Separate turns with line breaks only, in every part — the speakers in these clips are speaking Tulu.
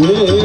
ಶರಣು.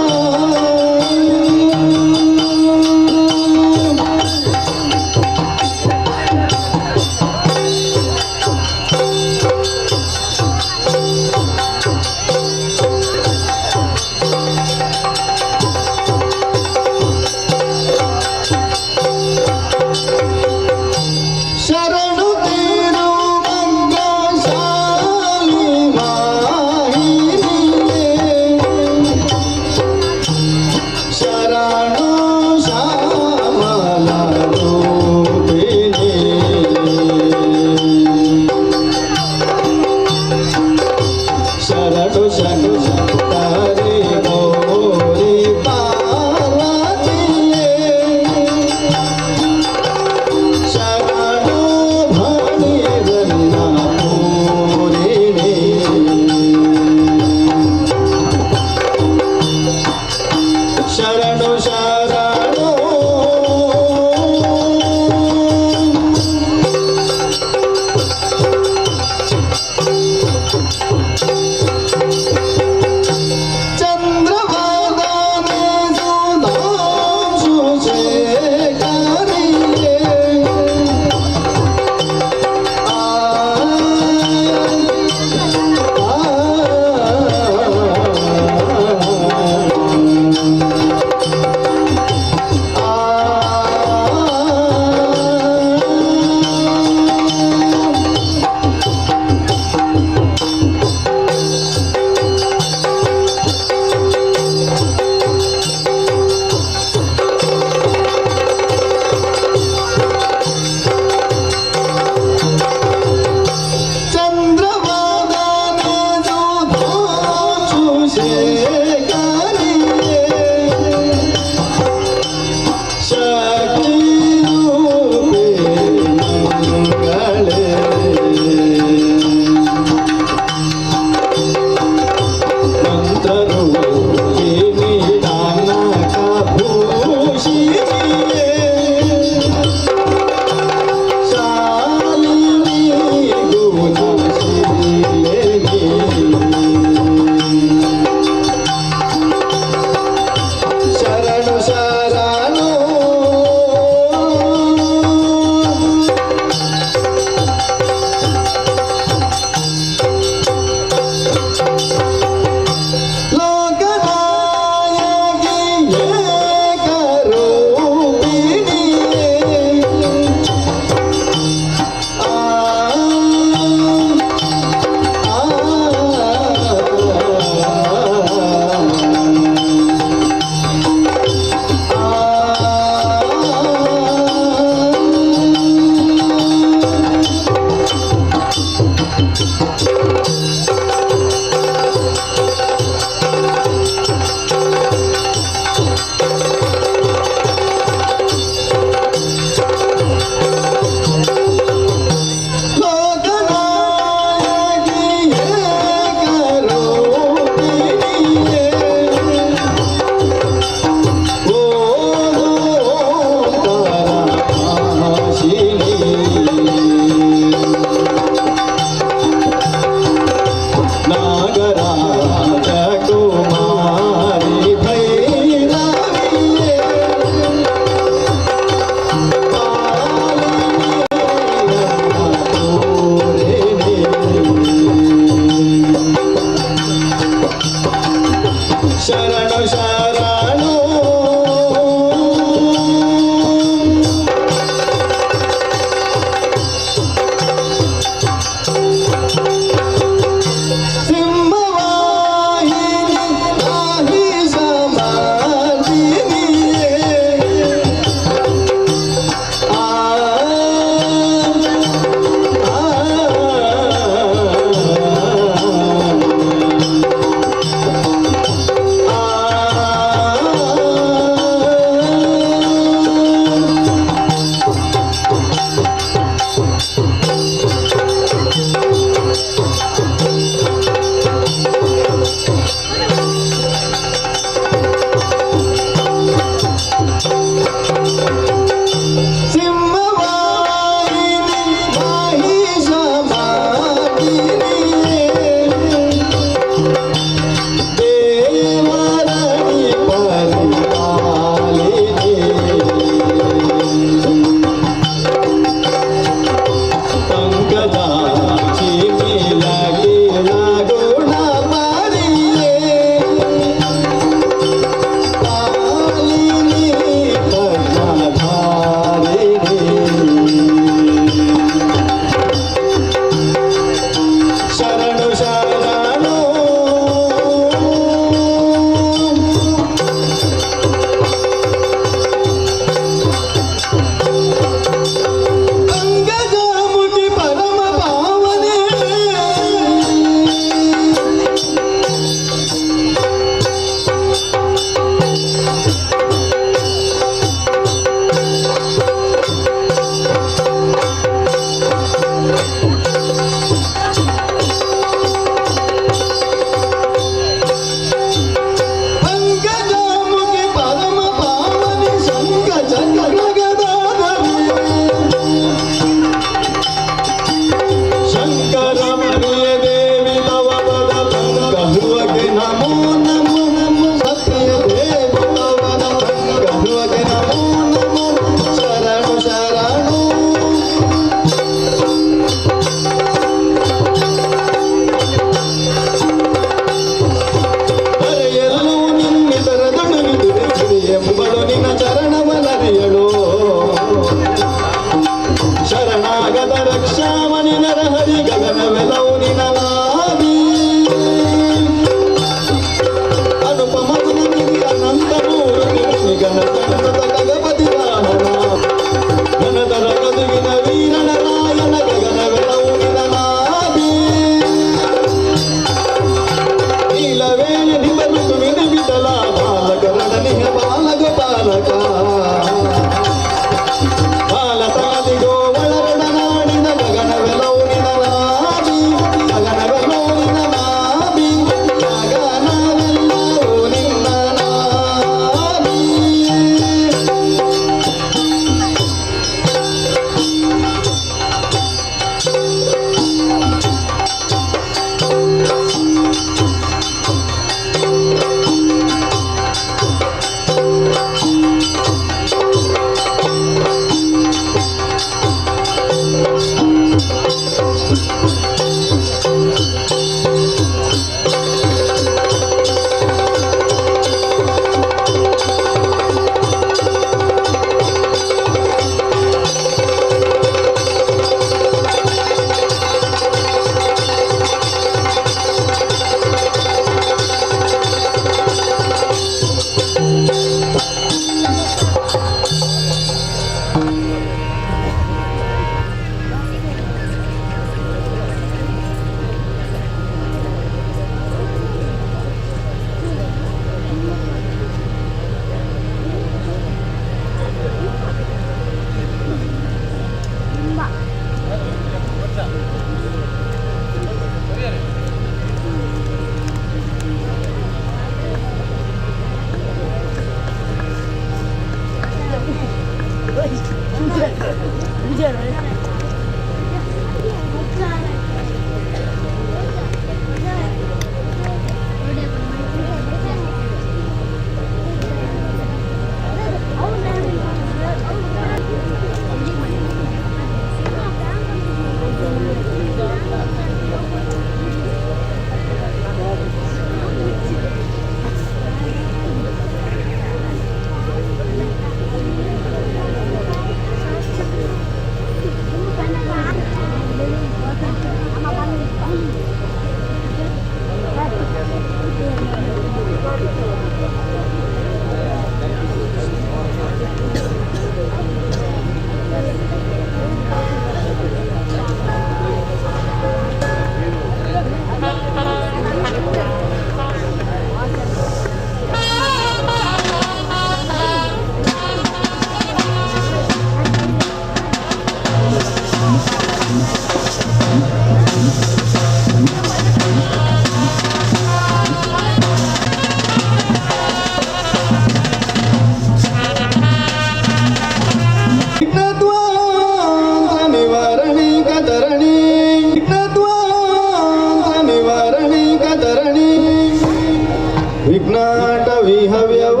ವಿಘ್ನಾಟ ವಿಹವ್ಯವಾಟ್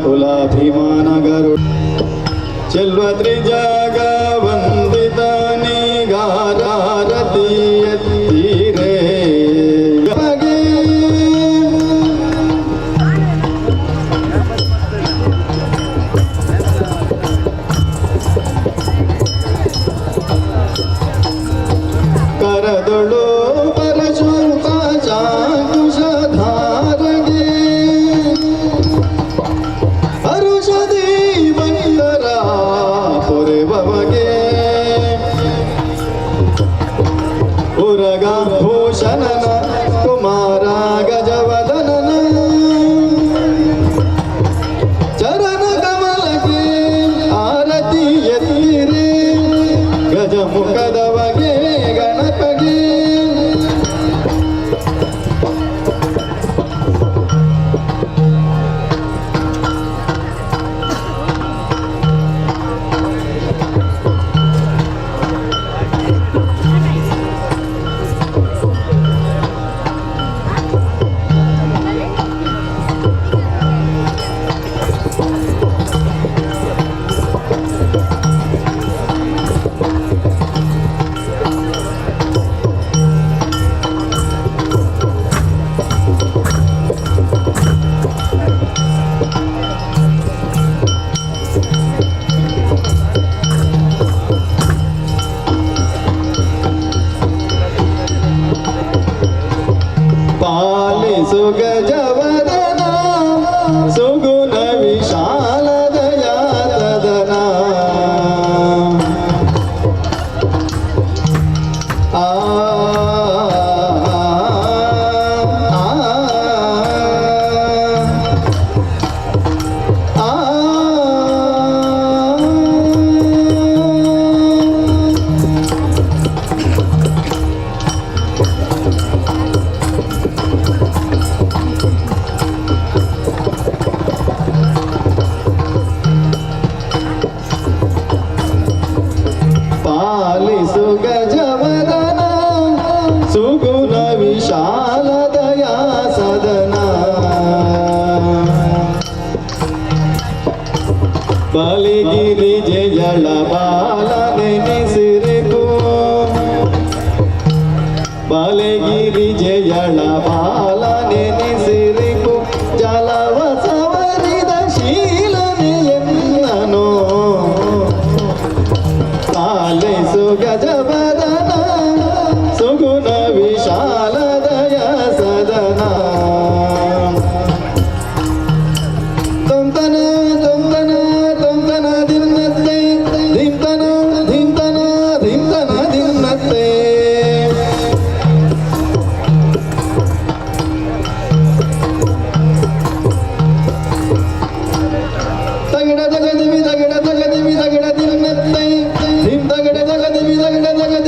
ಕುಲಾಭಿಮಾನ ಗರು ಚೆಲ್ವ ತ್ರಿಜಗ ವಂದಿತ ನಿಗಾರತಿ ಎತ್ತೀರೆ. ಕರದೊಳು ಪರಶು ಪಾಶಾಂಕುಶಧಾರಗೆ ಹರುಷದಿ ಬಂದರ ಪೊರೆವಗೆ ಉರಗ ಭೂಷಣನ ಕುಮಾರ ಗಜವದನನ ಚರಣ ಕಮಲಕ್ಕೆ ಆರತಿ ಎತ್ತಿರಿ ಗಜಮುಖದವಗೆ ಗಣಪಗೆ. ಪಾಲಿಸು ಗಜವದನ ಸುಗುಣ ವಿಶಾಲ ದಯಾ ಸದನ. ಆ ಆ ಆ ಪಾಲಿಸು ಗಜವದನ ಸುಗುಣ ವಿಶಾಲ ದಯಾ ಸದನ. ಬಲಿಗಿರಿ ಜಯಳ ಬಾಲ ನೆನೆಸಿರಿಪು ಬಲಗಿರಿ ಜಯಳ ಬಾಲ ನೆನೆಸಿರಿಪು ಜಲವ ಸವರಿದ ಶೀಲನೆಯನ್ನನು. ಪಾಲಿಸು ಗಜವದನ ಸುಗುಣ ವಿಶಾಲ ದಯ ಸದನ. ತೊಂತನ ತೊಂತನ ತೊಂತನ ದಿನ್ನತ್ತೆ ಧಿಂತನ ಧಿಂತನ ಧಿಂತನ ದಿನ್ನತ್ತೆ. ತಗಡ ತಗದಿವಿ ತಗಡ ತಗದಿವಿ ತಗಡ ದಿನ್ನತ್ತೆ ಧಿಂ ತಗಡ ತಗದಿವಿ ತಗಡ ತಗದಿವಿ.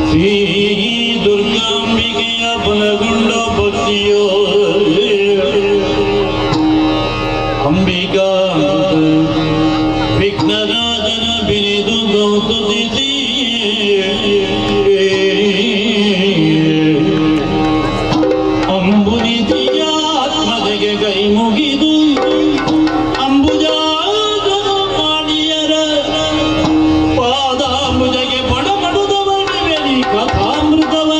ಶ್ರೀ ದುರ್ಗಾಂಬಿಕೆಯ ಬಲಗೊಂಡ ಭಕ್ತಿಯೋ ಅಂಬಿಕಾ ವಿಘ್ನರಾಜನ ಬಿರಿದು ಗೌತುತಿಸಿ ಅಂಬುನಿಧಿಯಾತ್ಮದೆಗೆ ಕೈ ಮುಗಿದು ಅಂಬುಜಾದನು ಮಾಡಿಯರ ಪಾದಾಂಬುಜಗೆ ಪಡಮಡುದವನಿವೆನಿ ಕಥಾಮೃತವ.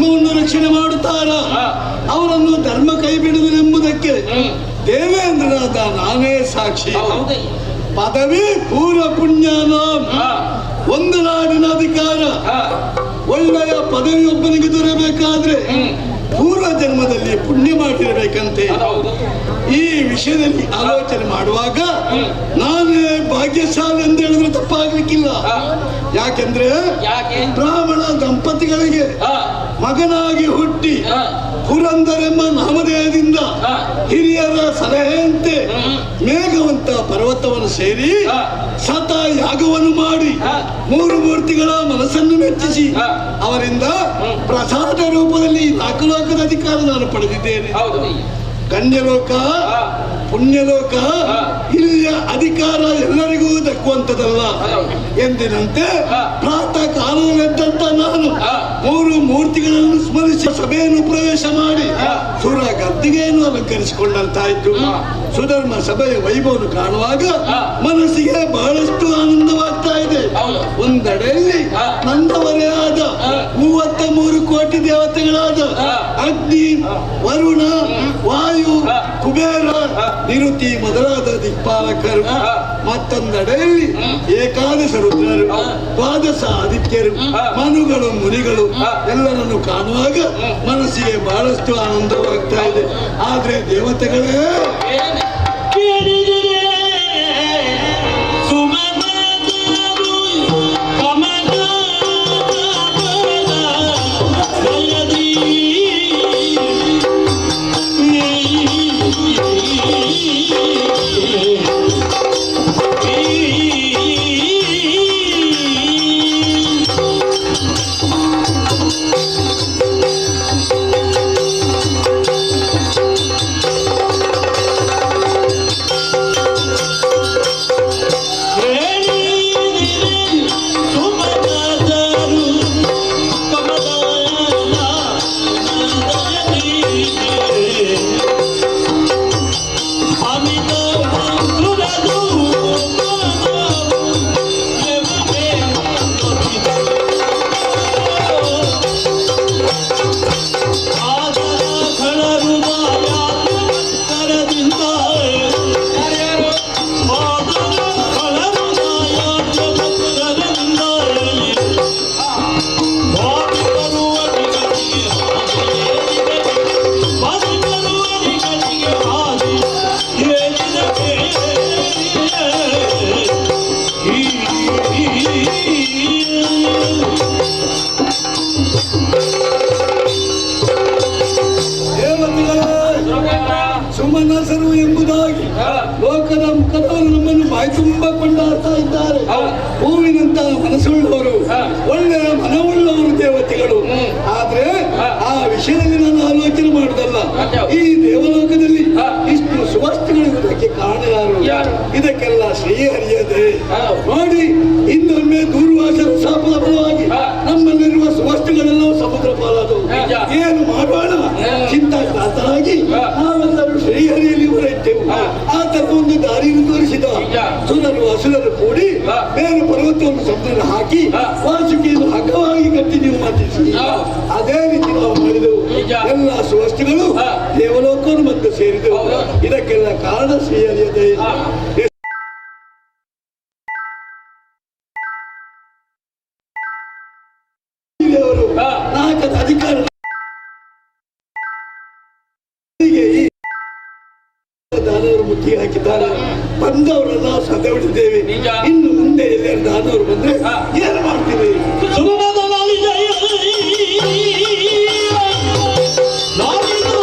ಧರ್ಮವನ್ನು ರಕ್ಷಣೆ ಮಾಡುತ್ತಾರ ಅವರನ್ನು ಧರ್ಮ ಕೈ ಬಿಡುವುದೆಂಬುದಕ್ಕೆ ದೇವೇಂದ್ರನಾದ ನಾನೇ ಸಾಕ್ಷಿ.
ಹೌದಯ್ಯ.
ಪದವಿ ಪೂರ್ವ ಪುಣ್ಯಾನ ಒಂದು ನಾಡಿನ ಅಧಿಕಾರ, ಒಳ್ಳೆಯ ಪದವಿಯೊಬ್ಬನಿಗೆ ದೊರೆಯಬೇಕಾದ್ರೆ ಪೂರ್ವ ಜನ್ಮದಲ್ಲಿ ಪುಣ್ಯ ಮಾಡಿರಬೇಕಂತೆ.
ಹೌದು.
ಈ ವಿಷಯದಲ್ಲಿ ಆಲೋಚನೆ ಮಾಡುವಾಗ ನಾನೇ ಭಾಗ್ಯಶಾಲಿ ಅಂತ ಹೇಳಿದ್ರೆ ತಪ್ಪಾಗ್ಲಿಕ್ಕಿಲ್ಲ. ಯಾಕೆಂದ್ರೆ
ಯಾಕೆ?
ಬ್ರಾಹ್ಮಣ ದಂಪತಿಗಳಿಗೆ ಮಗನಾಗಿ ಹುಟ್ಟಿ ಪುರಂದರೆಂಬ ನಾಮಧೇಯದಿಂದ ಹಿರಿಯರ ಸಲಹೆಯಂತೆ ಮೇಘವಂತ ಪರ್ವತವನ್ನು ಸೇರಿ ಸತ ಯಾಗವನ್ನು ಮಾಡಿ ಮೂರು ಮೂರ್ತಿಗಳ ಮನಸ್ಸನ್ನು ಮೆಚ್ಚಿಸಿ ಅವರಿಂದ ಪ್ರಸಾದ ರೂಪದಲ್ಲಿ ನಾಲ್ಕು ಲೋಕದ ಅಧಿಕಾರ ನಾನು ಪಡೆದಿದ್ದೇನೆ.
ಹೌದು.
ಗಣ್ಯಲೋಕ, ಪುಣ್ಯಲೋಕ, ಇಲ್ಲಿಯ ಅಧಿಕಾರ ಎಲ್ಲರಿಗೂ ದಕ್ಕುವಂಥದ್ದಲ್ಲ. ಎಂದಿನಂತೆ ಪ್ರಾತಃ ಕಾಲದಲ್ಲಿದ್ದಂತ ನಾನು ಮೂರು ಮೂರ್ತಿಗಳನ್ನು ಸ್ಮರಿಸಿ ಸಭೆಯನ್ನು ಪ್ರವೇಶ ಮಾಡಿ ಸುರ ಗದ್ದಿಗೆಯನ್ನು ಅಲಂಕರಿಸಿಕೊಂಡಂತಾಯ್ತು. ಸುಧರ್ಮ ಸಭೆಯ ವೈಭವವನ್ನು ಕಾಣುವಾಗ ಮನಸ್ಸಿಗೆ ಬಹಳಷ್ಟು ಆನಂದವಾಗ್ತಾ ಇದೆ.
ಹೌದು.
ಒಂದೆಡೆಯಲ್ಲಿ ನನ್ನವರೇ ಆದ 33 ಕೋಟಿ ದೇವತೆಗಳಾದ ಅಗ್ನಿ, ವರುಣ, ವಾಯು, ಕುಬೇರ, ನಿರುತಿ ಮೊದಲಾದ ದಿಕ್ಪಾಲಕರು, ಮತ್ತೊಂದೆಡೆಯಲ್ಲಿ ಏಕಾದಶ ರುದ್ರರು, ದ್ವಾದಶ ಆದಿತ್ಯರು, ಮನುಗಳು, ಮುನಿಗಳು ಎಲ್ಲರನ್ನು ಕಾಣುವಾಗ ಮನಸ್ಸಿಗೆ ಬಹಳಷ್ಟು ಆನಂದವಾಗ್ತಾ ಇದೆ. ಆದ್ರೆ ದೇವತೆಗಳೇ,
ಏನು?
ಕೇಳಿದರೆ ಸುಮನದರು ಕಮಲದ ದಯದಿ ಕೇಳಿದಿರೆ ಸುಮನದರು ಕಮಲದ ದಯದಿ ಅಮಿತ ಮಧುರದು ಆದರ ಕಳರುದಾಯಾತ್ಮಕರದಿಂದ
ಯಾರ್ಯಾರು?
ಆದರ ಕಳರುದಾಯಾತ್ಮಕರದಿಂದ ಬಾರಿ ಬರುವ ನಿಗದಿಗೆ ಹಾದಿ ಬಾರಿ ಬರುವ ನಿಗದಿಗೆ ಹಾದಿ ಹೇಳಿದ.
ದೇವತೆಗಳೇ,
ಸುರಪುತ್ರ.
ಸುಮನಸರು ಎಂಬುದಾಗಿ ಲೋಕದ ಮುಖದವರು ನಮ್ಮನ್ನು ಬಾಯಿ ತುಂಬ ಕೊಂಡಾಡ್ತಾ ಇದ್ದಾರೆ.
ಹೌದು.
ಹೂವಿನಂತಹ ಮನಸ್ಸುಳ್ಳವರು, ಒಳ್ಳೆಯ ಮನವುಳ್ಳವರು ದೇವತೆಗಳು. ಆದ್ರೆ ಆ ವಿಷಯದಲ್ಲಿ ನಾನು ಆಲೋಚನೆ ಮಾಡುದಲ್ಲ.
ಮತ್ತೆ?
ಈ ದೇವಲೋಕದಲ್ಲಿ ಇಷ್ಟು ಸುವಸ್ತುಗಳಿರುವುದಕ್ಕೆ ಕಾರಣ ಯಾರು?
ಯಾರು?
ಇದಕ್ಕೆಲ್ಲ ಶ್ರೀಹರಿಯದೆ. ನೋಡಿ, ಇನ್ನೊಮ್ಮೆ ದೂರ್ವಾಸರ ಶಾಪದ ಫಲವಾಗಿ ನಮ್ಮಲ್ಲಿರುವ ಸುವಸ್ತುಗಳೆಲ್ಲವೂ ಸಮುದ್ರ ಪಾಲಾದವು. ಏನು ಮಾಡೋಣ? ಚಿಂತಾಕ್ರಾಂತರಾಗಿ ನಾವೆಲ್ಲರೂ ಶ್ರೀಹರಿಯಲ್ಲಿ ಹೊರಟೆವು. ಆತನ ಒಂದು ದಾರಿಯನ್ನು ತೋರಿಸಿದ. ಸುರರು ಅಸುರರು ಕೂಡಿ ಬೇರೆ ಪರ್ವತವನ್ನು ಸಮುದ್ರ ಹಾಕಿ ವಾಸುಕಿಯನ್ನು ಹಗ್ಗವಾಗಿ ಕಟ್ಟಿ ನೀವು ಮಾತಿಸಿ. ಅದೇ ರೀತಿ ನಾವು ಮಾಡಿದೆವು. ಎಲ್ಲ ಸುವಸ್ತುಗಳು ದೇವಲೋಕವನ್ನು ಮತ್ತೆ ಸೇರಿದೆವು. ಇದಕ್ಕೆಲ್ಲ ಕಾರಣ ಶ್ರೀಹರಿಯದೆ. ದೇವರು ನಾಲ್ಕದ ಅಧಿಕಾರ ಹೀಗೆ ಈ ದಾನವರು ಮುತ್ತಿಗೆ ಹಾಕಿದ್ದಾರೆ. ಬಂದವರನ್ನ ಸದೆ ಹೊಡಿದ್ದೇವೆ. ಇನ್ನು ಮುಂದೆ ಎಲ್ಲರೂ ದಾನವರು ಬಂದ್ರೆ ಏನು ಮಾಡ್ತೀವಿ?
ಸುಮನದ ಲಾಲಿ ಜಯ ಲಾಲಿ ಜಯ.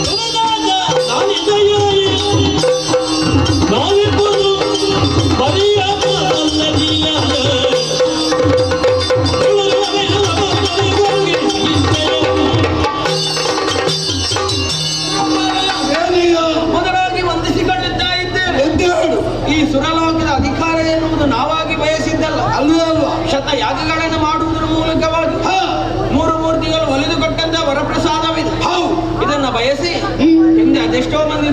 ಸುಮನದ ಲಾಲಿ ಜಯ.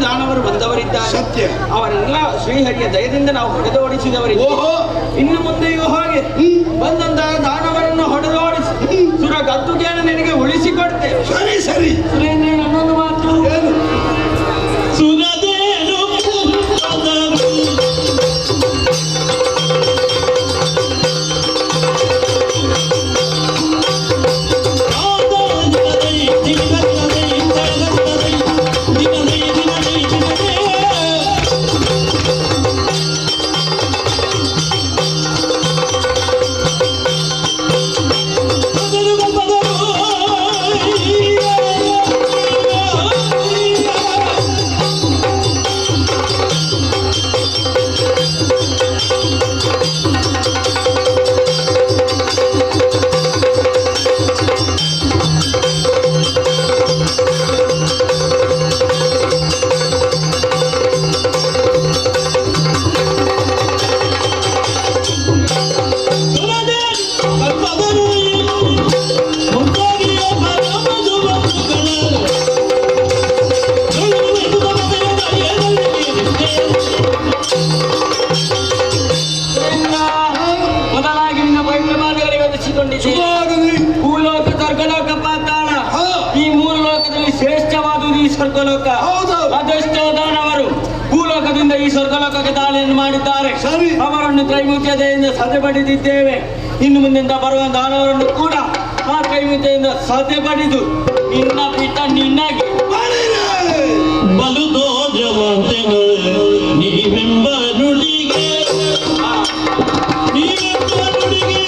ದಾನವರು ಬಂದವರಿದ್ದಾರೆ.
ಸತ್ಯ.
ಅವರೆಲ್ಲ ಶ್ರೀಹರಿಯ ದಯದಿಂದ ನಾವು ಹೊಡೆದೋಡಿಸಿದವರಿದ್ದೇವೆ.
ಓಹೋ.
ಇನ್ನು ಮುಂದೆಯೂ ಹಾಗೆ ಬಂದಂತಹ ದಾನವರನ್ನು ಹೊಡೆದೋಡಿಸಿ ಸುರ ಗದ್ದುಗೆಯನ್ನು ನಿನಗೆ ಉಳಿಸಿಕೊಡ್ತೇವೆ.
ಸರಿ ಸರಿ.
ಸುರೇಂದ್ರ, ನನ್ನೊಂದು ಮಾತು.
ಏನು?
ಸುರದೇನು ಪದರು.
ಸುರೇಂದ್ರ, ಮೊದಲಾಗಿ ನಿನ್ನ ಪವಿತ್ರವಾದಗಳಿಗೆ ವಂದಿಸಿಕೊಂಡಿದ್ದೇನೆ.
ಶುಭವಾಗಲಿ.
ಭೂಲೋಕ, ಸ್ವರ್ಗಲೋಕ, ಪಾತಾಳ, ಈ ಮೂರು ಲೋಕದಲ್ಲಿ ಶ್ರೇಷ್ಠವಾದುದು ಈ ಸ್ವರ್ಗಲೋಕ.
ಹೌದು.
ಅದೆಷ್ಟೋ ದಾನವರು ಭೂಲೋಕದಿಂದ ಈ ಸ್ವರ್ಗಲೋಕಕ್ಕೆ ದಾಳಿಯನ್ನು ಮಾಡಿದ್ದಾರೆ.
ಸರಿ.
ಅವರನ್ನು ತ್ರೈಮೂರ್ತಿಯ ದಯೆಯಿಂದ ಸದೆಬಡಿದಿದ್ದೇವೆ. ಇನ್ನು ಮುಂದಿಂದ ಬರುವ ದಾನವರನ್ನು ಕೂಡ ಆ ತ್ರೈಮೂರ್ತಿಯಿಂದ ಸದೆಬಡಿದು ನಿನ್ನ ಪೀಠ ನಿನ್ನಾಗಿ.
ಮಾಡಿರಿ.
ಬಲು ದೋಜವಂತೆಗಳು ನೀವೆಂಬ ನುಡಿಗೆ, ನೀವೆಂಬ ನುಡಿಗೆ.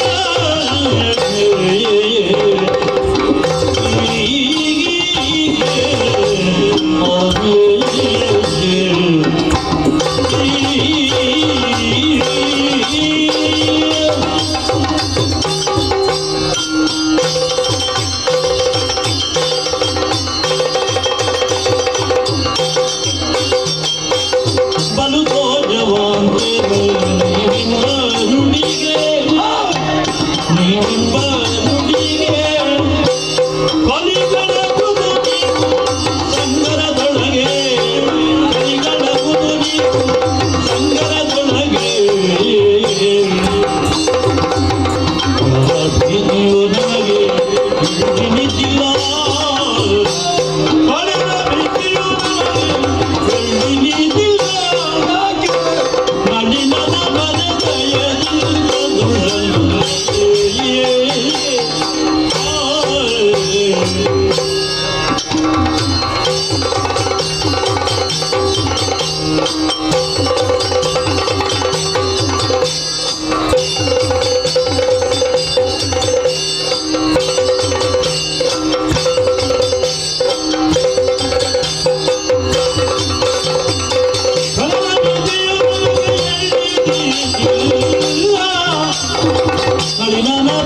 ಬಲು ದೋಜವಂತೆಗಳು ನೀವೆಂಬ ನುಡಿಗೆ, ನೀವೆಂಬ ನುಡಿಗೆ. ಕಲಿಗಳ ಕುದುರೆಗೂ ಸಂಗರದೊಳಗೆ, ಕಲಿಗಳ ಕುದುರೆಗೂ ಸಂಗರದೊಳಗೆ. ಭೀತಿಯು ನನಗೆ ನಿಂತಿಲ್ಲ, ಕಳೆದ ಭೀತಿಯು ನನಗೆ ನಿಂತಿಲ್ಲ.
ಯಾಕೆ?
ನಳಿನನ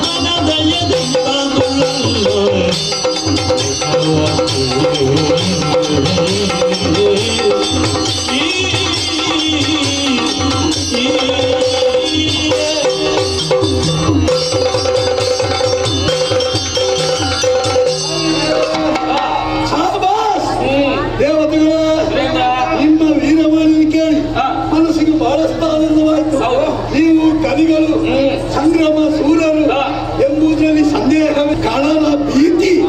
ಬಲದಯದಿಂದ.
ಶಾಬಾಸ್ ದೇವತೆಗಳ.
ಸುರೇಂದ್ರ.
ನಿಮ್ಮ ವೀರವಾಣಿಯನ್ನು ಕೇಳಿ ಮನಸ್ಸಿಗೆ ಬಹಳಷ್ಟು ಆನಂದವಾಯಿತು.
ಹೌದು.
ನೀವು ಕವಿಗಳು, ಸಂಗ್ರಾಮ ಸೂರರು ಎಂಬುದರಲ್ಲಿ ಸಂದೇಹ. ಕಾಳನ ಭೀತಿ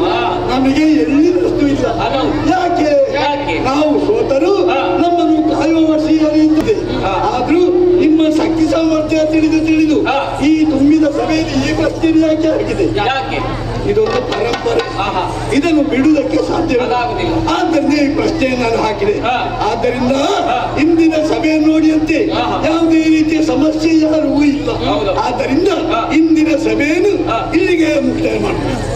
ನಮಗೆ ಎಲ್ಲಿನಷ್ಟು ಇಲ್ಲ.
ಅದು.
ಯಾಕೆ?
ಯಾಕೆ?
ನಾವು ಸೋತರು ನಮ್ಮನ್ನು ಕಾಯುವ ಶ್ರೀಹರಿಯುತ್ತದೆ. ಆದ್ರೂ ನಿಮ್ಮ ಶಕ್ತಿ ಸಾಮರ್ಥ್ಯ ತಿಳಿದು ತಿಳಿದು ಈ ತುಂಬಿದ ಸಭೆಯಲ್ಲಿ ಈ ಪ್ರಶ್ನೆ ಯಾಕೆ ಆಗಿದೆ?
ಯಾಕೆ?
ಇದೊಂದು ಪರಂಪರೆ.
ಆಹಾ.
ಇದನ್ನು ಬಿಡುವುದಕ್ಕೆ ಸಾಧ್ಯವಿಲ್ಲ.
ಅದಾಗುದಿಲ್ಲ.
ಆದ್ದರಿಂದ ಈ ಪ್ರಶ್ನೆಯನ್ನು ನಾನು ಹಾಕಿದೆ. ಆದ್ದರಿಂದ ಇಂದಿನ ಸಭೆಯನ್ನು ನೋಡಿಯಂತೆ ಯಾವುದೇ ರೀತಿಯ ಸಮಸ್ಯೆ ಯಾರಿಗೂ ಇಲ್ಲ.
ಹೌದು.
ಆದ್ದರಿಂದ ಇಂದಿನ ಸಭೆಯನ್ನು ಇಲ್ಲಿಗೆ ಮುಕ್ತಾಯ ಮಾಡ್ತೇನೆ.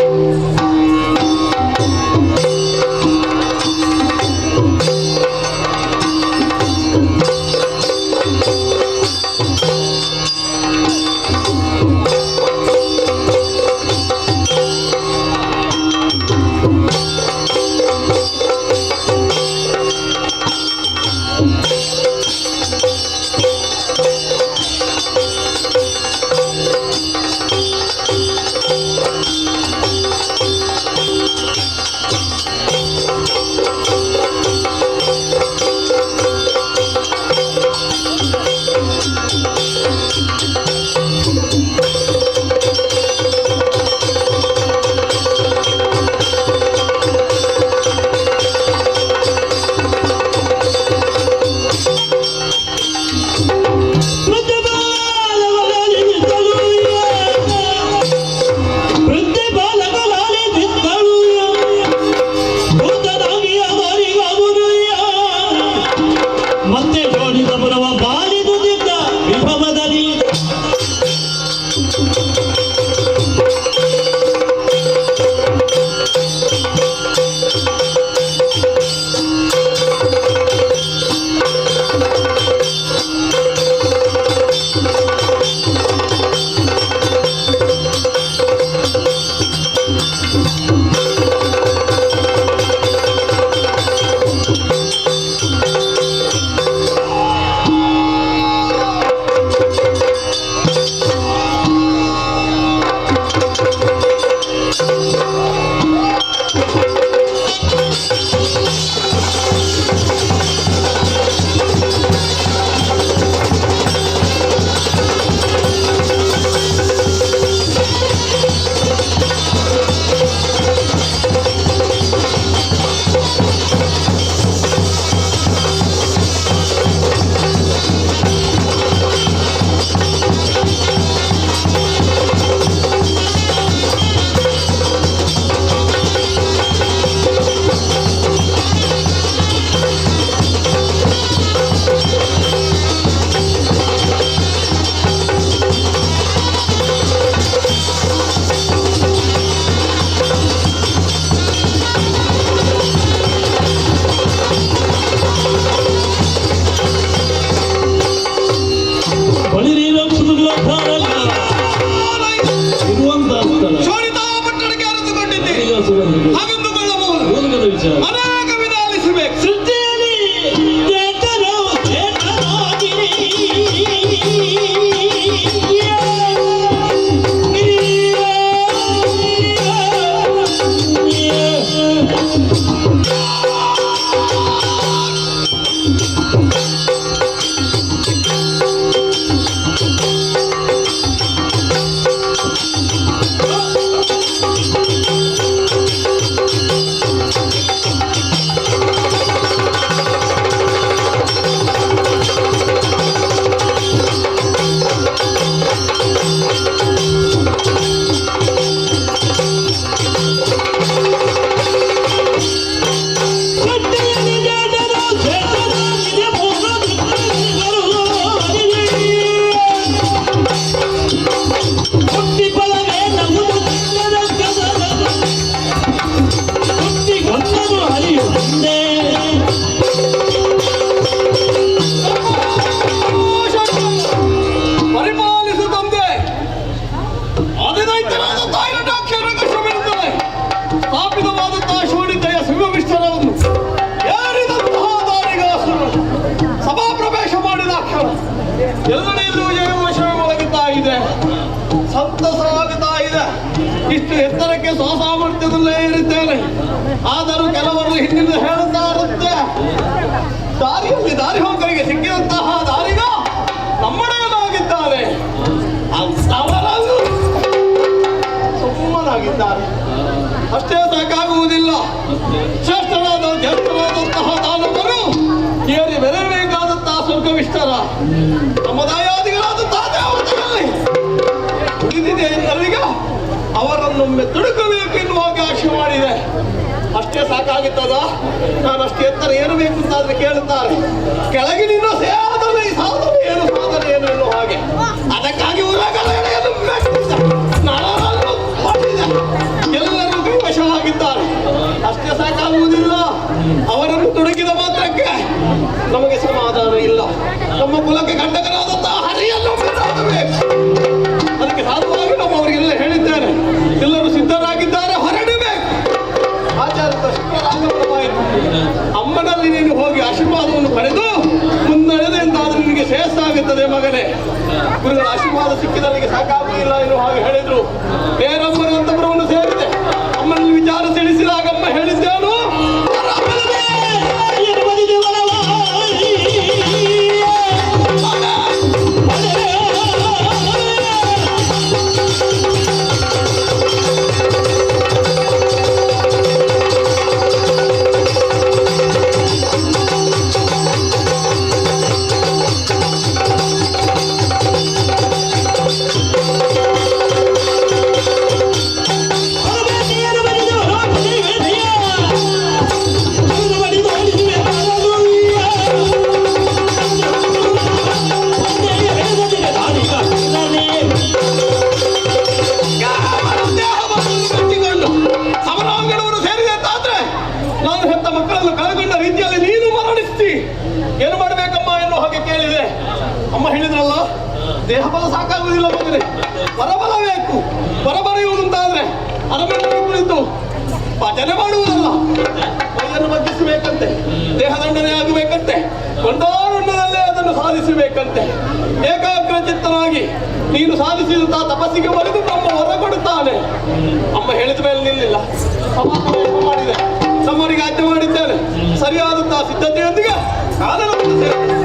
ಅನೇಕ ವಿಧ ಆಲಿಸಬೇಕು.
ಸೃಷ್ಟಿಯಲ್ಲಿ ಚೇತನವು ಚೇತನಾಗಿ ಸೃಷ್ಟಿಯಲ್ಲಿ ಚೇತನವು ಚೇತನಾಗಿದೆ ಹುಟ್ಟಿ ಫಲವೇ ನಗುದು ಹುಟ್ಟಿಗೊಂದನು ಹರಿಯು ಮುಂದೆ.
ಪರಿಪಾಲಿಸು ತಂದೆ. ಹದಿನೈದರಾದ ತಾಯಿರಟಾಕ್ಷರ ಕಷ್ಟವಿರುತ್ತದೆ. ಸ್ಥಾಪಿತವಾದಂತಹ ಶೋಣಿತೆಯ ಸಿಂಹವಿಷ್ಟರವನ್ನು ಏರಿದಂತಹ ದಾರಿಗಾಸರು ಸಭಾ ಪ್ರವೇಶ ಮಾಡಿದ ಅಕ್ಷರ ಎಲ್ಲೆಡೆಯಲ್ಲೂ ಜಯಘೋಷ ಮೊಳಗುತ್ತಾ ಇದೆ, ಸಂತಸವಾಗುತ್ತಾ ಇದೆ. ಇಷ್ಟು ಎತ್ತರಕ್ಕೆ ಸ್ವಸಾಮರ್ಥ್ಯದಲ್ಲೇ ಏರಿದ್ದೇನೆ. ಆದರೂ ಕೆಲವರು ಹಿಂದಿನ ಹೇಳುತ್ತಾ ಇರುತ್ತೆ, ದಾರಿಯಲ್ಲಿ ದಾರಿ ಹೋಕರಿಗೆ ಸಿಕ್ಕಿದಂತಹ ದಾರಿಗ ನಮ್ಮಡೆಯಲಾಗಿದ್ದಾರೆ ಅಂತವರನ್ನು ಸುಮ್ಮನಾಗಿದ್ದಾರೆ. ಅಷ್ಟೇ ಸಾಕಾಗುವುದಿಲ್ಲ. ಶ್ರೇಷ್ಠರಾದ ಜ್ಯೇಷ್ಠರಾದಂತಹ ದಾನವರು ಏರಿ ಬೆರೆಯಬೇಕಾದಂತಹ ಸ್ವರ್ಗವಿಷ್ಟರ ಸಮುದಾಯಾದಿಗಳಾದಂತಹ ದೇವತೆಗಳಲ್ಲಿ ಉಳಿದಿದೆ ಎಂದರೀಗ ಅವರನ್ನೊಮ್ಮೆ ತುಡುಕಬೇಕು ಎನ್ನುವಾಗ ಆಶೆ ಮಾಡಿದೆ. ಅಷ್ಟೇ ಸಾಕಾಗುತ್ತದ? ನಾನು ಅಷ್ಟು ಎತ್ತರ ಏರಬೇಕು ಅಂತಾದ್ರೆ ಕೇಳುತ್ತಾರೆ, ಕೆಳಗಿನಿಂದ ಸಾಧನೆ ಸಾಧನೆ ಏನು, ಸಾಧನೆ ಏನು ಎನ್ನುವ ಹಾಗೆ. ಅದಕ್ಕಾಗಿ ಉರಗಲೆಯನ್ನು ಮೆಟ್ಟಿದ, ನರರನ್ನು ಹೊಡೆದ ಎಲ್ಲರೂ ಕೈವಶವಾಗಿದ್ದಾರೆ. ಅಷ್ಟೇ ಸಾಕಾಗುವುದಿಲ್ಲ. ಅವರನ್ನು ತುಡುಕಿದ ಮಾತ್ರಕ್ಕೆ ನಮಗೆ ಸಮಾಧಾನ ಇಲ್ಲ. ನಮ್ಮ ಕುಲಕ್ಕೆ ಕಂಟಕರಾದಂತಹ ಹರಿಯನ್ನು ಬೇಕು. ಅದಕ್ಕೆ ಸಾಧುವಾಗಿ ನಾವು ಅವರಿಗೆಲ್ಲ ಹೇಳಿದ್ದೇನೆ. ಎಲ್ಲರೂ ಸಿದ್ಧರಾಗಿದ್ದಾರೆ, ಹೊರಡಬೇಕು. ಆಚಾರ್ಯ ಶುಕ್ರರಾಗಮನವಾಯಿತು. ಅಮ್ಮನಲ್ಲಿ ನೀನು ಹೋಗಿ ಆಶೀರ್ವಾದವನ್ನು ಪಡೆದು ಮುನ್ನಡೆದ ಎಂತಾದ್ರೂ ನಿನಗೆ ಶ್ರೇಯಸ್ಸಾಗುತ್ತದೆ ಮಗನೇ. ಗುರುಗಳ ಆಶೀರ್ವಾದ ಸಿಕ್ಕಿದವರಿಗೆ ಸಾಕಾಗುವುದಿಲ್ಲ ಎನ್ನುವ ಹಾಗೆ ಹೇಳಿದ್ರು. ಬೇರಮ್ಮನ ಅಂತಪುರವನ್ನು ಸೇರಿದೆ. ಅಮ್ಮನಲ್ಲಿ ವಿಚಾರ ತಿಳಿಸಿದಾಗ ಅಮ್ಮ ಹೇಳಿದ್ದೇನು? ದೇಹವನ್ನು ಕಟ್ಟಿಕೊಂಡು ಸಮರಾಂಗಣವನ್ನು ಸೇರಿದೆ ಅಂತಾದ್ರೆ ನಾನು ಹೆತ್ತ ಮಕ್ಕಳನ್ನು ಕಳೆಗೊಂಡ ರೀತಿಯಲ್ಲಿ ನೀನು ಮರಣಿಸ್ತಿ. ಏನು ಮಾಡಬೇಕಮ್ಮ ಎನ್ನುವ ಹಾಗೆ ಕೇಳಿದೆ. ಅಮ್ಮ ಹೇಳಿದ್ರಲ್ಲ, ದೇಹಬಲ ಸಾಕಾಗುವುದಿಲ್ಲ ಮಗನೇ, ಪರಬಲ ಬೇಕು. ಪರಬರೆಯುವುದಂತಾದ್ರೆ ಅರಮನೆಯಲ್ಲಿ ಕುಳಿತು ಭಜನೆ ಮಾಡುವುದಲ್ಲ, ಮೈಯನ್ನು ಬಗ್ಗಿಸಬೇಕಂತೆ, ದೇಹದಂಡನೆ ಆಗಬೇಕಂತೆ, ಕೊಂಡಾರಣ್ಯದಲ್ಲೇ ಅದನ್ನು ಸಾಧಿಸಬೇಕಂತೆ. ಏಕಾಗ್ರ ಚಿತ್ತನಾಗಿ ನೀನು ಸಾಧಿಸಿದಂತಹ ತಪಸ್ಸಿಗೆ ಬರೆದು ಬ್ರಹ್ಮ ವರ ಕೊಡುತ್ತಾನೆ. ಅಮ್ಮ ಹೇಳಿದ ಮೇಲೆ ನಿಲ್ಲಿಲ್ಲ, ಸಮಾಪ್ತಿ ಮಾಡಿದೆ. ನಮ್ಮವರಿಗೆ ಆಜ್ಞೆ ಮಾಡಿದ್ದೇನೆ. ಸರಿಯಾದಂತಹ ಸಿದ್ಧತೆಯೊಂದಿಗೆ ಕಾನೂನನ್ನು ಸೇರಿದೆ.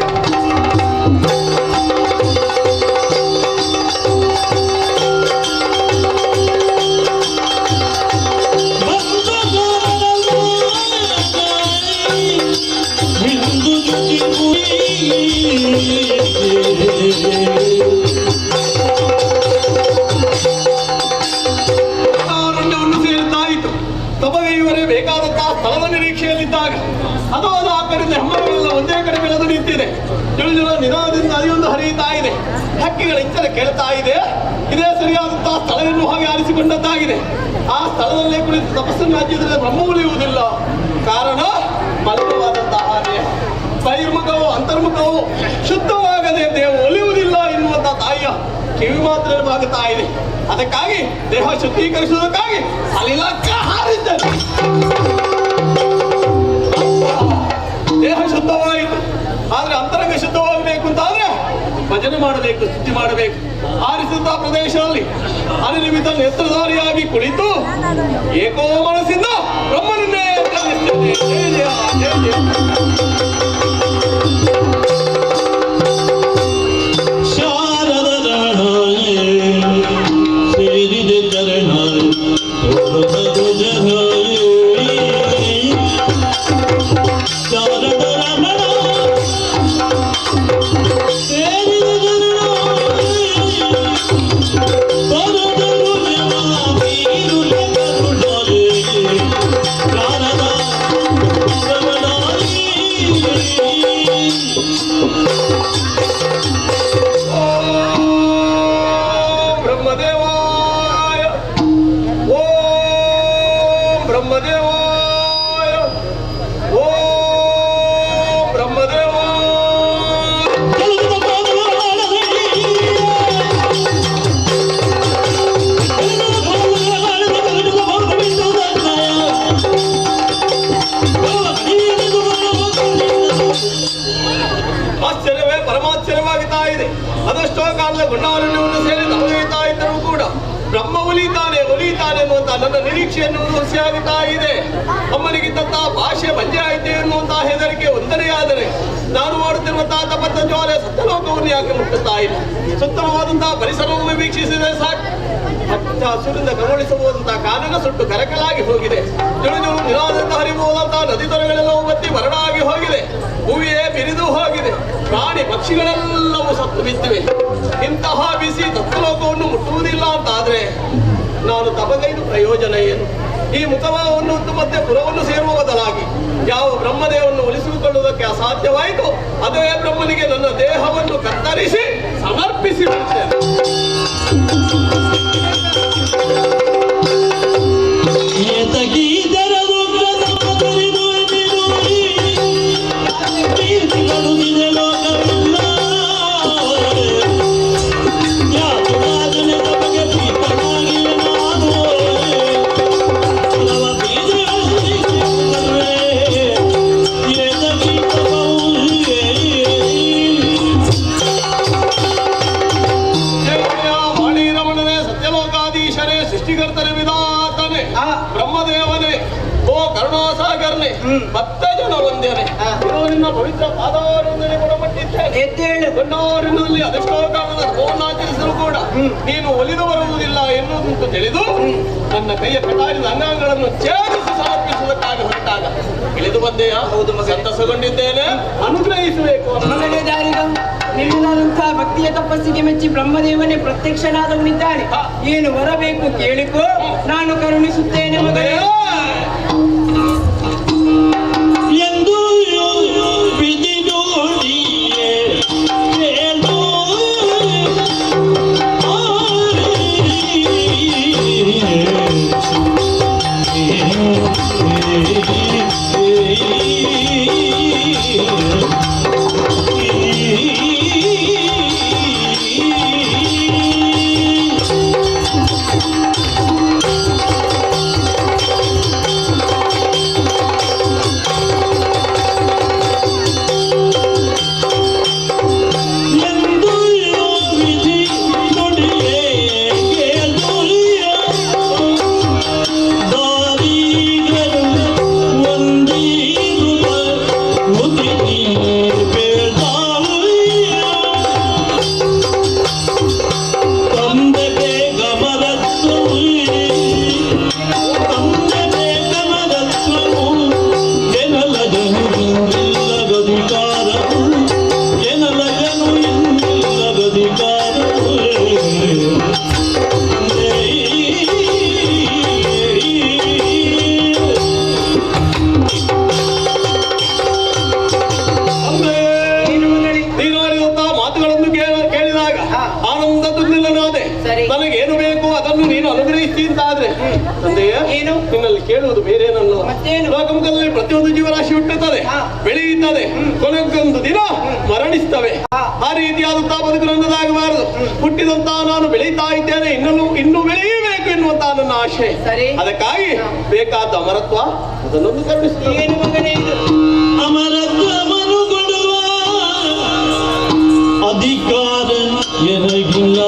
ಅರಣ್ಯವನ್ನು ಸೇರಿದ್ದಾಯಿತು. ತಮಗೆ ಇವರೇ ಬೇಕಾದಂತಹ ಸ್ಥಳದ ನಿರೀಕ್ಷೆಯಲ್ಲಿದ್ದಾಗ ಅದು ಅದು ಆ ಕಡೆಯಿಂದ ಹೆಮ್ಮರಗಳೆಲ್ಲ ಒಂದೇ ಕಡೆ ಬೆಳೆದು ನಿಂತಿದೆ. ಜುಳುಜುಳ ನಿಧಾನದಿಂದ ನದಿಯೊಂದು ಹರಿಯುತ್ತಾ ಇದೆ. ಹಕ್ಕಿಗಳ ಇಂಚರ ಕೇಳ್ತಾ ಇದೆ. ಇದೇ ಸರಿಯಾದಂತಹ ಸ್ಥಳವನ್ನು ಹಾಗೆ ಆರಿಸಿಕೊಂಡದ್ದಾಗಿದೆ. ಆ ಸ್ಥಳದಲ್ಲೇ ಕುಳಿತು ತಪಸ್ಸನ್ನು ಹಚ್ಚಿದರೆ ಬ್ರಹ್ಮ ಉಳಿಯುವುದಿಲ್ಲ. ಕಾರಣ ಮಲಿನವಾದಂತಹ ದೇಹ, ಬಹಿರ್ಮುಖವು ಅಂತರ್ಮುಖವು ಶುದ್ಧವಾಗದೆ ದೇಹ ಒಲಿಯುವುದಿಲ್ಲ ಎನ್ನುವಂತಹ ತಾಯಿಯ ಕಿವಿ ಮಾತ್ರ ಬಾಗುತ್ತಾ ಇದೆ. ಅದಕ್ಕಾಗಿ ದೇಹ ಶುದ್ಧೀಕರಿಸುವುದಕ್ಕಾಗಿ ಸಲಿಲಕ್ಕೆ ಹಾರಿದ್ದೇನೆ. ಮಾಡಬೇಕು, ಸ್ತುತಿ ಮಾಡಬೇಕು. ಆರಿಸಿದಂತಹ ಪ್ರದೇಶದಲ್ಲಿ ಅನಿರ್ಮಿತ ನೇತ್ರಧಾರಿಯಾಗಿ ಕುಳಿತು ಏಕೋ ಮನಸ್ಸಿಂದ ಬ್ರಹ್ಮನನ್ನೇ ಧ್ಯಾನಿಸ್ತೇನೆ. ಜಯ ಜಯ ಜಯ ಜಯ.
ಶಾರದ ರಾಣಾಯೇ ಸೇರಿದೆ ಚರಣ ಶಾರದ ರಮಣ ಸೇರಿದೆ ಚರಣ ಶಾರದ ರಮಣಾಯೇ.
ಓಂ ಬ್ರಹ್ಮದೇವಾಯ, ಓಂ ಬ್ರಹ್ಮದೇವಾಯ, ಓಂ ಬ್ರಹ್ಮದೇವಾಯ. ಆಶ್ಚರ್ಯವೇ ಪರಮಾಶ್ಚರ್ಯವಾಗುತ್ತಾ ಇದೆ. ಅದೆಷ್ಟೋ ಕಾಲದ ಗುಂಡಾರಣ್ಯವನ್ನು ಸೇರಿ ತಮಗೆಯುತ್ತಾ ಇದ್ದರೂ ಕೂಡ ಬ್ರಹ್ಮ ಒಲಿತಾನೆ ಒಲಿತಾನೆ ಎನ್ನುವಂತಹ ನನ್ನ ನಿರೀಕ್ಷೆಯನ್ನು ಹುಸಿಯಾಗುತ್ತಾ ಇದೆ. ಅಮ್ಮನಿಗಿದ್ದಂತಹ ಭಾಷೆ ಬಂಜೆ ಆಯಿತೆ ಎನ್ನುವಂತಹ ಹೆದರಿಕೆ ಒಂದನೆಯಾದರೆ, ನಾನು ಮಾಡುತ್ತಿರುವಂತಹ ತಪತ್ತ ಜ್ವಾಲೆ ಸತ್ಯಲೋಕವನ್ನು ಯಾಕೆ ಮುಟ್ಟುತ್ತಾ ಇಲ್ಲ? ಸುತ್ತಮವಾದಂತಹ ಪರಿಸರವನ್ನು ವೀಕ್ಷಿಸಿದರೆ ಸಾಕು, ಹಚ್ಚ ಹಸುರಿಂದ ಕಬಳಿಸಬಹುದಂತಹ ಕಾನನ ಸುಟ್ಟು ಕರಕಲಾಗಿ ಹೋಗಿದೆ. ತಿಳಿದು ನಿರಾದಂತ ಹರಿಬಹುದಂತಹ ನದಿ ತೊರೆಗಳೆಲ್ಲವೂ ಬತ್ತಿ ಬರಡಾಗಿ ಹೋಗಿದೆ. ಭೂಮಿಯೇ ಬಿರಿದು ಹೋಗಿದೆ. ಪ್ರಾಣಿ ಪಕ್ಷಿಗಳೆಲ್ಲವೂ ಸತ್ತು ಬಿದ್ದಿವೆ. ಇಂತಹ ಬಿಸಿ ತತ್ವಲೋಕವನ್ನು ಮುಟ್ಟುವುದಿಲ್ಲ ಅಂತ ಆದ್ರೆ ನಾನು ತಪಗೈದು ಪ್ರಯೋಜನ ಏನು? ಈ ಮುಖಭಾವವನ್ನು ಮತ್ತೆ ಪುರವನ್ನು ಸೇರುವ ಬದಲಾಗಿ ಯಾವ ಬ್ರಹ್ಮದೇವನ್ನು ಒಲಿಸಿಕೊಳ್ಳುವುದಕ್ಕೆ ಅಸಾಧ್ಯವಾಯಿತು, ಅದೇ ಬ್ರಹ್ಮನಿಗೆ ನನ್ನ ದೇಹವನ್ನು ಕತ್ತರಿಸಿ ಸಮರ್ಪಿಸಿ ಬಿಡುತ್ತೇನೆ. ವಾಣಿ ರಮಣನೇ, ಸತ್ಯಲೋಕಾಧೀಶನೇ, ಸೃಷ್ಟಿಕರ್ತನೆ, ವಿಧಾತನೆ, ಬ್ರಹ್ಮದೇವನೇ, ಓ ಕರುಣಾಸಾಗರನೇ, ಭಕ್ತ ಜನ ವಂದ್ಯನೇ, ಇದು ನಿನ್ನ ಪವಿತ್ರ ಪಾದಾರೊಂದನೆ ಕೊಡಮಟ್ಟಿದ್ದೇನೆ.
ಎದ್ದೇಳು.
ಗಂಡಾರಿನಲ್ಲಿ ಅದೆಷ್ಟೋ ಕಾಲದ ಧರ್ಮವನ್ನಾಚರಿಸಲು ಕೂಡ ನೀನು ಒಲಿದು ಬರುವುದಿಲ್ಲ ಎನ್ನುವುದಂತ ತಿಳಿದು ನನ್ನ ಕೈಯ ಕಟಾರಿದ ಅಂಗಾಂಗಗಳನ್ನು ಛೇದಿಸಿ ಸಮರ್ಪಿಸುವುದಕ್ಕಾಗಿ ಹೊರಟಾಗ ಇಳಿದು ಬಂದೆಯಾ?
ಹೌದು ಮಗನೇ.
ಸಂತಸಗೊಂಡಿದ್ದೇನೆ, ಅನುಗ್ರಹಿಸಬೇಕು.
ಮಗನೇ ದಾರಿಗ, ನಿನ್ನದಾದಂತಹ ಭಕ್ತಿಯ ತಪಸ್ಸಿಗೆ ಮೆಚ್ಚಿ ಬ್ರಹ್ಮದೇವನೇ ಪ್ರತ್ಯಕ್ಷನಾದವನಿದ್ದಾನೆ. ಏನು ಬರಬೇಕು ಕೇಳಿಕೋ, ನಾನು ಕರುಣಿಸುತ್ತೇನೆ ಮಗನೇ.
ಎಂದು ವಿಧಿ ನೋಡಿಯೇ ಕೇಳು. ಎಂದು ವಿಧಿ ನುಡಿಯೇ ಕೇಳು. ದಾರಿಗರು ಒಂದೀರುವ ಉದಿತಿ ಬೇಡಾವು. ತಂದೆ ಬೇಗ ಮರತ್ವವು, ತಂದೆ ಬೇಗ ಮರತ್ವವು, ಎನಲಜನು ಇಂದಿಲ್ಲಗಧಿಕಾರವು, ಎನಲಜನು ಇಂದಿಲ್ಲಗಧಿಕಾರವು.
ತಂದೆ,
ಏನು ಮಗನೇ?
ನೀನು ಆಡಿದಂತಹ ಮಾತುಗಳನ್ನು ಕೇಳಿದಾಗ ಆನಂದ ತುಂಬಿಲ್ಲನಾದೆ.
ಸರಿ.
ನನಗೇನು ಬೇಕು ಅದನ್ನು ನೀನು ಅನುಗ್ರಹಿಸ್ತಿ ಅಂತ ಆದ್ರೆ ತಂದೆಯೇ,
ಏನು?
ನಿನ್ನಲ್ಲಿ ಕೇಳುವುದು ಬೇರೇನಲ್ಲ.
ಮತ್ತೇನು?
ಲೋಕಮುಖದಲ್ಲಿ ಪ್ರತಿಯೊಂದು ಜೀವರಾಶಿ ಹುಟ್ಟುತ್ತದೆ, ಬೆಳೆಯುತ್ತದೆ, ಕೊನೆಗೊಂದು ದಿನ ಮರಣಿಸ್ತವೆ. ಆ ರೀತಿಯಾದಂತಹ ಬದುಕು ನನ್ನದಾಗಬಾರದು. ಹುಟ್ಟಿದಂತಹ ನಾನು ಬೆಳೀತಾ ಇದ್ದೇನೆ, ಇನ್ನೂ ಇನ್ನೂ ಬೆಳೆಯಬೇಕು ಎನ್ನುವಂತಹ ನನ್ನ ಆಶೆ.
ಸರಿ.
ಅದಕ್ಕಾಗಿ ಬೇಕಾದ ಅಮರತ್ವ ಅದನ್ನೊಂದು ಕರುಣಿಸ್ತದೆ.
ಏನು ಮಗನೇ ಇದು?
ಅಮರತ್ವವನ್ನು ಕೊಡುವ ಅಧಿಕಾರ. ಎನಗಿಲ್ಲ.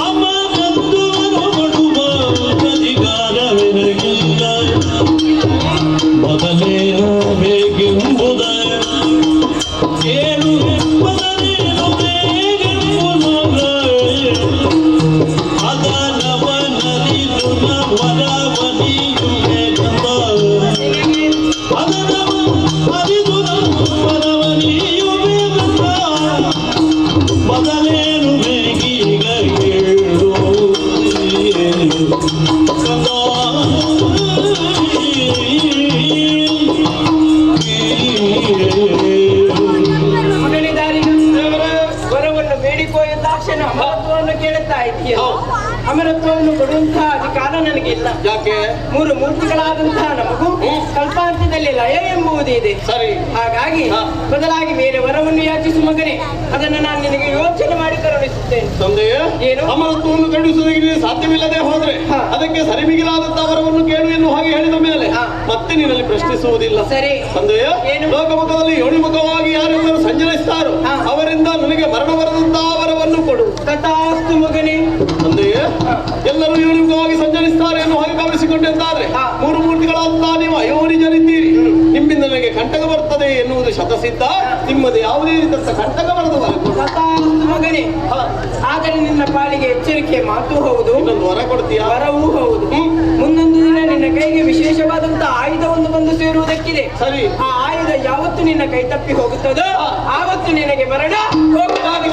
ಅಮರತ್ವವನ್ನು ಕೊಡುವ ಅಧಿಕಾರವೆನಗಿಲ್ಲ. ಮೊದಲೇನು ಬೇಕೆಂಬುದ ಕೇಳು, ಮೊದಲೇನು ಬೇಕೆಂಬುದ. ಅದನವನರಿದು ವರವನಿಯುವೆ ಅದನವ ಅರಿದು ವರವನಿಯುವೆ. ಮೊದಲೇನು ಬೇಕೀಗ ಕೇಳು ಕಂದ.
ಮಗನೇ ದಾರಿಗ, ವರವನ್ನು ಬೇಡಿಕೋ ಎಂದಾಕ್ಷಣ ಅಮರತ್ವವನ್ನು ಕೇಳುತ್ತಾ ಇದೆಯಲ್ಲ. ಅಮರತ್ವವನ್ನು ಕೊಡುವಂತಹ ಅಧಿಕಾರ ನನಗಿಲ್ಲ.
ಯಾಕೆ?
ಮೂರು ಮೂರ್ತಿಗಳಾದಂತಹ ನಮಗೂ ಕಲ್ಪಾಂತ್ಯದಲ್ಲಿ ಲಯ ಎಂಬುದು ಇದೆ. ಹಾಗಾಗಿ ಬದಲಾಗಿ ಬೇರೆ ವರವನ್ನು ಯಾಚಿಸು ಮಗನೇ. ಅದನ್ನು ನಾನು ನಿನಗೆ ಯೋಚನೆ ಮಾಡಿ ಕರುಣಿಸುತ್ತೇನೆ.
ತಂದೆಯೇ!
ಏನು?
ಅಮರತ್ವವನ್ನು ಕರುಣಿಸುವುದಕ್ಕೆ ನಿನಗೆ ಸಾಧ್ಯವಿಲ್ಲದೆ ಹೋದ್ರೆ ಅದಕ್ಕೆ ಸರಿಮಿಗಿಲಾದಂತಹ ವರವನ್ನು ಕೇಳು ಎನ್ನುವ ಹಾಗೆ ಹೇಳಿದ ಮೇಲೆ ಮತ್ತೆ ನಿನ್ನಲ್ಲಿ ಪ್ರಶ್ನಿಸುವುದಿಲ್ಲ. ತಂದೆಯೇ!
ಏನು?
ಲೋಕಮುಖದಲ್ಲಿ ಯೋನಿಮುಖವಾಗಿ ಯಾರೆಲ್ಲರೂ ಸಂಚರಿಸ್ತಾರೋ ಅವರಿಂದ ನನಗೆ ಮರಣ ಬರದಂತಹ ವರವನ್ನು ಕೊಡು.
ತಥಾಸ್ತು ಮಗನೇ.
ತಂದೆಯೇ, ಎಲ್ಲರೂ ಯೋನಿಮುಖವಾಗಿ ಸಂಚರಿಸ್ತಾರೆ ಎನ್ನುವ ಹಾಗೆ ಭಾವಿಸಿಕೊಂಡಿದ್ದಾರೆ. ಮೂರು ಮೂರ್ತಿಗಳಂತ ನೀವು ಅಯೋನಿಜರಿದ್ದೀರಿ. ನಿಮ್ಮಿಂದ ನನಗೆ ಕಂಟಕ ಬರ್ತದೆ ಎನ್ನುವುದು ಶತಸಿದ್ಧ. ನಿಮ್ಮದು ಯಾವುದೇ ರೀತಿಯ ಕಂಟಕ ಬರದು ವರ ಕೊಡು.
ತಥಾಸ್ತು ಮಗನೇ. ಆದರೆ ನಿನ್ನ ಪಾಲಿಗೆ ಎಚ್ಚರಿಕೆ ಮಾತು ಹೌದು.
ಇನ್ನೊಂದು ವರ ಕೊಡ್ತೀಯಾ?
ವರವೂ ಹೌದು. ಮುಂದೊಂದು ದಿನ ನಿನ್ನ ಕೈಗೆ ವಿಶೇಷವಾದಂತಹ ಆಯುಧವೊಂದು ಬಂದು ಸೇರುವುದಕ್ಕಿದೆ. ಆ ಆಯುಧ ಯಾವತ್ತು ನಿನ್ನ ಕೈ ತಪ್ಪಿ ಹೋಗುತ್ತದೋ ಆವತ್ತು ನಿನಗೆ ಮರಣ ಹೋಗುವಾಗ.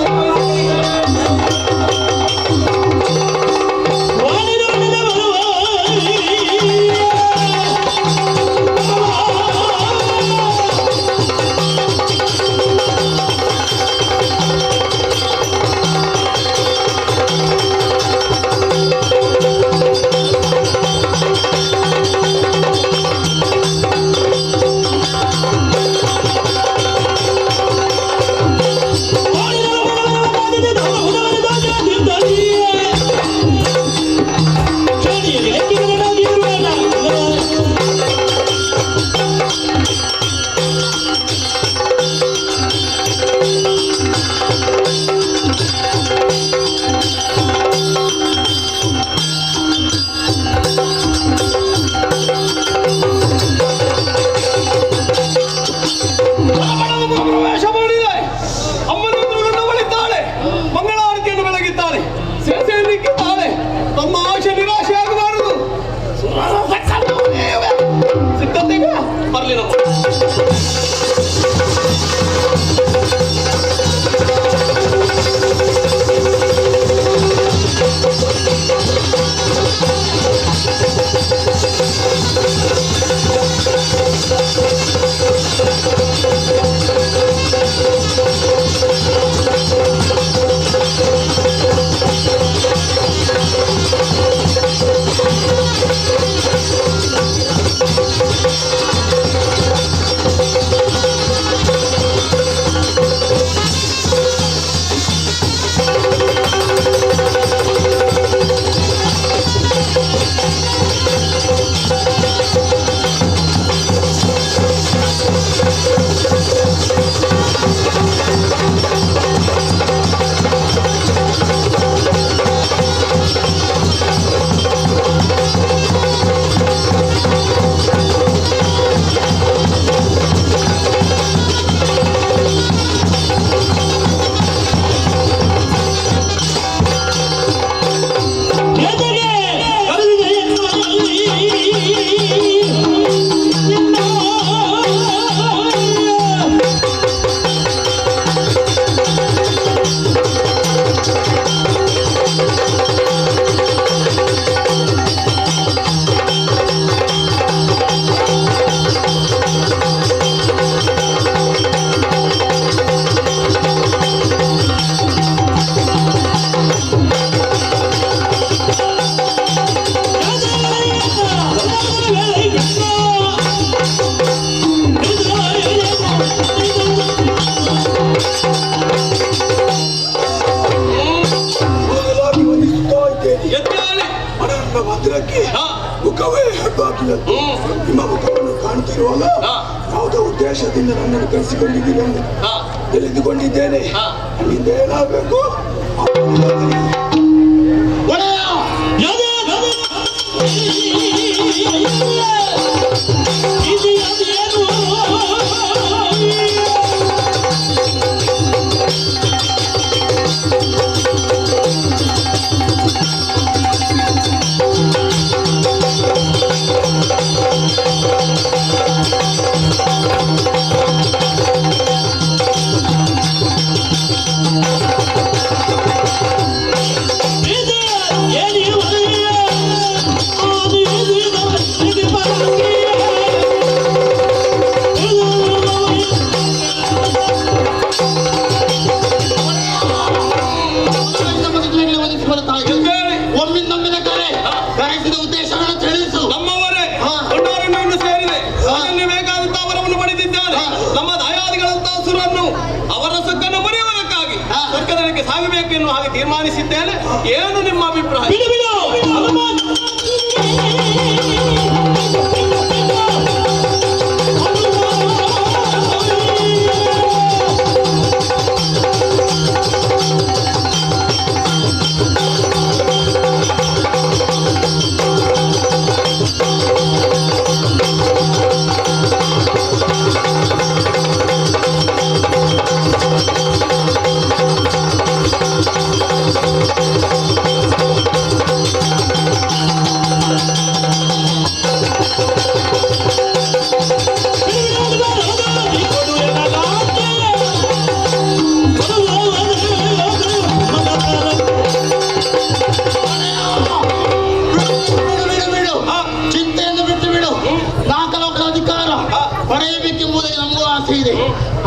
ವಾಣಿರೊಡನೆ ಬರುವ. ವಾಣಿರೊಡನೆ.
ಕಂಡ ಮಾತ್ರಕ್ಕೆ ಮುಖವೇ ಹೆಬ್ಬಾಗಿಲಂತೆ. ನಿಮ್ಮ ಮುಖವನ್ನು ಕಾಣ್ತಿರುವಾಗ ಯಾವುದೋ ಉದ್ದೇಶದಿಂದ ನನ್ನನ್ನು ಕರೆಸಿಕೊಂಡಿದ್ದೀರಿ ಎಂದು ತಿಳಿದುಕೊಂಡಿದ್ದೇನೆ. ಅಲ್ಲಿಂದ ಏನಾಗಬೇಕು?
ಒಡೆಯ!
ಒಮ್ಮಿಂದೊಮ್ಮಿನ ಕರೆ ಕರೆಸಿದ ಉದ್ದೇಶವನ್ನು ತಿಳಿಸು.
ನಮ್ಮವರೇ, ಕೊಂಡಾರಣ್ಯವನ್ನು ಸೇರಿದೆ. ಅದರಲ್ಲಿ ಬೇಕಾದಂತಹ ವರವನ್ನು ಪಡೆದಿದ್ದಾನೆ. ನಮ್ಮ ದಯಾದಿಗಳಂತಹ ಸುರನ್ನು ಅವರ ಸೊಕ್ಕನ್ನು ಮುರಿಯುವುದಕ್ಕಾಗಿ ಸ್ವರ್ಗದಕ್ಕೆ ಸಾಗಬೇಕು ಎನ್ನುವ ಹಾಗೆ ತೀರ್ಮಾನಿಸಿದ್ದೇನೆ. ಏನು ನಿಮ್ಮ ಅಭಿಪ್ರಾಯ?
ಬಿಡು ಬಿಡು ಹನುಮಾನ್.
ಬಿಡು ಬಿಡು ಬಿಡು, ಚಿಂತೆಯನ್ನು ಬಿಟ್ಟು ಬಿಡು. ನಾಲ್ಕು ಅಧಿಕಾರ ಪಡೆಯಬೇಕೆಂಬುದಕ್ಕೆ ನಮಗೂ ಆಸೆ ಇದೆ.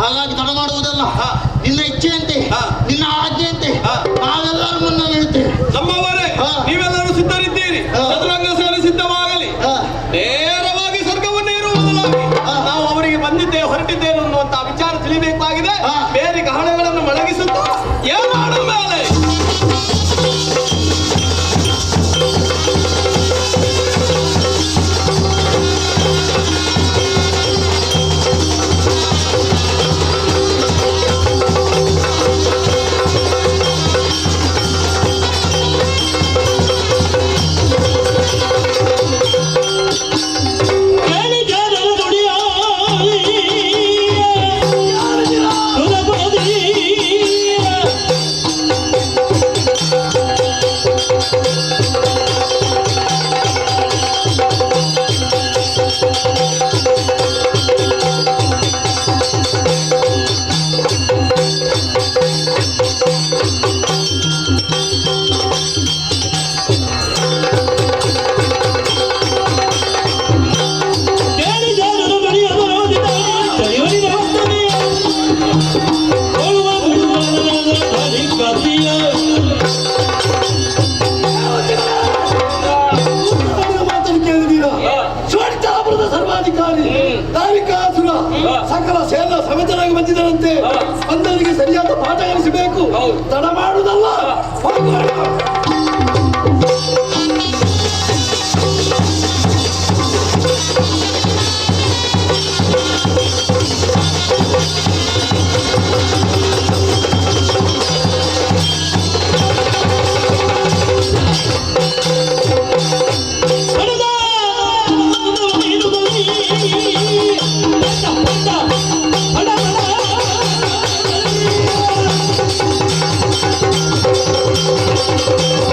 ಹಾಗಾಗಿ ತಡ ಮಾಡುವುದಲ್ಲ. ನಿನ್ನ ಇಚ್ಛೆಯಂತೆ, ನಿನ್ನ ಆಜ್ಞೆಯಂತೆ ನಾವೆಲ್ಲರೂ ಮುನ್ನ ನಿಲ್ಲುತ್ತೇವೆ.
ನಮ್ಮವರೇ, ನೀವೆಲ್ಲರೂ ಸಿದ್ಧರಿದ್ದೀರಿ. ಚದುರಂಗ ಸೇನೆ ಸಿದ್ಧವಾಗಲಿ. ನೇರವಾಗಿ ಸ್ವರ್ಗವನ್ನು ಇರುವ ಬದಲಾಗಿ ನಾವು ಅವರಿಗೆ ಬಂದಿದ್ದೇವೆ, ಹೊರಟಿದ್ದೇವೆ ಅನ್ನುವಂತಹ ವಿಚಾರ ತಿಳಿಬೇಕಾಗಿದೆ. ಬೇರೆ ಗಹಣಗಳನ್ನು ಮೊಳಗಿಸುತ್ತಾ ಏನಾಡು ಮೇಲೆ.
ಮಾಡಿದ ಮಾತನ್ನು ಕೇಳಿದೀರಾ? ಶ್ವೇತಾಪುರದ ಸರ್ವಾಧಿಕಾರಿ ತಾರಿಕಾಸುರ ಸಕಲ ಸೇನಾ ಸಮೇತನಾಗಿ ಬಂದಿದ್ದಾರಂತೆ. ಬಂದವರಿಗೆ ಸರಿಯಾದ ಪಾಠ ಕಲಿಸಬೇಕು. ತಡ ಮಾಡುವುದಲ್ಲ, ಹೋಗೋಣ.
ಿ.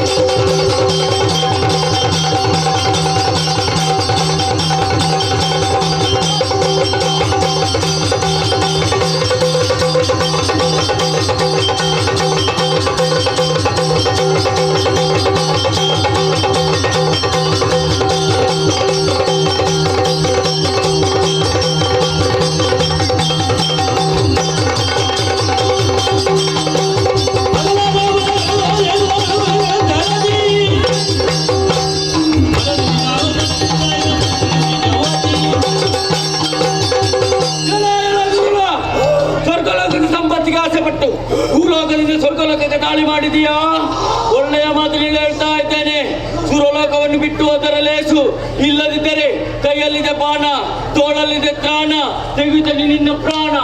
ಲೋಕವನ್ನು ಬಿಟ್ಟು ಹೋದರೆ ಲೇಸು, ಇಲ್ಲದಿದ್ದರೆ ಕೈಯಲ್ಲಿದೆ ಬಾಣ, ತೋಳಲ್ಲಿದೆ ತ್ರಾಣ, ತೆಗೆಯುತ್ತೇನೆ ನಿನ್ನ ಪ್ರಾಣ.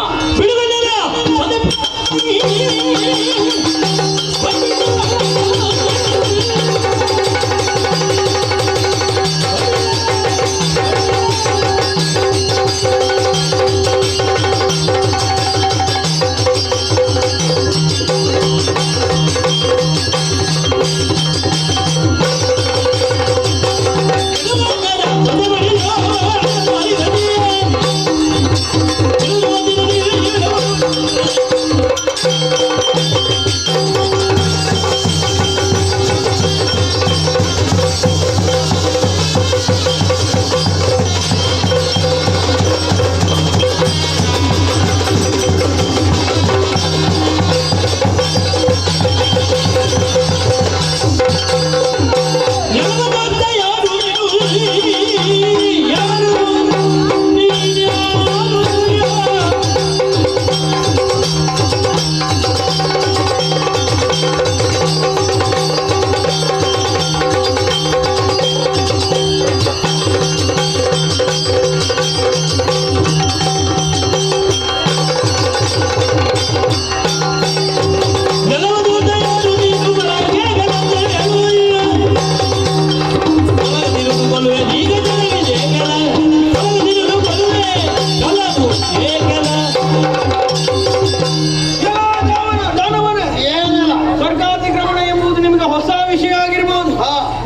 ಏನಲ್ಲ?
ಸ್ವರ್ಗಾತಿಕ್ರಮಣ ಎಂಬುದು ನಿಮಗೆ ಹೊಸ ವಿಷಯ ಆಗಿರ್ಬೋದು.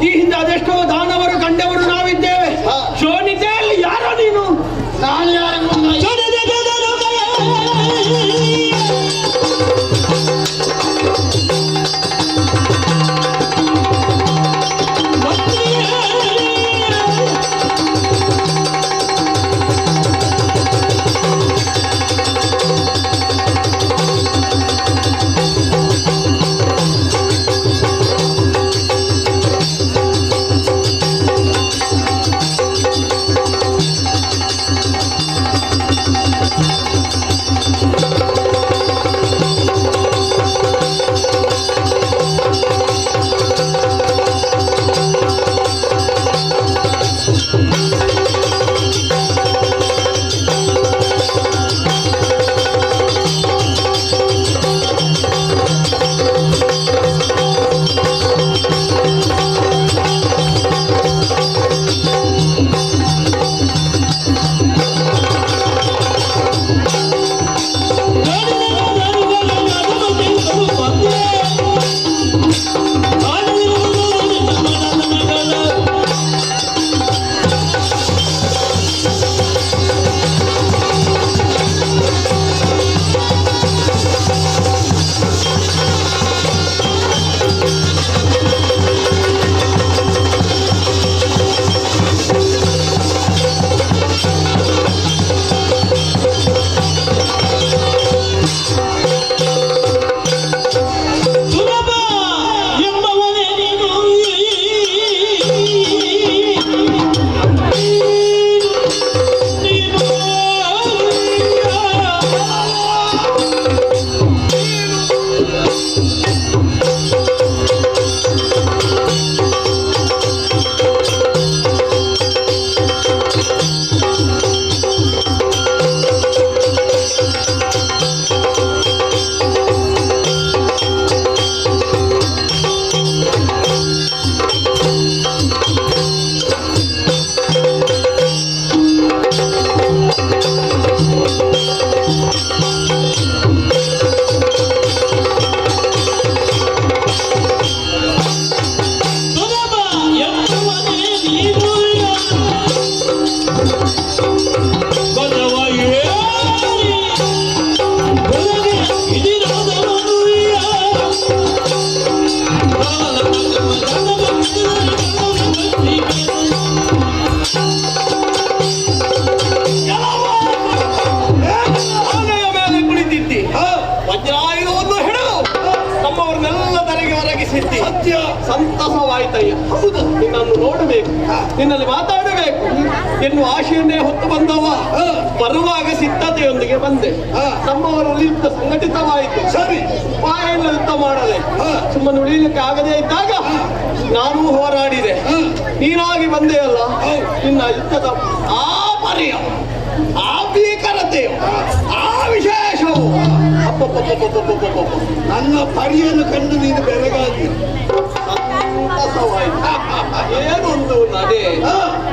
ಈ ಹಿಂದೆ ಅದೆಷ್ಟೋ ದಾನವರು ಕಂಡವರು ನಾವಿದ್ದೇವೆ. ಶೋಣಿತೆಯಲ್ಲಿ ಯಾರೋ ನೀನು?
ನಾನು ಯಾರೆಂಬುದು
ಆನೆಯ ಮೇಲೆ ಕುಳಿತಿದ್ದಿ, ವಜ್ರಾಯುಧವನ್ನು ಹಿಡಿದು ನಮ್ಮವರನ್ನೆಲ್ಲ ಧರೆಗೆ ಒರಗಿಸಿದ್ದಿ.
ಸತ್ಯ.
ಸಂತಸವಾಯ್ತಯ್ಯ. ಹೌದು, ನಿನ್ನನ್ನು ನೋಡಬೇಕು, ನಿನ್ನಲ್ಲಿ ಮಾತಾಡಬೇಕು. ಪಡೆಯಬೇಕು ಎನ್ನುವ ಆಶೆಯನ್ನೇ ಹೊತ್ತು ಬಂದವ. ಬರುವಾಗ ಸಿದ್ಧತೆಯೊಂದಿಗೆ ಬಂದೆ. ನಮ್ಮವರಲ್ಲಿ ಯುದ್ಧ ಸಂಘಟಿತವಾಯಿತು.
ಸರಿ.
ಬಾಯನ್ನು ಯುದ್ಧ ಮಾಡದೆ ಸುಮ್ಮನೆ ಉಳಿಯಲಿಕ್ಕೆ ಆಗದೇ ಇದ್ದಾಗ ನಾನೂ ಹೋರಾಡಿದೆ. ನೀನಾಗಿ ಬಂದೆಯಲ್ಲ, ನಿನ್ನ ಯುದ್ಧದ ಆ ಪರಿಯ, ಆ ಭೀಕರತೆಯು, ಆ ವಿಶೇಷವು ಅಪ್ಪಪ್ಪಪ್ಪಪ್ಪಪ್ಪಪ್ಪಪ್ಪ.
ನನ್ನ ಪರಿಯನ್ನು ಕಂಡು ನೀನು ಬೆರಗಾಗಿ
ಸಂತಸವಾಯಿತು. ಏನೊಂದು ನಡೆ!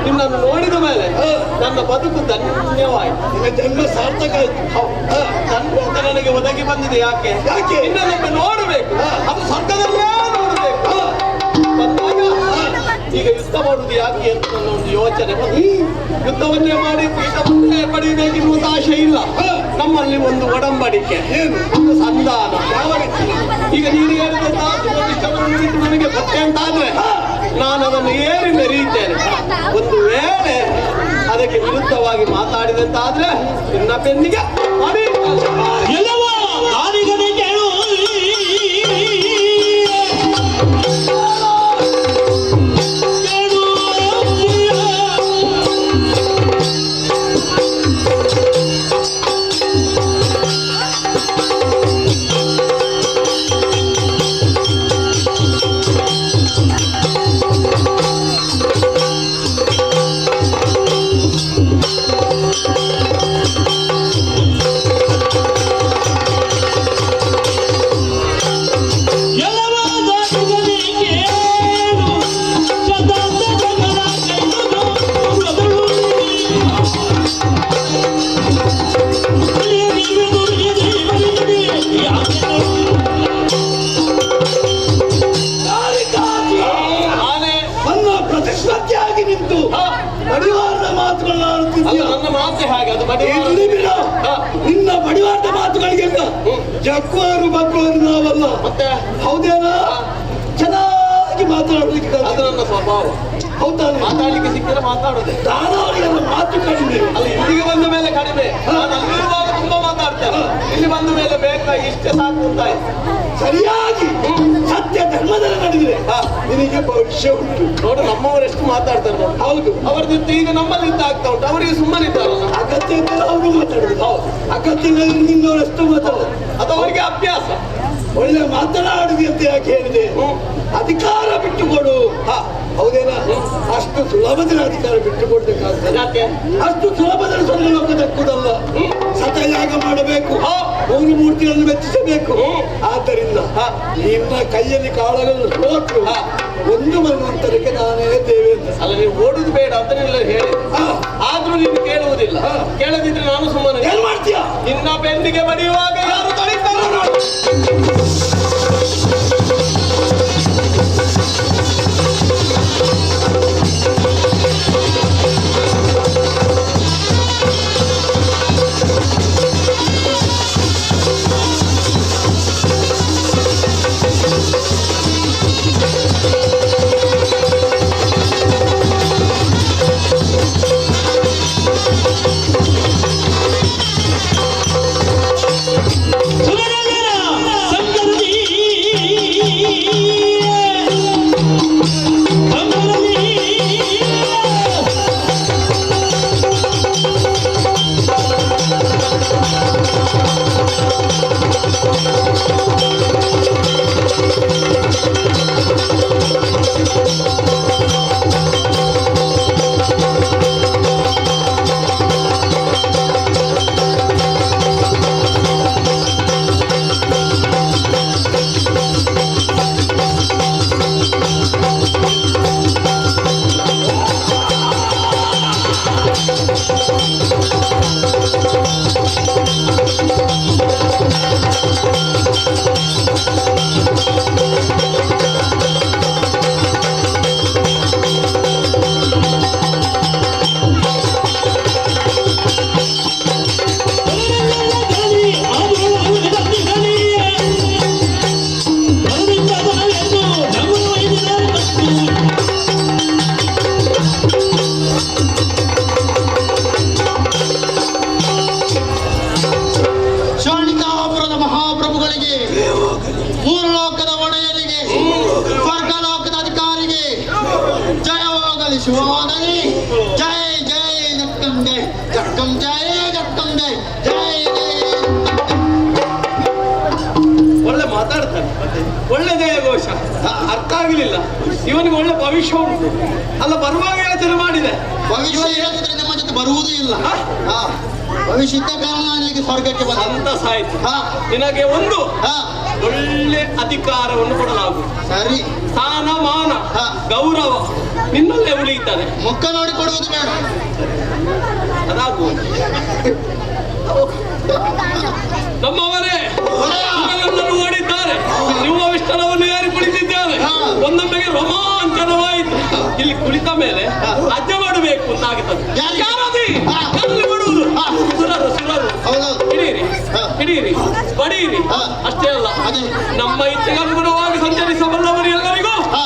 ನಿನ್ನನ್ನು ನೋಡಿದ ಮೇಲೆ ನನ್ನ ಬದುಕು ಧನ್ಯವಾಯಿತು.
ನಿನ್ನ ಜನ್ಮ ಸಾರ್ಥಕ ಆಯ್ತು.
ಧನ್ಯತೆ ನನಗೆ ಒದಗಿ ಬಂದಿದೆ. ಯಾಕೆ?
ಯಾಕೆ?
ನಿನ್ನನ್ನೊಮ್ಮೆ ನೋಡಬೇಕು, ಅದು ಸ್ವರ್ಗದಲ್ಲೇ ನೋಡಬೇಕು. ಬಂದಾಗ ಈಗ ಯುದ್ಧ ಮಾಡುವುದು ಯಾಕೆ ಅಂತ ನನ್ನ ಒಂದು ಯೋಚನೆ ಬಂತು. ಯುದ್ಧವನ್ನೇ ಮಾಡಿ ಪೀಠವನ್ನೇ ಪಡೆಯಬೇಕೆನ್ನುವಂತ ಆಶೆ ಇಲ್ಲ. ನಮ್ಮಲ್ಲಿ ಒಂದು ಒಡಂಬಡಿಕೆ, ಒಂದು ಸಂಧಾನ.
ಯಾವ ರೀತಿ?
ಈಗ ನೀನು ಹೇಳಿದಂತಹ ಸುಖವಿಷ್ಟವನ್ನು ಬಿಟ್ಟು ನನಗೆ ಕೊಟ್ಟೆ ಅಂತ ಆದ್ರೆ ನಾನು ಅದನ್ನು ಏರಿ ಮೆರೆಯುತ್ತೇನೆ. ಒಂದು ವೇಳೆ ಅದಕ್ಕೆ ವಿರುದ್ಧವಾಗಿ ಮಾತಾಡಿದಂತಾದ್ರೆ ನಿನ್ನ ಬೆನ್ನಿಗೆ ಹೊಡೆಯುತ್ತೇನೆ.
ಎಲ್ಲವ ದಾರಿಗನೇ ಕೇಳು. ಕೇಳು. ಎಲ್ಲವ ದಾರಿಗನೇ ಕೇಳು. ಶತಾಂತ ಜಗದ ಕೈದು ಮೊದಲು.
ನಾನೇ.
ನನ್ನ ಪ್ರತಿಷ್ಠತೆಯಾಗಿ ನಿಂತು ಬಡಿವಾರದ ಮಾತುಗಳನ್ನ
ಅಲ್ಲ,
ಆಡುತ್ತಿದ್ದೀಯ.
ನನ್ನ ಮಾತೆ ಹಾಗೆ ಅದು
ಈ
ಬಡಿವಾರ.
ದುಡಿಬಿಡ ನಿನ್ನ ಬಡಿವಾರದ ಮಾತುಗಳಿಗೆಲ್ಲ ಜಗ್ಗುವರು ಬಗ್ಗುವರು ನಾವಲ್ಲ.
ಮತ್ತೆ?
ಹೌದೇನಾ? ಚೆನ್ನಾಗಿ ಮಾತನಾಡಲಿಕ್ಕೆ
ಅದು
ಕಲಿತೆ.
ನನ್ನ ಸ್ವಭಾವ.
ಹೌದಾ?
ಮಾತಾಡ್ಲಿಕ್ಕೆ ಸಿಕ್ಕಿದ್ರೆ ಮಾತಾಡುದೆ.
ದಾನವರಿಗೆಲ್ಲ ಮಾತು ಕಡಿಮೆ.
ಅಲ್ಲ, ಇಲ್ಲಿಗೆ ಬಂದ ಮೇಲೆ ಕಡಿಮೆ. ನಾನು ಅಲ್ಲಿರುವಾಗ ತುಂಬಾ ಮಾತಾಡ್ತೇನೆ. ಇಲ್ಲಿ ಬಂದ ಮೇಲೆ ಬೇಕಾ, ಇಷ್ಟೇ ಸಾಕು ಅಂತ ಆಯ್ತು.
ಸರಿಯಾಗಿ ಸತ್ಯ ಧರ್ಮದಲ್ಲಿ ನಡೆದಿದೆ, ನಿನಗೆ ಭವಿಷ್ಯ ಉಂಟು.
ನೋಡು, ನಮ್ಮವರು ಎಷ್ಟು ಮಾತಾಡ್ತಾರೆ ನೋಡು.
ಹೌದು.
ಅವರದ್ದು ಈಗ ನಮ್ಮಲ್ಲಿ ಯುದ್ಧ ಆಗ್ತಾ ಉಂಟು, ಅವರಿಗೆ ಸುಮ್ಮನೆ ಇದ್ದಾರಲ್ಲ.
ಅಗತ್ಯ ಇದ್ದರೆ ಅವರು ಮಾತಾಡುದು.
ಹೌದು.
ಅಗತ್ಯ ಇಲ್ಲದ್ರೆ ನಿನ್ನವರಷ್ಟು ಮಾತಾಡುದು.
ಅದು ಅವರಿಗೆ ಅಭ್ಯಾಸ.
ಒಳ್ಳೆ ಮಾತನಾಡಿದೆ ಅಂತ ಯಾಕೆ ಹೇಳಿದೆ? ಅಧಿಕಾರ ಬಿಟ್ಟುಕೊಡು. ಹೌದೇನಾ? ಅಷ್ಟು ಸುಲಭದಲ್ಲಿ ಅಧಿಕಾರ ಬಿಟ್ಟು ಕೊಡ್ಬೇಕಾಗ್ತದೆ?
ಯಾಕೆ?
ಅಷ್ಟು ಸುಲಭದಲ್ಲಿ ಸ್ವರ್ಗಲೋಕ ದಕ್ಕುವುದಲ್ಲ. ಸತಯಾಗ ಮಾಡಬೇಕು, ಮೂರು ಮೂರ್ತಿಗಳನ್ನು ಮೆಚ್ಚಿಸಬೇಕು. ಆದ್ದರಿಂದ ನಿನ್ನ ಕೈಯಲ್ಲಿ ಕಾಳಗಳನ್ನು ಸೋತು ಒಂದು ಮನ್ವಂತರಕ್ಕೆ ನಾನೇ ದೇವೇಂದ್ರ.
ಅಲ್ಲ, ನೀವು ಓಡುದು ಬೇಡ ಅಂತ ನೀನು ಹೇಳಿ ಆದ್ರೂ ನೀನು ಕೇಳುವುದಿಲ್ಲ. ಕೇಳದಿದ್ರೆ ನಾನು ಸುಮ್ಮನೆ
ಏನ್ ಮಾಡ್ತೀಯಾ?
ನಿನ್ನ ಬೆನ್ನಿಗೆ ಬಡಿಯುವಾಗ ಯಾರು ತಡೀತಾರೋ ನೋಡು.
ಸುರನಗರ ಸಂಗತಿ.
ಶುಭವಾಗಲಿ, ಶುಭವಾಗಲಿ. ಜೈ ಜೈ ಜಕ್ಕಂ ಜೈ ಜಕ್ಕಂ, ಜೈ ಜಕ್ಕಂ ಜೈ ಜೈ ಜೈ.
ಒಳ್ಳೆ ಮಾತಾಡ್ತಾನೆ, ಒಳ್ಳೆ ಜಯಘೋಷ. ಅರ್ಥ ಆಗಲಿಲ್ಲ. ಇವನಿಗೆ ಒಳ್ಳೆ ಭವಿಷ್ಯ ಉಂಟು ಅಲ್ಲ? ಬರುವಾಗ ಯೋಚನೆ ಮಾಡಿದೆ.
ಭವಿಷ್ಯ ಇರದಿದ್ರೆ ನಮ್ಮ ಜೊತೆ ಬರುವುದೂ ಇಲ್ಲ. ಹಾ, ಭವಿಷ್ಯ ಇದ್ದ ಕಾರಣ ನಾನು ಇಲ್ಲಿಗೆ ಸ್ವರ್ಗಕ್ಕೆ ಬಂದ.
ಸಂತಸ ಆಯ್ತು.
ಹಾ.
ನಿನಗೆ ಒಂದು
ಹಾ
ಒಳ್ಳೆ ಅಧಿಕಾರವನ್ನು ಕೊಡಲಾಗುವುದು.
ಸರಿ.
ಸ್ಥಾನ ಮಾನ
ಹಾ.
ಗೌರವ ನಿನ್ನಲ್ಲೇ ಉಳಿಯುತ್ತದೆ.
ಮುಖ ನೋಡಿ ಕೊಡುವುದು ಬೇಡ.
ಅದಾಗುವುದು. ನಮ್ಮವರೇ ಎಲ್ಲರೂ ಓಡಿದ್ದಾರೆ. ನಿಮ್ಮ ವಿಷ್ಣವನ್ನು ಯಾರು ಕುಳಿತಿದ್ದಾರೆ. ಒಂದೊಮ್ಮೆಗೆ ರೋಮಾಂಚನವಾಯಿತು. ಇಲ್ಲಿ ಕುಳಿತ ಮೇಲೆ ಅಜ್ಜ ಮಾಡಬೇಕು ಅಂತ ಆಗುತ್ತದೆ.
ಯಾರಿಗೆ?
ಯಾರದಿ?
ಹಾ.
ಯಾರಲ್ಲಿ ಮಾಡುವುದು?
ಹಾ.
ಸುರರು, ಸುರರು.
ಹೌದೌದು.
ಹಿಡಿಯಿರಿ,
ಹಾ.
ಹಿಡಿಯಿರಿ, ಬಡಿಯಿರಿ.
ಹಾ.
ಅಷ್ಟೇ ಅಲ್ಲ,
ಅದೇ.
ನಮ್ಮ ಇಚ್ಛೆಗೆ ಅನುಗುಣವಾಗಿ ಸಂಚರಿಸಬಲ್ಲವರು ಎಲ್ಲರಿಗೂ
ಹಾ.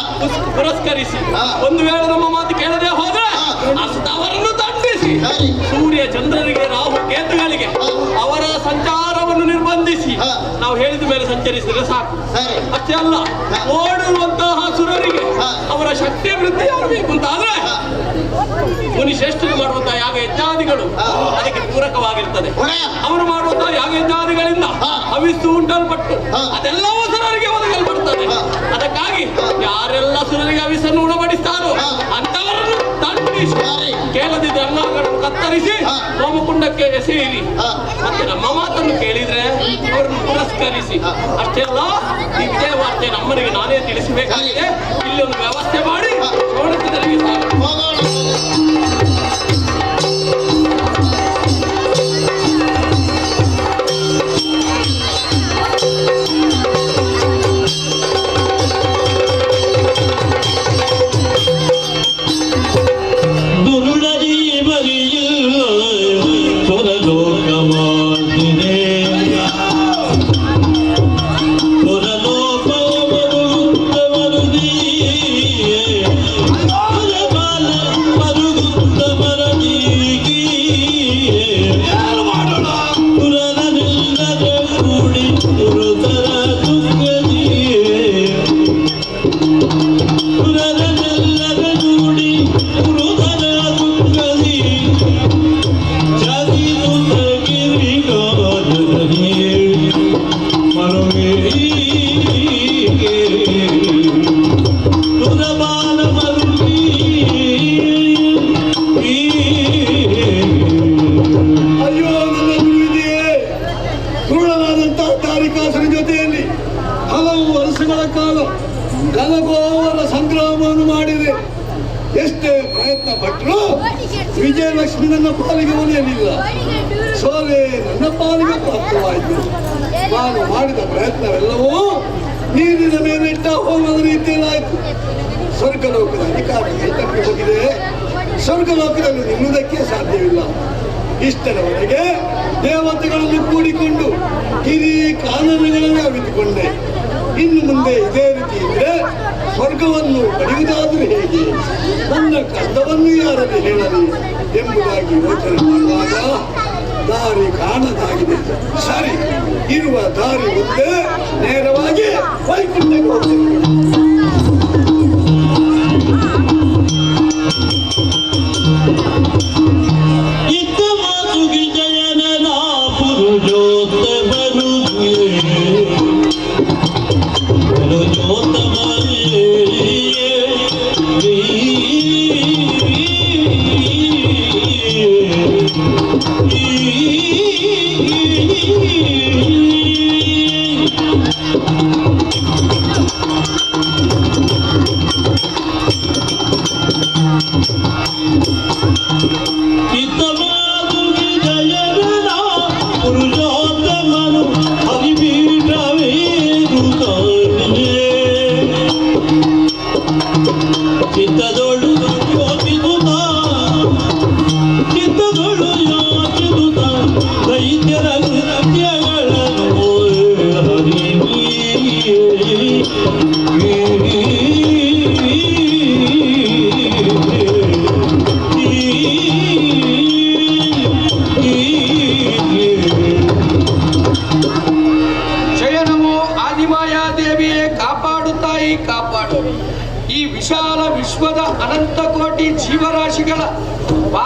ಪುರಸ್ಕರಿಸಿ,
ಹಾ.
ಒಂದು ವೇಳೆ ನಮ್ಮ ಮಾತು ಕೇಳದೆ ಹೋದ್ರೆ
ಹಾ.
ಅಂತವರನ್ನು ದಂಡಿಸಿ,
ಸರಿ.
ಸೂರ್ಯ ಚಂದ್ರರಿಗೆ, ರಾಹು ಕೇತುಗಳಿಗೆ
ಹಾ.
ಅವರ ಸಂಚಾರವನ್ನು ನಿರ್ಬಂಧಿಸಿ,
ಹಾ.
ನಾವು ಹೇಳಿದ ಮೇಲೆ ಸಂಚರಿಸಿದ್ರೆ ಸಾಕು.
ಸರಿ.
ಅಷ್ಟೇ ಅಲ್ಲ,
ಹಾ.
ಓಡುವಂತಹ ಸುರರಿಗೆ
ಹಾ.
ಅವರ ಶಕ್ತಿ ವೃದ್ಧಿ ಆಗಬೇಕು ಅಂತ ಆದ್ರೆ
ಹಾ.
ಮುನಿಶ್ರೇಷ್ಠರು ಮಾಡುವಂತಹ ಯಾಗ ಯಜ್ಞಾದಿಗಳು
ಹಾ.
ಅದಕ್ಕೆ ಪೂರಕವಾಗಿರ್ತದೆ.
ಒಡೆಯ.
ಅವರು ಮಾಡುವಂತಹ ಯಾಗ ಯಜ್ಞಾದಿಗಳಿಂದ
ಹಾ.
ಹವಿಸ್ಸು ಉಂಟಲ್ಪಟ್ಟು
ಹಾ.
ಅದೆಲ್ಲವೂ ಸುರರಿಗೆ ಒದಗಲ್ಪಡ್ತದೆ.
ಹಾ.
ಅದಕ್ಕಾಗಿ ಯಾರೆಲ್ಲ ಸುರರಿಗೆ ಹವಿಸ್ಸನ್ನು ಉಣಬಡಿಸ್ತಾರೋ
ಹಾ.
ಅಂತವರನ್ನು ದಂಡಿಸಿ,
ಸರಿ.
ಕೇಳದಿದ್ದ ಅಂಗಾಂಗಗಳನ್ನು ಕತ್ತರಿಸಿ
ಹಾ.
ಹೋಮಕುಂಡಕ್ಕೆ ಎಸೆಯಿರಿ.
ಹಾ.
ಮತ್ತೆ ನಮ್ಮ ಮಾತನ್ನು ಕೇಳಿದ್ರೆ ಅವರನ್ನು ಪುರಸ್ಕರಿಸಿ.
ಹಾ.
ಅಷ್ಟೇ ಅಲ್ಲ, ಈ ವಿಜಯ ವಾರ್ತೆ ನಮ್ಮನಿಗೆ ನಾನೇ ತಿಳಿಸಬೇಕಾಗಿದೆ. ಇಲ್ಲಿ ಒಂದು ವ್ಯವಸ್ಥೆ ಮಾಡಿ
ಹಾ.
ಶೋಣಿತರಿಗೆ ಸಾಕು.
ಹೋಗೋಣ.
ದುರುಳರಿ ಬರಿಯಿಲ್ಲ ಸುರಲೋಕವಾಸಿದೆ ಸುರಲೋಕ ಮರುಗುತ್ತ ಸುರಬಾಲ ಮರುಗುತ್ತ ಮರದೀಗಿ
ಏನು ಮಾಡೋಣ?
ಸುರರನೆಲ್ಲರ ಕೂಡಿ ಸುರುತರ ದುಃಖದಿಯೇ ಸುರರನೆಲ್ಲರ ಕೂಡಿ ಸುರುತರ ದುಃಖದಿ ಚದಿರುತ ಗಿರಿಗಾಜರೇ ಮರುಗೇ ಸುರಬಾಲ ಮರುಗೀ.
ಅಯ್ಯೋ ನನ್ನ ಗುರುವಿದೆಯೇ, ಕ್ರೂರನಾದಂತಹ ತಾರಿಕಾಸುರ ಜೊತೆಯಲ್ಲಿ ಹಲವು ವರ್ಷಗಳ ಕಾಲ ಘನಘೋರ ಸಂಗ್ರಾಮವನ್ನು ಮಾಡಿದೆ. ಎಷ್ಟೇ ಪ್ರಯತ್ನ ಪಟ್ಟರೂ ವಿಜಯಲಕ್ಷ್ಮಿ ನನ್ನ ಪಾಲಿಗೆ ಒಲಿಯಲಿಲ್ಲ. ಸೋಲೆ ನನ್ನ ಪಾಲಿಗೆ ಪ್ರಾಪ್ತವಾಯಿತು. ನಾನು ಮಾಡಿದ ಪ್ರಯತ್ನವೆಲ್ಲವೂ ನೀರಿನ ಮೇಲಿಟ್ಟ ಹೋಮದ ರೀತಿಯಲ್ಲಾಯಿತು. ಸ್ವರ್ಗಲೋಕದ ಅಧಿಕಾರ ಕೈ ತಪ್ಪಿ ಹೋಗಿದೆ. ಸ್ವರ್ಗಲೋಕದಲ್ಲಿ ನಿಲ್ಲುವುದಕ್ಕೆ ಸಾಧ್ಯವಿಲ್ಲ. ಇಷ್ಟರವರೆಗೆ ದೇವತೆಗಳನ್ನು ಕೂಡಿಕೊಂಡು ಹಿರಿ ಕಾನೂನುಗಳನ್ನು ಅವಿತುಕೊಂಡೆ. ಇನ್ನು ಮುಂದೆ ಇದೇ ರೀತಿ ಇದ್ರೆ ಸ್ವರ್ಗವನ್ನು ಪಡೆಯುವುದಾದರೂ ಹೇಗೆ? ನನ್ನ ಕಷ್ಟವನ್ನು ಯಾರಲ್ಲಿ ಹೇಳಲಿ ಎಂಬುದಾಗಿ ಯೋಚನೆ ಮಾಡುವಾಗ ದಾರಿ ಕಾಣದಾಗಿದೆ. ಸರಿ, ಇರುವ ದಾರಿ ಒಂದೇ, ನೇರವಾಗಿ ವೈಕುಂಠಕ್ಕೆ ಹೋಗ್ತೀನಿ.
ಇದ್ದ ಮಾತುಗೆ ಜಯನ ಪುರುಷೋತ್ತಮನು ಪುರುಷೋತ್ತಮನೇ.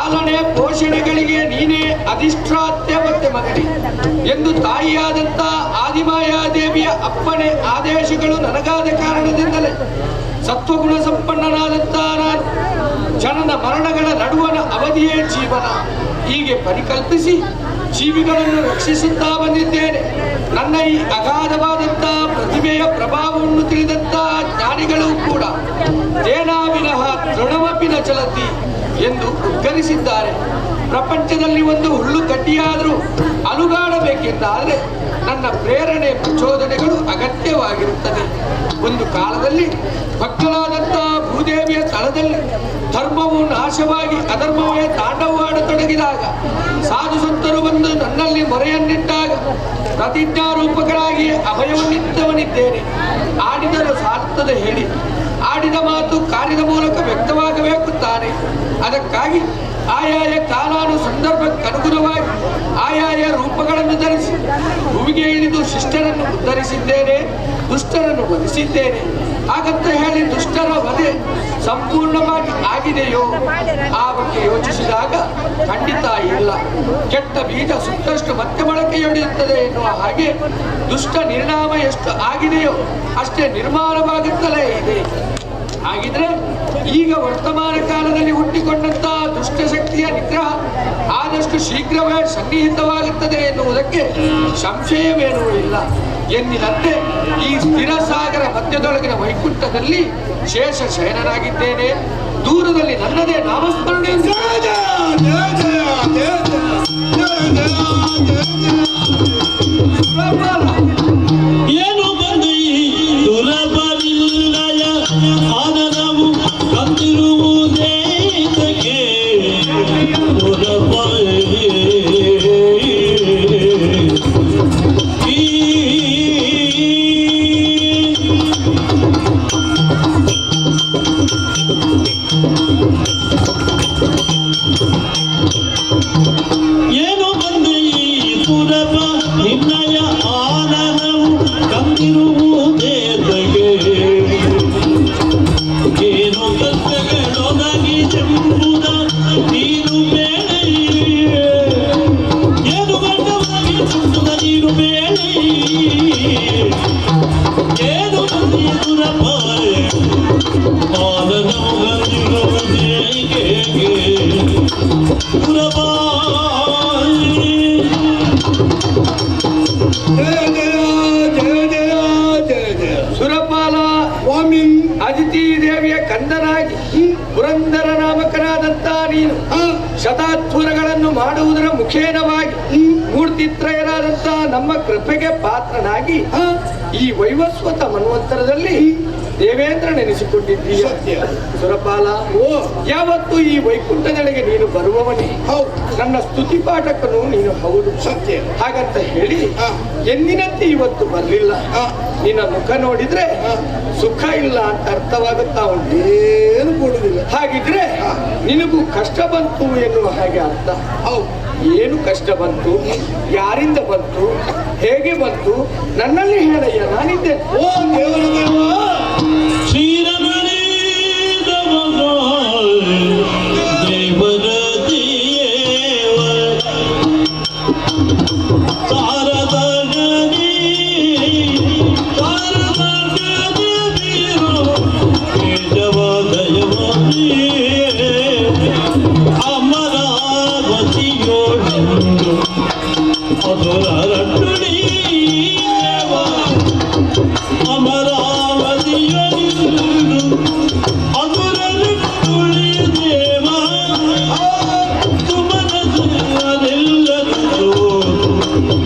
ಪಾಲನೆ ಪೋಷಣೆಗಳಿಗೆ ನೀನೇ ಅಧಿಷ್ಠಾತ್ಯವತ್ತೆ ಮಗನೇ ಎಂದು ತಾಯಿಯಾದಂಥ ಆದಿಮಾಯಾದೇವಿಯ ಅಪ್ಪಣೆ ಆದೇಶಗಳು ನನಗಾದ ಕಾರಣದಿಂದಲೇ ಸತ್ವಗುಣ ಸಂಪನ್ನನಾದಂಥ ನಾನು ಜನನ ಮರಣಗಳ ನಡುವಣ ಅವಧಿಯೇ ಜೀವನ ಹೀಗೆ ಪರಿಕಲ್ಪಿಸಿ ಜೀವಿಗಳನ್ನು ರಕ್ಷಿಸುತ್ತಾ ಬಂದಿದ್ದೇನೆ. ನನ್ನ ಈ ಅಗಾಧವಾದಂಥ ಪ್ರತಿಭೆಯ ಪ್ರಭಾವವನ್ನು ತಿಳಿದಂಥ ಜ್ಞಾನಿಗಳು ಕೂಡ ತೇನಾವಿನಃ ತೃಣಮಪಿ ನ ಚಲತಿ ಎಂದು ಉದ್ಗರಿಸಿದ್ದಾರೆ. ಪ್ರಪಂಚದಲ್ಲಿ ಒಂದು ಹುಲ್ಲು ಕಡ್ಡಿಯಾದರೂ ಅಲುಗಾಡಬೇಕೆಂದಾದರೆ ನನ್ನ ಪ್ರೇರಣೆ ಪ್ರಚೋದನೆಗಳು ಅಗತ್ಯವಾಗಿರುತ್ತದೆ. ಒಂದು ಕಾಲದಲ್ಲಿ ಭಕ್ತಳಾದಂಥ ಭೂದೇವಿಯ ಸ್ಥಳದಲ್ಲಿ ಧರ್ಮವು ನಾಶವಾಗಿ ಅಧರ್ಮವೇ ತಾಂಡವವಾಡತೊಡಗಿದಾಗ ಸಾಧು ಸಂತರು ಬಂದು ನನ್ನಲ್ಲಿ ಮೊರೆಯನ್ನಿಟ್ಟಾಗ ಪ್ರತಿಜ್ಞಾರೂಪಕರಾಗಿ ಅಭಯವನ್ನಿತ್ತವನಿದ್ದೇನೆ. ಆಡಿದರೂ ಸಾರ್ಥದ ಹೇಳಿ, ಆಡಿದ ಮಾತು ಕಾರ್ಯದ ಮೂಲಕ ವ್ಯಕ್ತವಾಗಬೇಕು ತಾನೆ. ಅದಕ್ಕಾಗಿ ಆಯಾಯ ಕಾಲಾನು ಸಂದರ್ಭಕ್ಕನುಗುಣವಾಗಿ ಆಯಾಯ ರೂಪಗಳನ್ನು ಧರಿಸಿ ಭೂಮಿಗೆ ಇಳಿದು ಶಿಷ್ಟರನ್ನು ಉದ್ಧರಿಸಿದ್ದೇನೆ, ದುಷ್ಟರನ್ನು ವಧಿಸಿದ್ದೇನೆ. ಹಾಗಂತ ಹೇಳಿ ದುಷ್ಟರ ವಧೆ ಸಂಪೂರ್ಣವಾಗಿ ಆಗಿದೆಯೋ ಆ ಬಗ್ಗೆ ಯೋಚಿಸಿದಾಗ ಖಂಡಿತ ಇಲ್ಲ. ಕೆಟ್ಟ ಬೀಜ ಸುತ್ತಷ್ಟು ಮತ್ತೆ ಮೊಳಕೆಯೊಡೆಯುತ್ತದೆ ಎನ್ನುವ ಹಾಗೆ ದುಷ್ಟ ನಿರ್ಣಾಮ ಎಷ್ಟು ಆಗಿದೆಯೋ ಅಷ್ಟೇ ನಿರ್ಮಾಣವಾಗುತ್ತಲೇ ಇದೆ. ಹಾಗಿದ್ರೆ ಈಗ ವರ್ತಮಾನ ಕಾಲದಲ್ಲಿ ಹುಟ್ಟಿಕೊಂಡಂತಹ ದುಷ್ಟಶಕ್ತಿಯ ನಿಗ್ರಹ ಆದಷ್ಟು ಶೀಘ್ರವೇ ಸನ್ನಿಹಿತವಾಗುತ್ತದೆ ಎನ್ನುವುದಕ್ಕೆ ಸಂಶಯವೇನೂ ಇಲ್ಲ. ಎಂದಿನಂತೆ ಈ ಸ್ಥಿರ ಸಾಗರ ಮಧ್ಯದೊಳಗಿನ ವೈಕುಂಠದಲ್ಲಿ ಶೇಷ ಶಯನನಾಗಿದ್ದೇನೆ. ದೂರದಲ್ಲಿ ನನ್ನದೇ ನಾಮಸ್ಮರಣೆ.
ಏನು ಬಂದು ದುರಬಲಿಲ್ಲಯ ಆನನವು ಕಂದಿರುವುದೇತಕ್ಕೆ ದುರಬಲಿ ಏನು ಬಂದು ಈ ಸುರಪ ನಿನ್ನಯ ಆನನವು ಕಂದಿರುವುದೇತಗೆ ಏನು ಕಷ್ಟಗಳೊದಗಿ ಚೆಂಬುದ ನೀನು ಬೇಳೆ ಏನು ಗಂಡವಾಗಿ ಚೆಂಬುದ ನೀನು ಬೇಳೆ ಏನು ಬಂದು ಈ ಸುರಪ ಆನನವು ಕಂದಿರುವುದೇಗೆ
ಜಯ ಜಯ ಜಯ ಜಯ ಜಯ ಜಯ
ಸುರಪಾಲ
ಸ್ವಾಮಿ.
ಅದಿತಿ ದೇವಿಯ ಕಂದನಾಗಿ ಪುರಂದರ ನಾಮಕನಾದಂತ ನೀನು ಶತಾತ್ವರಗಳನ್ನು ಮಾಡುವುದರ ಮುಖೇನವಾಗಿ ಮೂರ್ತಿತ್ರಯರಾದಂತ ನಮ್ಮ ಕೃಪೆಗೆ ಪಾತ್ರನಾಗಿ ಈ ವೈವಸ್ವತ ಮನ್ವಂತರದಲ್ಲಿ ದೇವೇಂದ್ರ ನೆನೆಸಿಕೊಂಡಿದ್ದೀಯ.
ಸತ್ಯ.
ಸುರಪಾಲ, ಯಾವತ್ತು ಈ ವೈಕುಂಠದೆಡೆಗೆ ನೀನು ಬರುವವನೇ.
ಹೌದು.
ನನ್ನ ಸ್ತುತಿ ಪಾಠಕನು ನೀನು. ಹೌದು,
ಸತ್ಯ.
ಹಾಗಂತ ಹೇಳಿ ಎಂದಿನಂತೆ ಇವತ್ತು ಬರಲಿಲ್ಲ. ನಿನ್ನ ಮುಖ ನೋಡಿದ್ರೆ ಸುಖ ಇಲ್ಲ ಅಂತ ಅರ್ಥವಾಗುತ್ತಾ ಉಂಟು.
ಏನು ಕೊಡುದಿಲ್ಲ.
ಹಾಗಿದ್ರೆ ನಿನಗೂ ಕಷ್ಟ ಬಂತು ಎನ್ನುವ ಹಾಗೆ ಅರ್ಥ.
ಹೌದು.
ಏನು ಕಷ್ಟ ಬಂತು, ಯಾರಿಂದ ಬಂತು, ಹೇಗೆ ಬಂತು, ನನ್ನಲ್ಲಿ ಹೇಳಯ್ಯ, ನಾನಿದ್ದೇನೆ.
ಓ ದೇವರ ದೇವ.
ಶ್ರೀರಮಣಿ ದೇವರ ದೇವ ಶಾರದಗನಿ ಶಾರದಗನಿ ಕೇಶವ ದಯವತಿ ಅಮರಾವತಿಯೋಳು ಅಸುರರಟ್ಟುಳಿ ದೇವ ಅಮರಾವತಿಯೊಳು ಅಸುರರಟ್ಟುಳಿ ದೇವ ಸುಮನಸರೆಲ್ಲರೂ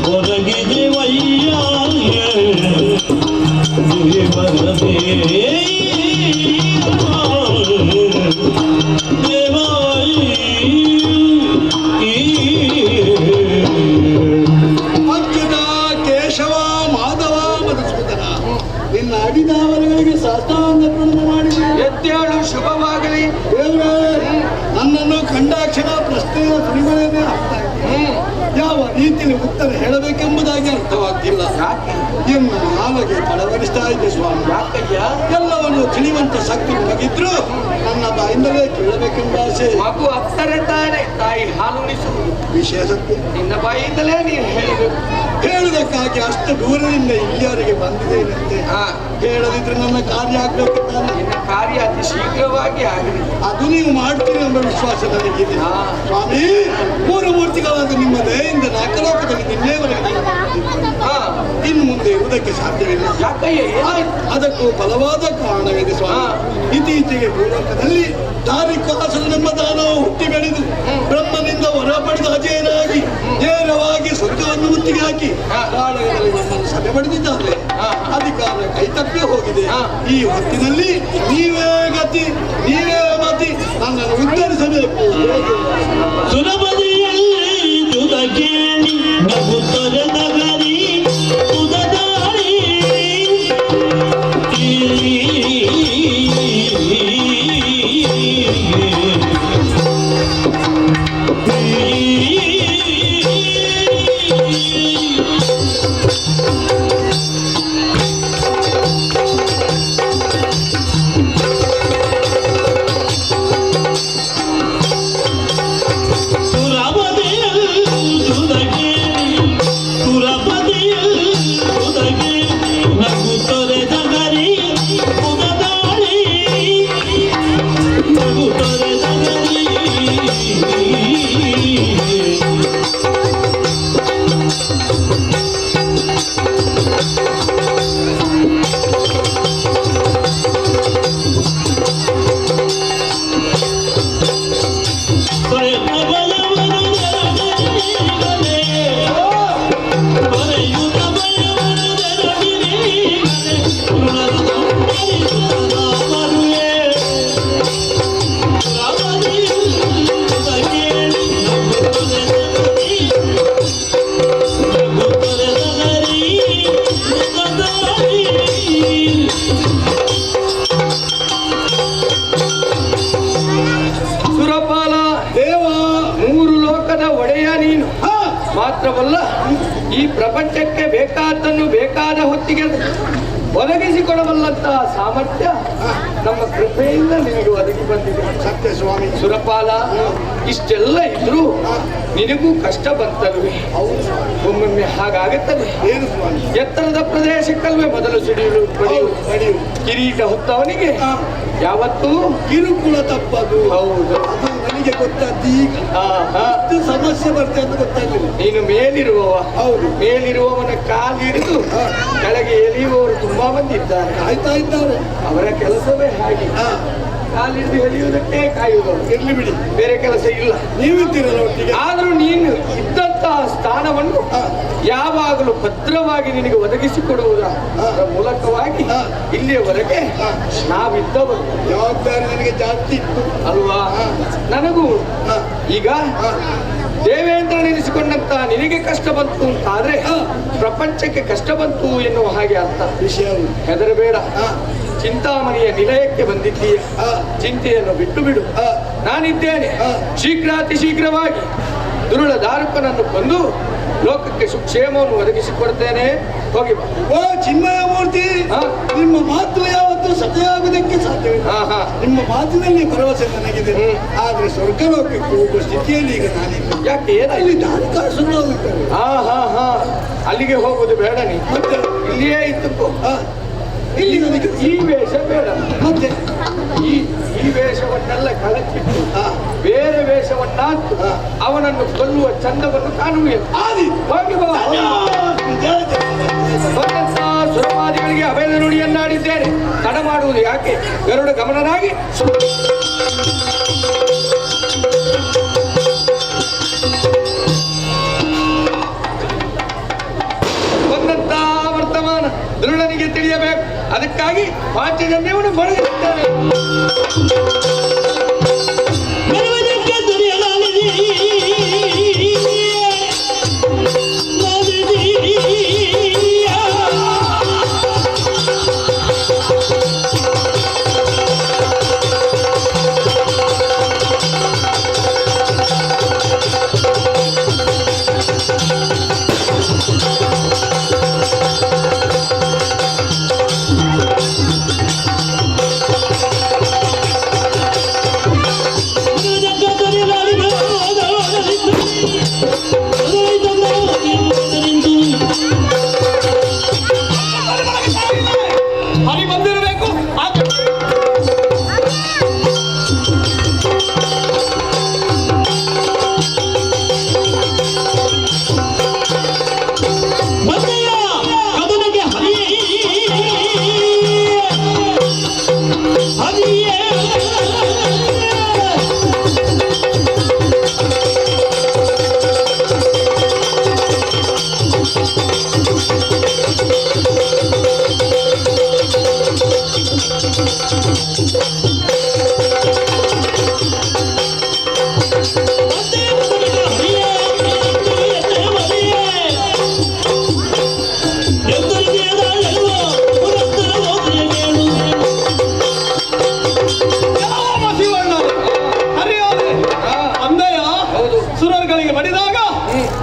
ಹೊರಗಿದೆ ವಯ್ಯ ದೇವರ ದೇವ
ಅಚ್ಯುತ ಕೇಶವ ಮಾಧವ ಮಧುಸೂದನ, ನಿನ್ನ ಅಡಿದಾವಲಗಳಿಗೆ ಸಾಷ್ಟಾಂಗ ಪ್ರಣಾಮ ಮಾಡಿದೆ.
ಎದ್ದೇಳು, ಶುಭವಾಗಲಿ.
ದೇವರೇ, ನನ್ನನ್ನು ಕಂಡಾಕ್ಷಣ ಪ್ರಶ್ನೆಯ ಸುರಿಮಳೆಯನ್ನೇ ಹಾಕ್ತಾ ಇದ್ದೀಯ. ಯಾವ ರೀತಿ ರೀತಿಯಲ್ಲಿ ಉತ್ತರ ಹೇಳಬೇಕೆಂಬುದಾಗಿ ಅರ್ಥವಾಗ್ತಿಲ್ಲ.
ಯಾಕೆ?
ಎನ್ನ ನಾಲಿಗೆ ತಡವರಿಸ್ತಾ ಇದೆ ಸ್ವಾಮಿ.
ಯಾಕಯ್ಯ?
ಎಲ್ಲವನ್ನು ತಿಳಿಯುವಂತ ಶಕ್ತಿ ನಿಮಗಿದ್ರು ನನ್ನ ಬಾಯಿಂದಲೇ ಕೇಳಬೇಕೆಂಬ ಆಸೆ.
ಮಗು ಅತ್ತರೆ ತಾನೆ ತಾಯಿ ಹಾಲುಣಿಸುವುದು.
ವಿಶೇಷತೆ
ನಿನ್ನ ಬಾಯಿಂದಲೇ ನೀನು ಹೇಳಬೇಕು.
ಹೇಳುವುದಕ್ಕಾಗಿ ಅಷ್ಟು ದೂರದಿಂದ ಇಲ್ಲಿಯವರೆಗೆ ಬಂದಿದ್ದೇನಂತೆ. ಹೇಳದಿದ್ರೆ ನನ್ನ ಕಾರ್ಯ ಆಗ್ಬೇಕು ತಾನೆ.
ನಿನ್ನ ಕಾರ್ಯ ಅತಿ ಶೀಘ್ರವಾಗಿ ಆಗಲಿ.
ಅದು ನೀವು ಮಾಡ್ತೀರಿ ಎಂಬ ವಿಶ್ವಾಸ ನನಗಿದೆ. ಸ್ವಾಮಿ, ಮೂರು ಮೂರ್ತಿಗಳಾದ ನಿಮ್ಮ ದಯೆಯಿಂದ ನಾಲ್ಕಲೋಕದಲ್ಲಿ ನಿನ್ನೆವರೆಗೆ ನಾನು ಬಂದಿದ್ದೇನೆ. ಇನ್ನು ಮುಂದೆ ಇರುವುದಕ್ಕೆ ಸಾಧ್ಯವಿಲ್ಲ.
ಯಾಕಯ್ಯ, ಏನಾಯ್ತು?
ಅದಕ್ಕೂ ಬಲವಾದ ಕಾರಣವಿದೆ ಸ್ವಾಮಿ. ಇತ್ತೀಚೆಗೆ ಭೂಲೋಕದಲ್ಲಿ ದಾರಿಕಾಸುರನೆಂಬ ದಾನವ ಹುಟ್ಟಿ ಬೆಳೆದು ಬ್ರಹ್ಮನಿಂದ ವರ ಪಡೆದು ಅಜೇಯನಾಗಿ ನೇರವಾಗಿ ಸ್ವರ್ಗವನ್ನು ಮುತ್ತಿಗೆ ಹಾಕಿ ಕಾಳಗದಲ್ಲಿ ನಮ್ಮನ್ನು ಸಭೆ ಪಡೆದಿದ್ದಾರೆ. ಅಧಿಕಾರ ಕೈತಪ್ಪಿ ಹೋಗಿದೆ. ಈ ಹೊತ್ತಿನಲ್ಲಿ ನೀವೇ ಗತಿ, ನೀವೇ ಮತಿ, ನನ್ನನ್ನು ಉದ್ಧರಿಸಬೇಕು.
ಸುರಪದಿಯಲ್ಲಿ ತುದ ಕೇಳಿ ನಗುತ್ತರೆ ನಗರಿ ತುದದಾರಿ.
ಸುರಪಾಲ
ದೇವ,
ಮೂರು ಲೋಕದ ಒಡೆಯ ನೀನು. ಮಾತ್ರವಲ್ಲ, ಈ ಪ್ರಪಂಚಕ್ಕೆ ಬೇಕಾದ್ದನ್ನು ಬೇಕಾದ ಹೊತ್ತಿಗೆ ಒದಗಿಸಿಕೊಡಬಲ್ಲಂತಹ ಸಾಮರ್ಥ್ಯ ನಮ್ಮ ಕೃಪೆಯಿಂದ ನಿನಗೆ ಒದಗಿ ಬಂದಿದೆ.
ಸತ್ಯ ಸ್ವಾಮಿ.
ಸುರಪಾಲ, ಇಷ್ಟೆಲ್ಲ ಇದ್ರೂ ನಿನಗೂ ಕಷ್ಟ ಬಂತಲ್ವೇ?
ಹೌದು ಸ್ವಾಮಿ.
ಒಮ್ಮೊಮ್ಮೆ ಹಾಗಾಗುತ್ತದೆ.
ಏನು ಸ್ವಾಮಿ?
ಎತ್ತರದ ಪ್ರದೇಶಕ್ಕಲ್ವೇ ಮೊದಲು ಸಿಡಿಯಲು ಬಡಿಯುವುದು.
ಬಡಿಯುವುದು.
ಕಿರೀಟ ಹೊತ್ತವನಿಗೆ ಯಾವತ್ತೂ
ಕಿರುಕುಳ ತಪ್ಪದು.
ಹೌದು.
ಅದು ನನಗೆ ಗೊತ್ತಾದ್ದು ಈಗ. ಅಷ್ಟು ಸಮಸ್ಯೆ ಬರ್ತದೆ ಅಂತ ಗೊತ್ತಾಗ್ಲಿಲ್ಲ.
ನೀನು ಮೇಲಿರುವವ.
ಹೌದು.
ಮೇಲಿರುವವನ ಕಾಲಿಡಿದು ಕೆಳಗೆ ಎಳೆಯುವವರು ತುಂಬಾ ಮಂದಿ ಇದ್ದಾರೆ.
ಕಾಯ್ತಾ ಇದ್ದಾರೆ.
ಅವರ ಕೆಲಸವೇ ಹಾಗೆ. ಕಾಲಿಡಿದು ಎಳೆಯುವುದಕ್ಕೆ ಕಾಯುವುದು.
ಇರ್ಲಿ ಬಿಡಿ.
ಬೇರೆ ಕೆಲಸ ಇಲ್ಲ.
ನೀವಿದ್ದೀರಲ್ಲ ಒಟ್ಟಿಗೆ.
ಆದ್ರೂ ನೀನು ಇದ್ದಂತಹ ಸ್ಥಾನವನ್ನು ಯಾವಾಗಲೂ ಭದ್ರವಾಗಿ ನಿನಗೆ ಒದಗಿಸಿಕೊಡುವುದರ ಮೂಲಕವಾಗಿ ಇಲ್ಲಿಯವರೆಗೆ ನಾವಿದ್ದವರು.
ಜವಾಬ್ದಾರಿ ನನಗೆ ಜಾಸ್ತಿ ಇತ್ತು
ಅಲ್ವಾ? ನನಗೂ ಈಗ ದೇವೇಂದ್ರನೆನಿಸಿಕೊಂಡಂತ ನಿನಗೆ ಕಷ್ಟ ಬಂತು ಅಂತಾದ್ರೆ ಪ್ರಪಂಚಕ್ಕೆ ಕಷ್ಟ ಬಂತು ಎನ್ನುವ ಹಾಗೆ ಅರ್ಥ.
ವಿಷಯ
ಹೆದರಬೇಡ. ಚಿಂತಾಮಣಿಯ ನಿಲಯಕ್ಕೆ ಬಂದಿದ್ದೀಯ. ಚಿಂತೆಯನ್ನು ಬಿಟ್ಟು ಬಿಡು. ನಾನಿದ್ದೇನೆ. ಶೀಘ್ರಾತಿ ಶೀಘ್ರವಾಗಿ ದುರುಳ ದಾರುಕನನ್ನು ಕೊಂದು ಲೋಕಕ್ಕೆ ಸುಕ್ಷೇಮವನ್ನು ಒದಗಿಸಿಕೊಡ್ತೇನೆ. ಹೋಗಿ ಬಾ.
ಓ ಚಿನ್ಮಯ ಮೂರ್ತಿ, ನಿಮ್ಮ ಮಾತು ಯಾವತ್ತೂ ಸತ್ಯವಾಗುವುದಕ್ಕೆ ಸಾಧ್ಯವಿಲ್ಲ. ನಿಮ್ಮ ಮಾತಿನಲ್ಲಿ ಭರವಸೆ ನನಗಿದೆ. ಆದ್ರೆ ಸ್ವರ್ಗಲೋಕಕ್ಕೆ ಹೋಗುವ ಸ್ಥಿತಿಯಲ್ಲಿ ಈಗ ನಾನಿಲ್ಲ.
ಯಾಕೆ?
ಅಲ್ಲಿ ದಾರುಕಾಸುರರು ಹೋಗುತ್ತಾರೆ.
ಹಾ ಹಾ ಹಾ ಅಲ್ಲಿಗೆ ಹೋಗುವುದು ಬೇಡ. ನೀ
ಮತ್ತೆ
ಇಲ್ಲಿಯೇ ಇದ್ದುಕೋ.
ಇಲ್ಲಿ ನನಗೆ
ಈ ವೇಷ ಬೇಡ.
ಮತ್ತೆ
ಈ ಈ ವೇಷವನ್ನೆಲ್ಲ ಕಳಚಿಟ್ಟು ಬೇರೆ ವೇಷವನ್ನಾತು ಅವನನ್ನು ಕೊಲ್ಲುವ ಚಂದವನ್ನು ಕಾಣುವೆ. ಹೋಗಿ ಬಾ. ಬಂದಂತಹ ಸುರವಾದಿಗಳಿಗೆ ಅಭಯದ ನುಡಿಯನ್ನಾಡಿದ್ದೇನೆ. ತಡ ಮಾಡುವುದು ಯಾಕೆ? ಗರುಡ ಗಮನನಾಗಿ ಬಂದಂತಹ ವರ್ತಮಾನ ದುರುಳನಿಗೆ ತಿಳಿಯಬೇಕು. ಅದಕ್ಕಾಗಿ ಪಾಂಚಜನ್ಯವನ್ನು ಬರೆದಿದ್ದಾನೆ.
ಿ.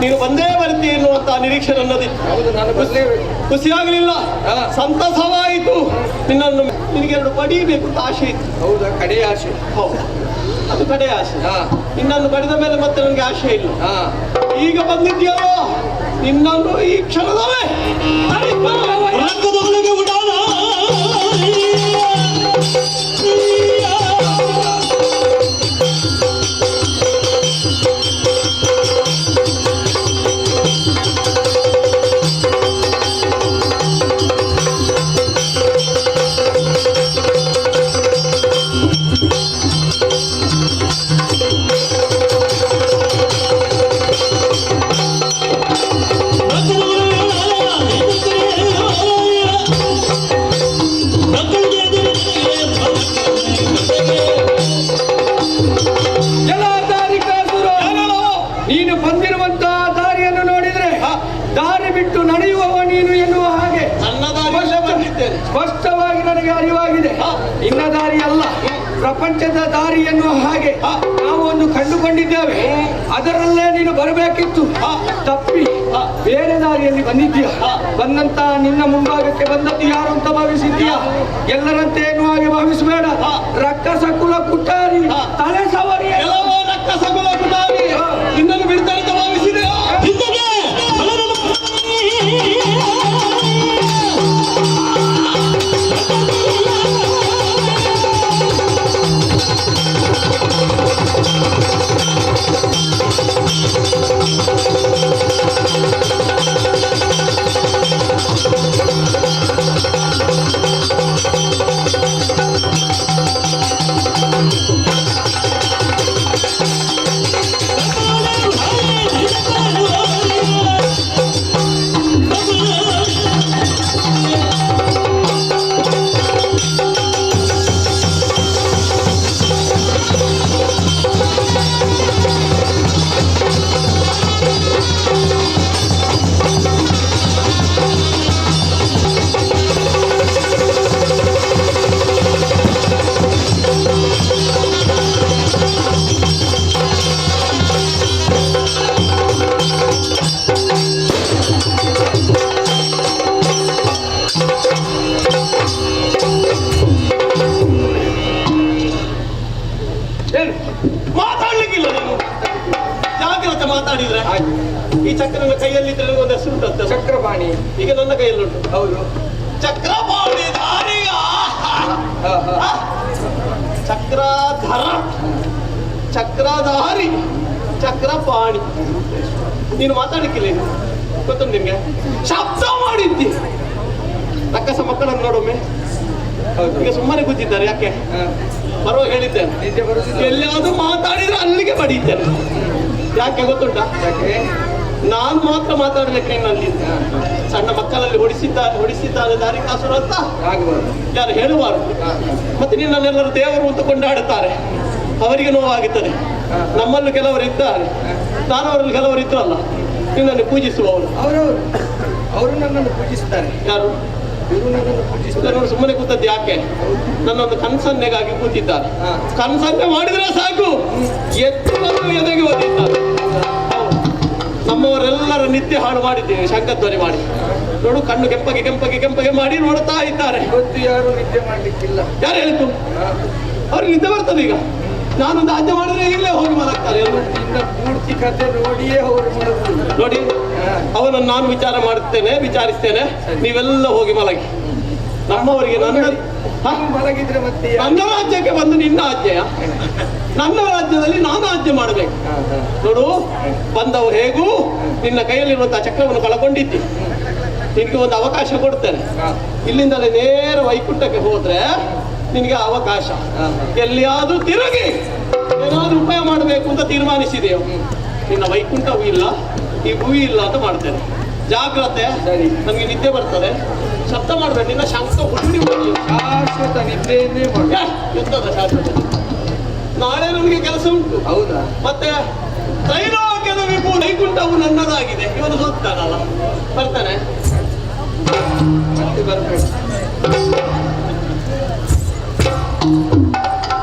ನೀನು ಬಂದೇ ಬರ್ತೀಯ ಎನ್ನುವಂತಹ ನಿರೀಕ್ಷೆ ನನ್ನದಿತ್ತು.
ಹೌದು, ನಾನು ಬರ್ಲೇಬೇಕು.
ಖುಷಿಯಾಗಲಿಲ್ಲ, ಸಂತಸವಾಯಿತು. ನಿನ್ನನ್ನು ನಿನಗೆ ಎರಡು ಬಡಿಬೇಕು ಅಂತ ಆಸೆ ಇತ್ತು.
ಹೌದಾ? ಕಡೆಯ ಆಸೆ.
ಹೌದು, ಅದು ಕಡೆಯ ಆಸೆ. ನಿನ್ನನ್ನು ಬಡಿದ ಮೇಲೆ ಮತ್ತೆ ನನಗೆ ಆಸೆ ಇಲ್ಲ. ಈಗ ಬಂದಿದ್ಯೋ ನಿನ್ನನ್ನು ಈ ಕ್ಷಣದಲ್ಲೇ
ರಂಗದೊಳಗೆ ಉಡಾನ
ನೀನು ಬಂದಿರುವಂತಹ ದಾರಿಯನ್ನು ನೋಡಿದ್ರೆ ದಾರಿ ಬಿಟ್ಟು ನಡೆಯುವವ ನೀನು ಎನ್ನುವ ಹಾಗೆ ಸ್ಪಷ್ಟವಾಗಿ ನನಗೆ ಅರಿವಾಗಿದೆ. ನಿನ್ನ ದಾರಿ ಅಲ್ಲ, ಪ್ರಪಂಚದ ದಾರಿ ಎನ್ನುವ ಹಾಗೆ ನಾವು ಒಂದು ಕಂಡುಕೊಂಡಿದ್ದೇವೆ. ಅದರಲ್ಲೇ ನೀನು ಬರಬೇಕಿತ್ತು, ತಪ್ಪಿ ಬೇರೆ ದಾರಿಯಲ್ಲಿ ಬಂದಿದ್ದೀಯ. ಬಂದಂತ ನಿನ್ನ ಮುಂಭಾಗಕ್ಕೆ ಬಂದದ್ದು ಯಾರು ಅಂತ ಭಾವಿಸಿದ್ದೀಯಾ? ಎಲ್ಲರಂತೆ ಎನ್ನುವ ಹಾಗೆ ಭಾವಿಸಬೇಡ. ರಕ್ಕಸ ಕುಲ ಕುಟಾರಿ ತಲೆ ಸವರಿ
ರಕ್ಕಸ ಕುಲ ಕುಟಾರಿ ನಿನ್ನನ್ನು ಬಿಡ್ತಾರೆ ಅಂತ ಭಾವಿಸಿದೆಯೋ? ಮಾತಾಡ್ಲಿಕ್ಕಿಲ್ಲ ನೀನು, ಜಾಗ್ರತೆ ಮಾತಾಡಿದ್ರೆ. ಈ ಚಕ್ರ ನನ್ನ ಕೈಯಲ್ಲಿದ್ರೆ ಒಂದು ಹೆಸರು ಉಂಟಂತೆ,
ಚಕ್ರಪಾಣಿ.
ಈಗ ನನ್ನ ಕೈಯಲ್ಲುಂಟು.
ಹೌದು,
ಚಕ್ರಪಾಣಿ ಧಾರಿಯ ಚಕ್ರಧರ ಚಕ್ರಧಾರಿ ಚಕ್ರಪಾಣಿ. ನೀನು ಮಾತಾಡ್ಲಿಕ್ಕಿಲ್ಲ, ನೀನು ಗೊತ್ತುಂಟು ನಿನ್ಗೆ? ಶಬ್ದ ಮಾಡಿದ್ದಿ. ರಕ್ಕಸ ಮಕ್ಕಳನ್ನು ನೋಡೊಮ್ಮೆ, ಈಗ ಸುಮ್ಮನೆ ಕೂತಿದ್ದಾರೆ. ಯಾಕೆ ಬರುವ ಹೇಳಿದ್ದೇನೆ, ಎಲ್ಲಿಯಾದ್ರೂ ಮಾತಾಡಿದ್ರೆ ಅಲ್ಲಿಗೆ ಬಡೀತೇನೆ. ಯಾಕೆ ಗೊತ್ತುಂಟಾ? ನಾನು ಮಾತ್ರ ಮಾತಾಡ್ಲಿಕ್ಕೆ ಅಲ್ಲಿ ಸಣ್ಣ ಮಕ್ಕಳಲ್ಲಿ ಹೊಡಿಸಿದ್ದಾರೆ ದಾರಿಕಾಸುರ ಅಂತ ಯಾರು ಹೇಳುವಾರು. ಮತ್ತೆ ನಿನ್ನನ್ನೆಲ್ಲರೂ ದೇವರು ಅಂತ ಕೊಂಡಾಡುತ್ತಾರೆ, ಅವರಿಗೆ ನೋವಾಗುತ್ತದೆ. ನಮ್ಮಲ್ಲೂ ಕೆಲವರು ಇದ್ದಾರೆ, ನಾನು ಅವರಲ್ಲಿ ಕೆಲವರು ಇದ್ರಲ್ಲ ನಿನ್ನನ್ನು ಪೂಜಿಸುವವರು.
ಅವರು ನನ್ನನ್ನು ಪೂಜಿಸ್ತಾರೆ.
ಯಾರು?
ಇವರು ನನ್ನನ್ನು ಪೂಜಿಸ್ತಾರೆ.
ಸುಮ್ಮನೆ ಕೂತದ್ದು ಯಾಕೆ? ನನ್ನೊಂದು ಕನ್ಸನ್ನೆಗಾಗಿ ಕೂತಿದ್ದಾರೆ. ಕನ್ಸನ್ನೆ ಮಾಡಿದ್ರೆ ಸಾಕು, ಎತ್ತು ಬಂದು ಎದೆಗೆ ಒದಿದ್ದಾರೆ. ನಮ್ಮವರೆಲ್ಲರ ನಿತ್ಯ ಹಾಳು ಮಾಡಿದ್ದೇವೆ ಶಂಖಧ್ವನಿ ಮಾಡಿ. ನೋಡು, ಕಣ್ಣು ಕೆಂಪಗೆ ಕೆಂಪಗೆ ಕೆಂಪಗೆ ಮಾಡಿ ನೋಡ್ತಾ ಇದ್ದಾರೆ.
ಇವತ್ತು ಯಾರು ನಿದ್ದೆ ಮಾಡ್ಲಿಕ್ಕಿಲ್ಲ.
ಯಾರು ಹೇಳಿತು? ಅವ್ರಿಗೆ ನಿದ್ದೆ ಬರ್ತದೆ. ಈಗ ನಾನೊಂದು ಆಜ್ಞೆ ಮಾಡಿದ್ರೆ ಈಗಲೇ ಹೋಗಿ ಮಲಗ್ತಾರೆ ಎಲ್ಲರೂ.
ಪೂರ್ತಿ ಕತೆ ನೋಡಿಯೇ ಅವರು
ನೋಡಿ, ಅವನನ್ನು ನಾನು ವಿಚಾರ ಮಾಡುತ್ತೇನೆ, ವಿಚಾರಿಸ್ತೇನೆ. ನೀವೆಲ್ಲ ಹೋಗಿ ಮಲಗಿ. ನಮ್ಮವರಿಗೆ ನನ್ನ
ಮಲಗಿದ್ರೆ ಮತ್ತೆ
ನನ್ನ ರಾಜ್ಯಕ್ಕೆ ಬಂದು ನಿನ್ನ ಆಜ್ಞೆಯ? ನನ್ನ ರಾಜ್ಯದಲ್ಲಿ ನಾನು ಆಜ್ಞೆ ಮಾಡಬೇಕು. ನೋಡು, ಬಂದವು ಹೇಗೂ ನಿನ್ನ ಕೈಯಲ್ಲಿರುವಂತಹ ಚಕ್ರವನ್ನು ಕಳಕೊಂಡಿದ್ದಿ. ನಿನಗೆ ಒಂದು ಅವಕಾಶ ಕೊಡ್ತೇನೆ. ಇಲ್ಲಿಂದಲೇ ನೇರ ವೈಕುಂಠಕ್ಕೆ ಹೋದ್ರೆ ನಿನಗೆ ಅವಕಾಶ. ಎಲ್ಲಿಯಾದ್ರೂ ತಿರುಗಿ ಏನಾದ್ರೂ ಉಪಾಯ ಮಾಡಬೇಕು ಅಂತ ತೀರ್ಮಾನಿಸಿದೆಯೋ, ನಿನ್ನ ವೈಕುಂಠವೂ ಇಲ್ಲ, ಈ ಭೂಮಿ ಇಲ್ಲ ಅಂತ ಮಾಡ್ತೇನೆ. ಜಾಗ್ರತೆ, ನನಗೆ ನಿದ್ದೆ ಬರ್ತದೆ, ಶಬ್ದ ಮಾಡಬೇಡ. ನಿನ್ನ ಶಂಕ ಹುಡುಗಿ
ಶಾಶ್ವತ ನಿದ್ದೆಯನ್ನೇ ಮಾಡು.
ಎಂತದ ಶಾಶ್ವತ? ನಾಳೆ ನನಗೆ ಕೆಲಸ ಉಂಟು.
ಹೌದಾ?
ಮತ್ತೆ ತ್ರೈಲೋಕ್ಯದ ವಿಭು ವೈಕುಂಠವು ನನ್ನದಾಗಿದೆ. ಇವನು ಸೋತ್ತಾನಲ್ಲ, ಬರ್ತಾನೆ
ಮತ್ತೆ ಬರ್ಬೇಡ.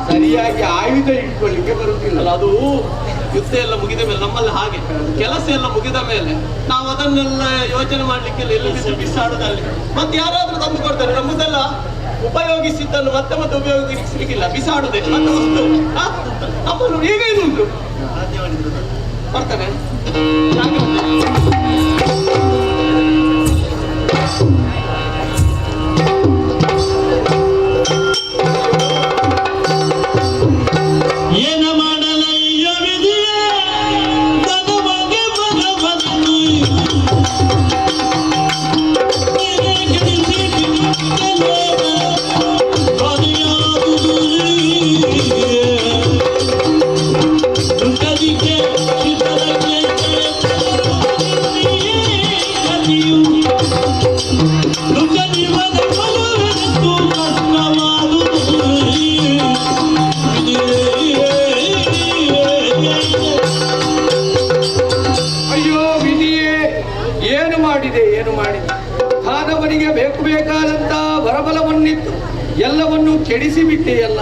ಸರಿಯಾಗಿ. ಸರಿಯಾಗಿ ಆಯುಧ ಇಟ್ಕೊಳ್ಳಿಕ್ಕೆ ಬರುವುದಿಲ್ಲ.
ಅಲ್ಲ, ಅದು ಯುದ್ಧ ಎಲ್ಲ ಮುಗಿದ ಮೇಲೆ ನಮ್ಮಲ್ಲಿ ಹಾಗೆ ಕೆಲಸ ಎಲ್ಲ ಮುಗಿದ ಮೇಲೆ ನಾವು ಅದನ್ನೆಲ್ಲ ಯೋಚನೆ ಮಾಡ್ಲಿಕ್ಕೆಲ್ಲ ಎಲ್ಲಿ ಬಿದ್ದು ಬಿಸಾಡುದಲ್ಲಿ ಮತ್ತೆ ಯಾರಾದ್ರೂ ತಂದು ಕೊಡ್ತಾರೆ. ನಮ್ಮದೆಲ್ಲ ಉಪಯೋಗಿಸಿದ್ದನ್ನು ಮತ್ತೆ ಮತ್ತೆ ಉಪಯೋಗಿಸ್ಲಿಕ್ಕಿಲ್ಲ, ಬಿಸಾಡುದೆ ಮತ್ತೆ ವಸ್ತು. ನಮ್ಮನ್ನು ಈಗ ಇದು ಉಂಟು ಬರ್ತಾನೆ. ಜಾಗ್ರತೆ.
ಏನ ಮಾಡಲಯ್ಯ ವಿಧಿಯೇ ನನಗೆ ಭಗವಂತು
ಅಯ್ಯೋ ವಿಧಿಯೇ, ಏನು ಮಾಡಿದೆ ಏನು ಮಾಡಿದೆ? ದಾನವನಿಗೆ ಬೇಕು ಬೇಕಾದಂತ ವರಬಲವನ್ನಿತ್ತು ಎಲ್ಲವನ್ನೂ ಕೆಡಿಸಿಬಿಟ್ಟೆಯಲ್ಲ.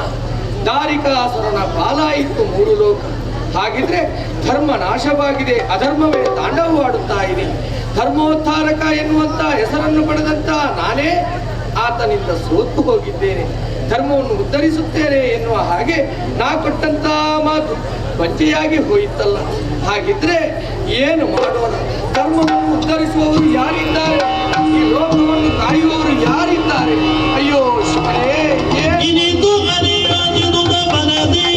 ದಾರಿಕಾಸುರನ ಪಾಲಾಯಿತು ಮೂರು ಲೋಕ. ಹಾಗಿದ್ರೆ ಧರ್ಮ ನಾಶವಾಗಿದೆ, ಅಧರ್ಮವೇ ತಾಂಡವವಾಡುತ್ತಾ ಇದೆ. ಧರ್ಮೋದ್ಧಾರಕ ಎನ್ನುವಂತ ಹೆಸರನ್ನು ಪಡೆದಂತ ನಾನೇ ಆತನಿಂದ ಸೋತು ಹೋಗಿದ್ದೇನೆ. ಧರ್ಮವನ್ನು ಉದ್ಧರಿಸುತ್ತೇನೆ ಎನ್ನುವ ಹಾಗೆ ನಾ ಕೊಟ್ಟಂತ ಮಾತು ವಂಚೆಯಾಗಿ ಹೋಯಿತಲ್ಲ. ಹಾಗಿದ್ರೆ ಏನು ಮಾಡೋಣ? ಧರ್ಮವನ್ನು ಉದ್ಧರಿಸುವವರು ಯಾರಿದ್ದಾರೆ? ಈ ಲೋಕವನ್ನು ಕಾಯುವವರು ಯಾರಿದ್ದಾರೆ? ಅಯ್ಯೋ ಶಿವನೇ, ಏನು
ಇನಿತು ಕಲಿಯುತ್ತಿದ್ದ ಮನದಿ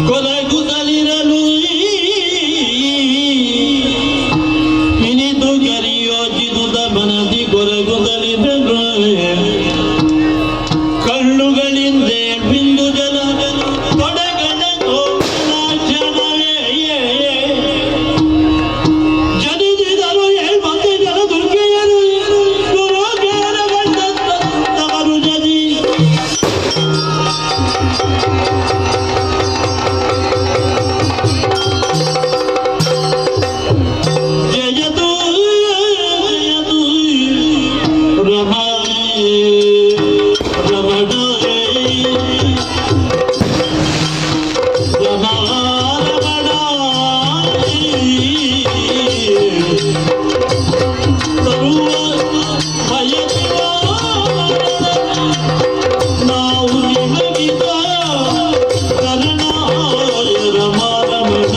ಕೊಲಗುತ್ತಲಿರಲು, ಇನಿತು ಕರಿಯೋಚಿದುದ ಮನದಿ ಕೊರಗುತ್ತಲಿರಲು, ಕಳ್ಳುಗಳಿಂದ ಬಿಂದು ಜಲ ತೊಡಗಣ ಜನಿಸಿದರು ಏಳ್ಮಂದಿ ಜನ ದುರ್ಗೆಯರು ಗುರುಗೇರಗಂಡವರು ಜನಿ. ಜಯತು ಜಯತು ರಮ ರಮಣ ರಮ ರಮಣ ತರುವ ಭಯದಿವ ನಾವು ನಿಮಗಿದ ಕರುಣಾಯ ರಮ ರಮಣ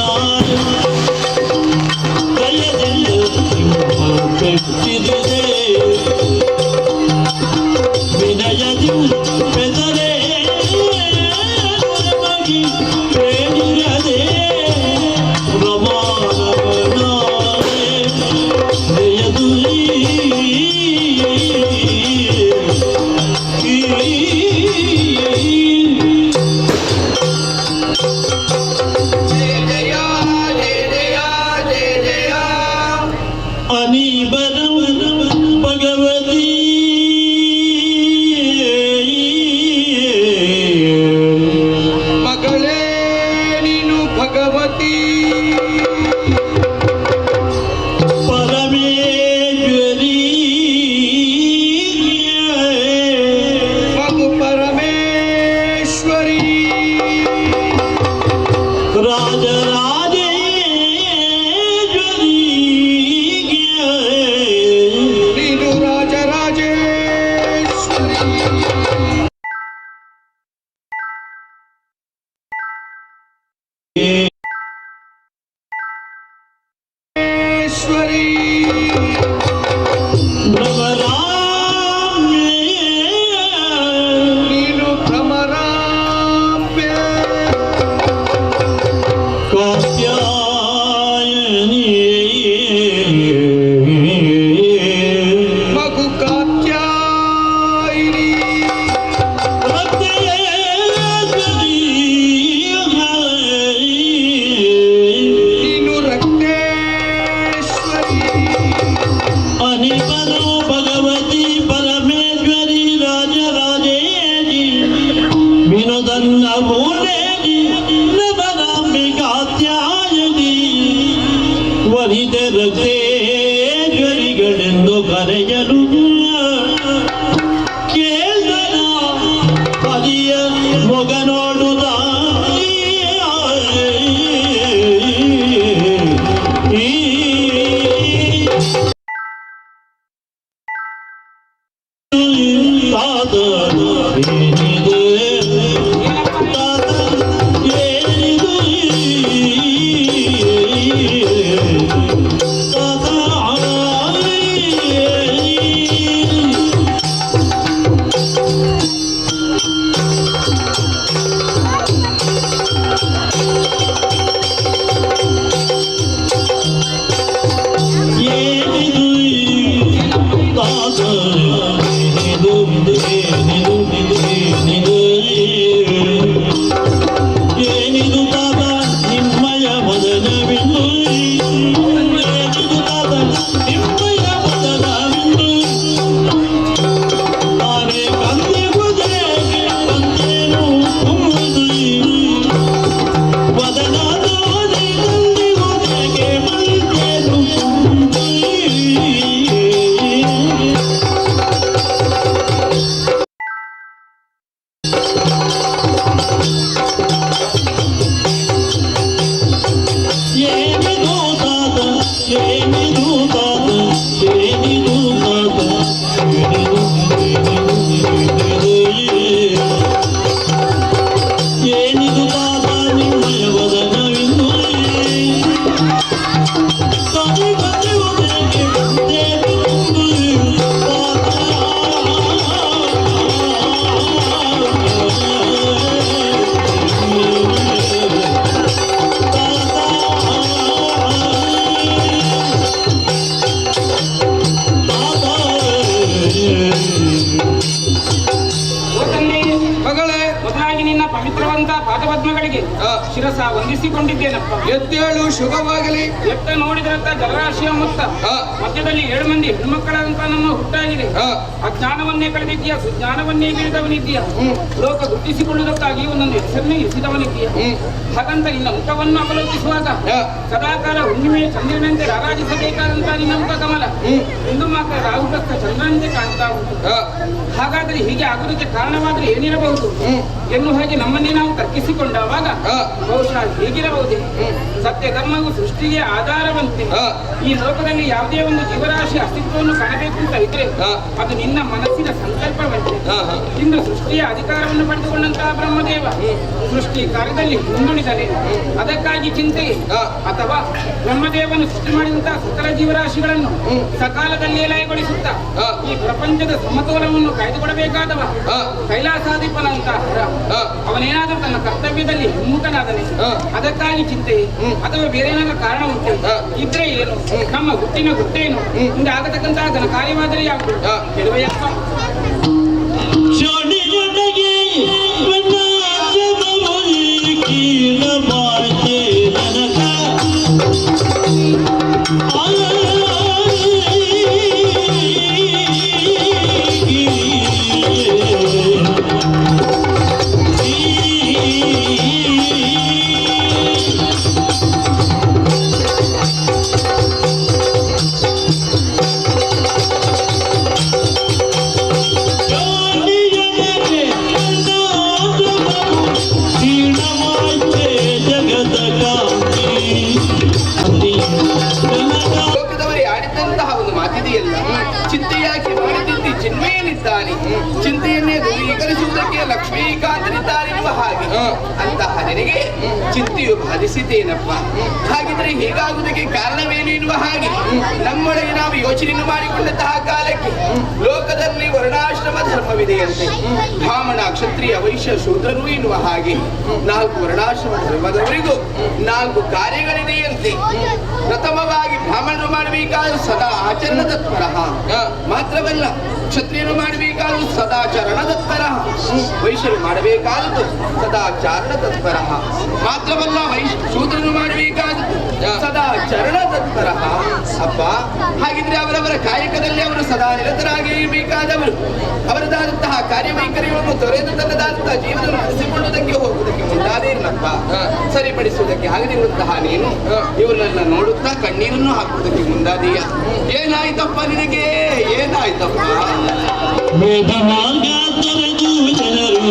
ಪೆಟ್ಟಿದೆ ವಿನಯದಿ ಬೆದರೆ ನಮಗೆ ಬೇಡಿರದೆ ರಮಾರಮಣಾಯ ಜಯದು. ಅನಿಬರಂ ಭಗವತಿ
ಮಗಳೇ ನೀನು ಭಗವತಿ
ಪರಮೇಶ್ವರಿ
ಮಗು ಪರಮೇಶ್ವರಿ
ರಾಜರಾಜೇಶ್ವರಿ
ನೀನು ರಾಜರಾಜೇಶ್ವರಿ. ಶ್ವರಿ
ಭ್ರಮರಾಂಬೆ
ನೀನು ಭ್ರಮರಾಂಬೆ
ಕಾತ್ಯಾಯನಿ
ಮಗು ಕಾತ್ಯಾಯಿನಿ
ರತ್ನೇಶ್ವರಿ.
ಶಿರಸ ವಂದಿಸಿಕೊಂಡಿದ್ದೇನಪ್ಪ.
ಎದ್ದೇಳು, ಶುಭವಾಗಲಿ.
ಎತ್ತ ನೋಡಿದಂತ ಜಲರಾಶಿಯ ಮೊತ್ತ ಮಧ್ಯದಲ್ಲಿ 7 ಮಂದಿ ಹೆಣ್ಮಕ್ಕಳಾದಂತ ನಮ್ಮ ಹುಟ್ಟಾಗಿದೆ. ಅಜ್ಞಾನವನ್ನೇ ಕಳೆದಿದ್ದೀಯ, ಸುಜ್ಞಾನವನ್ನೇ ಬೀರಿದವನಿದ್ದೀಯ, ಲೋಕ ಗುರುತಿಸಿಕೊಳ್ಳುವುದಕ್ಕಾಗಿ ಒಂದೊಂದು ಹೆಸರನ್ನೇ ಇರಿಸಿದವನಿದ್ದೀಯ. ಹಾಗಂತ ನಿನ್ನ ಮುಖವನ್ನು ಅವಲೋಕಿಸುವಾಗ ಸದಾಕಾಲ ಹುಣ್ಣಿಮೆಯ ಚಂದ್ರನಂತೆ ರಾರಾಜಿಸಬೇಕಾದಂತಹ ನಿನ್ನ ಮುಖ ಕಮಲ ಇಂದು ಮಾತ್ರ ರಾಹುಗ್ರಸ್ತ ಚಂದ್ರನಂತೆ ಕಾಣ್ತಾ ಉಂಟು. ಹಾಗಾದರೆ ಹೀಗೆ ಆಗುವುದಕ್ಕೆ ಕಾರಣವಾದರೆ ಏನಿರಬಹುದು ಎನ್ನುವ ಹಾಗೆ ನಮ್ಮನ್ನೇ ನಾವು ತರ್ಕಿಸಿಕೊಂಡಾಗ ಬಹುಶಃ ಹೀಗಿರಬಹುದೇ? ಸತ್ಯ ಧರ್ಮವು ಸೃಷ್ಟಿಗೆ ಆಧಾರವಂತೆ. ಈ ಲೋಕದಲ್ಲಿ ಯಾವುದೇ ಒಂದು ಜೀವರಾಶಿ ಅಸ್ತಿತ್ವವನ್ನು ಕಾಣಬೇಕು ಅಂತ ಇದ್ರೆ ಅದು ನಿನ್ನ ಮನಸ್ಸಿನ ಸಂಕಲ್ಪವಂತೆ. ಇಂದು ಸೃಷ್ಟಿಯ ಅಧಿಕಾರವನ್ನು ಪಡೆದುಕೊಂಡಂತಹ ಬ್ರಹ್ಮದೇವ ಸೃಷ್ಟಿ ಕಾರ್ಯದಲ್ಲಿ ಹಿಂದುಳಿದರೆ ಅದಕ್ಕಾಗಿ ಚಿಂತೆ, ಅಥವಾ ಬ್ರಹ್ಮದೇವನು ಸೃಷ್ಟಿ ಮಾಡಿದಂತಹ ಸಕಲ ಜೀವರಾಶಿಗಳನ್ನು ಸಕಾಲದಲ್ಲಿ ಲಯಗೊಳಿಸುತ್ತಾ ಈ ಪ್ರಪಂಚದ ಸಮತೋಲನವನ್ನು ಕಾಯ್ದುಕೊಡಬೇಕಾದವ ಕೈಲಾಸಾಧಿಪನಂತಹ ಹರ ಅವನೇನಾದರೂ ತನ್ನ ಕರ್ತವ್ಯದಲ್ಲಿ ಹಿಮ್ಮುಖನಾದನೆ ಅದಕ್ಕಾಗಿ ಚಿಂತೆ, ಅಥವಾ ಬೇರೆ ಏನಾದರೂ ಕಾರಣ ಉಂಟು ಇದ್ರೆ ಏನು? ನಮ್ಮ ಹುಟ್ಟಿನ ಗುಟ್ಟೇನು? ಮುಂದೆ ಆಗತಕ್ಕಂತಹ ಘನ ಕಾರ್ಯವಾದರೆ ಯಾವುದು ಹೇಳುವೆಯಪ್ಪ?
ಶೋಣಿಯೊಳಗೆ ಕೀಲ ಜನಕ
ಲೋಕದವರೇ ಆಡಿದಂತಹ ಒಂದು ಮಾತಿದೆಯಲ್ಲ, ಚಿಂತೆಯಾಗಿ ಮಾಡಿದ್ದಿ ಚಿನ್ಮಯನಿದ್ದಾನೆ, ಚಿಂತೆಯನ್ನೇ ದೂರೀಕರಿಸುವುದಕ್ಕೆ ಲಕ್ಷ್ಮೀಕಾಂತನಿದ್ದಾನೆನ್ನುವ ಹಾಗೆ ಅಂತಹ ನಿನಗೆ ಚಿಂತೆಯು ಬಾಧಿಸಿದ್ದೇನಪ್ಪ? ಹಾಗಿದ್ರೆ ಹೀಗಾಗುವುದಕ್ಕೆ ಕಾರಣವೇನು ಎನ್ನುವ ಹಾಗೆ ನಮ್ಮೊಳಗೆ ನಾವು ಯೋಚನೆಯನ್ನು ಮಾಡಿಕೊಂಡಂತಹ ಕಾಲಕ್ಕೆ ಲೋಕದಲ್ಲಿ ವರ್ಣಾಶ್ರಮ ಧರ್ಮವಿದೆಯಂತೆ. ಬ್ರಾಹ್ಮಣ, ಕ್ಷತ್ರಿಯ, ವೈಶ್ಯ, ಶೂದ್ರರು ಎನ್ನುವ ಹಾಗೆ 4 ವರ್ಣಾಶ್ರಮ ಧರ್ಮದವರಿಗೂ 4 ಕಾರ್ಯಗಳಿದೆಯಂತೆ. ಪ್ರಥಮವಾಗಿ ಬ್ರಾಹ್ಮಣರು ಮಾಡಬೇಕಾದ ಸದಾ ಆಚರಣ ತತ್ಪರ, ಮಾತ್ರವಲ್ಲ ಕ್ಷತ್ರಿಯರು ಮಾಡಬೇಕಾದ ಸದಾಚರಣ ತತ್ಪರ, ವೈಶ್ಯರು ಮಾಡಬೇಕಾದದ್ದು ಸದಾಚಾರಣ ತತ್ಪರ, ಮಾತ್ರವಲ್ಲ ಶೂದ್ರರು ಮಾಡಬೇಕಾದದ್ದು ಸದಾ ಚರಣ ತತ್ಪರ. ಅಪ್ಪ, ಹಾಗಿದ್ರೆ ಅವರವರ ಕಾಯಕದಲ್ಲಿ ಅವರು ಸದಾ ನಿರತರಾಗಿ ಇರಬೇಕಾದವರು ಅವರದಾದಂತಹ ಕಾರ್ಯವೈಖರಿಗಳನ್ನು ತೊರೆದು ತನ್ನದಾದಂತಹ ಜೀವನವನ್ನು ನಡೆಸಿಕೊಳ್ಳುವುದಕ್ಕೆ ಹೋಗುವುದಕ್ಕೆ ಮುಂದಾದೇನಪ್ಪ? ಸರಿಪಡಿಸುವುದಕ್ಕೆ ಆಗದಿರುವಂತಹ ನೀನು ಇವರನ್ನೆಲ್ಲ ನೋಡುತ್ತಾ ಕಣ್ಣೀರನ್ನು ಹಾಕುವುದಕ್ಕೆ ಮುಂದಾದೀಯ. ಏನಾಯ್ತಪ್ಪ ನಿನಗೆ? ಏನಾಯ್ತಪ್ಪ?
ವೇದ ಮಾರ್ಗ ತೊರೆದು ಜನರು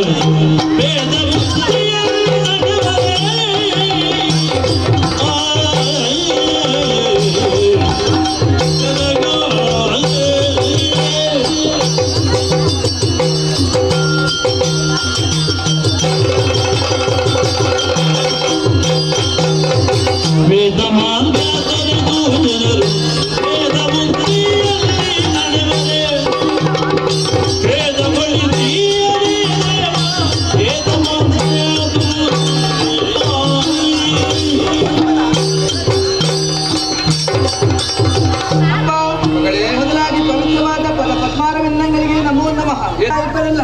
ವೇದ ಬುದ್ಧಿಯಲ್ಲಿ ನಡೆವರೆ. ವೇದ ಮಾರ್ಗ ತೊರೆದು ಜನರು ವೇದ ಬುದ್ಧಿಯಲ್ಲಿ ನಡೆವರೆ. ವೇದ ಬಳಿದೀಯರೇ ದೇವ, ವೇದ ಮಾರ್ಗದು.
ಮೊದಲಾಗಿ ಪವಿತ್ರವಾದ ಫಲ ಪದ್ಮಾರವಿಂದಂಗಳಿಗೆ ನಮೋ ನಮಃ. ಇಬ್ಬರಲ್ಲ,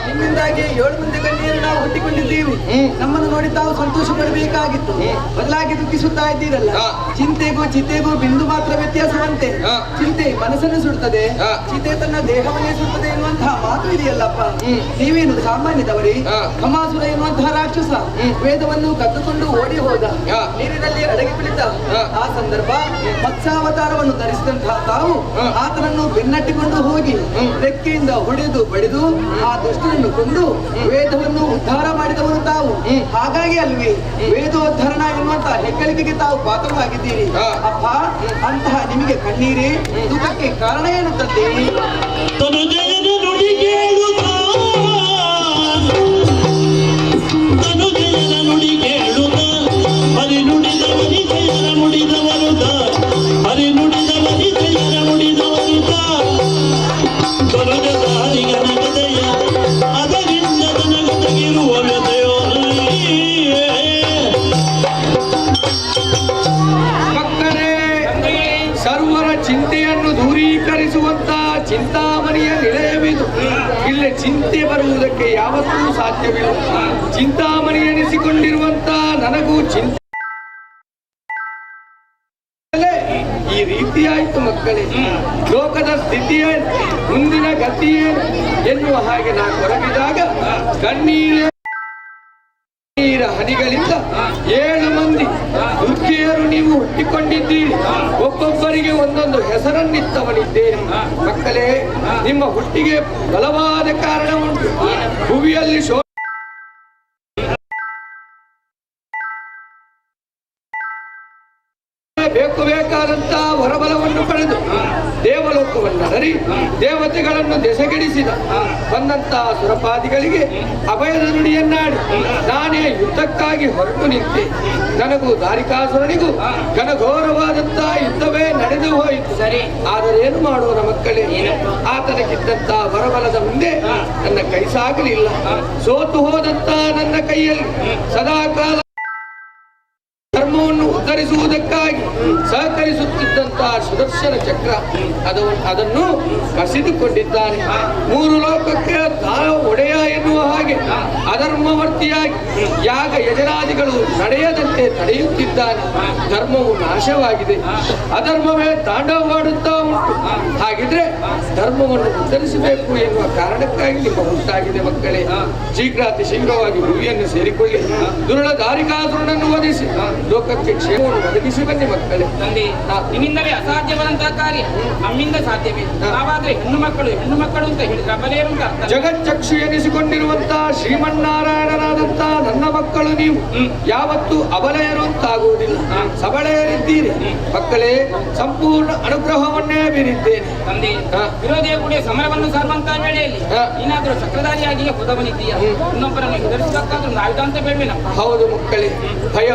ನಿಮ್ಮಿಂದಾಗಿ 7 ಮಂದಿ ಕಣ್ಣೀರು ನಾವು ಹುಟ್ಟಿಕೊಂಡಿದ್ದೀವಿ. ನಮ್ಮನ್ನು ನೋಡಿ ತಾವು ಸಂತೋಷ ಪಡಬೇಕಾಗಿತ್ತು, ಬದಲಾಗಿ ದುಃಖಿಸುತ್ತಾ ಇದ್ದೀರಲ್ಲ. ಚಿಂತೆಗೂ ಚಿತೆಗೂ ಬಿಂದು ಮಾತ್ರ ವ್ಯತ್ಯಾಸವಂತೆ. ಚಿಂತೆ ಮನಸ್ಸನ್ನು ಸುಡುತ್ತದೆ, ಚಿತೆ ತನ್ನ ದೇಹವನ್ನೇ ಸುಡುತ್ತದೆ ಎನ್ನುವಂತಹ ಮಾತು ಇದೆಯಲ್ಲಪ್ಪ. ನೀವೇನು ಸಾಮಾನ್ಯದವರೇ? ಕಮಾಸುರ ಎನ್ನುವಂತಹ ರಾಕ್ಷಸ ವೇದವನ್ನು ಕದ್ದುಕೊಂಡು ಓಡಿ ಹೋದ, ನೀರಿನಲ್ಲಿ ಅಡಗಿ ಕುಳಿತ. ಆ ಸಂದರ್ಭ ಮತ್ಸ್ಯಾವತಾರವನ್ನು ಧರಿಸಿದಂತಹ ತಾವು ಆತನನ್ನು ಬೆನ್ನಟ್ಟಿಕೊಂಡು ಹೋಗಿ ರೆಕ್ಕೆಯಿಂದ ಹೊಡೆದು ಬಡಿದು ಆ ದುಷ್ಟನನ್ನು ಕೊಂದು ವೇದವನ್ನು ಉದ್ಧಾರ ಮಾಡಿದವರು ತಾವು. ಹಾಗಾಗಿ ಅಲ್ವೇ ವೇದೋದ್ಧರಣ ಎನ್ನುವಂತಹ ಹೆಗ್ಗಳಿಕೆಗೆ ತಾವು ಪಾತ್ರರಾಗಿದ್ದೀರಿ ಅಪ್ಪ. ಅಂತಹ ನಿಮಗೆ ಕಣ್ಣೀರೇ ದುಃಖಕ್ಕೆ ಕಾರಣ ಏನು ತಂದೆ?
ತನುಜಯನ ನುಡಿ ಕೇಳುತ್ತ, ತನುಜಯನ ನುಡಿ ಕೇಳುತ್ತ, ಹರಿ ನುಡಿದ ವನಿತೆಯರ ಮುಡಿದವರುತ, ಹರಿ ನುಡಿದ ವನಿತೆಯರ ಮುಡಿದವರುತ, ತನುಜದ ಹರಿಗನ ಕಥೆಯ ಅದರಿಂದ ತನಗೊದಗಿರುವ ವ್ಯಥೆಯೋ.
ಭಕ್ತರೇ, ಸರ್ವರ ಚಿಂತೆಯನ್ನು ದೂರೀಕರಿಸುವಂತ ಚಿಂತಾಮಣಿಯ ನಿಲಯವಿದು. ಇಲ್ಲಿ ಚಿಂತೆ ಬರುವುದಕ್ಕೆ ಯಾವತ್ತೂ ಸಾಧ್ಯವಿಲ್ಲ. ಚಿಂತಾಮಣಿ ಎನಿಸಿಕೊಂಡಿರುವಂತ ನನಗೂ ಚಿಂತೆ ಈ ರೀತಿಯಾಯಿತು ಮಕ್ಕಳೇ. ಲೋಕದ ಸ್ಥಿತಿಯೇನು, ಮುಂದಿನ ಗತಿಯೇನು ಎನ್ನುವ ಹಾಗೆ ನಾ ಕೊರಗಿದಾಗ ಕಣ್ಣೀರ ಹನಿಗಳಿಂದ 7 ಮಂದಿ ದುರ್ಗೆಯರು ನೀವು ಹುಟ್ಟಿಕೊಂಡಿದ್ದೀರಿ. ಒಬ್ಬೊಬ್ಬರಿಗೆ ಒಂದೊಂದು ಹೆಸರನ್ನಿತ್ತವನಿದ್ದೇನೆ. ಮಕ್ಕಳೇ, ನಿಮ್ಮ ಹುಟ್ಟಿಗೆ ಬಲವಾದ ಕಾರಣ ಉಂಟು. ಭುವಿಯಲ್ಲಿ ಬೇಕು ಬೇಕಾದಂತಹ ವರಬಲವನ್ನು ಪಡೆದು ದೇವಲೋಕವನ್ನಡರಿ ದೇವತೆಗಳನ್ನು ದೆಸೆಗೆಡಿಸಿದ ಬಂದಂತಹ ಸುರಪಾದಿಗಳಿಗೆ ಅಭಯದ ನುಡಿಯನ್ನಾಡಿ ನಾನೇ ಯುದ್ಧಕ್ಕಾಗಿ ಹೊರಟು ನಿಂತೆ. ನನಗೂ ದಾರಿಕಾಸುರನಿಗೂ ಘನಘೋರವಾದಂತಹ ಯುದ್ಧವೇ ನಡೆದು ಹೋಯಿತು.
ಸರಿ.
ಆದರೆ ಏನು ಮಾಡೋಣ ಮಕ್ಕಳೇ, ಆತನಿಗಿದ್ದಂತಹ ವರಬಲದ ಮುಂದೆ ನನ್ನ ಕೈ ಸಾಗಲಿಲ್ಲ. ಸೋತು ಹೋದಂತಹ ನನ್ನ ಕೈಯಲ್ಲಿ ಸದಾಕಾಲ ಧರ್ಮವನ್ನು ಉದ್ಧರಿಸುವುದಕ್ಕಾಗಿ ಸಹಕರಿಸುತ್ತಿದ್ದಂತಹ ಸುದರ್ಶನ ಚಕ್ರ ಅದನ್ನು ಕಸಿದುಕೊಂಡಿದ್ದಾನೆ. 3 ಲೋಕಕ್ಕೆ ತಾವು ಒಡೆಯ ಎನ್ನುವ ಹಾಗೆ ಅಧರ್ಮವರ್ತಿಯಾಗಿ ಯಾಗ ಯಜನಾದಿಗಳು ನಡೆಯದಂತೆ ತಡೆಯುತ್ತಿದ್ದಾನೆ. ಧರ್ಮವು ನಾಶವಾಗಿದೆ, ಅಧರ್ಮವೇ ತಾಂಡವವಾಡುತ್ತಾ ಉಂಟು. ಹಾಗಿದ್ರೆ ಧರ್ಮವನ್ನು ಉದ್ಧರಿಸಬೇಕು ಎನ್ನುವ ಕಾರಣಕ್ಕಾಗಿ ನಿಮ್ಮ ಹುಟ್ಟಾಗಿದೆ ಮಕ್ಕಳೇ. ಶೀಘ್ರ ಅತಿ ಶೀಘ್ರವಾಗಿ ಭೂಮಿಯನ್ನು ಸೇರಿಕೊಳ್ಳಿ. ದುರುಳ ದಾರಿಕಾಸುರನನ್ನು ವಧಿಸಿ ಲೋಕಕ್ಕೆ ಕ್ಷೇಮವನ್ನು ಒದಗಿಸಿ ಬನ್ನಿ ಮಕ್ಕಳೇ.
ತಂದೆ, ನಿನ್ನಿಂದಲೇ ಅಸಾಧ್ಯವಾದಂತಹ ಕಾರ್ಯ ನಮ್ಮಿಂದ ಸಾಧ್ಯವೇ? ನಾವಾದ್ರೆ ಹೆಣ್ಣು ಮಕ್ಕಳು, ಹೆಣ್ಣು ಮಕ್ಕಳು ಅಂತ ಹೇಳಿದ್ರೆ ಅಬಲೇರು ಅಂತ ಅರ್ಥ.
ಜಗಚ್ಚಕ್ಷು ಎನಿಸಿಕೊಂಡಿರುವಂತಹ ಶ್ರೀಮನ್ನಾರಾಯಣನಾದಂತಹ ನನ್ನ ಮಕ್ಕಳು ನೀವು ಯಾವತ್ತೂ ಅಬಲೆಯರು ಅಂತಾಗುವುದಿಲ್ಲ, ಸಬಳೆಯರಿದ್ದೀರಿ ಮಕ್ಕಳೇ. ಸಂಪೂರ್ಣ ಅನುಗ್ರಹವನ್ನೇ ಬೀರಿದ್ದೇನೆ.
ತಂದೆ, ವಿರೋಧಿಯ ಕೂಡ ಸಮರವನ್ನು ಸಾರುವಂತಹ ವೇಳೆಯಲ್ಲಿ ನೀನಾದ್ರೂ ಚಕ್ರಧಾರಿಯಾಗಿ ಹೋದವನಿದ್ದೀಯ. ಇನ್ನೊಬ್ಬರನ್ನು ಹೆದರಿಸಬೇಕಾದ್ರೂ ಆಯುಧ ಅಂತ ಬೇಡವೇನಪ್ಪ?
ಹೌದು ಮಕ್ಕಳೇ, ಭಯ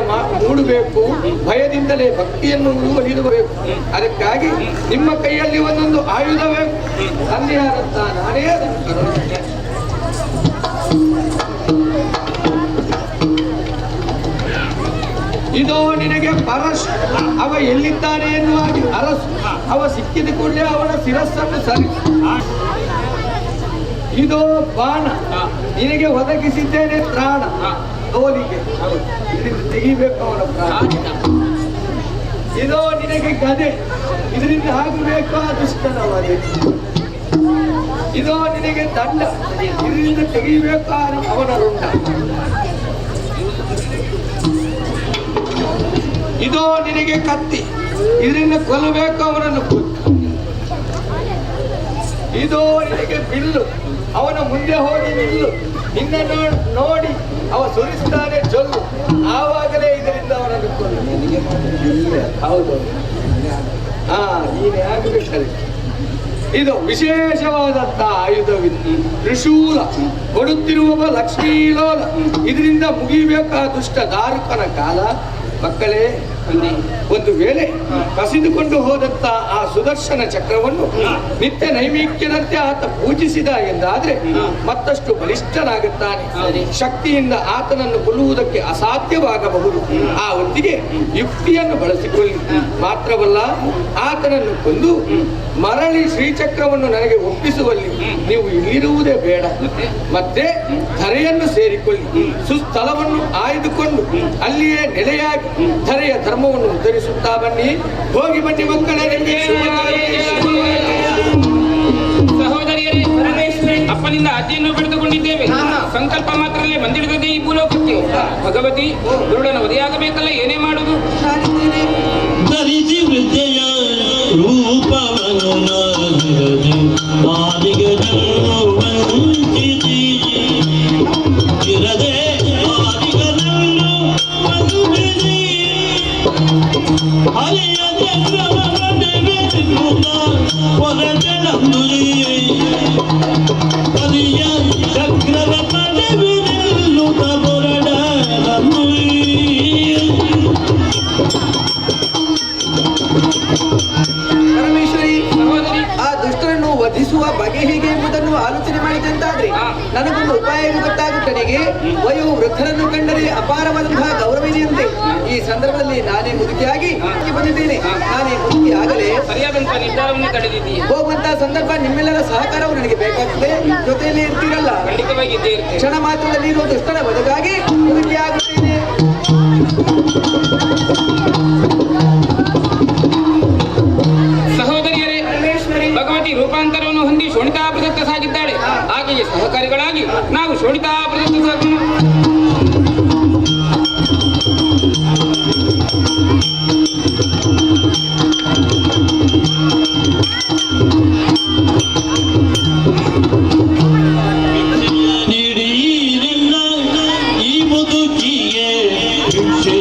ಮೂಡಬೇಕು, ಭಯದಿಂದಲೇ ಭಕ್ತಿಯನ್ನು ಹಿಡುವಬೇಕು. ಅದಕ್ಕಾಗಿ ನಿಮ್ಮ ಕೈಯಲ್ಲಿ ಒಂದೊಂದು ಆಯುಧ ಬೇಕು. ತಂದೆಯಾದಂತಹ ನಾನೇ ಅದನ್ನು ಕರುಣಿಸುತ್ತೇನೆ. ಇದೋ ನಿನಗೆ ಪರಶು, ಅವ ಎಲ್ಲಿದ್ದಾನೆ ಎನ್ನುವ ಅರಸು. ಅವ ಸಿಕ್ಕಿದ ಕೂಡಲೇ ಅವನ ಶಿರಸ್ಸನ್ನು ಸರಿಸು. ಇದೋ ಬಾಣ, ನಿನಗೆ ಒದಗಿಸಿದ್ದೇನೆ ತ್ರಾಣ. ತೋಲಿಗೆ ಇದರಿಂದ ತೆಗಿಬೇಕು ಅವನ ಪ್ರಾಣ. ಇದೋ ನಿನಗೆ ಗದೆ, ಇದರಿಂದ ಆಗಬೇಕು ಆ ದುಷ್ಟನ ವಧೆ. ಇದೋ ನಿನಗೆ ದಂಡ, ಇದರಿಂದ ತೆಗೆಯಬೇಕು ಅವನ ರುಂಡ. ಇದೋ ನಿನಗೆ ಕತ್ತಿ, ಇದರಿಂದ ಕೊಲ್ಲಬೇಕು ಅವನನ್ನು ಕೊತ್ತು. ಇದೋ ನಿನಗೆ ಬಿಲ್ಲು, ಅವನ ಮುಂದೆ ಹೋಗಿ ನಿಲ್ಲು. ನಿನ್ನ ನೋಡಿ ಅವ ಸುರಿಸ್ತಾನೆ ಜೊಲ್ಲು, ಆವಾಗಲೇ ಇದರಿಂದ ಅವನನ್ನು ಕೊಲ್ಲು. ಹೌದು, ಹಾ, ನೀನೇ ಆಗಬೇಕು ಅದಕ್ಕೆ. ಇದು ವಿಶೇಷವಾದಂತಹ ಆಯುಧವಿದು ತ್ರಿಶೂಲ. ಕೊಡುತ್ತಿರುವ ಲಕ್ಷ್ಮೀಲೋಲ, ಇದರಿಂದ ಮುಗಿಬೇಕಾ ದುಷ್ಟ ದಾರುಕನ ಕಾಲ. ಮಕ್ಕಳೇ, ಒಂದು ವೇಳೆ ಕಸಿದುಕೊಂಡು ಹೋದಂತ ಆ ಸುದರ್ಶನ ಚಕ್ರವನ್ನು ನಿತ್ಯ ನೈಮಿಕ್ಯದಂತೆ ಆತ ಪೂಜಿಸಿದ ಎಂದಾದ್ರೆ ಮತ್ತಷ್ಟು ಬಲಿಷ್ಠನಾಗುತ್ತಾನೆ. ಶಕ್ತಿಯಿಂದ ಆತನನ್ನು ಕೊಲ್ಲುವುದಕ್ಕೆ ಅಸಾಧ್ಯವಾಗಬಹುದು. ಆ ಹೊತ್ತಿಗೆ ಯುಕ್ತಿಯನ್ನು ಬಳಸಿಕೊಳ್ಳಿ. ಮಾತ್ರವಲ್ಲ, ಆತನನ್ನು ಕೊಂದು ಮರಳಿ ಶ್ರೀಚಕ್ರವನ್ನು ನನಗೆ ಒಪ್ಪಿಸುವಲ್ಲಿ ನೀವು ಇಲ್ಲಿರುವುದೇ ಬೇಡ. ಮತ್ತೆ ಧರೆಯನ್ನು ಸೇರಿಕೊಳ್ಳಿ. ಸುಸ್ಥಲವನ್ನು ಆಯ್ದುಕೊಂಡು ಅಲ್ಲಿಯೇ ನೆಲೆಯಾಗಿ ಧರೆಯ ಧರ್ಮವನ್ನು ಉದ್ಧರಿಸುತ್ತಾ ಬನ್ನಿ. ಹೋಗಿ ಬನ್ನಿ ಮಕ್ಕಳೇ, ನಿಮಗೆ
ಸಹೋದರಿಯರೇ, ಅಪ್ಪನಿಂದ ಆಜ್ಞೆಯನ್ನು ಪಡೆದುಕೊಂಡಿದ್ದೇವೆ. ಸಂಕಲ್ಪ ಮಾತ್ರಲ್ಲೇ ಬಂದಿಳಿದದೆ ಈ ಭೂಲೋಕಕ್ಕೆ. ಭಗವತಿ, ದುರುಡನ ವಧೆಯಾಗಬೇಕಲ್ಲ, ಏನೇ ಮಾಡುವುದು?
ಧರಿಸಿ ವಿದ್ಯೆಯ ರೂಪವನ್ನು ವಂಚಿಸಿ ಇರದೆ ವಂಚಿಸಿ ಹರಿಯ ಚಕ್ರವ ಹರಿಯ ಚಕ್ರವ ಪಡೆವಿರೆಲ್ಲುತ್ತ ಹೊರಡಲಂದುರಿ.
ಪರಮೇಶ್ವರಿ,
ಸಹೋದರಿ,
ಆ ದುಷ್ಟರನ್ನು ವಧಿಸುವ ಬಗೆ ಹೇಗೆ ಎಂಬುದನ್ನು
ಆಲೋಚನೆ ಮಾಡಿದಂತಾದ್ರೆ ನನಗೊಂದು ಉಪಾಯ ಗೊತ್ತಾಗುತ್ತೆ. ನನಗೆ ವಯೋ ವೃದ್ಧರನ್ನು ಕಂಡರೆ ಅಪಾರವಾದಂತಹ ಗೌರವ ಇದೆಯಂತೆ. ಈ ಸಂದರ್ಭದಲ್ಲಿ ನಾನೇ ಮುದುಕಿಯಾಗಿ ಬಂದಿದ್ದೇನೆ. ನಾನೇ ಮುದುಕಿ ಆಗಲೇ
ಸರಿಯಾದಂತಹ ನಿರ್ಧಾರವನ್ನು ತಡೆದಿದ್ದೀಯ.
ಹೋಗುವಂತಹ ಸಂದರ್ಭ ನಿಮ್ಮೆಲ್ಲರ ಸಹಕಾರವು ನನಗೆ ಬೇಕಾಗ್ತದೆ. ಜೊತೆಯಲ್ಲಿ ಇರ್ತೀರಲ್ಲ?
ಖಂಡಿತವಾಗಿ ಇದ್ದೇ ಇರ್ತೇನೆ.
ಕ್ಷಣ ಮಾತ್ರದಲ್ಲಿ ಇರುವ ದುಷ್ಟನ ಬದುಕಾಗಿ ಮುದುಕಿಯಾಗುತ್ತೇನೆ.
ಸಹೋದರಿಯರೇ, ಭಗವತಿ ರೂಪಾಂತರವನ್ನು ಹೊಂದಿ ಶೋಣಿತಾಪುರದತ್ತ ಸಾಗಿದ್ದಾಳೆ. ಆಕೆಗೆ ಸಹಕಾರಿಗಳಾಗಿ ನಾವು ಶೋಣಿತಾಪುರದತ್ತ ಸಾಗೋಣ.
ನೀಡಿರಿಲ್ಲ ಈ ಮುದುಕಿಗೆ ಭಿಕ್ಷೆ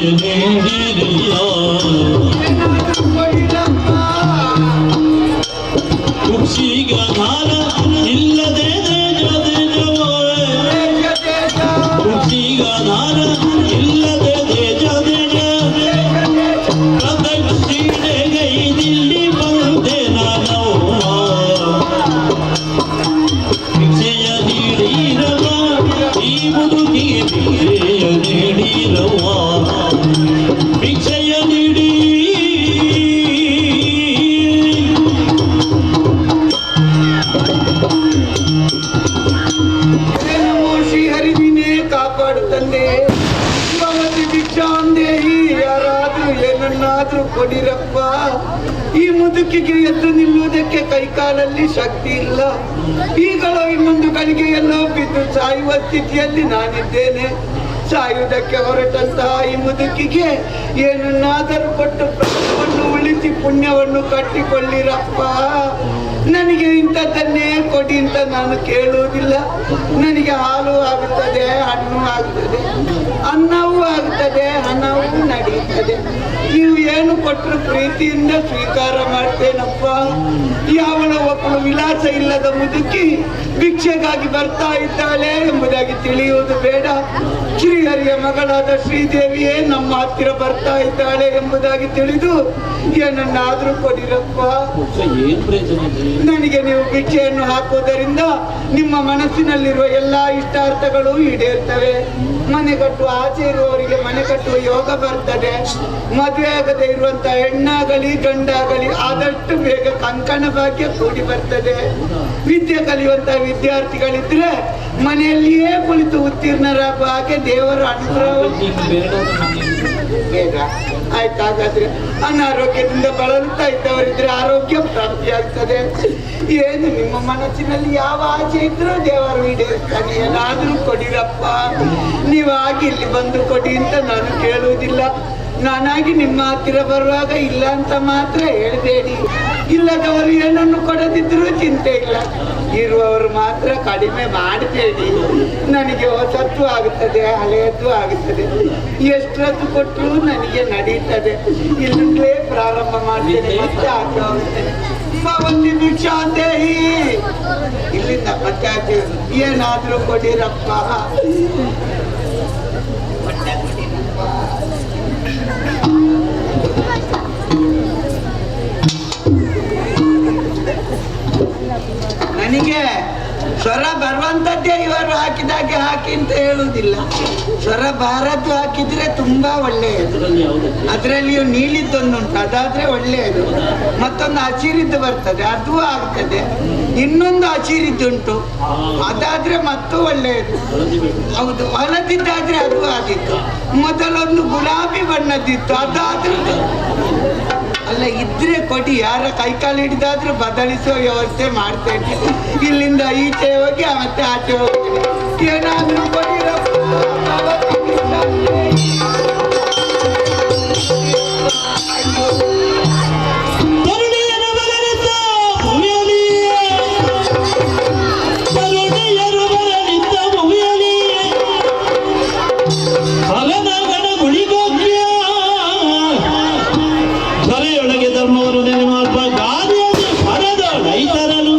ನೀಡಿರಿಲ್ಲ. ಕುಕ್ಷಿಗಾಧಾರ ಇಲ್ಲದೆ ದೇಜ ದೇಜವೋ, ಕುಕ್ಷಿಗಾಧಾರ ಇಲ್ಲದೆ ದೇಜ ದೇಜ, ಪ್ರದಕ್ಷಿಣೆಗೈದಿಲ್ಲಿ ಬಂದೆ ನಾನವ್ವ. ಭಿಕ್ಷೆಯ ನೀಡಿರವ ಈ ಮುದುಕಿಗೆ ಭಿಕ್ಷೆಯ ನೀಡಿರವ, ಭಿಕ್ಷೆಯ ನೀಡಿ.
ನಮೋ ಶ್ರೀಹರಿ, ನೀನೇ ಕಾಪಾಡು ತಂದೆ. ಭವತಿ ಭಿಕ್ಷಾಂದೇಹಿ. ಯಾರಾದ್ರೂ ಏನನ್ನಾದ್ರೂ ಕೊಡಿರಪ್ಪ. ಈ ಮುದುಕಿಗೆ ಎದ್ದು ನಿಲ್ಲುವುದಕ್ಕೆ ಕೈಕಾಲಲ್ಲಿ ಶಕ್ತಿ ಇಲ್ಲ. ಈಗಲೋ ಇನ್ನೊಂದು ಗಳಿಗೆಯಲ್ಲೋ ಬಿದ್ದು ಸಾಯುವ ಸ್ಥಿತಿಯಲ್ಲಿ ನಾನಿದ್ದೇನೆ. ಸಾಯುವುದಕ್ಕೆ ಹೊರಟಂತಹ ಈ ಮುದುಕಿಗೆ ಏನನ್ನಾದರೂ ಕೊಟ್ಟು ಪ್ರಾಣವನ್ನು ಉಳಿಸಿ ಪುಣ್ಯವನ್ನು ಕಟ್ಟಿಕೊಳ್ಳಿರಪ್ಪ. ನನಗೆ ಇಂಥದ್ದನ್ನೇ ಕೊಡಿ ಅಂತ ನಾನು ಕೇಳುವುದಿಲ್ಲ. ನನಗೆ ಹಾಲು ಆಗುತ್ತದೆ, ಹಣ್ಣು ಆಗುತ್ತದೆ, ಅನ್ನವೂ ಆಗುತ್ತದೆ, ಹಣವೂ ನಡೆಯುತ್ತದೆ. ನೀವು ಏನು ಕೊಟ್ಟರು ಪ್ರೀತಿಯಿಂದ ಸ್ವೀಕಾರ ಮಾಡ್ತೇನಪ್ಪ. ಯಾವಳ ಒಬ್ಬಳು ವಿಲಾಸ ಇಲ್ಲದ ಮುದುಕಿ ಭಿಕ್ಷೆಗಾಗಿ ಬರ್ತಾ ಇದ್ದಾಳೆ ಎಂಬುದಾಗಿ ತಿಳಿಯುವುದು ಬೇಡ. ಶ್ರೀಹರಿಯ ಮಗಳಾದ ಶ್ರೀದೇವಿಯೇ ನಮ್ಮ ಹತ್ತಿರ ಬರ್ತಾ ಇದ್ದಾಳೆ ಎಂಬುದಾಗಿ ತಿಳಿದು ಏನನ್ನಾದ್ರೂ ಕೊಡಿರಪ್ಪ. ನನಗೆ ನೀವು ಭಿಕ್ಷೆಯನ್ನು ಹಾಕುವುದರಿಂದ ನಿಮ್ಮ ಮನಸ್ಸಿನಲ್ಲಿರುವ ಎಲ್ಲಾ ಇಷ್ಟಾರ್ಥಗಳು ಈಡೇರ್ತವೆ. ಮನೆ ಕಟ್ಟುವ ಆಸೆ ಇರುವವರಿಗೆ ಮನೆ ಕಟ್ಟುವ ಯೋಗ ಬರ್ತದೆ. ಮದುವೆ ಆಗದೆ ಇರುವಂತ ಹೆಣ್ಣಾಗಲಿ ಗಂಡಾಗಲಿ ಆದಷ್ಟು ಬೇಗ ಕಂಕಣ ಭಾಗ್ಯ ಕೂಡಿ ಬರ್ತದೆ. ವಿದ್ಯೆ ಕಲಿಯುವಂತ ವಿದ್ಯಾರ್ಥಿಗಳಿದ್ರೆ ಮನೆಯಲ್ಲಿಯೇ ಕುಳಿತು ಉತ್ತೀರ್ಣರಾಗುವ ಹಾಗೆ ದೇವರ ಅನುಗ್ರಹ ಬೇಡ. ಆಯ್ತು, ಹಾಗಾದ್ರೆ ಅನಾರೋಗ್ಯದಿಂದ ಬಳಲುತ್ತಾ ಇದ್ದವರಿದ್ರೆ ಆರೋಗ್ಯ ಪ್ರಾಪ್ತಿಯಾಗ್ತದೆ. ಏನು ನಿಮ್ಮ ಮನಸ್ಸಿನಲ್ಲಿ ಯಾವ ಆಸೆ ಇದ್ರೂ ದೇವರು ಈಡೇರಿಸ್ತಾನೆ. ಏನಾದ್ರೂ ಕೊಡಿರಪ್ಪ. ನೀವಾಗಿ ಇಲ್ಲಿ ಬಂದು ಕೊಡಿ ಅಂತ ನಾನು ಕೇಳುವುದಿಲ್ಲ. ನಾನಾಗಿ ನಿಮ್ಮ ಹತ್ತಿರ ಬರುವಾಗ ಇಲ್ಲ ಅಂತ ಮಾತ್ರ ಹೇಳಬೇಡಿ. ಇಲ್ಲದವರು ಏನನ್ನು ಕೊಡದಿದ್ರೂ ಚಿಂತೆ ಇಲ್ಲ. ಇರುವವರು ಮಾತ್ರ ಕಡಿಮೆ ಮಾಡಬೇಡಿ. ನನಗೆ ಹೊಸತ್ತು ಆಗುತ್ತದೆ, ಹಳೆಯದ್ದು ಆಗುತ್ತದೆ. ಎಷ್ಟರದ್ದು ಕೊಟ್ಟರೂ ನನಗೆ ನಡೀತದೆ. ಇಲ್ಲಿಂದಲೇ ಪ್ರಾರಂಭ ಮಾಡ್ತೇನೆ, ಮತ್ತೆ ಆಚೆ ಹೋಗ್ತೇನೆ. ಭವಂತಿ ಭಿಕ್ಷಾಂದೇಹಿ. ಇಲ್ಲಿಂದ ಮತ್ತೆ ಆಚೆ. ಏನಾದ್ರೂ ಕೊಡಿರಪ್ಪ. ನನಗೆ ಸ್ವರ ಬರುವಂತದ್ದೇ ಇವರು ಹಾಕಿದಾಗೆ ಹಾಕಿ ಅಂತ ಹೇಳುವುದಿಲ್ಲ. ಸ್ವರ ಬಾರದ್ದು ಹಾಕಿದ್ರೆ ತುಂಬಾ ಒಳ್ಳೆಯದು. ಅದರಲ್ಲಿಯೂ ನೀಲಿದ್ದೊಂದುಂಟು, ಅದಾದ್ರೆ ಒಳ್ಳೆಯದು. ಮತ್ತೊಂದು ಹಸಿರಿದ್ದು ಬರ್ತದೆ, ಅದು ಆಗ್ತದೆ. ಇನ್ನೊಂದು ಹಸಿರಿದ್ದುಂಟು, ಅದಾದ್ರೆ ಮತ್ತೂ ಒಳ್ಳೆಯದು. ಹೌದು, ಹೊಲದಿದ್ದಾದ್ರೆ ಅದು ಆಗಿತ್ತು. ಮೊದಲೊಂದು ಗುಲಾಬಿ ಬಣ್ಣದ್ದಿತ್ತು, ಅದಾದ್ರೂ ಅಲ್ಲ. ಇದ್ರೆ ಕೊಡಿ, ಯಾರ ಕೈಕಾಲು ಹಿಡಿದಾದ್ರೂ ಬದಲಿಸುವ ವ್ಯವಸ್ಥೆ ಮಾಡ್ತೇನೆ. ಇಲ್ಲಿಂದ ಈಚೆ ಹೋಗಿ ಮತ್ತೆ ಆಚೆ ಹೋಗ್ತೇನೆ. ಏನಾದ್ರೂ ಕೊಡಿರಪ್ಪ.
ತರುಣಿಯರು ಬರಲಿದ್ದ ಭೂಮಿಯಲ್ಲಿ, ತರುಣಿಯರು ಬರಲಿದ್ದ ಭೂಮಿಯಲ್ಲಿ, ಹಗನಗಣ ಗುಳಿಗೋಗ್ಯ ಧರೆಯೊಳಗೆ ಧರ್ಮವನ್ನು ನೆನೆ ಮಾಡುವ ಗಾದಿಯಲ್ಲಿ ಪಡೆದ ರೈತರನು.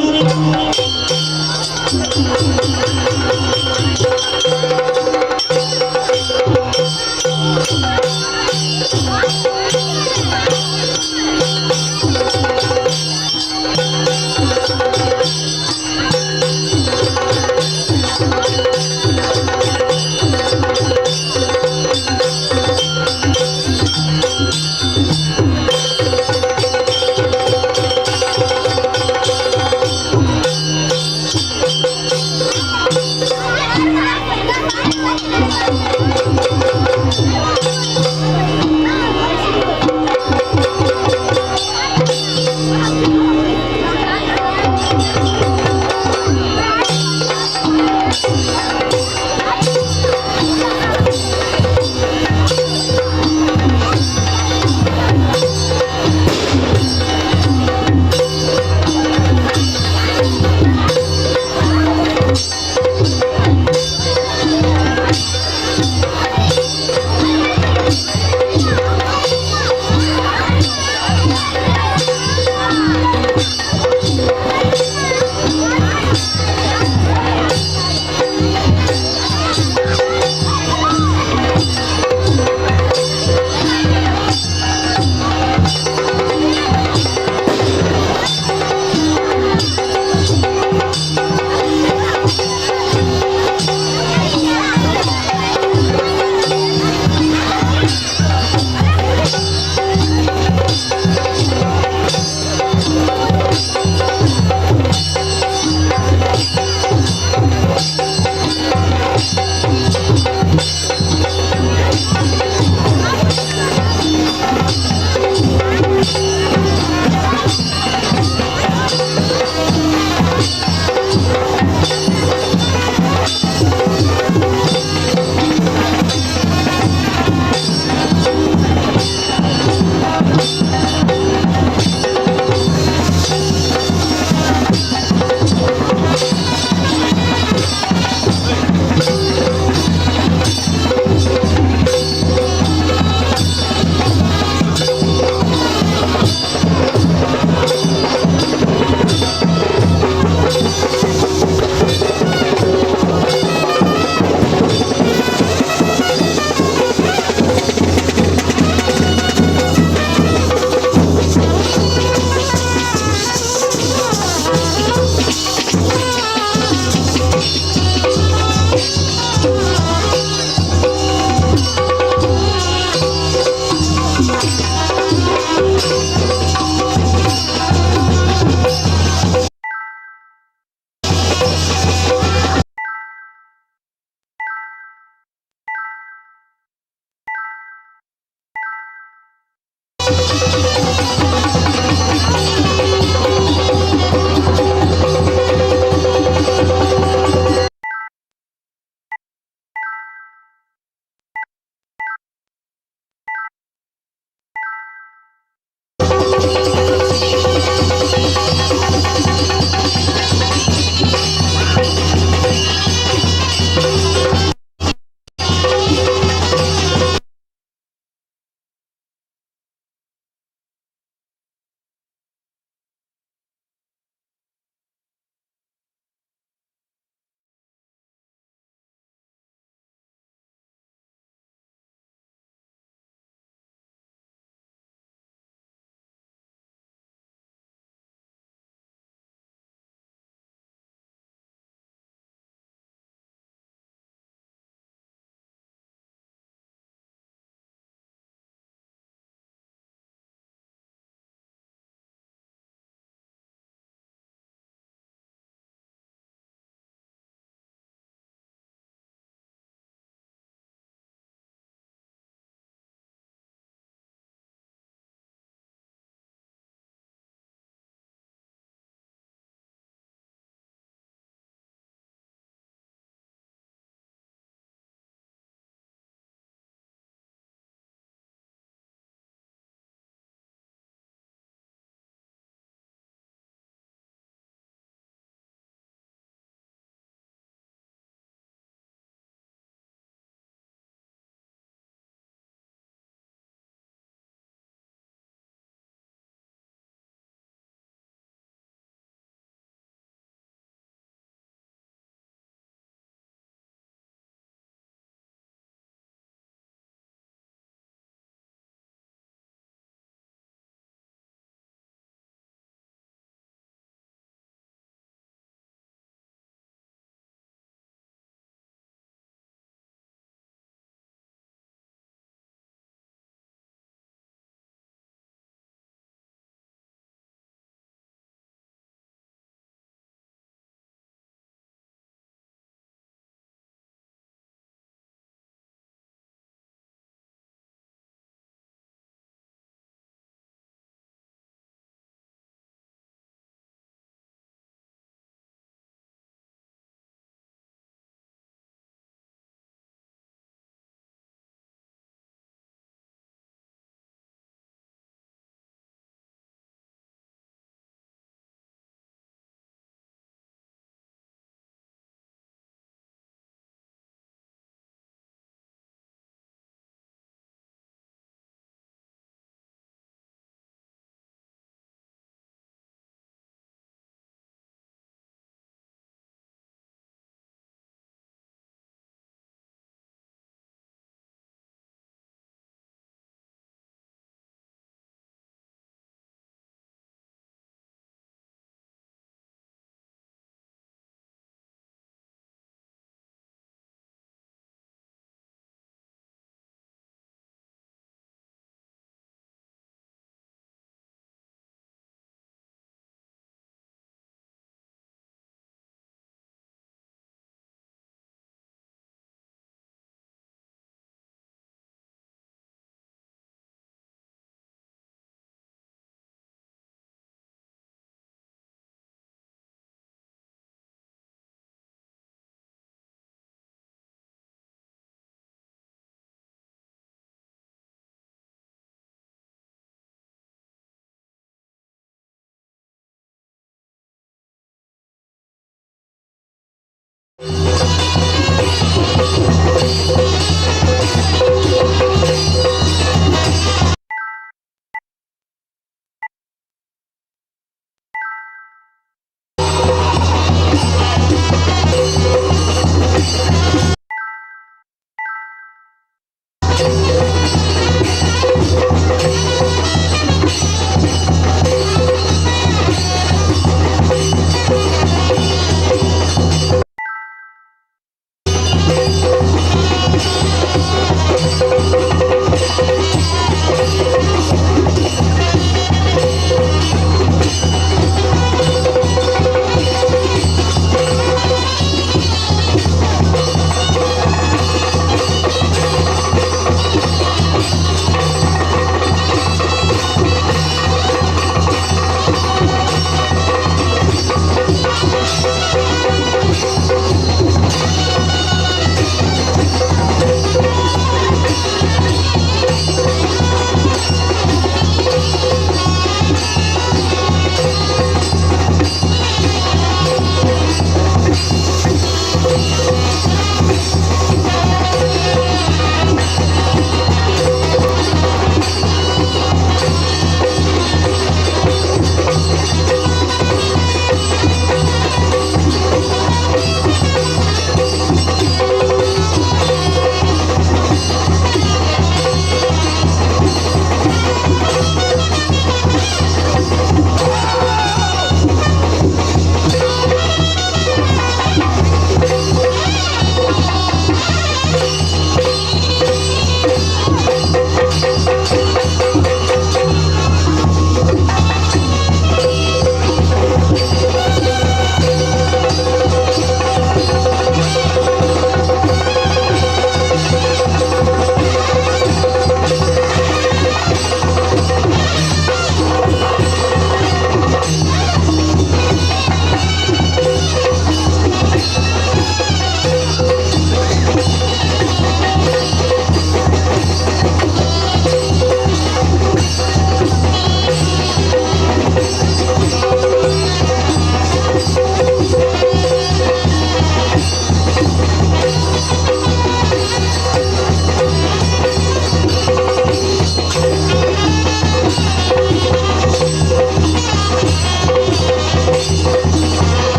Thank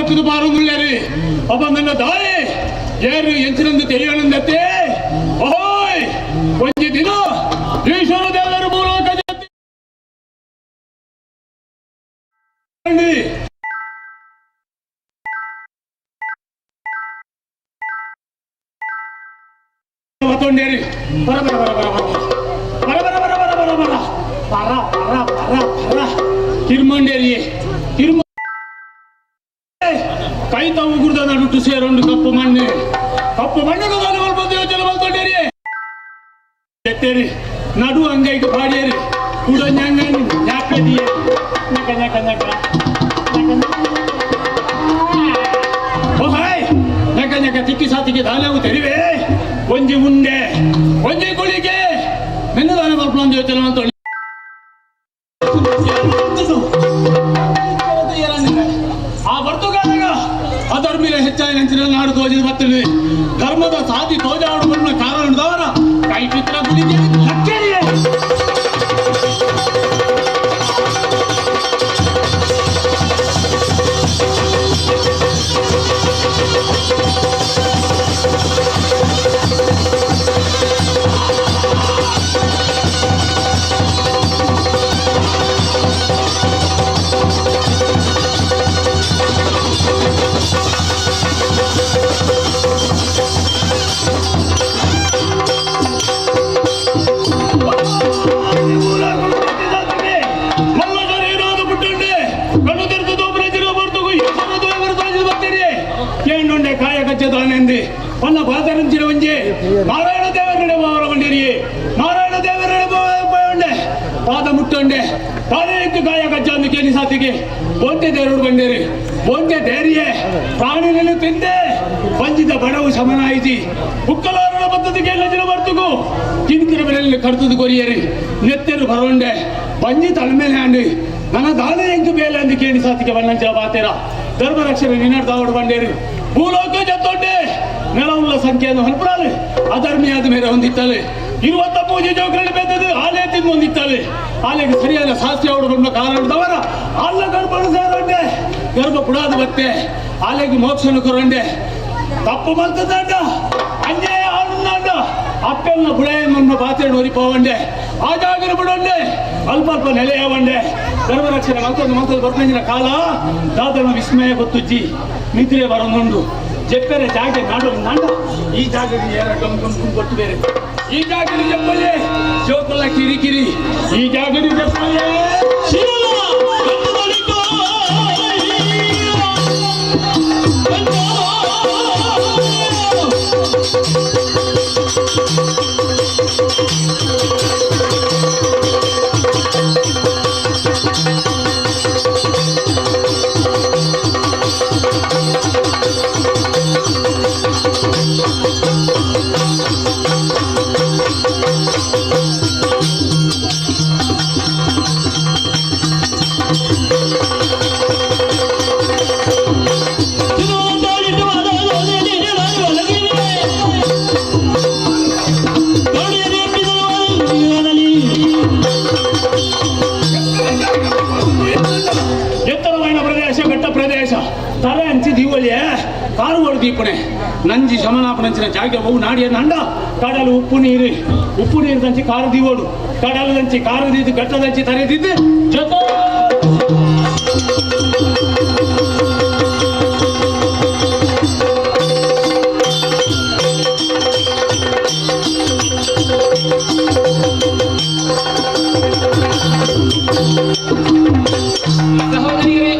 ದಕ್ಕದು ಬಾರೊಂದುಳ್ಳೇರಿ ಒಬ್ಬ ನನ್ನ ದಾಯಿ ಏರು ಎಂಚಿನಂದು ತಿಳಿಯೋಣಂದತ್ತೆ. ಓಹೋಯ್, ಒಂಜಿ ದಿನ ಈಶ್ವರ ದೇವರು ಮೂಲಕ ಮತ್ತೊಂಡೇರಿ ಬರ ಬರ ಬರ ಬರ ಬರ ಬರ ಬರ ಬರ ಬರ ಬರ ಬರ ಪರ ಪರ ಪರ ಪರ ತಿರ್ಮಂಡೇರಿ ತಿರ್ಮ ಕೈತ ಉಗುರ್ದ ನಡುಟು ಸೇರೊಂಡು ಕಪ್ಪು ಮಣ್ಣು ಕಪ್ಪು ಮಣ್ಣು ಬಂದು ಯೋಚನೆ ಬಲ್ತೊಂಡೇರಿ ಎತ್ತೇರಿ ನಡು ಅಂಗೈಗೆ ಪಾಡಿಯೇರಿ ಕೂಡ ನ್ಯಾಂಗ ನ್ಯಾಕದಿಯೇ ನಕ ನಕ ನಕ ಓ ಹಾಯ್ ನಕ ನಕ ತಿಕ್ಕಿ ಸಾತಿಗೆ ದಾನವು ತೆರಿವೆ ಒಂಜಿ ಉಂಡೆ ಒಂಜಿ ಗುಳಿಗೆ ಮೆನ್ನು ದಾನ ಮಲ್ಪಲೊಂದು ಯೋಚನೆ ಅಂತ ಆ ಬರ್ತುಗಾದಾಗ ಅಧರ್ಮಿನ ಹೆಚ್ಚಾಗಿ ನಂಚಿನ ನಾಡು ತೋಜಿದ ಬರ್ತದೆ. ಧರ್ಮದ ಸಾಧಿ ತೋಜಾಡು ಬಣ್ಣ ಕಾರಣದವರ ಕೈ ಚಿತ್ರ ಗುಳಿಗೆ ಲಕ್ಕೇರಿಯೇ. ಪನ್ನ ಬಾತರಂಚಿನ ಒಂಜಿ ನಾರಾಯಣ ದೇವರಡೆ ಅವರ ಬಂಡಿರಿ ನಾರಾಯಣ ದೇವರಡೆ ಉಂಡೆ ಪಾದ ಮುಟ್ಟೊಂಡೆ ತಾನೇ ಕಾಯ ಕಚ್ಚ ಕೇಳಿ ಸಾತಿಗೆ ಬೋಂಟೆ ದೇವರು ಬಂಡೇರಿ ಬೋಂಟೆ ದೇರಿಯೇ ಪ್ರಾಣಿನಲ್ಲಿ ತಿಂದೆ ಪಂಜಿದ ಬಡವು ಸಮನಾಯಿತಿ ಉಕ್ಕಲಾರನ ಪದ್ಧತಿಗೆ ಎಲ್ಲ ಬರ್ತುಗು ಕಿನ್ಕಿನ ಬೆಲೆಯಲ್ಲಿ ಕಡ್ತದು ಕೊರಿಯರಿ ನೆತ್ತೆರು ಬರೋಂಡೆ ಬಂಜಿ ತಳಮೇಲೆ ಆಂಡಿ ನನ್ನ ದಾನೆ ಎಂಕು ಬೇಲೆ ಅಂದು ಕೇಳಿ ಸಾತಿಗೆ ಬಣ್ಣಂಚ ಬಾತೇರ ಧರ್ಮ ರಕ್ಷಣೆ ನಿನ್ನಡ್ದಾವಡು ಬಂಡೇರಿ ಭೂಲೋಕ ಜತ್ತೊಂಡೆ ನೆಲವುಳ್ಳ ಸಂಖ್ಯೆಯನ್ನು ಹೊರಪಡಾలి ಅಧರ್ಮಿಯಾದ ಮೇಲೆ ಹೊಂದಿತ್ತಾಳೆ ಇರುವಂತ ಪೂಜೆ ಜೋಕರಲ್ಲಿ ಬೆದ್ದದು ಆಲೆ ತಿಂದು ಹೊಂದಿತ್ತಾಳೆ ಆಲೆಗೆ ಸರಿಯಾದ ಶಾಸ್ತ್ರಿ ಅವರು ಬಂದ ಕಾರಣದವರ ಅಲ್ಲ ಗರ್ಭ ಸೇರೊಂಡೆ ಗರ್ಭ ಪುಡಾದ ಬತ್ತೆ ಆಲೆಗೆ ಮೋಕ್ಷನು ಕೊರಂಡೆ ತಪ್ಪು ಮಲ್ತದಂಡ ಅನ್ಯಾಯ ಆನಂದ ಅಪ್ಪೆಲ್ಲ ಬುಡಯಮ್ಮನ್ನು ಪಾತ್ರೆ ನೋರಿಪೋವಂಡೆ ಆ ಜಾಗರ ಬಿಡೊಂಡೆ ಅಲ್ಪ ಅಲ್ಪ ನೆಲೆಯಾವಂಡೆ ಧರ್ಮ ರಕ್ಷಣೆ ಮಲ್ತೊಂದು ಮಲ್ತೊಂದು ಬರ್ಪಂಜಿನ ಕಾಲ ದಾದನ ವಿಸ್ಮಯ ಗೊತ್ತುಜ್ಜಿ ನಿದ್ರೆ ಬರೋನುಂಡು ಜೆಪ್ಪೆರೆ ಜಾಗೆ ನಾಡು ನಾಡ ಈ ಜಾಗಕ್ಕೆ ಏರ ಗಮ್ ಗಮ್ ಗಮ್ ಕೊಟ್ಟು ಬೇರೆ ಈ ಜಾಗಕ್ಕೆ ಜಪ್ಪಲೆ ಜೋಕುಲ್ಲ ಕಿರಿ ಕಿರಿ ಈ ಜಾಗಕ್ಕೆ ಜಪ್ಪಲೆ ಎತ್ತರವಾದ ಪ್ರದೇಶ ಘಟ್ಟ ಪ್ರದೇಶ ತಲೆ ಅಂಚಿ ದೀವಳಿಯೇ ಕಾರುವಾಡು ದೀಪಣೆ ನಂಜಿ ಶಮನಾಪನಂಚಿನ ಜಾಗೆ ಬಹು ನಾಡಿಯ ನಂಡ ಕಡಲು ಉಪ್ಪು ನೀರು ಉಪ್ಪು ನೀರು ದಂಚಿ ಕಾರು ದೀವೋಡು ಕಡಲು ದಂಚಿ ಕಾರು ದೀದ್ದು ಘಟ್ಟದಂಚಿ ತರೆದಿದ್ದು ಜೊತೆ
ಸಹೋದರಿಯರೇ,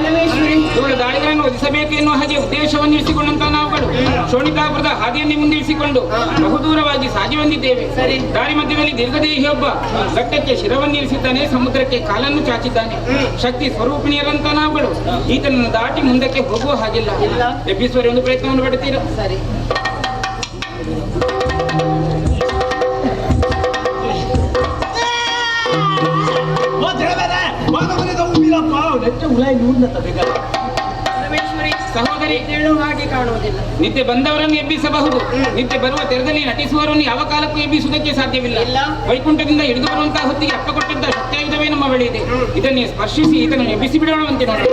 ಇವಳ ದಾಳಿಗಳನ್ನು ವಧಿಸಬೇಕು ಎನ್ನುವ ಹಾಗೆ ಉದ್ದೇಶವನ್ನು ಇರಿಸಿಕೊಂಡಂತಹ ನಾವುಗಳು ಶೋಣಿತಾಪುರದ ಹಾದಿಯನ್ನೇ ಮುಂದಿರಿಸಿಕೊಂಡು ಬಹುದೂರವಾಗಿ ಸಾಗಿ ಬಂದಿದ್ದೇವೆ. ದಾರಿ ಮಧ್ಯದಲ್ಲಿ ದೀರ್ಘದೇಹಿಯೊಬ್ಬ ಘಟ್ಟಕ್ಕೆ ಶಿರವನ್ನಿರಿಸಿದ್ದಾನೆ, ಸಮುದ್ರಕ್ಕೆ ಕಾಲನ್ನು ಚಾಚಿದ್ದಾನೆ. ಶಕ್ತಿ ಸ್ವರೂಪಿಣಿಯರಂತ ನಾವುಗಳು ಈತನನ್ನು ದಾಟಿ ಮುಂದಕ್ಕೆ ಹೋಗುವ ಹಾಗಿಲ್ಲ. ಎಬ್ಬಿಸುವರೆ ಒಂದು ಪ್ರಯತ್ನವನ್ನು ಪಡುತ್ತೀರಾ?
ಸರಿ.
ಸಹೋದರಿ,
ಹಾಗೆ ಕಾಣುವುದಿಲ್ಲ.
ನಿದ್ದೆ ಬಂದವರನ್ನು ಎಬ್ಬಿಸಬಹುದು, ನಿದ್ದೆ ಬರುವ ತೆರದಲ್ಲಿ ನಟಿಸುವವರನ್ನು ಯಾವ ಕಾಲಕ್ಕೂ ಎಬ್ಬಿಸುವುದಕ್ಕೆ ಸಾಧ್ಯವಿಲ್ಲ. ವೈಕುಂಠದಿಂದ ಹಿಡಿದು ಬರುವಂತಹ ಹೊತ್ತಿಗೆ ಅಪ್ಪ ಕೊಟ್ಟಂತಹ ಶಕ್ತಿಯಾಯುಧವೇ ನಮ್ಮ ಬಳಿ ಇದೆ. ಇದನ್ನೇ ಸ್ಪರ್ಶಿಸಿ ಇದನ್ನು ಎಬ್ಬಿಸಿ ಬಿಡೋಣವಂತೆ ನೋಡಿ.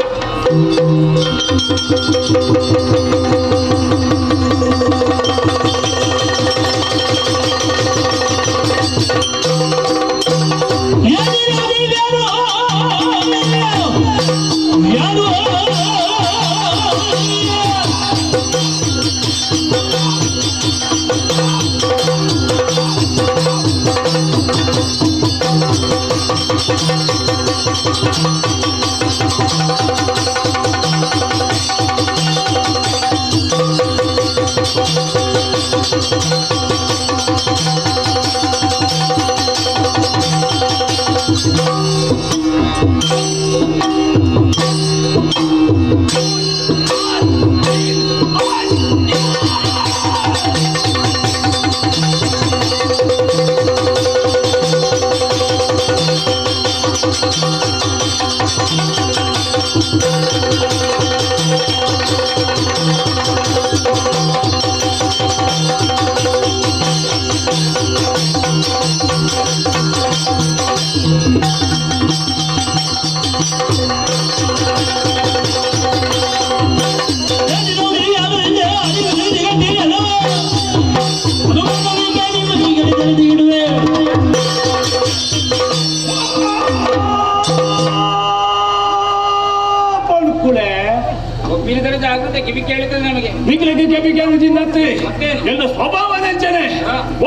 ಕಿವಿ ಕೇಳುತ್ತದೆ ನಮಗೆ.
ನಿಖಿಲಕ್ಕೆ ಕೆಬಿ ಕೇಳುವುದಿಲ್ಲತ್ತೆ.
ಮತ್ತೇನು?
ಎಲ್ಲ ಸ್ವಭಾವ ನೆಂಚನೆ.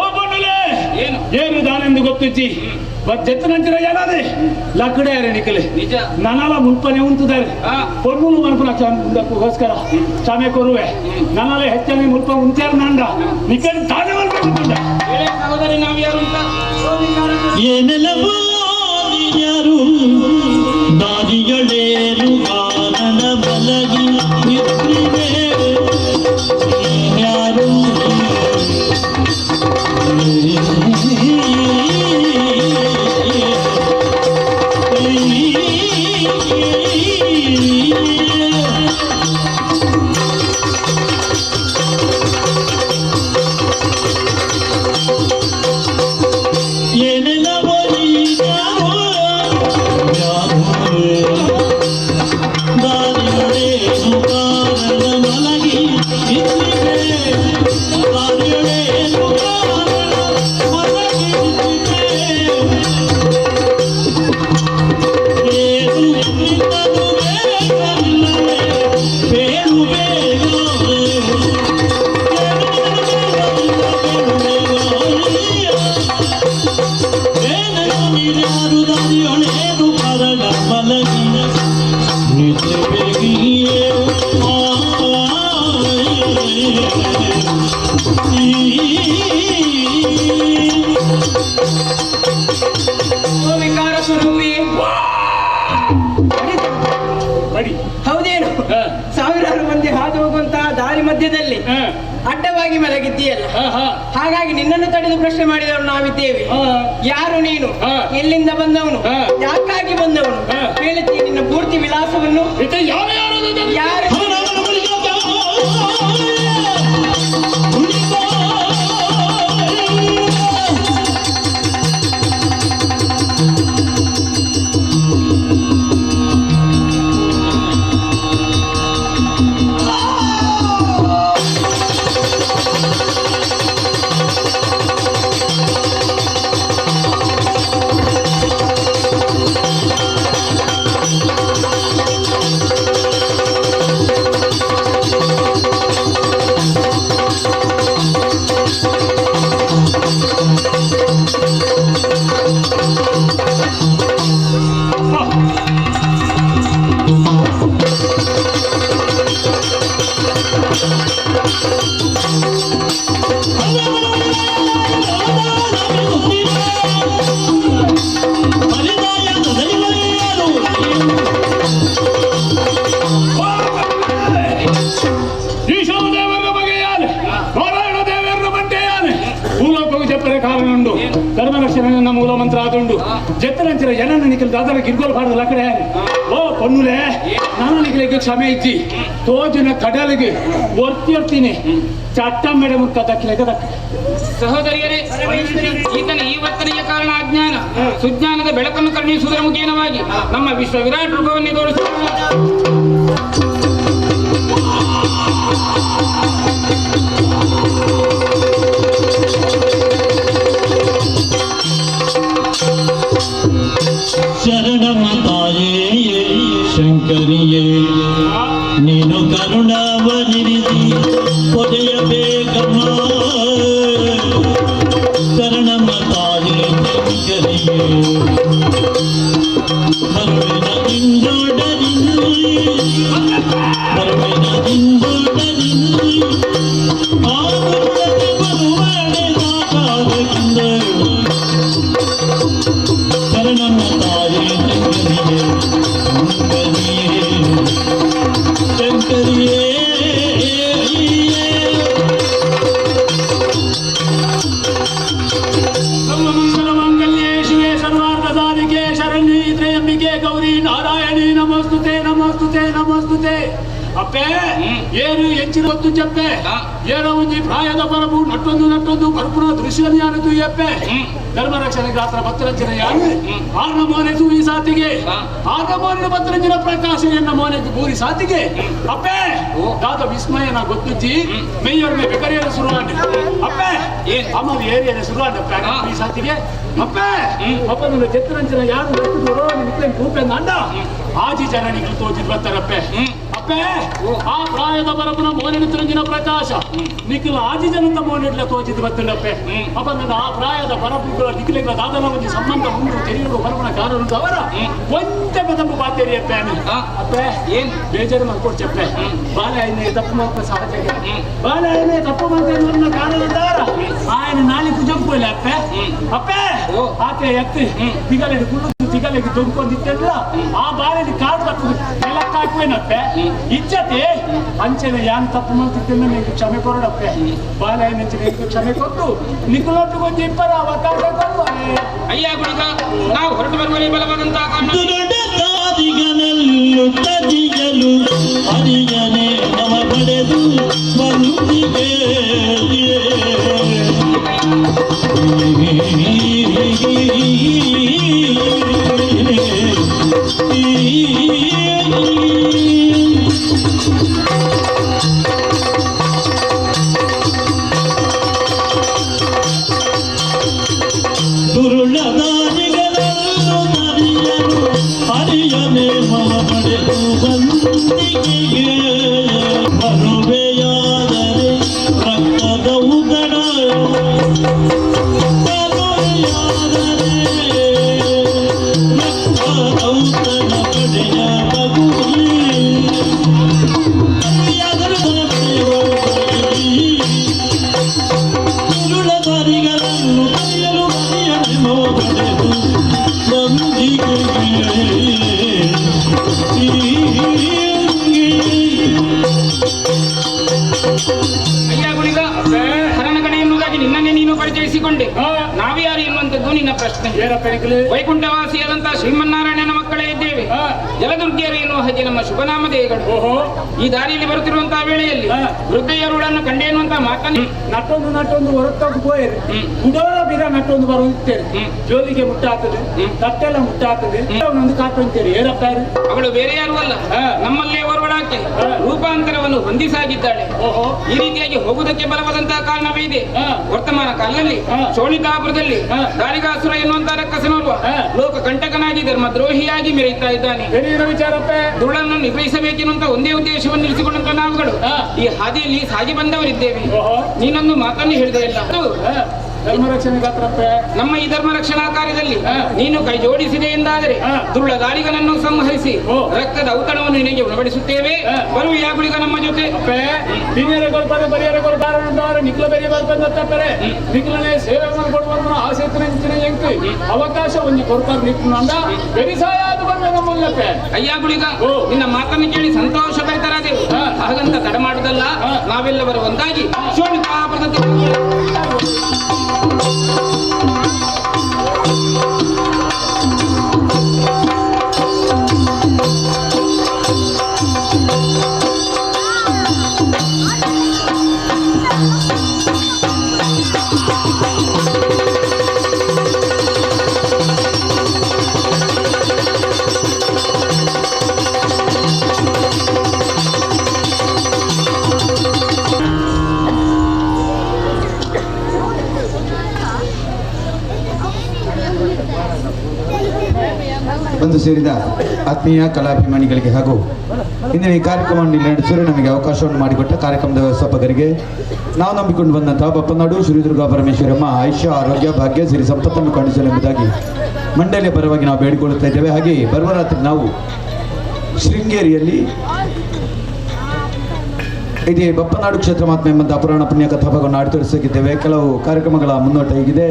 ಓ ಪೊಣ್ಣುಲೆ,
ಏನು?
ಏನು ದಾನೆಂದು ಗೊತ್ತಿಜ್ಜಿ ಜತ್ತನಂಚಿನ ಏನಾದೆ ಲಕ್ಕಡೆ ನಿಖಲೆ.
ನಿಜ.
ನನಲ ಮುಲ್ಪನೆ ಉಂಟುದಾರೆ. ಪೊಣ್ಣುಲು ಮನ್ಪುನ ಗೋಸ್ಕರ ಕ್ಷಮೆ ಕೊರುವೆ. ನನಲ ಹೆಚ್ಚನೆ ಮುಲ್ಪ ಉಂಚಾರ ನಂಡ ನಿಖಲ್ ತಾನೇ ಮಲ್ಪು.
ಹೇಳೇ ಸಹೋದರಿ, ನಾವು ಯಾರು ಅಂತ?
ಏನೆಲ್ಲವೋ ನೀನ್ಯಾರು ದಾರಿಗಳೇನು ಕಾನನ ಮಲಗಿ ನಿದ್ರಿವೆ ನೀನ್ಯಾರು. ಏನೆಲ್ಲವೋ ನೀನ್ಯಾರು ದಾರಿಗಳೇನು ಕಾರಣ ಮಲಗಿ ನಿದ್ರಿವೆ ದಾರಿಗಳೇನು ಕಾರಣ ಮಲಗಿ ನಿದ್ರಿವೆ ಏನು ನಿನ್ನನು ಬೇಕಲ್ಲವೇ ಬೇರು ಬೇಗ ನೀನ್ಯಾರು ದಾರಿಯೊಳೇನು ಕಾರಣ ಮಲಗಿ ನಿದ್ರೆ ಬೇಗಿಯೇ.
ಓ ವಿಕಾರ ಸ್ವರೂಪಿ.
ಬಡಿ.
ಹೌದೇನು? ಸಾವಿರಾರು ಮಂದಿ ಹಾದು ಹೋಗುವಂತಹ ದಾರಿ ಮಧ್ಯದಲ್ಲಿ ಅಡ್ಡವಾಗಿ ಮಲಗಿದ್ದೀಯಲ್ಲ. ಹಾಗಾಗಿ ನಿನ್ನನ್ನು ತಡೆದು ಪ್ರಶ್ನೆ ಮಾಡಿದವರು ನಾವಿದ್ದೇವೆ. ಯಾರು ನೀನು? ಎಲ್ಲಿಂದ ಬಂದವನು? ಯಾಕಾಗಿ ಬಂದವನು? ಹೇಳುತ್ತೀನಿ ನಿನ್ನ ಪೂರ್ತಿ ವಿಳಾಸವನ್ನು.
ಇತ್ತೆ ಯಾರು ಯಾರು?
ಯಾರು?
ಈಶೋದೇವರ ಬಗೆಯಾನೆ ನಾರಾಯಣ ದೇವರ ಬಂಟೆಯಾನೆ ಭೂಲೋಕವು ಜಪ್ಪರೆ ಕಾರಣುಂಡು ಧರ್ಮರಕ್ಷಣೆ ಮೂಲ ಮಂತ್ರ ಆದುಂಡು ಜತ್ತರಂಚಿನ ಜನನ ನಿಖಿಲ್ ದಾದರ ಗಿರ್ಗೋಲ್ ಪಾಡದ ಲಕಡೆ. ಓ ಪೊನ್ನುಲೆ, ನಾನು ನಿಖಿಲಿಗೆ ಕ್ಷಮೆ ಇಜ್ಜಿ. ತೋಜಿನ ಕಡಲಿಗೆ ಒರ್ತಿ ಒರ್ತೀನಿ ಚಟ್ಟ ಮೇಡ ಮುಕ್ಕ ದಕ್ಕಿಲೆಗ ದಕ್ಕ.
ಸಹೋದರಿಯರೇ, ಈತನ ಈ ವರ್ತನೆಯ ಕಾರಣ ಅಜ್ಞಾನ. ಸುಜ್ಞಾನದ ಬೆಳಕನ್ನು ಕರುಣಿಸುವುದರ ಮುಖೇನವಾಗಿ ನಮ್ಮ ವಿಶ್ವ ವಿರಾಟ್ ರೂಪವನ್ನೇ ತೋರಿಸುವ.
ಶರಣಮ್ಮ ತಾಯೇ ಶಂಕರಿಯೇ, ನೀನು ಕರುಣಾವನಿರಿಸಿ ಪೊದೆಯಬೇಕಮ್ಮ. ಶರಣಮ್ಮ ತಾಯೇ ಶಂಕರಿಯೇ, ಬರುವಿನ ಇಂದೊಡನಿಂದು ಬರುವಿನ ಇಂದೊಡನಿಂದು ಆಗುತ್ತದೆ ಬರುವಡೆ ಸಾಕಾಗಕ್ಕಿಂದ. ಶರಣಮ್ಮ ತಾಯೇ ಶಂಕರಿಯೇ ಶಂಕರಿಯೇ ಶಂಕರಿಯೇ.
ಸರ್ವಮಂಗಲ ಮಾಂಗಲ್ಯೇ ಶಿವೆ ಸರ್ವಾರ್ಥ ಸಾಧಿಕೆ ಶರಣ್ಯೇ ತ್ರ್ಯಂಬಿಕೆ ಗೌರಿ ನಾರಾಯಣಿ ನಮಸ್ತುತೆ ನಮಸ್ತುತೆ ನಮಸ್ತುತೆ. ಅಪ್ಪೆ, ಏನು ಹೆಚ್ಚಿನ ಹೊತ್ತು ಚಪ್ಪೆ ಏನೋ ಒಂಜಿ ಪ್ರಾಯದ ಪರಬು ನಟ್ಟೊಂದು ನಟ್ಟೊಂದು ಪರಪುನ ದೃಶ್ಯ ಯಾರು ಅಪ್ಪೆ. ಧರ್ಮ ರಕ್ಷಣೆ ಗಾತ್ರ ಪತ್ರರಚನೆ ಯಾರು ಆರ್ನ ಮೋನೆ ಈ ಸಾತಿಗೆ ಆರ್ನ ಮೋನಿನ ಪತ್ರರಂಜನ ಪ್ರಕಾಶ ಎನ್ನ ಮೋನೆಗೆ ಬೂರಿ ಸಾತಿಗೆ. ಅಪ್ಪೆ, ದಾದ ವಿಸ್ಮಯನ ಗೊತ್ತುಜ್ಜಿ ಮೇಯರ್ಮೆ ಬೆಕರಿಯರ ಶುರುವಾಂಡೆ ಅಪ್ಪೆ. ಅಮ್ಮ ಏರಿಯನ ಶುರುವಾಂಡೆ ಅಪ್ಪೆ ಈ ಸಾತಿಗೆ ಅಪ್ಪೆ. ಅಪ್ಪ ನನ್ನ ಚಿತ್ರರಂಜನ ಯಾರು ನಿಕ್ಲೇನ್ ಕೂಪೆ ಅಂಡ ಆಜಿ ಜನ ನಿಕ್ಲು ತೋಜಿದ್ ಬರ್ತಾರಪ್ಪೆ. ಅಪ್ಪ ಅಪ್ಪೆ, ಆ ಪ್ರಾಯದ ಬರಪುನ ಮೋನೆಡು ತಿರುಗಿನ ಪ್ರಕಾಶ ನಿಖಿಲ ಆಜಿ ಜನತ ಮೋನೆಡ್ಲ ತೋಚಿದ್ ಬತ್ತಂಡಪ್ಪೆ. ಅಪ್ಪ, ನನ್ನ ಆ ಪ್ರಾಯದ ಬರಪುಗಳ ನಿಖಿಲಿಗಳ ದಾದನ ಒಂಜಿ ಸಂಬಂಧ ಉಂಡು ತೆರಿಯುಡು ಬರಪುನ ಕಾರಣ ಅವರ ಒಂತೆ ಬದಂಬು ಬಾತೇರಿ ಅಪ್ಪೆ. ಅಪ್ಪೆ,
ಏನ್?
ಬೇಜಾರು ಮಾಡ್ಕೊಡ್ಚಪ್ಪೆ. ಬಾಲೆ ಆಯ್ನೆ ತಪ್ಪು ಮಾಡ್ಕೊ ಸಹಜ. ಬಾಲೆ ಆಯ್ನೆ ತಪ್ಪು ಮಾಡ್ತಾ ಕಾರಣ ఆయన నాలుగు జంపులే ಅಪ್ಪೆ. ಅಪ್ಪೆ, ಆತೆ ಎತ್ತಿ ತಿಗಲೆಡು ಕುಳ್ಳು ತಿಗಲೆಗೆ ದೊಡ್ಕೊಂಡಿದ್ದೆಲ್ಲ ಆ ಬಾಳೆಗೆ ಕಾಡು ಬರ್ತದೆ ನೆಲಕ್ಕೆ ಹಾಕುವೇನಪ್ಪೆ ಇಜ್ಜತೆ. ಅಂಚೆನೆ ಯಾನ್ ತಪ್ಪು ಮಾಡ್ತಿದ್ದೆಲ್ಲ ನಿಂಗೆ ಕ್ಷಮೆ ಕೊರಡಪ್ಪೆ. ಬಾಳೆ ನೆಂಚಿನ ಕ್ಷಮೆ ಕೊಟ್ಟು ನಿಕುಲೊಟ್ಟು ಕೊಂಚ ಇಬ್ಬರ ಅವಕಾಶ ಕೊಡುವ.
ಅಯ್ಯ ಗುಳಿಗ, ನಾವು ಹೊರಟು ಬರುವಲ್ಲಿ ಬಲವಾದಂತಹ ಕಾರಣ
ದಾರಿಗನಲ್ಲು ಹರಿಯನೆ ನಮ ಪಡೆದು ಬಂದಿಗೆ. ದುರುಳದಾರಿಗಳನ್ನು ಮರಿಯಲು ಹರಿಯನೆ ಮಮ ಪಡೆದು ಬಂದಿಗೆ. ಬರುವೆಯಾದರೆ ರಕ್ತದ ಉದಡ, ಬರುವೆಯಾದರೆ ರಕ್ತದ ಉದಡ ಪಡೆಯ ಬಗುರಿ. ದುರುಳದಾರಿಗಳನ್ನು ಕರೆಯಲು ಹರಿಯನೆ ಮಮ ಪಡೆದು ಬಂದಿಗೆ.
ಅಯ್ಯ ಗುಳಿಗ, ಹರನಗಣ ಎನ್ನುವುದಾಗಿ ನಿನ್ನನ್ನೇ ನೀನು ಪರಿಚಯಿಸಿಕೊಂಡೆ. ನಾವ್ಯಾರು ಎನ್ನುವಂಥದ್ದು ನಿನ್ನ ಪ್ರಶ್ನೆ.
ಏನಪ್ಪ ನಿಖಿಲು?
ವೈಕುಂಠವಾಸಿಯಾದಂತಹ ಶ್ರೀಮನ್ನಾರಾಯಣನ ಮಕ್ಕಳೇ ಇದ್ದೇವೆ. ಜಲದುರ್ಗಿಯರು ಎನ್ನುವ ಹಾಗೆ ನಮ್ಮ ಶುಭನಾಮಧೇಯಗಳು. ಈ ದಾರಿಯಲ್ಲಿ ಬರುತ್ತಿರುವಂತಹ ವೇಳೆಯಲ್ಲಿ ವೃದ್ಧೆಯರುಗಳನ್ನು ಕಂಡೆ ಎನ್ನುವಂತಹ ಮಾತನ್ನು
ನಟ್ಟೊಂದು ನಟ್ಟೊಂದು ಹೊರತೋಗಿ ಪೋಯರು. ಕುಡೋರ ಬಿರ ನಟ್ಟೊಂದು ಬರುತ್ತೇನೆ. ಜೋಲಿಗೆ ಮುಟ್ಟಾತದೆ, ತಟ್ಟೆಲ್ಲ ಮುಟ್ಟಾತದೆ. ಅವನೊಂದು ಕಾತಂತೇರಿ ಏನಪ್ಪ ಯಾರು?
ಅವಳು ಬೇರೆ ಯಾರು ಅಲ್ಲ, ನಮ್ಮಲ್ಲೇ ಓರ್ವಳಾಕೆ ರೂಪಾಂತರವನ್ನು ಹೊಂದಿಸಾಗಿದ್ದಾಳೆ. ಈ ರೀತಿಯಾಗಿ ಹೋಗುವುದಕ್ಕೆ ಬಲವಾದಂತಹ ಕಾರಣವೇ ಇದೆ. ವರ್ತಮಾನ ಕಾಲದಲ್ಲಿ ಶೋಣಿತಾಪುರದಲ್ಲಿ ದಾರಿಗಾಸುರ ಎನ್ನುವಂತಹ ರಕ್ಕಸನೋರ್ವ ಲೋಕ ಕಂಟಕನಾಗಿ ಧರ್ಮದ್ರೋಹಿಯಾಗಿ ಮೆರೆಯುತ್ತಾ ಇದ್ದಾನೆ.
ಏನೇನು ವಿಚಾರಪ್ಪ?
ದುಳ್ಳನ್ನು ನಿಗ್ರಹಿಸಬೇಕೆನ್ನುವಂತ ಒಂದೇ ಉದ್ದೇಶವನ್ನು ಇರಿಸಿಕೊಂಡಂತ ನಾವುಗಳು ಈ ಹಾದಿಯಲ್ಲಿ ಸಾಗಿ ಬಂದವರಿದ್ದೇವೆ. ನೀನೊಂದು ಮಾತನ್ನು ಹೇಳಿದೆ ಇಲ್ಲ.
ಧರ್ಮ ರಕ್ಷಣೆ ಗಾತ್ರಪ್ಪ.
ನಮ್ಮ ಈ ಧರ್ಮ ರಕ್ಷಣಾ ಕಾರ್ಯದಲ್ಲಿ ನೀನು ಕೈ ಜೋಡಿಸಿದೆ ಎಂದಾದರೆ ದುರುಳ ದಾರಿಗನನ್ನು ಸಂಹರಿಸಿ ರಕ್ತದ ಔತಣವನ್ನು ನಿನಗೆ ಉಣಬಡಿಸುತ್ತೇವೆ. ಬರುವ ಯಾಗುಳಿಗ ನಮ್ಮ ಜೊತೆ.
ಹಿರಿಯರ ಕೊಡ್ತಾರೆ, ಬರಿಯರ ಕೊಡ್ತಾರೆ, ನಿಖಿಲ ಬೇರೆ ಬರ್ತಾರೆ. ನಿಖಿಲನೆ ಸೇವೆ ಕೊಡುವ ಆಸೆ ಎಂಕು ಅವಕಾಶ ಒಂಜಿ ಕೊಡ್ತಾರೆ ನಿಖಿಲ ಬೆರಿಸಾಯ ಅದು ಬರ್ವೆ ನಮ್ಮಲ್ಲಪ್ಪೆ.
ಅಯ್ಯ ಗುಳಿಗ, ನಿನ್ನ ಮಾತನ್ನು ಕೇಳಿ ಸಂತೋಷ ಭರಿತರಾದೆವು. ಹಾಗಂತ ತಡ ಮಾಡುವುದಲ್ಲ, ನಾವೆಲ್ಲವರು ಒಂದಾಗಿ ಶೋಣಿತಾಪುರದ
ಬಂದು ಸೇರಿದ ಆತ್ಮೀಯ ಕಲಾಭಿಮಾನಿಗಳಿಗೆ ಹಾಗೂ ಇಂದಿನ ಈ ಕಾರ್ಯಕ್ರಮವನ್ನು ನಡೆಸಲು ನಮಗೆ ಅವಕಾಶವನ್ನು ಮಾಡಿಕೊಟ್ಟ ಕಾರ್ಯಕ್ರಮದ ವ್ಯವಸ್ಥಾಪಕರಿಗೆ ನಾವು ನಂಬಿಕೊಂಡು ಬಂದಂತಹ ಬಪ್ಪನಾಡು ಶ್ರೀ ದುರ್ಗಾ ಪರಮೇಶ್ವರಮ್ಮ ಆಯುಷ್ಯ, ಆರೋಗ್ಯ, ಭಾಗ್ಯ, ಸಿರಿ ಸಂಪತ್ತನ್ನು ಕಾಣಿಸಲು ಎಂಬುದಾಗಿ ಮಂಡಳಿಯ ಪರವಾಗಿ ನಾವು ಬೇಡಿಕೊಳ್ಳುತ್ತಾ ಇದ್ದೇವೆ. ಹಾಗೆಯೇ ಬರುವ ರಾತ್ರಿ ನಾವು ಶೃಂಗೇರಿಯಲ್ಲಿ ಇದೇ ಬಪ್ಪನಾಡು ಕ್ಷೇತ್ರ ಮಹಾತ್ಮೆ ಎಂಬಂತಹ ಪುರಾಣ ಪುಣ್ಯ ಕಥಾಭಾಗವನ್ನು ಆಡಿ. ಕೆಲವು ಕಾರ್ಯಕ್ರಮಗಳ ಮುನ್ನೋಟ ಹೀಗಿದೆ.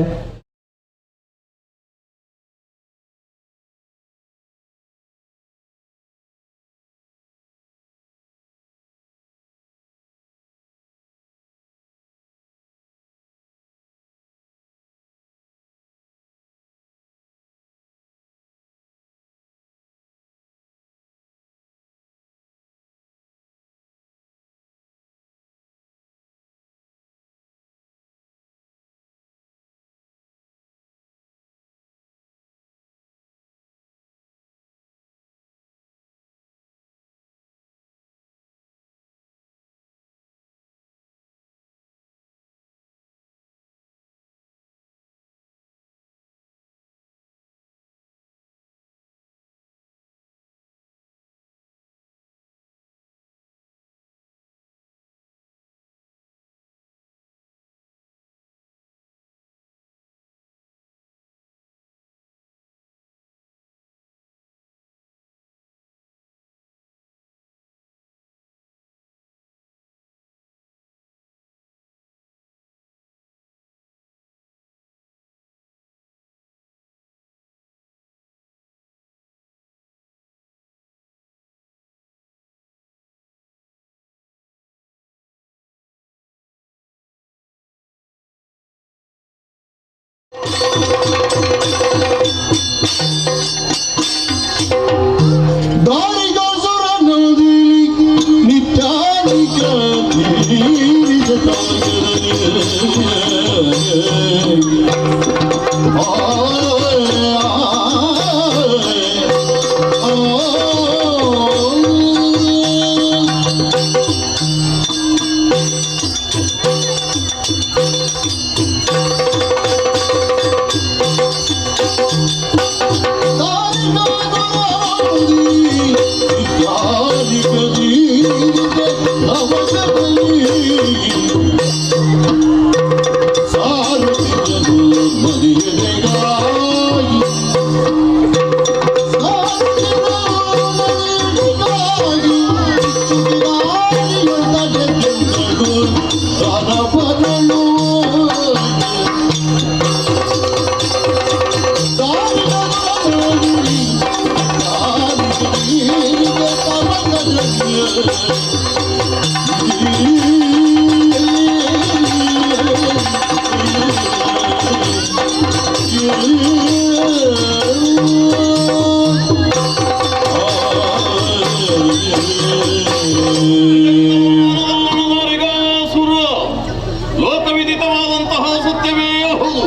ಲೋಕವಿದಿತವಾದಂತಹ ಸತ್ಯವೇ ಹೌದು.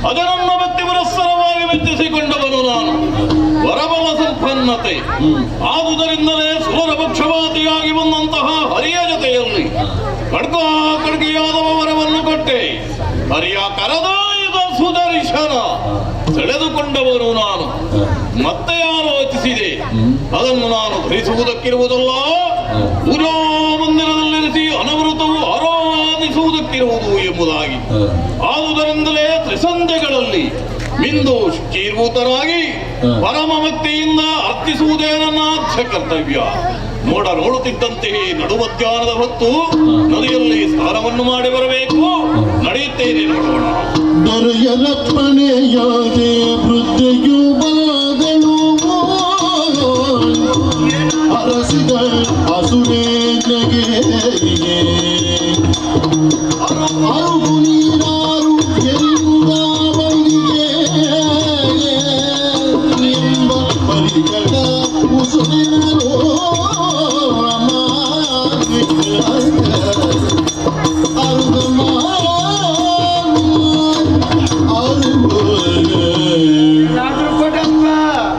ಅದರನ್ನು ಭಕ್ತಿ ಪುರಸ್ಸರವಾಗಿ ಮೆಚ್ಚಿಸಿಕೊಂಡವನು ನಾನು. ವರಬಲ ಸಂಪನ್ನತೆ ಆದುದರಿಂದಲೇ ಸುರರ ಪಕ್ಷಪಾತಿಯಾಗಿ ಬಂದಂತಹ ಹರಿಯ ಜೊತೆಯಲ್ಲಿ ಕಡ್ಗ ಕಡ್ಗಿಯಾದವ ವರವನ್ನು ಕೊಟ್ಟೆ. ಹರಿಯ ಕರದಾಯುಧ ಸುದರ್ಶನ ಸೆಳೆದುಕೊಂಡವನು ನಾನು. ಮತ್ತೆ ಆಲೋಚಿಸಿದೆ, ಅದನ್ನು ನಾನು ಧರಿಸುವುದಕ್ಕಿರುವುದಲ್ಲ, ಪೂಜಾ ಮಂದಿರದಲ್ಲಿರಿಸಿ ಅನವೃತವು ಆರಾಧಿಸುವುದಕ್ಕಿರುವುದು ಎಂಬುದಾಗಿ. ಆದುದರಿಂದಲೇ ತ್ರಿಸಂಧ್ಯೆಗಳಲ್ಲಿ ಮಿಂದು ಶುಚೀರ್ಭೂತರಾಗಿ ಪರಮ ಭಕ್ತಿಯಿಂದ ಅರ್ಪಿಸುವುದೇ ನನ್ನ ಆದ್ಯ ಕರ್ತವ್ಯ. ನೋಡುತ್ತಿದ್ದಂತೆಯೇ ನಡುಮಧ್ಯಾಹ್ನದ ಹೊತ್ತು ನದಿಯಲ್ಲಿ ಸ್ನಾನವನ್ನು ಮಾಡಿ ಬರಬೇಕು. ನಡೆಯುತ್ತೇನೆ, ನೋಡೋಣ.
ದೊರೆಯಲಪ್ಪಣೆಯಾದೆ ವೃದ್ಧಿಯು ಬಾದಳು ಅರಸಿದ ಅಸುರೇಂದ್ರಗೆ ಅರುಗು ನೀರಾರು ಎನ್ನುವ ಬಳಿಗೆ ಎಂಬ ಪರಿಗಣ ಉಸುರಿನರೋ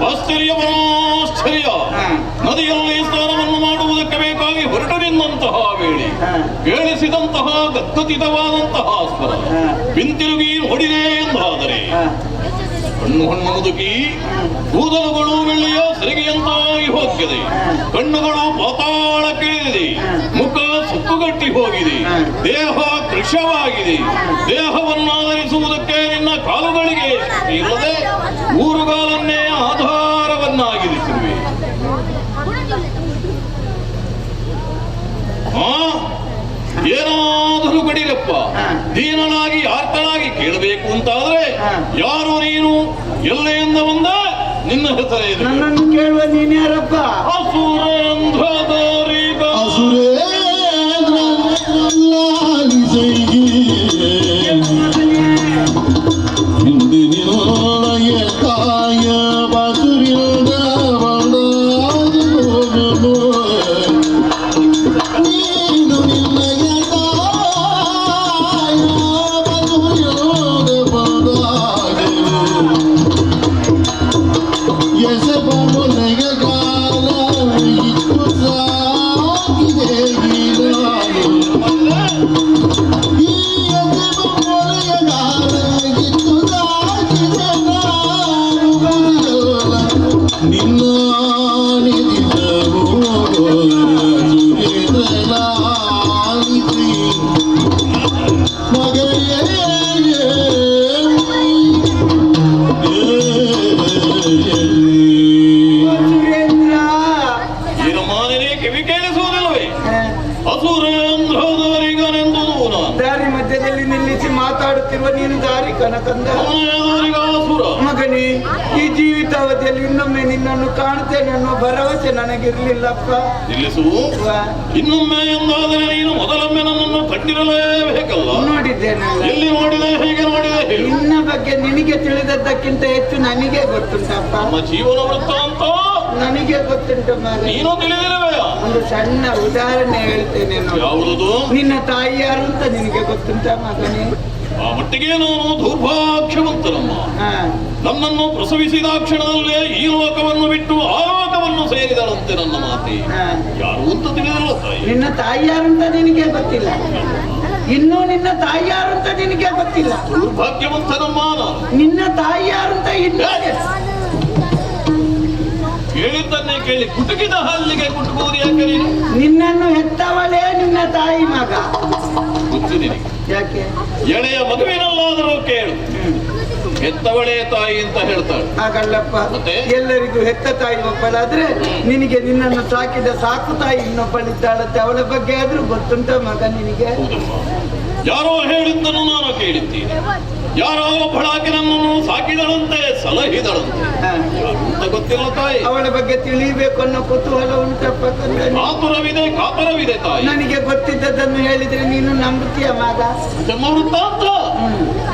ಆಶ್ಚರ್ಯ ಪರಾಶ್ಚರ್ಯ. ನದಿಯಲ್ಲಿ ಸ್ನಾನವನ್ನು ಮಾಡುವುದಕ್ಕೆ ಬೇಕಾಗಿ ಹೊರಟು ನಿಂತಹ ವೇಳೆ ಕೇಳಿಸಿದಂತಹ ಗದ್ಗದಿತವಾದಂತಹ ಸ್ವರ ಹಿಂತಿರುಗಿ ನೋಡಿದೆ ಎಂದಾದರೆ ಹಣ್ಣು ಹಣ್ಣು ಮುದುಕಿ, ಕೂದಲುಗಳು ಬೆಳ್ಳಿಯ ಸರಿಗೆಯಂತಾಗಿ ಹೋಗಿದೆ, ಕಣ್ಣುಗಳು ಪಾತಾಳಕ್ಕಿಳಿದಿದೆ, ಮುಖ ಸುಕ್ಕುಗಟ್ಟಿ ಹೋಗಿದೆ, ದೇಹ ಕೃಶವಾಗಿದೆ. ದೇಹವನ್ನಾಧರಿಸುವುದಕ್ಕೆ ನಿನ್ನ ಕಾಲುಗಳಿಗೆ ಶಕ್ತಿ ಇಲ್ಲದೆ ಊರುಗಾಲನ್ನೇ ಆಧಾರವನ್ನಾಗಿರಿಸಿರುವೆ. ಏನಾದರೂ ಕಡಿರಪ್ಪ, ದೀನನಾಗಿ ಆರ್ತನಾಗಿ ಕೇಳಬೇಕು ಅಂತಾದ್ರೆ ಯಾರು ನೀನು, ಎಲ್ಲಿಂದ ಬಂದ, ನಿನ್ನ ಹೆಸರೇನು?
ನನ್ನನ್ನು ಕೇಳುವ ನೀನ್ಯಾರಪ್ಪ?
ಅಸುರೇಂದ್ರದಾರಿಗ
ಅಸುರೇಂದ್ರ ಲಾಲಿಸೈಗಿ ಹಿಂದಿನಿಲ್ಲಯ ತಾಯ ಬಸುರಿಂದ ಬಂದಾಗಲು ನೀನು ನಿನ್ನಯ ತಾಯ ಬಸುರಿಂದ ಬಂದಾಗಲು ಎಸೆಬೊಮ್ಮನೆಗೆ ಕಾಲ ಇತ್ತು ಸಾಕಿದೆ ನಾನು. ಈ ಎಸೆಬೊಮ್ಮನೆಯ ಕಾಲ ಇತ್ತು ಸಾಕಿದೆ ನಾನು. ಬರೆಯಲ್ಲ ನಿನ್ನ ನಿಧಿಸವು ಸುರೇಂದ್ರಲಾಲಿಸಿ ಮಗನೇ.
ಸುರೇಂದ್ರ,
ಏನಮ್ಮ, ನಿನಗೆ ಕಿವಿ ಕೇಳಿಸುವುದಿಲ್ಲವೇ? ಅಸುರೇಂದ್ರದವರಿಗನೆಂದುದು ನಾನು.
ದಾರಿ ಮಧ್ಯದಲ್ಲಿ ನಿಲ್ಲಿಸಿ ಮಾತಾಡುತ್ತಿರುವ ನೀನು ದಾರಿ ಕನಕಂದ
ಅಸುರ
ಮಗನೇ. ಈ ಜೀವಿತಾವಧಿಯಲ್ಲಿ ಇನ್ನೊಮ್ಮೆ ನಿನ್ನನ್ನು ಕಾಣ್ತೇನೆ ಅನ್ನೋ ಭರವಸೆ ನನಗಿರ್ಲಿಲ್ಲಪ್ಪ.
ನಿಲ್ಲಿಸು. ಇನ್ನೊಮ್ಮೆ ಎಂದಾದರೆ ನೀನು ಮೊದಲೊಮ್ಮೆ ನನ್ನನ್ನು ಕಂಡಿರಲೇಬೇಕಲ್ಲ.
ನೋಡಿದೆ.
ನೋಡಿದ್ದೇನಲ್ಲ.
ಎಲ್ಲಿ ನೋಡಿದೆ, ಹೇಗೆ ನೋಡಿದೆ ಹೇಳು.
ನಿನ್ನ ಬಗ್ಗೆ ನಿನಗೆ ತಿಳಿದದ್ದಕ್ಕಿಂತ ಹೆಚ್ಚು ನನಗೆ ಗೊತ್ತುಂಟಪ್ಪ.
ನಮ್ಮ ಜೀವನ ವೃತ್ತಾಂತ
ನನಗೆ ಗೊತ್ತುಂಟು ಮಾರ್ರೆ.
ನೀನು ತಿಳಿದಿರುವೆಯಾ?
ಒಂದು ಸಣ್ಣ ಉದಾಹರಣೆ ಹೇಳ್ತೇನೆ ನೋಡಿ.
ಯಾವುದದು?
ನಿನ್ನ ತಾಯಿ ಯಾರು ಅಂತ ನಿನಗೆ ಗೊತ್ತುಂಟ ಮಗನೇ?
ಆ ಮಟ್ಟಿಗೆ ನಾನು ದೌರ್ಭಾಗ್ಯವಂತನಮ್ಮ. ನನ್ನನ್ನು ಪ್ರಸವಿಸಿದ ಕ್ಷಣದಲ್ಲೇ ಈ ಲೋಕವನ್ನು ಬಿಟ್ಟು ಆ ಲೋಕವನ್ನು ಸೇರಿದಳಂತೆ ನನ್ನ ಮಾತೆ. ಯಾರು ಅಂತ ತಿಳಿದಿಲ್ಲ ತಾಯಿ.
ನಿನ್ನ ತಾಯಿ ಯಾರು ಅಂತ ನಿನಗೆ ಗೊತ್ತಿಲ್ಲ. ಇನ್ನೂ ನಿನ್ನ ತಾಯಿ ಯಾರು ಅಂತ ನಿನಗೆ ಗೊತ್ತಿಲ್ಲ.
ದೌರ್ಭಾಗ್ಯವಂತನಮ್ಮ ನಾನು.
ನಿನ್ನ ತಾಯಿ ಯಾರು ಅಂತ ಇನ್ನೂ
ಕೇಳಿದ್ದನ್ನೇ ಕೇಳಿ ಕುಟುಕಿದ ಹಲ್ಲಿಗೆ ಕುಟುಕುವುದು ಯಾಕೆ ನೀನು?
ನಿನ್ನನ್ನು ಹೆತ್ತವಳೇ ನಿನ್ನ ತಾಯಿ ಮಗ.
ಗೊತ್ತು ನಿನಗೆ.
ಯಾಕೆ?
ಎಳೆಯ ಮಗುವಿನಲ್ಲಾದರೂ ಕೇಳು, ಹೆತ್ತವಳೇ ತಾಯಿ ಅಂತ ಹೇಳ್ತಾಳೆ.
ಹಾಗಲ್ಲಪ್ಪ,
ಮತ್ತೆ?
ಎಲ್ಲರಿಗೂ ಹೆತ್ತ ತಾಯಿ ಒಬ್ಬಳಾದ್ರೆ ನಿನಗೆ ನಿನ್ನನ್ನು ಸಾಕಿದ ಸಾಕು ತಾಯಿ ಇನ್ನೊಬ್ಬಳಿದ್ದಾಳಂತೆ. ಅವಳ ಬಗ್ಗೆ ಆದ್ರೂ ಗೊತ್ತುಂಟ ಮಗ ನಿನಗೆ?
ಹೌದಮ್ಮ, ಯಾರೋ ಹೇಳಿದ್ದನ್ನು ನಾನು ಕೇಳಿದ್ದೀನಿ. ಯಾರೋ ಒಬ್ಬಳಾಕೆ ನನ್ನನ್ನು ಸಾಕಿದಳಂತೆ, ಸಲಹಿದಳಂತೆ. ಯಾರು ಅಂತ ಗೊತ್ತಿಲ್ಲ ತಾಯಿ.
ಅವಳ ಬಗ್ಗೆ ತಿಳಿಬೇಕು ಅನ್ನೋ ಕುತೂಹಲ ಉಂಟಪ್ಪ ಕಂದನೇ.
ಕಾತುರವಿದೆ, ಕಾತುರವಿದೆ ತಾಯಿ.
ನನಗೆ ಗೊತ್ತಿದ್ದದನ್ನು ಹೇಳಿದ್ರೆ ನೀನು ನಂಬುತ್ತೀಯ ಮಗ?
ಜನ್ಮ ವೃತ್ತಾಂತ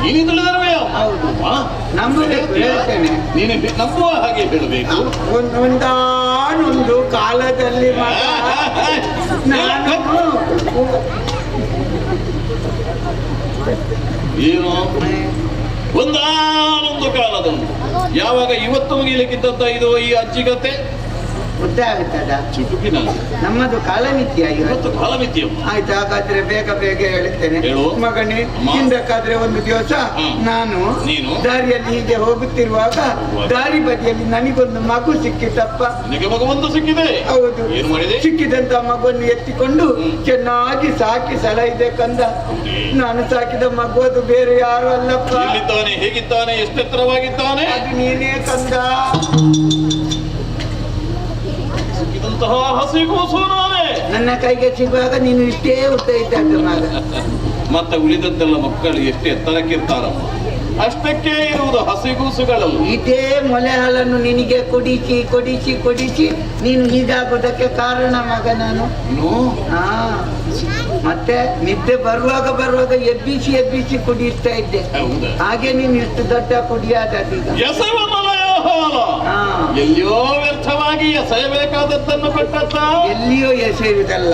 ನೀನು ತಿಳಿದಿರುವೆಯಾ?
ಹೌದು, ನಂಬಬೇಕು, ಹೇಳ್ತೇನೆ.
ನೀನು ನಂಬುವ ಹಾಗೆ ಹೇಳಬೇಕು.
ಒಂದಾನೊಂದು ಕಾಲದಲ್ಲಿ ಮಗ ನಾನು
ಏನು ಒಂದಾನೊಂದು ಕಾಲದಲ್ಲಿ ಯಾವಾಗ ಇವತ್ತು ಮುಗಿಲಿಕ್ಕಿದ್ದಂತ ಇದು ಈ ಅಜ್ಜಿಗತೆ
ಉದ್ದ ಆಗುತ್ತದ
ಚುಟುಕಿನ
ನಮ್ಮದು ಕಾಲಮಿತಿಯ
ಇವತ್ತು ಕಾಲಮಿತಿಯಮ್ಮ.
ಆಯ್ತು, ಹಾಗಾದ್ರೆ ಬೇಗ ಬೇಗ ಹೇಳುತ್ತೇನೆ
ಹೇಳು.
ಮಗನೇ.
ಅಮ್ಮ.
ಹಿಂದಕ್ಕಾದ್ರೆ ಒಂದು ದಿವಸ ನಾನು
ನೀನು?
ದಾರಿಯಲ್ಲಿ ಹೀಗೆ ಹೋಗುತ್ತಿರುವಾಗ ದಾರಿ ಬದಿಯಲ್ಲಿ ನನಗೊಂದು ಮಗು ಸಿಕ್ಕಿತಪ್ಪ.
ನಿನಗೆ ಮಗುವೊಂದು ಸಿಕ್ಕಿದೆ?
ಹೌದು.
ಏನು ಮಾಡಿದೆ?
ಸಿಕ್ಕಿದಂತ ಮಗುವನ್ನು ಎತ್ತಿಕೊಂಡು ಚೆನ್ನಾಗಿ ಸಾಕಿ ಸಲಹಿದೆ ಕಂದ. ನಾನು ಸಾಕಿದ ಮಗು ಅದು ಬೇರೆ ಯಾರು ಅಲ್ಲಪ್ಪ.
ಎಲ್ಲಿದ್ದಾನೆ, ಹೇಗಿದ್ದಾನೆ, ಎಷ್ಟೆತ್ತರವಾಗಿದ್ದಾನೆ?
ಅದು ನೀನೇ ಕಂದ.
ಸಿಕ್ಕಿದಂತಹ ಹಸಿಗೂಸು ನಾನೇ.
ನನ್ನ ಕೈಗೆ ಸಿಗುವಾಗ ನೀನು ಇಷ್ಟೇ ಉದ್ದ ಇದ್ದದ್ದು ಮಗ.
ಮತ್ತೆ ಉಳಿದದ್ದೆಲ್ಲ ಮಕ್ಕಳು ಎಷ್ಟು ಎತ್ತರಕ್ಕಿರ್ತಾರಮ್ಮ, ಅಷ್ಟಕ್ಕೆ ಇರುವುದು ಹಸಿಗೂಸುಗಳಲ್ಲ.
ಇದೇ ಮೊಲೆ ಹಾಲನ್ನು ನಿನಗೆ ಕುಡಿಸಿ ಕೊಡಿಸಿ ಕೊಡಿಸಿ ನೀನು ಹೀಗಾಗುವುದಕ್ಕೆ ಕಾರಣ ಮಗ ನಾನು. ಮತ್ತೆ ನಿದ್ದೆ ಬರುವಾಗ ಬರುವಾಗ ಎಬ್ಬಿಸಿ ಎಬ್ಬಿಸಿ ಕುಡಿಸ್ತಾ ಇದ್ದೆ. ಹಾಗೆ ನೀನು ಇಷ್ಟು ದೊಡ್ಡ ಕುಡಿಯಾದೀಗ.
ಎಸೆವ ಮಲಯ ಹಾಲ ಎಲ್ಲಿಯೋ ವ್ಯರ್ಥವಾಗಿ ಎಸೆಯಬೇಕಾದದ್ದನ್ನು ಕೊಟ್ಟತ್ತ.
ಎಲ್ಲಿಯೋ ಎಸೆಯುವುದಲ್ಲ,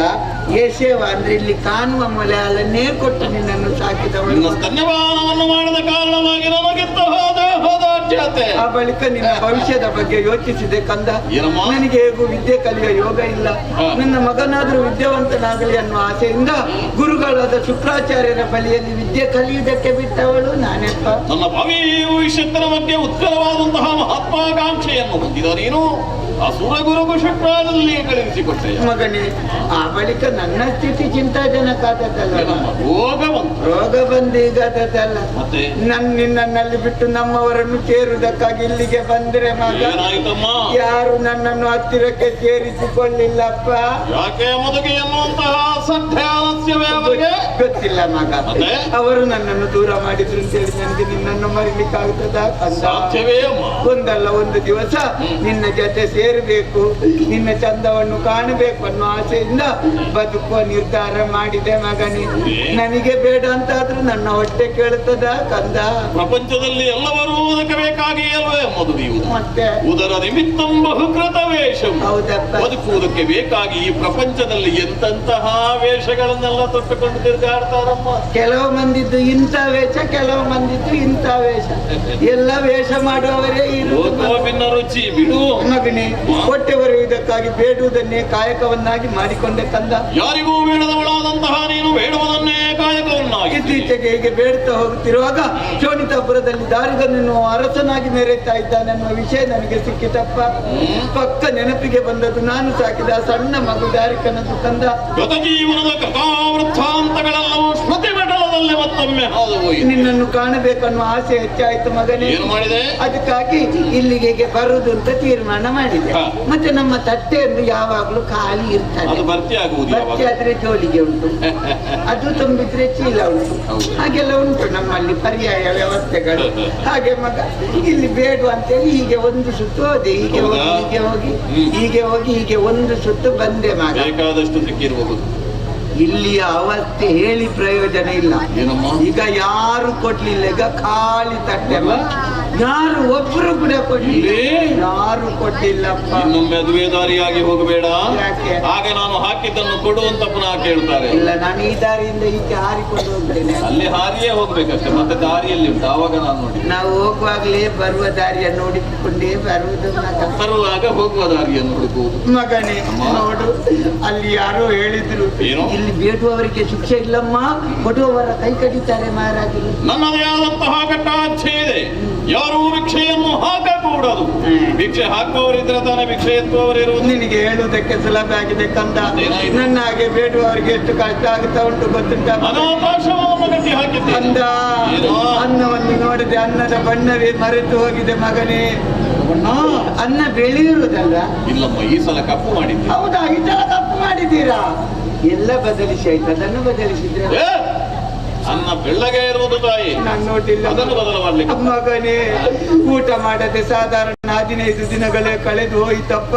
ಎಸೆವ ಅಂದ್ರೆ ಇಲ್ಲಿ ಕಾಣುವ ಮೊಲೆ ಹಾಲನ್ನೇ ಕೊಟ್ಟು ನಿನ್ನನ್ನು ಸಾಕಿದವಳು.
ನಿನ್ನ ಸ್ತನ್ಯಪಾನವನ್ನು ಮಾಡಿದ ಕಾರಣವಾಗಿ ನಮಗಿಂತ ಹೋದ ಹೋದಾಢ್ಯತೆ.
ಆ ಬಳಿಕ ನಿನ್ನ ಭವಿಷ್ಯದ ಬಗ್ಗೆ ಯೋಚಿಸಿದೆ ಕಂದ.
ಏನಮ್ಮ?
ನನಗೆ ಹೇಗೂ ವಿದ್ಯೆ ಕಲಿಯುವ ಯೋಗ ಇಲ್ಲ, ನನ್ನ ಮಗನಾದ್ರೂ ವಿದ್ಯಾವಂತನಾಗಲಿ ಅನ್ನುವ ಆಸೆಯಿಂದ ಗುರುಗಳಾದ ಶುಕ್ರಾಚಾರ್ಯರ ಬಳಿಯಲ್ಲಿ ವಿದ್ಯೆ ಕಲಿಯುವುದಕ್ಕೆ ಬಿಟ್ಟವಳು ನಾನೆಪ್ಪ.
ನನ್ನ ಭಾವಿ ಭವಿಷ್ಯತ್ತಿನ ಬಗ್ಗೆ ಉತ್ಕರವಾದಂತಹ ಮಹತ್ವಾಕಾಂಕ್ಷೆಯನ್ನು ಹೊಂದಿದ ನೀನು ಆ ಸುರಗುರುಗು ಶುಕ್ರಾದಲ್ಲಿ ಕಳುಹಿಸಿಕೊಟ್ಟೆ
ಮಗನೇ. ಆ ಬಳಿಕ ನನ್ನ ಸ್ಥಿತಿ ಚಿಂತಾಜನಕ ಆದದ್ದಲ್ಲ.
ರೋಗ ಬಂತು.
ರೋಗ ಬಂದು ಈಗಾದದ್ದಲ್ಲ.
ಮತ್ತೆ?
ನನ್ನ ನಿನ್ನಲ್ಲಿ ಬಿಟ್ಟು ನಮ್ಮವರನ್ನು ಸೇರುವುದಕ್ಕಾಗಿ ಇಲ್ಲಿಗೆ ಬಂದ್ರೆ ಮಗ
ಏನಾಯ್ತಮ್ಮ?
ಯಾರು ನನ್ನನ್ನು ಹತ್ತಿರಕ್ಕೆ ಸೇರಿಸಿಕೊಳ್ಳಿಲ್ಲಪ್ಪ.
ಯಾಕೆ ಮದುಗೆ ಎನ್ನುವಂತಹ ಸತ್ಯ ಆಲಸ್ಯವೇ ಅವರಿಗೆ?
ಗೊತ್ತಿಲ್ಲ ಮಗ.
ಮತ್ತೆ?
ಅವರು ನನ್ನನ್ನು ದೂರ ಮಾಡಿದ್ರು ಅಂತ ಹೇಳಿ ನನಗೆ ನಿನ್ನನ್ನು ಮರಿಲಿಕ್ಕಾಗ್ತದ ಕಂದ?
ಸಾಧ್ಯವೇ ಅಮ್ಮ.
ಒಂದಲ್ಲ ಒಂದು ದಿವಸ ನಿನ್ನ ಜೊತೆ ಸೇರಬೇಕು, ನಿನ್ನ ಚಂದವನ್ನು ಕಾಣಬೇಕು ಅನ್ನೋ ಆಸೆಯಿಂದ ಬದುಕುವ ನಿರ್ಧಾರ ಮಾಡಿದೆ ಮಗನೇ. ನನಗೆ ಬೇಡ ಅಂತಾದ್ರೂ ನನ್ನ ಹೊಟ್ಟೆ ಕೇಳುತ್ತದ ಕಂದ?
ಪ್ರಪಂಚದಲ್ಲಿ ಎಲ್ಲವರೂ ಬದುಕಬೇಕಾಗಿ ಅಲ್ವೇ ಮದುವೆಯುವುದು?
ಮತ್ತೆ?
ಉದರ ನಿಮಿತ್ತಂ ಬಹುಕೃತ ವೇಷಂ.
ಹೌದಪ್ಪ.
ಬದುಕುವುದಕ್ಕೆ ಬೇಕಾಗಿ ಈ ಪ್ರಪಂಚದಲ್ಲಿ ಎಂತೆಂತಹ ವೇಷಗಳನ್ನೆಲ್ಲ ತೊಟ್ಟುಕೊಂಡು ತಿರುಗಾಡ್ತಾರಮ್ಮ.
ಕೆಲವು ಮಂದಿದ್ದು ಇಂಥ ವೇಷ, ಕೆಲವು ಮಂದಿದ್ದು ಇಂಥ ವೇಷ, ಎಲ್ಲ ವೇಷ ಮಾಡುವವರೇ ಇರುವುದು.
ಲೋಕೋಪಿನ ರುಚಿ ಬಿಡು
ಮಗನೇ. ಹೊಟ್ಟೆ ಬರುವುದಕ್ಕಾಗಿ ಬೇಡುವುದನ್ನೇ ಕಾಯಕವನ್ನಾಗಿ ಮಾಡಿಕೊಂಡೆ ಕಂದ.
ಯಾರಿಗೂ ಬೇಡದವಳಾದಂತಹ ನೀನು ಬೇಡುವುದನ್ನೇ ಕಾಯಕವನ್ನಾಗಿ
ಇತ್ತೀಚೆಗೆ ಹೀಗೆ ಬೇಡುತ್ತಾ ಹೋಗುತ್ತಿರುವಾಗ ಶೋಣಿತಾಪುರದಲ್ಲಿ ದಾರಿಗನನ್ನು ಅರಸನಾಗಿ ಮೆರೆಯುತ್ತಾ ಇದ್ದಾನೆ ಅನ್ನುವ ವಿಷಯ ನನಗೆ ಸಿಕ್ಕಿತಪ್ಪ. ಪಕ್ಕ ನೆನಪಿಗೆ ಬಂದದ್ದು ನಾನು ಸಾಕಿದ ಸಣ್ಣ ಮಗು ದಾರಿಕನದ್ದು ಕಂದ.
ಗತ ಜೀವನದ ಕಥಾವೃತ್ತಾಂತಗಳೆಲ್ಲವೂ ಸ್ಮೃತಿ ಪಟಲದಲ್ಲಿ ಮತ್ತೊಮ್ಮೆ ಹಾದು ಹೋಯಿತು.
ನಿನ್ನನ್ನು ಕಾಣಬೇಕನ್ನುವ ಆಸೆ ಹೆಚ್ಚಾಯಿತು ಮಗನೇ.
ಏನು ಮಾಡಿದೆ?
ಅದಕ್ಕಾಗಿ ಇಲ್ಲಿಗೆ ಹೀಗೆ ಬರುದು ಅಂತ ತೀರ್ಮಾನ ಮಾಡಿದೆ. ಮತ್ತೆ ನಮ್ಮ ತಟ್ಟೆಯನ್ನು ಯಾವಾಗ್ಲೂ ಖಾಲಿ ಇರ್ತದೆ.
ಅದು ಭರ್ತಿ ಆಗುವುದು
ಭರ್ತಿ
ಯಾವಾಗ?
ಆದ್ರೆ ಜೋಳಿಗೆ ಉಂಟು, ಅದು ತುಂಬಿದ್ರೆ ಚೀಲ ಉಂಟು, ಹಾಗೆಲ್ಲ ಉಂಟು ನಮ್ಮಲ್ಲಿ ಪರ್ಯಾಯ ವ್ಯವಸ್ಥೆಗಳು. ಹಾಗೆ ಮಗ ಇಲ್ಲಿ ಬೇಡ ಅಂತೇಳಿ ಹೀಗೆ ಒಂದು ಸುತ್ತು ಹೋದೆ, ಹೀಗೆ ಹೋಗಿ ಹೀಗೆ ಹೋಗಿ ಹೀಗೆ ಹೋಗಿ ಹೀಗೆ ಒಂದು ಸುತ್ತು ಬಂದೆ ಮಗ.
ಬೇಕಾದಷ್ಟು ಸಿಕ್ಕಿರಬಹುದು.
ಇಲ್ಲಿಯ ಅವಸ್ಥೆ ಹೇಳಿ ಪ್ರಯೋಜನ ಇಲ್ಲ. ಈಗ ಯಾರು ಕೊಡ್ಲಿಲ್ಲ, ಈಗ ಖಾಲಿ ತಟ್ಟೆ, ಯಾರು ಒಬ್ಬರು ಕೂಡ ಕೊಡ್ಲಿಲ್ಲ, ಯಾರು ಕೊಟ್ಟಿಲ್ಲಪ್ಪ.
ಇನ್ನೊಮ್ಮೆ ಅದುವೇ ದಾರಿಯಾಗಿ ಹೋಗಬೇಡ, ಆಗ ನಾನು ಹಾಕಿದ್ದನ್ನು ಕೊಡು ಅಂತ ಪುನಃ ಕೇಳ್ತಾರೆ.
ಇಲ್ಲ, ನಾನು ಈ ದಾರಿಯಿಂದ ಈಚೆ ಹಾರಿಕೊಂಡು ಹೋಗ್ತೇನೆ.
ಅಲ್ಲಿ ಹಾರಿಯೇ ಹೋಗ್ಬೇಕಷ್ಟೇ, ಮತ್ತೆ ದಾರಿಯಲ್ಲಿ ಉಂಟು. ಆವಾಗ ನಾನು ನೋಡಿ,
ನಾವು ಹೋಗುವಾಗಲೇ ಬರುವ ದಾರಿಯನ್ನು ಹುಡುಕಿಕೊಂಡೇ ಬರುವುದು,
ಬರುವಾಗ ಹೋಗುವ ದಾರಿಯನ್ನು ಹುಡುಕುವುದು.
ಮಗನೇ ನೋಡು, ಅಲ್ಲಿ ಯಾರೋ ಹೇಳಿದ್ರು ಇಲ್ಲಿ ಬೇಡುವವರಿಗೆ ಶಿಕ್ಷೆ ಇಲ್ಲಮ್ಮ, ಕೊಡುವವರ ಕೈ ಕಡಿತಾರೆ ಮಹಾರಾಜರು.
ನನ್ನದೇ ಆದಂತಹ ಕಟ್ಟಾಚ್ಛೆ ಇದೆ, ಯಾರೂ ಭಿಕ್ಷೆಯನ್ನು ಹಾಕಕೂಡದು. ಭಿಕ್ಷೆ ಹಾಕುವವರಿದ್ರೆ ತಾನೇ ಭಿಕ್ಷೆ ಎತ್ತುವವರಿರುವುದು.
ನಿನಗೆ ಹೇಳುವುದಕ್ಕೆ ಸುಲಭ ಆಗಿದೆ ಕಂದ, ನನ್ನ ಹಾಗೆ ಬೇಡುವವರಿಗೆ ಎಷ್ಟು ಕಷ್ಟ ಆಗುತ್ತಾ ಉಂಟು ಗೊತ್ತುಂಟ.
ಅನಾಥಾಶ್ರಮವನ್ನು ಕಟ್ಟಿ ಹಾಕಿದ್ದೆ
ಕಂದ. ಅನ್ನವನ್ನು ನೋಡಿದೆ ಅನ್ನದ ಬಣ್ಣವೇ ಮರೆತು ಹೋಗಿದೆ ಮಗನೇ. ಅನ್ನ ಬೆಳೆಯಿರುವುದಲ್ಲ.
ಇಲ್ಲಮ್ಮ, ಈ ಸಲ ಕಪ್ಪು ಮಾಡಿದ್ದೆ.
ಹೌದಾ, ಈ ಸಲ ಕಪ್ಪು ಮಾಡಿದ್ದೀರಾ? ಎಲ್ಲ ಬದಲಿಸಿ ಆಯ್ತು, ಅದನ್ನು ಬದಲಿಸಿದ್ರೆ
ಅನ್ನ ಬೆಳ್ಳಗೆ ಇರುವುದು ತಾಯಿ,
ನಾನು ನೋಡಿಲ್ಲ,
ಅದನ್ನು ಬದಲು ಮಾಡ್ಲಿಕ್ಕೆ.
ಮಗನೇ, ಊಟ ಮಾಡದೆ ಸಾಧಾರಣ 15 ದಿನಗಳೇ ಕಳೆದು ಹೋಯಿತಪ್ಪ.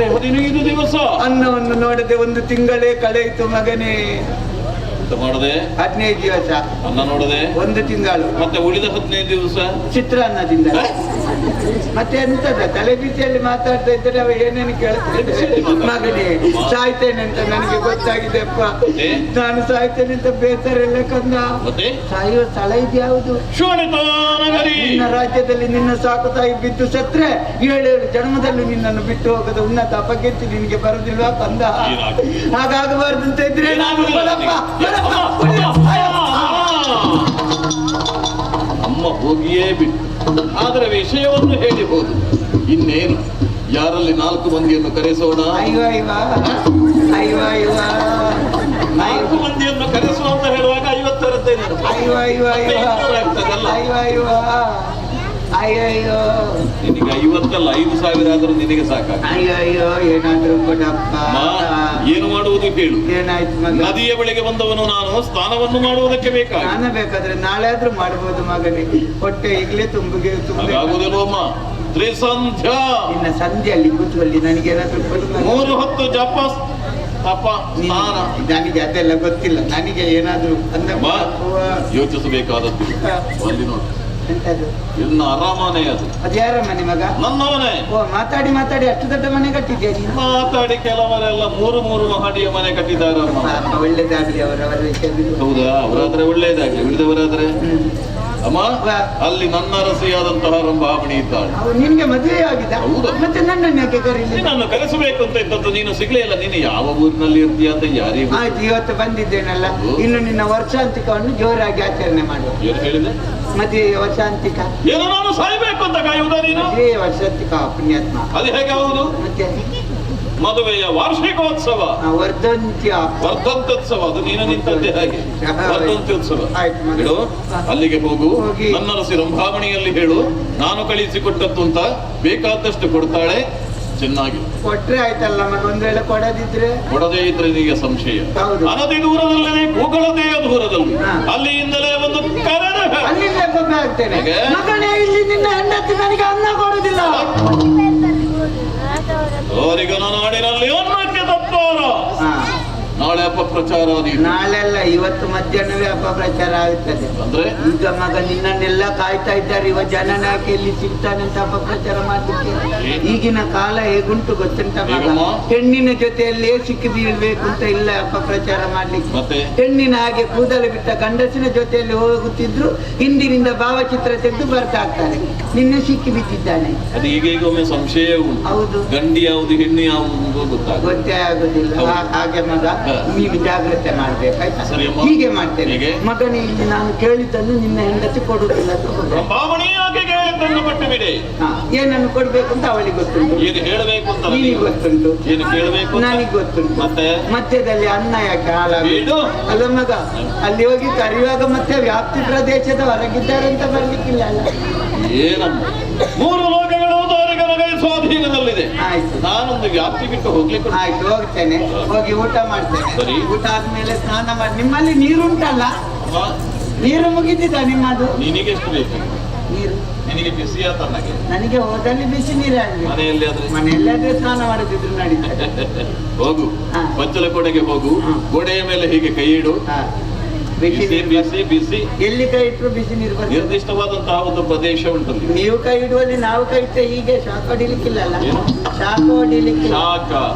15 ದಿವಸ
ಅನ್ನವನ್ನು ನೋಡದೆ 1 ತಿಂಗಳೇ ಕಳೆಯಿತು ಮಗನೇ.
ಮಾಡದೆ
15 ದಿವಸ
ಅನ್ನ ನೋಡದೆ
1 ತಿಂಗಳು,
ಮತ್ತೆ ಉಳಿದ 15 ದಿವಸ
ಚಿತ್ರಾನ್ನದಿಂದ. ಮತ್ತೆ ಎಂತದ ತಲೆ ಬಿಸಿಯಲ್ಲಿ ಮಾತಾಡ್ತಾ ಇದ್ರೆ ಅವ ಏನೇನು ಕೇಳ್ತಾರೆ ಮಗನೇ. ಸಾಯ್ತೇನೆ ಅಂತ ನನಗೆ ಗೊತ್ತಾಗಿದೆ ಅಪ್ಪ, ನಾನು ಸಾಯ್ತೇನೆ ಅಂತ ಬೇಸರ ಇಲ್ಲ ಕಂದ. ಸಾಯುವ ಸ್ಥಳ ಇದ್ಯಾವುದು? ನಿನ್ನ ರಾಜ್ಯದಲ್ಲಿ ನಿನ್ನ ಸಾಕು ತಾಯಿ ಬಿದ್ದು ಸತ್ರೆ 7 ಜನ್ಮದಲ್ಲೂ ನಿನ್ನನ್ನು ಬಿಟ್ಟು ಹೋಗದ ಉನ್ನತ ಅಪಕೀರ್ತಿ ನಿನಗೆ ಬರುದಿಲ್ವಾ ಕಂದ? ಹಾಗಾಗಬಾರ್ದು ಅಂತ ಇದ್ರೆ ನಾನು
ಅಮ್ಮ ಹೋಗಿಯೇ ಬಿಟ್ಟು. ಆದರೆ ವಿಷಯವನ್ನು ಹೇಳಬಹುದು. ಇನ್ನೇನು, ಯಾರಲ್ಲಿ 4 ಮಂದಿಯನ್ನು ಕರೆಸೋಣ? 4 ಮಂದಿಯನ್ನು ಕರೆಸುವ ಅಂತ ಹೇಳುವಾಗ 50 ಆಗ್ತದಲ್ಲ.
ಅಯ್ಯಯ್ಯೋ,
ನಿನಗೆ 50 ಅಲ್ಲ 5,000 ಆದ್ರೂ ನಿನಗೆ ಸಾಕಾಗ.
ಅಯ್ಯಯ್ಯೋ, ಏನಾದ್ರೂ ಕೊಡಪ್ಪ.
ಏನು ಮಾಡುವುದು ಹೇಳು.
ಏನಾಯ್ತು ಮಗ?
ನದಿಯ ಬಳಿಗೆ ಬಂದವನು ನಾನು, ಸ್ನಾನವನ್ನು ಮಾಡುವುದಕ್ಕೆ ಬೇಕಾಗಿ.
ಸ್ನಾನ ಬೇಕಾದ್ರೆ ನಾಳೆ ಆದ್ರೂ ಮಾಡಬಹುದು ಮಗನೇ, ಹೊಟ್ಟೆ ಈಗಲೇ ತುಂಬಿಗೆ
ಆಗುದಿಲ್ಲಮ್ಮ. ತ್ರಿಸಂಧ್ಯಾ,
ನಿನ್ನ ಸಂಧ್ಯೆಯಲ್ಲಿ ಕೂತ್ಕೊಳ್ಳಿ, ನನಗೇನಾದ್ರೂ ಕೊಡು.
3 ಹೊತ್ತು ಜಪ ತಪ ಸ್ನಾನ.
ನನಗೆ ಅದೆಲ್ಲ ಗೊತ್ತಿಲ್ಲ, ನನಗೆ ಏನಾದ್ರೂ ಅಂದ್ರೆ
ಯೋಚಿಸಬೇಕಾದದ್ದು. ಅಲ್ಲಿ ನೋಡಿ, ಇನ್ನು ಅರಮನೆ ಅದು.
ಅದು ಯಾರ ಮನೆ ಮಗ?
ನನ್ನವನೇ.
ಓ, ಮಾತಾಡಿ ಮಾತಾಡಿ ಅಷ್ಟು ದೊಡ್ಡ ಮನೆ ಕಟ್ಟಿದ್ಯಾ ನೀನು?
ಮಾತಾಡಿ ಕೆಲವರೆಲ್ಲ 3 3 ಮಹಡಿಯ ಮನೆ ಕಟ್ಟಿದ್ದಾರೆ.
ಒಳ್ಳೇದಾಗ್ಲಿ ಅವರವರ ವಿಷಯ.
ಹೌದಾ, ಅವರಾದ್ರೆ ಒಳ್ಳೇದಾಗ್ಲಿ, ಉಳಿದವರಾದ್ರೆ ಅಮ್ಮ. ಅಲ್ಲಿ ನನ್ನ ರಸಿಯಾದಂತಹ ರಂಭಾಮಣಿ ಇದ್ದಾಳೆ.
ನಿನ್ಗೆ ಮದುವೆ ಆಗಿದೆ? ಮತ್ತೆ ನನ್ನನ್ನು ಯಾಕೆ ಕರೀಲಿಲ್ಲ?
ನಿನ್ನನ್ನು ಕರೆಸಬೇಕು ಅಂತ ಇದ್ದದ್ದು, ನೀನು ಸಿಗ್ಲೇ ಇಲ್ಲ. ನೀನು ಯಾವ ಊರಿನಲ್ಲಿ ಇರ್ತೀಯ ಅಂತ ಯಾರಿಗೂ.
ಆಯ್ತು, ಇವತ್ತು ಬಂದಿದ್ದೇನಲ್ಲ, ಇನ್ನು ನಿನ್ನ ವರ್ಷಾಂತಿಕವನ್ನು ಜೋರಾಗಿ ಆಚರಣೆ ಮಾಡುವ.
ಏನು ಹೇಳಿದೆ?
ಮದುವೆಯ ವರ್ಷಾಂತಿಕ.
ಏನು, ನಾನು ಸಾಯ್ಬೇಕು ಅಂತ ಕಾಯುವುದಾ ನೀನು?
ಮದುವೆಯ ವರ್ಷಾಂತಿಕ ಪುಣ್ಯಾತ್ಮ.
ಅದು ಹೇಗೆ ಹೌದು?
ಮತ್ತೆ
ಮದುವೆಯ ವಾರ್ಷಿಕೋತ್ಸವ,
ವರ್ಧಂತ್ಯ,
ವರ್ಧಂತ್ಯೋತ್ಸವ. ಅದು ನೀನು ನಿಂತದ್ದೇ ಹಾಗೆ ವರ್ಧಂತ್ಯೋತ್ಸವ. ಬಿಡು, ಅಲ್ಲಿಗೆ ಹೋಗು, ನನ್ನ ರಸಿ ರಂಭಾಮಣಿಯಲ್ಲಿ ಹೇಳು ನಾನು ಕಳಿಸಿಕೊಟ್ಟದ್ದು ಅಂತ. ಬೇಕಾದಷ್ಟು ಕೊಡ್ತಾಳೆ, ಚೆನ್ನಾಗಿ
ಕೊಟ್ರೆ ಆಯ್ತಲ್ಲ ಮಗ. ಒಂದ್ ವೇಳೆ ಕೊಡದಿದ್ರೆ?
ಕೊಡದೇ ಇದ್ರೆ ನಿನಗೆ ಸಂಶಯ. ಅನತಿ ದೂರದಲ್ಲೇ, ಕೂಗಳದೇ ದೂರದಲ್ಲಿ, ಅಲ್ಲಿಯಿಂದಲೇ ಒಂದು ಕರೆ.
ಅಲ್ಲಿಂದ ಗೊಬ್ಬೆ ಆಗ್ತೇನೆ ಮಗನೇ, ಇಲ್ಲಿ ನಿನ್ನ ಹೆಂಡತಿ ನನಗೆ ಅನ್ನ ಕೊಡುದಿಲ್ಲ.
ಅವರಿಗನ ನಾಡಿನಲ್ಲಿ ಅನ್ನಕ್ಕೆ ತಪ್ಪಾರ. ನಾಳೆ ಅಪಪ್ರಚಾರ.
ನಾಳೆಲ್ಲ, ಇವತ್ತು ಮಧ್ಯಾಹ್ನವೇ ಅಪಪ್ರಚಾರ ಆಗುತ್ತದೆ.
ಅಂದ್ರೆ
ಈಗ ಮಗ ನಿನ್ನನ್ನೆಲ್ಲ ಕಾಯ್ತಾ ಇದ್ದಾರೆ, ಇವ ಜನನಾಯಕ ಎಲ್ಲಿ ಸಿಗ್ತಾನೆ ಅಂತ ಅಪಪ್ರಚಾರ ಮಾಡ್ಲಿಕ್ಕೆ. ಈಗಿನ ಕಾಲ ಹೇಗುಂಟು ಗೊತ್ತುಂಟ ಮಗ? ಹೆಣ್ಣಿನ ಜೊತೆಯಲ್ಲೇ ಸಿಕ್ಕಿ ಬೀಳ್ಬೇಕು ಅಂತ ಇಲ್ಲ ಅಪಪ್ರಚಾರ ಮಾಡ್ಲಿಕ್ಕೆ. ಹೆಣ್ಣಿನ ಹಾಗೆ ಕೂದಲು ಬಿಟ್ಟ ಗಂಡಸಿನ ಜೊತೆಯಲ್ಲಿ ಹೋಗುತ್ತಿದ್ರು ಹಿಂದಿನಿಂದ ಭಾವಚಿತ್ರ ತೆಗೆದು ಬರ್ತಾ ಆಗ್ತಾರೆ. ನಿನ್ನೆ ಸಿಕ್ಕಿ ಬಿದ್ದಿದ್ದಾನೆ.
ಅದು ಈಗ ಈಗ ಒಮ್ಮೆ ಸಂಶಯ ಉಂಟು.
ಹೌದು,
ಗಂಡಿ ಯಾವುದು ಹೆಣ್ಣು ಯಾವುದು
ಗೊತ್ತೇ ಆಗುದಿಲ್ಲ. ಹಾಗೆ ಮಗ, ನೀನು ಜಾಗ್ರತೆ ಮಾಡ್ಬೇಕಾಯ್ತಾ? ಹೀಗೆ ಮಾಡ್ತೇನೆ ಮಗನೇ, ಇಲ್ಲಿ ನಾನು ಕೇಳಿದ್ದನ್ನು ನಿನ್ನ ಹೆಂಡತಿ ಕೊಡುವುದಿಲ್ಲ. ಏನನ್ನು ಕೊಡ್ಬೇಕು ಅಂತ ಅವಳಿಗೆ ಗೊತ್ತುಂಟು, ನಿನಗೆ ಗೊತ್ತುಂಟು, ನನಗೆ ಗೊತ್ತುಂಟು. ಮಧ್ಯದಲ್ಲಿ ಅನ್ನ ಯಾಕೆ ಹಾಳಾಗುದು ಅಲ್ಲ ಮಗ? ಅಲ್ಲಿ ಹೋಗಿ ಕರೆಯುವಾಗ ಮತ್ತೆ ವ್ಯಾಪ್ತಿ ಪ್ರದೇಶದ ಹೊರಗಿದ್ದಾರೆ ಅಂತ ಬರ್ಲಿಕ್ಕಿಲ್ಲ ಅಲ್ಲ.
ಏನಮ್ಮ, 3 ಲೋಕಗಳು ಸ್ವಾಧೀನದಲ್ಲಿದೆ.
ಆಯ್ತು,
ನಾನೊಂದು ವ್ಯಾಪ್ತಿ ಬಿಟ್ಟು ಹೋಗ್ಲಿಕ್ಕೆ.
ಆಯ್ತು, ಹೋಗ್ತೇನೆ, ಹೋಗಿ ಊಟ ಮಾಡ್ತೇನೆ. ಊಟ ಆದ್ಮೇಲೆ ಸ್ನಾನ ಮಾಡಿ. ನಿಮ್ಮಲ್ಲಿ ನೀರುಂಟಲ್ಲ? ನೀರು ಮುಗಿದಿದ್ದ ನಿಮ್ಮದು?
ನಿನಗೆ ಎಷ್ಟು ಬೇಕು
ನೀರು?
ನಿನಗೆ ಬಿಸಿಯಾ ತಣ್ಣಗೆ?
ನನಗೆ ಹೋದಲ್ಲಿ ಬಿಸಿ ನೀರು.
ಮನೆಯಲ್ಲಿ ಆದ್ರೆ?
ಮನೆಯಲ್ಲಿ ಆದ್ರೆ ಸ್ನಾನ ಮಾಡುತ್ತಿದ್ರು ನಡೀತದೆ.
ಹೋಗು, ಬಚ್ಚಲ ಕೋಣೆಗೆ ಹೋಗು, ಗೋಡೆಯ ಮೇಲೆ ಹೀಗೆ ಕೈ ಇಡು.
ಬಿಸಿ
ಬಿಸಿ ಬಿಸಿ ಬಿಸಿ.
ಎಲ್ಲಿ ಕೈ ಇಟ್ಟರು ಬಿಸಿ ನೀರು ಬರ್ತದೆ.
ನಿರ್ದಿಷ್ಟವಾದಂತಹ ಒಂದು ಪ್ರದೇಶ ಉಂಟಲ್ಲಿ.
ನೀವು ಕೈ ಇಡುವಲ್ಲಿ ನಾವು ಕೈ ಇಟ್ಟರೆ ಹೀಗೆ ಶಾಖ ಹೊಡಿಲಿಕ್ಕಿಲ್ಲ.
ಏನು?
ಶಾಖ ಹೊಡಿಲಿಕ್ಕಿಲ್ಲ.
ಶಾಖ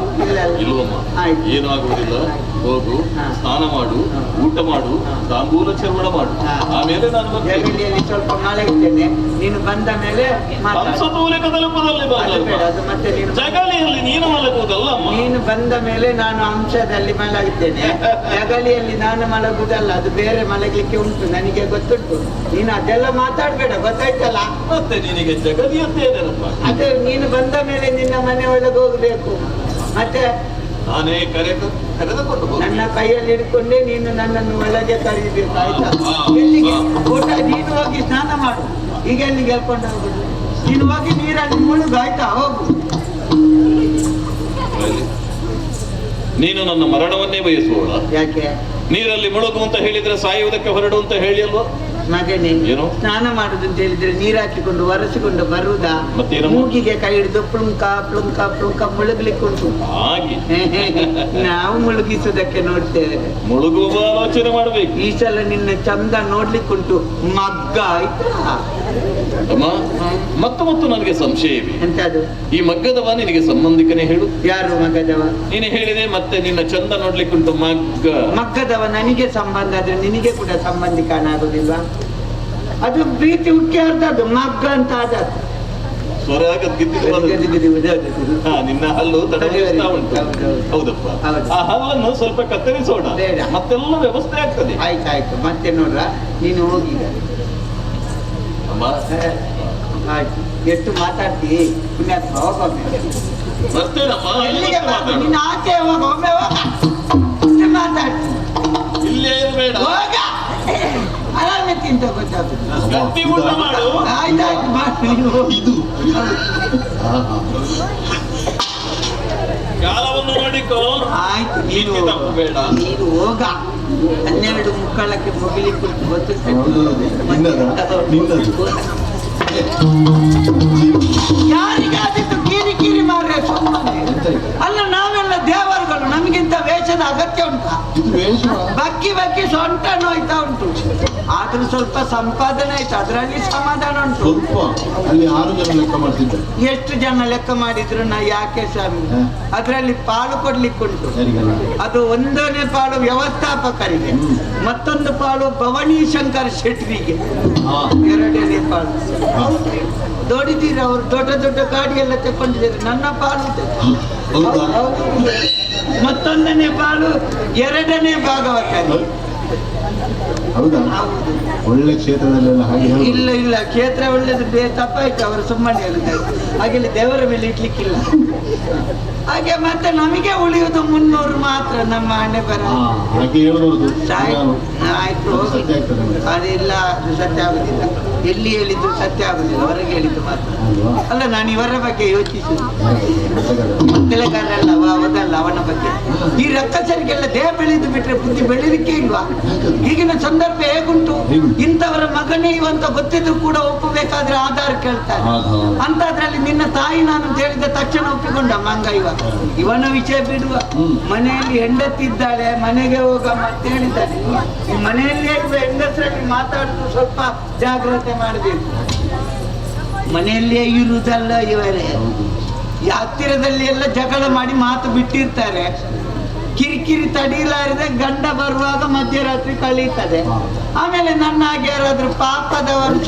ಇಲ್ಲ.
ಇಲ್ವಮ್ಮ,
ಆಯ್ತು.
ಏನೂ ಆಗುವುದಿಲ್ಲ. ಹೋಗು, ಸ್ನಾನ ಮಾಡು, ಊಟ ಮಾಡು, ತಾಂಬೂಲ ಚರ್ವಣ ಮಾಡು. ಆಮೇಲೆ ನಾನು ಬರ್ತೇನೆ.
ಜಗಲಿಯಲ್ಲಿ ಸ್ವಲ್ಪ ಮಲಗ್ತೇನೆ, ನೀನು ಬಂದ ಮೇಲೆ ಮಾತಾಡು.
ಹಂಸತೂಲಿಕ ತಲುಪದಲ್ಲಿ
ಅದು ಬೇಡ, ಅದು ಮತ್ತೆ ನೀನು
ಜಗಲಿಯಲ್ಲಿ ನೀನು ಮಲಗುವುದಲ್ಲ ಅಮ್ಮ.
ನೀನು ಬಂದ ಮೇಲೆ ನಾನು ಅಂಶದಲ್ಲಿ ಮಲಗ್ತೇನೆ, ಜಗಲಿಯಲ್ಲಿ ನಾನು ಮಲಗುವುದಲ್ಲ, ಅದು ಬೇರೆ ಮಲಗಲಿಕ್ಕೆ ಉಂಟು, ನನಗೆ ಗೊತ್ತುಂಟು. ನೀನು ಅದೆಲ್ಲ ಮಾತಾಡ್ಬೇಡ, ಗೊತ್ತಾಯ್ತಲ್ಲ?
ಮತ್ತೆ ನಿನಗೆ ಜಗಲಿಯದ್ದೇ ನೆನಪ.
ಅದು ನೀನು ಬಂದ ಮೇಲೆ ನಿನ್ನ ಮನೆ ಒಳಗೆ ಹೋಗ್ಬೇಕು. ಮತ್ತೆ
ನಾನೇ ಕರೆದುಕೊಂಡು ಹೋಗ್ಬೇಕು.
ನನ್ನ ಕೈಯಲ್ಲಿ ಹಿಡ್ಕೊಂಡೇ ನೀನು ನನ್ನನ್ನು ಒಳಗೆ ಕರೀಬೇಕು, ಆಯ್ತಾ? ಎಲ್ಲಿಗೆ ಊಟ? ನೀನು ಹೋಗಿ ಸ್ನಾನ ಮಾಡು. ಈಗ ಎಲ್ಲಿಗೆ ಹೇಳ್ಕೊಂಡು ಹೋಗುದು? ನೀನು ಹೋಗಿ ನೀರಲ್ಲಿ ಮುಳುಗು, ಆಯ್ತಾ? ಹೋಗು.
ನೀನು ನನ್ನ ಮರಣವನ್ನೇ ಬಯಸುವವಳ?
ಯಾಕೆ?
ನೀರಲ್ಲಿ ಮುಳುಗು ಅಂತ ಹೇಳಿದ್ರೆ ಸಾಯುವುದಕ್ಕೆ ಹೊರಡು ಅಂತ ಹೇಳಿ ಅಲ್ವಾ?
ಮಗನೇ,
ಏನು?
ಸ್ನಾನ ಮಾಡುದು ಅಂತ ಹೇಳಿದ್ರೆ ನೀರ್ ಹಾಕಿಕೊಂಡು ಒರೆಸಿಕೊಂಡು ಬರುವುದಾ?
ಮತ್ತೇನಮ್ಮ?
ಮೂಗಿಗೆ ಕೈ ಹಿಡಿದು ಪ್ಲುಂಕ ಪ್ಲುಂಕ ಪ್ಲುಂಕ ಮುಳುಗ್ಲಿಕ್ಕೆ ಉಂಟು.
ಹಾಗೆ
ನಾವು ಮುಳುಗಿಸುವುದಕ್ಕೆ ನೋಡ್ತೇವೆ.
ಮುಳುಗುವ ಆಲೋಚನೆ ಮಾಡಬೇಕು.
ಈ ಸಲ ನಿನ್ನ ಚಂದ ನೋಡ್ಲಿಕ್ಕುಂಟು ಮಗ್ಗ, ಆಯ್ತಾ?
ಅಮ್ಮ, ಮತ್ತು ಮತ್ತು ನನಗೆ ಸಂಶಯವೇ.
ಎಂತದು?
ಈ ಮಗ್ಗದವ ನಿನಗೆ ಸಂಬಂಧಿಕನೇ ಹೇಳು.
ಯಾರು ಮಗ್ಗದವ?
ನೀನು ಹೇಳಿದೆ ಮತ್ತೆ ನಿನ್ನ ಚಂದ ನೋಡ್ಲಿಕ್ಕುಂಟು ಮಗ್ಗ.
ಮಗ್ಗದವ ನನಗೆ ಸಂಬಂಧ ಆದ್ರೆ ನಿನಗೆ ಕೂಡ ಸಂಬಂಧಿಕನಾಗುದಿಲ್ವಾ? ಅದು ಪ್ರೀತಿ ಉಕ್ಕಿ ಅರ್ಧದ್ದು ಮಗ್ಗ ಅಂತ ಆದದ್ದು.
ಸ್ವರ ನಿನ್ನ ಹಲ್ಲು ತಡವರಿಸ್ತಾ ಉಂಟು. ಹೌದಪ್ಪ, ಆ ಹಲ್ಲನ್ನು ಸ್ವಲ್ಪ ಕತ್ತರಿಸೋಣ, ಮತ್ತೆಲ್ಲ ವ್ಯವಸ್ಥೆ ಆಗ್ತದೆ.
ಆಯ್ತಾಯ್ತು, ಮತ್ತೆ ನೋಡ್ರ, ನೀನು ಹೋಗಿ.
ಅಮ್ಮ
ಆಯ್ತು, ಎಷ್ಟು ಮಾತಾಡ್ತಿ ಪುಣ್ಯಾತ್ಮ, ಹೋಗೊಮ್ಮೆ.
ಬರ್ತೇನಮ್ಮ.
ಎಲ್ಲಿಗೆ ಬರ್ತೀನಿ? ನಿನ್ನ ಆಚೆ ಹೋಗ, ಒಮ್ಮೆ ಹೋಗ, ಮಾತಾಡ್ತೀನಿ.
ಇಲ್ಲೇ ಬೇಡ,
ಹೋಗ, ಆರಾಮೆ ತಿಂತ ಗೊತ್ತಾಗುದು.
ಗಟ್ಟಿ ಊಟ ಮಾಡು.
ಆಯ್ತಾಯ್ತು, ಮಾಡು ನೀನು.
ಇದು
ಕಾಲವನ್ನು ನೋಡಿಕೋ.
ಆಯ್ತು, ನೀನು
ಬೇಡ,
ನೀನು ಹೋಗ. 12 ಮುಕ್ಕಳಕ್ಕೆ ಮುಗಿಲಿಕ್ಕೆ ಗೊತ್ತು. ಯಾರಿಗಾದಿತ್ತು ಕೀರಿ ಕೀರಿ ಮಾರ್ರೆ ಸುಮ್ಮನೆ. ಅಲ್ಲ, ನಾವೆಲ್ಲ ದೇವರುಗಳು, ನಮಗಿಂತ ವೇಷದ ಅಗತ್ಯ ಉಂಟಾ? ಬಕ್ಕಿ ಬಕ್ಕಿ ಸೊಂಟ ನೋಯ್ತಾ ಉಂಟು. ಆದ್ರೂ ಸ್ವಲ್ಪ ಸಂಪಾದನೆ ಆಯ್ತು, ಅದರಲ್ಲಿ ಸಮಾಧಾನ ಉಂಟು.
ಸ್ವಲ್ಪ ಅಲ್ಲಿ 6 ಜನ ಲೆಕ್ಕ ಮಾಡ್ತಿದ್ದೆ.
ಎಷ್ಟು ಜನ ಲೆಕ್ಕ ಮಾಡಿದ್ರು ನಾ ಯಾಕೆ ಸ್ವಾಮಿ? ಅದರಲ್ಲಿ ಪಾಲು ಕೊಡ್ಲಿಕ್ಕುಂಟು. ಅದು ಒಂದನೇ ಪಾಲು ವ್ಯವಸ್ಥಾಪಕರಿಗೆ, ಮತ್ತೊಂದು ಪಾಲು ಭವಾನಿ ಶಂಕರ್ ಶೆಟ್ರಿಗೆ, ಎರಡನೇ ಪಾಲು. ನೋಡಿದ್ದೀರ, ಅವರು ದೊಡ್ಡ ದೊಡ್ಡ ಗಾಡಿ ಎಲ್ಲ ತಕೊಂಡಿದ್ದಾರೆ, ನನ್ನ ಪಾಲು. ಮತ್ತೊಂದನೇ ಪಾಲು ಎರಡನೇ ಭಾಗವತರಿಗೆ.
ಹೌದಾ? ಒಳ್ಳೆ ಕ್ಷೇತ್ರದಲ್ಲೆಲ್ಲ ಹಾಗೆ?
ಇಲ್ಲ ಇಲ್ಲ, ಕ್ಷೇತ್ರ ಒಳ್ಳೇದು ತಪ್ಪಾಯ್ತು, ಅವರು ಸುಮ್ಮನೆ ಹೇಳಿದ್ದಾರೆ. ಹಾಗೆ ದೇವರ ಮೇಲೆ ಇಡ್ಲಿಕ್ಕಿಲ್ಲ. ಹಾಗೆ ಮತ್ತೆ ನಮಗೆ ಉಳಿಯುವುದು 300 ಮಾತ್ರ ನಮ್ಮ ಹಣೆ ಬರ. ಆಯ್ತು, ಅದಿಲ್ಲ, ಅದು ಸತ್ಯ ಆಗುದಿಲ್ಲ. ಎಲ್ಲಿ ಹೇಳಿದ್ರು ಸತ್ಯ ಆಗುದಿಲ್ಲ, ಹೊರಗೆ ಹೇಳಿದ್ದು ಮಾತ್ರ. ಅಲ್ಲ, ನಾನು ಇವರ ಬಗ್ಗೆ ಯೋಚಿಸುದು, ಮಕ್ಕಳಗಾರಲ್ಲ ಅವದಲ್ಲ, ಅವನ ಬಗ್ಗೆ. ಈ ರಕ್ಕಸರಿಗೆಲ್ಲ ದೇಹ ಬೆಳೆದು ಬಿಟ್ರೆ ಬುದ್ಧಿ ಬೆಳಿಲಿಕ್ಕೆ ಇಲ್ವಾ? ಈಗಿನ ಸಂದರ್ಭ ಹೇಗುಂಟು, ಇಂಥವರ ಮಗನೇ ಇವಂತ ಗೊತ್ತಿದ್ರು ಕೂಡ ಒಪ್ಪಬೇಕಾದ್ರೆ ಆಧಾರ ಕೇಳ್ತಾರೆ. ಅಂತದ್ರಲ್ಲಿ ನಿನ್ನ ತಾಯಿ ನಾನು ಅಂತ ಹೇಳಿದ ತಕ್ಷಣ ಒಪ್ಪಿಕೊಂಡ ಮಂಗ ಇವ. ಇವನ ವಿಷಯ ಬಿಡುವ, ಮನೆಯಲ್ಲಿ ಹೆಂಡತಿದ್ದಾಳೆ, ಮನೆಗೆ ಹೋಗ ಮತ್ತೆ ಹೇಳಿದ್ದಾನೆ. ಈ ಮನೆಯಲ್ಲಿ ಹೆಂಗಸರಲ್ಲಿ ಮಾತಾಡುದು ಸ್ವಲ್ಪ ಜಾಗ್ರತೆ ಮಾಡಬೇಕು. ಮನೆಯಲ್ಲಿಯೇ ಇರುವುದಲ್ಲ ಇವರೇ, ಈ ಹತ್ತಿರದಲ್ಲಿ ಎಲ್ಲ ಜಗಳ ಮಾಡಿ ಮಾತು ಬಿಟ್ಟಿರ್ತಾರೆ. ಕಿರಿಕಿರಿ ತಡೀಲಾರದೆ ಗಂಡ ಬರುವಾಗ ಮಧ್ಯರಾತ್ರಿ ಕಳೀತದೆ. ಆಮೇಲೆ ನನ್ನ ಹಾಗೆ ಯಾರಾದ್ರೂ ಪಾಪದವರು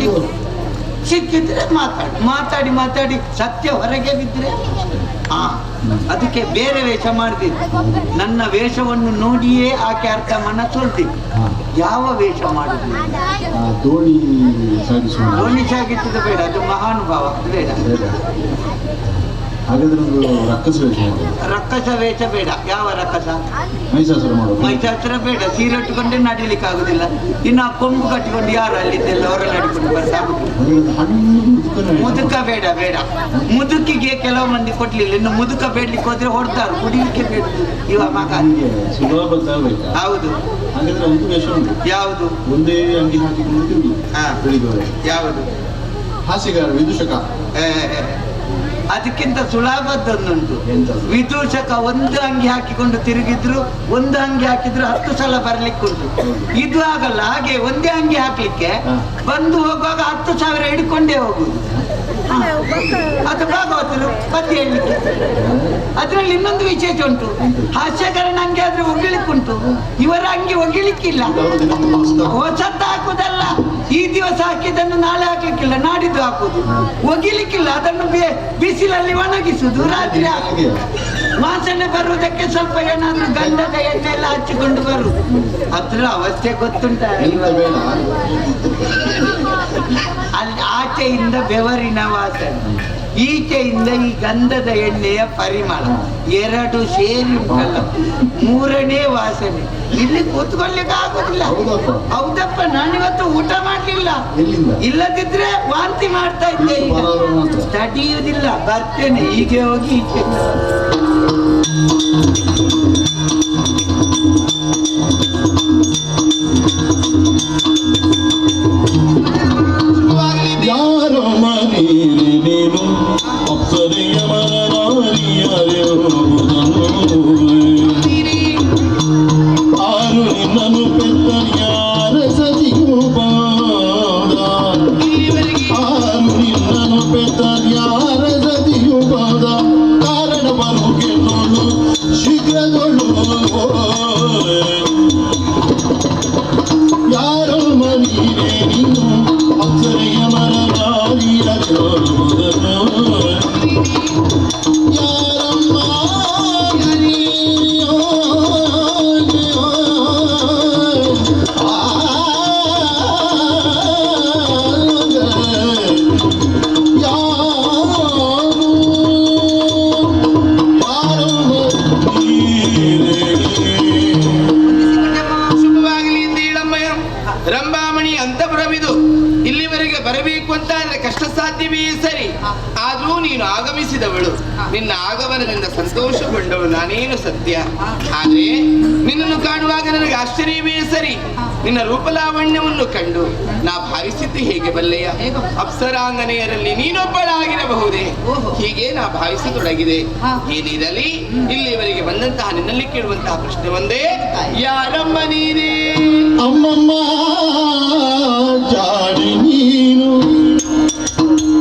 ಸಿಕ್ಕಿದ್ರೆ ಮಾತಾಡಿ ಮಾತಾಡಿ ಮಾತಾಡಿ ಸತ್ಯ ಹೊರಗೆ ಬಿದ್ದರೆ ಅದಕ್ಕೆ ಬೇರೆ ವೇಷ ಮಾಡಬೇಕು. ನನ್ನ ವೇಷವನ್ನು ನೋಡಿಯೇ ಆಕೆ ಅರ್ಥ ಮನಸ್ಸೊಲ್ಬೇಕು. ಯಾವ ವೇಷ ಮಾಡುದು?
ದೋಣಿ ಸಾಗಿಸುವ,
ದೋಣಿ ಸಾಗಿಸುವುದು ಬೇಡ, ಅದು ಮಹಾನುಭಾವ, ಅದು ಬೇಡ.
ಹಾಗಾದ್ರೆ ಒಂದು ರಕ್ಕಸ ವೇಷ.
ರಕ್ಕಸ ವೇಷ ಬೇಡ. ಯಾವ ರಕ್ಕಸ?
ಮೈಸಾಸುರ ಮಾಡುದು.
ಮೈಸಾಸುರ ಬೇಡ, ಸೀರೆ ಉಟ್ಟುಕೊಂಡೇ ನಡಿಲಿಕ್ಕೆ ಆಗುದಿಲ್ಲ. ಇನ್ನು ಆ ಕೊಂಬು ಕಟ್ಟಿಕೊಂಡು ಯಾರು ಅಲ್ಲಿದ್ದೆಲ್ಲ ಹೊರ ನಡಿಕೊಂಡು ಬರ್ತಾ? ಮುದುಕ ಬೇಡ ಬೇಡ. ಮುದುಕಿಗೆ ಕೆಲವು ಮಂದಿ ಕೊಡ್ಲಿಲ್ಲ. ಇನ್ನು ಮುದುಕ ಬೇಡ್ಲಿಕ್ಕೆ ಹೋದ್ರೆ ಹೊಡ್ತಾರೆ, ಕುಡಿಲಿಕ್ಕೆ ಬೇಡ ಇವ ಮಗ. ಹೌದು.
ಹಾಗಾದ್ರೆ ಒಂದು ವೇಷ ಉಂಟು.
ಯಾವುದು?
ಒಂದೇ ಅಂಗಿ ಹಾಕಿಕೊಂಡು ಬೆಳಿಗ್ಗೆ.
ಯಾವುದು?
ಹಾಸ್ಯಗಾರ, ವಿದೂಷಕ.
ಅದಕ್ಕಿಂತ ಸುಲಭದ್ದೊಂದುಂಟು. ವಿದೂಷಕ ಒಂದು ಅಂಗಿ ಹಾಕಿಕೊಂಡು ತಿರುಗಿದ್ರು, ಒಂದು ಅಂಗಿ ಹಾಕಿದ್ರು 10 ಸಲ ಬರ್ಲಿಕ್ಕುಂಟು. ಇದು ಆಗಲ್ಲ. ಹಾಗೆ ಒಂದೇ ಅಂಗಿ ಹಾಕ್ಲಿಕ್ಕೆ ಬಂದು ಹೋಗುವಾಗ 10,000 ಹಿಡ್ಕೊಂಡೇ ಹೋಗುದು. ಅದು ಭಾಗವತರು ಪದ್ಯ ಹೇಳಲಿಕ್ಕೆ. ಅದರಲ್ಲಿ ಇನ್ನೊಂದು ವಿಶೇಷ ಉಂಟು. ಹಾಸ್ಯಗಾರನ ಅಂಗಿ ಆದ್ರೆ ಒಗಿಲಿಕ್ಕುಂಟು, ಇವರ ಅಂಗಿ ಒಗಿಲಿಕ್ಕಿಲ್ಲ. ಹೊಸದ್ದು ಹಾಕುದಲ್ಲ, ಈ ದಿವಸ ಹಾಕಿದ್ದನ್ನು ನಾಳೆ ಹಾಕ್ಲಿಕ್ಕಿಲ್ಲ, ನಾಡಿದ್ದು ಹಾಕುದು, ಒಗಿಲಿಕ್ಕಿಲ್ಲ. ಅದನ್ನು ಬಿಸಿಲಲ್ಲಿ ಒಣಗಿಸುದು, ರಾತ್ರಿ ಹಾಕುದು. ವಾಸನೆ ಬರುವುದಕ್ಕೆ ಸ್ವಲ್ಪ ಏನಾದ್ರೂ ಗಂಧದ ಎಣ್ಣೆ ಎಲ್ಲ ಹಚ್ಚಿಕೊಂಡು ಬರುದು. ಅದರ ಅವಸ್ಥೆ ಗೊತ್ತುಂಟ. ಅಲ್ಲಿ ಆಚೆಯಿಂದ ಬೆವರಿನ ವಾಸನೆ, ಈಚೆಯಿಂದ ಈ ಗಂಧದ ಎಣ್ಣೆಯ ಪರಿಮಳ, ಎರಡು ಸೇರಿ ಉಂಟಲ್ಲ ಮೂರನೇ ವಾಸನೆ. ಇಲ್ಲಿ ಕೂತ್ಕೊಳ್ಳಿಕ್ಕೆ ಆಗುದಿಲ್ಲ. ಹೌದಪ್ಪ, ನಾನಿವತ್ತು ಊಟ ಮಾಡ್ಲಿಲ್ಲ, ಇಲ್ಲದಿದ್ರೆ ವಾಂತಿ ಮಾಡ್ತಾ ಇದ್ದೆ. ಈಗ ತಡೆಯುವುದಿಲ್ಲ, ಬರ್ತೇನೆ ಹೀಗೆ ಹೋಗಿ ಈಚೆ.
ಯಾರೋ ಮನೀರಿ ನೀನು ಅಪ್ಸರೆಯ ಮನನಾರಿಯರೆಯುವುದನ್ನು ಆರು ನಿನ್ನನು ಪೆತ್ತ ಯಾರ ಸತಿಯು ಬಾದ, ಆರು ನಿನ್ನನು ಪೆತ್ತ ಯಾರ ಸತಿಯು ಬಾದ, ಕಾರಣ ಬರುಗೆ ನೋಡು ಶೀಘ್ರದೊಳು. ಯಾರೋ ಮನೀರೆ ನೀನು ಅಪ್ಸರೆಯ ಮನನಾರಿಯರೆಯುವುದನ್ನು ಯಾರಮ್ಮ
ಶುಭವಾಗಲಿ ಎಂದೇಳಮ್ಮಯ್ಯ. ರಂಭಾಮಣಿ ಅಂತಪುರವಿದು. ಇಲ್ಲಿವರೆಗೆ ಬರಬೇಕು ಅಂತ ಅಂದ್ರೆ ಕಷ್ಟ ಸಾಧ್ಯವೇ ಸರಿ. ಆದ್ರೂ ನೀನು ಆಗಮಿಸಿದವಳು, ನಿನ್ನ ಆಗಮನದಿಂದ ಸಂತೋಷಗೊಂಡವಳು ನಾನೇನು ಸತ್ಯ. ಆದ್ರೆ ನಿನ್ನನ್ನು ಕಾಣುವಾಗ ನನಗೆ ಆಶ್ಚರ್ಯವೇ ಸರಿ. ನಿನ್ನ ರೂಪಲಾವಣ್ಯವನ್ನು ಕಂಡು ನಾ ಭಾವಿಸಿದ್ದು ಹೇಗೆ ಬಲ್ಲೆಯ? ಅಪ್ಸರಾಂಗನೆಯರಲ್ಲಿ ನೀನೊಬ್ಬಳಾಗಿರಬಹುದೇ? ಹೀಗೆ ನಾ ಭಾವಿಸತೊಡಗಿದೆ. ಏನಿರಲಿ, ಇಲ್ಲಿವರೆಗೆ ಬಂದಂತಹ ನಿನ್ನಲ್ಲಿ ಕೇಳುವಂತಹ ಪ್ರಶ್ನೆ ಒಂದೇ, ಯಾರಮ್ಮ ನೀನೇ?
ಅಮ್ಮಮ್ಮ ಜಾಡಿ ನೀನು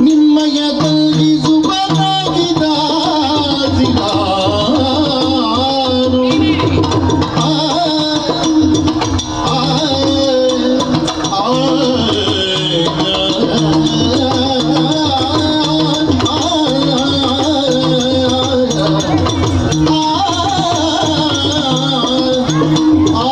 ನಿಮ್ಮಯ ತಲಗಿಸುವನಾಗಿದಾಸಿದಾನು. ಆ ಆ ಆ ಆ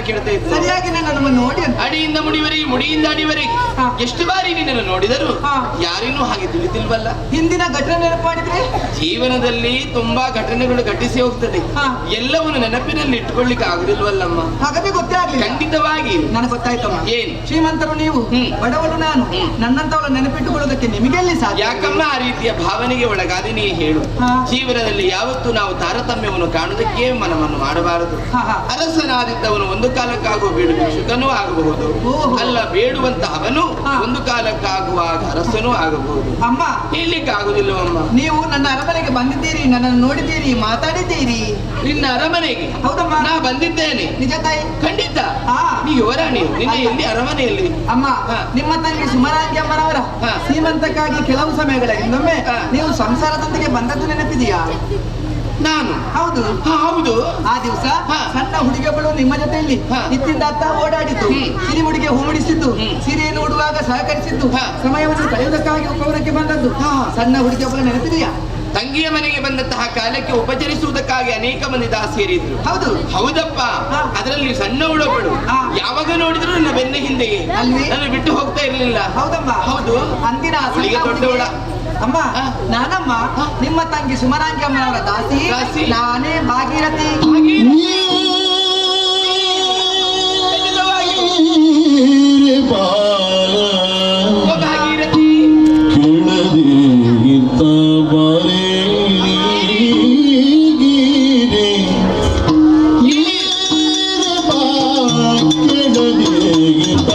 ಕೇಳ್ತಾ ಇದ್ದೆ.
ಸರಿಯಾಗಿ ನನ್ನನ್ನು ನೋಡಿ ಅಂತ.
ಅಡಿಯಿಂದ ಮುಡಿವರೆಗೆ, ಮುಡಿಯಿಂದ ಅಡಿವರೆಗೆ ಎಷ್ಟು ಬಾರಿ ನಿನ್ನನ್ನು ನೋಡಿದರು ಯಾರೇನೂ ಹಾಗೆ ತಿಳಿತಿಲ್ವಲ್ಲ.
ಹಿಂದಿನ ಘಟನೆ ನೆನಪು ಮಾಡಿದ್ರೆ
ಜೀವನದಲ್ಲಿ ತುಂಬಾ ಘಟನೆಗಳು ಘಟಿಸಿ ಹೋಗ್ತದೆ, ಎಲ್ಲವನ್ನು ನೆನಪಿನಲ್ಲಿ ಇಟ್ಕೊಳ್ಳಿಕ್ಕೆ ಆಗುದಿಲ್ವಲ್ಲಮ್ಮ.
ಹಾಗಾದ್ರೆ ಗೊತ್ತೇ ಆಗ್ಲಿಲ್ಲ.
ಖಂಡಿತವಾಗಿ
ನನಗೆ ಗೊತ್ತಾಯ್ತಮ್ಮ.
ಏನ್?
ಶ್ರೀಮಂತರು ನೀವು, ಬಡವರು ನಾನು. ನನ್ನಂತವಳ ನೆನಪಿಟ್ಟುಕೊಳ್ಳೋದಕ್ಕೆ ನಿಮಗೆಲ್ಲಿ ಸಾಧ್ಯ?
ಯಾಕಮ್ಮ ಆ ರೀತಿಯ ಭಾವನೆಗೆ ಒಳಗಾದೆ ನೀ ಹೇಳು. ಜೀವನದಲ್ಲಿ ಯಾವತ್ತೂ ನಾವು ತಾರತಮ್ಯವನ್ನು ಕಾಣುವುದಕ್ಕೆ ಮನವನ್ನು ಮಾಡಬಾರದು. ಅರಸನಾದಿದ್ದವನು ಒಂದು ಕಾಲಕ್ಕಾಗುವ ಬೇಡು ಭಿಕ್ಷುಕನೂ ಆಗಬಹುದು, ಅಲ್ಲ ಬೇಡುವಂತಹವನು ಒಂದು ಕಾಲಕ್ಕಾಗುವಾಗ ಅರಸನೂ ಆಗಬಹುದು.
ಅಮ್ಮ,
ಹೇಳಲಿಕ್ಕೆ ಆಗುದಿಲ್ಲವಮ್ಮ.
ನೀವು ನನ್ನ ಅರಮನೆಗೆ ಬಂದಿದ್ದೀರಿ, ನನ್ನನ್ನು ನೋಡಿದ್ದೀರಿ, ಮಾತಾಡಿದ್ದೀರಿ.
ನಿನ್ನ ಅರಮನೆಗೆ?
ಹೌದಮ್ಮ,
ನಾ ಬಂದಿದ್ದೇನೆ.
ನಿಜ ತಾಯಿ?
ಖಂಡಿತ. ನೀ ಯುವರಾಣಿ, ನಿನ್ನ ಎಲ್ಲಿ ಅರಮನೆಯಲ್ಲಿ?
ಅಮ್ಮ, ನಿಮ್ಮ ತಂಗಿ ಸುಮರಾಂಗಿ ಅಮ್ಮನವರ ಸೀಮಂತಕ್ಕಾಗಿ ಕೆಲವು ಸಮಯಗಳ ಹಿಂದೊಮ್ಮೆ ನೀವು ಸಂಸಾರದೊಂದಿಗೆ ಬಂದದ್ದು ನೆನಪಿದೆಯಾ?
ನಾನು?
ಹೌದು.
ಹೌದು.
ಆ ದಿವಸ ಸಣ್ಣ ಹುಡುಗಿಯೊಬ್ಬಳು ನಿಮ್ಮ ಜೊತೆಯಲ್ಲಿ ಇತ್ತಿಂದ ಅತ್ತ ಓಡಾಡಿದ್ದು, ಸಿರಿಮುಡಿಗೆ ಹೂ ಮುಡಿಸಿದ್ದು, ಸೀರೆಯನ್ನು ಉಡುವಾಗ ಸಹಕರಿಸಿದ್ದು, ಸಮಯವನ್ನು ಕಳೆಯುವುದಕ್ಕಾಗಿ ಉಪವನಕ್ಕೆ ಬಂದದ್ದು ಸಣ್ಣ ಹುಡುಗಿಯೊಬ್ಬಳು ನೆನಪಿದೆಯಾ?
ತಂಗಿಯ ಮನೆಗೆ ಬಂದಂತಹ ಕಾಲಕ್ಕೆ ಉಪಚರಿಸುವುದಕ್ಕಾಗಿ ಅನೇಕ ಮಂದಿ ದಾಸಿಯರಿದ್ರು.
ಹೌದು.
ಹೌದಪ್ಪ. ಅದರಲ್ಲಿ ಸಣ್ಣ ಉಳಬಳು ಯಾವಾಗ ನೋಡಿದ್ರು ನನ್ನ ಬೆನ್ನ ಹಿಂದೆಯೇ, ನನ್ನ ಬಿಟ್ಟು ಹೋಗ್ತಾ ಇರ್ಲಿಲ್ಲ.
ಹೌದಮ್ಮ.
ಹೌದು.
ಅಂದಿನ ಆ ಸಣ್ಣ
ಅವಳಿಗೆ ದೊಡ್ಡವಳ.
ಅಮ್ಮ, ನಾನಮ್ಮ ನಿಮ್ಮ ತಂಗಿ ಸುಮರಾಂಗಿ ಅಮ್ಮನವರ ದಾಸಿ, ನಾನೇ ಭಾಗೀರಥಿ.
ಭಾಗೀರಥಿ.
ಕೆಳದಿಗಿದ್ದ ಬರೇಗಿರಿ ಕೆಳದಿಗಿದ್ದ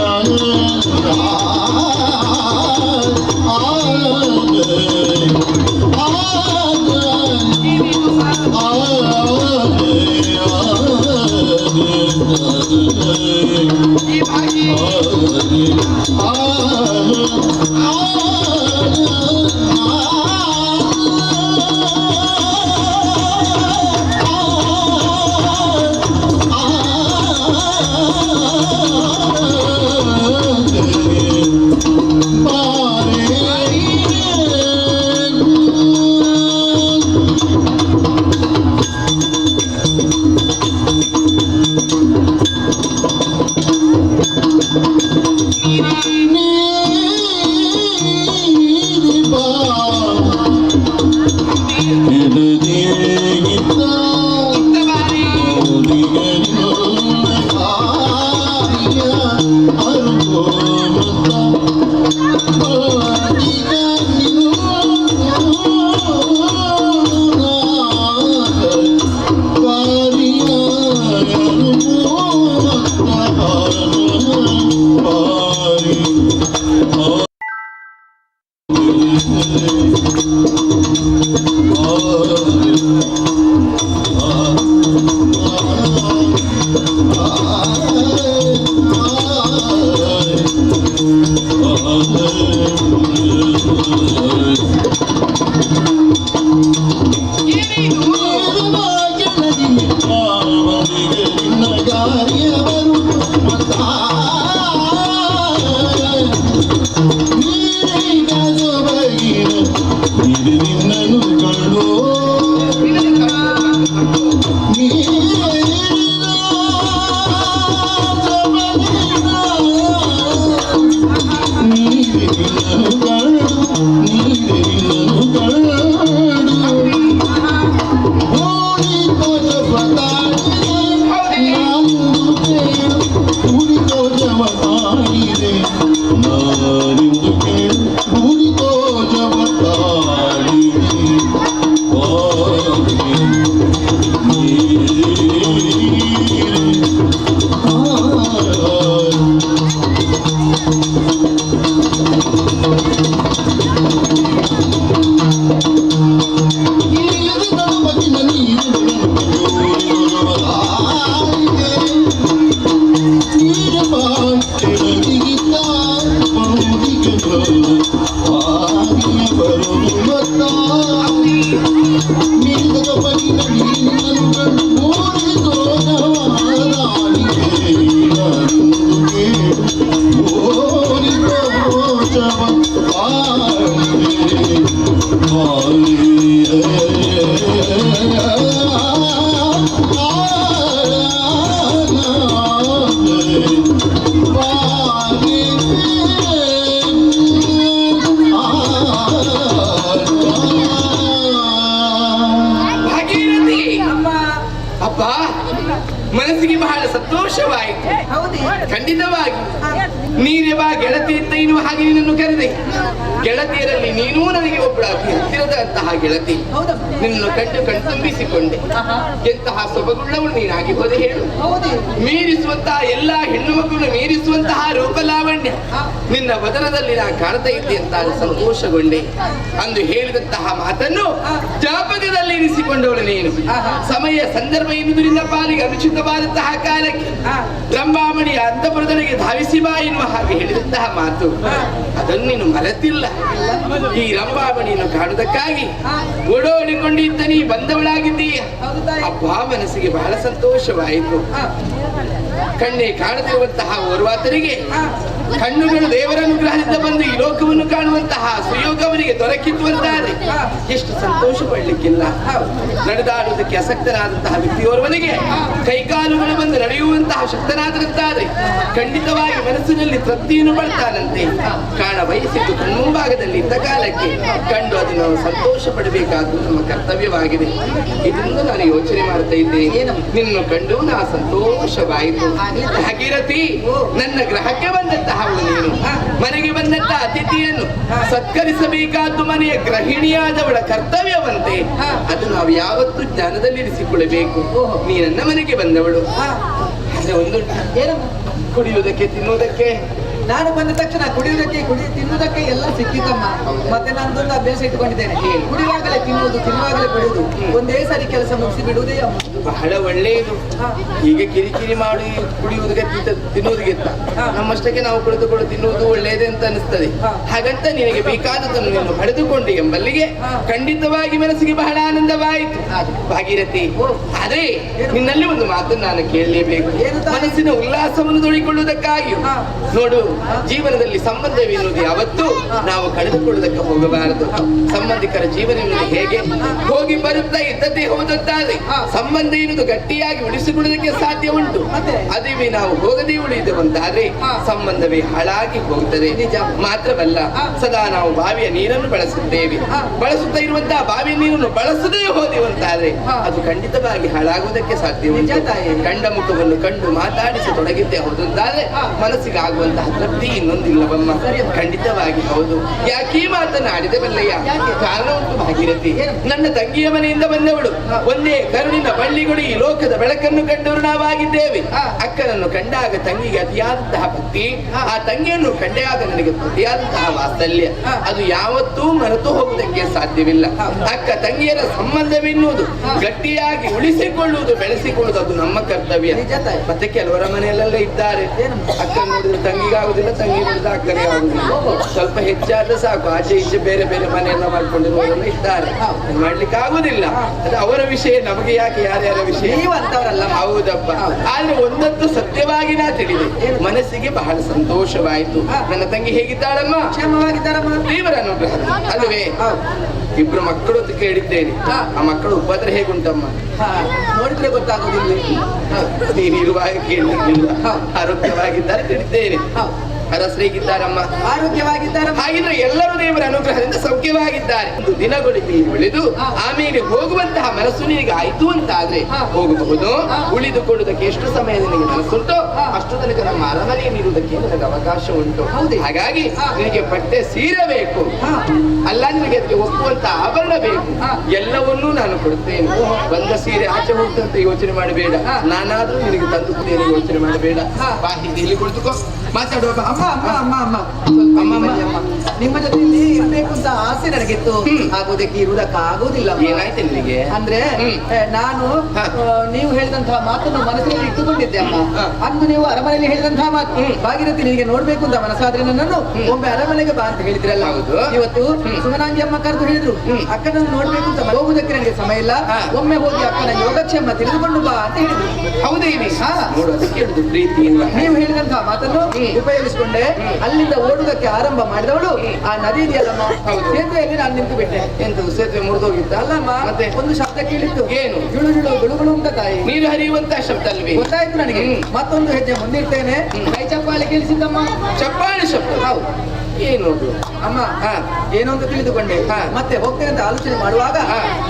ಮನಸ್ಸಿಗೆ ಬಹಳ ಸಂತೋಷವಾಯಿತು. ಖಂಡಿತವಾಗಿ ನೀನೇ ಬಾ ಗೆಳತಿ ಇದ್ದ ಇನ್ನು ಹಾಗೆ ನಿನ್ನನ್ನು ಕರೆದೆ. ಗೆಳತಿಯರಲ್ಲಿ ನೀನೂ ನನಗೆ ಒಬ್ಬಳ ಅತಿ ಹತ್ತಿರದಂತಹ ಗೆಳತಿ. ನಿನ್ನನ್ನು ಕಂಡು ಕಣ್ತುಂಬಿಸಿಕೊಂಡೆ. ಎಂತಹ ಸೊಬಗುಳ್ಳವಳು ನೀನಾಗಿ ಹೋದೆ ಹೇಳು. ಮೀರಿಸುವಂತಹ ಎಲ್ಲಾ ಹೆಣ್ಣು ಮಕ್ಕಳು ಮೀರಿಸುವಂತಹ ರೂಪಲಾವಣ್ಯ ನಿನ್ನ ವದನದಲ್ಲಿ ನಾ ಕಾಣ್ತಾ ಇದ್ದೆ ಅಂತ ಸಂತೋಷಗೊಂಡೆ. ಅಂದು ಹೇಳಿದಂತಹ ಮಾತನ್ನು ಜ್ಞಾಪಕದಲ್ಲಿ ಇರಿಸಿಕೊಂಡವಳು ನೀನು. ಸಮಯ ಸಂದರ್ಭ ಎನ್ನುವುದರಿಂದ ಪಾಲಿಗೆ ಅನುಚಿತವಾದಂತಹ ಕಾಲಕ್ಕೆ ರಂಭಾಮಣಿಯ ಅಂತಃಪುರದೊಳಗೆ ಧಾವಿಸಿ ಬಾ ಎನ್ನುವ ಹಾಗೆ ಹೇಳಿದಂತಹ ಮಾತು ಅದನ್ನು ನೀನು ಮರೆತಿಲ್ಲ. ಈ ರಂಭಾಮಣಿಯನ್ನು ಕಾಣುವುದಕ್ಕಾಗಿ ಓಡೋಡಿಕೊಂಡಿದ್ದ ನೀ ಬಂದವಳಾಗಿದ್ದೀಯ. ಅಬ್ಬಾ, ಮನಸ್ಸಿಗೆ ಬಹಳ ಸಂತೋಷವಾಯಿತು. ಕಣ್ಣೇ ಕಾಣದಿರುವಂತಹ ಓರ್ವಾತರಿಗೆ ಕಣ್ಣುಗಳು ದೇವರ ಅನುಗ್ರಹದಿಂದ ಬಂದು ಈ ಲೋಕವನ್ನು ಕಾಣುವಂತಹ ಸುಯೋಗ ಅವರಿಗೆ ದೊರಕಿತ್ತು ಅಂತಾರೆ. ಎಷ್ಟು ಸಂತೋಷ ಪಡಲಿಕ್ಕಿಲ್ಲ. ನಡೆದಾಡುವುದಕ್ಕೆ ಅಸಕ್ತನಾದಂತಹ ವ್ಯಕ್ತಿಯೋರ್ವನಿಗೆ ಕೈಕಾಲುಗಳು ಬಂದು ನಡೆಯುವಂತಹ ಶಕ್ತನಾದಂತಾರೆ ಖಂಡಿತವಾಗಿ ಮನಸ್ಸಿನಲ್ಲಿ ತೃಪ್ತಿಯನ್ನು ಪಡ್ತಾನಂತೆ. ಕಾಣ ಬಯಸಿದ್ದು ಕಣ್ಮುಂಭಾಗದಲ್ಲಿ ಇದ್ದ ಕಾಲಕ್ಕೆ ಕಂಡು ಅದನ್ನು ಸಂತೋಷ ಪಡಬೇಕಾದ್ದು ನಮ್ಮ ಕರ್ತವ್ಯವಾಗಿದೆ. ಇದನ್ನು ನಾನು ಯೋಚನೆ ಮಾಡ್ತಾ ಇದ್ದೇನೆ. ನಿನ್ನನ್ನು ಕಂಡು ನಾ ಸಂತೋಷವಾಯಿತು. ಭಾಗೀರಥಿ, ನನ್ನ ಗ್ರಹಕ್ಕೆ ಬಂದಂತಹ ನೀನು, ಮನೆಗೆ ಬಂದಂತಹ ಅತಿಥಿಯನ್ನು ಸತ್ಕರಿಸಬೇಕಾದ್ದು ಮನೆಯ ಗೃಹಿಣಿಯಾದವಳ ಕರ್ತವ್ಯವಂತೆ. ಅದು ನಾವು ಯಾವತ್ತೂ ಜ್ಞಾನದಲ್ಲಿರಿಸಿಕೊಳ್ಳಬೇಕು. ನೀ ನನ್ನ ಮನೆಗೆ ಬಂದವಳು. ಆದ್ರೆ ಒಂದು ಕುಡಿಯುವುದಕ್ಕೆ ತಿನ್ನುವುದಕ್ಕೆ
ನಾನು ಬಂದ ತಕ್ಷಣ ಕುಡಿಯುವುದಕ್ಕೆ ತಿನ್ನುವುದಕ್ಕೆ ಎಲ್ಲ ಸಿಕ್ಕಿತಮ್ಮ. ಮತ್ತೆ ನಂದೊಂದು ಅಭ್ಯಾಸ ಇಟ್ಟುಕೊಂಡಿದ್ದೇನೆ, ಕುಡಿಯುವಾಗಲೇ ತಿನ್ನುವುದು, ತಿನ್ನುವಾಗಲೇ ಕುಡಿಯುವುದು, ಒಂದೇ ಸಾರಿ ಕೆಲಸ ಮುಗಿಸಿ ಬಿಡುವುದೇ ಅಮ್ಮ.
ಬಹಳ ಒಳ್ಳೆಯದು. ಹೀಗೆ ಕಿರಿಕಿರಿ ಮಾಡಿ ಕುಡಿಯುವುದಕ್ಕೆ ತಿನ್ನುವುದಕ್ಕಿಂತ ನಮ್ಮಷ್ಟಕ್ಕೆ ನಾವು ಕುಳಿತುಕೊಂಡು ತಿನ್ನುವುದು ಒಳ್ಳೆಯದೇ ಅಂತ ಅನಿಸ್ತದೆ. ಹಾಗಂತ ನಿನಗೆ ಬೇಕಾದದನ್ನು ನೀನು ಪಡೆದುಕೊಂಡು ಎಂಬಲ್ಲಿಗೆ ಖಂಡಿತವಾಗಿ ಮನಸ್ಸಿಗೆ ಬಹಳ ಆನಂದವಾಯಿತು ಭಾಗೀರಥಿ. ಆದ್ರೆ ನಿನ್ನಲ್ಲಿ ಒಂದು ಮಾತನ್ನು ನಾನು ಕೇಳಲೇಬೇಕು, ಮನಸ್ಸಿನ ಉಲ್ಲಾಸವನ್ನು ತೋಡಿಕೊಳ್ಳುವುದಕ್ಕಾಗಿಯೂ. ನೋಡು, ಜೀವನದಲ್ಲಿ ಸಂಬಂಧವೆನ್ನುವುದು ಯಾವತ್ತೂ ನಾವು ಕಳೆದುಕೊಳ್ಳುವುದಕ್ಕೆ ಹೋಗಬಾರದು. ಸಂಬಂಧಿಕರ ಜೀವನ ಎನ್ನುವುದು ಹೇಗೆ ಹೋಗಿ ಬರುತ್ತಾ ಇದ್ದದ್ದೇ ಹೋದಂತಾದ್ರೆ ಸಂಬಂಧ ಎನ್ನುವುದು ಗಟ್ಟಿಯಾಗಿ ಉಳಿಸಿಕೊಳ್ಳುವುದಕ್ಕೆ ಸಾಧ್ಯ ಉಂಟು. ಅದುವೇ ನಾವು ಹೋಗದೇ ಉಳಿದವಂತಾದ್ರೆ ಸಂಬಂಧವೇ ಹಾಳಾಗಿ ಹೋಗುತ್ತದೆ. ಮಾತ್ರವಲ್ಲ, ಸದಾ ನಾವು ಬಾವಿಯ ನೀರನ್ನು ಬಳಸುತ್ತೇವೆ. ಬಳಸುತ್ತಾ ಇರುವಂತಹ ಬಾವಿಯ ನೀರನ್ನು ಬಳಸದೇ ಹೋದೆವಂತಾದ್ರೆ ಅದು ಖಂಡಿತವಾಗಿ ಹಾಳಾಗುವುದಕ್ಕೆ ಸಾಧ್ಯ ಉಂಟು. ಕಂಡ ಮುಖವನ್ನು ಕಂಡು ಮಾತಾಡಿಸಿ ತೊಡಗಿದ್ದೆ ಹೌದಂತಾದ್ರೆ ಮನಸ್ಸಿಗೆ ಆಗುವಂತಹ ತೃಪ್ತಿ ಇನ್ನೊಂದಿಲ್ಲವಮ್ಮ. ಖಂಡಿತವಾಗಿ ಹೌದು. ಯಾಕೆ ಮಾತನ್ನು ಆಡಿದೆ ಬಲ್ಲಯ್ಯ? ಕಾರಣ ಉಂಟು ಭಾಗೀರಥಿ. ನನ್ನ ತಂಗಿಯ ಮನೆಯಿಂದ ಬಂದವಳು, ಒಂದೇ ಕರುಣಿನ ಬಳ್ಳಿಗಳು ಈ ಲೋಕದ ಬೆಳಕನ್ನು ಕಂಡವರು ನಾವಾಗಿದ್ದೇವೆ. ಅಕ್ಕನನ್ನು ಕಂಡಾಗ ತಂಗಿಗೆ ಅತಿಯಾದಂತಹ ಭಕ್ತಿ, ಆ ತಂಗಿಯನ್ನು ಕಂಡಾಗ ನನಗೆ ಅತಿಯಾದಂತಹ ವಾತ್ಸಲ್ಯ, ಅದು ಯಾವತ್ತೂ ಮರೆತು ಹೋಗುವುದಕ್ಕೆ ಸಾಧ್ಯವಿಲ್ಲ. ಅಕ್ಕ ತಂಗಿಯರ ಸಂಬಂಧವೆನ್ನುವುದು ಗಟ್ಟಿಯಾಗಿ ಉಳಿಸಿಕೊಳ್ಳುವುದು, ಬೆಳೆಸಿಕೊಳ್ಳುವುದು ಅದು ನಮ್ಮ ಕರ್ತವ್ಯ. ಮತ್ತೆ ಕೆಲವರ ಮನೆಯಲ್ಲೆಲ್ಲ ಇದ್ದಾರೆ, ಅಕ್ಕ ನೋಡಿದ್ರೆ ತಂಗಿಗಾಗುದಿಲ್ಲ, ತಂಗಿ ನೋಡಿದ್ರೆ ಅಕ್ಕನಿಗೆ ಆಗುದಿಲ್ಲ. ಸ್ವಲ್ಪ ಹೆಚ್ಚಾದ್ರೆ ಸಾಕು, ಆಚೆ ಈಚೆ ಬೇರೆ ಬೇರೆ ಮನೆಯೆಲ್ಲ ಮಾಡ್ಕೊಂಡಿರುವವರೆಲ್ಲ ಇದ್ದಾರೆ. ಮಾಡ್ಲಿಕ್ಕೆ ಆಗುದಿಲ್ಲ, ಅದು ಅವರ ವಿಷಯ, ನಮಗೆ ಯಾಕೆ ಯಾರ್ಯಾರ ವಿಷಯ? ಹೌದಪ್ಪ. ಆದ್ರೆ ಒಂದತ್ತು ಸತ್ಯವಾಗಿ ನಾ ತಿಳಿದೆ, ಮನಸ್ಸಿಗೆ ಬಹಳ ಸಂತೋಷವಾಯಿತು. ನನ್ನ ತಂಗಿ ಹೇಗಿದ್ದಾಳಮ್ಮ? ದೇವರ ಅನುಗ್ರಹ ಅಲ್ವೇ? ಇಬ್ರು ಮಕ್ಕಳು ಅಂತ ಕೇಳಿದ್ದೇನೆ. ಆ ಮಕ್ಕಳು ಉಪದ್ರ ಹೇಗುಂಟಮ್ಮ?
ನೋಡಿದ್ರೆ ಗೊತ್ತಾಗೋದಿಲ್ಲ.
ನೀನಿರುವಾಗ ಕೇಳಲಿಕ್ಕಿಲ್ಲ. ಆರೋಗ್ಯವಾಗಿದ್ದಾರೆ ತಿಳಿದ್ದೇನೆ. ಅರಸರಿಗಿದ್ದಾರಮ್ಮ,
ಆರೋಗ್ಯವಾಗಿದ್ದಾರೆ.
ಹಾಗಿದ್ರೆ ಎಲ್ಲರೂ ದೇವರ ಅನುಗ್ರಹದಿಂದ ಸೌಖ್ಯವಾಗಿದ್ದಾರೆ. ಒಂದು ದಿನಗಳಿಗೆ ಉಳಿದು ಆಮೇಲೆ ಹೋಗುವಂತಹ ಮನಸ್ಸು ನಿನಗೆ ಆಯ್ತು ಅಂತ ಆದ್ರೆ ಹೋಗಬಹುದು. ಉಳಿದುಕೊಳ್ಳುವುದಕ್ಕೆ ಎಷ್ಟು ಸಮಯ ನಿನಗೆ ಮನಸ್ಸುಂಟೋ ಅಷ್ಟು ತನಕ ನಮ್ಮ ಅರಮನೆಯಲ್ಲಿ ಇರುವುದಕ್ಕೆ ನನಗೆ ಅವಕಾಶ ಉಂಟು. ಹಾಗಾಗಿ ನಿನಗೆ ಬಟ್ಟೆ ಸೀರೆ ಬೇಕು ಅಲ್ಲ, ನಿನಗೆ ಅದಕ್ಕೆ ಒಪ್ಪುವಂತ ಆಭರಣ ಬೇಕು, ಎಲ್ಲವನ್ನೂ ನಾನು ಕೊಡುತ್ತೇನೆ. ಬಂದ ಸೀರೆ ಆಚೆ ಹೋಗ್ತಂತ ಯೋಚನೆ ಮಾಡಬೇಡ, ನಾನಾದ್ರೂ ನಿನಗೆ ತಂದು ಕೊಡ್ತೇನೆ, ಯೋಚನೆ ಮಾಡಬೇಡ. ಬಾ, ಇಲ್ಲಿ ಕುಳಿತುಕೋ, ಮಾತಾಡುವ.
ಅಮ್ಮ ಅಮ್ಮ ಅಮ್ಮ ಅಮ್ಮ ಅಮ್ಮ ಅಮ್ಮ, ನಿಮ್ಮ ಜೊತೆಯಲ್ಲಿ ಇರ್ಬೇಕು ಅಂತ ಆಸೆ ನನಗಿತ್ತು, ಆಗೋದಕ್ಕೆ ಇರುವುದಕ್ಕೆ ಆಗೋದಿಲ್ಲ.
ಏನಾಯ್ತು ನಿನಗೆ?
ಅಂದ್ರೆ ನಾನು ನೀವು ಹೇಳಿದಂತಹ ಮಾತನ್ನು ಮನಸ್ಸಿನಲ್ಲಿ ಇಟ್ಟುಕೊಂಡಿದ್ದೆ ಅಮ್ಮ. ಅಂದು ನೀವು ಅರಮನೆಯಲ್ಲಿ ಹೇಳಿದಂತಹ ಮಾತು, ಭಾಗೀರಥಿ ನಿನಗೆ ನೋಡ್ಬೇಕು ಅಂತ ಮನಸ್ಸಾದ್ರೆ ನನ್ನನ್ನು ಒಮ್ಮೆ ಅರಮನೆಗೆ ಬಾ ಅಂತ ಹೇಳಿದ್ರಲ್ಲ. ಇವತ್ತು ಸುಮನಾಂಗಿ ಅಮ್ಮ ಕರೆದು ಹೇಳಿದ್ರು, ಅಕ್ಕನನ್ನು ನೋಡ್ಬೇಕು ಅಂತ ಹೋಗುದಕ್ಕೆ ನನಗೆ ಸಮಯ ಇಲ್ಲ, ಒಮ್ಮೆ ಹೋಗಿ ಅಕ್ಕನ ಯೋಗಕ್ಷೇಮ ತಿಳಿದುಕೊಂಡು ಬಾ ಅಂತ ಹೇಳಿದ್ರು.
ಹೌದೇ? ಪ್ರೀತಿ
ನೀವು ಹೇಳಿದಂತಹ ಮಾತನ್ನು ಉಪಯೋಗಿಸಿಕೊಂಡೆ. ಅಲ್ಲಿಂದ ಓಡುವುದಕ್ಕೆ ಆರಂಭ ಮಾಡಿದವಳು ಆ ನದಿ ಇದೆಯಲ್ಲಮ್ಮ, ಸೇತುವೆಯಲ್ಲಿ ನಾನು ನಿಂತು ಬಿಟ್ಟೆ.
ಎಂತ ಸೇತುವೆ ಮುರಿದೋಗಿತ್ತ?
ಅಲ್ಲಮ್ಮ,
ಮತ್ತೆ
ಒಂದು ಶಬ್ದ ಕೇಳಿತ್ತು.
ಏನು?
ಜುಳು ಜುಳು ಗುಳುಗುಳು ಅಂತ ತಾಯಿ,
ನೀರು ಹರಿಯುವಂತ ಶಬ್ದ ಅಲ್ವೇ?
ಗೊತ್ತಾಯ್ತು ನನಗೆ. ಮತ್ತೊಂದು ಹೆಜ್ಜೆ ಮುಂದಿಡ್ತೇನೆ, ಕೈ ಚಪ್ಪಾಳೆ ಕೇಳಿಸಿದ್ದಮ್ಮ.
ಚಪ್ಪಾಳೆ ಶಬ್ದ?
ಹೌದು.
ಏನು
ಅಮ್ಮ, ಏನು ಅಂತ ತಿಳಿದುಕೊಂಡೆ. ಮತ್ತೆ ಹೋಗ್ತೇನೆ ಅಂತ ಆಲೋಚನೆ ಮಾಡುವಾಗ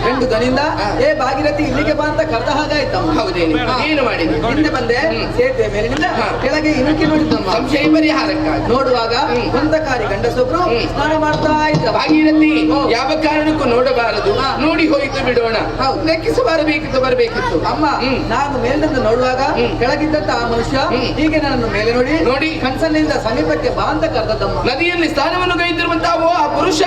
ಗಂಡು ದನಿಂದ ಏ ಭಾಗೀರಥಿ ಇಲ್ಲಿಗೆ ಬಾ ಅಂತ ಕರೆದ ಹಾಗಾಯ್ತಮ್ಮ.
ಹೌದೇನು? ಏನು ಮಾಡಿದೆ?
ಹಿಂದೆ ಬಂದೆ, ಸೇತುವೆ ಮೇಲಿನಿಂದ ಕೆಳಗೆ ಇಣುಕಿ ನೋಡಿದ್ದಮ್ಮ.
ಸಂಶಯ ಪರಿಹಾರಕ್ಕಾಗಿ
ನೋಡುವಾಗ ಸ್ವಂತಕಾರಿ ಗಂಡಸೊಬ್ರು ಸ್ನಾನ ಮಾಡ್ತಾ ಇದ್ರ.
ಭಾಗೀರಥಿ, ಯಾವ ಕಾರಣಕ್ಕೂ ನೋಡಬಾರದು, ನೋಡಿ ಹೋಯಿತು ಬಿಡೋಣ. ಲೆಕ್ಕಿಸ ಬರಬೇಕಿತ್ತು ಬರಬೇಕಿತ್ತು.
ಅಮ್ಮ, ನಾನು ಮೇಲಿನಿಂದ ನೋಡುವಾಗ ಕೆಳಗಿದ್ದಂತ ಆ ಮನುಷ್ಯ ಹೀಗೆ ನನ್ನನ್ನು ಮೇಲೆ ನೋಡಿ
ನೋಡಿ
ಕಣ್ಸನ್ನಿಂದ ಸಮೀಪಕ್ಕೆ ಬಾ ಅಂತ ಕರೆದದ್ದಮ್ಮ.
ನದಿಯಲ್ಲಿ ಸ್ನಾನವನ್ನು ಕೈದಿರುವಂತಹ ಆ ಪುರುಷ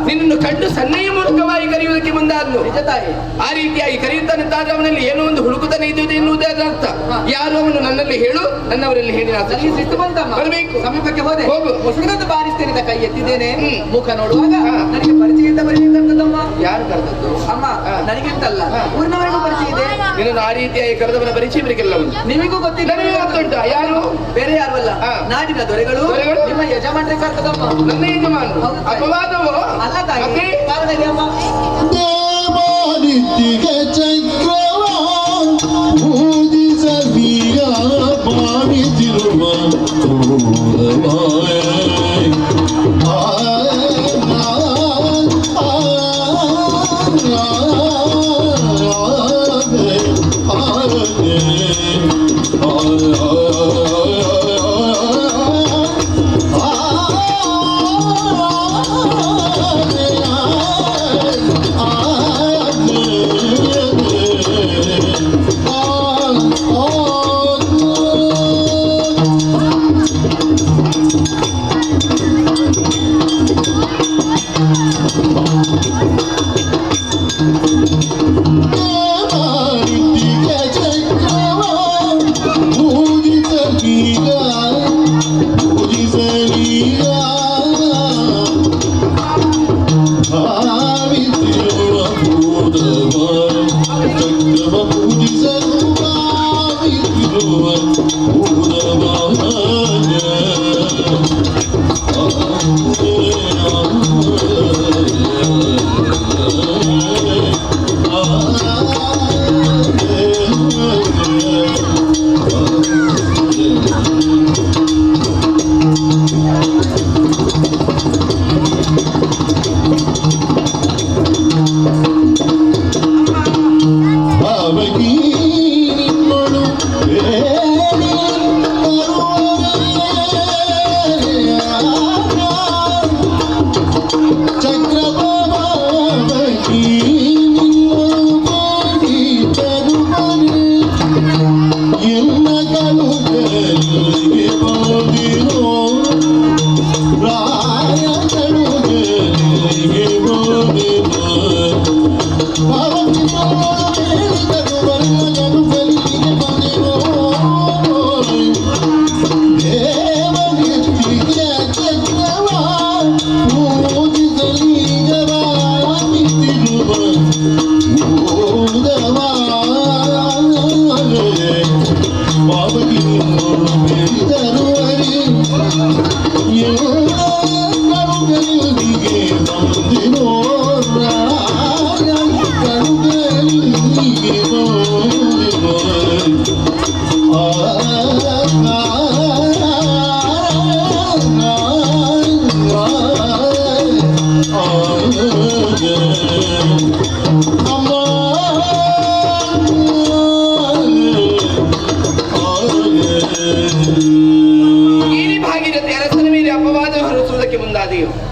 ನಿನ್ನನ್ನು ಕಂಡು ಸನ್ನೆಯ ಮೂಲಕವಾಗಿ ಕರೆಯುವುದಕ್ಕೆ ಮುಂದಾದನು.
ನಿಜ ತಾಯಿ.
ಆ ರೀತಿಯಾಗಿ ಕರೆಯುತ್ತಾನಂತಾದ್ರೆ ಅವನಲ್ಲಿ ಏನೋ ಒಂದು ಹುಡುಕುತನ ಇದ್ದುದು ಎನ್ನುವುದೇ ಅದರ ಅರ್ಥ. ಯಾರು ಅವನು ನನ್ನಲ್ಲಿ ಹೇಳು, ನನ್ನವರಲ್ಲಿ ಹೇಳಿ
ನನಗೆ ಸಿಟ್ಟು ಬಂತಮ್ಮ.
ಬರಬೇಕು.
ಸಮೀಪಕ್ಕೆ ಹೋದೆ,
ಹೋಗು.
ಮುಸುಡಿನಂತ ಬಾರಿಸ್ತೇನೆ ಅಂತ ಕೈ ಎತ್ತಿದ್ದೇನೆ. ಮುಖ ನೋಡುವಾಗ ನನಗೆ ಪರಿಚಯ ಇದ್ದ ಕರೆದದ್ದಮ್ಮ.
ಯಾರು ಕರೆದದ್ದು?
ಅಮ್ಮ, ನನಗಿಂತಲ್ಲ ಊರಿನವರೆಗೂ ಪರಿಚಯ ಇದೆ.
ನಿನ್ನನ್ನು ಆ ರೀತಿಯಾಗಿ ಕರೆದವನ ಪರಿಚಯ ಇವರಿಗೆಲ್ಲ ಉಂಟು.
ನಿಮಗೂ ಗೊತ್ತಿಲ್ಲ.
ನನಗೆ ಗೊತ್ತುಂಟು. ಯಾರು?
ಬೇರೆ ಯಾರು ಅಲ್ಲ, ನಾಡಿನ ದೊರೆಗಳು, ನಿಮ್ಮ ಯಜಮಾನರೇ ಕರೆದಮ್ಮ.
ನನ್ನ ಯಜಮಾನರು? ಅಪವಾದವೋ?
ಅಲ್ಲ ತಾಯಿ, ಕಾರಣ ಇದೆ ಅಮ್ಮ.
ದೇವಾದಿತ್ಯ ಚಕ್ರವ ಪೂಜಿಸಲೀಗ ಭಾವಿಸಿರುವ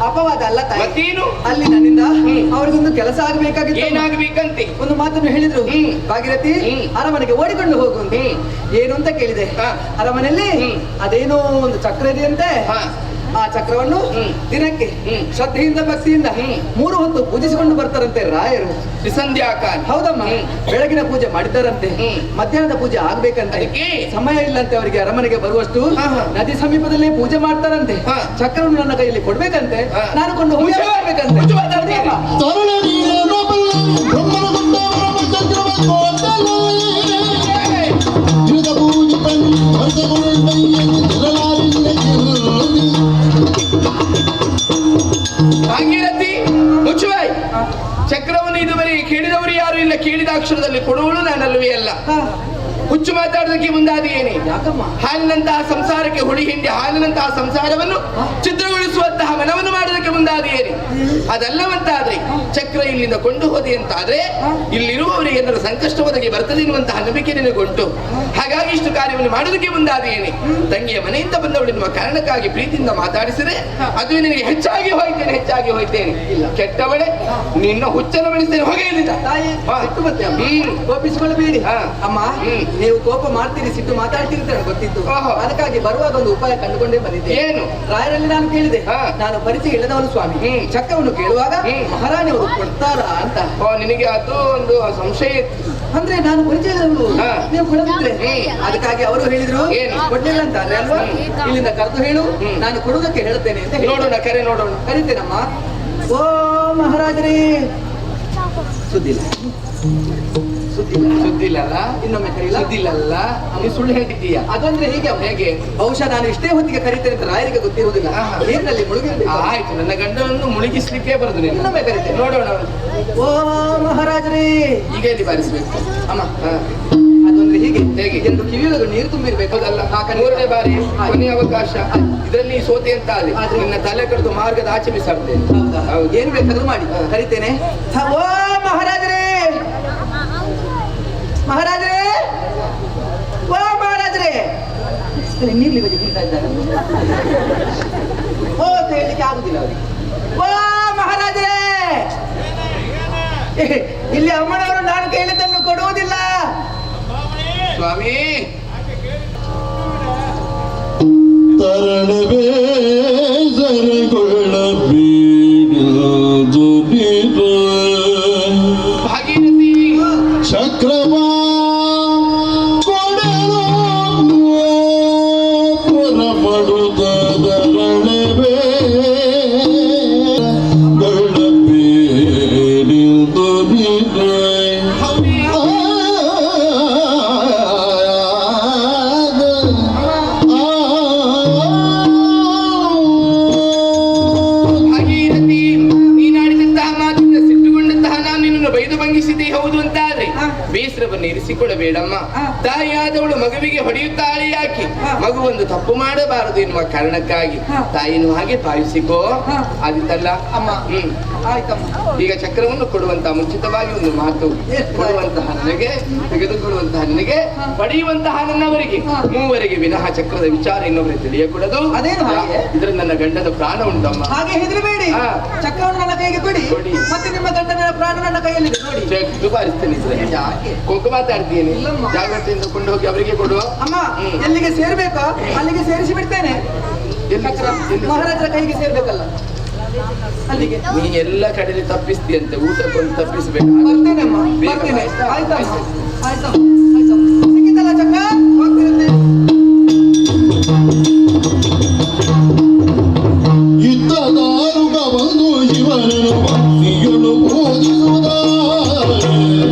ಅಪವಾದ ಅಲ್ಲ ತಾಯಿ.
ಮತ್ತೇನು?
ಅಲ್ಲಿ ನನ್ನಿಂದ ಅವರಿಗೊಂದು ಕೆಲಸ ಆಗಬೇಕಾಗಿತ್ತು.
ಏನಾಗಬೇಕಂತೆ?
ಒಂದು ಮಾತನ್ನು ಹೇಳಿದ್ರು, ಭಾಗೀರಥಿ ಅರಮನೆಗೆ ಓಡಿಕೊಂಡು ಹೋಗು ಅಂತ. ಏನು ಅಂತ ಕೇಳಿದೆ. ಅರಮನೆಯಲ್ಲಿ ಅದೇನೋ ಒಂದು ಚಕ್ರ ಇದೆಯಂತೆ. ಆ ಚಕ್ರವನ್ನು ದಿನಕ್ಕೆ ಶ್ರದ್ಧೆಯಿಂದ ಭಕ್ತಿಯಿಂದ 3 ಹೊತ್ತು ಪೂಜಿಸಿಕೊಂಡು ಬರ್ತಾರಂತೆ ರಾಯರು.
ಸಂಧ್ಯಾಕಾಲ.
ಹೌದಮ್ಮ, ಬೆಳಗಿನ ಪೂಜೆ ಮಾಡಿದ್ದಾರಂತೆ, ಮಧ್ಯಾಹ್ನದ ಪೂಜೆ ಆಗ್ಬೇಕಂತೆ. ಸಮಯ ಇಲ್ಲಂತೆ ಅವರಿಗೆ ಅರಮನೆಗೆ ಬರುವಷ್ಟು. ನದಿ ಸಮೀಪದಲ್ಲೇ ಪೂಜೆ ಮಾಡ್ತಾರಂತೆ. ಚಕ್ರವನ್ನು ನನ್ನ ಕೈಯಲ್ಲಿ ಕೊಡ್ಬೇಕಂತೆ, ನಾನು ಕೊಂಡು ಹೋಗಿ ಬರ್ಬೇಕಂತೆ.
ಭಾಗೀರಥಿ ಮುಚ್ಚುವಾಯ್. ಚಕ್ರವನ್ನು ಇದುವರೆಗೆ ಕೇಳಿದವರು ಯಾರು ಇಲ್ಲ. ಕೇಳಿದ ಅಕ್ಷರದಲ್ಲಿ ಕೊಡುವಳು ನಾನಲ್ವೇ ಅಲ್ಲ. ಹುಚ್ಚು ಮಾತಾಡೋದಕ್ಕೆ ಮುಂದಾದ ಏನೇ? ಹಾಲಿನಂತಹ ಸಂಸಾರಕ್ಕೆ ಹುಳಿ ಹಿಂಡಿ ಹಾಲಿನಂತಹ ಸಂಸಾರವನ್ನು ಚಿತ್ರಗೊಳಿಸುವಂತಹ ಮನ ಮುಂದಾದಿಯೇನೆ. ಅದಲ್ಲವಂತಾದ್ರೆ ಚಕ್ರ ಇಲ್ಲಿಂದ ಕೊಂಡು ಹೋದೆ ಅಂತಾದ್ರೆ ಇಲ್ಲಿರುವವರಿಗೆ ಏನಾದರೂ ಸಂಕಷ್ಟ ಒದಗಿ ಬರ್ತದೆ ಎನ್ನುವಂತಹ ನಂಬಿಕೆ ನಿನಗುಂಟು. ಹಾಗಾಗಿ ಇಷ್ಟು ಕಾರ್ಯವನ್ನು ಮಾಡೋದಕ್ಕೆ ಮುಂದಾದಿಯೇನೆ. ತಂಗಿಯ ಮನೆಯಿಂದ ಬಂದವಳು ಎನ್ನುವ ಕಾರಣಕ್ಕಾಗಿ ಪ್ರೀತಿಯಿಂದ ಮಾತಾಡಿಸಿದ್ರೆ ಅದು ನಿನಗೆ ಹೆಚ್ಚಾಗಿ ಹೋಯ್ತೇನೆ, ಹೆಚ್ಚಾಗಿ ಹೋಯ್ತೇನೆ. ಕೆಟ್ಟವಳೆ, ನಿನ್ನ ಹುಚ್ಚನ್ನು ಬೆಳೆಸ್ತೇನೆ, ಹೋಗೇ ಇಲ್ಲಿಂದ.
ತಾಯಿ ಸಿಟ್ಟು ಮತ್ತೆ ಕೋಪಿಸಿಕೊಳ್ಳಬೇಡಿ ಅಮ್ಮ. ನೀವು ಕೋಪ ಮಾಡ್ತೀರಿ, ಸಿಟ್ಟು ಮಾತಾಡ್ತೀರಿ ಅಂತ ನನಗೆ ಗೊತ್ತಿತ್ತು. ಅದಕ್ಕಾಗಿ ಬರುವಾಗ ಒಂದು ಉಪಾಯ ಕಂಡುಕೊಂಡೇ ಬಂದಿದ್ದೆ.
ಏನು?
ರಾಯರಲ್ಲಿ ನಾನು ಕೇಳಿದೆ, ನಾನು ಪರಿಚಯ ಇಲ್ಲದವನು ಸ್ವಾಮಿ, ಚಕ್ರವನ್ನು ಕೇಳುವಾಗ ಮಹಾರಾಣಿ ಅವರು ಕೊಡ್ತಾರಾ ಅಂತ.
ನಿನಗೆ ಅದು ಒಂದು ಸಂಶಯ ಇತ್ತು.
ಅಂದ್ರೆ ನಾನು ಪರಿಚಯ ಇಲ್ಲದವನು, ನೀವು ಕೊಡದಿದ್ರೆ. ಅದಕ್ಕಾಗಿ ಅವರು ಹೇಳಿದ್ರು, ಕೊಡ್ಲಿಲ್ಲ ಅಂತ ಅಂದ್ರೆ ಅಲ್ವಾ, ಇಲ್ಲಿಂದ ಕರೆದು ಹೇಳು, ನಾನು ಕೊಡುವುದಕ್ಕೆ ಹೇಳುತ್ತೇನೆ ಅಂತ ಹೇಳಿ.
ನೋಡೋಣ, ಕರೆ ನೋಡೋಣ.
ಕರಿತೇನಮ್ಮ. ಓ ಮಹಾರಾಜರೇ, ಸುದ್ದಿಲ್ಲ, ಸುದ್ದಿಲ್ಲ,
ಸುದ್ದಿಲ್ಲಲ್ಲ.
ಇನ್ನೊಮ್ಮೆ ಕರೀಲ?
ಸುದ್ದಿಲ್ಲಲ್ಲ, ನೀ ಸುಳ್ಳು ಹೇಳ್ತಿದ್ದೀಯ.
ಅದಂದ್ರೆ ಹೀಗೆ
ಹೇಗೆ?
ಬಹುಶಃ ನಾನು ಇಷ್ಟೇ ಹೊತ್ತಿಗೆ ಕರೀತೇನೆ ಅಂತ ರಾಯರಿಗೆ ಗೊತ್ತಿರುವುದಿಲ್ಲ. ನೀರಿನಲ್ಲಿ ಮುಳುಗಿರಬೇಕು.
ಆಯ್ತು, ನನ್ನ ಗಂಡನನ್ನು ಮುಳುಗಿಸ್ಲಿಕ್ಕೆ ಬರುದು ನೀನು.
ಇನ್ನೊಮ್ಮೆ ಕರೀತೇನೆ.
ನೋಡೋಣ.
ಓ ಮಹಾರಾಜರೇ,
ಈಗ ಎಲ್ಲಿ ಬಾರಿಸ್ಬೇಕು?
ಅಮ್ಮ, ಅದೊಂದ್ರೆ ಹೀಗೆ
ಹೇಗೆ?
ಎರಡು ಕಿವಿಯೊಳಗೆ ನೀರು ತುಂಬಿರ್ಬೇಕು.
ಹೌದಲ್ಲ? ಮೂರನೇ ಬಾರಿ ಕೊನೆಯ ಅವಕಾಶ. ಇದರಲ್ಲಿ ಸೋತೆ ಅಂತ ಆದ್ರೆ ನಿನ್ನ ತಲೆ ಕಡಿದು ಮಾರ್ಗದ ಆಚೆ ಬಿಸಾಡ್ತೇನೆ.
ಹೌದಾ? ಏನು ಬೇಕಾದ್ರೂ ಮಾಡಿ. ಕರಿತೇನೆ. ಓ ಮಹಾರಾಜರೇ, ಮಹಾರಾಜರೇ, ಓ ಮಹಾರಾಜರೇ. ನೀರ್ಲಿ ಬಗ್ಗೆ ತಿಂತಾ ಇದ್ದಾರೆ. ಓ ಅಂತ ಹೇಳಲಿಕ್ಕೆ ಆಗುದಿಲ್ಲ ಅವರಿಗೆ. ಓ ಮಹಾರಾಜರೇ, ಇಲ್ಲಿ ಅಮ್ಮನವರು ನಾನು ಕೇಳಿದ್ದನ್ನು ಕೊಡುವುದಿಲ್ಲ.
ಸ್ವಾಮಿ,
ತರಳವೇ ಸರಗೊಳ್ಳಬೇಡಿದು
ಭಾಗೀರಥಿ
ಚಕ್ರವ ಕೊಡಲು ಪೊರಪಡುತ್ತರಳವೇ ಗೊಳ್ಳಬೇಡಿದು
ಭಾಗೀರಥಿ, ನೀನಾಡಿದಂತಹ ಮಾತಿಂದ ಸಿಟ್ಟುಗೊಂಡಂತಹ ನಾನು ನಿನ್ನನ್ನು ಬೈದು ಭಂಗಿಸಿದೆ ಹೌದು ಅಂತ ಆದ್ರೆ ಬೇಸರವನ್ನು ಇರಿಸಿಕೊಳ್ಳಬೇಡಮ್ಮ. ತಾಯಿಯಾದವಳು ಮಗುವಿಗೆ ಹೊಡೆಯುತ್ತಾಳೆ ಯಾಕೆ? ಮಗು ಒಂದು ತಪ್ಪು ಮಾಡಬಾರದು ಎನ್ನುವ ಕಾರಣಕ್ಕಾಗಿ. ತಾಯಿನೂ ಹಾಗೆ ಭಾವಿಸಿಕೋ. ಆದಿತ್ತಲ್ಲ
ಅಮ್ಮ. ಆಯ್ತಮ್ಮ.
ಈಗ ಚಕ್ರವನ್ನು ಕೊಡುವಂತಹ ಮುಂಚಿತವಾಗಿ ಒಂದು ಮಾತು. ಕೊಡುವಂತಹ ನನಗೆ, ತೆಗೆದುಕೊಳ್ಳುವಂತಹ ನಿನಗೆ, ಪಡೆಯುವಂತಹ ನನ್ನವರಿಗೆ, ಮೂವರಿಗೆ ವಿನಃ ಚಕ್ರದ ವಿಚಾರ ಇನ್ನೊಬ್ಬರಿಗೆ ತಿಳಿಯಕೂಡದು.
ಅದೇನು ಹಾಗೆ?
ಇದರಲ್ಲಿ ನನ್ನ ಗಂಡನ ಪ್ರಾಣ ಉಂಟಮ್ಮ.
ಹಾಗೆ ಹೆದರಬೇಡಿ. ಚಕ್ರವನ್ನು ನನ್ನ ಕೈಗೆ ಕೊಡಿ, ಮತ್ತೆ ನಿಮ್ಮ ಗಂಡನ ಪ್ರಾಣ ನನ್ನ ಕೈಯಲ್ಲಿದೆ ನೋಡಿ.
ಬಾರಿಸ್ತೇನೆ. ಕೊಂಕು ಮಾತಾಡ್ತೀನಿ, ಜಾಗ್ರತೆಯಿಂದ ಕೊಂಡು ಹೋಗಿ ಅವರಿಗೆ ಕೊಡುವ.
ಅಮ್ಮ, ಎಲ್ಲಿಗೆ ಸೇರ್ಬೇಕೋ ಅಲ್ಲಿಗೆ ಸೇರಿಸಿ ಬಿಡ್ತೇನೆ. ಮಹಾರಾಜರ ಕೈಗೆ ಸೇರ್ಬೇಕಲ್ಲ ಅಲ್ಲಿಗೆ.
ನೀ ಎಲ್ಲ ಕಡೆಯಲ್ಲಿ ತಪ್ಪಿಸ್ತೀಯಂತೆ, ಊಟಕ್ಕೊಂದು ತಪ್ಪಿಸ್ಬೇಕು.
ಬರ್ತೇನಮ್ಮ, ಬರ್ತೇನೆ. ಆಯ್ತಮ್ಮ, ಆಯ್ತಮ್ಮ, ಆಯ್ತಮ್ಮ. ಸಿಕ್ಕಿತಲ್ಲ ಚಕ್ರ, ಹೋಗ್ತಿರುತ್ತೆ.
ಇದ್ದ ದಾರುಗ ಬಂದು ಶಿವನನು ಭಕ್ತಿಯೊಳು ಪೂಜಿಸುವುದ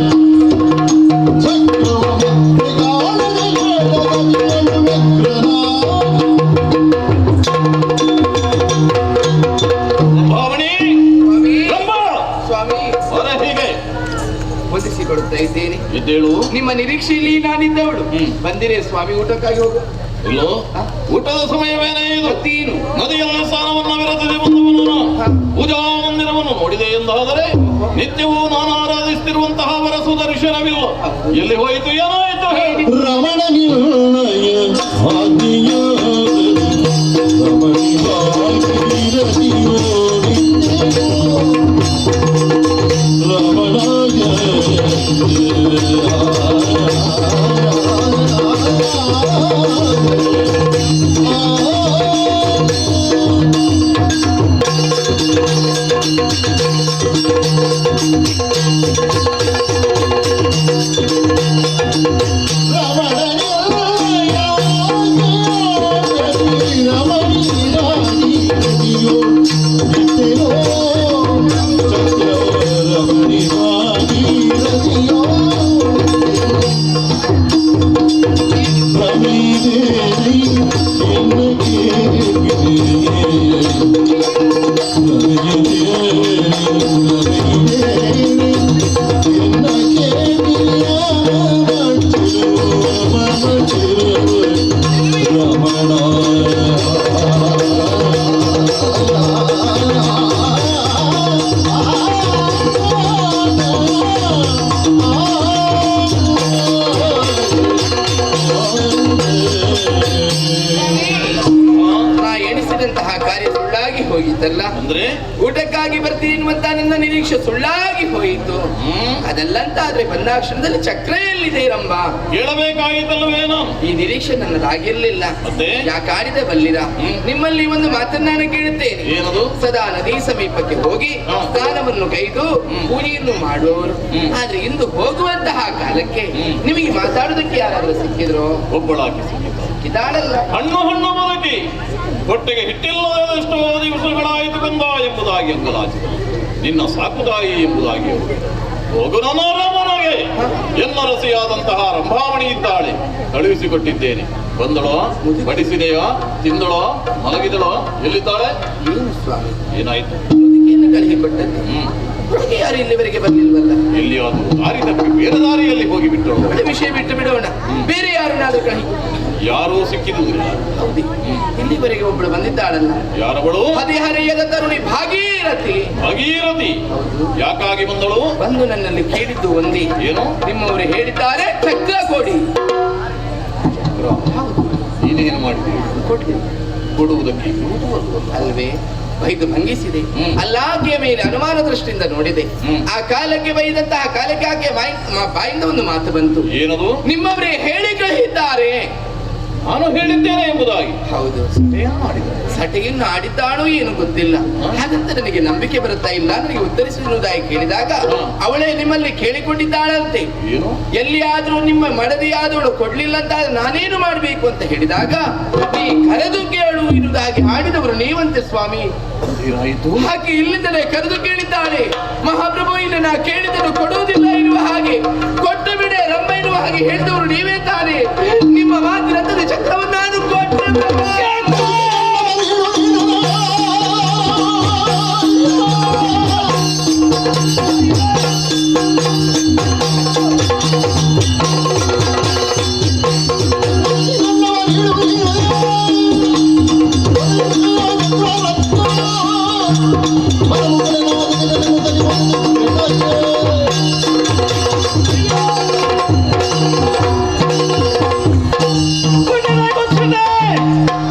ಚಕ್ರವ ಮತ್ತೆ ಕಾಣದೆ ಬೇಡಗತಿಯಳು ವ್ಯಗ್ರನ.
ಭಾವಣಿ
ಸ್ವಾಮಿ,
ವರ ಹೀಗೆ
ಹೊಂದಿಸಿಕೊಡುತ್ತಾ ಇದ್ದೇನೆ.
ಎದ್ದೇಳು.
ನಿಮ್ಮ ನಿರೀಕ್ಷೆಯಲ್ಲಿ ನಾನಿದ್ದವಳು. ಬಂದಿರೇ ಸ್ವಾಮಿ, ಊಟಕ್ಕಾಗಿ ಹೋಗು.
ಇಲ್ಲೋ, ಊಟದ ಸಮಯವೇನೇ ಇದು.
ಮತ್ತೇನು?
ನದಿಯಲ್ಲಿ ಸ್ನಾನವನ್ನು ವಿರತಿಸಿ ಬಂದವನು ಪೂಜಾ ಮಂದಿರವನ್ನು ನೋಡಿದೆ ಎಂದಾದರೆ ನಿತ್ಯವೂ ನಾನು ಆರಾಧಿಸುತ್ತಿರುವಂತಹ ವರ ಸುದರ್ಶನವಿಲ್ಲ. ಎಲ್ಲಿ ಹೋಯಿತು, ಏನಾಯಿತು ಹೇಳಿ.
ರಮಣ ನಿರ್ಣಯ ಭಾಗ್ಯ ರಮಣಿ ಭಾಗೀರಥಿಯೋ ರಮಣ.
ಮಾಡಿದಂತಹ ಕಾರ್ಯ ಸುಳ್ಳಾಗಿ ಹೋಗಿತ್ತಲ್ಲ.
ಅಂದ್ರೆ
ಊಟಕ್ಕಾಗಿ ಬರ್ತೀನಿ ಎನ್ನುವಂತ ನನ್ನ ನಿರೀಕ್ಷೆ ಸುಳ್ಳಾಗಿ ಹೋಯಿತು. ಅದೆಲ್ಲಂತ ಆದ್ರೆ ಬಂದಾಕ್ಷಣದಲ್ಲಿ ಚಕ್ರ ಎಲ್ಲಿದೆ ರಂಬ
ಹೇಳಬೇಕಾಗಿತ್ತಲ್ವೇನೋ?
ಈ ನಿರೀಕ್ಷೆ ನನ್ನದಾಗಿರ್ಲಿಲ್ಲ.
ಮತ್ತೆ?
ಯಾಕಾಡಿದೆ ಬಲ್ಲಿರ? ನಿಮ್ಮಲ್ಲಿ ಒಂದು ಮಾತನ್ನ ನಾನು ಕೇಳುತ್ತೇನೆ.
ಏನದು?
ಸದಾ ನದಿ ಸಮೀಪಕ್ಕೆ ಹೋಗಿ ಸ್ನಾನವನ್ನು ಕೈದು ಪೂಜೆಯನ್ನು ಮಾಡುವವರು. ಆದ್ರೆ ಇಂದು ಹೋಗುವಂತಹ ಕಾಲಕ್ಕೆ ನಿಮಗೆ ಮಾತಾಡುವುದಕ್ಕೆ ಯಾರಾದ್ರೂ ಸಿಕ್ಕಿದ್ರು?
ಒಬ್ಬಳಾಕಿ ಸಿಕ್ಕಿದ್ದಾಳೆ.
ಸಿಕ್ಕಿದ್ದಾಳಲ್ಲ.
ಹಣ್ಣು ಹಣ್ಣು ಬದುಕಿ ಹೊಟ್ಟೆಗೆ ಹಿಟ್ಟಿಲ್ಲದೆಷ್ಟೋ ದಿವಸಗಳಾಯಿತು ಕಂದ ಎಂಬುದಾಗಿ ಅಂಗಲಾಚಿದಳು. ನಿನ್ನ ಸಾಕುದಾಯಿ ಎಂಬುದಾಗಿ ಅವಳು. ಹೋಗು ನನಗೆ ಎನ್ನ ರಸಿಯಾದಂತಹ ರಂಭಾವಣಿ ಇದ್ದಾಳೆ, ಕಳುಹಿಸಿಕೊಟ್ಟಿದ್ದೇನೆ. ಬಂದಳೋ, ಬಡಿಸಿದೆಯೋ, ತಿಂದಳೋ, ಮಲಗಿದಳೋ, ಎಲ್ಲಿದ್ದಾಳೆ?
ಏನು ಸ್ವಾಮಿ,
ಏನಾಯ್ತು?
ಮುದುಕಿಯನ್ನು ಕಳುಹಿಕೊಟ್ಟದ್ದು. ಹುಡುಗಿ ಯಾರು ಇಲ್ಲಿವರೆಗೆ ಬಂದಿಲ್ವಲ್ಲ?
ಎಲ್ಲಿಯೋ ದಾರಿ ತಪ್ಪಿ ಬೇರೆ ದಾರಿಯಲ್ಲಿ ಹೋಗಿಬಿಟ್ಟಳು.
ಒಳ್ಳೆ ವಿಷಯ ಬಿಟ್ಟು ಬಿಡೋಣ, ಬೇರೆ ಯಾರನ್ನಾದ್ರೂ ಕಳುಹಿ.
ಯಾರೂ ಸಿಕ್ಕಿದುದಿಲ್ಲ.
ಹೌದು, ಇಲ್ಲಿವರೆಗೆ ಒಬ್ಬಳು ಬಂದಿದ್ದಾಳಲ್ಲ.
ಯಾರವಳು?
ಹದಿಹರೆಯದ ತರುಣಿ ಭಾಗೀರಥಿ.
ಭಾಗೀರಥಿ ಯಾಕಾಗಿ ಬಂದಳು?
ಬಂದು ನನ್ನಲ್ಲಿ ಕೇಳಿದ್ದು ಒಂದೇ.
ಏನು?
ನಿಮ್ಮವರು ಹೇಳಿದ್ದಾರೆ ಚಕ್ರ ಕೊಡಿ.
ನೀನೇನು ಮಾಡಿದೆ?
ಕೊಡ್ಲಿಲ್ಲ.
ಕೊಡುವುದಕ್ಕೆ
ಅಲ್ವೇ, ಬೈದು ಭಂಗಿಸಿದೆ. ಅಲ್ಲಾಕೆಯ ಮೇಲೆ ಅನುಮಾನ ದೃಷ್ಟಿಯಿಂದ ನೋಡಿದೆ. ಆ ಕಾಲಕ್ಕೆ ಬೈದಂತಹ ಕಾಲಕ್ಕೆ ಆಕೆ ಬಾಯಿಂದ ಒಂದು ಮಾತು ಬಂತು.
ಏನದು?
ನಿಮ್ಮವರೇ ಹೇಳಿ ಕಳುಹಿದ್ದಾರೆ.
ನಾನು ಹೇಳಿದ್ದೇನೆ ಎಂಬುದಾಗಿ.
ಹೌದು, ಸಟೆಯನ್ನು ಆಡಿದ್ದಾಳೋ ಏನು ಗೊತ್ತಿಲ್ಲ. ಹಾಗಂತ ನನಗೆ ನಂಬಿಕೆ ಬರುತ್ತಾ ಇಲ್ಲ. ನನಗೆ ಉತ್ತರಿಸುವುದಾಗಿ ಕೇಳಿದಾಗ ಅವಳೇ ನಿಮ್ಮಲ್ಲಿ ಕೇಳಿಕೊಂಡಿದ್ದಾಳಂತೆ.
ಏನು?
ಎಲ್ಲಿಯಾದ್ರೂ ನಿಮ್ಮ ಮಡದಿಯಾದವಳು ಕೊಡ್ಲಿಲ್ಲ ಅಂತ ನಾನೇನು ಮಾಡಬೇಕು ಅಂತ ಹೇಳಿದಾಗ ನೀ ಕರೆದು ಕೇಳು ಎನ್ನುವುದಾಗಿ ಆಡಿದವರು ನೀವಂತೆ ಸ್ವಾಮಿ. ಹಾಗೆ ಇಲ್ಲಿಂದಲೇ ಕರೆದು ಕೇಳಿದ್ದಾಳೆ. ಮಹಾಪ್ರಭು, ಇಲ್ಲಿ ನಾ ಕೇಳಿದನು ಕೊಡುವುದಿಲ್ಲ ಎನ್ನುವ ಹಾಗೆ, ಕೊಟ್ಟು ಬಿಡೆ ರಂಬ ಎನ್ನುವ ಹಾಗೆ ಹೇಳಿದವರು ನೀವೇ ತಾನೆ. ನಿಮ್ಮ ಮಾತಿನ ಚಕ್ರವನ್ನು ನಾನು ಕೊಟ್ಟೆ.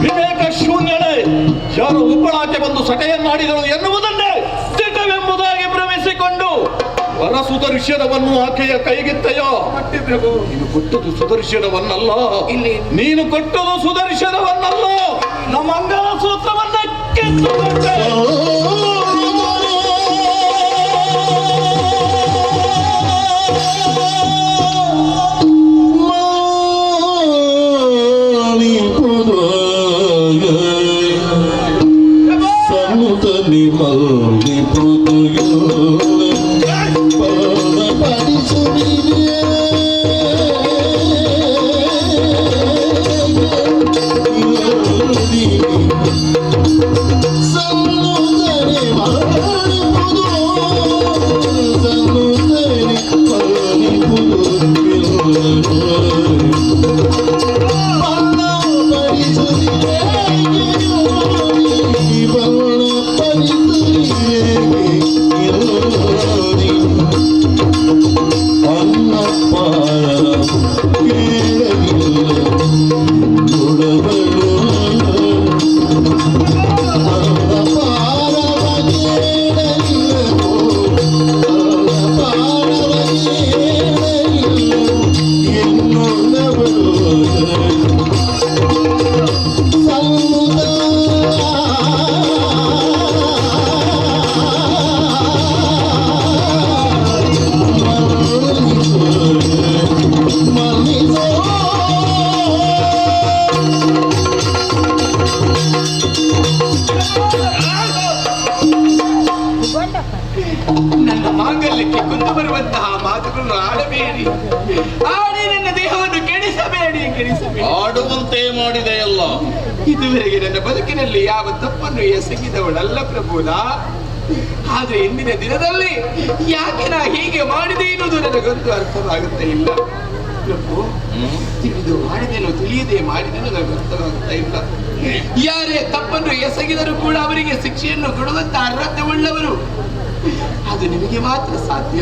ವಿವೇಕ ಶೂನ್ಯಳೆ, ಯಾರು ಒಬ್ಬಳಾಕೆ ಬಂದು ಸಟೆಯನ್ನಾಡಿದಳು ಎನ್ನುವುದನ್ನೇ ದಿಟವೆಂಬುದಾಗಿ ಭ್ರಮಿಸಿಕೊಂಡು ವರ ಸುದರ್ಶನವನ್ನು ಆಕೆಯ ಕೈಗಿತ್ತೆಯೋ? ನೀನು ಕೊಟ್ಟದು ಸುದರ್ಶನವನ್ನಲ್ಲ, ನೀನು ಕೊಟ್ಟದು ಸುದರ್ಶನವನ್ನಲ್ಲ, ನಮ್ಮ ಅಂಗಲ ಸೂತ್ರವನ್ನ ಕಿತ್ತುಕೊಂಡೆ.
ನನ್ನ ಮಾಂಗಲ್ಯಕ್ಕೆ ಕುಂದು ಬರುವಂತಹ ಮಾತುಗಳನ್ನು ಆಡಬೇಡಿ, ಆಡಿ ನನ್ನ ದೇಹವನ್ನು ಕೆಡಿಸಬೇಡಿ, ಕೆಡಿಸಬೇಡಿ.
ಆಡುವಂತೆ ಮಾಡಿದೆಯಲ್ಲ.
ಇದುವರೆಗೆ ನನ್ನ ಬದುಕಿನಲ್ಲಿ ಯಾವ ತಪ್ಪನ್ನು ಎಸಗಿದವಳಲ್ಲ ಪ್ರಭುಲ. ಆದ್ರೆ ಇಂದಿನ ದಿನದಲ್ಲಿ ಯಾಕೆ ನಾ ಹೀಗೆ ಮಾಡಿದೆ ಎನ್ನುವುದು ನನಗೊಂದು ಅರ್ಥವಾಗುತ್ತೆ ಇಲ್ಲ ಪ್ರಭು. ತಿಳಿದು ಮಾಡಿದೆನು, ತಿಳಿಯದೆ ಮಾಡಿದೆನು ನನಗೆ ಅರ್ಥವಾಗುತ್ತಾ ಇಲ್ಲ. ಯಾರೇ ತಪ್ಪನ್ನು ಎಸಗಿದರೂ ಕೂಡ ಅವರಿಗೆ ಶಿಕ್ಷೆಯನ್ನು ಕೊಡುವಂತ ಅರ್ಹತೆ ಉಳ್ಳವರು, ಅದು ನಿಮಗೆ ಮಾತ್ರ ಸಾಧ್ಯ.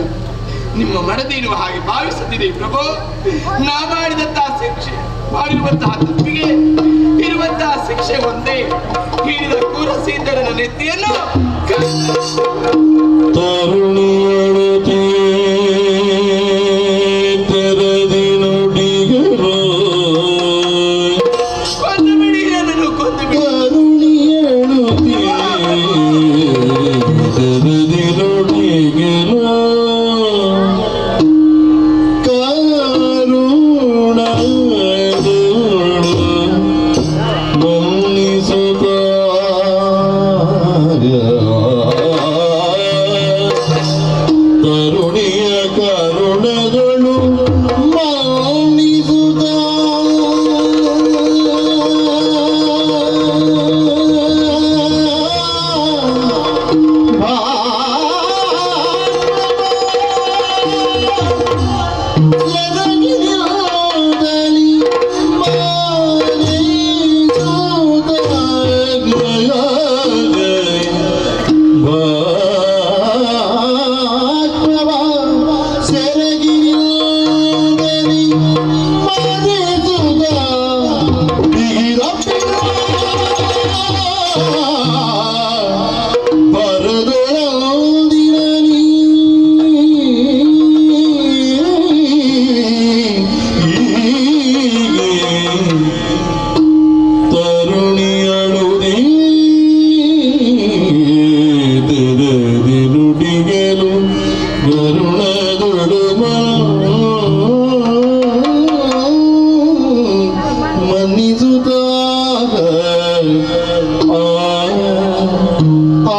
ನಿಮ್ಮ ಮಡದಿರುವ ಹಾಗೆ ಭಾವಿಸುತ್ತೀನಿ ಪ್ರಭು. ನಾ ಮಾಡಿದಂತಹ ಶಿಕ್ಷೆ, ಮಾಡಿರುವಂತಹ ತಪ್ಪಿಗೆ ಇರುವಂತಹ ಶಿಕ್ಷೆ ಒಂದೇ, ಹಿಡಿದ ಕೂರಸೀತರನ ನೆತ್ತಿಯನ್ನು
ತರುಣಿಯಳುತ್ತೇ ತೆರೆದಿ ನುಡಿಗರು
ಕೊಂದು ಬಿಡಿ ನನ್ನನ್ನು, ಕೊಂದು ಬಿಡಿ.
ತರುಣಿಯಳುತ್ತೇ ತೆರೆದಿ ನುಡಿಗರು ಕರುಣದೊಳು ಮನ್ನಿಸುತ್ತ ತರುಣಿಯ ಕರುಣದೊಳು ಮನ್ನಿಸುತ್ತ ತರುಣಿಯಳುದೇ ತೆರೆದಿ ನುಡಿಗಲು ಕರುಣದೊಡು ಮನ್ನಿಸುತ್ತ ಆ ಆ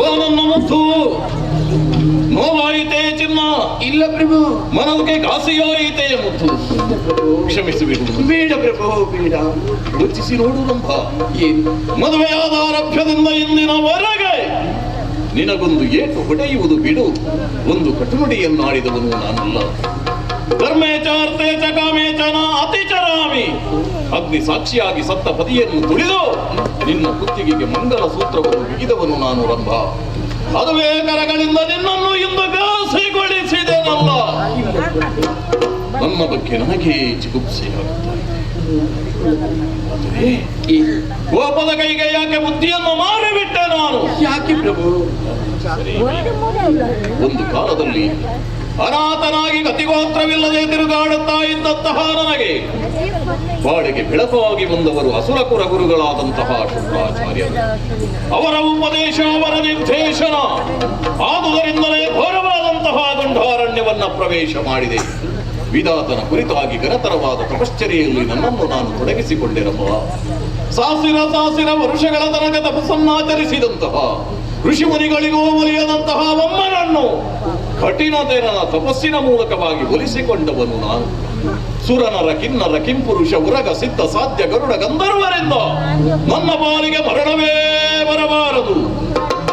ಓ ನನ್ನ ಮುತ್ತು, ನೋವಾಯಿತೇ ಚಿನ್ನ?
ಇಲ್ಲ ಪ್ರಭು.
ಮನದಕ್ಕೆ ಘಾಸಿಯಾಯಿತೇ ಮುತ್ತು? ಕ್ಷಮಿಸಿಬಿಡು.
ಬೇಡ ಪ್ರಭು, ಬೇಡ.
ಯೋಚಿಸಿ ನೋಡು ರಂಭ,
ಏನು?
ಮದುವೆಯಾದ ಆರಭ್ಯದಿಂದ ಇಂದಿನವರೆಗೆ ನಿನಗೊಂದು ಏಟು ಹೊಡೆಯುವುದು ಬಿಡು, ಒಂದು ಕಟುನುಡಿಯನ್ನಾಡಿದವನು ನಾನಲ್ಲ. ಧರ್ಮೇಚಾರ್ತೆ ಚ ಕಾಮೇಚ ನ ಅತಿಚರಾಮಿ. ಅಗ್ನಿ ಸಾಕ್ಷಿಯಾಗಿ ಸತ್ತ ಪತಿಯನ್ನು ತುಳಿದು ನಿನ್ನ ಕುತ್ತಿಗೆಗೆ ಮಂಗಲ ಸೂತ್ರವನ್ನು ಬಿಗಿದವನು ನಾನು ರಂಭ. ಅದುವೇ ಕರಗಳಿಂದ ನಿನ್ನನ್ನು ಇಂದು ಘಾಸಿಗೊಳಿಸಿದೆನಲ್ಲ. ನನ್ನ ಬಗ್ಗೆ ನನಗೆ ಚಿಗುಪ್ಸೆಯಾಗುತ್ತಾ ಇದೆ. ಆದರೆ ಕೋಪದ ಕೈಗೆ ಯಾಕೆ ಬುದ್ಧಿಯನ್ನು ಮಾರಿಬಿಟ್ಟೆ ನಾನು?
ಯಾಕೆ ಪ್ರಭು?
ಸರಿ, ಒಂದು ಕಾಲದಲ್ಲಿ ಅನಾಥನಾಗಿ ಗತಿಗೋತ್ರವಿಲ್ಲದೆ ತಿರುಗಾಡುತ್ತಾ ಇದ್ದಂತಹ ನನಗೆ ಬಾಳಿಗೆ ಬೆಳಕಾಗಿ ಬಂದವರು ಅಸುರಕುರ ಗುರುಗಳಾದಂತಹ ಶುಕ್ರಾಚಾರ್ಯರು. ಅವರ ಉಪದೇಶ, ಅವರ ನಿರ್ದೇಶನ ಆದುದರಿಂದಲೇ ಘೋರವಾದಂತಹ ಗಂಡಾರಣ್ಯವನ್ನ ಪ್ರವೇಶ ಮಾಡಿದೆ. ವಿಧಾತನ ಕುರಿತಾಗಿ ಗರತರವಾದ ತಪಶ್ಚರ್ಯೆಯಲ್ಲಿ ನನ್ನನ್ನು ನಾನು ತೊಡಗಿಸಿಕೊಂಡಿರಬ. ಸಾವಿರ ಸಾವಿರ ವರುಷಗಳ ತನಕ ತಪಸ್ಸನ್ನಾಚರಿಸಿದಂತಹ ಋಷಿಮುನಿಗಳಿಗೂ ಒಲಿಯದಂತಹ ಒಮ್ಮನನ್ನು ಕಠಿಣತೆರನ ತಪಸ್ಸಿನ ಮೂಲಕವಾಗಿ ಒಲಿಸಿಕೊಂಡವನು ನಾನು. ಸುರನರ ಕಿನ್ನರ ಕಿಂಪುರುಷ ಉರಗ ಸಿದ್ಧ ಸಾಧ್ಯ ಗರುಡ ಗಂಧರ್ವರಿಂದ ನನ್ನ ಪಾಲಿಗೆ ಮರಣವೇ ಬರಬಾರದು.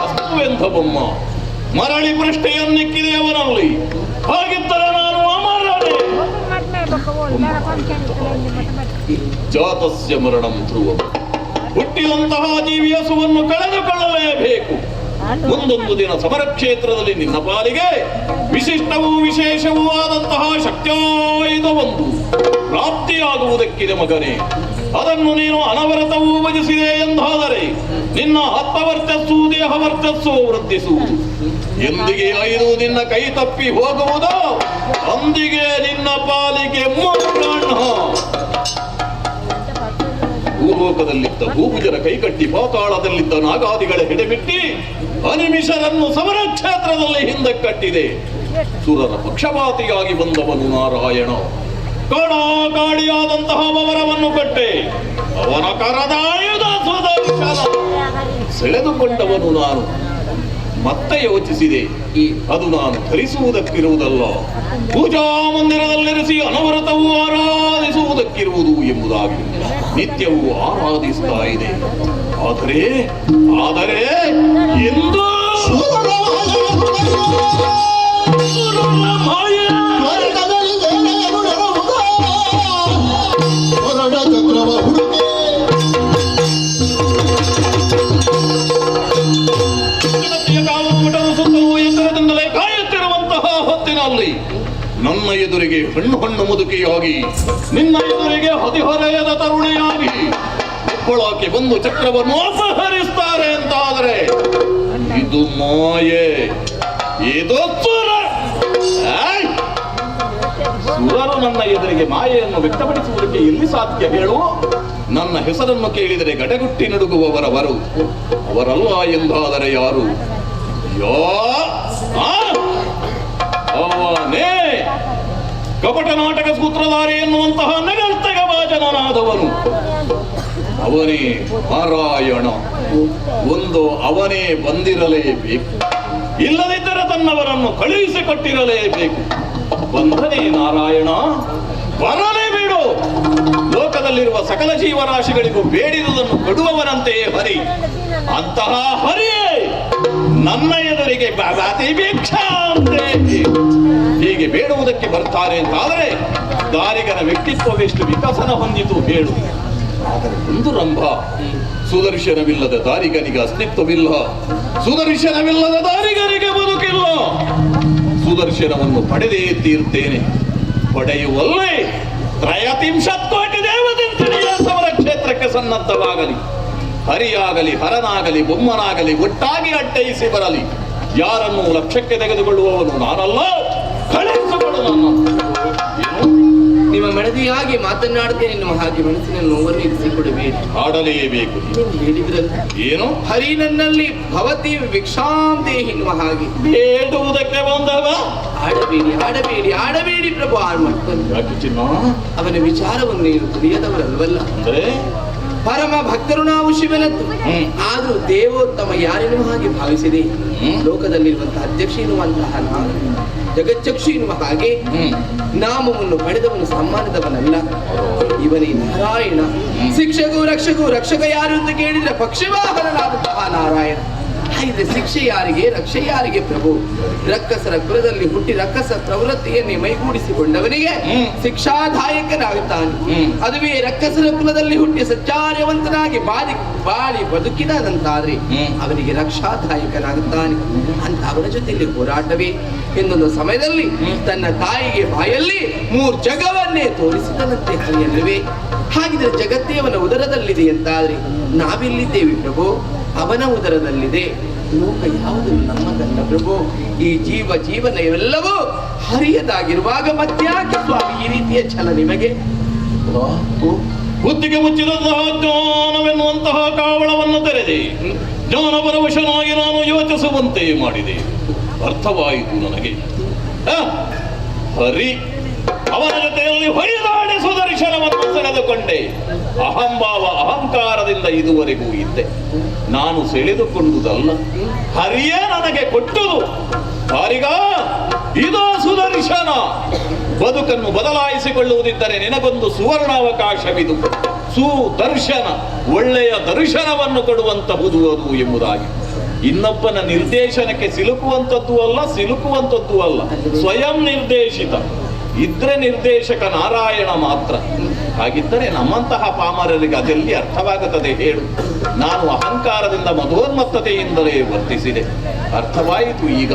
ಅಸ್ತುವೆಂಥ ಬೊಮ್ಮ ಮರಳಿ ಪೃಷ್ಠೆಯನ್ನಿಕ್ಕಿದೆ ಅವನಲ್ಲಿ. ಹಾಗಿದ್ದರೆ ನಾನು ಅಮರನೇ. ಜಾತಸ್ಯ ಮರಣಂ ಧ್ರುವ. ಹುಟ್ಟಿದಂತಹ ಜೀವಿಯ ಸುವನ್ನು ಕಳೆದುಕೊಳ್ಳಲೇಬೇಕು. ಮುಂದೊಂದು ದಿನ ಸಮರ ಕ್ಷೇತ್ರದಲ್ಲಿ ನಿನ್ನ ಪಾಲಿಗೆ ವಿಶಿಷ್ಟವೂ ವಿಶೇಷವೂ ಆದಂತಹ ಶಕ್ತ್ಯಾಯುಧವೊಂದು ಪ್ರಾಪ್ತಿಯಾಗುವುದಕ್ಕಿದೆ ಮಗನೇ. ಅದನ್ನು ನೀನು ಅನವರತವೂ ಭಜಿಸಿದೆ ಎಂದಾದರೆ ನಿನ್ನ ಆತ್ಮವರ್ಚಸ್ಸು ದೇಹ ವರ್ಚಸ್ಸು ವೃದ್ಧಿಸುವುದು. ಎಂದಿಗೆ ಐದು ನಿನ್ನ ಕೈ ತಪ್ಪಿ ಹೋಗುವುದೋ ಅಂದಿಗೆ ನಿನ್ನ ಪಾಲಿಗೆ ಮರಣ. ಭೂಲೋಕದಲ್ಲಿದ್ದ ಭೂಭುಜರ ಕೈಕಟ್ಟಿ ಪಾತಾಳದಲ್ಲಿದ್ದ ನಾಗಾದಿಗಳ ಹೆಡೆಬಿಟ್ಟಿ ಅನಿಮಿಷರನ್ನು ಸಮರ ಕ್ಷೇತ್ರದಲ್ಲಿ ಹಿಂದೆ ಕಟ್ಟಿದೆ. ಸುರರ ಪಕ್ಷಪಾತಿಯಾಗಿ ಬಂದವನು ನಾರಾಯಣ. ಕಾಡಿಯಾದಂತಹ ಅವರವನ್ನು ಕಟ್ಟೆ ಅವನ ಕರದಾಯುಧ ಸುದರ್ಶನ ಸೆಳೆದುಕೊಂಡವನು ನಾನು. ಮತ್ತೆ ಯೋಚಿಸಿದೆ, ಅದು ನಾನು ಧರಿಸುವುದಕ್ಕಿರುವುದಲ್ಲ, ಪೂಜಾ ಮಂದಿರದಲ್ಲಿರಿಸಿ ಅನವರತವೂ ಆರಾಧಿಸುವುದಕ್ಕಿರುವುದು ಎಂಬುದಾಗಿ ನಿತ್ಯವೂ ಆರಾಧಿಸ್ತಾ ಇದೆ. ಆದರೆ ಆದರೆ ಇಂದು ಸುತ್ತಲೂ ಕಾಯುತ್ತಿರುವಂತಹ ಹೊತ್ತಿನಲ್ಲಿ ನನ್ನ ಎದುರಿಗೆ ಹಣ್ಣು ಹಣ್ಣು ಮುದುಕಿಯಾಗಿ, ನಿನ್ನ ಎದುರಿಗೆ ಹದಿಹರೆಯದ ತರುಣಿಯಾಗಿ ಒಬ್ಬಳಾಕೆ ಬಂದು ಚಕ್ರವನ್ನು ಅಪಹರಿಸ್ತಾರೆ ಅಂತಾದರೆ ಇದು ಮಾಯೆ, ಇದು ಸುರ. ಸುರರು ನನ್ನ ಎದುರಿಗೆ ಮಾಯೆಯನ್ನು ವ್ಯಕ್ತಪಡಿಸುವುದಕ್ಕೆ ಎಲ್ಲಿ ಸಾಧ್ಯ ಹೇಳು? ನನ್ನ ಹೆಸರನ್ನು ಕೇಳಿದರೆ ಗಡಗುಟ್ಟಿ ನಡುಗುವವರವರು ಅವರಲ್ಲ ಎಂದಾದರೆ ಯಾರು? ಅವನೇ ಕಪಟ ನಾಟಕ ಸೂತ್ರಧಾರಿ ಎನ್ನುವಂತಹ ನಗರ್ತಕ ವಾಚನನಾದವನು ಅವನೇ ನಾರಾಯಣ. ಒಂದು ಅವನೇ ಬಂದಿರಲೇಬೇಕು, ಇಲ್ಲದಿದ್ದರೆ ತನ್ನವರನ್ನು ಕಳುಹಿಸಿಕೊಟ್ಟಿರಲೇಬೇಕು. ಬಂಧನೇ ನಾರಾಯಣ, ಬರಲೇ ಬಿಡು. ಲೋಕದಲ್ಲಿರುವ ಸಕಲ ಜೀವರಾಶಿಗಳಿಗೂ ಬೇಡಿರುವುದನ್ನು ಕೊಡುವವನಂತೆಯೇ ಹರಿ. ಅಂತಹ ಹರಿಯೇ ನನ್ನ ಎದುರಿಗೆ ಹೀಗೆ ಬೇಡುವುದಕ್ಕೆ ಬರ್ತಾರೆ ಅಂತಾದರೆ ದಾರಿಗನ ವ್ಯಕ್ತಿತ್ವವೆಷ್ಟು ವಿಕಸನ ಹೊಂದಿತು ಹೇಳು. ಆದರೆ ಒಂದು ರಂಭ, ಸುದರ್ಶನವಿಲ್ಲದ ದಾರಿಗನಿಗೆ ಅಸ್ತಿತ್ವವಿಲ್ಲ, ಸುದರ್ಶನವಿಲ್ಲದ ದಾರಿಗನಿಗೆ ಬದುಕಿಲ್ಲ. ಸುದರ್ಶನವನ್ನು ಪಡೆದೇ ತೀರ್ತೇನೆ. ಪಡೆಯುವಲ್ಲೇ ತ್ರಯತಿಂಶತ್ ಕೋಟಿ ದೇವತೆಯ ಸಮರ ಕ್ಷೇತ್ರಕ್ಕೆ ಸನ್ನದ್ಧವಾಗಲಿ. ಹರಿಯಾಗಲಿ, ಹರನಾಗಲಿ, ಬೊಮ್ಮನಾಗಲಿ ಒಟ್ಟಾಗಿ ಅಟ್ಟಯಿಸಿ ಬರಲಿ. ಯಾರನ್ನು ಲಕ್ಷ್ಯಕ್ಕೆ ತೆಗೆದುಕೊಳ್ಳುವವನು ನಾನಲ್ಲ, ಕಳಿಸಿಕೊಡು ನನ್ನ.
ನಿಮ್ಮ ಮಡದಿಯಾಗಿ ಮಾತನಾಡುತ್ತೇನೆ ಎನ್ನುವ ಹಾಗೆ ಮನಸ್ಸಿನ ನೋವನ್ನು ಇರಿಸಿಕೊಡಬೇಡಿ.
ಆಡಲೇಬೇಕು
ಹೇಳಿದ್ರಲ್ಲ
ಏನು?
ಹರಿ ನನ್ನಲ್ಲಿ ಭವತಿ ಭಿಕ್ಷಾಂ ದೇಹಿ ಎನ್ನುವ ಹಾಗೆ
ಬೇಡುವುದಕ್ಕೆ ಬಂದವ.
ಆಡಬೇಡಿ ಆಡಬೇಡಿ ಆಡಬೇಡಿ ಪ್ರಭು.
ಯಾಕೆ ಚಿನ್ನ?
ಅವನ ವಿಚಾರವನ್ನು ನೀನು ತಿಳಿಯದವರಲ್ವಲ್ಲ.
ಅಂದ್ರೆ
ಪರಮ ಭಕ್ತರು ನಾವು ಶಿವನದ್ದು. ಆದ್ರೂ ದೇವೋತ್ತಮ ಯಾರೆನ್ನುವ ಹಾಗೆ ಭಾವಿಸಿದೆ. ಲೋಕದಲ್ಲಿರುವಂತಹ ಅಧ್ಯಕ್ಷ ಎನ್ನುವಂತಹ ನಾನು ಜಗಚ್ಚಕ್ಷು ಎನ್ನುವ ಹಾಗೆ ನಾಮವನ್ನು ಪಡೆದವನು ಸಮ್ಮಾನದವನಲ್ಲ, ಇವನೇ ನಾರಾಯಣ. ಶಿಕ್ಷಕೂ ರಕ್ಷಕೂ ರಕ್ಷಕ ಯಾರು ಅಂತ ಕೇಳಿದ್ರೆ ಪಕ್ಷಿವಾಹನನಾದಂತಹ ನಾರಾಯಣ. ಹಾಗಿದ್ರೆ ಶಿಕ್ಷೆ ಯಾರಿಗೆ, ರಕ್ಷೆ ಯಾರಿಗೆ ಪ್ರಭು? ರಕ್ಕಸರ ಕುಲದಲ್ಲಿ ಹುಟ್ಟಿ ರಕ್ಕಸ ಪ್ರವೃತ್ತಿಯನ್ನೇ ಮೈಗೂಡಿಸಿಕೊಂಡವನಿಗೆ ಶಿಕ್ಷಾದಾಯಕನಾಗುತ್ತಾನೆ. ಅದುವೇ ರಕ್ಕಸರ ಕುಲದಲ್ಲಿ ಹುಟ್ಟಿ ಸಚ್ಚಾರ್ಯವಂತನಾಗಿ ಬಾಳಿ ಬಾಳಿ ಬದುಕಿದಂತಾದ್ರೆ ಅವನಿಗೆ ರಕ್ಷಾದಾಯಕನಾಗುತ್ತಾನೆ ಅಂತ ಅವನ ಜೊತೆಯಲ್ಲಿ ಹೋರಾಟವೇ. ಇನ್ನೊಂದು ಸಮಯದಲ್ಲಿ ತನ್ನ ತಾಯಿಗೆ ಬಾಯಲ್ಲಿ 3 ಜಗವನ್ನೇ ತೋರಿಸಿದನಂತೆ ಹರಿಯಲ್ವೇ? ಹಾಗಿದ್ರೆ ಜಗತ್ತೇ ಅವನ ಉದರದಲ್ಲಿದೆ ಅಂತಾದ್ರೆ ನಾವೆಲ್ಲಿದ್ದೇವೆ ಪ್ರಭು? ಅವನ ಉದರದಲ್ಲಿದೆ. ಲೋಕ ಯಾವುದು ನಮ್ಮದಲ್ಲ ಪ್ರಭು. ಈ ಜೀವ ಜೀವನ ಇವೆಲ್ಲವೂ ಹರಿಯದಾಗಿರುವಾಗ ಮತ್ತ್ಯಾಕೆ ಸ್ವಾಮಿ ಈ ರೀತಿಯ ಛಲ ನಿಮಗೆ?
ಬುದ್ಧಿಗೆ ಮುಚ್ಚಿದಂತಹ ಜ್ಞಾನವೆನ್ನುವಂತಹ ಕಾವಳವನ್ನು ತೆರೆದೆ ಜ್ಞಾನಪರವಶನಾಗಿ ನಾನು ಯೋಚಿಸುವಂತೆ ಮಾಡಿದೆ. ಅರ್ಥವಾಯಿತು ನನಗೆ. ಹರಿ ಅವನ ಜೊತೆಯಲ್ಲಿ ಹೊಯ್ದಾಡಿ ಸುದರ್ಶನವನ್ನು ಸೆಳೆದುಕೊಂಡೆ. ಅಹಂಭಾವ ಅಹಂಕಾರದಿಂದ ಇದುವರೆಗೂ ಇದ್ದೆ. ನಾನು ಸೆಳೆದುಕೊಂಡುದಲ್ಲ, ಹರಿಯೇ ನನಗೆ ಕೊಟ್ಟುದು. ದಾರಿಗ ಇದೋ ಸುದರ್ಶನ. ಬದುಕನ್ನು ಬದಲಾಯಿಸಿಕೊಳ್ಳುವುದಿದ್ದರೆ ನಿನಗೊಂದು ಸುವರ್ಣಾವಕಾಶವಿದು. ಸುದರ್ಶನ, ಒಳ್ಳೆಯ ದರ್ಶನವನ್ನು ಕೊಡುವಂತಹುದು ಅದು ಎಂಬುದಾಗಿ. ಇನ್ನೊಬ್ಬನ ನಿರ್ದೇಶನಕ್ಕೆ ಸಿಲುಕುವಂಥದ್ದು ಅಲ್ಲ, ಸಿಲುಕುವಂಥದ್ದು ಅಲ್ಲ, ಸ್ವಯಂ ನಿರ್ದೇಶಿತ. ಇದ್ರೆ ನಿರ್ದೇಶಕ ನಾರಾಯಣ ಮಾತ್ರ. ಹಾಗಿದ್ದರೆ ನಮ್ಮಂತಹ ಪಾಮರರಿಗೆ ಅದೆಲ್ಲಿ ಅರ್ಥವಾಗುತ್ತದೆ ಹೇಳು? ನಾನು ಅಹಂಕಾರದಿಂದ ಮಧೋನ್ಮತ್ತತೆಯಿಂದಲೇ ವರ್ತಿಸಿದೆ. ಅರ್ಥವಾಯಿತು ಈಗ.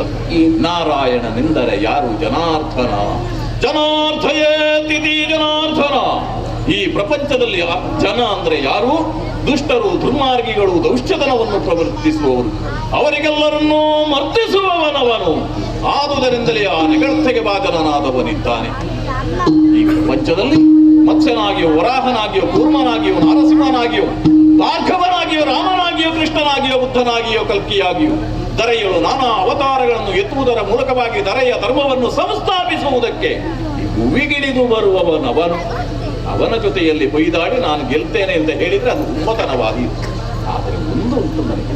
ನಾರಾಯಣನೆಂದರೆ ಯಾರು? ಜನಾರ್ದನ. ಜನಾರ್ಧಯೇ ತಿಥಿ ಜನಾರ್ದನ. ಈ ಪ್ರಪಂಚದಲ್ಲಿ ಜನ ಅಂದ್ರೆ ಯಾರು? ದುಷ್ಟರು, ದುರ್ಮಾರ್ಗಿಗಳು, ದೌಶ್ಚತನವನ್ನು ಪ್ರವರ್ತಿಸುವವರು, ಅವರಿಗೆಲ್ಲರನ್ನೂ ಮರ್ತಿಸುವವನವನು. ಆದುದರಿಂದಲೇ ಆ ನಿಗರ್ಥೆಗೆ ಭಾಜನನಾದವನಿದ್ದಾನೆ. ಈ ಪ್ರಪಂಚದಲ್ಲಿ ಮತ್ಸ್ಯನಾಗಿಯೋ, ವರಾಹನಾಗಿಯೋ, ಕೂರ್ಮನಾಗಿಯೋ, ನಾರಸಿಂಹನಾಗಿಯೋ, ಭಾರ್ಗವನಾಗಿಯೋ, ರಾಮನಾಗಿಯೋ, ಕೃಷ್ಣನಾಗಿಯೋ, ಬುದ್ಧನಾಗಿಯೋ, ಕಲ್ಕಿಯಾಗಿಯೋ ದರೆಯಲು ನಾನಾ ಅವತಾರಗಳನ್ನು ಎತ್ತುವುದರ ಮೂಲಕವಾಗಿ ದರೆಯ ಧರ್ಮವನ್ನು ಸಂಸ್ಥಾಪಿಸುವುದಕ್ಕೆ ಭುವಿಗಿಳಿದು ಬರುವವನವನು. ಅವನ ಜೊತೆಯಲ್ಲಿ ಹೊಯ್ದಾಡಿ ನಾನು ಗೆಲ್ತೇನೆ ಅಂತ ಹೇಳಿದ್ರೆ ಅದು ಉಮ್ಮತನವಾದೀತು. ಆದರೆ ಒಂದು ಉಂಟು ನನಗೆ,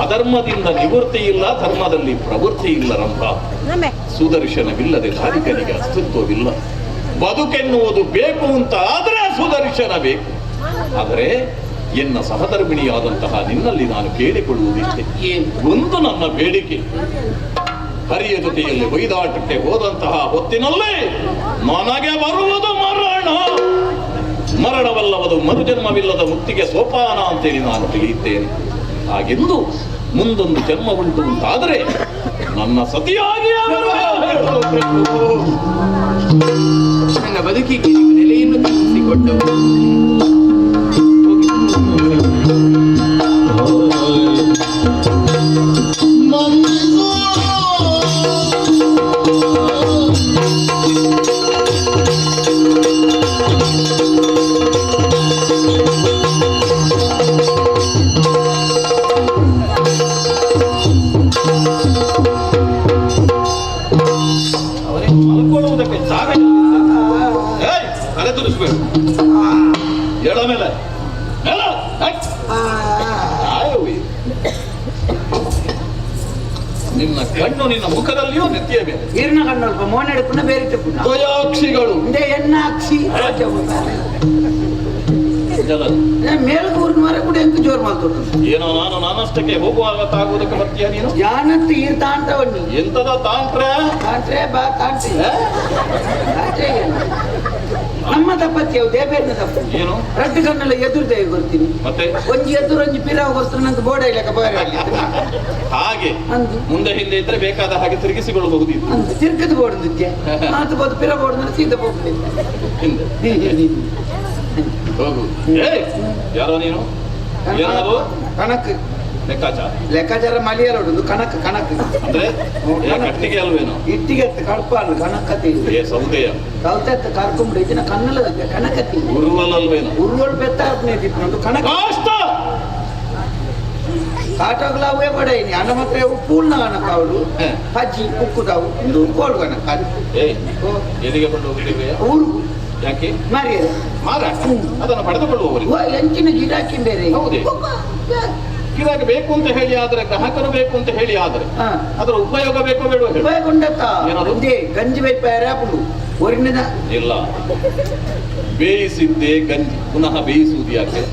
ಅಧರ್ಮದಿಂದ ನಿವೃತ್ತಿ ಇಲ್ಲ, ಧರ್ಮದಲ್ಲಿ ಪ್ರವೃತ್ತಿ ಇಲ್ಲ ರಂಭ. ಸುದರ್ಶನವಿಲ್ಲದೆ ಧಾರಿಕನಿಗೆ ಅಸ್ತಿತ್ವವಿಲ್ಲ. ಬದುಕೆನ್ನುವುದು ಬೇಕು ಅಂತ ಆದರೆ ಸುದರ್ಶನ ಬೇಕು. ಆದರೆ ಎನ್ನ ಸಹಧರ್ಮಿಣಿಯಾದಂತಹ ನಿನ್ನಲ್ಲಿ ನಾನು ಕೇಳಿಕೊಳ್ಳುವುದಿಷ್ಟೇ, ಒಂದು ನನ್ನ ಬೇಡಿಕೆ. ಹರಿಯ ಜೊತೆಯಲ್ಲಿ ಹೊಯ್ದಾಟಕ್ಕೆ ಹೋದಂತಹ ಹೊತ್ತಿನಲ್ಲಿ ನನಗೆ ಬರುವುದು ಮರಣ. ಮರಣವಲ್ಲವದು ಮರುಜನ್ಮವಿಲ್ಲದ ಮುಕ್ತಿಗೆ ಸೋಪಾನ ಅಂತೇಳಿ ನಾನು ತಿಳಿಯುತ್ತೇನೆ. ಹಾಗೆಂದು ಮುಂದೊಂದು ಜನ್ಮ ಉಂಟು ಅಂತಾದರೆ ನನ್ನ ಸತಿಯಾಗಿ
ನನ್ನ ಬದುಕಿಗೆ ನೆಲೆಯನ್ನು ಕಲ್ಪಿಸಿಕೊಟ್ಟವು.
ಮಲ್ಕೊಳ್ಳುವುದಕ್ಕೆ ಜಾಗ ತಲೆ ತುರಿಸ್ಬೇಕು. ಹೇಳ ಮೇಲೆ ನಿನ್ನ ಕಣ್ಣು ನಿನ್ನ ಮುಖದಲ್ಲಿಯೂ ನೆತ್ತಿಯ ಮೇಲೆ.
ಈರ್ನ ಕಣ್ಣಲ್ಪ ಮೋನೆಡುಪುನ ಬೇರೆ
ದ್ವಯಾಕ್ಷಿಗಳು
ಎನ್ನಾಕ್ಷಿ ಮೇಲ್ಗೂರಿನ ಮರ ಕೂಡ ಎಂತ ಜೋರ್ ಮಾಡ್ತೊಂಡು.
ಏನೋ ನಾನು ನಾನಷ್ಟಕ್ಕೆ ಹೋಗುವಾಗ ತಾಗುವುದಕ್ಕೆ ಬರ್ತೀಯ ನೀನು?
ಯಾನಂತ ಈರ್ ತಾಂಟವಣ್ಣಿ.
ಎಂತದ ತಾಂಟ್ರೆ?
ತಾಂಟ್ರೆ ಬಾ ತಾಂಟ್ರೆ ತಾಂಟ್ರೆ. ನಮ್ಮ ತಪ್ಪತ್ತಿ ಅವು ದೇಬೇರ್ನ ತಪ್ಪು.
ಏನು
ರಡ್ಡು ಕಣ್ಣೆಲ್ಲ ಎದುರು ದೇವಿ ಕೊಡ್ತೀನಿ.
ಮತ್ತೆ
ಒಂಜಿ ಎದುರು ಒಂಜಿ ಪಿರಾವ್ ಕೊಡ್ತಾರೆ, ನಂಗೆ ಬೋರ್ಡ್ ಇಲ್ಲ ಬೋರೆ
ಹಾಗೆ ಮುಂದೆ ಹಿಂದೆ ಇದ್ರೆ ಬೇಕಾದ ಹಾಗೆ ತಿರುಗಿಸಿಕೊಳ್ಳಬಹುದು.
ತಿರ್ಗದ ಬೋರ್ಡ್ ಆತ ಬೋದು ಪಿರ ಬೋರ್ಡ್ ಸೀದಾ ಹೋಗ್ತೀನಿ
ಹಿಂದೆ ಹೋಗು. ಯಾರೋ ನೀನು? ಏನಾದ್ರು
ಕಣಕ್
ಲೆಕ್ಕಾಚಾರ
ಲೆಕ್ಕಾಚಾರ ಮಲಿಯಲ್ಲ ಉಂಟು. ಕಣಕ್ ಕಣಕ್
ಅಂದ್ರೆ ಕಟ್ಟಿಗೆ ಅಲ್ವೇನೋ?
ಇಟ್ಟಿಗೆ ಕಡ್ಪ ಕಣಕತಿ
ಸೌದೆಯ
ಸೌತೆ ಕರ್ಕೊಂಬಿಡು ಇದನ್ನ ಕಣ್ಣಲ್ಲ ಕಣಕತಿ
ಉರುವಲಲ್ವೇನೋ?
ಉರುವಲ್ ಬೆತ್ತ ಒಂದು ಕಣಕ ಕಾಟೋಗ್ಲ ಅವೇ ಬಡ ಅನ್ನ ಮಾತ್ರ ಪೂರ್ಣ ಕಣಕ ಅವಳು ಪಜ್ಜಿ ಉಕ್ಕುದಾವು ಒಂದು ಕೋಳು ಕಣಕ.
ಎಲ್ಲಿಗೆ ಕೊಂಡು ಹೋಗ್ತೀವಿ?
ಊರು.
ಯಾಕೆ
ಮಾರಿಯರೆ
ಮಾರಾಟ? ಅದನ್ನು ಪಡೆದುಕೊಳ್ಳುವವರು
ಎಂಚಿನ ಗಿರಾಕಿ ಬೇರೆ.
ಹೌದೇ? ಗಿರಾಕಿ ಬೇಕು ಅಂತ ಹೇಳಿ ಆದ್ರೆ, ಗ್ರಾಹಕರು ಬೇಕು ಅಂತ ಹೇಳಿ ಆದ್ರೆ ಅದರ ಉಪಯೋಗ ಬೇಕೋ ಬೇಡ?
ಉಪಯೋಗ ಉಂಡತ್ತ. ಗಂಜಿ ಬೇಪಾರು ಒರಿನ
ಇಲ್ಲ, ಬೇಯಿಸಿದ್ದೇ ಗಂಜಿ, ಪುನಃ ಬೇಯಿಸುವುದು ಯಾಕೆ?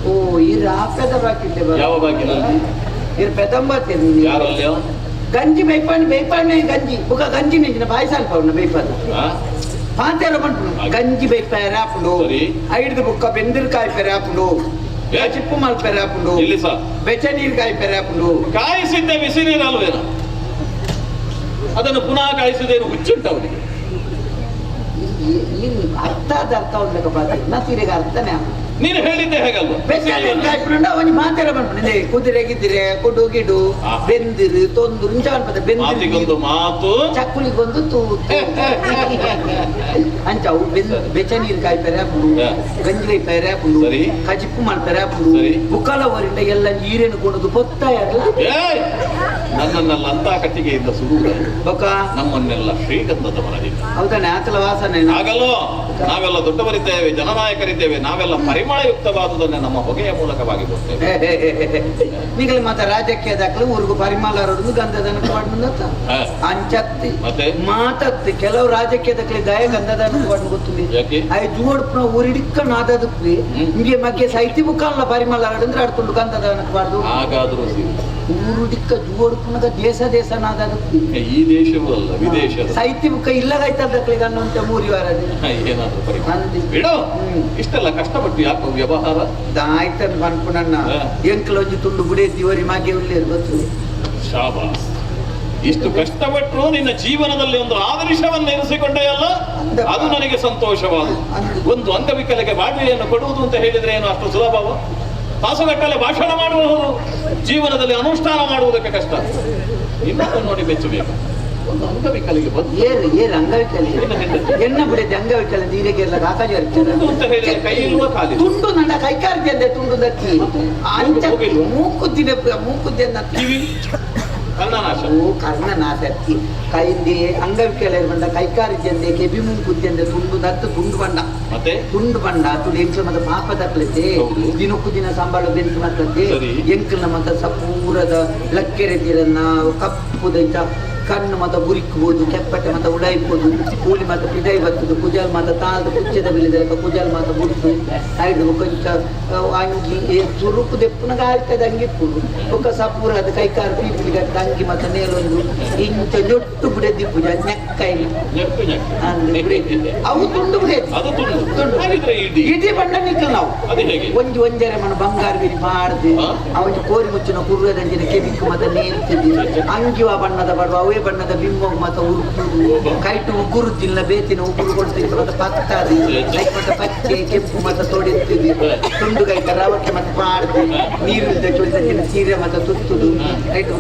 ಓ ಈ ರಾಪೆದ ಬಾಕಿದ್ದೆ.
ಯಾವ ಬಾಕಿನಲ್ಲಿ?
ಇರ್ ಪೆದಂಬತ್ತೆ.
ಯಾರಲ್ಲಿ?
ಗಂಜಿ ಬೇಯ್ಪಾಣೆ ಬೇಯ್ಪಾಣೆ ಗಂಜಿ ಬುಕ ಗಂಜಿ ನೆಂಚಿನ ಬಾಯಿ ಸ್ವಲ್ಪ ಅವನ ಬೇಯ್ಪಾದ ಪಾತೇರ ಪಂಪುಡು ಗಂಜಿ ಬೇಯ್ಪಾರ ಆಪುಂಡು, ಐಡ್ದು ಬುಕ್ಕ ಬೆಂದಿರ್ಕಾಯಿ ಪೆರ ಆಪುಂಡು, ಚಿಪ್ಪು ಮಲ್ಪೆರ ಆಪುಂಡು, ಬೆಚ್ಚ ನೀರು ಕಾಯಿ ಪೆರ ಆಪುಂಡು.
ಕಾಯಿಸಿದ್ದೆ ಬಿಸಿ ನೀರು ಅಲ್ವೇನ? ಅದನ್ನು ಪುನಃ ಕಾಯಿಸಿದೇನು ಹುಚ್ಚುಂಟು ಅವನಿಗೆ?
ಅರ್ಥ ಅರ್ಥ ಒಂದು ಪಾತೆ ನಾ ಅರ್ಥನೇ.
ನೀನು ಹೇಳಿದ್ದೆ ಹೇಗಲ್ವ?
ಬೆಚ್ಚ ನೀರು ಕಾಯ್ಪುಂಡ ಅವನಿ ಮಾತೆರ ಪಂಪುಂಡು ಕುದುರೆ ಗಿದ್ದಿರೆ ಕೊಡು ಗಿಡು ಬೆಂದಿರು ತೊಂದು ಇಂಚ ಅನ್ಪದ
ಮಾತಿಗೊಂದು ಮಾತು
ಚಕ್ಕುಲಿಗೊಂದು ತೂತು ಅಂಚ ಅವು ಬೆಚ್ಚ ನೀರು ಕಾಯ್ಪೆರೆ ಆಪುಂಡು, ಗಂಜಿ ಕಾಯ್ಪೆರೆ ಆಪುಂಡು, ಕಜಿಪ್ಪು ಮಲ್ಪೆರೆ ಆಪುಂಡು, ಬುಕ್ಕಲ ಊರಿಂದ ಎಲ್ಲ ನೀರೇನು ಕೊಡುದು ಪೊತ್ತಾಯಲ್ಲ.
ನನ್ನನ್ನೆಲ್ಲ ಅಂತ ಕಟ್ಟಿಗೆಯಿಂದ ಸುಡುವುದು ನಮ್ಮನ್ನೆಲ್ಲ ಶ್ರೀಗಂಧದ ಮರದಿಂದ.
ಹೌದಾನೆ? ಆತಲ ವಾಸನೆ
ಹಾಗಲ್ಲೋ? ನಾವೆಲ್ಲ ದೊಡ್ಡವರಿದ್ದೇವೆ, ಜನನಾಯಕರಿದ್ದೇವೆ, ನಾವೆಲ್ಲ ಪರಿಮಳಯುಕ್ತವಾದುದನ್ನೇ ನಮ್ಮ ಹೊಗೆಯ ಮೂಲಕವಾಗಿ ಕೊಡ್ತೇವೆ.
ನಿಗಲ ಮಾತ ರಾಜಕೀಯ ದಾಖಲೆ ಊರಿಗೂ ಪರಿಮಳ ಗಂಧದ ಅಂಚತ್ತಿ
ಮತ್ತೆ
ಮಾತತ್ತಿ ಕೆಲವು ರಾಜಕೀಯ ದಾಖಲೆ ದಯ ಗಂಧದ ಗೊತ್ತಿಲ್ಲ. I ಜೋಡ್ಪುನ ಊರಿಡಿಕ್ಕ ನಾದದುಪ್ಪಿ ನಿಮಗೆ ಮಗ್ಗೆ ಸೈತಿ ಬುಕ್ಕಲ್ಲ ಪರಿಮಳ ಅಂದ್ರೆ ಆಡ್ಕೊಂಡು ಗಂಧದ ಬಾರ್ದು.
ಹಾಗಾದ್ರೂ
ಊರುಡಿಕ್ಕ ಜೋಡ್ಪುನಗ ದೇಶ ದೇಶ ನಾದದುಪ್ಪಿ.
ಈ ದೇಶವೂ ಅಲ್ಲ ವಿದೇಶ
ಸೈತಿ ಬುಕ್ಕ ಇಲ್ಲಗಾಯ್ತಲ್ಲ ಅನ್ನುವಂತ ಮೂರಿ ವಾರ
ಏನಾದ್ರೂ ಬಿಡು. ಇಷ್ಟೆಲ್ಲ ಕಷ್ಟಪಟ್ಟು ಯಾಕೋ ವ್ಯವಹಾರ
ಆಯ್ತನ್ ಪನ್ಪುನಣ್ಣ ಎಂಕಲೊಂಜಿ ತುಂಡು ಬುಡೇತಿ ಒರಿ ಮಾಗೆ ಉಳ್ಳೇರು ಗೊತ್ತು.
ಶಾಬಾಸ್, ಇಷ್ಟು ಕಷ್ಟಪಟ್ಟರು ನಿನ್ನ ಜೀವನದಲ್ಲಿ ಒಂದು ಆದರ್ಶವನ್ನು ಇರಿಸಿಕೊಂಡೇ ಅಲ್ಲ, ಅದು ನನಗೆ ಸಂತೋಷವಾದ. ಒಂದು ಅಂಗವಿಕಲಕ್ಕೆ ಬಾಟಲಿಯನ್ನು ಕೊಡುವುದು ಅಂತ ಹೇಳಿದ್ರೆ ಏನು ಅಷ್ಟು ಸುಲಭವ? ತಾಸುಗಟ್ಟಲೆ ಭಾಷಣ ಮಾಡುವವರು ಜೀವನದಲ್ಲಿ ಅನುಷ್ಠಾನ ಮಾಡುವುದಕ್ಕೆ ಕಷ್ಟ. ಇನ್ನೊಂದು ನೋಡಿ ಮೆಚ್ಚಬೇಕು. ಒಂದು ಅಂಗವಿಕಲಿಗೆ ಬಂದು
ಏರು ಏರು ಅಂಗವಿಕಲಿ ಎಣ್ಣ ಬಿಡದೆ ಅಂಗವಿಕಲ ನೀರಿಗೆ ಕಾಕಾಜಿ
ಅಂತ ಹೇಳಿದ್ರೆ ಕೈ ಇಲ್ವಾ ಕಾಲಿಲ್ವಾ?
ತುಂಡು ನನ್ನ ಕೈಕಾರ್ಜಿ ಅಂದೆ ತುಂಡು ದಕ್ಕಿ ಅಂಚ ಮೂಕುದ್ದಿನ ಮೂಕುದ್ದಿನ
ಕಿವಿ ಕರ್ಣನಾಶ
ಓ ಕರ್ಣನಾಶ ಅತ್ತಿ ಕೈಂದಿ ಅಂಗವಿಕಲ ಬಂಡ ಕೈಕಾರ್ಜಿ ಅಂದೆ ಕೆಬಿ ಮೂಕುದ್ದಿ ತುಂಡು ದತ್ತು ತುಂಡು ಬಂಡ
ಮತ್ತೆ
ತುಂಡು ಬಂಡ ತುಳು ಎಂಕ್ಲ ಮತ್ತೆ ಪಾಪ ತಕ್ಲತೆ ದಿನಕ್ಕೂ ದಿನ ಸಂಬಳ ಬೆಂತು ಮತ್ತಂತೆ ಎಂಕ್ಲ ಮತ್ತೆ ಸಪೂರದ ಲಕ್ಕೆರೆ ತೀರನ್ನ ಕಪ್ಪುದ ಕಣ್ಣು ಮತ ಬುರಿಕ್ಬೋದು ಕೆಪ್ಪಟ್ಟೆ ಮತ ಉಡಾಯಿಪೋದು ಕೂಲಿ ಮತ ಪಿದಾಯಿ ಬರ್ತದೆ ಕುಜಾಲ್ ಮಾತ ತಾಳ್ದು ಕುಚ್ಚದ ಬೆಳೆದ ಕುಜಾಲ್ ಮಾತ ಬುಡ್ದು ಐದು ಕೊಂಚ ಅಂಗಿ ಚುರುಕು ದೆಪ್ಪುನಗ ಆಯ್ತದ ಅಂಗಿ ಪುಡು ಬೊಕ್ಕ ಸಪೂರ ಅದು ಕೈಕಾರು ಪೀಪಿಲಿ ಕಟ್ಟ ಅಂಗಿ ಮತ ನೇಲೊಂದು ಇಂಚ ಜೊಟ್ಟು ಬಿಡದಿಪ್ಪು ನೆಕ್ಕೈನ
ನೆಕ್ಕು ನೆಕ್ಕು
ಅವು ತುಂಡು ಬಿಡೇತಿ
ಅದು ತುಂಡು ತುಂಡು ಹಾಗಿದ್ರೆ ಇಡಿ
ಇಡೀ ಬಣ್ಣ ನಿಕ್ಕಲ್ ನಾವು
ಅದು ಹೇಗೆ
ಒಂಜಿ ಒಂಜರೆ ಮನ ಬಂಗಾರ ಬಿರಿ ಮಾಡ್ದು ಅವಂಜಿ ಕೋರಿ ಮುಚ್ಚಿನ ಕುರ್ರದಂಜಿನ ಕೆಬಿಕ್ ಮತ ನೇಲ್ತಿದ್ದು ಅಂಗಿವ ಬಣ್ಣದ ಬಡವ ಅವೇ ಬಣ್ಣದ ಬಿಂಬ ಮತ ಉರುಕುದು ಕೈಟು ಉಗುರುದಿಲ್ಲ ಬೇತಿನ ಉಗುರು ಕೊಡ್ತಿತ್ತು ಮತ್ತೆ ಪತ್ತಾದಿ ಐಕ್ ಮತ ಪಚ್ಚೆ ಕೆಂಪು ಮತ ತೊಡೆತ್ತಿದ್ದು ತುಂಡು ಕೈತ ರವಕ್ಕೆ ಮತ ಪಾಡ್ದು ನೀರಿಲ್ದ ಚೊಲ್ದಂಚಿನ ಸೀರೆ ಮತ ತುತ್ತುದು ಐಟ್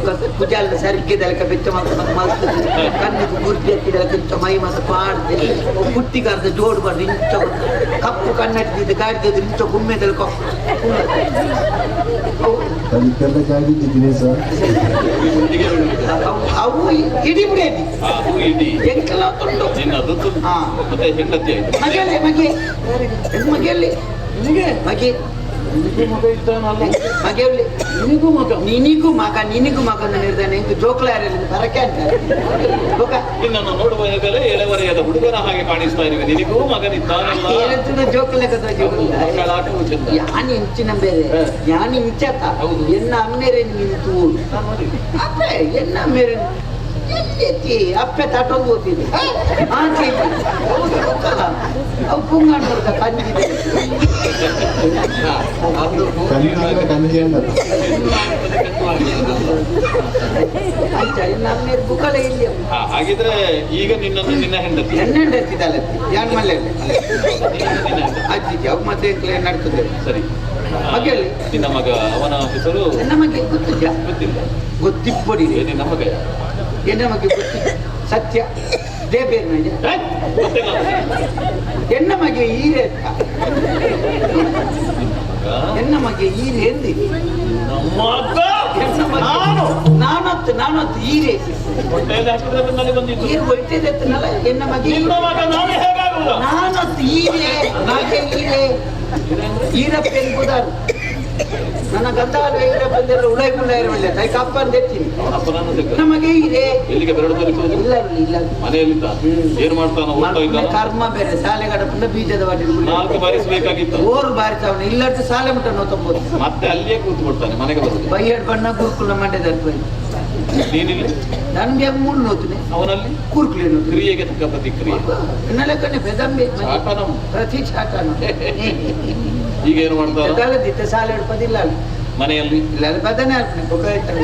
ಕುಜಾಲ ಸರಿಗೆ ದಲಕ ಬೆಚ್ಚ ಮತ ಮತ ಮಲ್ತದು ಕಣ್ಣಿಗೆ ಗುರ್ಜಿ ಹತ್ತಿದಲಕ ಇಂಚ ಮೈ ಮತ ಪಾಡ್ದು ಕುಟ್ಟಿಗಾರ್ದ ಜೋಡು ಬಾರ್ದು ಇಂಚ ಕಪ್ಪು ಕಣ್ಣಟ್ಟಿದ್ದು ಗಾಡಿದ್ದು ಇಂಚ ಗುಮ್ಮೆ ದಲಕ
ಅದಕ್ಕೆಲ್ಲ ಜಾಗಿದ್ದೀನಿ ಸರ್
ಅವು ಇಡೀ ಬಿಡೇದಿ
ಅದು ಇಡಿ
ಎಂಕೆಲ್ಲ ತುಂಡು
ನಿನ್ನದು ತುಂಡು ಮತ್ತೆ ಹೆಂಡತಿ ಆಯ್ತು
ಮಗೆಯಲ್ಲಿ ಮಗೆ ಮಗೆಯಲ್ಲಿ ಮಗೆ ಮಗೆಯಲ್ಲಿ ನಿನಗೂ ಮಗ ನಿನಗೂ ಮಗ ನಿನಗೂ ಮಗ ನಿರ್ಧಾರ ಹೆಂಗ್ ಜೋಕ್ಲ ಯಾರಲ್ಲಿ ಬರಕ್ಕೆ ಅಂತ ಬೊಕ
ನಿನ್ನನ್ನು ನೋಡುವಾಗಲೇ ಎಳೆವರೆಯದ ಹುಡುಗನ ಹಾಗೆ ಕಾಣಿಸ್ತಾ ಇರುವೆ ನಿನಗೂ ಮಗನಿದ್ದಾನಲ್ಲ
ಏನಂತ ಜೋಕ್ಲ
ಮಕ್ಕಳಾಟವೂ ಚೆಂದ
ಯಾನ್ ಇಂಚಿನ ಬೇರೆ ಯಾನ್ ಇಂಚತ ಎನ್ನ ಅಮ್ಮೇರೆ ನಿಂತು ಅಪ್ಪೆ ಎನ್ನ ಅಮ್ಮೇರೆ ಎಲ್ಲಿ ಅಪ್ಪೆ ತಾಟೊಂದು ಓದ್ತಿದ್ದೆ ಆಚೆ ಹೌದು ಗೊತ್ತಲ್ಲ ಅವು ಪುಂಗಾಣ ಕಂದಿದೆ ಅಂಚ ಇನ್ನು ಅಮ್ಮೇರು ಬುಕ್ಕಲೆ ಇಲ್ಲಿ
ಹಾಗಿದ್ರೆ ಈಗ ನಿನ್ನನ್ನು ನಿನ್ನ ಹೆಂಡತಿ
ಎನ್ನ ಹೆಂಡತಿ ಯಾನ್ ಮಲ್ಲೆ ಅಜ್ಜಿ ಅವು ಮತ್ತೆ ನಡ್ತದೆ
ಸರಿ
ಮಗೆಯಲ್ಲಿ
ನಿನ್ನ ಮಗ ಅವನ ಹೆಸರು
ನನ್ನ ಮಗೆ ಗೊತ್ತಿದ್ಯಾ
ಗೊತ್ತಿಲ್ಲ
ಗೊತ್ತಿಪ್ಪಡಿ
ನಿನ್ನ ಮಗ
ಎನ್ನ ಮಗೆ ಗೊತ್ತಿ ಸತ್ಯ ದೇಬೇರ್ ಎನ್ನ ಮಗೆ ಈರೆ ಎನ್ನ ಮಗೆ ಈರೆ ಎಂದಿ ನಾನೊತ್ತು ನಾನೊತ್ತು ಈರೆ ಈರು ಹೊಟ್ಟೆದೆತ್ತನಲ್ಲ ಎನ್ನ ಮಗೆ ನಾನೊತ್ತು ಈರೆ ನಾಕೆ ಈರೆ ಈರಪ್ಪ ಎನ್ಬುದಾರು ನನ್ನ ಗಂಧ ಈರಪ್ಪ ಅಂದ್ರೆ ಉಳೈ ಕುಳ್ಳ ಇರಲಿಲ್ಲ ತಾಯಿ ಕಪ್ಪ ಅಂತ ಎತ್ತೀನಿ ನಮಗೆ ಇದೆ
ಎಲ್ಲಿಗೆ ಬೆರಳು ತೋರಿಸುವುದು
ಇಲ್ಲ ಇಲ್ಲ
ಮನೆಯಲ್ಲಿದ್ದ ಏನ್ ಮಾಡ್ತಾನ ಓದ್ತಾ ಇದ್ದಾನ
ಕರ್ಮ ಬೇರೆ ಶಾಲೆಗಡಪುಂಡ ಬೀಜದ ವಾಟಿ
ನಾಲ್ಕು ಬಾರಿಸಬೇಕಾಗಿತ್ತು
ಓರು ಬಾರಿಸವನು ಇಲ್ಲಟ್ಟು ಶಾಲೆ ಮುಟ್ಟ ನೋತಬೋದು
ಮತ್ತೆ ಅಲ್ಲಿಯೇ ಕೂತು ಬಿಡ್ತಾನೆ ಮನೆಗೆ ಬರುದು
ಬೈಯಡ್ ಬಣ್ಣ ಗುರುಕುಲ ಮಂಡ್ಯದ
ನೀನಿಲ್ಲಿ
ನನ್ಗೆ ಮೂರು ನೋತುನೆ
ಅವನಲ್ಲಿ
ಕುರುಕುಲೆ ನೋತು
ಕ್ರಿಯೆಗೆ ತಕ್ಕ ಪ್ರತಿಕ್ರಿಯೆ
ನಲಕನೆ ಬೆದಂಬೆ
ಚಾಟನಂ.
ಪ್ರತಿ ಚಾಟನ
ಈಗ ಏನು ಮಾಡ್ತಾನ
ದಾಲದಿತ್ತ ಶಾಲೆ ಹಿಡ್ಪದಿಲ್ಲ ಅಲ್ಲಿ
ಮನೆಯಲ್ಲಿ
ಇಲ್ಲ ಅಲ್ಲಿ ಬದನೆ ಅಲ್ಪನೆ ಬೊಕ್ಕ ಇರ್ತಾನೆ.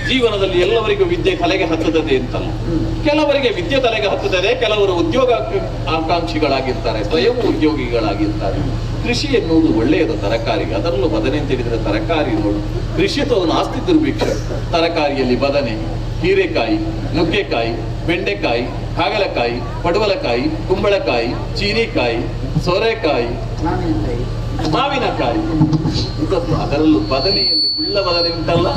ಜೀವನದಲ್ಲಿ ಎಲ್ಲವರಿಗೂ ವಿದ್ಯೆ ತಲೆಗೆ ಹತ್ತುತ್ತದೆ ಅಂತಲ್ಲ. ಕೆಲವರಿಗೆ ವಿದ್ಯೆ ತಲೆಗೆ ಹತ್ತುತ್ತದೆ, ಕೆಲವರು ಉದ್ಯೋಗ ಆಕಾಂಕ್ಷಿಗಳಾಗಿರ್ತಾರೆ, ಸ್ವಯಂ ಉದ್ಯೋಗಿಗಳಾಗಿರ್ತಾರೆ. ಕೃಷಿ ಎನ್ನುವುದು ಒಳ್ಳೆಯದು ತರಕಾರಿಗೆ, ಅದರಲ್ಲೂ ಬದನೆ ಅಂತ ಹೇಳಿದ್ರೆ ತರಕಾರಿ ನೋಡು, ಕೃಷಿತೋ ನಾಸ್ತಿ ದುರ್ಭಿಕ್ಷ. ತರಕಾರಿಯಲ್ಲಿ ಬದನೆ, ಹೀರೆಕಾಯಿ, ನುಗ್ಗೆಕಾಯಿ, ಬೆಂಡೆಕಾಯಿ, ಹಾಗಲಕಾಯಿ, ಪಡವಲಕಾಯಿ, ಕುಂಬಳಕಾಯಿ, ಚೀನಿಕಾಯಿ, ಸೋರೆಕಾಯಿ, ಮಾವಿನಕಾಯಿ, ಇದನ್ನು ಅದರಲ್ಲೂ ಬದನೆಯಲ್ಲಿ ಉಳ್ಳ ಬದನೆ ಉಂಟಲ್ಲ.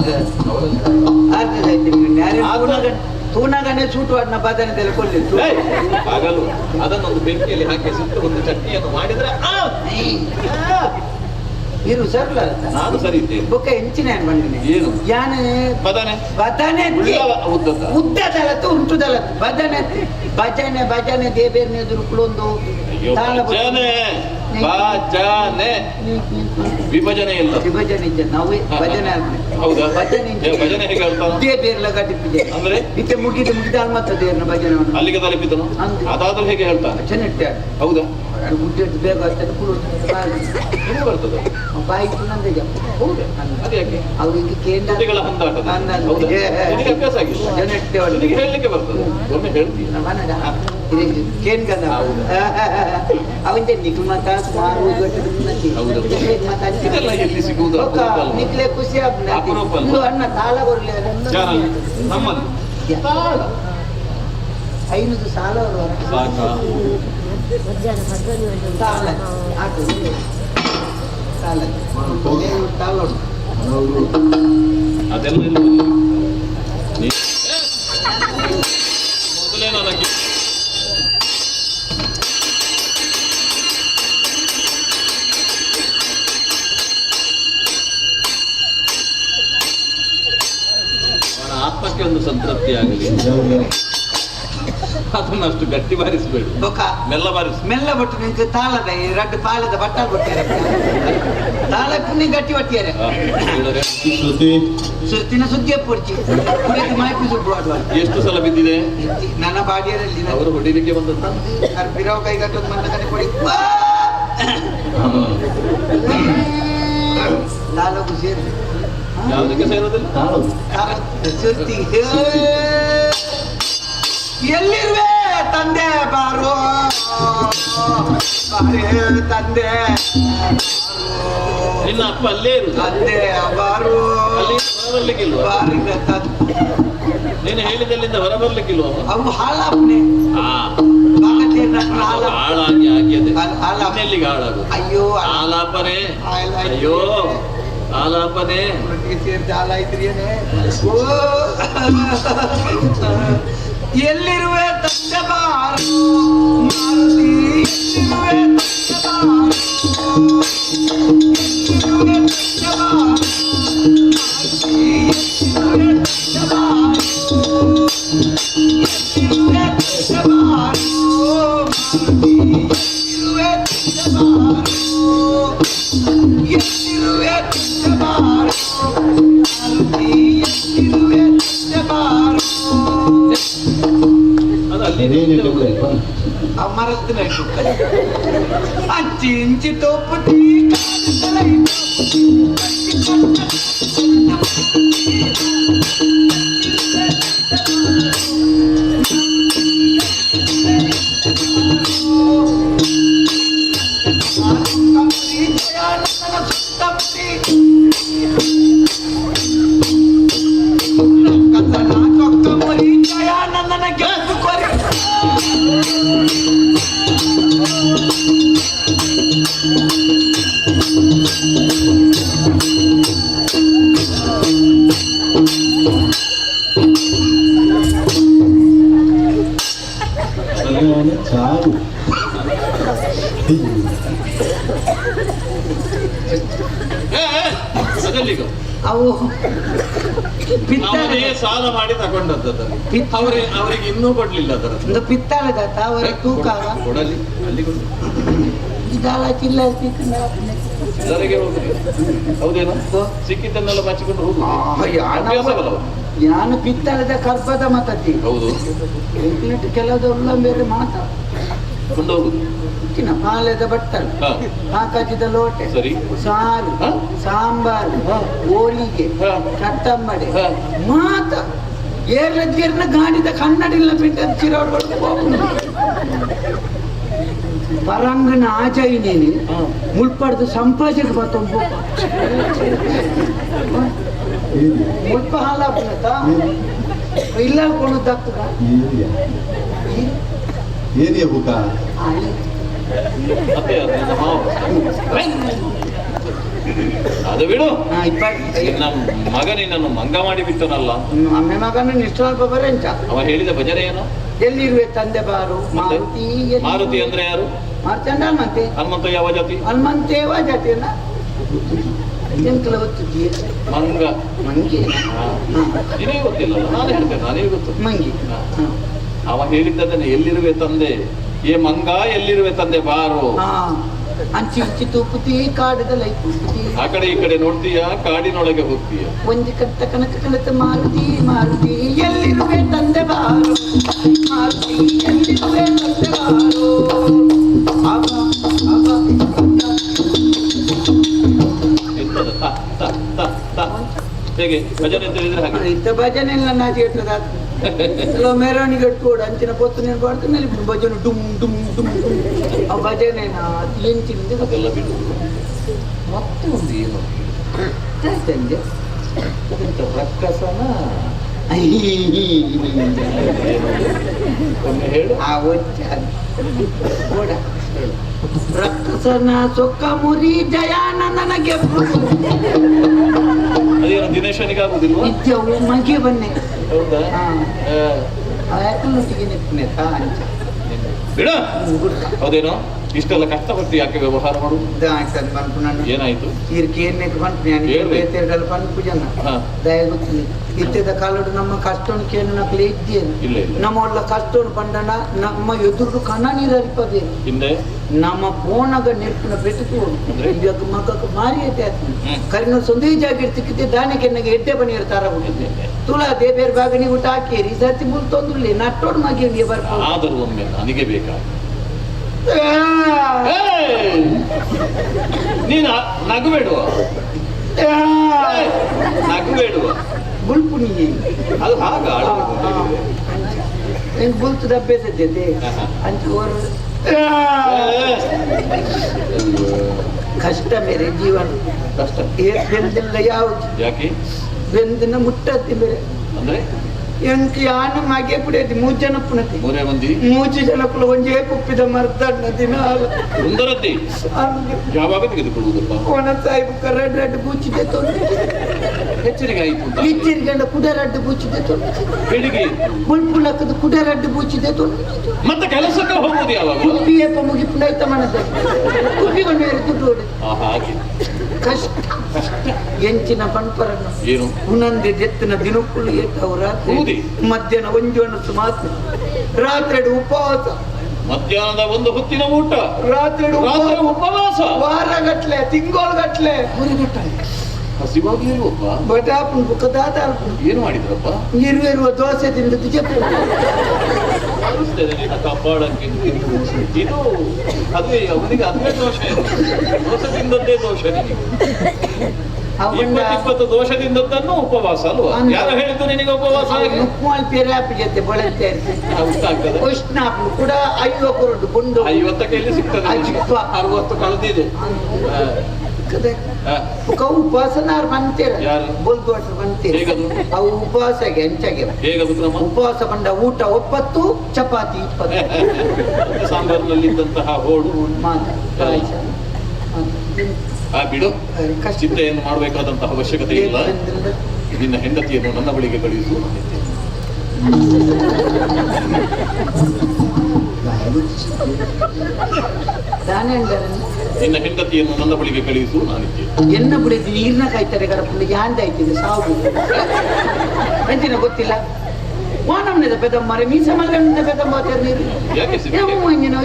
ತೂನಗನೆ ಸೂಟು ಅಡ್ನ ಬದನೆ ತೆಲುಕೊಳ್ಳಿ
ಆಗಲು ಅದನ್ನೊಂದು ಬೆಂಕಿಯಲ್ಲಿ ಹಾಕಿ ಸುಟ್ಟು ಒಂದು ಚಟ್ನಿಯನ್ನು ಮಾಡಿದ್ರೆ
ಇರು ಸರ್ಲ
ನಾನು ಸರಿ ಇದ್ದೇನೆ.
ಬೊಕ್ಕ ಹೆಂಚಿನ ಏನ್ ಬಂದಿನಿ
ಏನು
ಯಾನ್
ಬದನೆ
ಬದನೆ
ಉದ್ದದ
ಉದ್ದದಲತ್ತು ಉಂಟುದಲತ್ತು ಬದನೆ ಭಜನೆ ಭಜನೆ ದೇಬೇರ್ನೆ ಎದುರು
ಅಯ್ಯೋ, ಭಜನೆ ಭಜನೆ ವಿಭಜನೆ ಇಲ್ಲ
ವಿಭಜನೆ ಇದ್ದ ನಾವೇ ಭಜನೆ ಆದ್ಮೇಲೆ
ಹೌದಾ
ಭಜನೆ
ಏ, ಭಜನೆ ಹೇಗೆ ಹೇಳ್ತಾನ
ದೇಬೇರ್ಲ ಗಟ್ಟಿಪಿದೆ
ಅಂದ್ರೆ
ಇತ್ತೆ ಮುಗಿದು ಮುಗಿದ ಮತ್ತೆ ದೇರ್ನ ಭಜನೆ
ಅಲ್ಲಿಗೆ ತಲುಪಿದನು ಅದಾದ್ರೂ ಹೇಗೆ ಹೇಳ್ತಾನೆ
ಚೆನ್ನಿಟ್ಟೆ
ಹೌದಾ
ಗುಡ್ಡೆ ಬೇಗ ಆಗ್ತದೆ ಕುಡು
ಹೇಗೆ ಬರ್ತದೆ
ಬಾಯಿ ನಂದೇ
ಹೌದಾ ಅದು ಯಾಕೆ
ಅವ್ರಿಗೆ ಕೇಂದ್ರ
ತುಟಿಗಳ ಹಂದಾಟ ಹೌದಾ ನಿನಗೆ ಅಭ್ಯಾಸ ಆಗಿಲ್ಲ ನಿನಗೆ ಹೇಳಲಿಕ್ಕೆ ಬರ್ತದೆ ಒಮ್ಮೆ ಹೇಳ್ತೀಯ
ಅವಂಜೆ ನಿಖಲ್ ಮಾತ ಸುಮಾರು
ಇದೆಲ್ಲ ಎಲ್ಲಿ ಸಿಗುವುದು ಅಪರೂಪ ಅಲ್ವಾ?
ನಿಕ್ಲೆ ಖುಷಿ
ಅಪರೂಪ ಅಲ್ವಾ?
ಅಣ್ಣ ತಾಳ ಬರ್ಲಿ
ಯಾರಲ್ಲಿ? ನಮ್ಮಲ್ಲಿ ತಾಳ
500 ಸಾಲ
ಸಾಕಾ
ತಾಳ ಆಟು ತಾಳ ತಾಳ
ಅದೆಲ್ಲ ಇಲ್ಲ. ಮೊದಲೇ ನನಗೆ ಅವನ ಆತ್ಮಕ್ಕೆ ಒಂದು ಸಂತೃಪ್ತಿ ಆಗಲಿ. ಅದನ್ನು ಅಷ್ಟು ಗಟ್ಟಿ ಬಾರಿಸಬೇಡಿ, ಮೆಲ್ಲ ಬಾರಿಸು.
ಮೆಲ್ಲ ಬಟ್ಟು ನಿಂಗೆ ತಾಳದ ಈ ರಡ್ಡು ಪಾಲದ ಬಟ್ಟಲ್ ಕೊಟ್ಟಿರ ತಾಳ ಪುಣ್ಯ ಗಟ್ಟಿ ಒಟ್ಟಿಯಾರೆ.
ಶ್ರುತಿ
ಸುತ್ತಿನ ಸುದ್ದಿಯ ಪೂರ್ತಿ ಮಾಹಿತಿ ಸುಬ್ಬು ಆಡುವ.
ಎಷ್ಟು ಸಲ ಬಿದ್ದಿದೆ
ನನ್ನ ಬಾಡಿಯಲ್ಲಿ
ಅವರು ಹೊಡಿಲಿಕ್ಕೆ ಬಂದದ್ದು.
ಬಿರವ್ ಕೈಗಟ್ಟೊಂದು ಮಣ್ಣ ಕಡೆ ಕೊಡಿ. ತಾಲೂಕು ಸೇರಿ
ಯಾವುದಕ್ಕೆ ಸೇರೋದಿಲ್ಲ.
ಸುತ್ತಿ ಎಲ್ಲಿರುವೆ ತಂದೆ ಬಾರೋ ಬಾರೇ ತಂದೆ
ನಿನ್ನ ಅಪ್ಪ ಅಲ್ಲೇ ಇರುದು.
ತಂದೆ ಬಾರೋ
ಅಲ್ಲಿ ಹೊರಬರ್ಲಿಕ್ಕಿಲ್ವಾ?
ಬಾರಿನ ತಂದೆ
ನೀನು ಹೇಳಿದಲ್ಲಿಂದ ಹೊರಬರ್ಲಿಕ್ಕಿಲ್ವಾ ಅವ?
ಅವು ಹಾಳಾಪ್ನೆ
ಹಾಳಾಗಿ ಆಗಿ ಅದೇ ಇನ್ನೆಲ್ಲಿಗೆ ಹಾಳಾಗುದು?
ಅಯ್ಯೋ
ಆಲಾಪನೆ, ಅಯ್ಯೋ ಆಲಾಪನೆ
ಸೇರಿದ ಹಾಳಾಯ್ತ್ರಿಯೇ. ಓ ಎಲ್ಲಿರುವೆ ತಂದೆ ಬಾರೋ ಮಾರುತಿ, ಎಲ್ಲಿರುವೆ ತಂದೆ ಬಾರೋ, ಎಲ್ಲಿರುವೆ ತಂದೆ ಬಾರೋ ಮಾರುತಿ, ಎಲ್ಲಿರುವೆ ತಂದೆ ಬಾರೋ, ಎಲ್ಲಿರುವೆ ತಂದೆ ಬಾರೋ ಮಾರುತಿ, ಎಲ್ಲಿರುವೆ ತಂದೆ ಬಾರೋ, ಎಲ್ಲಿರುವೆ ತಂದೆ ಬಾರೋ ಮಾರುತಿ, ಎಲ್ಲಿರುವೆ ತಂದೆ ಬಾರೋ. ಅಮರತ್ನ ಅಂಚಿ ಇಂಚಿ ತೋಪುತಿ ಜಯಾನಂದನ ಗೆದ್ದು ಕೊರಿ.
ಚಾರು
ಅದೆಲ್ಲಿಗ
ಅವು
ಅವರೇ ಸಾಲ ಮಾಡಿ ತಗೊಂಡದ್ದು. ಅವರೇ ಅವರಿಗೆ ಇನ್ನೂ ಕೊಡ್ಲಿಲ್ಲ ಅದರ
ಒಂದು ಪಿತ್ತಾಳದ ಅವರ ತೂಕ
ಕೊಡಲಿ ಅಲ್ಲಿ ಕೊಡು.
ಇದಾಲ ಚಿಲ್ಲ
ಚಿಲ್ಲರೆಗೆ ಹೋಗುದು ಹೌದೇನೋ? ಸಿಕ್ಕಿದ್ದನ್ನೆಲ್ಲ ಮಚ್ಚಿಕೊಂಡು ಹೋಗುದು ಅಭ್ಯಾಸವಲ್ಲ.
ನಾನು ಪಿತ್ತಳದ ಕರ್ಪದ ಮಾತತಿ.
ಹೌದು,
ಕೆಲವದೆಲ್ಲ ಬೇರೆ ಮಾತ
ಕೊಂಡು ಹೋಗುದು.
ಪಾಲೆದ ಬಟ್ಟಲು, ಹಾಕಚಿದ ಲೋಟೆ,
ಸರಿ,
ಸಾರು, ಸಾಂಬಾರು, ಹೋಳಿಗೆ, ಕಟ್ಟಂಬಡೆ ಮಾತ ಏರ್ಲ ಗಾಡಿದ ಕನ್ನಡಿಲ್ಲ ಬಿಟ್ಟ ಚಿರೋಡ್ ಪರಂಗನ ಆಚೈ ನೀನು ಮುಳ್ಪಡ್ದು ಸಂಪಾಜಕ್ಕೆ ಬರ್ತೊಂಬ ಮುಲ್ಪ ಹಾಲಾಪುನತ ಇಲ್ಲ ಕೊಣದ್ದಾಗ್ತದ.
ಏರಿಯ ಬುಕ
ಅದು ಬಿಡು. ನಿನ್ನ ಮಗ ನಿನ್ನನ್ನು ಮಂಗ ಮಾಡಿ ಬಿಟ್ಟನಲ್ಲ.
ಅಮ್ಮೆ ಮಗನ ನಿಷ್ಠ ಬರೆಂಚ.
ಅವ ಹೇಳಿದ ಭಜನೆ ಏನು?
ಎಲ್ಲಿರುವೆ ತಂದೆ ಬಾರು ಮಾರುತಿ.
ಮಾರುತಿ ಅಂದ್ರೆ ಯಾರು?
ಮಾರುತಿ ಅಂದ್ರೆ ಹನುಮಂತೆ.
ಹನುಮಂತ ಯಾವ ಜಾತಿ?
ಹನುಮಂತೇವ ಜಾತಿಯನ್ನ ಎಂತಲ ಗೊತ್ತಿದ್ದೀಯ?
ಮಂಗ.
ಮಂಗಿ
ನಿನಗೆ ಗೊತ್ತಿಲ್ಲ, ನಾನು ಹೇಳ್ತೇನೆ, ನನಗೆ ಗೊತ್ತು.
ಮಂಗಿ
ಅವ ಹೇಳಿದ್ದದನ್ನ, ಎಲ್ಲಿರುವೆ ತಂದೆ ಏ ಮಂಗ, ಎಲ್ಲಿರುವೆ ತಂದೆ ಬಾರು.
ಅಂಚಿ ಇಂಚಿ ತೂಪುತಿ ಕಾಡದ ಲೈಪುತಿ.
ಆ ಕಡೆ ಈ ಕಡೆ ನೋಡ್ತೀಯ, ಕಾಡಿನೊಳಗೆ ಹೋಗ್ತೀಯ.
ಒಂಜಿ ಕಟ್ಟ ಕನಕ ಕನತ ಮಾರುತಿ ಮಾರುತಿ ಎಲ್ಲಿರುವೆ ತಂದೆ ಬಾರು ಮಾರುತಿ ಎಲ್ಲಿರುವೆ ತಂದೆ ಬಾರು. ಅವ ಅವ
ಹೇಗೆ ಭಜನೆ ಅಂತ ಹೇಳಿದ್ರೆ ಹಾಗೆ
ಇಂಥ ಭಜನೆ ಇಲ್ಲ ನಾಚಿಕೆ ಕೆಲವು ಮೆರವಣಿಗೆ ಇಟ್ಕೊಡು ಅಂಚಿನ ಪೊತ್ತು ನೀನು ಬಾಡ್ತಾನೆ ಭಜನೆ ಡುಮ್ ಡುಮ್ ಡುಮ್ ಡುಮ್. ಆ ಭಜನೆನಾ ಎಂಚಿನ
ಅದೆಲ್ಲ ಬಿಡು. ಮತ್ತೆ ಒಂದು ಏನು
ತಂದೆ
ಅದೆಂತ ರಕ್ಕಸನ ಹೇಳು.
ಆ ರಕ್ಕಸನ ಸೊಕ್ಕ ಮುರಿ ಜಯಾನಂದನ ಗೆಬ್ಬು.
ಅದೇನು ದಿನೇಶನಿಗೆ ಆಗುದಿಲ್ವಾ?
ನಿತ್ಯವು ಮಗೆ ಬನ್ನಿ.
ಹೌದಾ? ಬಿಡ. ಹೌದೇನೋ, ಇಷ್ಟೆಲ್ಲ ಕಷ್ಟಪಟ್ಟು ಯಾಕೆ ವ್ಯವಹಾರ ಮಾಡುದು? ಏನಾಯ್ತು?
ಇತ್ಯದ ಕಾಲಡು ನಮ್ಮ ಕಷ್ಟವನ್ನು ಕೇಳು ನಕಲಿ ಇದ್ದೇನು ನಮ್ಮ ಒಳ್ಳ ಕಷ್ಟವನ್ನು ಪಂಡನ ನಮ್ಮ ಎದುರು ಕಣ ನೀರು ಅರಿಪದೇನು
ಹಿಂದೆ
ನಮ್ಮ ಫೋನಾಗ ನೆರ್ಪಿನ ಪೆಟ್ಟು ಇವಾಗ ಮಗಕ್ಕೆ ಮಾರಿ ಐತೆ ಕರಿನ ಸೊಂದೇ ಜಾಗಿರ್ತಿಕ್ಕಿದ್ದೆ ದಾನಿಗೆ ನನಗೆ ಎಡ್ಡೆ ಬನ್ನಿ ತಾರ ಬಿಟ್ಟಿದ್ದೆ ತುಳಾ ದೇಬೇರ್ ಬಾಗನಿ ಊಟ ಹಾಕೇರಿ ಸತಿ ಮುಲ್ ತೊಂದ್ರಲಿ ನಟ್ಟೋಡ್ ಮಗಿ ಬರ್ಬೋದು.
ಆದರೂ ಒಮ್ಮೆ ನನಗೆ ಬೇಕಾ? ನೀನು ನಗಬೇಡುವ ನಗಬೇಡುವ
ಬುಲ್ಪು ನೀ
ಅದು ಹಾಗ
ನಿಂಗೆ ಬುಲ್ತದ ಅಭ್ಯಾಸ ಜೊತೆ ಅಂಚು ಕಷ್ಟ ಮೇರೆ ಜೀವನ
ಕಷ್ಟ
ಬೆಂದಿಲ್ಲ ಯಾವುದು
ಯಾಕೆ
ಬೆಂದಿನ ಮುಟ್ಟತ್ತಿ ಬೇರೆ
ಅಂದ್ರೆ
ಎಂಕ್ ಯಾನು ಮಗೆ ಪುಡಿಯತಿ ಮೂರು ಜನ ಪುನತಿ
ಮೂರೇ ಮಂದಿ
ಮೂರು ಜನ ಕುಲ ಒಂಜೇ ಕುಪ್ಪಿದ ಮರ್ದಣ್ಣ ದಿನ
ಸುಂದರದ್ದಿ ಯಾವಾಗ ತೆಗೆದುಕೊಳ್ಳುವುದಪ್ಪ?
ಒಣ ಸಾಹಿಬ್ ರಡ್ಡು ರಡ್ಡು ಬೂಚಿದೆ ತೊಂದರೆ
ಹೆಚ್ಚರಿಗೆ ಆಯಿತು
ಇಚ್ಚರಿಗಂಡ ಕುಡ ರಡ್ಡು ಬೂಚಿದೆ ತೊಂದರೆ
ಬೆಳಿಗ್ಗೆ
ಬುಲ್ಪುಲಕ್ಕದ ಕುಡ ರಡ್ಡು ಬೂಚಿದೆ ತೊಂದರೆ
ಮತ್ತೆ ಕೆಲಸಕ್ಕೆ ಹೋಗುವುದು ಯಾವಾಗ?
ಕುಪ್ಪಿ ಏಪ ಮುಗಿಪುಂಡ ಐತ ಮನದ ಕುಪ್ಪಿಕೊಂಡು ಬೇರೆ ದುಡ್ಡು ಹೊಡೆ
ಹಾಗೆ
ಕಷ್ಟ ಎಂಚಿನ ಪಂಪರನ್ನು
ಏನು
ಉನಂದೆ ದೆತ್ತಿನ ದಿನಕ್ಕುಳ್ಳು ಏತವು ರಾತ್ರಿ ಮಧ್ಯಾಹ್ನ ಒಂಜು ಅನಸು ಮಾತ್ರ ರಾತ್ರಿ ಉಪವಾಸ
ಮಧ್ಯಾಹ್ನದ ಒಂದು ಹೊತ್ತಿನ ಊಟ
ರಾತ್ರಿ
ರಾತ್ರಿ ಉಪವಾಸ
ವಾರಗಟ್ಲೆ ತಿಂಗಳುಗಟ್ಲೆ
ಹಸಿವಾಗ್ಲಿಲ್ವಪ್ಪ
ಬಟಾಪುನ್ ಬುಕ್ಕ ದಾದಾರ್ಪುನ್
ಏನು ಮಾಡಿದ್ರಪ್ಪ?
ಇರುವೆರುವ ದೋಸೆ ತಿಂದು
ಕಪಾಳಕ್ಕೆ ಇದು ಅದೇ ಅವನಿಗೆ ಅದೇ ದೋಷ, ದೋಷ ತಿಂದದ್ದೇ ದೋಷ ನಿನಗೆ. 20 ದೋಷದಿಂದದ್ದನ್ನು ಉಪವಾಸ ಅಲ್ವಾ? ಯಾರು ಹೇಳಿದ್ದು ನಿನಗೆ ಉಪವಾಸ?
ಜೊತೆ ಉಷ್ಣ ಕೂಡ 50 ಕೊರಡು ಗುಂಡು
50 ಎಲ್ಲಿ ಸಿಗ್ತದೆ? 60 ಕಳೆದಿದೆ.
ಉಪವಾಸನಾರು ಬಂತೀರ ಬೊಲ್ದು ಬಂತೀರ ಅವು ಉಪವಾಸಗೆ ಎಂಚಾಗೆ ಉಪವಾಸ ಬಂದ ಊಟ 9 ಚಪಾತಿ 20
ಸಾಂಬಾರಿನಲ್ಲಿ ಇದ್ದಂತಹ ಹೋಳು
ಮಾತ್ರ
ಬಿಡು, ಚಿಂತೆಯನ್ನು ಮಾಡಬೇಕಾದಂತಹ ಅವಶ್ಯಕತೆ ಇಲ್ಲ. ನಿನ್ನ ಹೆಂಡತಿಯನ್ನು ನನ್ನ ಬಳಿಗೆ ಕಳುಹಿಸು. ನಿನ್ನ ಹೆಂಡತಿಯನ್ನು ನನ್ನ ಬಳಿಗೆ ಕಳುಹಿಸು, ನಾನಿದ್ದೆ.
ಎನ್ನ ಬಿಡಿದ್ದು ನೀರ್ನ ಕಾಯ್ತಾರೆ ಗಡಪುಂಡು ಯಾಂದಾಯ್ತಿದೆ ಸಾವು ಅಂಚಿನ ಗೊತ್ತಿಲ್ಲ. ವಾನಮ್ಮನದ ಪೆದಮ್ಮರೆ ಮೀಸಮಲ್ಲದ ಪೆದಮ್ಮ ನೀರು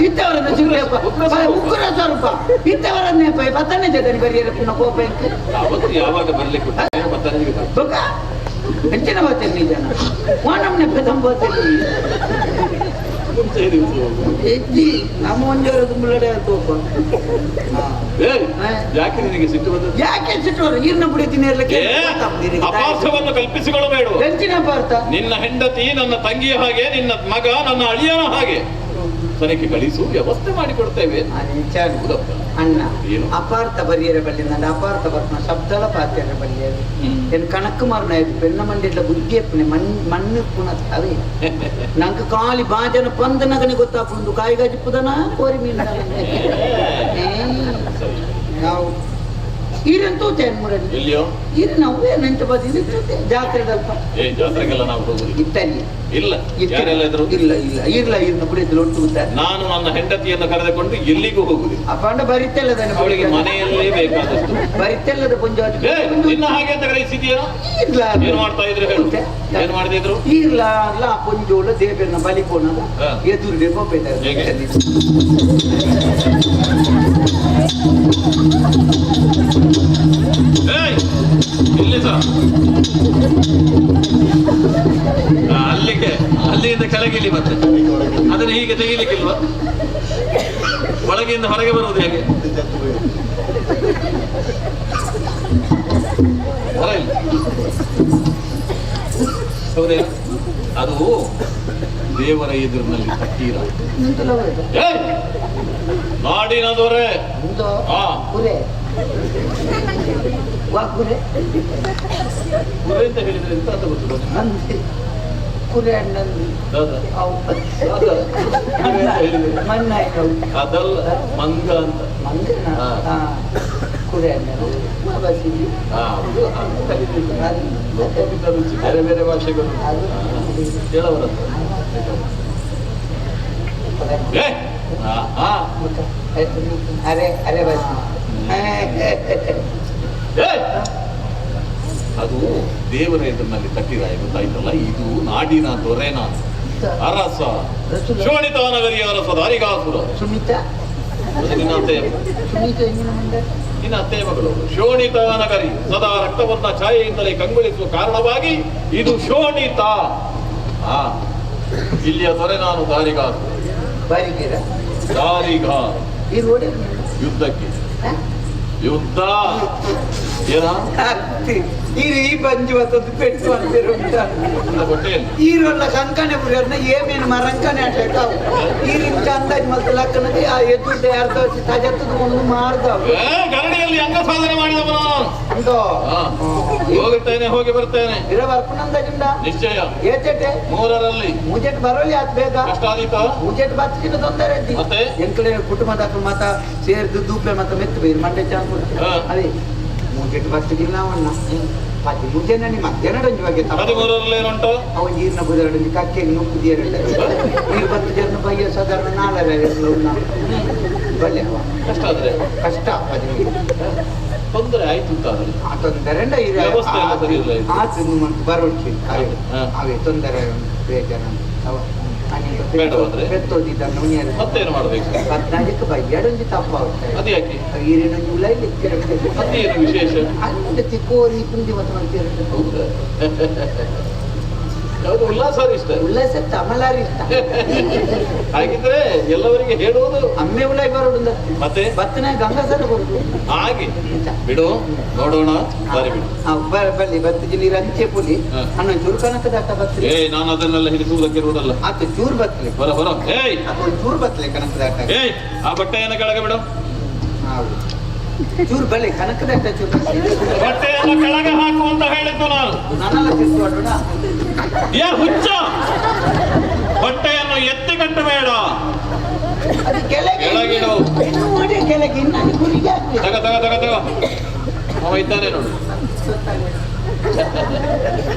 ಇತ್ತವರನ್ನ ಚಿಗುರಪ್ಪ ಉಗ್ರ ಸ್ವರೂಪ ಇತ್ತವರನ್ನೇ ಪತ್ತನೇ ಜೊತೆ ಬರಿಯರ ಪುನಃ ಕೋಪ
ಯಾವಾಗ ಬರ್ಲಿಕ್ಕೆ
ಎಂಚಿನ ಬಾತೇರಿ ಜನ ವಾನಮ್ಮನೆ ಪೆದಮ್ಮ ಎಜ್ಜಿ ನಮ್ಮ ಒಂಜೋರ ತುಂಬಲಡೆ ಕೋಪ.
ಯಾಕೆ ನಿನಗೆ ಸಿಟ್ಟು ಬಂದದ್ದು?
ಯಾಕೆ ಸಿಟ್ಟು ನೀರ್ನ ಬಿಡಿತೀನಿ
ಅಪಾರ್ಥವನ್ನು ಕಲ್ಪಿಸಿಕೊಳ್ಳಬೇಡ.
ಎಂಚಿನ ಅಪಾರ್ಥ?
ನಿನ್ನ ಹೆಂಡತಿ ನನ್ನ ತಂಗಿಯ ಹಾಗೆ, ನಿನ್ನ ಮಗ ನನ್ನ ಅಳಿಯನ ಹಾಗೆ. ಸನಿಕೆ ಕಳಿಸು, ವ್ಯವಸ್ಥೆ ಮಾಡಿಕೊಡ್ತೇವೆ.
ಅಣ್ಣ ಅಪಾರ್ಥ ಬರಿಯರ ಬಲ್ಲಿ ನನ್ನ ಅಪಾರ್ಥ ಬರ್ನ ಶಬ್ದಲ ಪಾತ್ಯರ ಬಲ್ಲಿ ಎನ್ ಕಣಕ್ ಮಾರ್ನ பெண்ண ಮಂಡಿಡ್ಲ ಬುದ್ಧಿ ಎಪ್ಪನೆ ಮಣ್ಣು ಪುಣ ಅವೇ ನಂಗೆ ಕಾಲಿ ಬಾಜನ ಪಂದ ನಗನೆ ಗೊತ್ತಾಪುಂಡು ಕಾಯಿಗಾಜಿ ಪುದನ ಕೋರಿ ಮೀನು ನಾವು ಈರನ್ ತೂತೆ ಮುರಳಿ
ಎಲ್ಲಿಯೋ
ಈರು ನಾವು ನೆಂಟು ಬದಿ ತೂತೆ ಜಾತ್ರೆದಲ್ಪ.
ಏ ಜಾತ್ರೆಗೆಲ್ಲ ನಾವು ಹೋಗುದು
ಇತ್ತಲ್ಲಿ
ಇಲ್ಲ, ಯಾರೆಲ್ಲ ಇದ್ರು
ಇಲ್ಲ ಇಲ್ಲ ಇರ್ಲ ಇರ್ನ ಕುಡಿದ್ರು ಒಟ್ಟು ಗೊತ್ತಾರೆ.
ನಾನು ನನ್ನ ಹೆಂಡತಿಯನ್ನು ಕರೆದುಕೊಂಡು ಎಲ್ಲಿಗೂ ಹೋಗುದಿಲ್ಲ.
ಅಪಾಂಡ ಬರಿತೆಲ್ಲದ
ಅವಳಿಗೆ ಮನೆಯಲ್ಲೇ ಬೇಕಾದಷ್ಟು
ಬರಿತೆಲ್ಲದ ಪುಂಜ
ನಿನ್ನ ಹಾಗೆ ಅಂತ ಗ್ರಹಿಸಿದ್ಯೇನೋ?
ಇಲ್ಲ.
ಏನ್ ಮಾಡ್ತಾ ಇದ್ರು ಹೇಳು, ಏನ್ ಮಾಡ್ತಿದ್ರು?
ಇರ್ಲ ಅಲ್ಲ ಪುಂಜೋಳು ದೇವರನ್ನ ಬಲಿ ಪೋನದ ಎದುರುಡೆ ಹೋಗ್ಬೇಕಾದ್ರೆ
ಅಲ್ಲಿಗೆ ಅಲ್ಲಿಂದ ಕೆಳಗಿಲಿ ಮತ್ತೆ ಅದನ್ನು ಹೀಗೆ ತೆಗಿಲಿಕ್ಕಿಲ್ವಾ? ಒಳಗಿಂದ ಹೊರಗೆ ಬರುವುದು ಹೇಗೆ? ಹೌದೇನು? ಅದು ದೇವರ ಎದುರಿನಲ್ಲಿ ತಟ್ಟೀರ ನಾಡಿನ ದೊರೆ.
ವಾ ಕುರೆ
ಕುರೆ ಅಂತ ಹೇಳಿದ್ರೆ ಎಂತ ಅಂತ ಗೊತ್ತು?
ಅಂದೆ ಕುರೆ ಅಣ್ಣಂದು
ದಾದಾ
ಅವು
ದಾದಾ, ಕುರೆ ಅಂತ ಹೇಳಿದ್ರೆ
ಮಣ್ಣಾಯ್ತು
ಅದಲ್ಲ, ಮಂಗ ಅಂತ.
ಮಂಗನ?
ಹಾ.
ಹಾ, ಕುರೆ ಅಣ್ಣ ಬಸಿದ್ವಿ.
ಹಾ, ಅದು ಅದು ಕಲಿಬೇಕು. ಲೋಕವಿದ್ದ ರುಚಿ ಬೇರೆ ಬೇರೆ ಭಾಷೆಗಳು ಕೇಳವರದ್ದು. ಏ, ಆ, ಆ.
ಅರೆ ಅರೆ ಬಸ್.
ಏ! ಅದು ದೇವರ ಎದುರಿನಲ್ಲಿ ತಟ್ಟಿರಾಯ ಗೊತ್ತಾಯ್ತಲ್ಲ. ಇದು ನಾಡಿನ ದೊರೆನ ಅರಸ, ಶೋಣಿತಾನಗರಿಯ ಅರಸ ದಾರಿಗಾಸುರ.
ಸುನೀತ.
ಅದು ನಿನ್ನ ಅತ್ತೆಯ
ಸುನೀತ ಎಂದಿನ ಮುಂದೆ
ನಿನ್ನ ಅತ್ತೆಯ ಮಗಳು. ಶೋಣಿತಾನಗರಿ ಸದಾ ರಕ್ತವನ್ನ ಛಾಯೆಯಿಂದಲೇ ಕಂಗೊಳಿಸುವ ಕಾರಣವಾಗಿ ಇದು ಶೋಣಿತ. ಆ ಇಲ್ಲಿಯ ದೊರೆ ನಾನು ದಾರಿಗಾಸುರ.
ಬಾರಿಗೇರ
ದಾರಿಗಾ
ಈ ರೋಡ್
ಯುದ್ಧಕ್ಕೆ ಯುದ್ಧ ಏನ
ಈ ಬಂಜು ಬತ್ತದ್ದು ಪೆಟ್ಟು ಅಂತಿರು.
ಹೊಟ್ಟೆಯಲ್ಲಿ
ಈರೊಲ್ಲ ಕಂಕಣೆ ಪುರಿಯರ್ನ ಏಮೇನು ಮರಂಕಣೆ ಅಟ್ಲೇಕ ಈರಿಂಚ ಅಂದಾಜು ಮತ್ತು ಲಕ್ಕನಗೆ ಆ ಎದ್ದುಡ್ಡೆ ಅರ್ಧ ವರ್ಷ ತಜತ್ತದ ಒಂದು ಮಾರ್ದವು.
ಏ, ಗರಡಿಯಲ್ಲಿ ಅಂಗ ಸಾಧನೆ ಮಾಡಿದವ ನಾನು.
ಅಂದೋ?
ಹಾ. ಹೋಗುತ್ತೇನೆ, ಹೋಗಿ ಬರ್ತೇನೆ.
ಇರ ಬರ್ಪುನಂದಾಜುಂಡ?
ನಿಶ್ಚಯ.
ಏಚೆಟೆ?
ಮೂರರಲ್ಲಿ.
ಮೂಜೆಟ್ ಬರೋಲಿ ಆತ್ ಬೇಗ.
ಕಷ್ಟ ಆದೀತ.
ಮೂಜೆಟ್ ಬತ್ತಿನ ತೊಂದರೆ ಇದ್ದಿ.
ಮತ್ತೆ?
ಎಂಕಲೆ ಕುಟುಂಬದ ಮಾತ ಸೇರ್ದು ದೂಪೆ ಮತ್ತ ಮೆತ್ತು ಬೇರು ಮಂಡೆ ಚಾಂಪು.
ಹಾ.
ಅದೇ ಮೂಜೆಟ್ ಬತ್ತಿಗಿಲ್ಲ ಅವನ್ನ ಪದಿ ಮೂಜೆನಲ್ಲಿ ಮಧ್ಯಾಹ್ನ ಬಗ್ಗೆ.
13ರಲ್ಲಿ ಏನುಂಟು?
ಅವನ್ ನೀರಿನ ಬುದರಡಲ್ಲಿ ಕಕ್ಕೆ ನುಪ್ಪು ದಿಯರಲ್ಲ. ನೀರು ಬತ್ತು ಜನ ಬಯ್ಯ ಸಾಧಾರಣ ನಾಲ್ಕರ ಬಲ್ಲೆ ಅವ.
ಕಷ್ಟ ಆದ್ರೆ?
ಕಷ್ಟ 13.
ತೊಂದರೆ ಆಯ್ತು ಅಂತ ಆದ್ರೆ?
ಆ ತೊಂದರೆ ಉಂಡ ಇದು.
ವ್ಯವಸ್ಥೆ ಎಲ್ಲ ಸರಿ ಇಲ್ಲ ಇದು.
ಆತು ಮಂತ್ ಬರೋಡ್ಚಿ ಅವೇ.
ಹಾ.
ಅವೇ ತೊಂದರೆ ಬೇಜಾರ ಅವ
ಬೇಡವಾದ್ರೆ?
ಪೆತ್ತೋದಿದ್ದನ್ನು ಉಣಿಯರು.
ಮತ್ತೇನು ಮಾಡ್ಬೇಕು?
14ಕ್ಕೆ ಬಯ್ಯಾಡೊಂಜಿ ತಪ್ಪಾಗುತ್ತೆ.
ಅದು ಯಾಕೆ?
ಈರಿನೊಂಜಿ ಉಲ ಇಲ್ಲಿ.
ಅದೇನು ವಿಶೇಷ?
ಅಲ್ಲಿ ಕೋರಿ ಪುಂಡಿ ಮತ್ತು ಮಾಡ್ತೀರ.
ಹೌದಾ? ಯಾವುದು ಉಲ್ಲಾಸ ಇಷ್ಟ?
ಉಲ್ಲಾಸ ತಮಲಾರಿ ಇಷ್ಟ.
ಹಾಗಿದ್ರೆ ಎಲ್ಲವರಿಗೆ ಹೇಳುವುದು
ಅಮ್ಮೆ ಉಲಾಯ್ ಬರೋಡು.
ಮತ್ತೆ?
ಬತ್ತನ ಗಂಗಾಸರ ಬರೋದು.
ಹಾಗೆ ಬಿಡು, ನೋಡೋಣ, ಸರಿ ಬಿಡು.
ಬಲ್ಲಿ ಬತ್ತು ನೀರು ಅಂಚೆ ಪುಲಿ.
ಹಾ.
ಅಣ್ಣ ಚೂರು ಕನಕದ ಅಟ್ಟ ಬತ್ತಲಿ.
ಏಯ್, ನಾನು ಅದನ್ನೆಲ್ಲ ಹಿಡಿಸುವುದಕ್ಕಿರುವುದಲ್ಲ.
ಆತು ಚೂರು ಬತ್ತಲಿ.
ಹೊರ ಹೊರ, ಏಯ್.
ಅದು ಒಂದು ಚೂರು ಬತ್ತಲೆ ಕನಕದ ಅಟ್ಟ.
ಏಯ್, ಆ ಬಟ್ಟೆಯನ್ನು ಕೆಳಗೆ ಬಿಡು.
ಹೌದು, ಚೂರು ಬಲ್ಲೆ ಕನಕದ ಅಟ್ಟ ಚೂರು ಬತ್ತಲೆ.
ಬಟ್ಟೆಯನ್ನು ಕೆಳಗೆ ಹಾಕು ಅಂತ ಹೇಳಿದ್ದು ನಾನು.
ನಾನೆಲ್ಲ ತಿರ್ತು ಮಾಡೋಣ.
ಏ ಹುಚ್ಚ, ಬಟ್ಟೆಯನ್ನು ಎತ್ತಿ ಕಟ್ಟಬೇಡ.
ಅದು ಕೆಳಗೆ.
ಕೆಳಗಿಡು.
ಇನ್ನು ನೋಡಿ ಕೆಳಗೆ ಇನ್ನು ಅಲ್ಲಿ ಗುರಿಗೆ ಹಾಕ್ಬೇಕು.
ತಗ ತಗ ತಗ ತಗ, ಅವ ಇದ್ದಾನೆ ನೋಡು.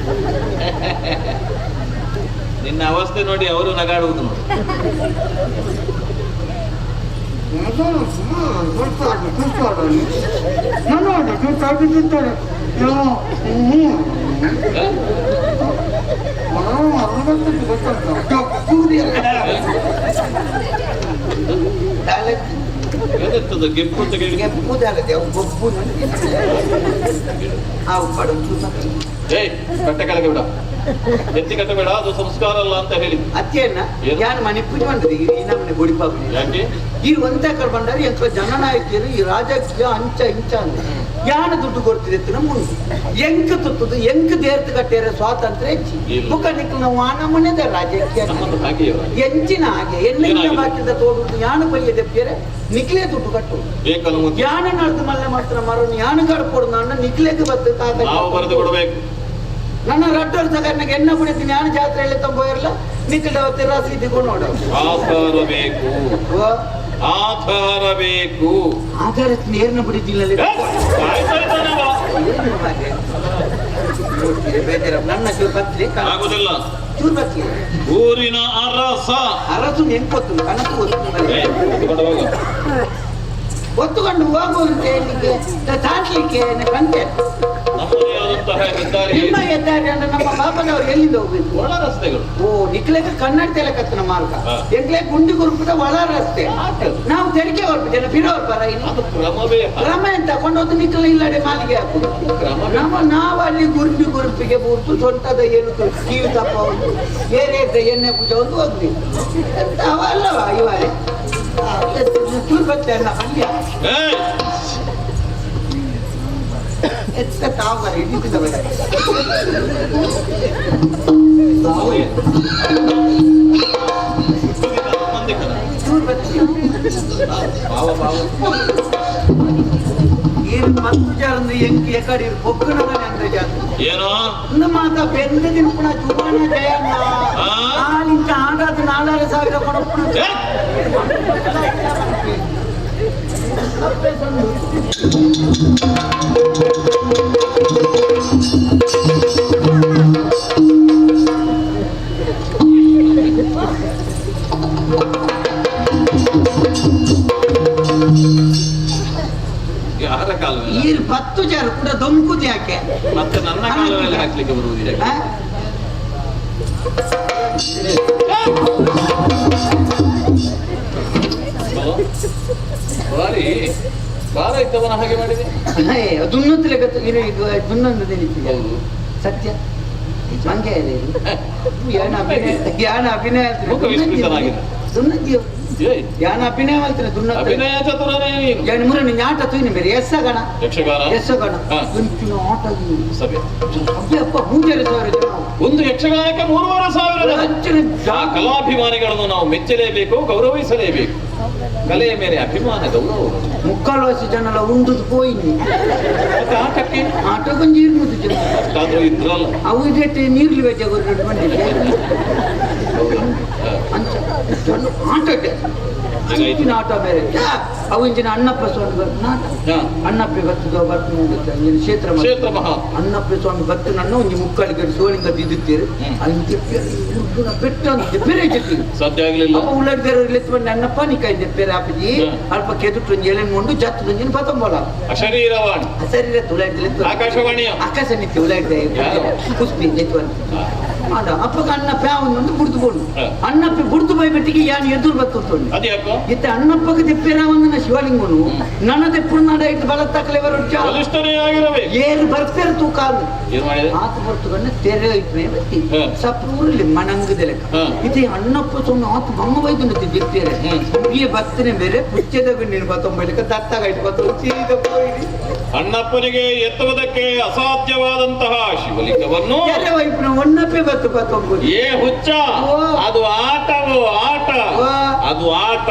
ನಿನ್ನ ಅವಸ್ಥೆ ನೋಡಿ ಅವರು ನಗಾಡುವುದು ನೋಡು. ಏನಿರ್ತದೆ ಗೆಪ್ಪು ಅಂತ ಕೇಳಿ.
ಗೆಪ್ಪು ದಾಲದೆ ಅವು ಗೊಬ್ಬು. ಅವು ಪಡು ಚೂಸ.
ಏಯ್, ಬಟ್ಟೆ ಕೆಳಗೆ ಬಿಡ, ಎತ್ತಿ ಕಟ್ಟಬೇಡ, ಅದು ಸಂಸ್ಕಾರ ಅಲ್ಲ ಅಂತ ಹೇಳಿ.
ಅತ್ತೆಯನ್ನ
ಏನು?
ಯಾನ್ ಮನೆ ಪೂಜೆ ಮಾಡಿದ್ರಿ ಈ ನಮ್ಮನೆ ಗುಡಿಪಾಪ.
ಯಾಕೆ?
ಈ ಒಂದೇ ಕಡೆ ಬಂದಾರೆ ಎಂತ ಜನನಾಯಕಿಯರು ಈ ರಾಜಕೀಯ ಅಂಚ ಇಂಚ ಅಂದ ಯಾನ ದುಡ್ಡು ಕೊಡ್ತಿದೆ ನಮ್ಮ ಎಂಕ್ ತುತ್ತದು ಎಂಕ್ ದೇರ್ತು ಕಟ್ಟಿಯರ ಸ್ವಾತಂತ್ರ್ಯ ಹೆಚ್ಚಿ.
ಇಲ್ಲ.
ಮುಖ ನಿಕ್ಲು ನಾವು ಆನಮನೆದ ರಾಜಕೀಯ.
ನಮ್ಮದು ಹಾಗೆಯೇ.
ಎಂಚಿನ ಹಾಗೆ ಎನ್ನ
ಏನಾಗಿದೆ?
ಬಾಕಿದ ತೋಡುದು ಯಾನು ಪಯ್ಯ ದೆಪ್ಪಿಯರೆ ನಿಕ್ಲೇ ದುಡ್ಡು ಕಟ್ಟು.
ಏಕನುಮತಿ.
ಯಾನ ನಡೆದು ಮಲ್ಲೆ ಮಾತ್ರ ಮರನು ಯಾನು ಕಡ್ಕೊಡು ನನ್ನ ನಿಕ್ಲೆಗೆ ಬತ್ತು ಕಾಗದ.
ನಾವು ಬರೆದು ಕೊಡಬೇಕು.
ನನ್ನ ರಡ್ಡೋರ್ ಸಗರ್ನಾಗ ಎಣ್ಣ ಕುಡಿತೀನಿ ಯಾನು ಜಾತ್ರೆಯಲ್ಲಿ ತಂಬೋಯಿರಲ್ಲ ನಿಕ್ಲ ರಸೀದಿ ನೋಡು.
ಆಧಾರ ಬೇಕು. ಆಧಾರ ಬೇಕು.
ಆಧಾರ ನೇರ್ನ ಬಿಡಿದಿಲ್ಲ.
ಏ, ಸಾಯ್ತಾ ಇದ್ದಾನವ.
ಬೇಜಾರ ನನ್ನ ಚೂರು ಬತ್ಲಿ.
ಆಗುದಿಲ್ಲ.
ಚೂರು ಬತ್ಲಿ.
ಊರಿನ ಅರಸ.
ಅರಸು ನೆನ್ಕೊತ್ತು ಕನಕು ಗೊತ್ತು.
ಏ, ಎತ್ಕೊಂಡು ಹೋಗು.
ಒತ್ತುಕೊಂಡು ಹೋಗುವಂತೆ ಹೇಳಲಿಕ್ಕೆ ತಾಟ್ಲಿಕ್ಕೆ ಕಂತೆ.
ನಮ್ಮದೇ ಆದಂತಹ ಹೆದ್ದಾರಿ.
ನಿಮ್ಮ ಹೆದ್ದಾರಿ ಅಂದ್ರೆ ನಮ್ಮ ಪಾಪನವರು ಎಲ್ಲಿಂದ ಹೋಗ್ಬೇಕು?
ಒಳ ರಸ್ತೆಗಳು.
ಓ, ನಿಕ್ಲೆಗ ಕನ್ನಡ ತೆಲಕತ್ತನ ಮಾರ್ಗ.
ಹಾ.
ಎಂಕ್ಲೆ ಗುಂಡಿ ಗುರುಪದ ಒಳ ರಸ್ತೆ. ನಾವು ತೆರಿಗೆ ಹೊರಪು ಜನ ಬಿರೋರ್ ಬರ ಇನ್ನು.
ಅದು ಕ್ರಮವೇ ಹಾಗೆ.
ಕ್ರಮ ಎಂತ ಕೊಂಡೋದು ನಿಕ್ಕಲ ಇಲ್ಲಡೆ ಮಾಲಿಗೆ ಹಾಕುದು.
ಕ್ರಮವೇ.
ನಮ್ಮ ನಾವು ಅಲ್ಲಿ ಗುಂಡಿ ಗುರುಪಿಗೆ ಬೂರ್ತು ಸೊಂಟದ ಏನು ಕೀವು ತಪ್ಪ ಒಂದು ಏರೇದ ಎಣ್ಣೆ ಪೂಜೆ ಒಂದು ಹೋಗ್ಬೇಕು ಎಂತ ಅವ ಅಲ್ಲವಾ ಇವಾರೆ ಚೂರು ಬತ್ತೆ ಅಲ್ಲ ಅಲ್ಲಿ.
ಏಯ್!
ಎತ್ತ ತಾವು ಬರ ಹಿಡಿದಿದ್ದ ಬರ.
ಅವೇ. ಮಂದಿ ಕಣ.
ಚೂರು ಬತ್ತೆ.
ಭಾವ ಭಾವ.
ಪತ್ತು ಜಾರಂದು ಎಂಕ್ ಎಕಡಿ ಪೊಕ್ಕನಗನೆ ಅಂದ ಜಾತ
ಏನೋ
ಮಾತ ಬೆಂದ ದಿನಪುಣ ಜುವಾನ ಜಯಣ್ಣ ನಾಲಿಂಚ ಆಡಾದ 4,500 ಕೊಡಪುಣ.
ಯಾರ ಕಾಲ ಮೇಲೆ?
ಈರ್ 10 ಜಾರು ಕೂಡ ದೊಂಕುದು ಯಾಕೆ?
ಮತ್ತೆ ನನ್ನ ಕಾಲ ಮೇಲೆ ಹಾಕ್ಲಿಕ್ಕೆ ಬರುವುದು ಯಾಕೆ? ಬಾರಿ ಬಾರ ಇದ್ದವನ ಹಾಗೆ ಮಾಡಿದೆ.
ದುನ್ನೊತ್ತಲೆ ಗೊತ್ತು ಇದು ದುನ್ನೊಂದು ದಿನ ಸತ್ಯ ಮಂಗೆ ಇದೆ ಯಾನ ಅಭಿನಯ ಯಾನ ಅಭಿನಯ
ಮುಖ ವಿಸ್ಮೃತನಾಗಿದೆ.
ದುನ್ನದ್ದಿಯೋ ಯಾನ ಅಭಿನಯ ಮಾಡ್ತಾರೆ ದುನ್ನತ್ತ
ಅಭಿನಯ ಚತುರನೇ ನೀನು.
ಯಾನ ಮುರನಿ ಆಟ ತೂಯಿನ ಬೇರೆ ಎಸ್ಸಗಣ
ಯಕ್ಷಗಾನ
ಎಸ್ಸಗಣ ದುಂಚಿನ ಆಟ
ಸಭೆ
ಅಪ್ಪ 3,500 ಜನ.
ಒಂದು ಯಕ್ಷಗಾನಕ್ಕೆ 3,500 ಜನ. ಆ ಕಲಾಭಿಮಾನಿಗಳನ್ನು ನಾವು ಮೆಚ್ಚಲೇಬೇಕು, ಗೌರವಿಸಲೇಬೇಕು. ಕಲೆಯ ಮೇಲೆ ಅಭಿಮಾನ ಗೌರವ.
ಮುಕ್ಕಾಲು ವರ್ಷ ಜನಲ ಉಂಡುದು ಪೋಯಿನಿ
ಮತ್ತೆ ಆಟಕ್ಕೆ
ಆಟಕ್ಕೊಂಜಿ ಇರ್ಬೋದು ಜನ
ಅಷ್ಟಾದ್ರೂ ಇದ್ರಲ್ಲ.
ಅವು ಇದಕ್ಕೆ ನೀರ್ಲಿ ವೆಜ್ ಬಂದಿದೆ ಅಂಚ ಜನ ಆಟ ಅಂಚಿನ ಆಟ ಬೇರೆ. ಅವು ಇಂಚಿನ ಅಣ್ಣಪ್ಪ ಸ್ವಾಮಿ ಬರ್ತು ನಾಟ ಅಣ್ಣಪ್ಪ ಬರ್ತದೋ ಬರ್ತು ಅಂಚಿನ ಕ್ಷೇತ್ರ
ಕ್ಷೇತ್ರ ಮಹಾ
ಅಣ್ಣಪ್ಪ ಸ್ವಾಮಿ ಬತ್ತು ನನ್ನ ಒಂಜಿ ಮುಕ್ಕಾಲಿಗೆ ಸೋಲಿಂಗ ದಿದ್ದುತ್ತೀರಿ ಅಲ್ಲಿ ಪೆಟ್ಟ ಅಂತ ಬೇರೆ ಜೊತೆ
ಸಾಧ್ಯ ಆಗ್ಲಿಲ್ಲ.
ಅಪ್ಪ ಉಳ್ಳಾಡ್ದೇರು ಲೆತ್ತು ಅಣ್ಣಪ್ಪ ನಿಕಾಯಿ ಬೇರೆ ಆಪಜಿ ಅಲ್ಪ ಕೆದುಟ್ಟು ಒಂಜಿ ಎಲೆನ್ ಮೊಂಡು ಜತ್ತು ಒಂಜಿನ ಪತಂಬೋಲ
ಅಶರೀರವಾಣಿ
ಅಶರೀರ ತುಳಾಡ್ದು ಲೆತ್ತು
ಆಕಾಶವಾಣಿಯ
ಆಕಾಶ ನಿತ್ಯ ಉಳ್ಳಾಡ್ದೆ ಕುಸ್ತಿ ಲೆತ್ತು ಅಂತ ಆಡ ಅಪ್ಪಗ ಅಣ್ಣಪ್ಪ ಒಂದು ಬುಡ್ದು ಬೋಡು ಅಣ್ಣಪ್ಪ ಬುಡ್ದು ಬೈಬೆಟ್ಟಿಗೆ ಯಾನ್ ಎದುರು ಬತ್ತು
ಅದ್ಯಾಕೋ
ಇತ್ತ ಅಣ್ಣಪ್ಪಗೆ ತೆಪ್ಪೇರ ಒಂದನ ಶಿವಲಿಂಗನು ನನ್ನ ತೆಪ್ಪು ನಾಡ ಇಟ್ಟು ಬಲ ತಕಲೆ ಬರುಚ್ಚ
ಬಲಿಷ್ಠನೇ ಆಗಿರಬೇಕು.
ಏರು ಬರ್ಪೇರು ತೂಕ
ಏನ್ ಮಾಡಿದೆ?
ಆತ ಬರ್ತುಗಣ್ಣ ತೆರೆ ಇಟ್ನೆ ಬತ್ತಿ ಸಪ್ರೂರಲ್ಲಿ ಮಣಂಗದ ಲೆಕ್ಕ ಇದು ಅಣ್ಣಪ್ಪ ಸೊನ್ನೆ ಆತ ಬೊಮ್ಮ ಬೈದು ದಿಪ್ಪೇರೆ ಮುಗಿಯ ಬತ್ತನೆ ಬೇರೆ ಪುಚ್ಚದ ಗುಂಡಿನ ಬತ್ತೊಂಬಲಿಕ್ಕೆ ದತ್ತಾಗ ಇಟ್ಟು ಬತ್ತು ಸೀದ ಹೋಗಿ
ಅಣ್ಣಪ್ಪನಿಗೆ ಎತ್ತುವುದಕ್ಕೆ ಅಸಾಧ್ಯವಾದಂತಹ ಶಿವಲಿಂಗವನ್ನು
ಒಣ್ಣಪ್ಪೆ ಬತ್ತು ಬತ್ತೊಂಬುದು.
ಏ ಹುಚ್ಚ, ಅದು ಆಟವೋ ಆಟ, ಅದು ಆಟ.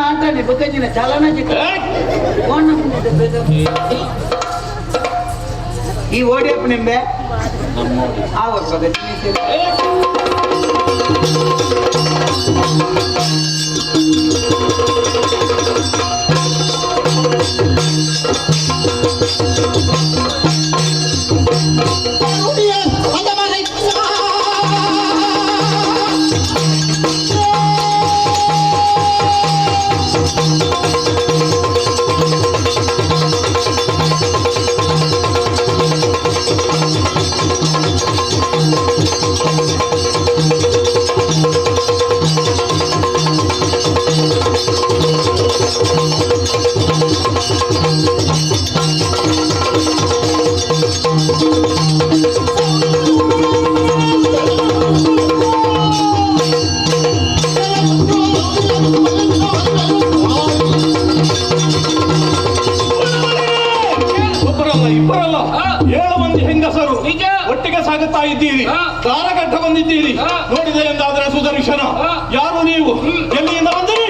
ಆಟನೇ ಬುಕ್ಕಜಿನ ಚಲನಚಿತ್ರ ಈ ಓಡಿಯಪ್ಪ ನಿಂಬೆ ಆವ
ಒಬ್ಬರಲ್ಲ ಇಬ್ಬರಲ್ಲ 7 ಮಂದಿ ಹೆಂಗಸರು ಒಟ್ಟಿಗೆ ಸಾಗುತ್ತಾ ಇದ್ದೀರಿ, ದಾರಗಡ್ಡ ಬಂದಿದ್ದೀರಿ. ನೋಡಿದೆ ಎಂದಾದರೆ ಸುದರ್ಶನ ಯಾರು ನೀವು, ಎಲ್ಲಿಯಿಂದ ಬಂದಿರಿ?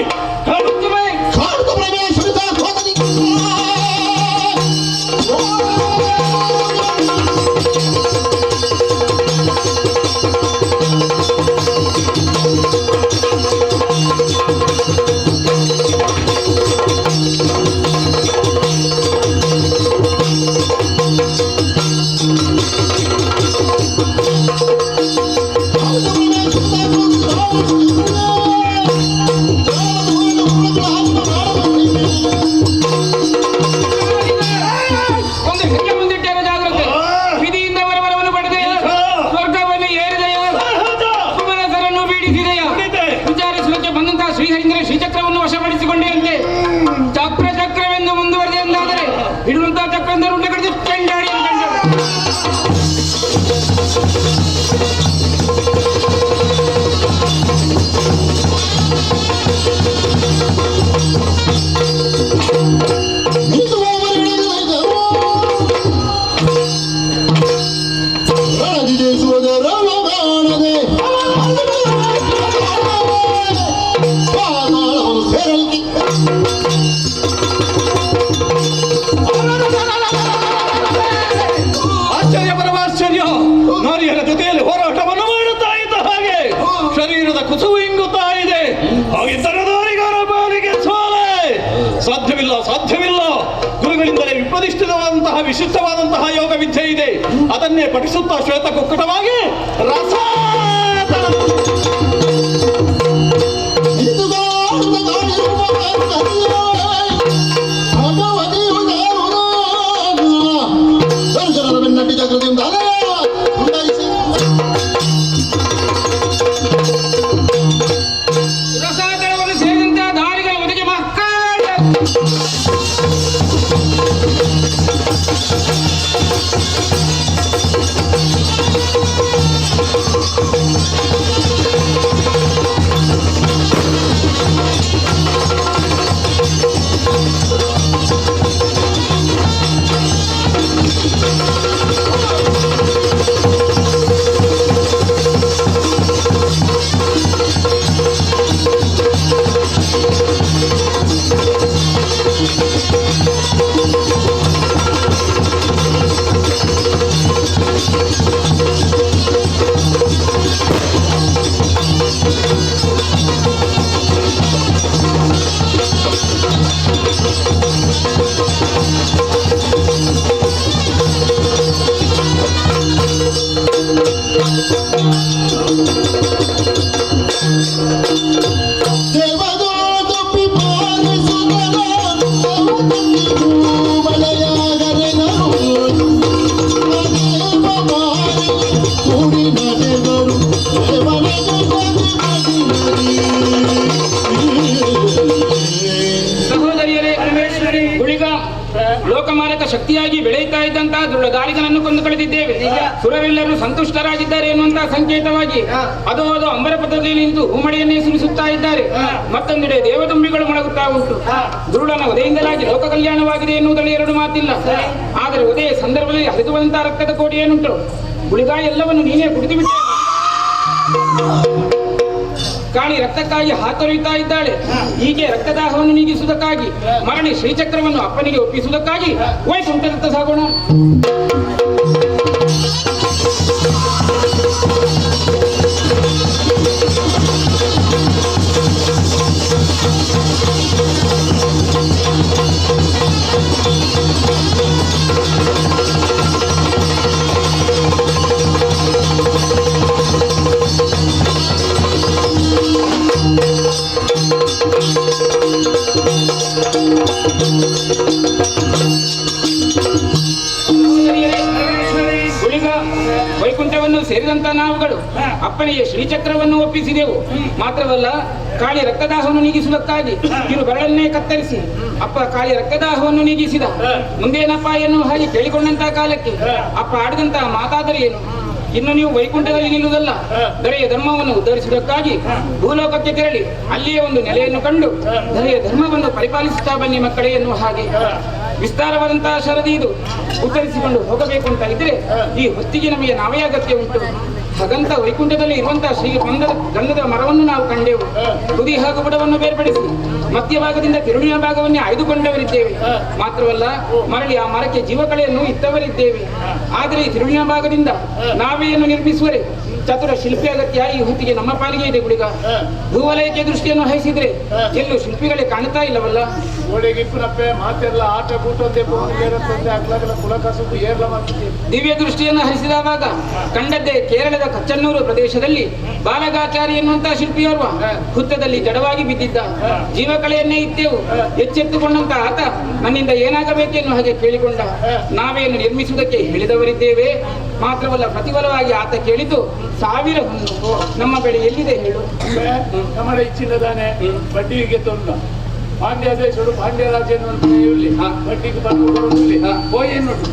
ಒಂದು ಹೆಜ್ಜೆ ಮುಂದಿಟ್ಟೇವೆ ಜಾಗೃತೆ. ವಿಧಿಯಿಂದ ವರವರವನ್ನು ಪಡೆದೆಯ, ಸ್ವರ್ಗವನ್ನು ಏರಿದೆಯ, ಸುಮನಸರನ್ನು ಬೀಡಿಸಿದೆಯ. ವಿಚಾರಿಸುವುದಕ್ಕೆ ಬಂದಂತಹ ಶ್ರೀಹರಿಂದ್ರ ಶ್ರೀಚಕ್ರವನ್ನು ವಶಪಡಿಸಿಕೊಂಡೆಯಂತೆ. ಚಕ್ರ ಚಕ್ರವೆಂದು ಮುಂದುವರೆದೆ ಎಂದಾದರೆ ಹಿಡುವಂತಹ ಚಕ್ರವೆಂದರೆ ಉಂಡೆ ಕಡಿದು ಚೆಂಡಾಡಿ ಎಂದು ಕಂಡರು.
Thank you.
ಸಾಧ್ಯವಿಲ್ಲ, ಸಾಧ್ಯವಿಲ್ಲ. ಗುರುಗಳಿಂದಲೇ ವಿಪ್ರತಿಷ್ಠಿತವಾದಂತಹ ವಿಶಿಷ್ಟವಾದಂತಹ ಯೋಗ ವಿದ್ಯೆ ಇದೆ. ಅದನ್ನೇ ಪಠಿಸುತ್ತಾ ಶ್ವೇತ ಕುಕ್ಕಟವಾಗಿ ರಸ
ರಸಾತಳವನ್ನು ಸೇರಿದಂತಹ ದಾರಿಗಳ ಒದಗಿ ಮಕ್ಕಳ ಸಹೋದರಿಯರೇ, ಗುಳಿಗ ಲೋಕಮಾರಕ ಶಕ್ತಿಯಾಗಿ ಬೆಳೆಯುತ್ತಾ ಇದ್ದಂತಹ ದುರುಳದಾರಿಗನನ್ನು ಕೊಂದು ಕಳೆದಿದ್ದೇವೆ. ಸುರರೆಲ್ಲರೂ ಸಂತುಷ್ಟರಾಗಿದ್ದಾರೆ ಎನ್ನುವಂತಹ ಸಂಕೇತವಾಗಿ ಅದು ಅದು ಅಂಬರಪಥದಲ್ಲಿ ನಿಂತು ಹೂಮಳೆಯನ್ನೇ ಸುರಿಸುತ್ತಾ ಇದ್ದಾರೆ. ಮತ್ತೊಂದೆಡೆ ದೇವದುಂಬಿಗಳು ಮೊಳಗುತ್ತಾ ಉಂಟು. ದುರುಳನ ಉದಯದಿಂದಲಾಗಿ ಲೋಕ ಕಲ್ಯಾಣವಾಗಿದೆ ಎನ್ನುವುದರಲ್ಲಿ ಎರಡು ಮಾತಿಲ್ಲ. ಆದರೆ ಉದಯ ಸಂದರ್ಭದಲ್ಲಿ ಹರಿದು ಬಂದಂತಹ ರಕ್ತದ ಕೋಟಿ ಏನುಂಟು ಗುಳಿಗ, ಎಲ್ಲವನ್ನು ನೀನೇ ಕುಡಿದು ಬಿಟ್ಟೆ. ಕಾಳಿ ರಕ್ತಕ್ಕಾಗಿ ಹಾತೊರೆಯುತ್ತಾ ಇದ್ದಾಳೆ. ಹೀಗೆ ರಕ್ತದಾಹವನ್ನು ನೀಗಿಸುವುದಕ್ಕಾಗಿ ಮರಳಿ ಶ್ರೀಚಕ್ರವನ್ನು ಅಪ್ಪನಿಗೆ ಒಪ್ಪಿಸುವುದಕ್ಕಾಗಿ ವೈಕುಂಠದತ್ತ ಸಾಗೋಣ. ಗುಳಿಗ, ವೈಕುಂಠವನ್ನು ಸೇರಿದಂತ ನಾವುಗಳು ಅಪ್ಪನಿಗೆ ಶ್ರೀಚಕ್ರವನ್ನು ಒಪ್ಪಿಸಿದೆವು. ಮಾತ್ರವಲ್ಲ, ಕಾಳಿ ರಕ್ತದಾಹವನ್ನು ನೀಗಿಸುವುದಕ್ಕಾಗಿ ಇರು ಬೆರಳನ್ನೇ ಕತ್ತರಿಸಿ ಅಪ್ಪ ಕಾಳಿ ರಕ್ತದಾಹವನ್ನು ನೀಗಿಸಿದ. ಮುಂದೇನಪ್ಪ ಎನ್ನುವ ಹಾಗೆ ಕೇಳಿಕೊಂಡಂತಹ ಕಾಲಕ್ಕೆ ಅಪ್ಪ ಆಡಿದಂತಹ ಮಾತಾದರೆ ಏನು? ಇನ್ನು ನೀವು ವೈಕುಂಠದಲ್ಲಿ ನಿಲ್ಲುವುದಲ್ಲ, ದೊರೆಯ ಧರ್ಮವನ್ನು ಉದ್ಧರಿಸುವುದಕ್ಕಾಗಿ ಭೂಲೋಕಕ್ಕೆ ತೆರಳಿ ಅಲ್ಲಿಯೇ ಒಂದು ನೆಲೆಯನ್ನು ಕಂಡು ದೊರೆಯ ಧರ್ಮವನ್ನು ಪರಿಪಾಲಿಸುತ್ತಾ ಬನ್ನಿ ಮಕ್ಕಳೇ ಎನ್ನುವ ಹಾಗೆ ವಿಸ್ತಾರವಾದಂತಹ ಶರದಿ ಇದು. ಉತ್ತರಿಸಿಕೊಂಡು ಹೋಗಬೇಕು ಅಂತ ಇದ್ರೆ ಈ ಹೊತ್ತಿಗೆ ನಮಗೆ ನಾವೇ ಅಗತ್ಯ ಉಂಟು. ಹಾಗಂತ ವೈಕುಂಠದಲ್ಲಿ ಇರುವಂತಹ ಶ್ರೀ ಗಂಧದ ಮರವನ್ನು ನಾವು ಕಂಡೆವು. ತುದಿ ಹಾಗೂ ಬುಡವನ್ನು ಬೇರ್ಪಡಿಸಿ ಮಧ್ಯಭಾಗದಿಂದ ತಿರುಳಿನ ಭಾಗವನ್ನೇ ಆಯ್ದುಕೊಂಡವರಿದ್ದೇವೆ. ಮಾತ್ರವಲ್ಲ, ಮರಳಿ ಆ ಮರಕ್ಕೆ ಜೀವಕಳೆಯನ್ನು ಇತ್ತವರಿದ್ದೇವೆ. ಆದರೆ ಈ ತಿರುಳಿನ ಭಾಗದಿಂದ ನಾವೆಯನ್ನು ನಿರ್ಮಿಸುವರೆ ಚತುರ ಶಿಲ್ಪಿ ಅಗತ್ಯ ಈ ಹೊತ್ತಿಗೆ ನಮ್ಮ ಪಾಲಿಗೆ ಇದೆ. ಗುಳಿಗ, ಭೂವಲಯಕ್ಕೆ ದೃಷ್ಟಿಯನ್ನು ಹಾಯಿಸಿದ್ರೆ ಎಲ್ಲೂ ಶಿಲ್ಪಿಗಳೇ ಕಾಣುತ್ತಾ ಇಲ್ಲವಲ್ಲ. ದಿವ್ಯ ದೃಷ್ಟಿಯನ್ನು ಹರಿಸಿದವಾಗ ಕಂಡದ್ದೇ ಕೇರಳದ ಕಚ್ಚನ್ನೂರು ಪ್ರದೇಶದಲ್ಲಿ ಬಾಲಗಾಚಾರಿ ಎನ್ನುವಂತಹ ಶಿಲ್ಪಿಯೋರ್ವ ಹುತ್ತದಲ್ಲಿ ಜಡವಾಗಿ ಬಿದ್ದಿದ್ದ. ಜೀವಕಳೆಯನ್ನೇ ಇತ್ತೆವು. ಎಚ್ಚೆತ್ತುಕೊಂಡಂತ ಆತ ನನ್ನಿಂದ ಏನಾಗಬೇಕೆನ್ನುವ ಹಾಗೆ ಕೇಳಿಕೊಂಡ. ನಾವೇನು ನಿರ್ಮಿಸುವುದಕ್ಕೆ ಹೇಳಿದವರಿದ್ದೇವೆ. ಮಾತ್ರವಲ್ಲ, ಪ್ರತಿಫಲವಾಗಿ ಆತ ಕೇಳಿದ್ದು 1000 ಹೊನ್ನು. ನಮ್ಮ ಬಳಿ ಎಲ್ಲಿದೆ ಹೇಳು?
ನಮ್ಮ ಇಚ್ಚಿಲ್ಲದಾನೆ ಬಡ್ಡಿಗೆ ತೊಂದ ಪಾಂಡ್ಯ ದೇಶಡು ಪಾಂಡ್ಯ ರಾಜ್ಯ ಇಲ್ಲಿ ಬಡ್ಡಿಗೆ ಬಂದು ಹೋಗಿ ನೋಡು.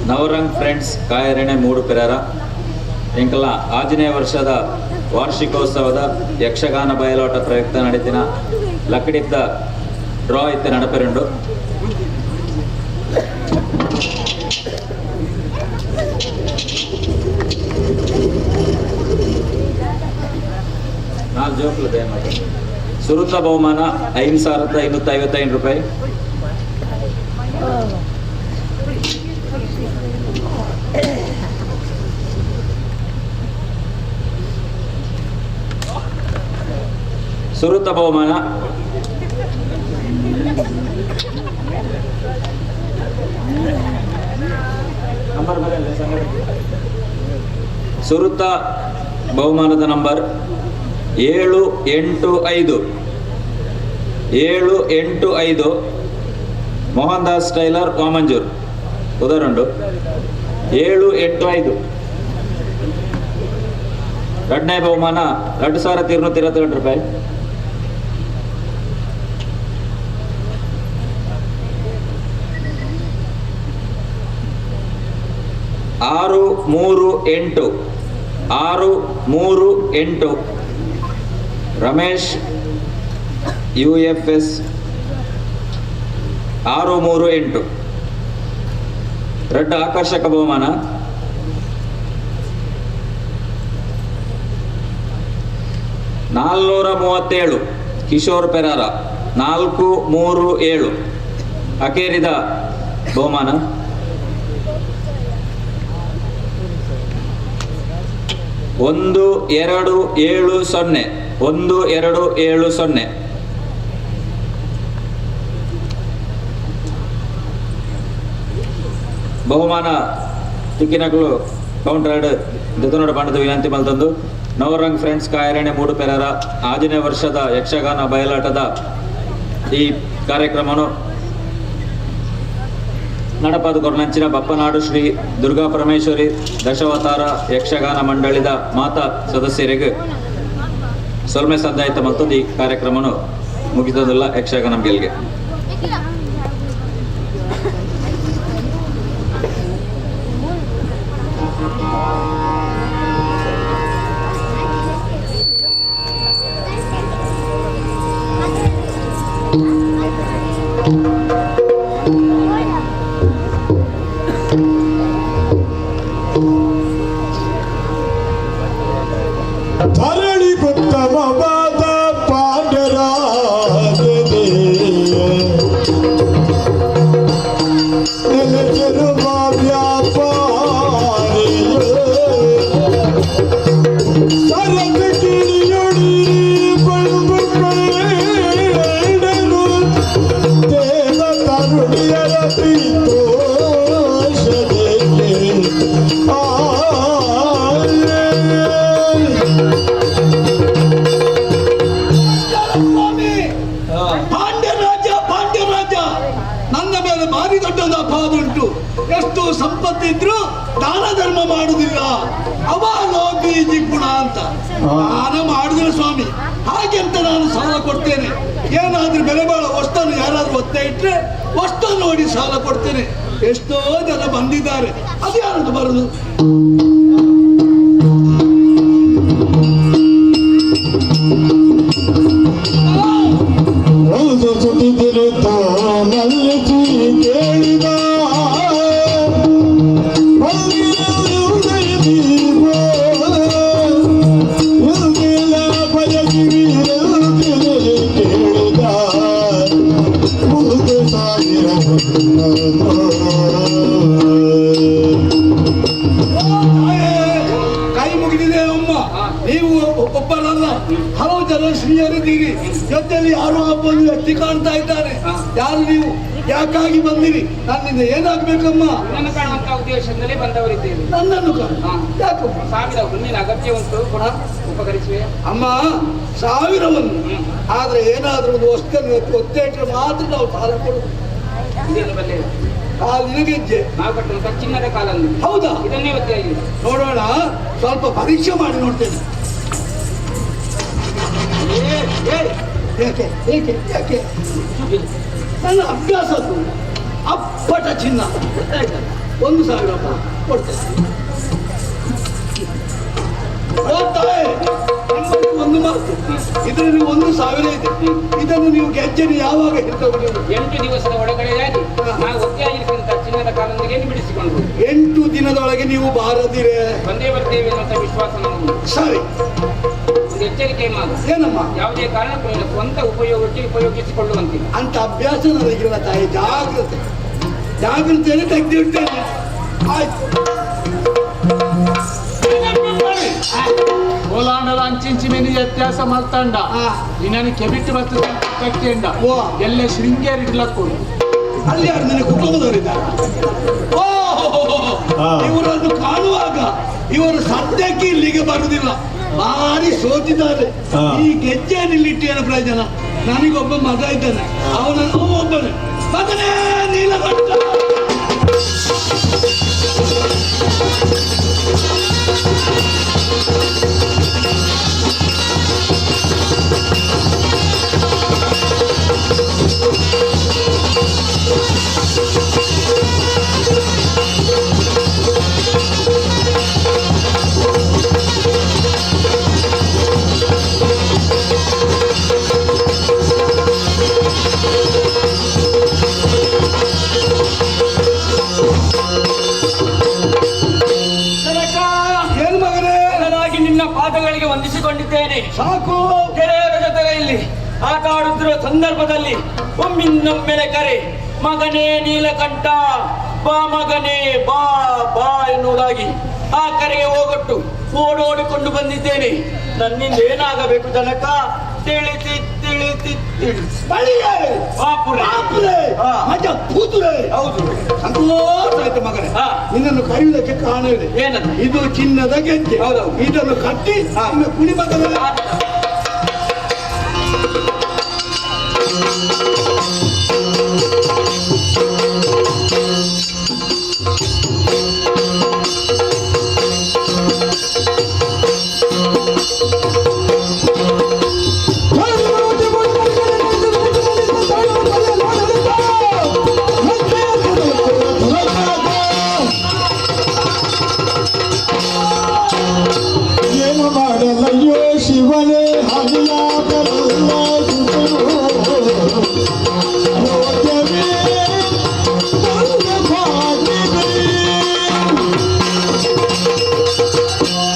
ನವರಂಗ್ ಫ್ರೆಂಡ್ಸ್ ಕಾಯರಣೆ ಮೂಡು ಪೆರರ ಎಂಕಲ ಆಜನೇ ವರ್ಷದ ವಾರ್ಷಿಕೋತ್ಸವದ ಯಕ್ಷಗಾನ ಬಯಲಾಟ ಪ್ರಯುಕ್ತ ನಡೀತಿನ ಲಕ್ಕಡಿದ್ದ ಡ್ರಾ ಇತ್ತ ನಡಪೆರುಂಡು. ಜೋಕುಲು ದಯಮಾಡಿ. ಸುರುತ ಬಹುಮಾನ 5555 ರೂಪಾಯಿ. ಸುರುತ ಬಹುಮಾನ ಸುರುತ ಬಹುಮಾನದ ನಂಬರ್ 7 8 5 7 8 5 ಮೋಹನ್ ದಾಸ್ ಟೈಲರ್ ವಾಮಂಜೂರ್ ಉದಾಹರಣೆ 7 8 5. ಎರಡನೇ ಬಹುಮಾನ 2222 ರೂಪಾಯಿ. 6 3 8 6 3 8 ರಮೇಶ್ UFS 6 3 8. ರಡ್ಡ ಆಕರ್ಷಕ ಬಹುಮಾನ 437 ಕಿಶೋರ್ ಪೆರಾರ 4 3 7 ಅಕೇರಿದ ಬಹುಮಾನ 1 2 7 0 1 2 7 0. ಬಹುಮಾನ ತಿಕ್ಕಿನಕಲು ಕೌಂಟರ್ ದೆತನೋಡ ಬಣ್ಣದ ವಿನಂತಿ ಮಲ್ತಂದು ನವರಂಗ್ ಫ್ರೆಂಡ್ಸ್ ಕಾಯರಣೆ ಮೂಡು ಪೆರರ 5ನೇ ವರ್ಷದ ಯಕ್ಷಗಾನ ಬಯಲಾಟದ ಈ ಕಾರ್ಯಕ್ರಮನು ನಡಪಾದ ಕೊರ್ನಂಚಿನ ಬಪ್ಪನಾಡು ಶ್ರೀ ದುರ್ಗಾ ಪರಮೇಶ್ವರಿ ದಶಾವತಾರ ಯಕ್ಷಗಾನ ಮಂಡಳಿದ ಮಾತಾ ಸದಸ್ಯರಿಗೆ ಸೊಲ್ಮೆ ಸಂದಾಯಿತ ಮತ್ತೊಂದು ಈ ಕಾರ್ಯಕ್ರಮನು ಮುಗಿತದಲ್ಲ ಯಕ್ಷಗಾನ ಗೆಲ್ಗೆ.
ಧರಣಿ ಉತ್ತಮವಾದ ಪಾಂಡರಾಜನೇ ನೆಲೆಸಿರುವ ವ್ಯಾಪಾರಿಯೇ ಸರಸ ಕಿಡಿಯೊಡಿ ಬಂದು ಕಂಡನು ದೇವ ತರುಣಿಯರ ಪ್ರೀತೋಷದಕ್ಕೆ ಆ.
ಪಾಂಡ್ಯರಾಜ ಪಾಂಡ್ಯರಾಜ, ನನ್ನ ಮೇಲೆ ಭಾರಿ ದೊಡ್ಡದ ಅಪಾದುಂಟು. ಎಷ್ಟು ಸಂಪತ್ತಿದ್ರು ದಾನ ಧರ್ಮ ಮಾಡುದಿಲ್ಲ, ಅವ ಲೋಕಿ ಜಿಪುಣ ಅಂತ ದಾನ ಮಾಡುದಿಲ್ಲ ಸ್ವಾಮಿ. ಹಾಗೆ ಅಂತ ನಾನು ಸಾಲ ಕೊಡ್ತೇನೆ. ಏನಾದ್ರೂ ಬೆಲೆ ಬಾಳೋ ವಸ್ತುವನ್ನು ಯಾರಾದ್ರೂ ಒತ್ತೆ ಇಟ್ರೆ ವಸ್ತು ನೋಡಿ ಸಾಲ ಕೊಡ್ತೇನೆ. ಎಷ್ಟೋ ಜನ ಬಂದಿದ್ದಾರೆ, ಅದು ಯಾರದು ಬರುದು?
ಕೇಳಿದ ಕೇಳಿದ 3000.
ಕೈ ಮುಗಿದಿದೆ ಅಮ್ಮ, ನೀವು ಒಬ್ಬರಲ್ಲ, ಹಲವು ಜನ ಶ್ರೀಯರಿದ್ದೀರಿ. ಜೊತೆಯಲ್ಲಿ ಯಾರೋ ಒಬ್ಬ ವ್ಯಕ್ತಿ ಕಾಣ್ತಾ ಇದ್ದಾರೆ. ಯಾರು ನೀವು? ಯಾಕಾಗಿ ಬಂದಿರಿ? ನನ್ನಿಂದ ಏನಾಗ್ಬೇಕಮ್ಮ?
ನನ್ನನ್ನು ಕಾಣುವಂತ ಉದ್ದೇಶದಿಂದಲೇ ಬಂದವರಿದ್ದೇವೆ.
ನನ್ನನ್ನು ಕಾಣು? ಯಾಕಮ್ಮ?
1000 ಹುಣ್ಣಿನ ಅಗತ್ಯ ಉಂಟು, ಉಪಕರಿಸುವೆ
ಅಮ್ಮ. 1000 ಆದ್ರೆ ಏನಾದ್ರೂ ಒಂದು ವಸ್ತುವನ್ನು ಒತ್ತೆ ಇಟ್ಟರೆ ಮಾತ್ರ ನಾವು ಸಾಲ ಕೊಡುದು.
ಇದೇನು ಬಲ್ಲೆ?
ಕಾಲಿನ ಗೆಜ್ಜೆ.
ನಾವು ಕಟ್ಟುವಂತ ಚಿನ್ನದ ಕಾಲನ್ನು.
ಹೌದಾ?
ಇದನ್ನೇ ಒತ್ತೆಯಾಗಿದೆ.
ನೋಡೋಣ, ಸ್ವಲ್ಪ ಪರೀಕ್ಷೆ ಮಾಡಿ ನೋಡ್ತೇನೆ. ಯಾಕೆ ಏಕೆ ಯಾಕೆ? ನನ್ನ ಅಭ್ಯಾಸ ಅದು. ಅಪ್ಪಟ ಚಿನ್ನ 1000 ಕೊಡ್ತೇನೆ. ಒಂದು ಮಾತು, ಇದರಲ್ಲಿ 1000 ಇದೆ. ಇದನ್ನು ನೀವು ಗೆಜ್ಜೆಯನ್ನು ಯಾವಾಗ ಹಿಡ್ಕೊಂಡು?
8 ದಿವಸದ ಒಳಗಡೆಯಾಗಿ ನಾವು ಒತ್ತೆಯಾಗಿರಿಸಿದಂತ ಚಿನ್ನದ ಕಾಲೊಂದಿಗೆ ಬಿಡಿಸಿಕೊಂಡು
8 ದಿನದೊಳಗೆ ನೀವು ಬಾರದಿರೆ
ಬಂದೇ ಬರ್ತೇವೆ ಅನ್ನುವಂತ ವಿಶ್ವಾಸ ನಮಗೆ.
ಸರಿ.
ಎಚ್ಚರಿಕೆ ಮಾಡು.
ಏನಮ್ಮ?
ಯಾವುದೇ ಕಾರಣಕ್ಕೂ ನಿನ್ನ ಸ್ವಂತ ಉಪಯೋಗಕ್ಕೆ ಉಪಯೋಗಿಸಿಕೊಳ್ಳುವಂತಿಲ್ಲ.
ಅಂತ ಅಭ್ಯಾಸ ನನಗಿಲ್ಲ ತಾಯಿ. ಜಾಗ್ರತೆ ಜಾಗ್ರತೆಯನ್ನು ತೆಗೆದಿಡ್ತೇನೆ. ಆಯ್ತು.
ಓಲಾಂಡಲ ಅಂಚಿಂಚಿ ಮೇನಿ ವ್ಯತ್ಯಾಸ ಮಲ್ತಂಡ ನಿನ್ನನ್ನು ಕೆಬಿಟ್ಟು ಬರ್ತದೆ ತಕ್ಕಿಂಡ ಎಲ್ಲ ಶೃಂಗೇರಿ ಇಡ್ಲಕ್ಕೊಡು.
ಅಲ್ಲಿ ಯಾರು ನನ್ನ ಕುಟುಂಬದವರಿದ್ದಾರೆ? ಓ, ಇವರನ್ನು ಕಾಣುವಾಗ ಇವರು ಸದ್ಯಕ್ಕೆ ಇಲ್ಲಿಗೆ ಬರುವುದಿಲ್ಲ, ಭಾರಿ ಸೋತಿದ್ದಾರೆ. ಈ ಗೆಜ್ಜೆಯನ್ನು ಇಲ್ಲಿಟ್ಟು ಏನು ಪ್ರಯೋಜನ? ನನಗೊಬ್ಬ ಮಗ ಇದ್ದಾನೆ, ಅವನನ್ನು ಒಬ್ಬನೇ ಮಗನೇ ನೀಲಕಂಠ. ಏನು ಮಗನೇ?
ನಿನ್ನ ಪಾದಗಳಿಗೆ ವಂದಿಸಿಕೊಂಡಿದ್ದೇನೆ.
ಸಾಕು.
ಗೆಳೆಯರ ಜೊತೆಯಲ್ಲಿ ಆಟ ಆಡುತ್ತಿರುವ ಸಂದರ್ಭದಲ್ಲಿ ಒಮ್ಮಿನ್ನೊಮ್ಮೆಲೆ ಕರೆ, ಮಗನೇ ನೀಲಕಂಠ ಬಾ, ಮಗನೇ ಬಾ ಬಾ ಎನ್ನುವುದಾಗಿ ಆ ಕರೆಗೆ ಹೋಗೊಟ್ಟು ಓಡೋಡಿಕೊಂಡು ಬಂದಿದ್ದೇನೆ. ನನ್ನಿಂದ ಏನಾಗಬೇಕು ಜನಕ? ತಿಳಿತಿ ತಿಳಿತಿ ತಿಳಿಸಿ.
ಹೌದು, ಸಂತೋಷ ಆಯ್ತು ಮಗನೇ. ನಿನ್ನನ್ನು ಕರೆಯುವುದಕ್ಕೆ ಕಾರಣವಿದೆ.
ಏನದು?
ಇದು ಚಿನ್ನದ ಗೆಜ್ಜೆ. ಇದನ್ನು ಕಟ್ಟಿ ಕುಣಿ ಮಗನೇ.
ಏನು ಮಾಡಲಯ್ಯೋ ಶಿವನೇ ಹರಿಯಾಗಲ್ಲ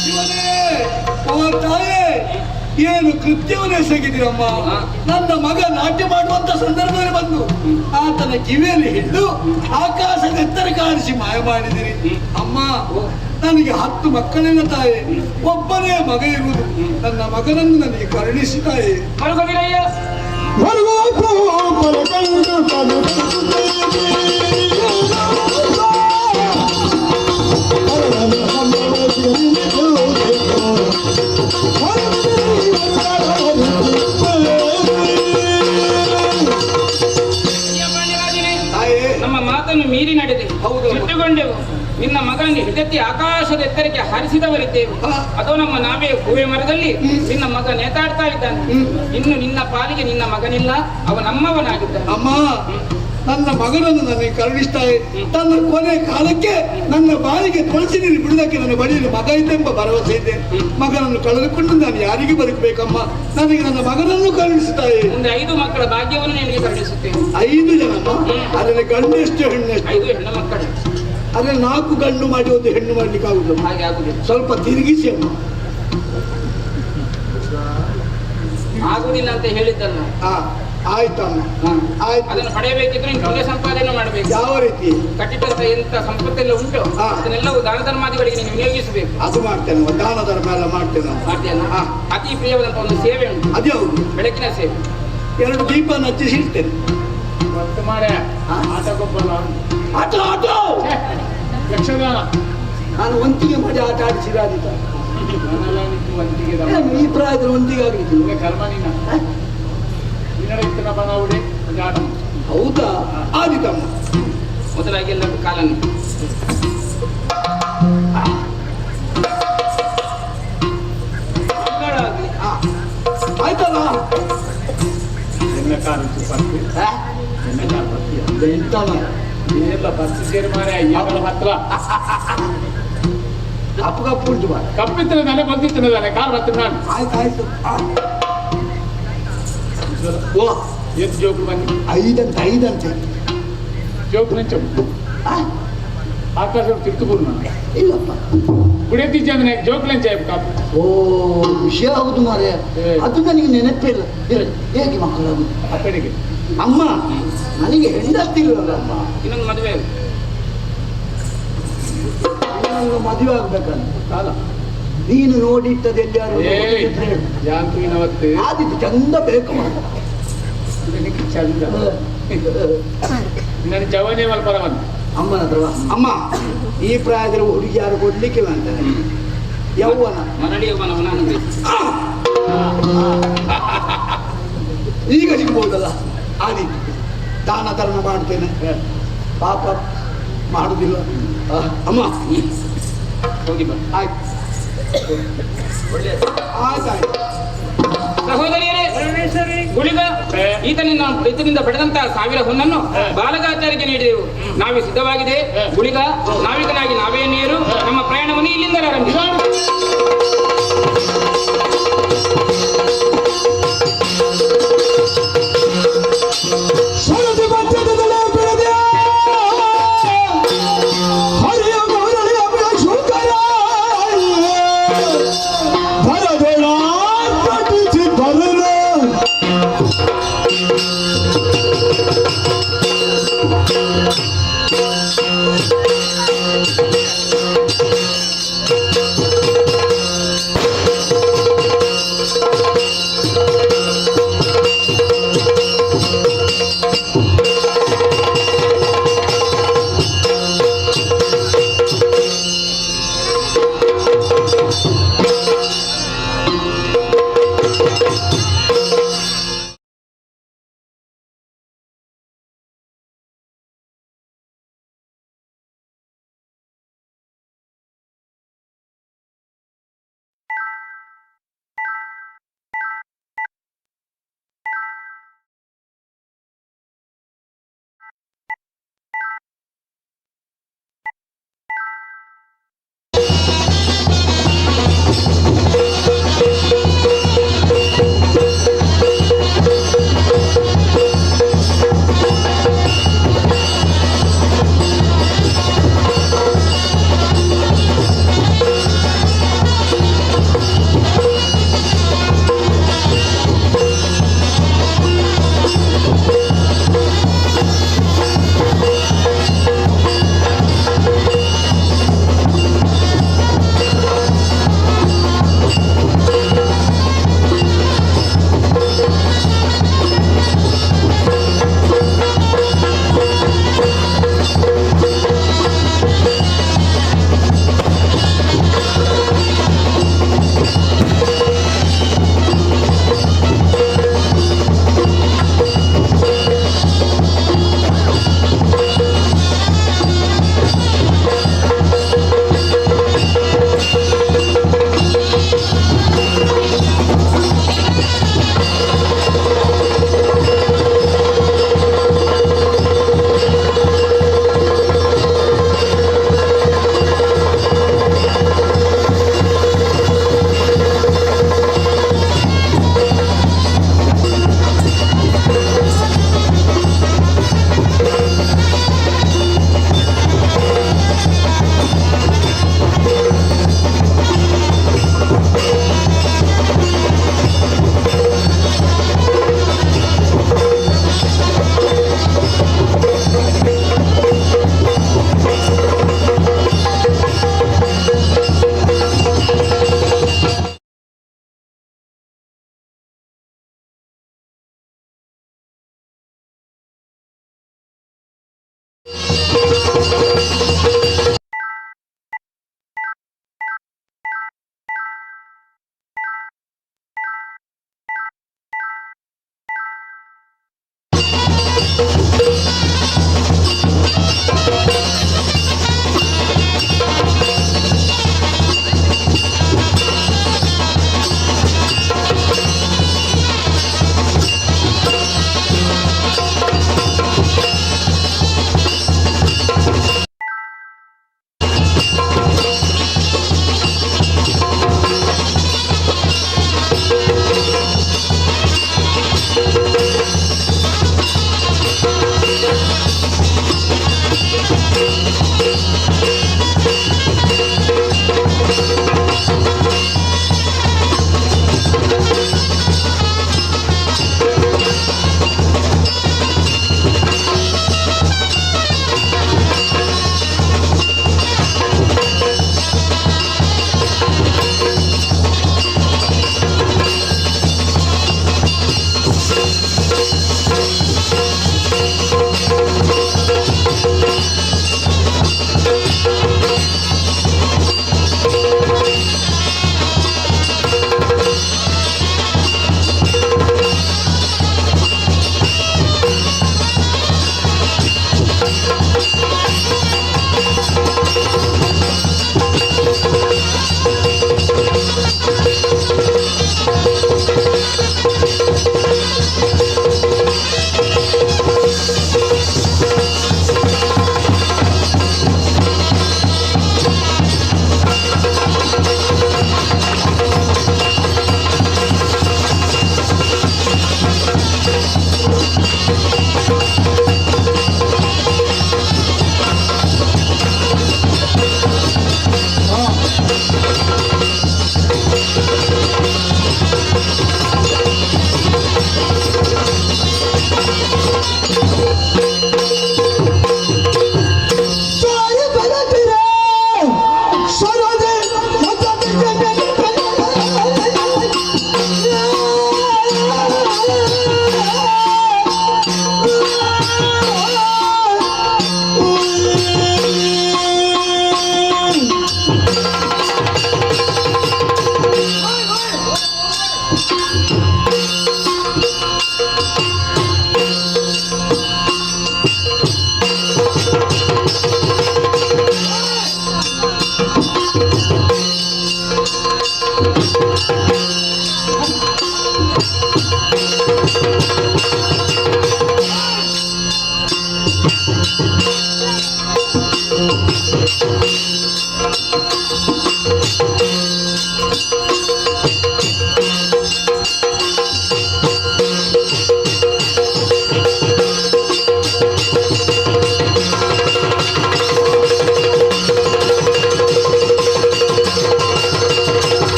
ಶಿವನೇ, ಓ ತಾಯೇ, ಏನು ಕೃತ್ಯವನ್ನೇ ಎಸಗಿದಿರಮ್ಮ. ನನ್ನ ಮಗ ನಾಟ್ಯ ಮಾಡುವಂತ ಸಂದರ್ಭದಲ್ಲಿ ಬಂದು ಆತನ ಕಿವಿಯಲ್ಲಿ ಹಿಡಿದು ಆಕಾಶದ ಎತ್ತರ ಕಾಣಿಸಿ ಮಾಯ ಮಾಡಿದಿರಿ. ಅಮ್ಮ, ನನಗೆ 10 ಮಕ್ಕಳಿಲ್ಲ ತಾಯಿ, ಒಬ್ಬನೇ ಮಗ ಇರುವುದು. ನನ್ನ ಮಗನನ್ನು ನನಗೆ ಕರುಣಿಸಿ ತಾಯಿ.
ನಮ್ಮ ಮಾತನ್ನು ಮೀರಿ ನಡೆದೆ ಸಿಟ್ಟುಗೊಂಡೆವು. ನಿನ್ನ ಮಗನನ್ನು ಹಿಡತಿ ಆಕಾಶದ ಎತ್ತರಕ್ಕೆ ಹಾರಿಸಿದವರಿದ್ದೇವೆ. ಅದು ನಮ್ಮ ನಾವೇ ಹೂವೆ ಮರದಲ್ಲಿ ನಿನ್ನ ಮಗ ನೇತಾಡ್ತಾ ಇದ್ದಾನೆ. ಇನ್ನು ನಿನ್ನ ಪಾಲಿಗೆ ನಿನ್ನ ಮಗನಿಲ್ಲ, ಅವ ನಮ್ಮವನಾಗಿದ್ದಾನೆ.
ಅಮ್ಮ, ನನ್ನ ಮಗನನ್ನು ನನಗೆ ಕರುಣಿಸ್ತಾಳೆ. ತನ್ನ ಕೊನೆ ಕಾಲಕ್ಕೆ ನನ್ನ ಬಾಯಿಗೆ ತುಳಸಿ ನೀರು ಬಿಡುವುದಕ್ಕೆ ನನ್ನ ಬಳಿಯಲ್ಲಿ ಮಗ ಇದೆ ಎಂಬ ಭರವಸೆ ಇದೆ. ಮಗನನ್ನು ಕಳೆದುಕೊಂಡು ನಾನು ಯಾರಿಗೆ ಬದುಕಬೇಕಮ್ಮ? ನನಗೆ ನನ್ನ ಮಗನನ್ನು ಕರುಣಿಸುತ್ತಾಳೆ.
ಮುಂದೆ 5 ಮಕ್ಕಳ ಭಾಗ್ಯವನ್ನು ನಿನಗೆ ಕರುಣಿಸುತ್ತೇನೆ.
5 ಜನಮ್ಮ? ಅದರಲ್ಲಿ ಗಂಡು ಎಷ್ಟು, ಹೆಣ್ಣು ಎಷ್ಟು?
5 ಹೆಣ್ಣು ಮಕ್ಕಳು.
ಅದರಲ್ಲಿ 4 ಗಂಡು ಮಾಡಿ 1 ಹೆಣ್ಣು ಮಾಡ್ಲಿಕ್ಕೆ ಆಗುದು?
ಹಾಗೆ ಆಗುದಿಲ್ಲ.
ಸ್ವಲ್ಪ ತಿರುಗಿಸಿ ಅಮ್ಮ.
ಆಗುದಿಲ್ಲ ಅಂತ ಹೇಳಿದ್ದಲ್ಲ.
ಆಯ್ತಮ್ಮ, ಆಯ್ತು.
ಅದನ್ನು ಪಡೆಯಬೇಕಿದ್ರೆ ನೀನು ಪುಣ್ಯ ಸಂಪಾದನೆ ಮಾಡಬೇಕು.
ಯಾವ ರೀತಿ?
ಕಟ್ಟಿಟ್ಟಂತ ಎಂತ ಸಂಪತ್ತೆಲ್ಲ ಉಂಟು ಅದನ್ನೆಲ್ಲವೂ ದಾನ ಧರ್ಮಾದಿಗಳಿಗೆ ನೀನು ವಿನಿಯೋಗಿಸಬೇಕು.
ಅದು ಮಾಡ್ತೇನೆ, ದಾನ ಧರ್ಮ ಎಲ್ಲ ಮಾಡ್ತೇನೆ.
ಮಾಡ್ತೇನೆ. ಅತಿ ಪ್ರಿಯವಾದಂತ ಒಂದು ಸೇವೆ ಉಂಟು.
ಅದ್ಯಾವುದು?
ಬೆಳಕಿನ ಸೇವೆ.
2 ದೀಪ ಹಚ್ಚಿಸಿ ಇಡ್ತೇನೆ.
ಆಟ ಗೊಬ್ಬರ
ಆಟ ಆಟ
ಯಕ್ಷಗಾನ.
ನಾನು ಒಂತಿಗೆ ಮಾಡಿ ಆಟ ಆಡಿಸಿದ ಈ ಪ್ರಾಯದಲ್ಲಿ ಒಂತಿಗೆ ಆಗಲಿಕ್ಕೆ
ಕರ್ಮ ನಿನ್ನ
ಹೌದಾ? ಆದಿತಮ್ಮ.
ಮೊದಲಾಗಿ ಎಲ್ಲರೂ ಕಾಲನ್ನು
ಆಯ್ತಲ್ಲ. ಕಪ್ಪು ಕಪ್ಪು ಉಂಟು ಮಾರ್ರೆ.
ಕಪ್ಪಿತ್ತಿನ ಬಂದಿತ್ತಿನ ಕಾರ್ ಬರ್ತೀನಿ ನಾನು.
ಆಯ್ತು ಆಯ್ತು. ಓ
ಎತ್ತು ಜೋಕು ಬನ್ನಿ.
ಐದಂತೆ ಐದಂತೆ
ಜೋಕು ನಿಂಚು. ಆಕಾಶ ತಿರ್ತುಕೂರ್ನ.
ಇಲ್ಲಪ್ಪ.
ಕುಡಿಯತಿ ಚಂದ್ರನ ಜೋಕ್ಲೆನ್ ಚಾಯ್ ಕಾಪು.
ಓ, ವಿಷಯ ಹೌದು ಮಾರ್ರೆ, ಅದು ನನಗೆ ನೆನಪೇ ಇಲ್ಲ. ಇರಲಿ, ಹೇಗೆ ಮಕ್ಕಳಾಗುದು?
ಅಪ್ಪನಿಗೆ.
ಅಮ್ಮ, ನನಗೆ ಹೆಂಡತಿಲ್ವಲ್ಲ ಅಮ್ಮ.
ಇನ್ನೊಂದು ಮದುವೆ.
ಇನ್ನೊಂದು ಮದುವೆ ಆಗ್ಬೇಕಂತ
ಅಲ್ಲ.
ನೀನು ನೋಡಿಟ್ಟದ್ದು ಎಲ್ಲಿಯಾರು
ಏಯ್, ಯಾಂತು ಇನ್ನವತ್ತು.
ಆದಿತ್ತು ಚಂದ ಬೇಕು ಮಾರ್ರೆ.
ನಿನಗೆ ಚಂದ, ನನ್ನ ಜವನೇ ಮಲ್ಪರವನ್.
ಅಮ್ಮನ ಹತ್ರ ಬಾ. ಅಮ್ಮ, ಈ ಪ್ರಾಯದಲ್ಲಿ ಹುಡುಗಿ ಯಾರು ಕೊಡ್ಲಿಕ್ಕಿಲ್ಲ ಅಂತ, ಯೌವನ.
ಮರಳಿ ಯೌವನವನ್ನ ಅನುಗ್ರಹಿಸಿ.
ಈಗ ಸಿಗ್ಬೋದಲ್ಲ ಆದಿತ್ತು. ದಾನ ಧರ್ಮ ಮಾಡ್ತೇನೆ, ಪಾಪ ಮಾಡುದಿಲ್ಲ. ಅಮ್ಮ.
ಹೋಗಿ ಬಾ.
ಆಯ್ತು ಆಯ್ತಾಯ್ತು.
ಸಹೋದರಿಯರೇ, ಗುಳಿಗ ಈತನಿಂದ ಈತನಿಂದ ಪಡೆದಂತಹ 1000 ಹೊನ್ನನ್ನು ಬಾಲಗಾಚಾರಿಗೆ ನೀಡಿದೆವು. ನಾವೇ ಸಿದ್ಧವಾಗಿದೆ. ಗುಳಿಗ, ನಾವಿಕನಾಗಿ ನಾವೇ ನೀರು ನಮ್ಮ ಪ್ರಯಾಣವನ್ನು ಇಲ್ಲಿಂದ ಆರಂಭಿಸಿ.
ಸರದಿ ಮಧ್ಯದಲ್ಲೇ ಬೆಳೆದ ಹರಿಯ ಮರಳಿಯ ಶುಕರ ಭರದೊಳ ಪಠಿಸಿ ಬರಲು.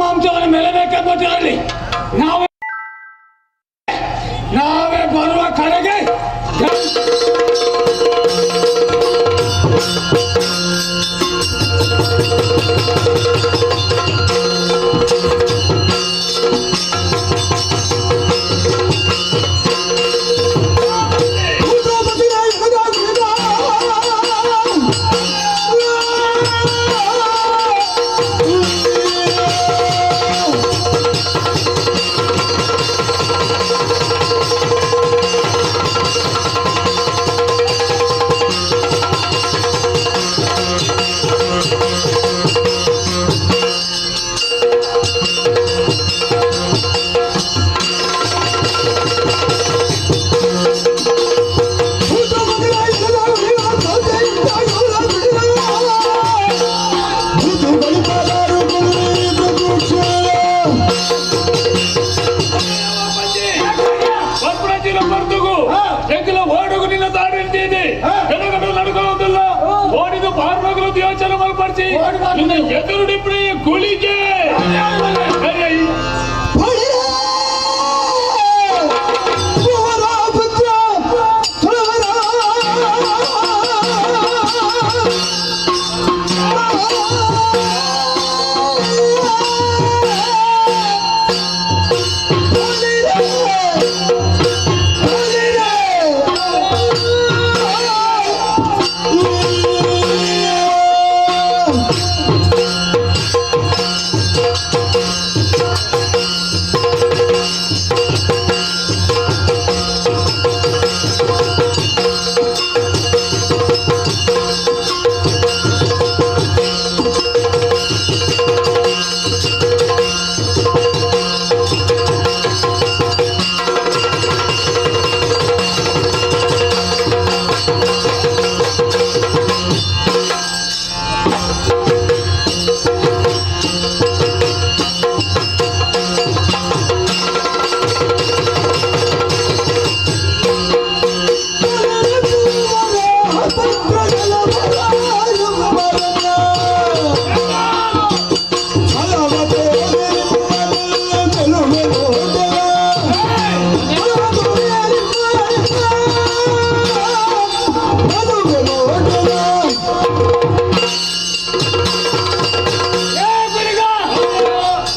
ಮಾಂಸವನ್ನು ಮೆಲಬೇಕೆಂಬುದರಲ್ಲಿ ನಾವೇ ನಾವೇ ಬರುವ ಕಡೆಗೆ. ಓಡುಗು ನಿನ್ನ ದಾರಿ ಎಡಗಡು ನಡ್ಕೊಳ್ಳೋದಿಲ್ಲ, ಓಡಿದು ಪಾರ್ಮಗಳು ಯೋಚನೆ ಮಲ್ಪಡಿಸಿ ನಿನ್ನ ಎದುರು ಡಿಪ್ರಿ ಗುಳಿಗೆ.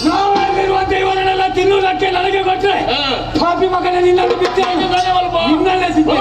ನಾವಲ್ಲಿರುವ ದೇವರನ್ನೆಲ್ಲ ತಿನ್ನುವುದಕ್ಕೆ ನನಗೆ ಕೊಟ್ಟರೆ ಪಾಪಿ ಮಗನೇ, ನಿನ್ನನ್ನು ಬಿದ್ದೆ, ನಿನ್ನಲ್ಲೇ ಸಿದ್ದೆ.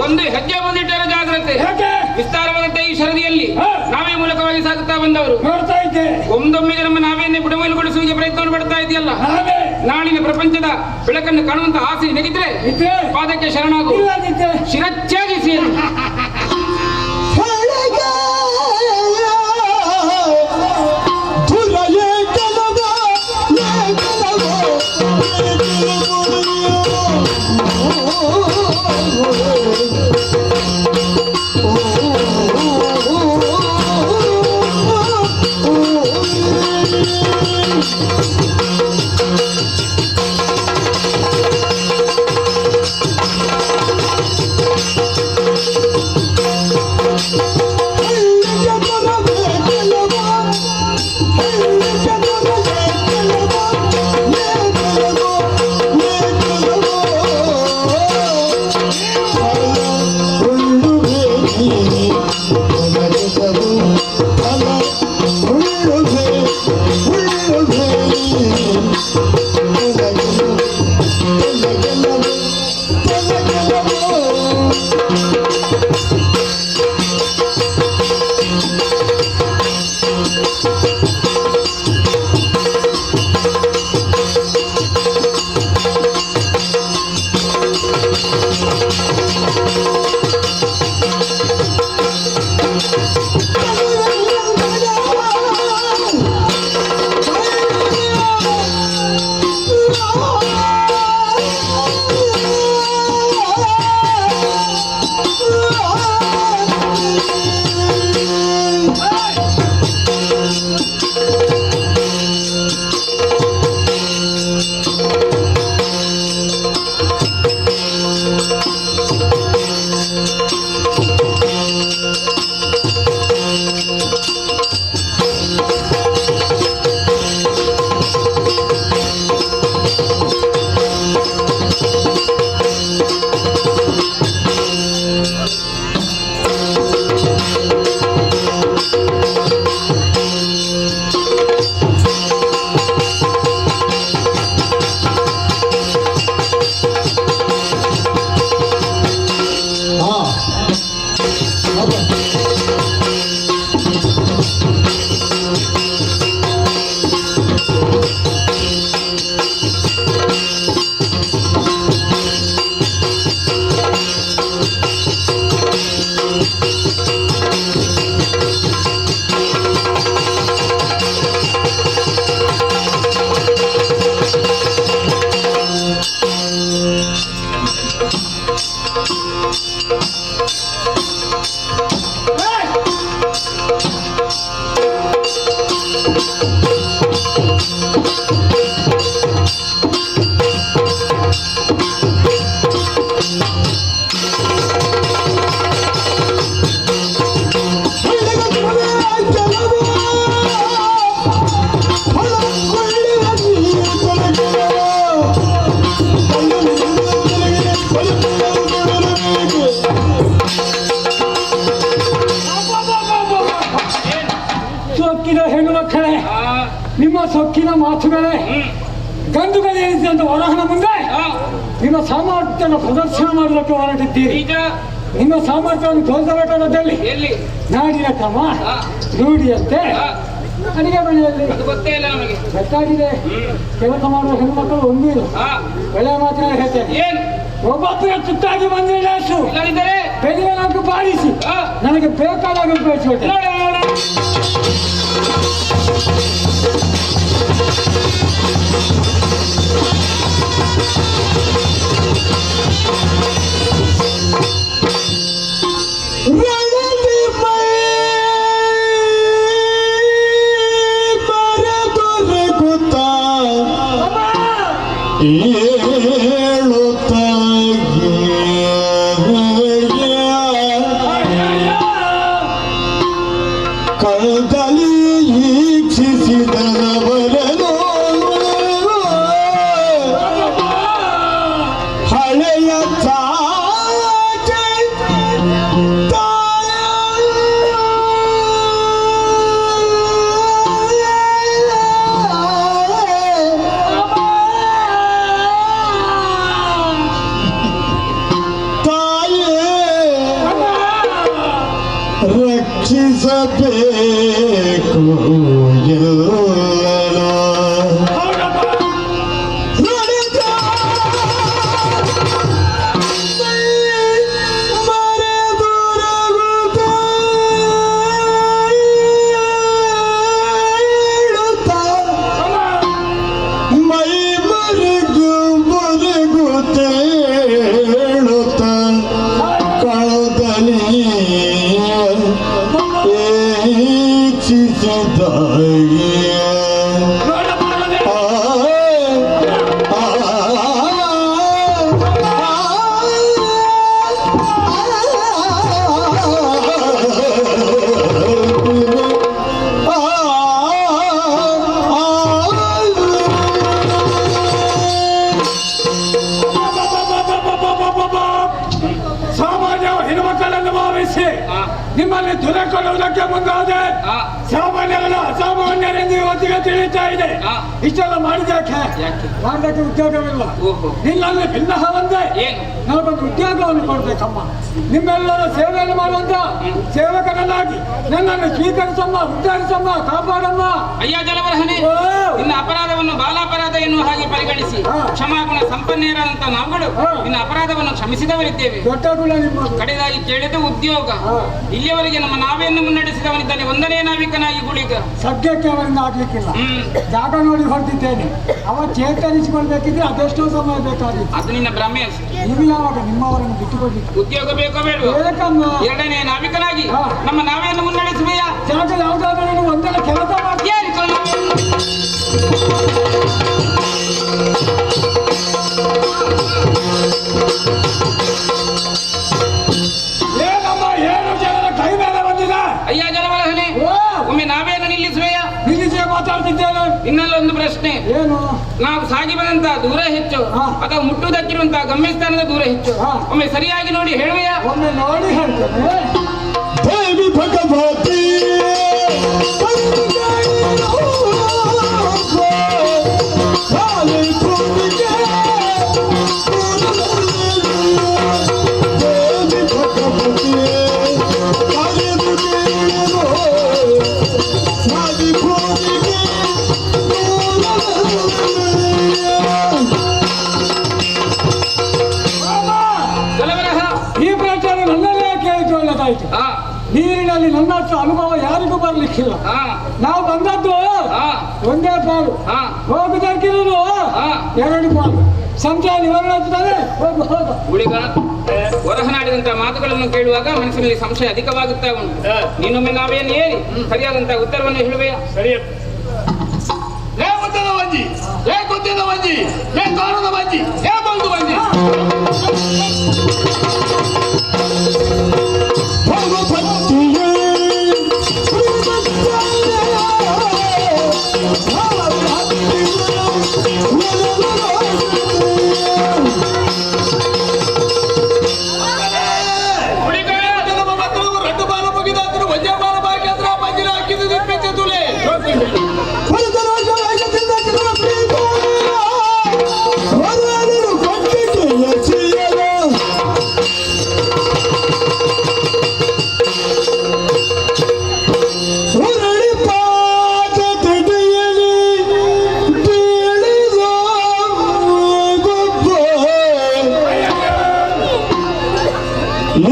ಒಂದು ಹೆಜ್ಜೆ ಬಂದಿಟ್ಟರೆ ಜಾಗ್ರತೆ. ವಿಸ್ತಾರವಾದಂತಹ ಈ ಸರದಿಯಲ್ಲಿ ನಾವೇ ಮೂಲಕವಾಗಿ ಸಾಗುತ್ತಾ ಬಂದವರು.
ನೋಡ್ತಾ ಇದ್ದೆ.
ಒಂದೊಮ್ಮೆಗೆ ನಮ್ಮ ನಾವೇನೆ ಬುಡಮೇಲುಗೊಳಿಸುವಿಕೆ ಪ್ರಯತ್ನವನ್ನು ಪಡ್ತಾ ಇದೆಯಲ್ಲ. ನಾಳಿನ ಪ್ರಪಂಚದ ಬೆಳಕನ್ನು ಕಾಣುವಂತಹ ಆಸೆ ನಿನಗಿದ್ರೆ ಪಾದಕ್ಕೆ ಶರಣಾಗು, ಶಿರಚ್ಛೇದಿಸಿ.
Oh.
ಸೊಕ್ಕಿನ ಹೆಣ್ಣು ಮಕ್ಕಳೇ, ನಿಮ್ಮ ಸೊಕ್ಕಿನ ಮಾತುಗಳೇ ಗಂಡುಗಳು ಏನಿದೆ ಅಂತ ವರಹನ ಮುಂದೆ ನಿಮ್ಮ ಸಾಮರ್ಥ್ಯವನ್ನು ಪ್ರದರ್ಶನ ಮಾಡುವುದಕ್ಕೆ ಹೊರಟಿದ್ದೀರಿ. ನಿಮ್ಮ ಸಾಮರ್ಥ್ಯವನ್ನು ತೋರಿಸಬೇಕಾದದ್ದಲ್ಲಿ ನಾಡಿನ ಕ್ರಮ ರೂಢಿಯಂತೆ ಅಡಿಗೆ ಮನೆಯಲ್ಲಿ
ಗೊತ್ತೇ ಇಲ್ಲ ನಮಗೆ,
ಗೊತ್ತಾಗಿದೆ. ಕೆಲಸ ಮಾಡುವ ಹೆಣ್ಮಕ್ಕಳು ಒಂದೂ ಇಲ್ಲ. ಒಳ್ಳೆಯ ಮಾತ್ರ ಹೇಳ್ತೇನೆ, ಒಬ್ಬೊಬ್ಬರ ತುತ್ತಾಗಿ ಬಂದ್ರೆ ಬೆಳಿಗ್ಗೆ ನಾಲ್ಕು ಬಾರಿಸಿ ನನಗೆ ಬೇಕಾದಾಗ ಉಪಯೋಗಿಸಿಕೊಳ್ತೇನೆ.
ರಕ್ಷಿಸಬೇಕು ಎಲ್ಲರೂ. ಮೈ ಮರೆಗು ಮರೆಗು ತೇಳುತ್ತ ಕಳದಲ್ಲಿ
ಸಾಮಾನ್ಯ ಹೆಣ್ಣುಮಕ್ಕಳನ್ನು ಭಾವಿಸಿ ನಿಮ್ಮಲ್ಲಿ ದುರಕೊಳ್ಳುವುದಕ್ಕೆ ಮುಂದಾದೆ. ಸಾಮಾನ್ಯರಲ್ಲ ಅಸಾಮಾನ್ಯರೆಂದು ಇವತ್ತಿಗೆ ತಿಳಿತಾ ಇದೆ. ಇಷ್ಟೆಲ್ಲ ಮಾಡಿದ್ಯಾಕೆ? ಮಾಡಿದಕ್ಕೆ ಉದ್ಯೋಗವಿಲ್ಲ. ನಿನ್ನಲ್ಲಿ ಭಿನ್ನಹ ಒಂದೇ, ನನಗೊಂದು ಉದ್ಯೋಗವನ್ನು ಕೊಡ್ಬೇಕಮ್ಮ. ನಿಮ್ಮೆಲ್ಲರ ಸೇವೆಯನ್ನು ಮಾಡುವಂತ ಸೇವಕನನ್ನಾಗಿ ನನ್ನನ್ನು ಸ್ವೀಕರಿಸಮ್ಮ, ಉದ್ಧರಿಸಮ್ಮ, ಕಾಪಾಡಮ್ಮ.
ಅಯ್ಯ ಜಲವರ್ಹನೆ, ನಿನ್ನ ಅಪರಾಧವನ್ನು ಬಾಲಾಪರಾಧ ಎನ್ನುವ ಹಾಗೆ ಪರಿಗಣಿಸಿ ಕ್ಷಮಾಗುಣ ಸಂಪನ್ನೇರಾದಂತ ನಾವುಗಳು ನಿನ್ನ ಅಪರಾಧವನ್ನು ಕ್ಷಮಿಸಿದವರಿದ್ದೇವೆ.
ದೊಡ್ಡ ಗುಣ ನಿಮ್ಮದು.
ಕಡೆದಾಗಿ ಕೇಳಿದ ಉದ್ಯೋಗ. ಇಲ್ಲಿಯವರೆಗೆ ನಮ್ಮ ನಾವೆಯನ್ನು ಮುನ್ನಡೆಸಿದವನಿದ್ದಾನೆ ಒಂದನೇ ನಾವಿಕನಾಗಿ ಗುಳಿಗ.
ಸದ್ಯಕ್ಕೆ ಅವರಿಂದ ಆಗ್ಲಿಕ್ಕಿಲ್ಲ. ಜಾಗ ನೋಡಿ ಹೊರಟಿದ್ದೇನೆ. ಅವ ಚೇತರಿಸಿಕೊಳ್ಬೇಕಿದ್ರೆ ಅದೆಷ್ಟೋ ಸಮಯ ಬೇಕಾಗಿತ್ತು.
ಅದು ನಿನ್ನ ಭ್ರಮೆ ಅಷ್ಟೇ.
ನೀವು ಯಾವಾಗ ನಿಮ್ಮವರನ್ನು ಬಿಟ್ಟುಕೊಡ್ಲಿಕ್ಕೆ?
ಉದ್ಯೋಗ ಬೇಕೋ ಬೇಡವೋ?
ಬೇಕಮ್ಮ.
ಎರಡನೇ ನಾವಿಕನಾಗಿ ನಮ್ಮ ನಾವೆಯನ್ನು ಮುನ್ನಡೆಸುವೆಯಾ?
ಜಾಗ ಯಾವುದಾದ್ರೂ ಒಂದೆಲ್ಲ ಕೆಲಸ ಮಾಡಿ. ಏನಮ್ಮ, ಏನು ಜನರ ಕೈ ಮೇಲೆ ಬಂದಿದೆ?
ಅಯ್ಯ ಜಲವರ್ಹನೆ, ಒಮ್ಮೆ ನಾವೇನು ನಿಲ್ಲಿಸುವೆಯಾ?
ನಿಲ್ಲಿಸಿ ಮಾತಾಡ್ತಿದ್ದೇನೆ.
ನಿನ್ನಲ್ಲಿ ಒಂದು ಪ್ರಶ್ನೆ.
ಏನು?
ನಾವು ಸಾಗಿ ಬಂದಂತ ದೂರ ಹೆಚ್ಚು ಅಥವಾ ಮುಟ್ಟುವುದಕ್ಕಿರುವಂತಹ ಗಮ್ಯಸ್ಥಾನದ ದೂರ ಹೆಚ್ಚು? ಒಮ್ಮೆ ಸರಿಯಾಗಿ ನೋಡಿ ಹೇಳುವೆಯಾ?
ಒಮ್ಮೆ ನೋಡಿ ಹೇಳ್ತೇನೆ.
ದೇವಿ ಭಗವತಿ
ಈ ಪ್ರಶ್ನೆ ನನ್ನಲ್ಲೇ ಕೇಳಿದ್ದು ಒಳ್ಳೆದಾಯ್ತು. ನೀರಿನಲ್ಲಿ ನನ್ನಷ್ಟು ಅನುಭವ ಯಾರಿಗೂ ಬರ್ಲಿಕ್ಕಿಲ್ಲ. ನಾವು ಬಂದದ್ದು ಒಂದೇ ಪಾಲು, ಹೋಗುದಕ್ಕಿರುವುದು ಎರಡು ಪಾಲು.
ಸಂಶಯ ನಿವಾರಣೆ ಆಗ್ತದೆ. ಹೋಗು ಹೋಗು.
ಗುಳಿಗ ಹೊರಹನಾಡಿದಂತಹ ಮಾತುಗಳನ್ನು ಕೇಳುವಾಗ ಮನಸ್ಸಿನಲ್ಲಿ ಸಂಶಯ ಅಧಿಕವಾಗುತ್ತಾ ಉಂಟು. ನೀನೊಮ್ಮೆ ನಾವೇನು ಏರಿ ಸರಿಯಾದಂತಹ ಉತ್ತರವನ್ನು ಹೇಳುವೆಯಾ?
ಸರಿ.
ಏ ಗೊತ್ತದ ಬಂಜಿ, ಏ ಗೊತ್ತದ ಬಂಜಿ, ಏ ತೋರದ ಬಂಜಿ, ಏ ಬಂದು ಬಂಜಿ.
రెండు బాల ముగిదాతుడు వంజ బాల బాకి పంజిలు ಹಾಕಿದ್ದು తెప్పించదులే.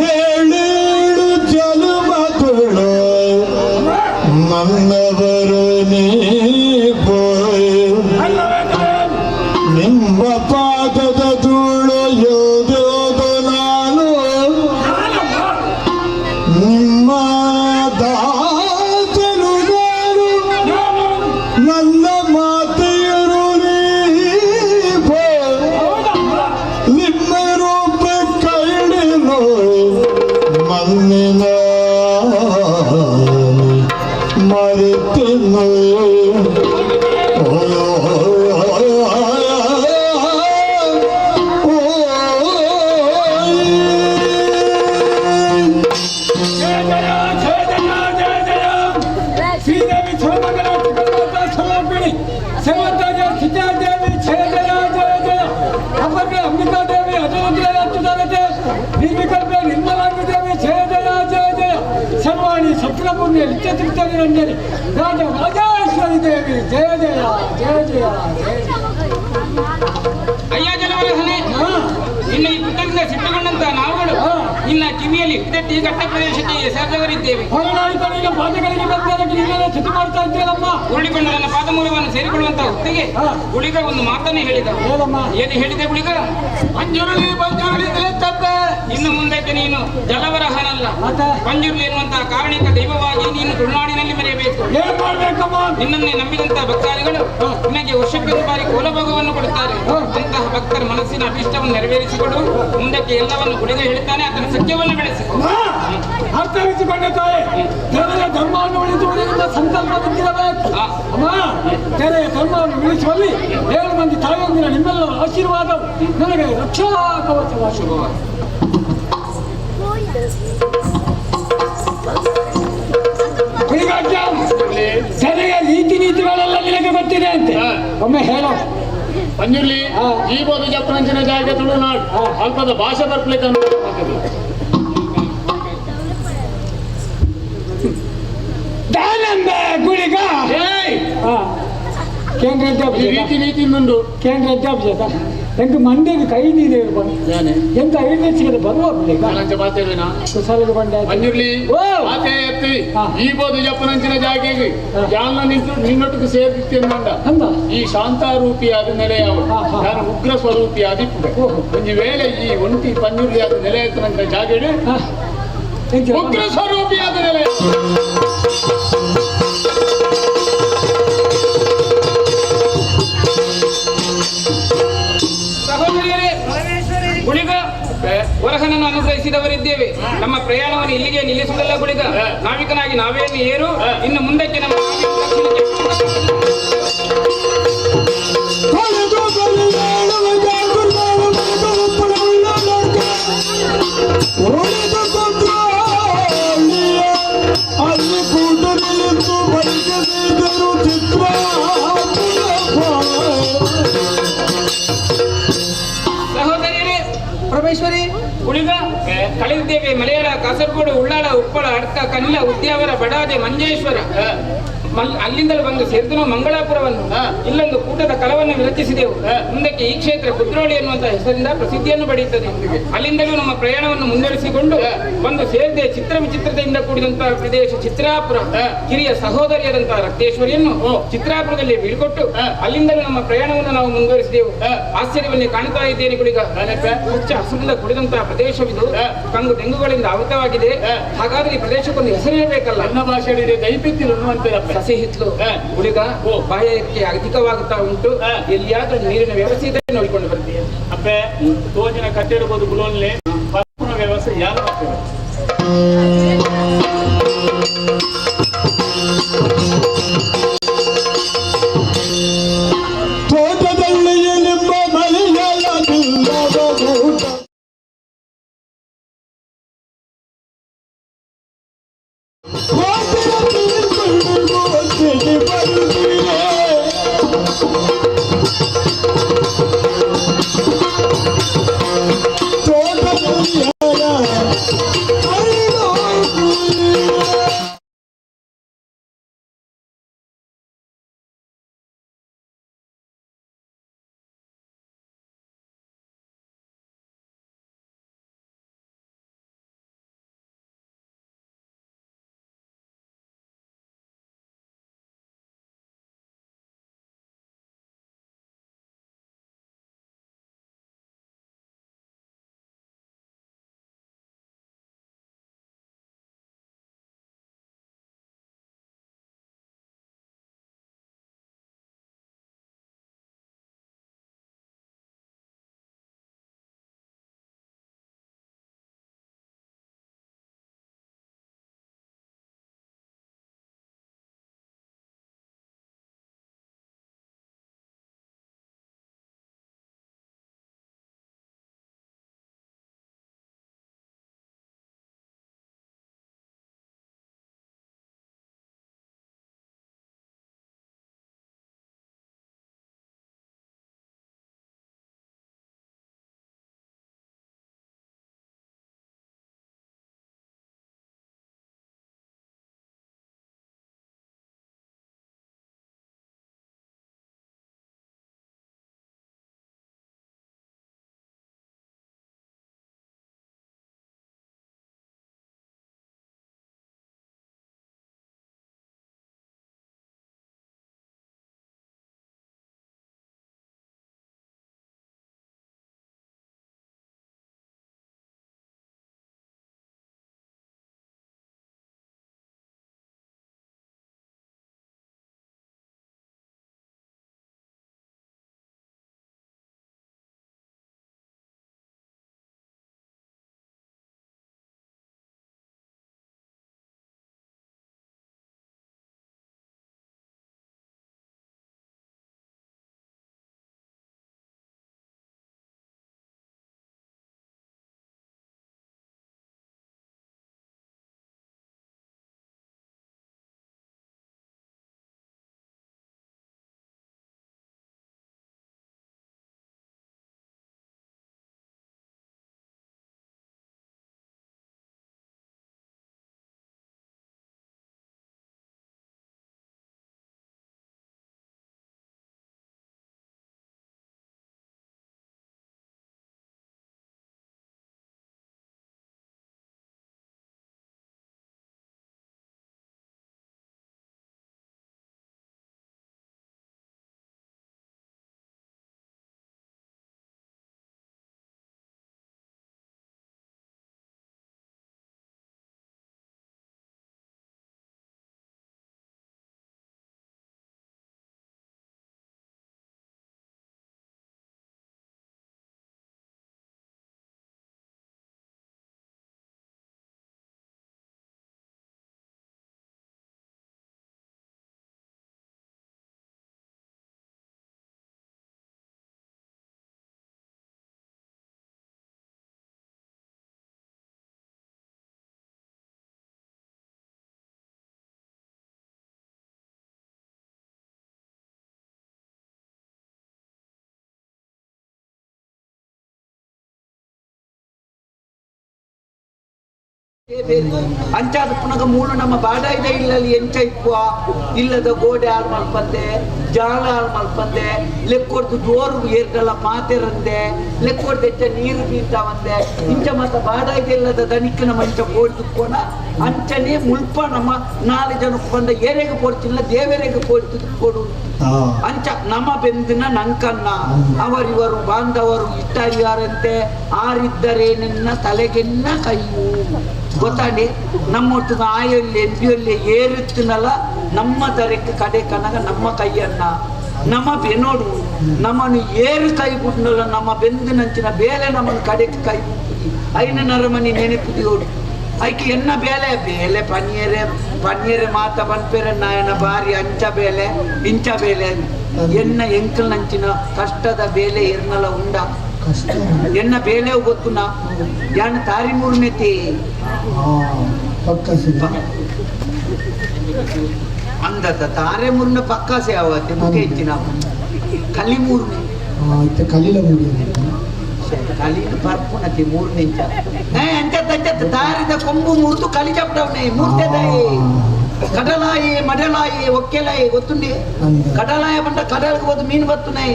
ಏಳೇಳು ಜನ್ಮಗಳು ನನ್ನವರು ನೀವು, ನಿಮ್ಮ ಪಾದದ ಧೂಳು ಯೋದು ನಾನು, ನಿಮ್ಮ ದಾಸನು ನಾನು, ನನ್ನ ಮಾತೆಯರು ನೀವು, ನಿಮ್ಮ ರೂಪ ಕೈಡಿನು ಮಣ್ಣಿನ ಮರೆತಿನು.
ಜಯ ಜಯ ಜಯ ಜಯ ಜಯ ಜಯ ಶ್ರೀದೇವಿ ಸರ್ವಮಂಗಲ ತ್ರಿಕಲ್ಪದ ಸ್ವರೂಪಿಣಿ ಸೇವಂತಾಜ ಸೀತಾದೇವಿ ಜಯ ಜಯ ಜಯ ಜಯ. ಅಪರ್ಣೆ ಅಂಬಿಕಾ ದೇವಿ ಅಜರುದ್ರ ಅಚ್ಚುದಾರತೆ ನಿರ್ವಿಕಲ್ಪ ನಿರ್ಮಲಾಂಗ ದೇವಿ ಜಯ ಜಯ ಜಯ ಜಯ. ಸರ್ವಾಣಿ ಸಪ್ತಪುಣ್ಯ ನಿತ್ಯ ತೃಪ್ತ ನಿರಂಜನಿ ರಾಜ ರಾಜೇಶ್ವರಿ ದೇವಿ ಜಯ ಜಯ ಜಯ ಜಯ ಜಯ ಜಯ.
ಅಯ್ಯ ಜಲವರಹನೆ, ನಿನ್ನ ಈ ಪುಸ್ತಕದಿಂದ ಸಿಟ್ಟುಕೊಂಡಂತಹ ನಾವುಗಳು ನಿನ್ನ ಕಿವಿಯಲ್ಲಿ ಹಿಡಿದಟ್ಟಿ ಘಟ್ಟ ಪ್ರದೇಶಕ್ಕೆ ಎಸೆದವರಿದ್ದೇವೆ.
ಹೊರನಾಡಿದ ಪಾದಗಳಿಗೆ ಬಂದದಕ್ಕೆ ನೀವೆಲ್ಲ ಸ್ತುತಿ ಮಾಡ್ತಾ ಇದ್ದೀರಮ್ಮ.
ಉರುಳಿಕೊಂಡು ನನ್ನ ಪಾದಮೂಲವನ್ನು ಸೇರಿಕೊಳ್ಳುವಂತಹ ಹೊತ್ತಿಗೆ ಗುಳಿಗ ಒಂದು ಮಾತನ್ನು ಹೇಳಿದ. ಏನು ಹೇಳಿದೆ ಗುಳಿಗ?
ಮಂಜುರುಳಿ ಮಂಜುರುಳಿ ತಪ್ಪೆ.
ಇನ್ನು ಮುಂದಕ್ಕೆ ನೀನು ಜಲವರಹನಲ್ಲ, ಪಂಜುರ್ಲಿ ಎನ್ನುವಂತಹ ಕಾರಣಿಕ ದೈವವಾಗಿ ನೀನು ತುಳುನಾಡಿನಲ್ಲಿ ಮೆರೆಯಬೇಕು.
ಏನ್ ಮಾಡ್ಬೇಕಮ್ಮ?
ನಿನ್ನನ್ನೇ ನಂಬಿದಂತಹ ಭಕ್ತಾದಿಗಳು ನಿನಗೆ ವರ್ಷಕ್ಕೊಂದು ಬಾರಿ ಕೋಲಭೋಗವನ್ನು ಕೊಡುತ್ತಾರೆ. ಅಂತಹ ಭಕ್ತರ ಮನಸ್ಸಿನ ಅಭೀಷ್ಟವನ್ನು ನೆರವೇರಿಸಿಕೊಡು. ಮುಂದಕ್ಕೆ ಎಲ್ಲವನ್ನು ಗುಳಿಗ ಹೇಳುತ್ತಾನೆ, ಆತನ ಸತ್ಯವನ್ನು ಬೆಳೆಸಿಕೊ.
ಅರ್ಥವಿಸಿಕೊಂಡ ತಾಯಿ, ದೇವರ ಧರ್ಮವನ್ನು ಉಳಿಸುವುದು ನಿಮ್ಮ ಸಂಕಲ್ಪವಿದ್ದಿರಬೇಕು. ಅಮ್ಮ, ತೆರೆಯ ಧರ್ಮವನ್ನು ಉಳಿಸುವಲ್ಲಿ 7 ಮಂದಿ ತಾಯಂದಿರ ನಿಮ್ಮೆಲ್ಲರ ಆಶೀರ್ವಾದ ನನಗೆ ರಕ್ಷಾ ಕವಚವಾಗಿದೆ.
ಶುಭವಾಗಿ.
ಸರಿಯ ರೀತಿ ನೀತಿಗಳೆಲ್ಲ ನಿನಗೆ ಗೊತ್ತಿದೆ ಅಂತೆ, ಒಮ್ಮೆ ಹೇಳೋ.
ಪಂಜುರ್ಲಿ ಜೀವೋದ ಜಪ್ಪನಂಚಿನ ಜಾಗ ತುಳುನಾಡು ಅಲ್ಪದ ಭಾಷೆ ಬರ್ಪ್ಲಿಕ್ಕೆ
ದಾನಂದ ಗುಳಿಗ ಕೇಂದ್ರ
ರೀತಿ ನೀತಿ ಇನ್ನೊಂದು
ಕೇಂದ್ರ ಅಧ್ಯಾಪಕ ಎಂಕ್ ಮಂಡೆಗೆ ಕೈ ನೀರು ಬಂದು ಎಂತ ಐದು ಸಿಗದೆ ಬರುವ ಗುಳಿಗ ಕುಶಾಲಿಗೆ ಬಂಡೆ
ಪಂಜುರ್ಲಿ ಆತೆ ಎತ್ತಿ ಈ ಬೋದು ಜಪ್ಪನಂಚಿನ ಜಾಗೆಗೆ ಯಾನ ನಿಂತು ನಿನ್ನೊಟ್ಟಿಗೆ ಸೇರ್ತಿತ್ತೇನಂದ ಈ ಶಾಂತಾರೂಪಿಯಾದ ನೆಲೆಯಾವ ನಾನು ಉಗ್ರ ಸ್ವರೂಪಿಯಾದ ಇಪ್ಪುವೆ. ಒಂದು ವೇಳೆ ಈ ಒಂಟಿ ಪಂಜುರ್ಲಿಯಾದ ನೆಲೆ ಎತ್ತನಂಚಿನ ಜಾಗೆಡೆ ಉಗ್ರ ಸ್ವರೂಪಿಯಾದ ನೆಲೆ.
ಸಹೋದರಿಯರೇ, ಗುಳಿಗ ವರಹನನ್ನು ಅನುಗ್ರಹಿಸಿದವರಿದ್ದೇವೆ. ನಮ್ಮ ಪ್ರಯಾಣವನ್ನು ಇಲ್ಲಿಗೆ ನಿಲ್ಲಿಸುವುದಲ್ಲ ಗುಳಿಗ. ನಾವಿಕನಾಗಿ ನಾವೇನು ಏರು, ಇನ್ನು ಮುಂದಕ್ಕೆ ನಮ್ಮ
ಅಲ್ಲಿ ಕೂಟದಲ್ಲಿದ್ದು ಬಯಸಿದರು ಚಿತ್ರ.
ಸಹೋದರಿಯರೇ,
ಪರಮೇಶ್ವರಿ
ಗುಳಿಗ ಕಳೆದಿದ್ದೇವೆ ಮಲಯಾಳ, ಕಾಸರಗೋಡು, ಉಳ್ಳಾಳ, ಉಪ್ಪಳ, ಅಡ್ಕ, ಕನಿಲ, ಉದ್ಯಾವರ, ಬಡಾದೆ, ಮಂಜೇಶ್ವರ, ಅಲ್ಲಿಂದಲೂ ಬಂದು ಸೇರಿದ ನಾವು ಮಂಗಳಾಪುರವನ್ನು. ಇಲ್ಲೊಂದು ಕೂಟದ ಕಲವನ್ನು ವಿರಚಿಸಿದೆವು. ಮುಂದಕ್ಕೆ ಈ ಕ್ಷೇತ್ರ ಕುದ್ರೋಳಿ ಎನ್ನುವಂತಹ ಹೆಸರಿಂದ ಪ್ರಸಿದ್ಧಿಯನ್ನು ಪಡೆಯುತ್ತದೆ. ಅಲ್ಲಿಂದಲೂ ನಮ್ಮ ಪ್ರಯಾಣವನ್ನು ಮುಂದುವರಿಸಿಕೊಂಡು ಬಂದು ಸೇರಿದೆ ಚಿತ್ರ ವಿಚಿತ್ರತೆಯಿಂದ ಕೂಡಿದಂತಹ ಪ್ರದೇಶ ಚಿತ್ರಾಪುರ. ಕಿರಿಯ ಸಹೋದರಿಯಾದಂತಹ ರಕ್ತೇಶ್ವರಿಯನ್ನು ಚಿತ್ರಾಪುರದಲ್ಲಿ ಬೀಳ್ಕೊಟ್ಟು ಅಲ್ಲಿಂದಲೂ ನಮ್ಮ ಪ್ರಯಾಣವನ್ನು ನಾವು ಮುಂದುವರಿಸಿದೆವು. ಆಶ್ಚರ್ಯವನ್ನೇ ಕಾಣ್ತಾ ಇದ್ದೇನೆ ಗುಳಿಗ. ಹಚ್ಚ ಹಸುರಿಂದ ಕೂಡಿದಂತಹ ಪ್ರದೇಶವಿದು, ಕಂಗು ತೆಂಗುಗಳಿಂದ ಆವೃತವಾಗಿದೆ. ಹಾಗಾದ್ರೆ ಈ ಪ್ರದೇಶಕ್ಕೊಂದು ಹೆಸರಿರಬೇಕಲ್ಲ.
ನನ್ನ ಭಾಷೆಯಲ್ಲಿ ದೈಪಿತ್ತಿರು ಅನ್ನುವಂತಿರಪ್ಪ.
ಸಸಿ ಹಿತ್ಲು ಗುಳಿಗ, ಬಾಯಕ್ಕೆ ಅಧಿಕವಾಗುತ್ತಾ ಉಂಟು. ಎಲ್ಲಿಯಾದ್ರೂ ನೀರಿನ ವ್ಯವಸ್ಥೆ ಇದೆ ನೋಡಿಕೊಂಡು ಬರ್ತೀಯ.
ಅಪ್ಪೆ ತೋಜಿನ ಕಟ್ಟಿರ್ಬೋದು ಗುಲೋನ್ಲೆ ಪರ್ಪುನ ವ್ಯವಸ್ಥೆ ಯಾರು ಮಾಡ್ತಾರೆ?
ತೋಟದಲ್ಲಿ ನಿಮ್ಮ ಮಳೆಯಲ್ಲ ಊಟ.
ಅಂಚಾದ ಪುನಗ ಮೂಲು ನಮ್ಮ ಬಾಡಾಯ್ದ ಇಲ್ಲಲ್ಲಿ ಎಂಚ ಇಪ್ಪುವ ಇಲ್ಲದ ಗೋಡೆ ಹಾಳು ಮಲ್ಪಂದೆ ಜಾಲ ಹಾಳು ಮಲ್ಪಂದೆ ಲೆಕ್ಕೊಡ್ದು ಜೋರು ಏರ್ಗಲ್ಲ ಪಾತೆರಂದೆ ಲೆಕ್ಕೊಡ್ದು ಹೆಚ್ಚ ನೀರು ಬೀಳ್ತಾವಂದೆ ಇಂಚ ಮತ್ತ ಬಾಡಾಯ್ದ ಇಲ್ಲದ ದನಿಕ್ಕಿನ ಮಂಚ ಕೋಡ್ದುಕ್ಕೋಣ ಅಂಚನೆ ಮುಲ್ಪ ನಮ್ಮ ನಾಲ್ಕು ಜನಕ್ಕೆ ಬಂದ ಏರೆಗೆ ಪೋಡ್ತಿಲ್ಲ ದೇವರಿಗೆ ಪೋಡ್ತು ಕೊಡು ಅಂಚ ನಮ್ಮ ಬೆಂದಿನ ನಂಕನ್ನ ಅವರಿವರು ಬಾಂಧವರು ಇಷ್ಟರಿಯಾರಂತೆ ಆರಿದ್ದರೆ ನಿನ್ನ ತಲೆಗೆನ್ನ ಕೈಯು ಗೊತ್ತಾಡಿ ನಮ್ಮೊಟ್ಟಿಗೆ ಆಯಲ್ಲಿ ಎಂಬಿಯಲ್ಲಿ ಏರುತ್ತಿನಲ್ಲ ನಮ್ಮ ತರಕ್ಕೆ ಕಡೆ ಕನಗ ನಮ್ಮ ಕೈಯನ್ನ ನಮ್ಮ ಬೆನೋಡು ನಮ್ಮನ್ನು ಏರು ಕೈ ಬಿಟ್ನಲ್ಲ ನಮ್ಮ ಬೆಂದಿನಂಚಿನ ಬೇಲೆ ನಮ್ಮನ್ನು ಕಡೆಗೆ ಕೈ ಬಿಡ್ತೀವಿ ಐನ ನರಮನಿ ನೆನಪುದಿಯೋಡು ಐಕೆ ಎನ್ನ ಬೇಲೆ ಬೇಲೆ ಪನಿಯರೆ ಪನಿಯರೆ ಮಾತ ಬನ್ಪೇರೆ ನಾಯನ ಬಾರಿ ಅಂಚ ಬೇಲೆ ಇಂಚ ಬೇಲೆ ಎನ್ನ ಎಂಕಲ್ ನಂಚಿನ ಕಷ್ಟದ ಬೇಲೆ ಎರ್ನಲ ಉಂಡ ಎನ್ನ ಬೇಲೆ ಗೊತ್ತುನ ಯಾನ್ ತಾರಿ ಮೂರನೇತಿ ಅಂದತ ತಾರೆ ಮೂರ್ನ ಪಕ್ಕ ಸೇವತ್ತೆ ಮುಖ ಹೆಚ್ಚಿನ ಕಲಿ ಮೂರನೇ
ಕಲಿಲ ಮೂಡಿ
ಕಲಿನ ಪರ್ಪುನತಿ ಮೂರನೇ ಇಂಚ ಅಂಚತ್ ಅಂಚತ್ ತಾರಿದ ಕೊಂಬು ಮುರಿದು ಕಲಿ ಚಪ್ಪಡವನೆ ಮೂರ್ತೆದಾಯಿ ಕಡಲಾಯಿ ಮಡಲಾಯಿ ಒಕ್ಕೆಲಾಯಿ ಗೊತ್ತುಂಡಿ ಕಡಲಾಯ ಬಂಡ ಕಡಲ್ಗೆ ಹೋದು ಮೀನು ಬತ್ತುನಾಯಿ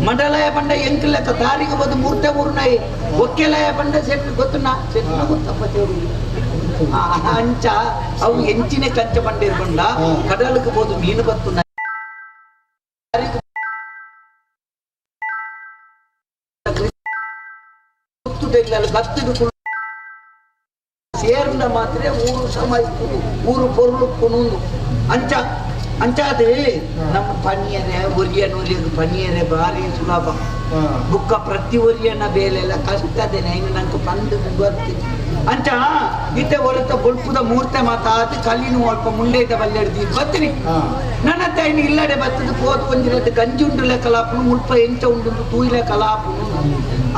ಮಡಲಾಯ ಬಂಡ ಎಂಕ್ ಲೆಕ್ಕ ತಾರಿಗೆ ಹೋದು ಮೂರ್ತೆ ಮೂರ್ನಾಯಿ ಒಕ್ಕೆಲಾಯ ಬಂಡ ಸೆಟ್ ಗೊತ್ತುನಾ ಸೆಟ್ನ ಗೊತ್ತಪ್ಪ ದೇವ್ರು ಅಂಚ ಅವು ಎಂಚಿನ ಕಂಚ ಬಂಡಿರ್ಬಂಡ ಕಡಲ್ಗೆ ಹೋದು ಮೀನು ಬತ್ತುನಾಯಿ ಗತ್ತಿಡು ಸೇರ್ನ ಮಾತ್ರ ಊರು ಸಮ ಇಪ್ಪುದು ಊರು ಪೊರುಳು ಕುಣುಂದು ಅಂಚ ಅಂಚಾದ್ರೆ ನಮ್ಮ ಪನಿಯರೆ ಒರಿಯನ ಒರಿಯಗ ಪನಿಯರೆ ಭಾರಿ ಸುಲಭ ಬುಕ್ಕ ಪ್ರತಿ ಒರಿಯನ ಬೇಲೆಲ್ಲ ಕಷ್ಟದೇನೆ ಇನ್ನು ನಂಗೆ ಪಂಡು ಗೊತ್ತಿತ್ತು ಅಂಚ ಇತ್ತೆ ಹೊರತ ಬೊಲ್ಪುದ ಮೂರ್ತೆ ಮಾತಾದ ಕಲ್ಲಿನ ಅಲ್ಪ ಮುಂಡೆ ಇದ್ದ ಬಲ್ಲೆಡ್ದು ಬತ್ತೀನಿ ನನ್ನ ತಾಯಿನ ಇಲ್ಲಡೆ ಬತ್ತದ ಪೋದು ಒಂಜಿರದ್ದು ಗಂಜಿ ಉಂಡು ಕಲಾಪುನು ಮುಲ್ಪ ಎಂಚ ಉಂಡು ತೂಯಿಲೆ ಕಲಾಪುನು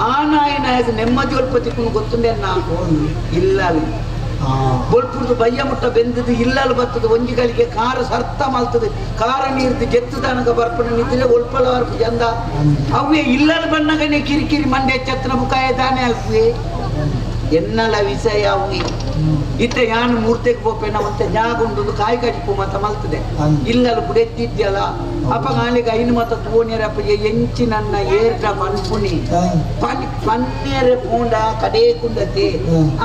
ಆ ನಾಯಿ ನಾಯಕ ನೆಮ್ಮದಿ ಒಲ್ಪ ತಿಕ್ಕುನು ಗೊತ್ತುಂಡೆ ನಾ ಇಲ್ಲ ಬೊಲ್ಪುರ್ದು ಬಯ್ಯ ಮುಟ್ಟ ಬೆಂದದು ಇಲ್ಲಲು ಬತ್ತದು ಒಂಜಿ ಗಳಿಗೆ ಕಾರ ಸರ್ತ ಮಲ್ತದೆ ಕಾರ ನೀರ್ದು ಜೆತ್ತುದಾನಗ ಬರ್ಪಣ ನಿದ್ರೆ ಒಲ್ಪಲ ಬರ್ಪು ಜಂದ ಅವೇ ಇಲ್ಲಲು ಬನ್ನಗನೆ ಕಿರಿಕಿರಿ ಮಂಡೆ ಚತ್ತನ ಬುಕಾಯ ದಾನೆ ಅಲ್ಪುವೆ ಎನ್ನಲ ವಿಷಯ ಅವು ಇತ್ತೆ ಯಾನು ಮೂರ್ತೆಗೆ ಪೋಪೆನ ಮತ್ತೆ ಜಾಗ ಉಂಡು ಕಾಯಿ ಕಡಿಪು ಮತ ಮಲ್ತದೆ ಇಲ್ಲಲು ಬುಡೆತ್ತಿದ್ಯಲ್ಲ ಅಪ್ಪ ನಾಳೆಗೆ ಐನು ಮತ ತೋಣ್ಯರ ಅಪ್ಪ ಎಂಚಿ ನನ್ನ ಏರ್ಟ ಪನ್ಪುನಿ ಪನ್ ಪನ್ನೇರೆ ಪೂಂಡ ಕಡೆ ಕುಂಡತೆ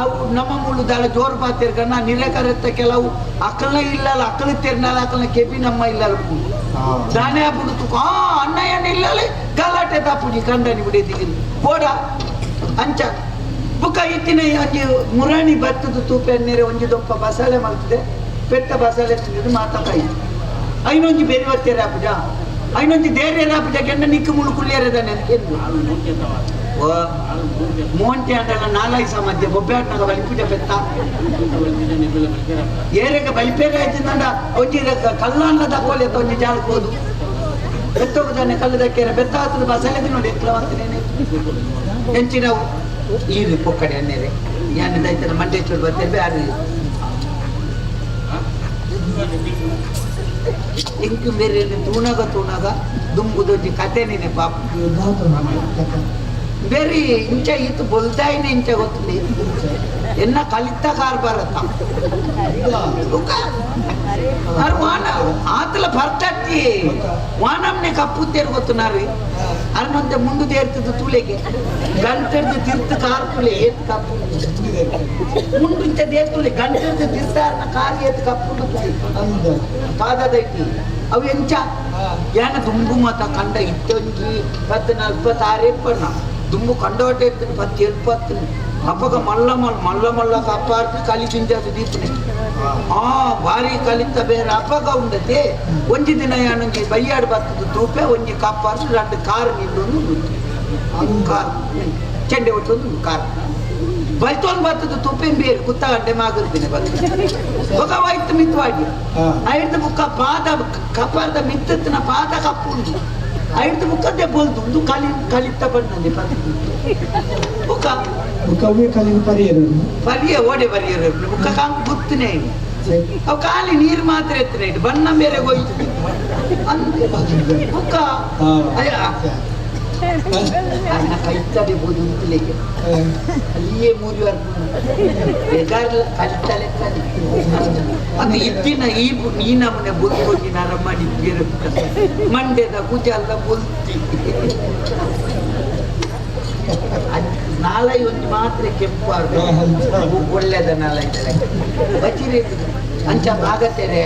ಅವು ನಮ್ಮ ಮುಳ್ಳು ದಾಳ ಜೋರು ಪಾತಿರ್ಕಣ್ಣ ನಿರಕರತ್ತ ಕೆಲವು ಅಕಲ್ನ ಇಲ್ಲಲ್ಲ ಅಕಲ ತೆರ್ನಲ್ಲ ಅಕಲ್ನ ಕೆಬಿ ನಮ್ಮ ಇಲ್ಲಲ್ಲ ದಾನೆ ಅప్పుడు ಆ ಅಣ್ಣಯ್ಯನ ಇಲ್ಲಲೆ ಗಲಾಟೆ ತಾಪುಜಿ ಕಂಡನಿ ಬಿಡೆದಿಗಿರಿ ಬೋಡ ಅಂಚ ಬುಕ್ಕ ಇತ್ತಿನ ಒಂಜಿ ಮುರಾಣಿ ಭತ್ತದ ತೂಪೆ ಅನ್ನೇರೆ ಒಂಜಿ ದೊಪ್ಪ ಬಸಾಲೆ ಮಾಡ್ತದೆ ಪೆತ್ತ ಬಸಾಲೆ ತಿಂದಿದ್ದು ಮಾತಾಕಾಯಿ ಐನೊಂಜಿ ಬೇರೆ ಬತ್ತೇರೆ ಆಪುಜ ಐನೊಂಜಿ ದೇರೆ ಆಪುಜ ಕೆಂಡ ನಿಕ್ಕು ಮುಳು ಕುಳ್ಳಿಯರದಾನೆ ಅಂತ ಓ ಮೋಂಟೆ ಅಂಡಲ ನಾಲಾಯಿ ಸಾಮಧ್ಯ ಬೊಬ್ಬೆ ಆಟ್ನಾಗ ಬಲಿಪುಜ ಪೆತ್ತ ಏರೆಗ ಬಲಿಪೇಗ ಆಯ್ತಿಂದ ಒಂಜಿ ಕಲ್ಲಾನ್ನ ದಕ್ಕೋಲೆ ಒಂಜಿ ಜಾಲಕ್ಕೆ ಹೋದು ಬೆತ್ತೋಗುದಾನೆ ಕಲ್ಲು ದಕ್ಕೇರೆ ಬೆತ್ತ ಆತದ ಬಸಾಲೆ ನೋಡಿ ಎಕ್ಲ ಅಂತನೇನೆ ಎಂಚಿನವು ಈ ಪೊಕ್ಕಡೆ ಅನ್ನೇರೆ ಯಾನ್ ದೈತನ ಮಂಡೇಶ್ವರ ಬರ್ತೇವೆ ಬ್ಯಾರೆ ಇಂಕು ಬೇರೆ ತೂಣಗ ತೂಣಗ ದುಂಬುದೊಂಜಿ ಕತೆ ಪಾಪ ಬೇರೆ ಇಂಚ ಇತ್ತು ಬೊಲ್ತಾಯಿನ ಇಂಚ ಗೊತ್ತಿಲ್ಲ ಎನ್ನ ಕಲಿತ ಕಾರ್ಬಾರತ್ತ ವಾನ ಆತಲ ಬರ್ತತ್ತಿ ವಾನಮ್ನೆ ಕಪ್ಪುತ್ತೇರು ಗೊತ್ತುನಾರು ಅರ್ನಂತೆ ಮುಂಡು ತೇರ್ತದ ತೂಲೆಗೆ ಗಂಟರ್ದು ತಿರ್ತು ಕಾರ್ ತುಲೆ ಏತ್ ಕಪ್ಪು ಮುಂಡು ಇಂಚ ದೇರ್ತುಲೆ ಗಂಟರ್ದು ತಿರ್ತಾರ್ನ ಕಾರ್ ಏತ್ ಕಪ್ಪು ತುಲೆ ಪಾದದೈತಿ ಅವು ಎಂಚ ಯಾನ ದುಂಬು ಮತ ಕಂಡ ಇತ್ತೊಂಜಿ ಪತ್ತು ನಲ್ಪತ್ತಾರೇ ಪಣ್ಣ ದುಂಬು ಕಂಡೋಟೆ ಇರ್ತೀನಿ ಪತ್ತು ಎಲ್ಪತ್ತು ಅಪ್ಪಗ ಮಲ್ಲ ಮಲ್ಲ ಮಲ್ಲ ಮಲ್ಲ ಕಪ್ಪಾರ್ತು ಕಲಿ ತಿಂಜಾದು ದೀಪನೆ ಆ ಭಾರಿ ಕಲಿತ ಬೇರೆ ಅಪ್ಪಗ ಉಂಡತೆ ಒಂಜಿ ದಿನ ಯಾನೊಂಜಿ ಬಯ್ಯಾಡು ಬರ್ತದ ತೂಪೆ ಒಂಜಿ ಕಪ್ಪಾರ್ತು రెండు ಕಾರ್ ನಿಲ್ಲೊಂದು ಕಾರ್ ಚೆಂಡೆ ಒಟ್ಟೊಂದು ಕಾರ್ ಬಲ್ತೊಂದು ಬರ್ತದ ತುಪ್ಪೆನ್ ಬೇರೆ ಕುತ್ತ ಗಂಟೆ ಮಾಗಿರ್ತೀನಿ ಬರ್ತದೆ ఒక వైತ್ತು ಮಿತ್ವಾಡಿ ಐದು ಬುಕ್ಕ ಪಾದ ಕಪಾರದ ಮಿತ್ತತ್ತಿನ ಪಾದ ಕಪ್ಪು ಉಂಟು ಐದು ಬುಕ್ಕದ್ದೇ ಬೋಲ್ದು ಒಂದು ಕಲಿ ಕಲಿತ ಬಣ್ಣದೆ ಪದ ಬುಕ್ಕ
ಬುಕ್ಕವೇ ಕಲಿ ಪರಿಯರು
ಪರಿಯ ಓಡೆ ಪರಿಯರು ಬುಕ್ಕ ಕಾಂಗ್ ಗುತ್ತನೆ ಅವು ಖಾಲಿ ನೀರು ಮಾತ್ರ ಎತ್ತನೆ ಇಟ್ಟು ಬಣ್ಣ ಬೇರೆ ಹೋಯ್ತು ಅಂದೆ ಬುಕ್ಕ ಅಯ್ಯ ಅನ್ನ ಕೈತಡೆ ಬೋದು ಉಂತುಲೆಗೆ ಅಲ್ಲಿಯೇ ಮೂರು ಬೇಜಾರ್ಲ ಕಲಿತಲೆ ಅದು ಇದ್ದಿನ ಈ ಈ ನಮನೆ ಬುಲ್ಕೊಂಡಿ ನರಮಣಿ ಮಂಡ್ಯದ ಕುಜಲ್ಲ ಬುಲ್ತಿ ನಾಲೈ ಒಂದು ಮಾತ್ರ ಕೆಂಪು ಒಳ್ಳೆದ ನಾಲೈ ಬಚಿರಿ ಅಂಚ ಭಾಗತೆರೆ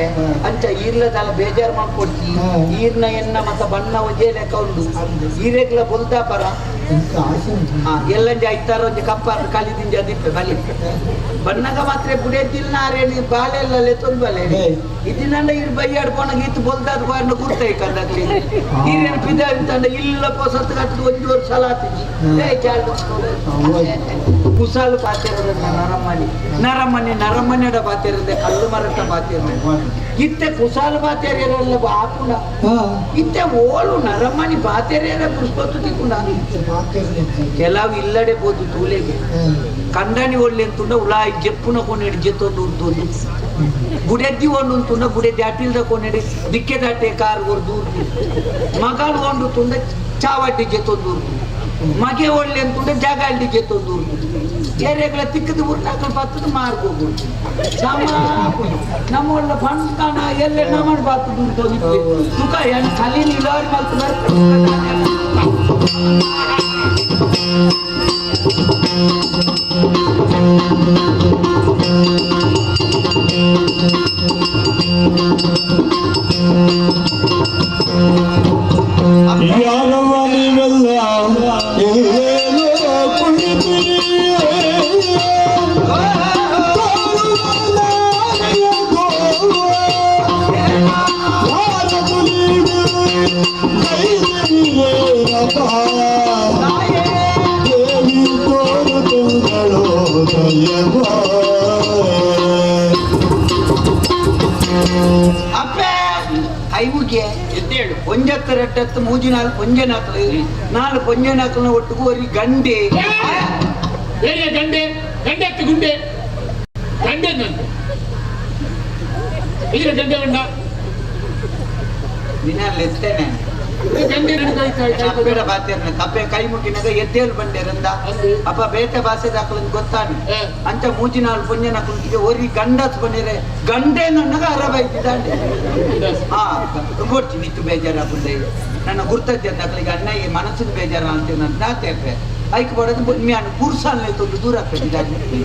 ಅಂಚ ಈರ್ಲದಲ್ಲ ಬೇಜಾರು ಮಾಡ್ಕೊಡ್ತಿ ಈರ್ನ ಎನ್ನ ಮತ್ತ ಬಣ್ಣ ಒಂಜೇ ಲೆಕ್ಕ ಉಂಡು ಈರೆಗ್ಲ ಬೊಲ್ದಾ ಪರ ಎಲ್ಲಂಜ ಐತಾರ ಒಂಜಿ ಕಪ್ಪಾರ ಕಲಿದಿಂಜ ದಿಪ್ಪೆ ಬಲಿ ಬಣ್ಣಗ ಮಾತ್ರ ಬುಡೆದಿಲ್ಲ ಆರೇನು ಬಾಳೆಲ್ಲ ತೊಂದು ಬಲೆ ಇದಿನಂಡ ಇರ್ ಬೈಯಾಡ್ ಪೋಣಗ ಇತ್ತು ಬೊಲ್ದಾದ ಬಾರ್ನ ಗುರ್ತೈ ಕಂದಾಗ್ಲಿ ಈರೇನು ಪಿದ ಅಂತಂಡ ಇಲ್ಲ ಪೊಸತ್ತು ಕಟ್ಟದು ಒಂಜಿ ವರ್ಷ ಆತಿಜಿ ಏ ಚಾಲು ಕುಸಾಲು ಪಾತಿರದ ನರಮನಿ ನರಮನಿ ನರಮನೆಡ ಪಾತಿರದೆ ಕಲ್ಲು ಮರಟ ಪಾತಿರ ಇತ್ತೆ ಕುಸಾಲು ಪಾತೇರಿಯರೆಲ್ಲ ಆಪುಂಡ ಇತ್ತೆ ಓಳು ನರಮನಿ ಪಾತೇರಿಯರ ಪುಷ್ಪತ್ತು ತಿಕ್ಕುಂಡ ಕೆಲವು ಇಲ್ಲಡೆ ಬೋದು ತೂಲೆಗೆ ಕಂಡನಿ ಒಳ್ಳೆ ಅಂತುಂಡ ಉಳಾಯಿ ಜೆಪ್ಪುನ ಕೊನೆಡಿ ಜೆತ್ತೊಂದು ಉರ್ದೊಂದು ಗುಡೆದ್ದಿ ಒಂದು ತುಂಡ ಗುಡೆದ್ದಿ ಅಟಿಲ್ದ ಕೊನೆಡಿ ದಿಕ್ಕೆ ದಾಟೆ ಕಾರ್ ಹೊರ್ದು ಉರ್ದು ಮಗಳು ಒಂದು ತುಂಡ ಚಾವಡ್ಡಿ ಜೆತ್ತೊಂದು ಉರ್ದು ಮಗೆ ಒಳ್ಳೆ ಅಂತುಂಡ ಜಾಗ ಅಳ್ಳಿ ಜೆತ್ತೊಂದು ಉರ್ದು ಏರಿಯಾಗಳ ತಿಕ್ಕದ ಊರ್ನಾಕಲ್ ಬತ್ತದ ಮಾರ್ಗೋಗು ನಮ್ಮ ಒಳ್ಳೆ ಫಂಡ್ತಾನ ಎಲ್ಲ ನಮ್ಮನ್ ಬಾತದ ಉರ್ದು ತುಕ ಏನ್ ಕಲಿ ನೀಲಾರಿ ಮಲ್ತು
ಯಾರವ್ವ ನೀವೆಲ್ಲ ಎಲ್ಲೇನೋ ಕುಳಿತಿರಿ ದೇವಿ ತೋರು ತಿಂಗಳು
ಅಪ್ಪೆ ಐವುಗೆ ಎದ್ದೇಳು ಒಂಜತ್ತು ರೆಟ್ಟತ್ತು ಮೂಜಿ ನಾಲ್ಕು ಪೊಂಜೆ ನಾಕಲು ನಾಲ್ಕು ಪೊಂಜೆ ನಾಕಲ್ನ ಒಟ್ಟಿಗೂ ಒರಿ ಗಂಡೆ
ಬೇರೆ ಗಂಡೆ ಗಂಡೆ ಹತ್ತು ಗುಂಡೆ ಗಂಡೆ ನಂದು ಇದರ ಗಂಡೆ ಉಂಡ
ನಿನ್ನಲ್ಲಿ ಎತ್ತೇನೆ
ಗಂಡೆ
ಅಪ್ಪೆಡ ಬಾತೇರ್ನ ಕಪ್ಪೆ ಕೈ ಮುಗಿನಾಗ ಎದ್ದೇಳು ಬಂಡೇರಂದ ಅಪ್ಪ ಬೇತೆ ಭಾಷೆ ದಾಖಲಂದು ಗೊತ್ತಾನೆ ಅಂಚ ಮೂಜಿ ನಾಲ್ಕು ಪೊಂಜೆ ನಾಕಲು ಒರಿ ಗಂಡಸ್ ಬಂದಿರೆ ಗಂಡೆ ನನ್ನಗ ಅರಬೈತಿದ್ದಾನೆ ಹಾ ಕೊಡ್ತೀನಿ ನಿತ್ತು ಬೇಜಾರಾಗುಂಡೆ ನನ್ನ ಗುರ್ತದ್ದೆ ಅಂದಾಕಲಿಗೆ ಅಣ್ಣ ಈ ಮನಸ್ಸಿನ ಬೇಜಾರ ಅಂತ ನನ್ನ ನಾ ತೇಪೆ ಐಕ್ ಬಡದು ಮ್ಯಾನು ಪುರುಷಾಲ್ನೇ ತೊಂದು ದೂರ ಆಗ್ತದೆ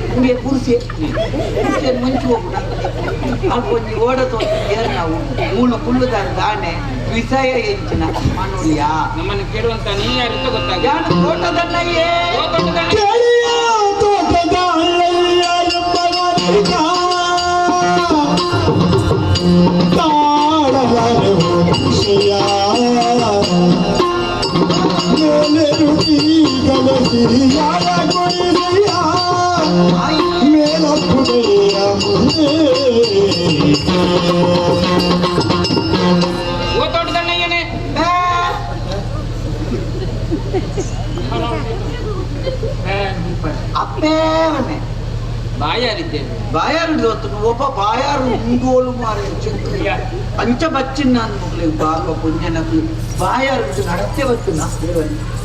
ನಿಮಗೆ ಪುರುಷೆ ಪುರುಷೆ ಮುಂಚೆ ಹೋಗು ಅಲ್ಪ ಒಂಜಿ ಓಡ ತೋರ್ತಿದ್ದೀರ ನಾವು ಮೂಲ ಕುಳ್ಳುದಾರ ದಾಣೆ ವಿಷಯ ಎಂಚಿನ ಮನುಳಿಯ
ನಮ್ಮನ್ನು ಕೇಳುವಂತ ನೀ ಯಾರಿಂದ ಗೊತ್ತಾಗ
ಯಾನು ತೋಟದಣ್ಣಯ್ಯೇ
ಗೆಳೆಯ ತೋಟದ ಅಳ್ಳಯ್ಯ ಎಂಬವನಿಗ ತಾಳಲಾರೆ ವಿಷಯ ಮೇಲೆರುಗೀಗಲ ಸಿರಿಯಾದ ಗುಡಿಸೆಯ ಮೇಲಪ್ಪುಡೆಯ ಮುಂದೆ
ಓ ತೋಟದಣ್ಣಯ್ಯನೇ
ಅಪ್ಪೇವನೆ
ಬಾಯಾರಿದ್ದೇವೆ
ಬಾಯಾರು ಇವತ್ತು ಒಬ್ಬ ಬಾಯಾರು ಉಂಡೋಲು ಮಾರೆ ಅಂಚ ಬಚ್ಚಿನ ಮಕ್ಕಳಿಗೆ ಬಾಪ ಪುಂಜನಕ್ಲು ಬಾಯಾರು ಇದು ನಡತೆ ಬತ್ತಿನ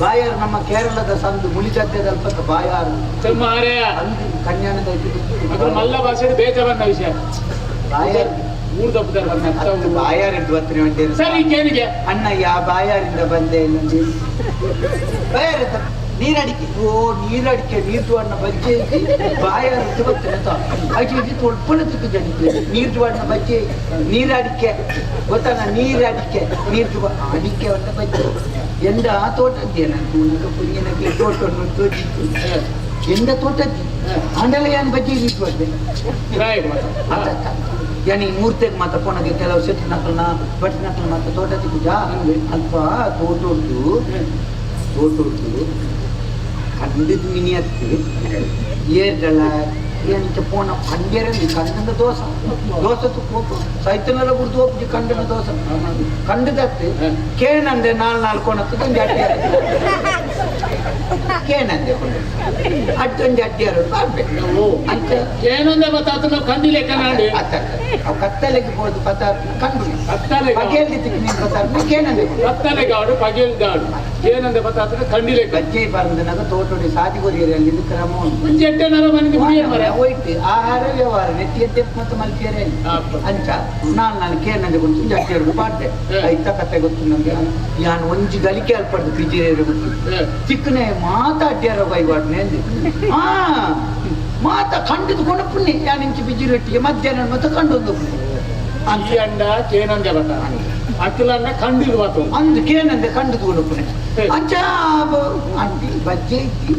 ಬಾಯಾರು ನಮ್ಮ ಕೇರಳದ ಸಂದು ಮುಳಿಜದ್ದೆದಲ್ಪ ಬಾಯಾರು
ಮಾರ್ಯ
ಅಂದು ಕನ್ಯಾಣದ
ಅದ್ರ ಮಲ್ಲ ಭಾಷೆ ಬೇಜ ಬಂದ ವಿಷಯ
ಬಾಯಾರು
ಊರ್ ದಪ್ಪದಾರ
ಅತ್ತು ಬಾಯಾರಿದ್ದು ಬತ್ತಿನ ಒಂಟೇನು
ಸರಿ ಕೇನಿಗೆ
ಅಣ್ಣಯ್ಯ ಬಾಯಾರಿಂದ ಬಂದೆ ಇನ್ನೊಂದು ಬಾಯಾರ ನೀರಡಿಕೆ ಓ ನೀರಡಿಕೆ ನೀರು ಅಣ್ಣ ಬಜ್ಜೆ ಬಾಯಾರು ಬತ್ತಿನ ಆಚೆ ಈಚೆ ತೊಳ್ಪಣ ತಿಕ್ಕು ಜನಿಕೆ ನೀರು ಜುವಾಡಿನ ಬಜ್ಜೆ ನೀರಡಿಕೆ ಗೊತ್ತಾನ ನೀರಡಿಕೆ ನೀರು ಜುವ ಅಡಿಕೆ ಅಂತ ಬಜ್ಜೆ ಎಂದ ತೋಟದ್ದೆ ನಾನು ಪುಣ್ಯನಕ್ಕೆ ತೋಟವನ್ನು ತೋಚಿತ್ತು ಎಂದ ತೋಟದ್ದಿ ಆಂಡಲ ಏನು ಬಜ್ಜೆ ಇಟ್ಟು ಬಂದೆ ಯಾನಿ ಮೂರ್ತೆಗೆ ಮಾತ್ರ ಪೋಣಗೆ ಕೆಲವು ಸೆಟ್ ನಕಲ್ನ ಬಟ್ ನಕಲ್ ಮಾತ್ರ ತೋಟ ತಿಕ್ಕುಜಾ ಅಲ್ಪ ತೋಟ ಉಂಟು ತೋಟ ಉಂಟು ಕಂಡಿದ್ ಮಿನಿ ಹತ್ತಿ ಏರ್ದಳ ಎಂಚ ಪೋಣ ಕಂಡ್ಯರಲ್ಲಿ ಕಂಡನ ದೋಸ ದೋಸೆ ತುಪ್ಪ ಸೈತನೆಲ್ಲ ಕುಡ್ದು ಹೋಗ್ಬಿಟ್ಟು ಕಂಡನ ದೋಸೆ ಕಂಡದತ್ತೆ ಕೇನಂದೆ ನಾಲ್ ನಾಲ್ಕು ಕೊಣತ್ತು ಒಂಜಿ ಅಡ್ಡಿ ಕೇನಂದೆ ಅಡ್ಡೊಂಜಿ ಅಡ್ಡಿಯಾರು ಬರ್ಬೇಕು ಅಂತ
ಏನಂದೆ ಮತ್ತೆ ಆತನ ಕಂಡಿಲೆ ಕನ್ನಡಿ
ಅತ್ತ ಅವು ಕತ್ತಲೆಗೆ ಹೋದು ಪದಾರ್ಥ ಕಂಡು
ಕತ್ತಲೆಗೆ
ಪಗೆಯಲ್ಲಿ ತಿಕ್ಕಿ ನೀನು ಪದಾರ್ಥ ಕೇನಂದೆ
ಕತ್ತಲೆಗಾಡು ಪಗೆಲ್ದಾಡು ಏನಂದೆ ಬತ್ತಾದ್ರೆ ಖಂಡಿಲೆ
ಬಜ್ಜೆ ಪರಂದನಾಗ ತೋಟೋಡಿ ಸಾದಿ ಕೊರಿಯರಲ್ಲಿ ಇದು ಕ್ರಮ ಉಂಟು.
ಒಂಜಿ ಎಡ್ಡೆ ನರ ಮನೆಗೆ ಮುಡಿಯರ್ ಮರೆ
ಹೋಯ್ತು ಆಹಾರ ವ್ಯವಹಾರ ನೆತ್ತಿ ಎದ್ದೆ ಮತ್ತು ಮಲ್ಪಿಯರೆ ಅಂಚ ನಾನು ನಾನು ಕೇನಂದೆ ಗುಂತು ಜಟ್ಟಿಯರ್ಗು ಪಾಡ್ದೆ ಐತ ಕತೆ ಗೊತ್ತು ನಮ್ಗೆ ಯಾನ್ ಒಂಜಿ ಗಲಿಕೆ ಅಲ್ಪಡ್ದು ಪಿಜಿರೇರು ಗೊತ್ತು ಚಿಕ್ಕನೆ ಮಾತಾಡ್ಯಾರ ಬೈವಾಡ್ನೆ ಅಂದೆ ಆ ಮಾತ ಖಂಡಿತ ಕೊಣಪುಣ್ಣಿ ಯಾನ್ ಇಂಚಿ ಬಿಜಿರೊಟ್ಟಿಗೆ ಮಧ್ಯಾಹ್ನ ಮತ್ತೆ ಕಂಡೊಂದು
ಈ ಅಂಡ ಕೇನಂದೆ ಬತ್ತ ಅಕ್ಲನ್ನ ಖಂಡಿದು ಬಾತು
ಅಂದು ಕೇನಂದೆ ಕಂಡು ಕೊಣಪುಣೆ ಅಂಚ ಅಂಟಿ ಬಜ್ಜೆ ಇದ್ದಿ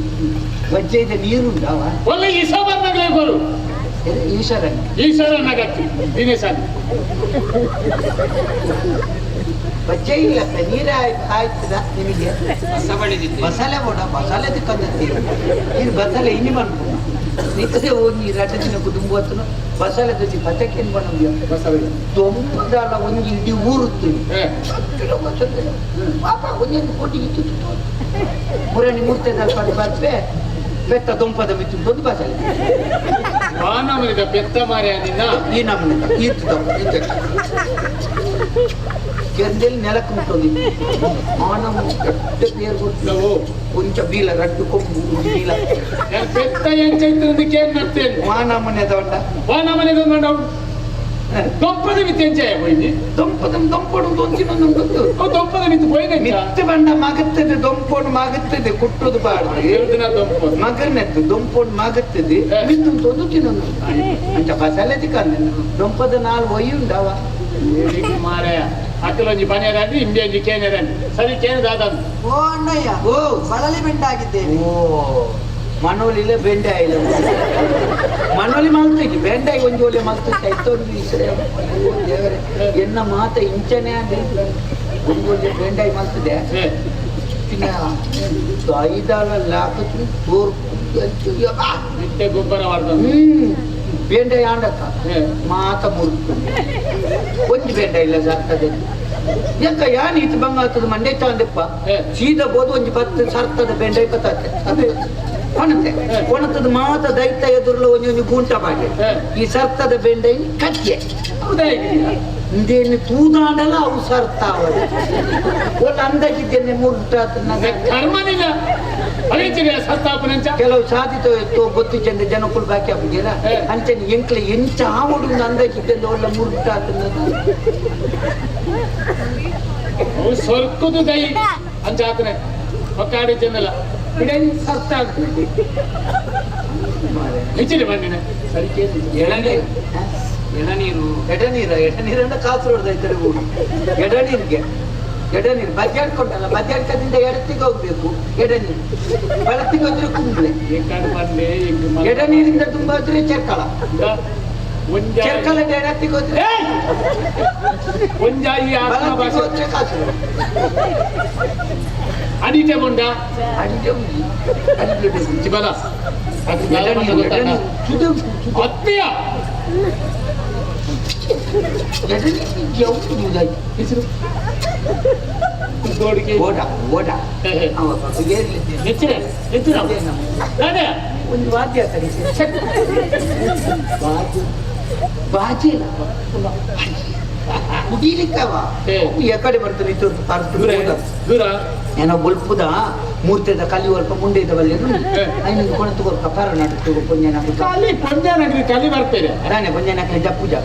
ಬಜ್ಜೆ ಇದೆ ನೀರುಂಡವ
ಒಳ್ಳೆ ಈಶಾವರ್ಣಗಳೇ ಬರು
ಈಶ್ವರನ್
ಈಶ್ವರನಾಗತ್ತಿ ದಿನೇಶಾನಿ
ಬಜ್ಜೆ ಇಲ್ಲ ನೀರೇ ಆಯ್ತದ ನಿಮಗೆ ಮಸಾಲೆ ಬೋಡ ಮಸಾಲೆ ತಿಕ್ಕಂತೀರ ನೀನು ಬಸಾಲೆ ಇನ್ನಿ ಬಂದು ನಿಕ್ಕದೆ ಒಂಜಿ ರಡ್ಡ ದಿನ ಕುಟುಂಬ ಬಸಾಲೆ ದೊಜ್ಜಿ ಪಚಕೇನು ಬಂದು
ಬಸಳೆ
ದೊಂಪದಾಲ ಒಂಜಿ ಇಡೀ ಊರುತ್ತೀನಿ ಪಾಪ ಒಂದೊಂದು ಕೋಟಿ ಇತ್ತು ಮುರಣಿ ಮೂರ್ತೆದಲ್ಲಿ ಪಡೆ ಬರ್ಪೆ ಬೆತ್ತ ದೊಂಪದ ಮಿತ್ತು ದೊಡ್ಡ ಬಸಾಲೆ
ವಾನಮನಿದ ಬೆತ್ತ ಮಾರ್ಯ ನಿನ್ನ
ಈ ನಮ್ಮನೆ ಈತು ಈತ ಕೆಂದೆಲ್ ನೆಲಕ್ಕೆ ಮುಟ್ಟೋದಿ ಆನಮ್ ಕೆಟ್ಟ ಪೇರು ಗೊತ್ತು ಕೊಂಚ ಬೀಲ ರಡ್ಡು ಕೊಂಬು ಒಂಜಿ ಬೀಲ
ಬೆತ್ತ ಎಂಚೈತು ಕೇನ್ ನರ್ತೇನೆ
ವಾನಮನೆ ದೊಡ್ಡ
ವಾನಮನೆ ದೊಡ್ಡ ದೊಂಪದ ಮಿತ್ತು ಎಂಚಾಯ ಹೋಯ್ನಿ
ದೊಂಪದ ದೊಂಪಡು ದೊಂಚಿನ ಗೊತ್ತು
ದೊಂಪದ ಮಿತ್ತು ಪೋಯ್ನೆ
ಮಿತ್ತು ಬಂಡ ಮಗತ್ತದೆ ದೊಂಪೋಡು ಮಗತ್ತದೆ ಕುಟ್ಟೋದು ಬಾರ್ದು
ದೊಂಪ
ಮಗರ್ನೆತ್ತು ದೊಂಪೋಡು ಮಗತ್ತದೆ ಮಿತ್ತು ತೊಂದು ತಿನ್ನೊಂದು ಅಂಚ ಬಸಲೆ ತಿಕ್ಕಂದ ದೊಂಪದ ನಾಲ್ ಒಯ್ಯುಂಡವ
ಮಾರಾಯ ಅಕ್ಕಲೊಂಜಿ ಪನೇರಂಡಿ ಇಂಬಿಯಂಜಿ ಕೇನೆರಂಡಿ ಸರಿ ಕೇನ ದಾದ
ಓ ಅಣ್ಣಯ್ಯ
ಓ
ಬಳಲಿ ಬೆಂಡಾಗಿದ್ದೇನೆ
ಓ ಮನೋಲಿಲ್ಲ ಬೆಂಡೆ ಆಯಿಲ್ಲ ಮನೋಲಿ ಮಲ್ತು ಬೆಂಡಾಯಿ ಒಂಜಿ ಒಳ್ಳೆ ಮಲ್ತು ಇತ್ತೊಂದು ದೇವರೇ ಎನ್ನ ಮಾತ ಇಂಚನೆ ಅಂದ್ರೆ ಒಂದು ಒಳ್ಳೆ ಬೆಂಡಾಯಿ ಮಲ್ತದೆ ಪಿನ್ನ ಐದಾಳ ಲಾಕತ್ತು ತೋರ್
ನಿತ್ಯ ಗೊಬ್ಬರ
ಬೆಂಡೆ ಆಂಡಕ್ಕ ಮಾತ ಮುರುಕು ಒಂಜಿ ಬೆಂಡ ಇಲ್ಲ ಸರ್ತದೆ ಯಾಕ ಯಾನ್ ಈತ ಬಂಗ ಆಗ್ತದೆ ಮಂಡೆ ಚಾಂದಪ್ಪ ಸೀದಾ ಬೋದು ಒಂಜಿ ಪತ್ತು ಸರ್ತದ ಬೆಂಡ ಇಪ್ಪತ್ತಾತೆ ಅದೇ ಕೊಣತೆ ಕೊಣತದ ಮಾತ ದೈತ ಎದುರ್ಲ ಒಂಜಿ ಒಂಜಿ ಗೂಂಟ ಬಾಗೆ ಈ ಸರ್ತದ ಬೆಂಡೆ ಕಕ್ಕೆ ಇಂದೇನು ತೂದಾಂಡಲ ಅವು ಸರ್ತಾವ ಒಳ್ಳೆ ಅಂದಾಜಿದ್ದೇನೆ ಮುರುಟ
ಕರ್ಮನಿಲ್ಲ
ಕೆಲವು ಸಾಧಿತ ಗೊತ್ತು ಚೆಂದ ಜನಕ್ಕೂ ಬಾಕಿ ಆಗುದಿಲ್ಲ ಅಂಚನೆ ಎಂಕ್ಲೆ ಎಂಚ ಆವಡು ಅಂದಾಜಿದ್ದೆ ಒಳ್ಳೆ ಮುರುಟ
ಸ್ವರ್ಗದ ದೈ ಅಂಚಾತನೆ ಒಕ್ಕಾಡಿ ಚೆಂದಲ್ಲ ಬಿಡೇನು ಸರ್ತ ಆಗ್ತದೆ ಹೆಚ್ಚಿನ ಬಂದಿನ ಸರಿ
ಎಳನೀರು
ಎಳನೀರು
ಎಡನೀರ ಎಡನೀರನ್ನ ಕಾಸರಗೋಡು ಐತರೆ ಊರು ಎಡನೀರಿಗೆ ಎಡನೀರು ಬಜ್ಜಾಡ್ಕೊಂಡಲ್ಲ ಬಜ್ಜಾಡ್ಕದಿಂದ ಎಡತ್ತಿಗೆ ಹೋಗ್ಬೇಕು ಎಡನೀರು ಬಲತ್ತಿಗೆ ಹೋದ್ರೆ ಕುಂಬ್ಳೆ ಎಡನೀರಿಂದ ತುಂಬ ಹೋದ್ರೆ ಚೆರ್ಕಳ ಚೆರ್ಕಳ ಎಡತ್ತಿಗೆ ಹೋದ್ರೆ
ಒಂಜಾಯಿ
ಬಲತ್ತಿಗೆ ಹೋದ್ರೆ ಕಾಸರಗೋಡು
ಅಡಿಟೆ ಮುಂಡ
ಅಡಿಟೆ ಉಂಟು
ಬಲ ಅತ್ತಿಯ
ಒಂದು ವಾದ್ಯ ಬಾಜಿ ಕುಡಿಲಿಕ್ಕವ ಎಕಡೆ ಬರ್ತದೆ
ದೂರ
ಏನೋ ಬೊಲ್ಪುದ ಮೂರ್ತಿದ ಕಲಿ ಅಲ್ಪ ಮುಂಡೆ ಇದ್ದವಲ್ಲಿ ಐನೊಂದು ಕೊಣತು ಕೊರ್ಕ ಪರ ನಡುತ್ತು ಪೊಂಜನ
ಕಲಿ ಪೊಂಜನ ಕಲಿ ಬರ್ತೇನೆ
ನಾನೇ ಪೊಂಜನ ಕಲಿ ಜಪ್ಪು ಜಾಗ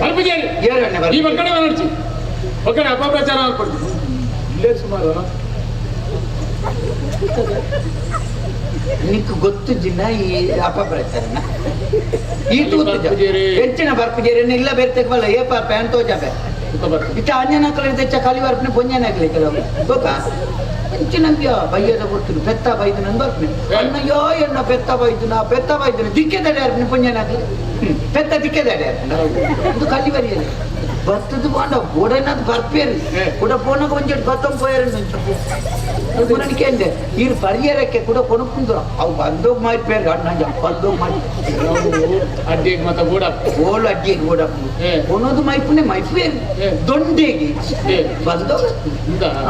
ಬರ್ಪುಜೇರಿ ಈ ಒಕ್ಕಡೆ ಬರಡ್ಚಿ ಒಕ್ಕಡೆ ಅಪಪ್ರಚಾರ ಮಾಡ್ಕೊಡ್ತೀನಿ ಇಲ್ಲೇ ಸುಮಾರು
ನಿಕ್ ಗೊತ್ತು ಜಿನ್ನ ಈ ಅಪಪ್ರಚಾರನ ಈ ತೂತು ಹೆಚ್ಚಿನ ಬರ್ಪುಜೇರಿ ಇಲ್ಲ ಬೇರೆ ಬಲ್ಲ ಏ ಪಾಪ ಅಂತ ತೋಜಾಬೆ ಇತ್ತ ಅಂಜನ ತೆಚ್ಚ ಕಲಿ ಬರ್ಪನೆ ಪೊಂಜನ ಹಾಕಲಿ ಕೆಲವು ಗೊತ್ತಾ ಇಂಚಿನಂಬ್ಯ ಬೈಯದ ಕೊಡ್ತೀನಿ ಪೆತ್ತ ಬೈದು ನಂದು ಬರ್ಪನೆ ಅಣ್ಣಯ್ಯೋ ಎನ್ನ ಪೆತ್ತ ಬೈದು ನಾ ಪೆತ್ತ ಬೈದು ದಿಕ್ಕೆದಡೆ ಅರ್ಪಣೆ ಪೊಂಜನ ಹಾಕಲಿ ಪೆತ್ತ ದಿಕ್ಕೆದಡೆ ಅರ್ಪಣೆ ಇದು ಕಲಿ ಬರಿಯಲ್ಲ ಬರ್ತದ ಬಾಂಡ ಗೋಡೆನಾದ್ ಬರ್ಪೇರಿ ಕೂಡ ಪೋನಾಗ ಒಂಜೆಡ್ ಬತ್ತಂ ಪೋಯರ್ ನನಗೆ ಇರು ಪರಿಯರಕ್ಕೆ ಕೂಡ ಕೊಣಕುಂದ್ರು ಅವು ಬಂದೋಗ್ ಮಾರಿಪೇರು ಅಣ್ಣ ಬಂದೋಗ್ ಮಾಡಿ
ಅಡ್ಡಿಗೆ ಮತ್ತೆ ಗೋಡ
ಓಳು ಅಡ್ಡಿಗೆ ಗೋಡ ಕೊನೋದು ಮೈಪುನೆ ಮೈಪೇರು ದೊಂಡೆಗೆ ಬಂದೋಗ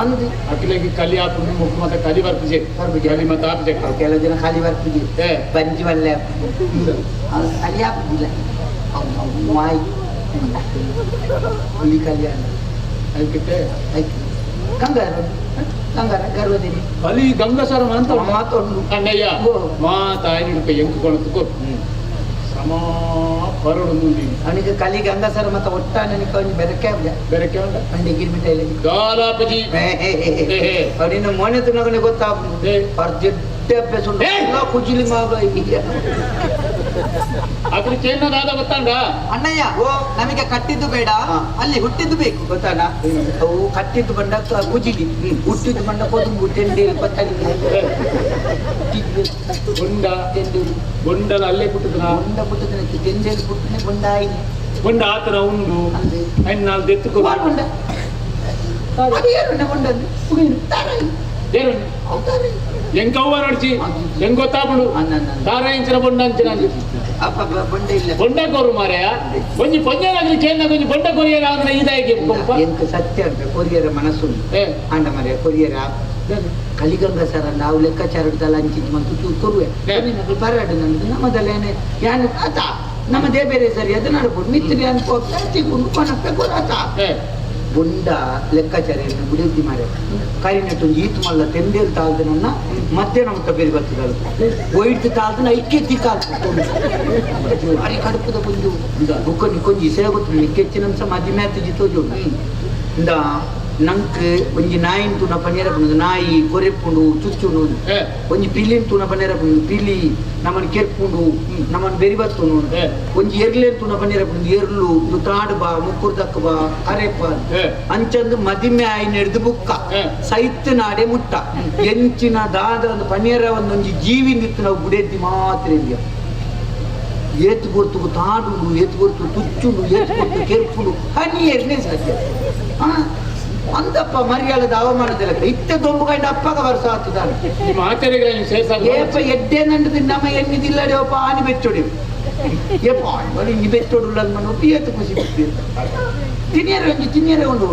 ಅಂದು ಅಕ್ಕಿಲೆಗೆ ಕಲಿ ಆಪುಂಡು ಮುಕ್ಕು ಮತ್ತೆ ಕಲಿ ಬರ್ಪುಜೆ ಕಲಿ ಮತ್ತೆ ಆಪುಜೆ
ಕೆಲವು ಜನ ಖಾಲಿ ಬರ್ಪುಜೆ ಬಂಜಿ ವಲ್ಲೆ ಕಲಿ ಆಪುದಿಲ್ಲ ಮಾಯಿ ಹುಲಿ ಕಲ್ಯಾಣ
ಅದಕ್ಕೆ
ಕಂಗ ಗಂಗರ ಗರ್ವದಿನಿ
ಅಲ್ಲಿ ಗಂಗಸರ ಅಂತ
ಮಾತೊಂಡು
ಅಣ್ಣಯ್ಯ ಮಾತಾಯಿ ನಿಡುಕ ಎಂಕು ಕೊಣತು ಸಮ ಪರಡು ಮುಂದಿ
ಅವನಿಗೆ ಕಲಿ ಗಂಗಸರ ಮತ್ತ ಒಟ್ಟ ನನಗೆ ಅವನಿಗೆ ಬೆರಕೆ
ಬೆರಕೆ ಉಂಟ
ಅಂಡಿ ಗಿರ್ಮಿಟ
ದಾಲಾಪಜಿ
ಅವನಿನ್ನ ಮೋನೆ ತಿನ್ನೋಗನೆ ಗೊತ್ತಾಗ್ಬೋದು ಅರ್ಜೆಂಟ್ ಅಭ್ಯಾಸ ಉಂಟು ಎಲ್ಲ ಕುಜಿಲಿ ಮಗ
ಅದ್ರ ಚೇನ್ನದಾದ ಗೊತ್ತಾಂಡ
ಅಣ್ಣಯ್ಯ, ನಮಗೆ ಕಟ್ಟಿದ್ದು ಬೇಡ, ಅಲ್ಲಿ ಹುಟ್ಟಿದ್ದು ಬೇಕು.
ಗೊತ್ತಾನ? ಅವು ಕಟ್ಟಿದ್ದು ಬಂಡ ಕುಜಿಲಿ, ಹುಟ್ಟಿದ್ದು ಬಂಡ ಕೊದುಂಬು ಟೆಂಡೇಲು ಪತ್ತಲಿಗೆ.
ಗುಂಡ
ಟೆಂಡೇಲು
ಗುಂಡಲ ಅಲ್ಲೇ ಪುಟ್ಟದ
ಗುಂಡ ಪುಟ್ಟದ ಟೆಂಡೇಲು ಪುಟ್ಟನೆ ಗುಂಡ ಆಯ್ನೆ
ಗುಂಡ ಆತನ ಉಂಡು ನಾಲ್ ದೆತ್ತುಕೊ
ಗುಂಡ ಅದು ಏನು ಗುಂಡ ತಾರಾಯಿ
ಏನು ಎಂಕವ್ವ ನಡ್ಚಿ ಎಂಗೊತ್ತಾಪುಂಡು ತಾರಾಯಿಂಚಿನ ಬೊಂಡ ಅಂಚಿನ
ಅಪ್ಪ ಬೊಂಡ ಇಲ್ಲ
ಬೊಂಡ ಕೋರು ಮಾರಾಯ ಒಂಜಿ ಪೊಂಜನಾಗ್ಲಿ ಚೇಂದ ಒಂಜಿ ಬೊಂಡ ಕೊರಿಯರ ಅಂದ್ರೆ ಇದಾಗಿ
ಎಂಕ ಸತ್ಯ ಅಂತ ಕೊರಿಯರ ಮನಸ್ಸು ಆಂಡ ಮಾರ್ಯ ಕೊರಿಯರ ಕಲಿಗಂಗ ಸರ ನಾವು ಲೆಕ್ಕಾಚಾರದಲ್ಲ ಅಂಚಿದ್ದು ಮಂತು ಕೊರುವೆ ಬರಾಡು ನಂದು ನಮ್ಮದಲ್ಲೇನೆ ಯಾನು ಆತ ನಮ್ಮದೇ ಬೇರೆ ಸರಿ ಅದು ನಡ್ಬೋದು ಮಿತ್ರಿ ಅನ್ಕೋ ತಿಕ್ಕೊಂಡು ಕೊನಕ್ಕೆ ಕೊರಾತ ಬೊಂಡ ಲೆಕ್ಕಾಚಾರ ಬಿಡುತ್ತಿ ಮಾರೆ ಕರಿನೆಟ್ಟು ಈತು ಮಲ್ಲ ತೆಂದೇಲ್ ತಾಳ್ದ ನನ್ನ ಮಧ್ಯಾಹ್ನ ಮುಟ್ಟ ಬೇರೆ ಬರ್ತದಲ್ಲ ಒಯ್ದು ತಾಳ್ದನ ಐಕೆ ತಿಕ್ಕಾಲ್ ಅರಿ ಕಡುಪುದ ಬಂದು ಬುಕ್ಕ ನಿಕ್ಕೊಂಜಿ ಇಸೆ ಗೊತ್ತು ನಿಕ್ಕೆಚ್ಚಿನ ಅಂಶ ಮದಿಮೆ ಆತು ಜಿತೋಜು ಇಂದ ನಂಕ್ ಒಂಜಿ ನಾಯಿನ್ ತೂನ ಪನೇರ ಪುಂಡು ನಾಯಿ ಕೊರೆಪುಂಡು ಚುಚ್ಚುಂಡು ಒಂಜಿ ಪಿಲಿನ್ ತೂನ ಪನೇರ ಪುಂಡು ಪಿಲಿ ನಮ್ಮನ್ ಕೆರ್ಪುಂಡು ನಮ್ಮನ್ ಬೆರಿ ಬತ್ತುಂಡು ಒಂಜಿ ಎರ್ಲೇನ್ ತೂನ ಪನೇರ ಪುಂಡು ಎರ್ಲು ಇದು ತಾಡು ಬಾ ಮುಕ್ಕುರ್ ದಕ್ಕ ಬಾ ಅರೆಪ್ಪ ಅಂಚಂದು ಮದಿಮೆ ಆಯಿ ನೆಡ್ದು ಬುಕ್ಕ ಸೈತ್ ನಾಡೆ ಮುಟ್ಟ ಎಂಚಿನ ದಾದ ಒಂದು ಪನೇರ ಒಂದೊಂಜಿ ಜೀವಿಂದಿತ್ತು ನಾವು ಗುಡೆದ್ದಿ ಮಾತ್ರ ಇಂದಿಯ ಏತು ಗೊತ್ತು ತಾಡುಂಡು ಏತು ಗೊತ್ತು ತುಚ್ಚುಂಡು ಏತು ಗೊತ್ತು ಕೆರ್ಪುಂಡು ಹನಿ ಎರ್ನೇ ಸಾಧ್ಯ ಅಂತಪ್ಪ ಮರ್ಯಾದದ ಅವಮಾನದಲ್ಲ ಇತ್ತೆ ದೊಂಬುಗಂಡ ಅಪ್ಪಗ ವರ್ಷ ಆತದಾನೆ
ನಿಮ್ಮ ಆಚಾರ್ಯಗಳನ್ನು ಸೇರ್ಸಾಗ
ಏಪ ಎಡ್ಡೆ ನಂಡದು ನಮ್ಮ ಎನ್ನಿದಿಲ್ಲಡೆ ಒಪ್ಪ ಆನಿ ಬೆಚ್ಚೊಡಿ ಏಪ ಬರೀ ಇನಿ ಬೆಚ್ಚೊಡುಲ್ಲ ಮನ ಒಪ್ಪಿ ಏತು ಖುಷಿ ಬಿಡ್ತೀರಿ ತಿನ್ನಿಯರ ಒಂಜಿ ತಿನ್ನಿಯರ ಒಂದು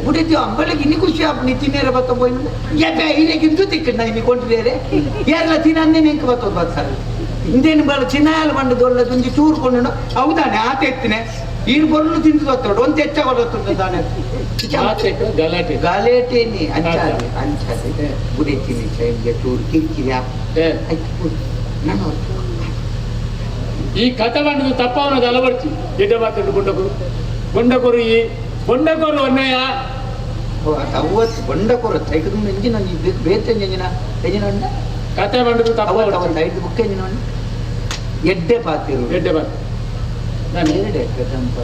ಬುಡಿತೀವಿ ಅಂಬಳಿಗೆ ಇನ್ನಿ ಖುಷಿ ಆಪ್ ನೀ ತಿನ್ನಿಯರ ಬತ್ತ ಪೋಯಿನ ಏಪ ಇನೆಗಿಂದು ತಿಕ್ಕಂಡ ಇನ್ನಿ ಕೊಂಡ್ರೇರೆ ಏರ್ಲ ತಿನ್ನಂದೇ ನಿಂಕ ಬತ್ತೋದು ಬತ್ತಾರೆ ಹಿಂದೇನು ಬಲ ಚಿನ್ನಾಯಲ ಬಂಡದು ಒಳ್ಳೆ ಒಂಜಿ ಚೂರು ಕೊಂಡು ಹೌದಾನೆ ಆತ ಎತ್ತಿನೆ ಈರು ಬೊಲ್ಲು ತಿಂದು ಬತ್ತೋಡು ಒಂದು ಹೆಚ್ಚಾಗ ತಾನೆ
ಗಲಾಟೆ
ಗಲಾಟೆನಿ ಅಂಚಾದೆ ಅಂಚಾದೆ ಬುಡಿತೀನಿ ಚೈನ್ಗೆ ಚೂರು ಕಿರಿಕಿರಿ ಆಯ್ತು ನಾನು
ಈ ಕಥೆ ಬಂಡದು ತಪ್ಪವನದು ಅಲವರ್ಚಿ ಎಡ್ಡ ಮಾತಾಡು ಗುಂಡಕರು ಗುಂಡಕೊರು ಈ ಗುಂಡಕೊರು ಅన్నಯ್ಯ
ಅವತ್ತು ಬಂಡಕೊರು ತೈಕದ ಎಂಜಿನ ಬೇತೆ ಎಂಜಿನ ಎಂಜಿನ ಉಂಡ
ಕಥೆ ಬಂಡದು ತಪ್ಪ
ಅವತ್ತು ಅವತ್ತು ಐದು ಬುಕ್ ಎಂಜಿನ ಉಂಡ ಎಡ್ಡೆ ಪಾತಿರು
ಎಡ್ಡೆ ಪಾತಿ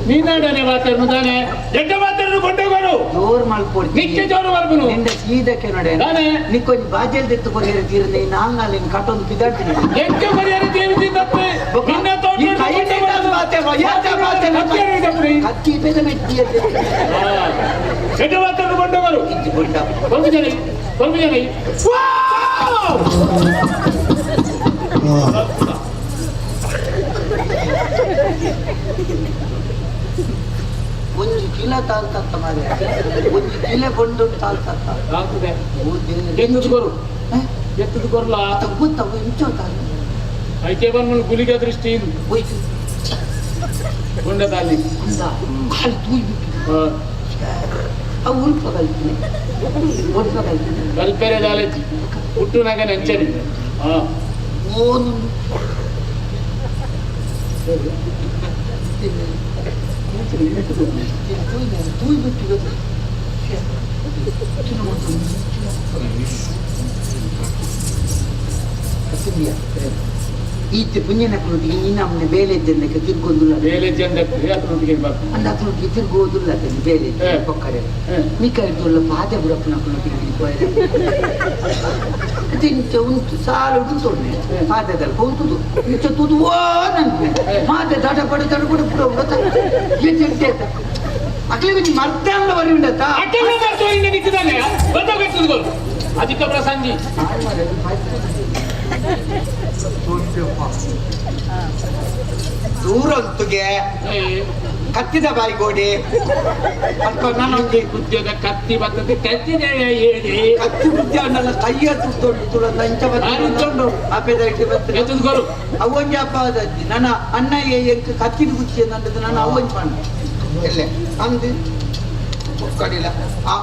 ನೀನಾಡನೆ ಮಾತಾಡು ತಾನೆ ಎಡ್ಡೆ ಮಾತಾಡು ಗುಂಡಕೊರು
ಜೋರು ಮಲ್ಪೊಡು
ನಿಕ್ಕೆ ಜೋರು ಮಲ್ಪನು
ನಿಂದ ಸೀದಕ್ಕೆ ನೋಡೆ
ತಾನೆ
ನಿಕ್ಕೊಂಜಿ ಬಾಜೆಲ್ ದೆತ್ತು ಕೊರಿಯರ ತೀರ್ನೆ ನಾಲ್ ನಾಲ್ ಕಟ್ಟೊಂದು ಪಿದಾಡ್ತೀನಿ
ಎಂಕೆ ಕೊರಿಯರ ತೀರ್ತಿದ್ದತ್ತೆ ನಿನ್ನ ತೋಟ
ಕತ್ತಿ ಪೇದ ಮೆಟ್ಟಿ
ಎಡ್ಡೆ ಮಾತಾಡು ಗುಂಡಕೊರು ಸ್ವಲ್ಪ ಜನ ಸ್ವಲ್ಪ ಜನ
ಒಂಜಿ ಕಿಲ ತಾಲ್ತತ್ತ ಮಾರ್ರೆ ಒಂಜಿ ಕಿಲ ಕೊಂಡು ತಾಲ್ತತ್ತ
ತಾಲ್ತದೆ ಎತ್ತದ ಕೊರು ಎತ್ತದ ಕೊರ್ಲ
ತಗ್ಗುತ್ತವು ಇಂಚೋ ತಾಲ್
ಐಕೆ ಬಂದ್ಮೇಲೆ ಗುಲಿಗೆ ದೃಷ್ಟಿ ಇದು
ಹೋಯ್ತು
ಗುಂಡ ತಾಲಿ
ಗುಂಡ ಕಾಲು ತೂಯಿ ಬಿಟ್ಟು ಅವು ಉಲ್ಪ ಕಲ್ತೀನಿ ಉಲ್ಪ ಕಲ್ತೀನಿ
ಕಲ್ಪೆರೆ ದಾಲಜಿ ಹುಟ್ಟು ನಗ ನೆಂಚನಿ
ಓನು ತೂಯಿ ಬಿಟ್ಟು ಈತೆ ಪುಣ್ಯನಕುಲೊಟ್ಟಿಗೆ ನೀನಮ್ಮನೆ ಬೇಲೆ ಇದ್ದಕ್ಕೆ ತಿರ್ಗೊಂದುಲ್ಲ
ಬೇಲೆ ಜಂದಕ್ಕೆ ಅತನೊಟ್ಟಿಗೆ
ಅಂದ ಅತನೊಟ್ಟಿಗೆ ತಿರ್ಗೋದುಲ್ಲ ಅದನ್ನು ಬೇಲೆ ಪೊಕ್ಕರೆ ಮಿಕ್ಕ ಇರ್ತುಲ್ಲ ಪಾದೆ ಬುಡಪ್ಪನಕುಲೊಟ್ಟಿಗೆ ತಿರ್ಗೋಯರೆ ತಿಂಚ ಉಂಟು ಸಾಲು ಉಂಟು ಪಾದೆದಲ್ಪ ಉಂಟುದು ಇಂಚ ತುದು ಓ ನನ್ಗೆ ಮಾತೆ ದಡಪಡ ದಡಪಡ ಪುಡ ಉಂಡತ ತಿಂಟೇತ ಅಕ್ಲೆ ಒಂಜಿ ಮರ್ದಾನ್ಲ ಬರಿ ಉಂಡತ
ಅಕ್ಲೆ ಮರ್ದ ಇಂದ ನಿಕ್ಕದಾನೆ ಬಂದ ಅಧಿಕ ಪ್ರಸಂಗಿ
ದೂರಂತುಗೆ ಕತ್ತಿದ ಬಾಯಿಗೋಡಿ ಅಲ್ಪ ನಾನೊಂದು
ಉದ್ಯೋಗ ಕತ್ತಿ ಬರ್ತದೆ ಕತ್ತಿದೆ ಹೇಳಿ
ಕತ್ತಿ ಬುದ್ಧಿ ಅನ್ನಲ್ಲ ಕೈಯ ತುತ್ತೊಂಡು ತುಳ ನಂಚ ಬರ್ತದೆ ಅಪೇದ ಇಟ್ಟು ಬರ್ತದೆ ಅವೊಂಜಿ ಅಪ್ಪ ಅದಜ್ಜಿ ನನ್ನ ಅಣ್ಣ ಎಂಕ್ ಕತ್ತಿದ ಗುಚ್ಚಿ ಅಂದದ್ದು ನಾನು ಅವೊಂಜಿ ಪಣ್ಣ ಎಲ್ಲೆ ಅಂದು ಕಡಿಲ ಆ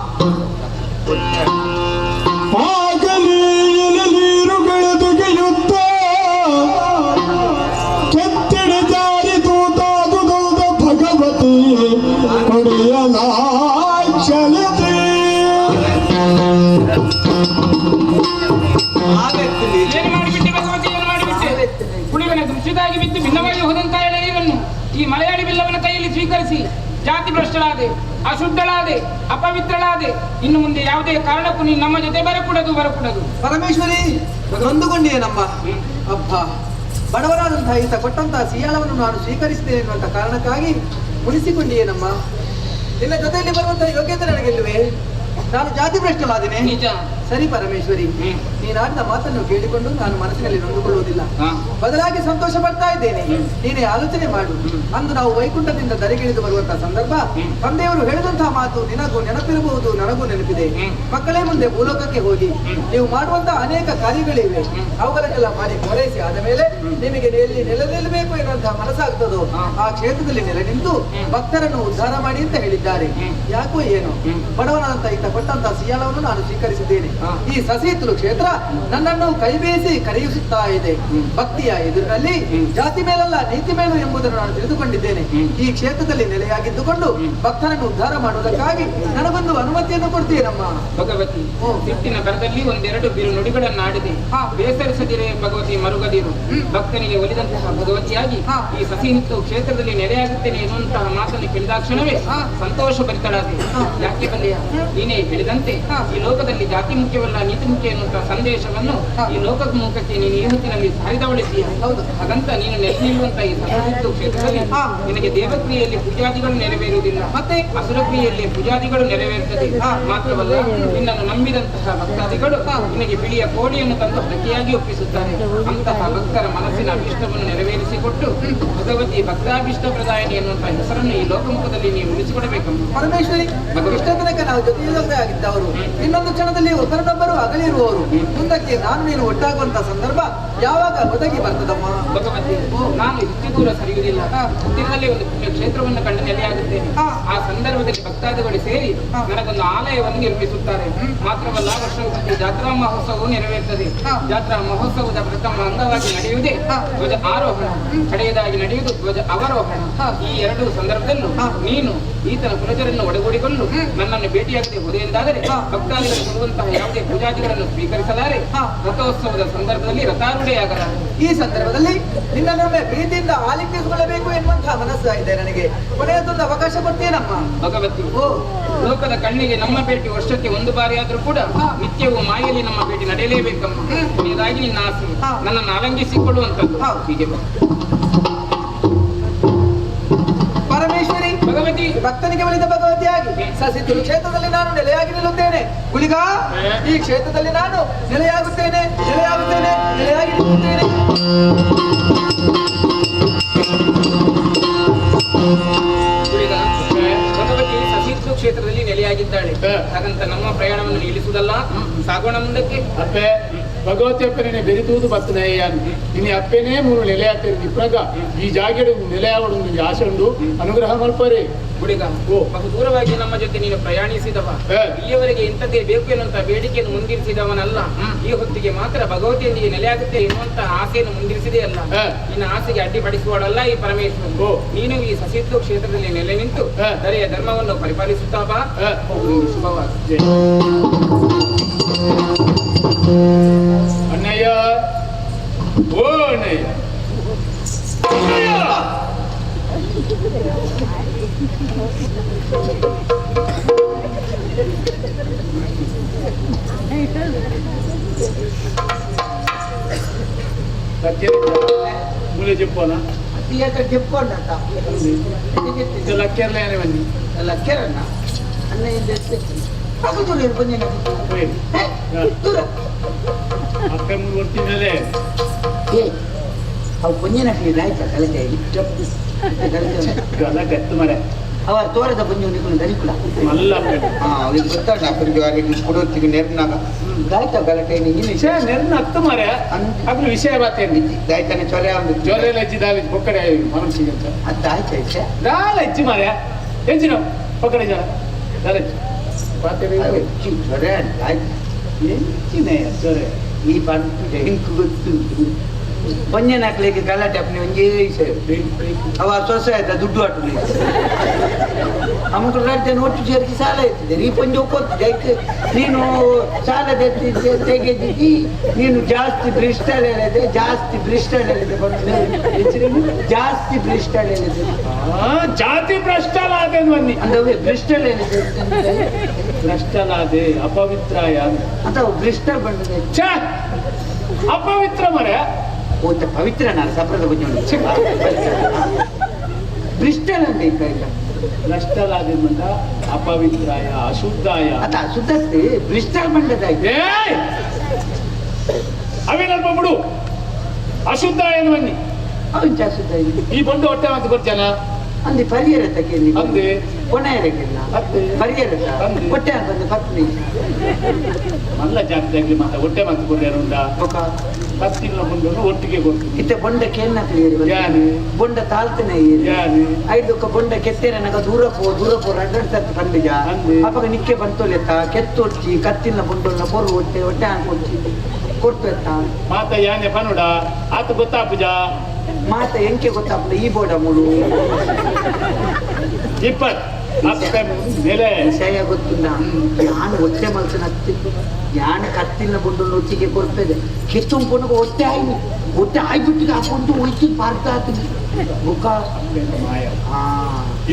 ಆಗಲಿ ಎಲೆನೀರುಗಳ ತೆಗೆಯುತ್ತ ಕೆತ್ತಿಡೆ ಜಾರಿ ತೂತಾದುದ ಭಗವತಿ ಕೊಡಿಯಲಾಕ್ಷಲತೆ.
ಏನು ಮಾಡಿಬಿಟ್ಟೆ ಭಗವತಿ, ಏನು ಮಾಡಿಬಿಟ್ಟೆ? ಕುಳಿವನ ದೃಶ್ಯದಾಗಿ ಬಿದ್ದು ಭಿನ್ನವಾಗಿ ಹೋದಂತಹ ಎಳೆನೀರನ್ನು ಈ ಮಲಯಾಳಿ ಬಿಲ್ಲವನ ಕೈಯಲ್ಲಿ ಸ್ವೀಕರಿಸಿ ಜಾತಿ ಭ್ರಷ್ಟಳಾದೆ, ಅಶುದ್ಧಳಾದೆ, ಅಪವಿತ್ರಳಾದೆ. ಇನ್ನು ಮುಂದೆ ಯಾವುದೇ ಕಾರಣಕ್ಕೂ ನೀನು ನಮ್ಮ ಜೊತೆ ಬರಕೂಡದು, ಬರಕೂಡದು.
ಪರಮೇಶ್ವರಿ, ನೊಂದುಕೊಂಡಿಯೇನಮ್ಮ? ಅಬ್ಬ, ಬಡವರಾದಂತಹ ಈತ ಕೊಟ್ಟಂತಹ ಸಿಯಾಳವನ್ನು ನಾನು ಸ್ವೀಕರಿಸಿದ್ದೇನೆ ಎನ್ನುವಂತ ಕಾರಣಕ್ಕಾಗಿ ಮುನಿಸಿಕೊಂಡಿಯೇನಮ್ಮ? ನಿನ್ನ ಜೊತೆಯಲ್ಲಿ ಬರುವಂತಹ ಯೋಗ್ಯತೆ ನನಗಿಲ್ಲವೇ? ನಾನು ಜಾತಿ ಭ್ರಷ್ಟಳಾದೇನೆ.
ನಿಜ.
ಸರಿ ಪರಮೇಶ್ವರಿ, ನೀನಾಡಿದ ಮಾತನ್ನು ಕೇಳಿಕೊಂಡು ನಾನು ಮನಸ್ಸಿನಲ್ಲಿ ನೊಂದುಕೊಳ್ಳುವುದಿಲ್ಲ, ಬದಲಾಗಿ ಸಂತೋಷ ಪಡ್ತಾ ಇದ್ದೇನೆ. ನೀನೇ ಆಲೋಚನೆ ಮಾಡು. ಅಂದು ನಾವು ವೈಕುಂಠದಿಂದ ಧರೆಗಿಳಿದು ಬರುವಂತಹ ಸಂದರ್ಭ ತಂದೆಯವರು ಹೇಳಿದಂತಹ ಮಾತು ನಿನಗೂ ನೆನಪಿರಬಹುದು, ನನಗೂ ನೆನಪಿದೆ. ಮಕ್ಕಳೇ, ಮುಂದೆ ಭೂಲೋಕಕ್ಕೆ ಹೋಗಿ ನೀವು ಮಾಡುವಂತಹ ಅನೇಕ ಕಾರ್ಯಗಳಿವೆ, ಅವುಗಳನ್ನೆಲ್ಲ ಮಾಡಿ ಪೂರೈಸಿ ಆದ ಮೇಲೆ ನಿಮಗೆ ಎಲ್ಲಿ ನೆಲೆ ನಿಲ್ಲಬೇಕು ಎನ್ನುವಂತಹ ಮನಸ್ಸಾಗ್ತದೋ ಆ ಕ್ಷೇತ್ರದಲ್ಲಿ ನೆಲೆ ನಿಂತು ಭಕ್ತರನ್ನು ಉದ್ಧಾರ ಮಾಡಿ ಅಂತ ಹೇಳಿದ್ದಾರೆ. ಯಾಕೋ ಏನೋ ಬಡವನಾದಂತಹ ಈತ ಕೊಟ್ಟಂತಹ ಸಿಯಾಳವನ್ನು ನಾನು ಸ್ವೀಕರಿಸಿದ್ದೇನೆ. ಈ ಸಸಿಹಿತ್ತಲು ಕ್ಷೇತ್ರ ನನ್ನನ್ನು ಕೈಬೇಸಿ ಕರೆಯಿಸುತ್ತಾ ಇದೆ. ಭಕ್ತಿಯ ಎದುರಿನಲ್ಲಿ ಜಾತಿ ಮೇಲಲ್ಲ ನೀತಿ ಮೇಲು ಎಂಬುದನ್ನು ನಾನು ತಿಳಿದುಕೊಂಡಿದ್ದೇನೆ. ಈ ಕ್ಷೇತ್ರದಲ್ಲಿ ನೆಲೆಯಾಗಿದ್ದುಕೊಂಡು ಭಕ್ತರನ್ನು ಉದ್ಧಾರ ಮಾಡುವುದಕ್ಕಾಗಿ ನನಗೊಂದು ಅನುಮತಿಯನ್ನು ಕೊಡ್ತೀರಮ್ಮ.
ಭಗವತಿ, ಸಿಟ್ಟಿನ ಬರದಲ್ಲಿ ಒಂದೆರಡು ಬಿರು ನುಡಿಗಳನ್ನಾಡಿದೆ, ಬೇಸರಿಸದಿರೆ ಭಗವತಿ, ಮರುಗದಿರು. ಭಕ್ತನಿಗೆ ಒಲಿದಂತಹ ಭಗವತಿಯಾಗಿ ಈ ಸಸಿಹಿತ್ತು ಕ್ಷೇತ್ರದಲ್ಲಿ ನೆಲೆಯಾಗುತ್ತೇನೆ ಎನ್ನುವಂತಹ ಮಾತನ್ನು ಕೇಳಿದಾಕ್ಷಣವೇ ಸಂತೋಷ ಭರಿತಳಾದೆ. ಯಾಕೆ ಬಲ್ಲೆಯ? ನೀನೇ ಹೇಳಿದಂತೆ ಈ ಲೋಕದಲ್ಲಿ ಜಾತಿ ಮುಖ್ಯವಲ್ಲ ನೀತಿ ಮುಖ್ಯ ಎನ್ನುವಂತಹ ಸಂದೇಶವನ್ನು ಈ ಲೋಕದ ಮುಖಕ್ಕೆ ನೀನು ಈ ಹೊತ್ತಿನಲ್ಲಿ ಸಾರಿದವಳಿದ್ದೀಯ.
ಹೌದು.
ಹಾಗಂತ ನೀನು ನೆಲೆ ನಿಲ್ಲುವಂತಹ ಈ ಸಸಿಹಿತ್ತು ಕ್ಷೇತ್ರದಲ್ಲಿ ನಿನಗೆ ದೇವಕ್ರಿಯೆಯಲ್ಲಿ ಪೂಜಾದಿಗಳು ನೆರವೇರುವುದಿಲ್ಲ,
ಮತ್ತೆ
ಅಸುರಕ್ರಿಯೆಯಲ್ಲಿ ಪೂಜಾದಿಗಳು ನೆರವೇರುತ್ತದೆ. ಮಾತ್ರವಲ್ಲ, ನಿನ್ನನ್ನು ನಂಬಿದಂತಹ ಭಕ್ತಾದಿಗಳು ನಿನಗೆ ಬಿಳಿಯ ಕೋಳಿಯನ್ನು ತಂದು ಹರಕೆಯಾಗಿ ಒಪ್ಪಿಸುತ್ತಾರೆ. ಅಂತಹ ಭಕ್ತರ ಮನಸ್ಸಿನ ಅಭೀಷ್ಟವನ್ನು ನೆರವೇರಿಸಿಕೊಟ್ಟು ಭಗವತಿ ಭಕ್ತಾಭೀಷ್ಟ ಪ್ರದಾಯಿನಿ ಎನ್ನುವಂತಹ ಹೆಸರನ್ನು ಈ ಲೋಕಮುಖದಲ್ಲಿ ನೀವು ಉಳಿಸಿಕೊಡಬೇಕಮ್ಮ.
ಪರಮೇಶ್ವರಿ, ಇಷ್ಟ ತನಕ ನಾವು ಜೊತೆಯಲ್ಲೇ ಆಗಿದ್ದವರು, ಇನ್ನೊಂದು ಕ್ಷಣದಲ್ಲಿ ಒಬ್ಬರನ್ನೊಬ್ಬರು ಅಗಲಿರುವವರು. ಮುಂದಕ್ಕೆ ನಾನು ನೀನು ಒಟ್ಟಾಗುವಂತಹ ಸಂದರ್ಭ ಯಾವಾಗ ಒದಗಿ ಬರ್ತದಮ್ಮ?
ಭಗವತಿ, ನಾನು ಹೆಚ್ಚು ದೂರ ಸರಿಯುವುದಿಲ್ಲ. ಹತ್ತಿರದಲ್ಲಿ ಒಂದು ಪುಣ್ಯ ಕ್ಷೇತ್ರವನ್ನು ಕಂಡು ನೆಲೆಯಾಗುತ್ತೇನೆ. ಆ ಸಂದರ್ಭದಲ್ಲಿ ಭಕ್ತಾದಿಗಳು ಸೇರಿ ನನಗೊಂದು ಆಲಯವನ್ನು ನಿರ್ಮಿಸುತ್ತಾರೆ. ಮಾತ್ರವಲ್ಲ, ವರ್ಷ ಜಾತ್ರಾ ಮಹೋತ್ಸವವು ನೆರವೇರುತ್ತದೆ. ಜಾತ್ರಾ ಮಹೋತ್ಸವದ ಪ್ರಥಮ ಅಂಗವಾಗಿ ನಡೆಯುವುದೇ ಧ್ವಜ ಆರೋಹಣ, ಕಡೆಯದಾಗಿ ನಡೆಯುವುದು ಧ್ವಜ ಅವರೋಹಣ. ಈ ಎರಡು ಸಂದರ್ಭದಲ್ಲೂ ನೀನು ಈತನ ಕುಲಜರನ್ನು ಒಡಗೂಡಿಕೊಂಡು ನನ್ನನ್ನು ಭೇಟಿಯಾಗದೆ ಹೋದೆ ಎಂದಾದರೆ ಭಕ್ತಾದಿಗಳು ಕೊಡುವಂತಹ ಯಾವುದೇ ಪೂಜಾದಿಗಳನ್ನು ಸ್ವೀಕರಿಸಲಾರೆ. ರಥೋತ್ಸವದ ಸಂದರ್ಭದಲ್ಲಿ ರಥಾರೂಢೆಯಾಗಲಾರೆ.
ಈ ಸಂದರ್ಭದಲ್ಲಿ ನಿನ್ನನ್ನೊಮ್ಮೆ ಪ್ರೀತಿಯಿಂದ ಆಲಿಂಗಿಸಿಕೊಳ್ಳಬೇಕು ಎನ್ನುವಂತಹ ಮನಸ್ಸು ಇದೆ ನನಗೆ. ಕೊನೆಯದೊಂದು ಅವಕಾಶ ಕೊಡ್ತೇನಮ್ಮ.
ಭಗವತಿ, ಲೋಕದ ಕಣ್ಣಿಗೆ ನಮ್ಮ ಭೇಟಿ ವರ್ಷಕ್ಕೆ ಒಂದು ಬಾರಿ ಆದ್ರೂ ಕೂಡ ನಿತ್ಯವೂ ಮಾಯಲ್ಲಿ ನಮ್ಮ ಭೇಟಿ ನಡೆಯಲೇಬೇಕಮ್ಮ. ಕೊನೆಯದಾಗಿ ನಿನ್ನ ಆಸೆ ನನ್ನನ್ನು ಆಲಂಗಿಸಿಕೊಳ್ಳುವಂತದ್ದು. ಹೀಗೆ
ಪರಮೇಶ್ವರಿ,
ಭಗವತಿ,
ಭಕ್ತನಿಗೆ ಒಲಿದ ಭಗವತಿಯಾಗಿ ಸಸಿಹಿತ್ತಲು ಕ್ಷೇತ್ರದಲ್ಲಿ ನಾನು ನೆಲೆಯಾಗಿ ನಿಲ್ಲುತ್ತೇನೆ. ಗುಳಿಗ, ಈ ಕ್ಷೇತ್ರದಲ್ಲಿ ನಾನು ನೆಲೆಯಾಗುತ್ತೇನೆ, ನೆಲೆಯಾಗುತ್ತೇನೆ, ನೆಲೆಯಾಗಿ ನಿಲ್ಲುತ್ತೇನೆ.
ಗುಳಿಗ, ಭಗವತಿ ಸಸಿಹಿತ್ತಲು ಕ್ಷೇತ್ರದಲ್ಲಿ ನೆಲೆಯಾಗಿದ್ದಾಳೆ. ಹಾಗಂತ ನಮ್ಮ ಪ್ರಯಾಣವನ್ನು ನಿಲ್ಲಿಸುವುದಲ್ಲ, ಸಾಗೋಣ ಮುಂದಕ್ಕೆ.
ಅಪ್ಪೆ, ಭಗವತಿ ಅಪ್ಪನೇ ಬೆರಿತೂದು ಬರ್ತದೆ. ನಿನ್ನ ಅಪ್ಪನೇ ಮೂರು ನೆಲೆ ಆಗ್ತದೆ ಇಪ್ರಾಗ ಈ ಜಾಗೆಡು ನೆಲೆ ಆವಡು ನಿಮಗೆ ಆಸೆ ಉಂಟು, ಅನುಗ್ರಹ ಮಲ್ಪರೆ.
ಗುಳಿಗ, ಬಹು ದೂರವಾಗಿ ನಮ್ಮ ಜೊತೆ ನೀನು ಪ್ರಯಾಣಿಸಿದವ, ಇಲ್ಲಿಯವರೆಗೆ ಇಂಥದ್ದೇ ಬೇಕು ಎನ್ನುವಂತಹ ಬೇಡಿಕೆಯನ್ನು ಮುಂದಿರಿಸಿದವನಲ್ಲ. ಈ ಹೊತ್ತಿಗೆ ಮಾತ್ರ ಭಗವತಿಯೊಂದಿಗೆ ನೆಲೆಯಾಗುತ್ತೆ ಎನ್ನುವಂತಹ ಆಸೆಯನ್ನು ಮುಂದಿರಿಸಿದೆ ಅಲ್ಲ. ನಿನ್ನ ಆಸೆಗೆ ಅಡ್ಡಿಪಡಿಸುವಳಲ್ಲ ಈ ಪರಮೇಶ್ವರ. ನೀನು ಈ ಸಸಿಹಿತ್ತಲು ಕ್ಷೇತ್ರದಲ್ಲಿ ನೆಲೆ ನಿಂತು ದರೆಯ ಧರ್ಮವನ್ನು ಪರಿಪಾಲಿಸುತ್ತಾ ಬಾ. ಶುಭವಾಗಿ.
ಅಣ್ಣಯ್ಯ, ಓ ಅಣ್ಣಯ್ಯ, ಮೂಲೆ చెప్పాలా?
చెప్పుకోండి అక్క.
లక్కేర్లే అనేవన్నీ
లక్కేరన్న అన్న ఏం చేస్తే దూರ ದೂರ
ಅಕ್ಕ ಮೂರು ಬರ್ತಿದ್ದಲ್ಲೇ.
ಏ, ಅವು ಪುಂಜಿನಕ್ಲಿ ದಾಯ್ತ ಕಲತೆ
ಗತ್ತು ಮರೆ.
ಅವ ತೋರದ ಪುಂಜಿ ನಿಕುಲು ದನಿಕುಲ
ಮಲ್ಲ.
ಅವ್ರಿಗೆ ಗೊತ್ತಾಡ ಅಪ್ಪರಿಗೆ ಅವರಿಗೆ ಕೊಡೋತ್ತಿಗೆ ನೆರ್ನಾಗ ದಾಯ್ತ ಗಲಟೆ.
ವಿಷಯ ನೆರ್ನ ಅತ್ತ ಮರೆ ಅದ್ರ ವಿಷಯ ಬಾತೇನಿ.
ದಾಯ್ತಾನೆ ಚೊರೆ ಒಂದು
ಜೊರೆ ಲಜ್ಜಿ ದಾಲಿ ಬೊಕ್ಕಡೆ ಮನಸ್ಸಿಗೆ ಅಂತ
ಅತ್ತ ಆಯ್ತು ಆಯ್ತು
ದಾಲ ಇಜ್ಜಿ ಮಾರ್ಯ ಎಂಜಿನ ಪಕ್ಕಡೆ ಜನ ದಾಲ ಇಜ್ಜಿ ಬಾತೇನಿ.
ಚೊರೆ ಆಯ್ತು. ಎಂಚಿನ ಸೊರೆ ಈ ಪಂಪುಜ ಎಂಕ್ ಗೊತ್ತುಂಟು ಒಂಜನಕ್ಲೆಗ್ ಗಲಾಟೆ ಅಪ್ನೆ ಒಂಜೇ ವಿಷಯ ಅವ ಸೊಸೆ ಆಯ್ತಾ ದುಡ್ಡು ಆಟು ಅಮುಕ್ ರಡ್ಡ ಒಟ್ಟು ಸೇರಿಸಿ ಸಾಲ ಇರ್ತದೆ ಈ ಪಂಜೆ ಒಕ್ಕೊತ್ತಿದೆ ಐಕ್ ನೀನು ಸಾಲ ತೆಗೆದಿದ್ದಿ ನೀನು ಜಾಸ್ತಿ ಬ್ರಿಸ್ಟಲ್ ಹೇಳಿದೆ ಜಾಸ್ತಿ ಬ್ರಿಸ್ಟಲ್ ಹೇಳಿದೆ ಜಾಸ್ತಿ ಬ್ರಿಸ್ಟಲ್ ಹೇಳಿದೆ
ಜಾತಿ ಭ್ರಷ್ಟಲಾದೆ ಬನ್ನಿ
ಅಂದ್ರೆ ಬ್ರಿಸ್ಟಲ್ ಹೇಳಿದೆ
ಭ್ರಷ್ಟಲಾದೆ ಅಪವಿತ್ರಾಯ
ಅಥವಾ ಬ್ರಿಸ್ಟಲ್ ಬಂದಿದೆ
ಛೇ ಅಪವಿತ್ರ ಮರೆ
ಓ ಪವಿತ್ರ ನಾನು ಸಪ್ರದ ಕೊಂಚ ಬ್ರಿಸ್ಟಲ್ ಅಂತ ಇತ್ತ ಇಲ್ಲ
ಭ್ರಷ್ಟಲಾದೆ ಬಂದ ಅಪವಿತ್ರಾಯ ಅಶುದ್ಧಾಯ
ಅದ ಅಶುದ್ಧಸ್ತಿ ಬ್ರಿಸ್ಟಲ್ ಬಂದದಾಯ್ತು
ಏಯ್ ಅವೇನಲ್ಪ ಬಿಡು ಅಶುದ್ಧ ಏನು ಬನ್ನಿ
ಅವನ್ ಅಶುದ್ಧ ಇದೆ
ಈ ಬಂಡು ಹೊಟ್ಟೆ ಅಂತ ಕೊಡ್ತೇನ
ಅಂದೆ ಪರಿಯರ ತಕ್ಕೆ
ಅಂದೆ
ಕೊನೆ ಇರಕ್ಕಿಲ್ಲ ಪರಿಯರ ಹೊಟ್ಟೆ ಬಂದು ಪತ್ನಿ
ಮಲ್ಲ ಜಾತಿ ಮತ್ತೆ ಹೊಟ್ಟೆ ಮತ್ತೆ ಕೊಡ್ಯಾರ ಉಂಡ ಪತ್ತಿನ ಬಂಡನ್ನು ಒಟ್ಟಿಗೆ ಕೊಡ್ತೀನಿ
ಇತ್ತೆ ಬೊಂಡ ಕೇಳ್ನ
ಯಾರು?
ಬೊಂಡ ತಾಳ್ತನೆ
ಯಾರು?
ಐದಕ್ಕ ಬೊಂಡ ಕೆತ್ತೇರನಗ ದೂರ ಪೋ ದೂರ ಪೋ ರಡ್ಡ ಸತ್ತು ಪಂಡಿಜ ಅಪಗ ನಿಕ್ಕೆ ಬಂತೋಲೆತ್ತ ಕೆತ್ತೊಡ್ಚಿ ಕತ್ತಿನ ಬೊಂಡೊಲ್ಲ ಪೊರು ಹೊಟ್ಟೆ ಹೊಟ್ಟೆ ಹಾಕೊಡ್ಚಿ ಕೊಡ್ತು ಎತ್ತ
ಮಾತ ಯಾನೆ ಪನುಡ ಆತ ಗೊತ್ತಾಪುಜ
ಮಾತ ಎಂಕೆ ಗೊತ್ತಾಪುಡ ಈ ಬೋಡ ಮುಳು
ಇಪ್ಪತ್ ಮೇಲೆ
ವಿಷಯ ಗೊತ್ತಿಲ್ಲ ಯಾನ್ ಹೊಟ್ಟೆ ಮಲ್ಸನ ಹತ್ತಿತ್ತು ಯಾನ್ ಕತ್ತಿನ ಬೊಂಡನ್ನು ಒಟ್ಟಿಗೆ ಕೊಡ್ತದೆ ಕೆತ್ತುಂಪೊನಗ ಹೊಟ್ಟೆ ಆಯ್ತು ಹೊಟ್ಟೆ ಆಯ್ಬಿಟ್ಟಿಗೆ ಹಾಕೊಂಡು ಹೋಯ್ತು ಪಾರ್ತ ಆತೀನಿ ಬುಕ್ಕ
ಮಾಯ
ಹಾ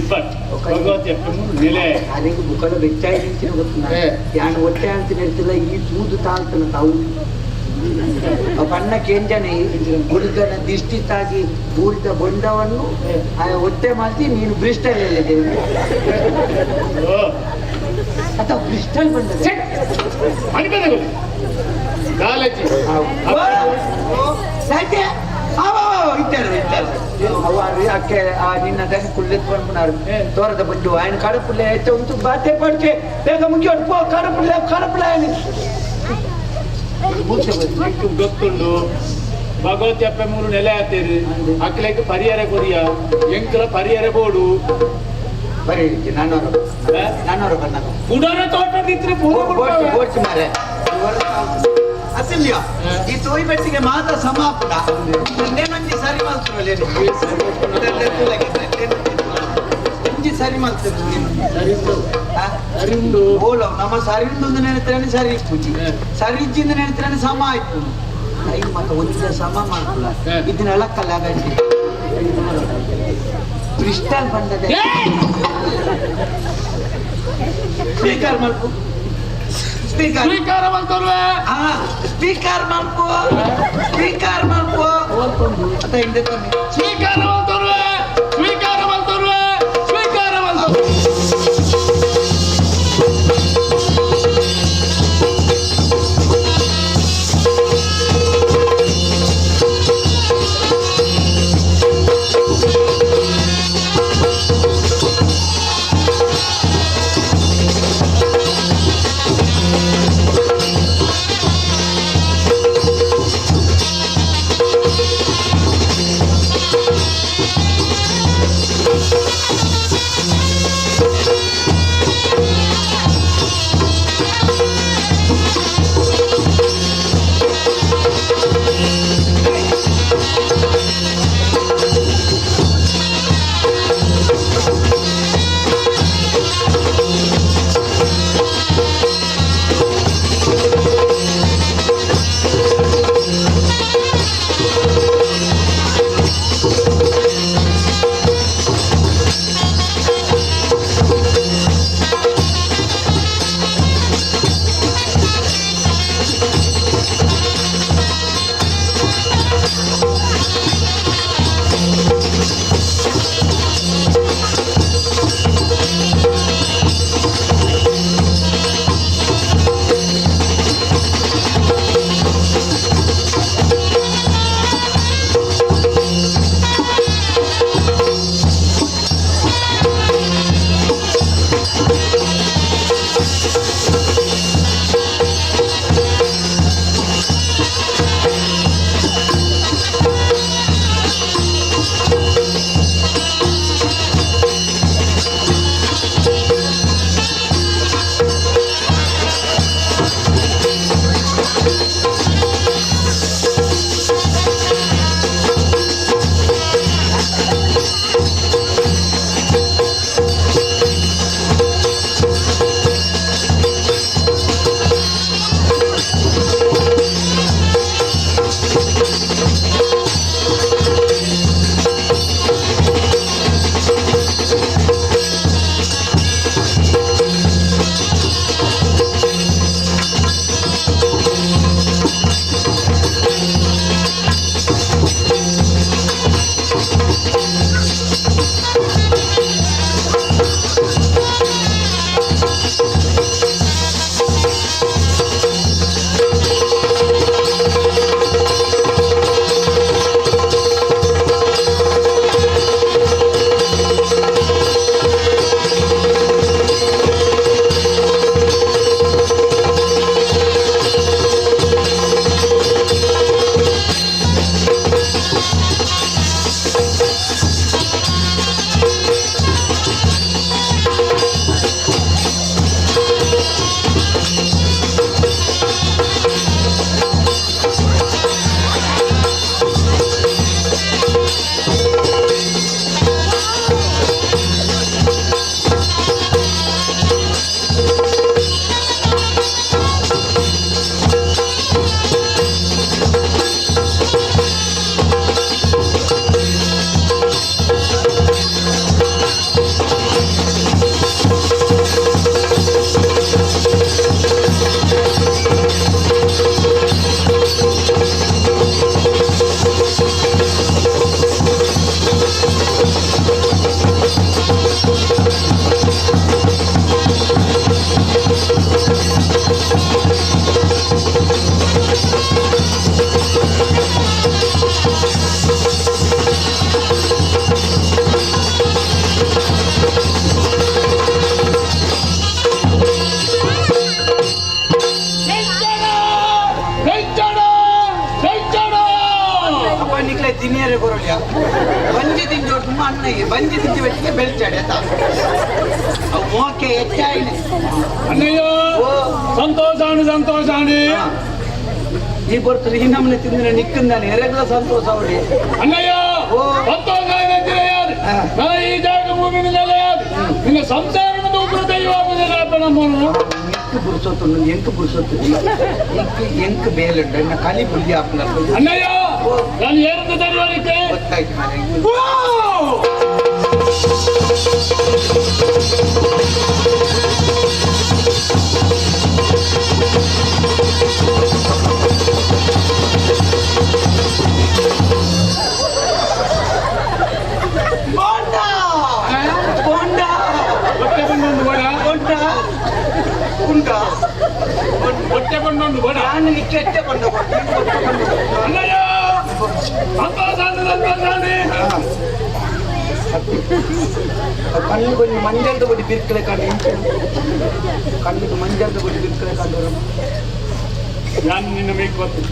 ಇಪ್ಪತ್ ಭಗವತಿ ಮೇಲೆ
ಅದಕ್ಕೆ ಬುಕ್ಕದ ಬೆಚ್ಚಾಗಿ ನಿಂತಿನ ಗೊತ್ತಿಲ್ಲ ಯಾನ್ ಹೊಟ್ಟೆ ಅಂತ ಹೇಳ್ತಿಲ್ಲ ಈ ತೂದು ತಾಳ್ತನ ತಾವು ಬಣ್ಣ ಕೇಂಜನೆ ಹುಡುಗನ ದಿಷ್ಟಿ ತಾಗಿ ಬೂರಿದ ಬೊಂಡವನ್ನು ಆ ಹೊಟ್ಟೆ ಮಾಡ್ತಿ ನೀನು ಬ್ರಿಸ್ಟಲ್ ಹೇಳಿದೆ ಅಥವಾ ಬ್ರಿಸ್ಟಲ್ ಬಂದದೆ
ಕಾಲೇಜಿ
ಸಾಧ್ಯ ಇದ್ದಾರೆ ಇದ್ದಾರೆ ಅವ ಅಕ್ಕೆ ಆ ನಿನ್ನ ದನ ಕುಳ್ಳೆತ್ ಪನ್ಪುನಾರು ತೋರದ ಬಂದು ఆయన ಕಡಪುಳ್ಳೆ ಹೆಚ್ಚ ಉಂಟು ಬಾತೆ ಪಡ್ಕೆ ಬೇಗ ಮುಗಿ ಪೋ ಕಡಪುಳ್ಳೆ ಕಡಪುಳ್ಳೆ
ಗೊತ್ತುಂಡು ಭಗವತಿ ಅಪ್ಪೆ ಮೂರು ನೆಲೆ ಆತೇರಿ ಅಕ್ಲೆಗ್ ಪರಿಹಾರ ಕೊರಿಯ ಎಂಕಲ ಪರಿಹಾರ ಬೋಡು
ಬರೀ ನಾನೂರು ನಾನೂರು ಬಣ್ಣದ
ಉಡಾರ ತೋಟದಿದ್ರೆ
ಬೋಡ್ಸಿ ಮಾರೆ
ಅಸಿಲ್ಯ ಈ ತೋಯ್ ಬೆಟ್ಟಿಗೆ ಮಾತ್ರ ಸಮಾಪುಡ ನಂದೇನೊಂಜಿ ಸರಿ ಮಲ್ತಿರಲೇನು ಒಂಜಿ ಸರಿ ಮಲ್ತಿರು ನೀನು
ಸರಿ ಉಂಡು
ಓಲವ್ ನಮ್ಮ ಸರಿ ಉಂಡು ಅಂತ ನೆನೆತ್ರಾನೆ ಸರಿ ಇಪ್ಪುಜಿ ಸರಿ ಇಜ್ಜಿಂದ ನೆನೆತ್ರಾನೆ ಸಮ ಆಯ್ತು
ಐದು ಮತ್ತೆ ಒಂದಿನ ಸಮ ಮಾಡ್ಕೊಲ್ಲ ಇದನ್ನ ಅಳಕ್ಕಲ್ಲ ಆಗಂಟಿ ಕ್ರಿಸ್ಟಲ್ ಬಂದದೆ
ಸ್ಪೀಕರ್ ಮಲ್ಪು ಸ್ಪೀಕರ್
ಸ್ವೀಕಾರ ಮಲ್ತೋರ್ವೆ
ಸ್ಪೀಕರ್ ಮಲ್ಪು ಸ್ಪೀಕರ್ ಮಲ್ಪು ಅತ್ತ ಹಿಂದೆ ತನ್ನಿ
ಸ್ವೀಕಾರ ಮಲ್ತೋರ್ವೆ ಸ್ವೀಕಾರ ಮಲ್ತೋರ್ವೆ ಸ್ವೀಕಾರ ಮಲ್ತೋರ್ವೆ
Thank you.
ಬೆಳ್ಚಾಡಿಯ ಬಂಜಿ ತಿಂಜೋಡು ತುಂಬ ಅಣ್ಣಗೆ ಬಂಜಿ ತಿಂಜಿ ಬೆಟ್ಟಿಗೆ ಬೆಳ್ಚಾಡಿ ಆತ ಅವು ಮೋಕೆ ಹೆಚ್ಚಾಯಿನೆ.
ಅಣ್ಣಯ್ಯ, ಸಂತೋಷ ಸಂತೋಷ.
ಈ ಬರ್ತದೆ ಈ ನಮ್ಮನೆ ತಿಂದಿನ ನಿಕ್ಕಂದಾನೆ ಎರಗ್ಲ ಸಂತೋಷ ಅವಳಿ.
ಅಣ್ಣಯ್ಯ, ಸಂತೋಷ. ನನ್ನ ಈ ಜಾಗ ಭೂಮಿ ನೆಲೆಯಾದ ನಿನ್ನ ಸಂಸಾರದ ಉಗ್ರ ದೈವ ನಮ್ಮನ್ನು.
ನಿಕ್ಕು ಬುರ್ಸೊತ್ತು, ಎಂಕ್ ಬುರ್ಸೊತ್ತು, ಎಂಕ್ ಎಂಕ್ ಬೇಲುಂಡು ಎನ್ನ ಕಲಿ ಬುದ್ಧಿ ಆಪುನ.
ಅಣ್ಣಯ್ಯ, ನಾನು ಏನಂತ ತರುವಳಿಕೆ
ಗೊತ್ತಾಯ್ತು ಮಾರ್ರೆ. ಬೋಂಡ ಬೋಂಡ.
ಹೊಟ್ಟೆ ಬಂದೊಂದು ಬೋಡ.
ಬೋಂಡ ಉಂಡ.
ಹೊಟ್ಟೆ ಬಂದೊಂದು ಬೋಡ.
ನಾನು ನಿಕ್ಕೆ ಕೊಂಡ.
ಅಣ್ಣಯ್ಯ, ಸಂತೋಷ ಸಂತೋಷ.
ಕಣ್ಣು ಕೊಂಚ ಮಂಜಲ್ದ ಕೊಡಿ ಬಿರ್ಕಲೆ ಕಂಡು ಇಂಚು ಕಣ್ಣಿಗೆ ಮಂಜಲ್ದ ಕೊಡಿ ಬಿರ್ಕಲೆ ಕಂಡು.
ನಾನು ನಿನ್ನ ಮೇಕ್ ಗೊತ್ತು.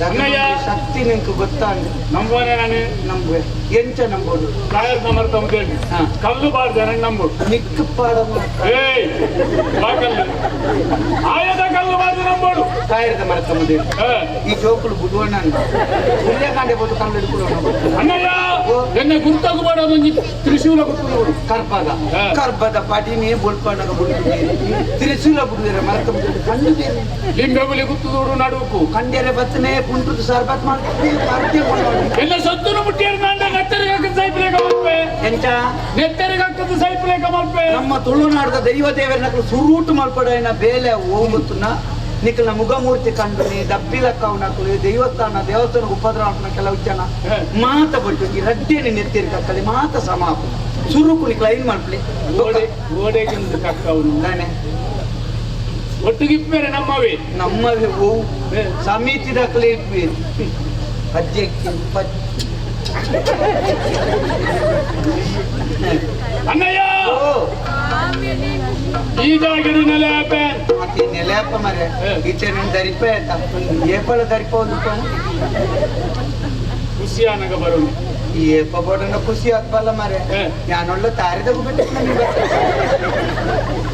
ಅಣ್ಣಯ್ಯ.
ಶಕ್ತಿ ನಿಂಗೆ ಗೊತ್ತಾ?
ನಂಬುವನೇ ನಾನು.
ನಂಬುವೆ. ಎಂಚ ನಂಬೋದು?
ಪ್ರಯತ್ನ ಮರ್ತಂತೇಳಿ ಕಲ್ಲು ಬಾರ್ದ ನಂಬು.
ನಿಕ್ಕು ಪಾಡ.
ಏಯ್, ಬಾ ಕಲ್ಲು ಆಯದ ಕಲ್ಲು ಬಾರ್ದು ನಂಬೋಡು.
ಕಾಯರದ ಮರತಮ್ಮದೆ ಈ ಜೋಕುಲು ಬುಡುವಣ್ಣ ಸೂರ್ಯಕಾಂಡೆ ಬೋದು ಕಲ್ಲು ಹಿಡ್ಕೊಳ್ಳೋಣ.
ಅಣ್ಣಯ್ಯ, ಎನ್ನ ಗುರ್ತಗು ಬೇಡ, ಒಂಜಿ ತ್ರಿಶೂಲ ಗುರ್ತುಡು.
ಕರ್ಬದ ಕರ್ಬದ ಪಡಿನೇ ಬೊಲ್ಪಣ್ಣಗ ಬುಡುದು ತ್ರಿಶೂಲ ಬುಡುವೆರ ಮರತ ಕಣ್ಣು.
ಲಿಂಬೆಬುಲಿ ಗುತ್ತುದೂಡು ನಡುಕು.
ಕಂಡ್ಯರೆ ಬತ್ತನೆ ಪುಂಟುದು ಸರ್ಬತ್ ಮಾಡ್ತೀವಿ.
ಎಲ್ಲ ಸತ್ತುನು ಮುಟ್ಟಿಯರು ನಾಂಡ ನೆತ್ತರಿಗೆ ಹಾಕದ ಸೈಪ್ಲೇಕ ಮಲ್ಪೆ.
ಎಂಚ?
ನೆತ್ತರಿಗೆ ಹಾಕದ ಸೈಪ್ಲೇಕ ಮಲ್ಪೆ.
ನಮ್ಮ ತುಳುನಾಡದ ದೈವ ದೇವರನ್ನ ಸುರೂಟು ಮಲ್ಪಡೈನ ಬೇಲೆ ಹೋಗುತ್ತುನ ನಿಕ್ಕಲ್ನ ಮುಗಮೂರ್ತಿ ಕಂಡು ದಬ್ಬಿಲಕ್ಕ ನಕಲು ದೇವಸ್ಥಾನ ದೇವಸ್ಥಾನ ಉಪದ್ರ ಕೆಲವು ಜನ ಮಾತ ಬಟ್ಟು ಈ ರಡ್ಡೇನೆ ನೆತ್ತಿರ್ ಕಕ್ಕಲಿ ಮಾತ ಸಮಾಪ ಸುರುಕು ನಿಕ್ಲ ಐನ್ ಮಲ್ಪಲಿ.
ಗೋಡೆ ಗೋಡೆಗಿಂದ ಕಕ್ಕವನು.
ನಾನೇ.
ಒಟ್ಟಿಗಿಪ್ಪೇರೆ ನಮ್ಮವೇ.
ನಮ್ಮವೇ. ಓ ಸಮಿತಿ ದಾಖಲೆ ಇಪ್ಪಿರಿ ಅಜ್ಜಕ್ಕೆ.
ಅಣ್ಣಯ್ಯ, ಈ ಜಾಗಡು ನೆಲೆ ಆಪೆ.
ಮತ್ತೆ ನೆಲೆಯಪ್ಪ ಮರೆ ಈಚೆ ನಿನ್ ದರಿಪ ಆಯ್ತಾ? ಏಪಲ ದರಿಪ ಒಂದು.
ಖುಷಿ ಆನಗ ಬರೋಣ.
ಈ ಏಪ ಬೋಡನ ಖುಷಿ ಆಗ್ಬಲ್ಲ ಮರೆ. ನಾನೊಳ್ಳೆ ತಾರಿದ ಬಿಟ್ಟು ನನಗೆ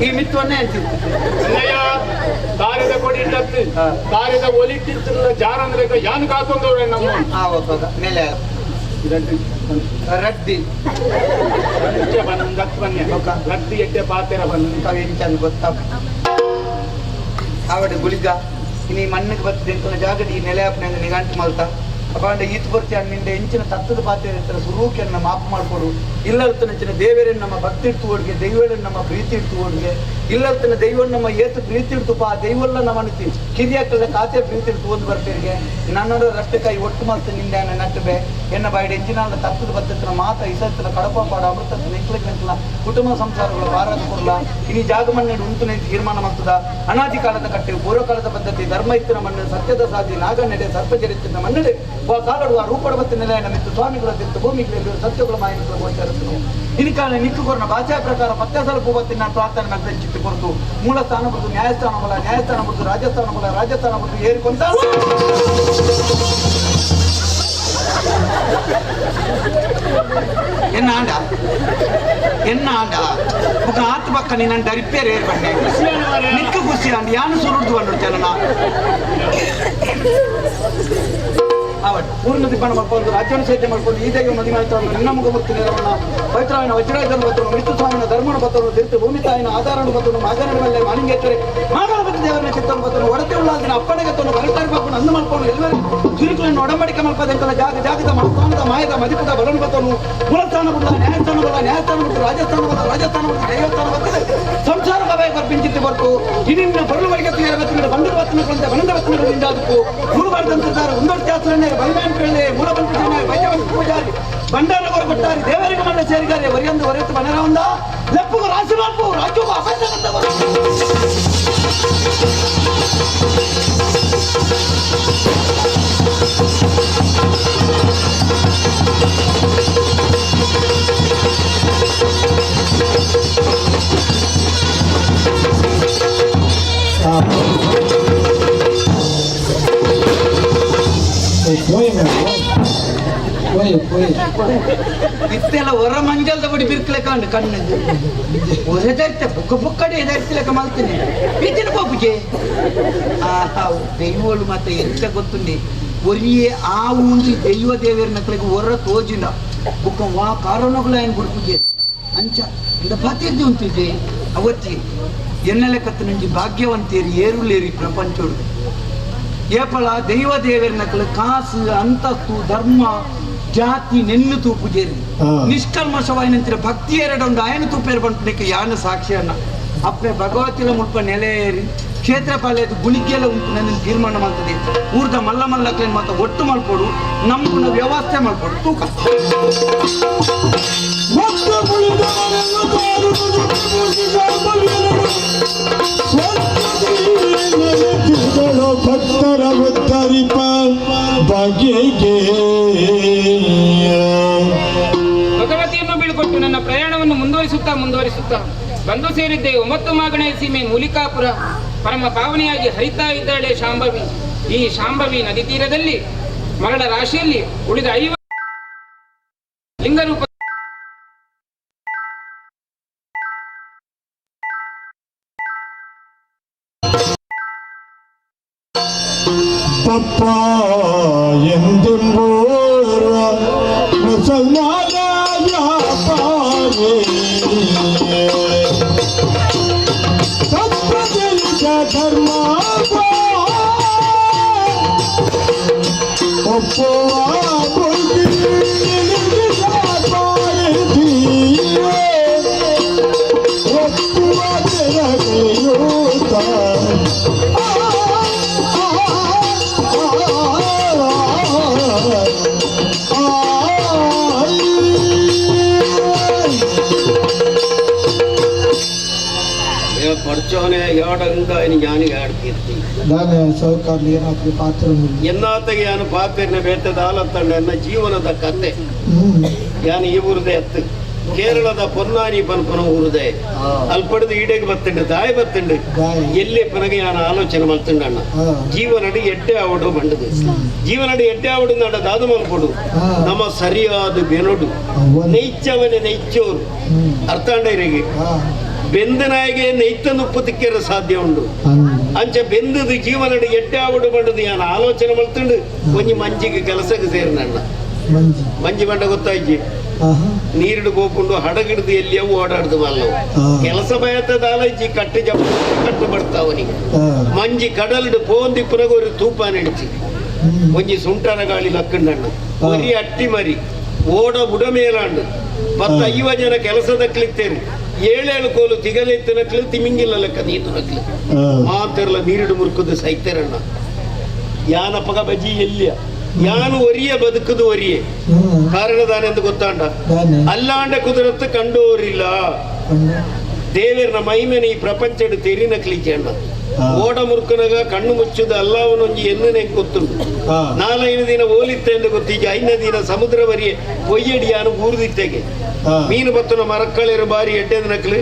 ಈ ಮಿತ್ವನ್ನೇ ಅಂತಿತ್ತು.
ಅಣ್ಣಯ್ಯ, ತಾರಿದ ಕೊಡಿ ಇಟ್ಟತ್ತು ತಾರಿದ ಒಲಿಟ್ಟಿತ್ತಿಲ್ಲ ಜಾರ ಅಂದ್ರೆ ಯಾನು ಕಾಕೊಂಡವ್ರೆ ನಮ್ಮ.
ಆ ಒಬ್ಬಗ ನೆಲೆ ರಡ್ಡಿ.
ಬಂದ ರಡ್ಡಿ ಎಟ್ಟೆ ಪಾತೆರ ಬಂದ.
ಎಂಚಂದ್ ಗೊತ್ತಾ ಆವಡೆ ಗುಳಿಗ ಇನಿ ಮಣ್ಣಿಗೆ ಬರ್ತದೆ ಎಂತನ ಜಾಗಡಿ ಈ ನೆಲೆ ಅಪ್ಪನ ನಿಗಂಟು ಮಲ್ತ ಅಪಾಂಡ ಈತ್ ಬರ್ತಿ ನಿಂದ ಎಂಚಿನ ತತ್ತದ ಪಾತ್ರೆ ಇರ್ತಾರೆ ಸುರೂಕೆಯನ್ನ ಮಾಪು ಮಾಡ್ಕೊಡು. ಇಲ್ಲರ್ತನ ದೇವರನ್ನ ನಮ್ಮ ಭಕ್ತಿ ಇಡ್ತು ಓಡ್ಗೆ, ದೈವರನ್ನ ನಮ್ಮ ಪ್ರೀತಿ ಇಡ್ತು ಓಡ್ಗೆ. ಇಲ್ಲರ್ತನ ದೈವ ನಮ್ಮ ಏತು ಪ್ರೀತಿ ಇಡ್ತುಪ ಆ ದೈವಲ್ಲ ನಮ್ಮ ಅನಿತಿ ಕಿರಿಯಕ್ಕಲ್ಲ ಕಾತೆ ಪ್ರೀತಿ ಇಡ್ತು ಒಂದು ಬರ್ತೀರಿಗೆ ನನ್ನೋಡ ರಷ್ಟೆ ಕೈ ಒಟ್ಟು ಮಲ್ತ ನಿಂದ ನಟ್ಟುಬೆ ಎನ್ನ ಬಾಯಿಡ್ ಎಂಚಿನ ತತ್ತದ ಬತ್ತನ ಮಾತ ಇಸತ್ತನ ಕಡಪ ಪಾಡ ಅಮೃತ ನಿಂಕ್ಲಿಕ್ ಕುಟುಂಬ ಸಂಸಾರಗಳ ಭಾರತ ಕೊಡ್ಲ ಇನಿ ಜಾಗ ಮಣ್ಣು ಉಂಟು ನಿಂತು ತೀರ್ಮಾನ ಮಾಡ್ತದ. ಅನಾದಿ ಕಾಲದ ಕಟ್ಟೆ ಪೂರ್ವಕಾಲದ ಪದ್ಧತಿ ಧರ್ಮ ಇತ್ತಿನ ಮಣ್ಣು ಸತ್ಯದ ಸಾಧಿ ನಾಗ ನೆಡೆ ಸರ್ಪ ಜರಿತ್ತಿನ ಮನ್ನಡೆ ವಾ ಕಾಲಡುವ ರೂಪಡ ಬತ್ತ ನೆಲೆ ನಮಿತ್ತು ಸ್ವಾಮಿಗಳ ತಿತ್ತು ಭೂಮಿಗಳಲ್ಲಿ ಸತ್ಯಗಳ ಮಾಯಿಗಳ ಗೋಚರತನು ಇನಿಕಾಲ ನಿಕ್ಕುಕೊರ್ನ ಭಾಷಾ ಪ್ರಕಾರ ಪತ್ಯಾಸಲ ಪೂವತ್ತಿನ ಪ್ರಾರ್ಥನೆ ಮಾಡಿದ ಚಿತ್ತು ಕೊರತು ಮೂಲ ಸ್ಥಾನ ಬಿಡ್ತು ನ್ಯಾಯಸ್ಥಾನ ಬಲ ನ್ಯಾಯಸ್ಥಾನ ಬಿಡ್ತು ರಾಜಸ್ಥಾನ ಬಲ ರಾಜಸ್ಥಾನ ಬಿಡ್ತು ಏರಿಕೊಂತ. ಎನ್ನ ಆಂಡ ಎನ್ನ ಆಂಡ ఒక ಆತ್ ಪಕ್ಕ ನಿನ್ನ ದರಿಪೇರು ಏರ್ಪಂಡೆ ನಿಕ್ಕು ಖುಷಿ ಅಂಡ್ ಯಾನು ಸುರುಡ್ದು ಬಂದು ಜನನ ಅವಟ್ ಪೂರ್ಣ ದಿಬ್ಬಣ ಮಾಡ್ಕೊಂಡು ರಾಜ್ಯವನ್ನು ಸೇವೆ ಮಾಡ್ಕೊಂಡು ಈ ದೈವ ಮದಿ ಮಾಡ್ತಾ ನಿನ್ನ ಮುಖ ಮುಕ್ತಿ ನೆರವನ್ನ ಪವಿತ್ರವಾದ ವಜ್ರಾಯುಧನ ಬತ್ತನು ಮೃತ್ಯು ಸ್ವಾಮಿನ ಧರ್ಮನ ಬತ್ತನು ತೀರ್ಥ ಭೂಮಿ ತಾಯಿನ ಆಧಾರನು ಬತ್ತನು ಮಾಗರಣ ಮೇಲೆ ಮಾಲಿಂಗೇಶ್ವರಿ ಮಾಗಣಪತಿ ದೇವರನ್ನ ಚಿತ್ತನ ಬತ್ತನು ಒಡತೆ ಉಳ್ಳಾದಿನ ಅಪ್ಪಣೆಗೆ ತನು ಬರಟಾರಿ ಬಾಪುನ ಅಂದು ಮಾಡ್ಕೊಂಡು ಎಲ್ಲರೂ ಚುರುಕುలను ಒಡಂಬಡಿಕೆ ಮಲ್ಪದೆಂತಲ ಜಾಗ ಜಾಗದ ಮನಸ್ಥಾನದ ಮಾಯದ ಮದಿಪದ ಬಲನು ಬತ್ತನು ಮೂಲಸ್ಥಾನ ಬಿಡಲ ನ್ಯಾಯಸ್ಥಾನ ಬಲ ನ್ಯಾಯಸ್ಥಾನ ಬಿಟ್ಟು ರಾಜಸ್ಥಾನ ಬಲ ರಾಜಸ್ಥಾನ ಬಿಟ್ಟು ದೈವಸ್ಥಾನ ಬರ್ತದೆ ಸಂಸಾರ ಕಬಾಯ ಕರ್ಪಿಂಚಿತ್ತು ಬರ್ತು ಇನ್ನಿನ್ನ ಬರಲು ಬಳಿಗೆ ಬತ್ತಿನ ಬಂದರು ಬತ್ತನ ಕೊಂತ ಬಲಂದ ಬತ್ತನ ಅದಕ್ಕೂ ಮೂರು ಒಂದೊಂದು ಶಾಸ್ತ್ರನೇ ಬಲಿಮಾನ್ ಪೇಳೆ ಮೂಲ ಬಂಧುಜನ ವೈದ್ಯವಂತ ಪೂಜಾರಿ ಭಂಡಾರ ಕೊಟ್ಟಾರಿ ದೇವರಿಗೆ ಮಣ್ಣ ಸೇರಿಗಾರೆ ವರಿಯೊಂದು ಹೊರೆತು ಮನರ ಒಂದ ಲೆಪ್ಪುಗು ರಾಶಿ ಮಾಡ್ಪು ರಾಜ್ಯಕ್ಕೂ ಅಪೇಕ್ಷ.
ಪೋಯಿ
ಇತ್ತೆಲ್ಲ ಹೊರ ಮಂಜಲ್ದ ಬಡಿ ಬಿರ್ಕ್ಲೆ ಕಾಂಡು ಕಣ್ಣು ಒರೆದರ್ತೆ ಬುಕ್ಕ ಬುಕ್ಕಡೆ ಎದರ್ತಿಲೆಕ್ಕ ಮಲ್ತೀನಿ ಇತ್ತಿನ ಪೋಪುಜೆ ಆ ದೈವೋಳು ಮತ್ತೆ ಎಂತ ಗೊತ್ತುಂಡಿ ಒರಿಯೇ ಆ ಉಂದು ದೈವ ದೇವೇರ್ ನಕ್ಲಿಗೆ ಹೊರ ತೋಜಿನ ಬುಕ್ಕ ವಾ ಕಾರಣಗಳು ಏನು ಬುಡ್ಪುಜೆ ಅಂಚ ಇಂದ ಪಾತಿರ್ದಿ ಉಂತಿದ್ದೆ ಅವತ್ತಿ ಎನ್ನಲೆ ಕತ್ತು ನಂಜಿ ಭಾಗ್ಯವಂತೇರಿ ಏರುಲೇರಿ ಪ್ರಪಂಚೋಡು ಏಪಳ ದೈವ ದೇವೇರ್ ನಕಲು ಕಾಸು ಅಂತಸ್ತು ಧರ್ಮ ಜಾತಿ ನೆನ್ನು ತೂಪುಜೇರಿ ನಿಷ್ಕಲ್ಮಶವಾಯಿನಂತಿರ ಭಕ್ತಿ ಎರಡೊಂದು ಆಯನ ತೂಪೇರು ಬಂಟಕ್ಕೆ ಯಾನ ಸಾಕ್ಷಿಯನ್ನ ಅಪ್ಪೆ ಭಗವತಿಲ ಮುಲ್ಪ ನೆಲೆಯೇರಿ ಕ್ಷೇತ್ರ ಪಾಲೆದು ಗುಳಿಗೆಲ್ಲ ಉಂಟು ನನ್ನ ತೀರ್ಮಾನ ಮಾಡ್ತದೆ ಊರ್ದ ಮಲ್ಲ ಮಲ್ಲಕ್ಲೇನು ಮಾತ್ರ ಒಟ್ಟು ಮಲ್ಪೊಡು ನಮ್ಮನ್ನ ವ್ಯವಸ್ಥೆ ಮಲ್ಪೊಡು ತೂಕ
ಭಕ್ತರ ಉತ್ತರಿಪ ಬಗೆಗೆ
ಭಗವತಿಯನ್ನು ಬೀಳ್ಕೊಟ್ಟು ನನ್ನ ಪ್ರಯಾಣವನ್ನು ಮುಂದುವರಿಸುತ್ತಾ ಮುಂದುವರಿಸುತ್ತಾ ಬಂದು ಸೇರಿದ್ದೆ ಒಂಬತ್ತು ಮಾಗಣೆ ಸೀಮೆ ಮೂಲಿಕಾಪುರ. ಪರಮ ಪಾವನಿಯಾಗಿ ಹರಿತಾ ಇದ್ದಾಳೆ ಶಾಂಭವಿ. ಈ ಶಾಂಭವಿ ನದಿ ತೀರದಲ್ಲಿ ಮರಳ ರಾಶಿಯಲ್ಲಿ ಉಳಿದ 50 ಲಿಂಗರೂಪ
ಪಪ್ಪ ಎಂದೆಂಬೋರ್ವ ಮುಸಲ್ಮಾನ ವ್ಯಾಪಾರಿ ತತ್ವದಲಿತ ಧರ್ಮ ಒಪ್ಪುವ ಒಪ್ಪುವ ತೆರಗೆಯೂತ
പഠിച്ചോനെ ഏടെന്തായാലും ഞാൻ ഏടത്തിയെത്തി
ದಾನೆ ಸೌಕಾರ್ಲಿ ಏನಾಗ್ತದೆ ಪಾತ್ರ
ಎನ್ನಾತಗೆ ಯಾನು ಪಾತ್ರೆನ ಬೇಟದಾಲತ್ತಂಡ ಎನ್ನ ಜೀವನದ ಕತೆ. ಯಾನು ಈ ಊರದೆ ಅತ್ತು ಕೇರಳದ ಪೊನ್ನಾನಿ ಪನ್ಪನ ಊರುದೆ ಅಲ್ಪಡದು ಈಡೆಗೆ ಬತ್ತಂಡು ದಾಯ ಬತ್ತಂಡು ಎಲ್ಲಿ ಪನಗೆ ಯಾನು ಆಲೋಚನೆ ಮಲ್ತಂಡಣ್ಣ ಜೀವನಡಿ ಎಡ್ಡೆ ಆವಡು ಬಂಡದು ಜೀವನಡಿ ಎಡ್ಡೆ ಆವಡು ನಡ ದಾದು ಮಲ್ಪಡು ನಮ್ಮ ಸರಿಯಾದ ಬೆನೊಡು ನೈಚ್ಚವನೆ ನೈಚ್ಚೋರು ಅರ್ಥಾಂಡ ಇರಗೆ ಬೆಂದನಾಯಿಗೆ ನೈತನ್ನು ಉಪ್ಪು ತಿಕ್ಕೆರ ಸಾಧ್ಯ ಉಂಡು ಅಂಚೆ ಬೆಂದದು ಜೀವನಡಿ ಎಡ್ಡೆ ಆವಡು ಬಂಡದು ಯಾನು ಆಲೋಚನೆ ಮಲ್ತಂಡು ಒಂಜಿ ಮಂಜಿಗೆ ಕೆಲಸಕ್ಕೆ ಸೇರಿನಣ್ಣ ಮಂಜಿ ಬಂಡ ಗೊತ್ತಾಯ್ತು ನೀರಿಡು ಗೋಪುಂಡು ಹಡಗಿಡ್ದು ಎಲ್ಲಿಯೋ ಓಡಾಡ್ದು ಮಲ್ಲವು ಕೆಲಸ ಬಯತದಾಲಜ್ಜಿ ಕಟ್ಟು ಜಪ ಕಟ್ಟು ಬರ್ತಾವನಿಗೆ ಮಂಜಿ ಕಡಲಿಡು ಪೋಂದಿ ಪುನಗ ஒரு ತೂಪಾನ್ ಹಿಡಿಚಿ ಒಂಜಿ ಸುಂಟರ ಗಾಳಿ ಲಕ್ಕಂಡಣ್ಣು ಒರಿ ಅಟ್ಟಿ ಮರಿ ಓಡ ಬುಡ ಮೇಲಾಂಡು 10-50 ಜನ ಕೆಲಸದ ಕ್ಲಿತ್ತೇರು 7-7 ಕೋಲು ತಿಗಲೆತ್ತು ನಕ್ಲು ತಿಮಿಂಗಿಲ್ಲ ಲೆಕ್ಕ ನೀತು ನಕ್ಲು ಮಾತೆರ್ಲ ನೀರಿಡು ಮುರುಕುದು ಸೈತೆರಣ್ಣ ಯಾನಪಗ ಬಜಿ ಎಲ್ಲಿಯ ಯಾನು ಒರಿಯ ಬದುಕುದು ಒರಿಯೆ ಕಾರಣದಾನೆಂದು ಗೊತ್ತಾಂಡ ಅಲ್ಲಾಂಡ ಕುದುರತ್ತು ಕಂಡೋರಿಲ್ಲ ದೇವರನ ಮೈಮೆನ ಈ ಪ್ರಪಂಚಡು ತೆರಿನ ಕ್ಲೀಚಣ್ಣ ಓಡ ಮುರುಕನಗ ಕಣ್ಣು ಮುಚ್ಚುದು ಅಲ್ಲಾವನೊಂಜಿ ಎನ್ನನೆ ಗೊತ್ತುಂಡು 4-5 ದಿನ ಓಲಿತ್ತೆ ಎಂದು ಗೊತ್ತೀಗ 5ನೇ ದಿನ ಸಮುದ್ರ ಬರಿಯೆ ಪೊಯ್ಯಡಿಯಾನು ಊರ್ದಿತ್ತೆಗೆ ಮೀನು ಬತ್ತನ ಮರಕ್ಕಳಿರು ಬಾರಿ ಎಡ್ಡೆದ ನಕ್ಲು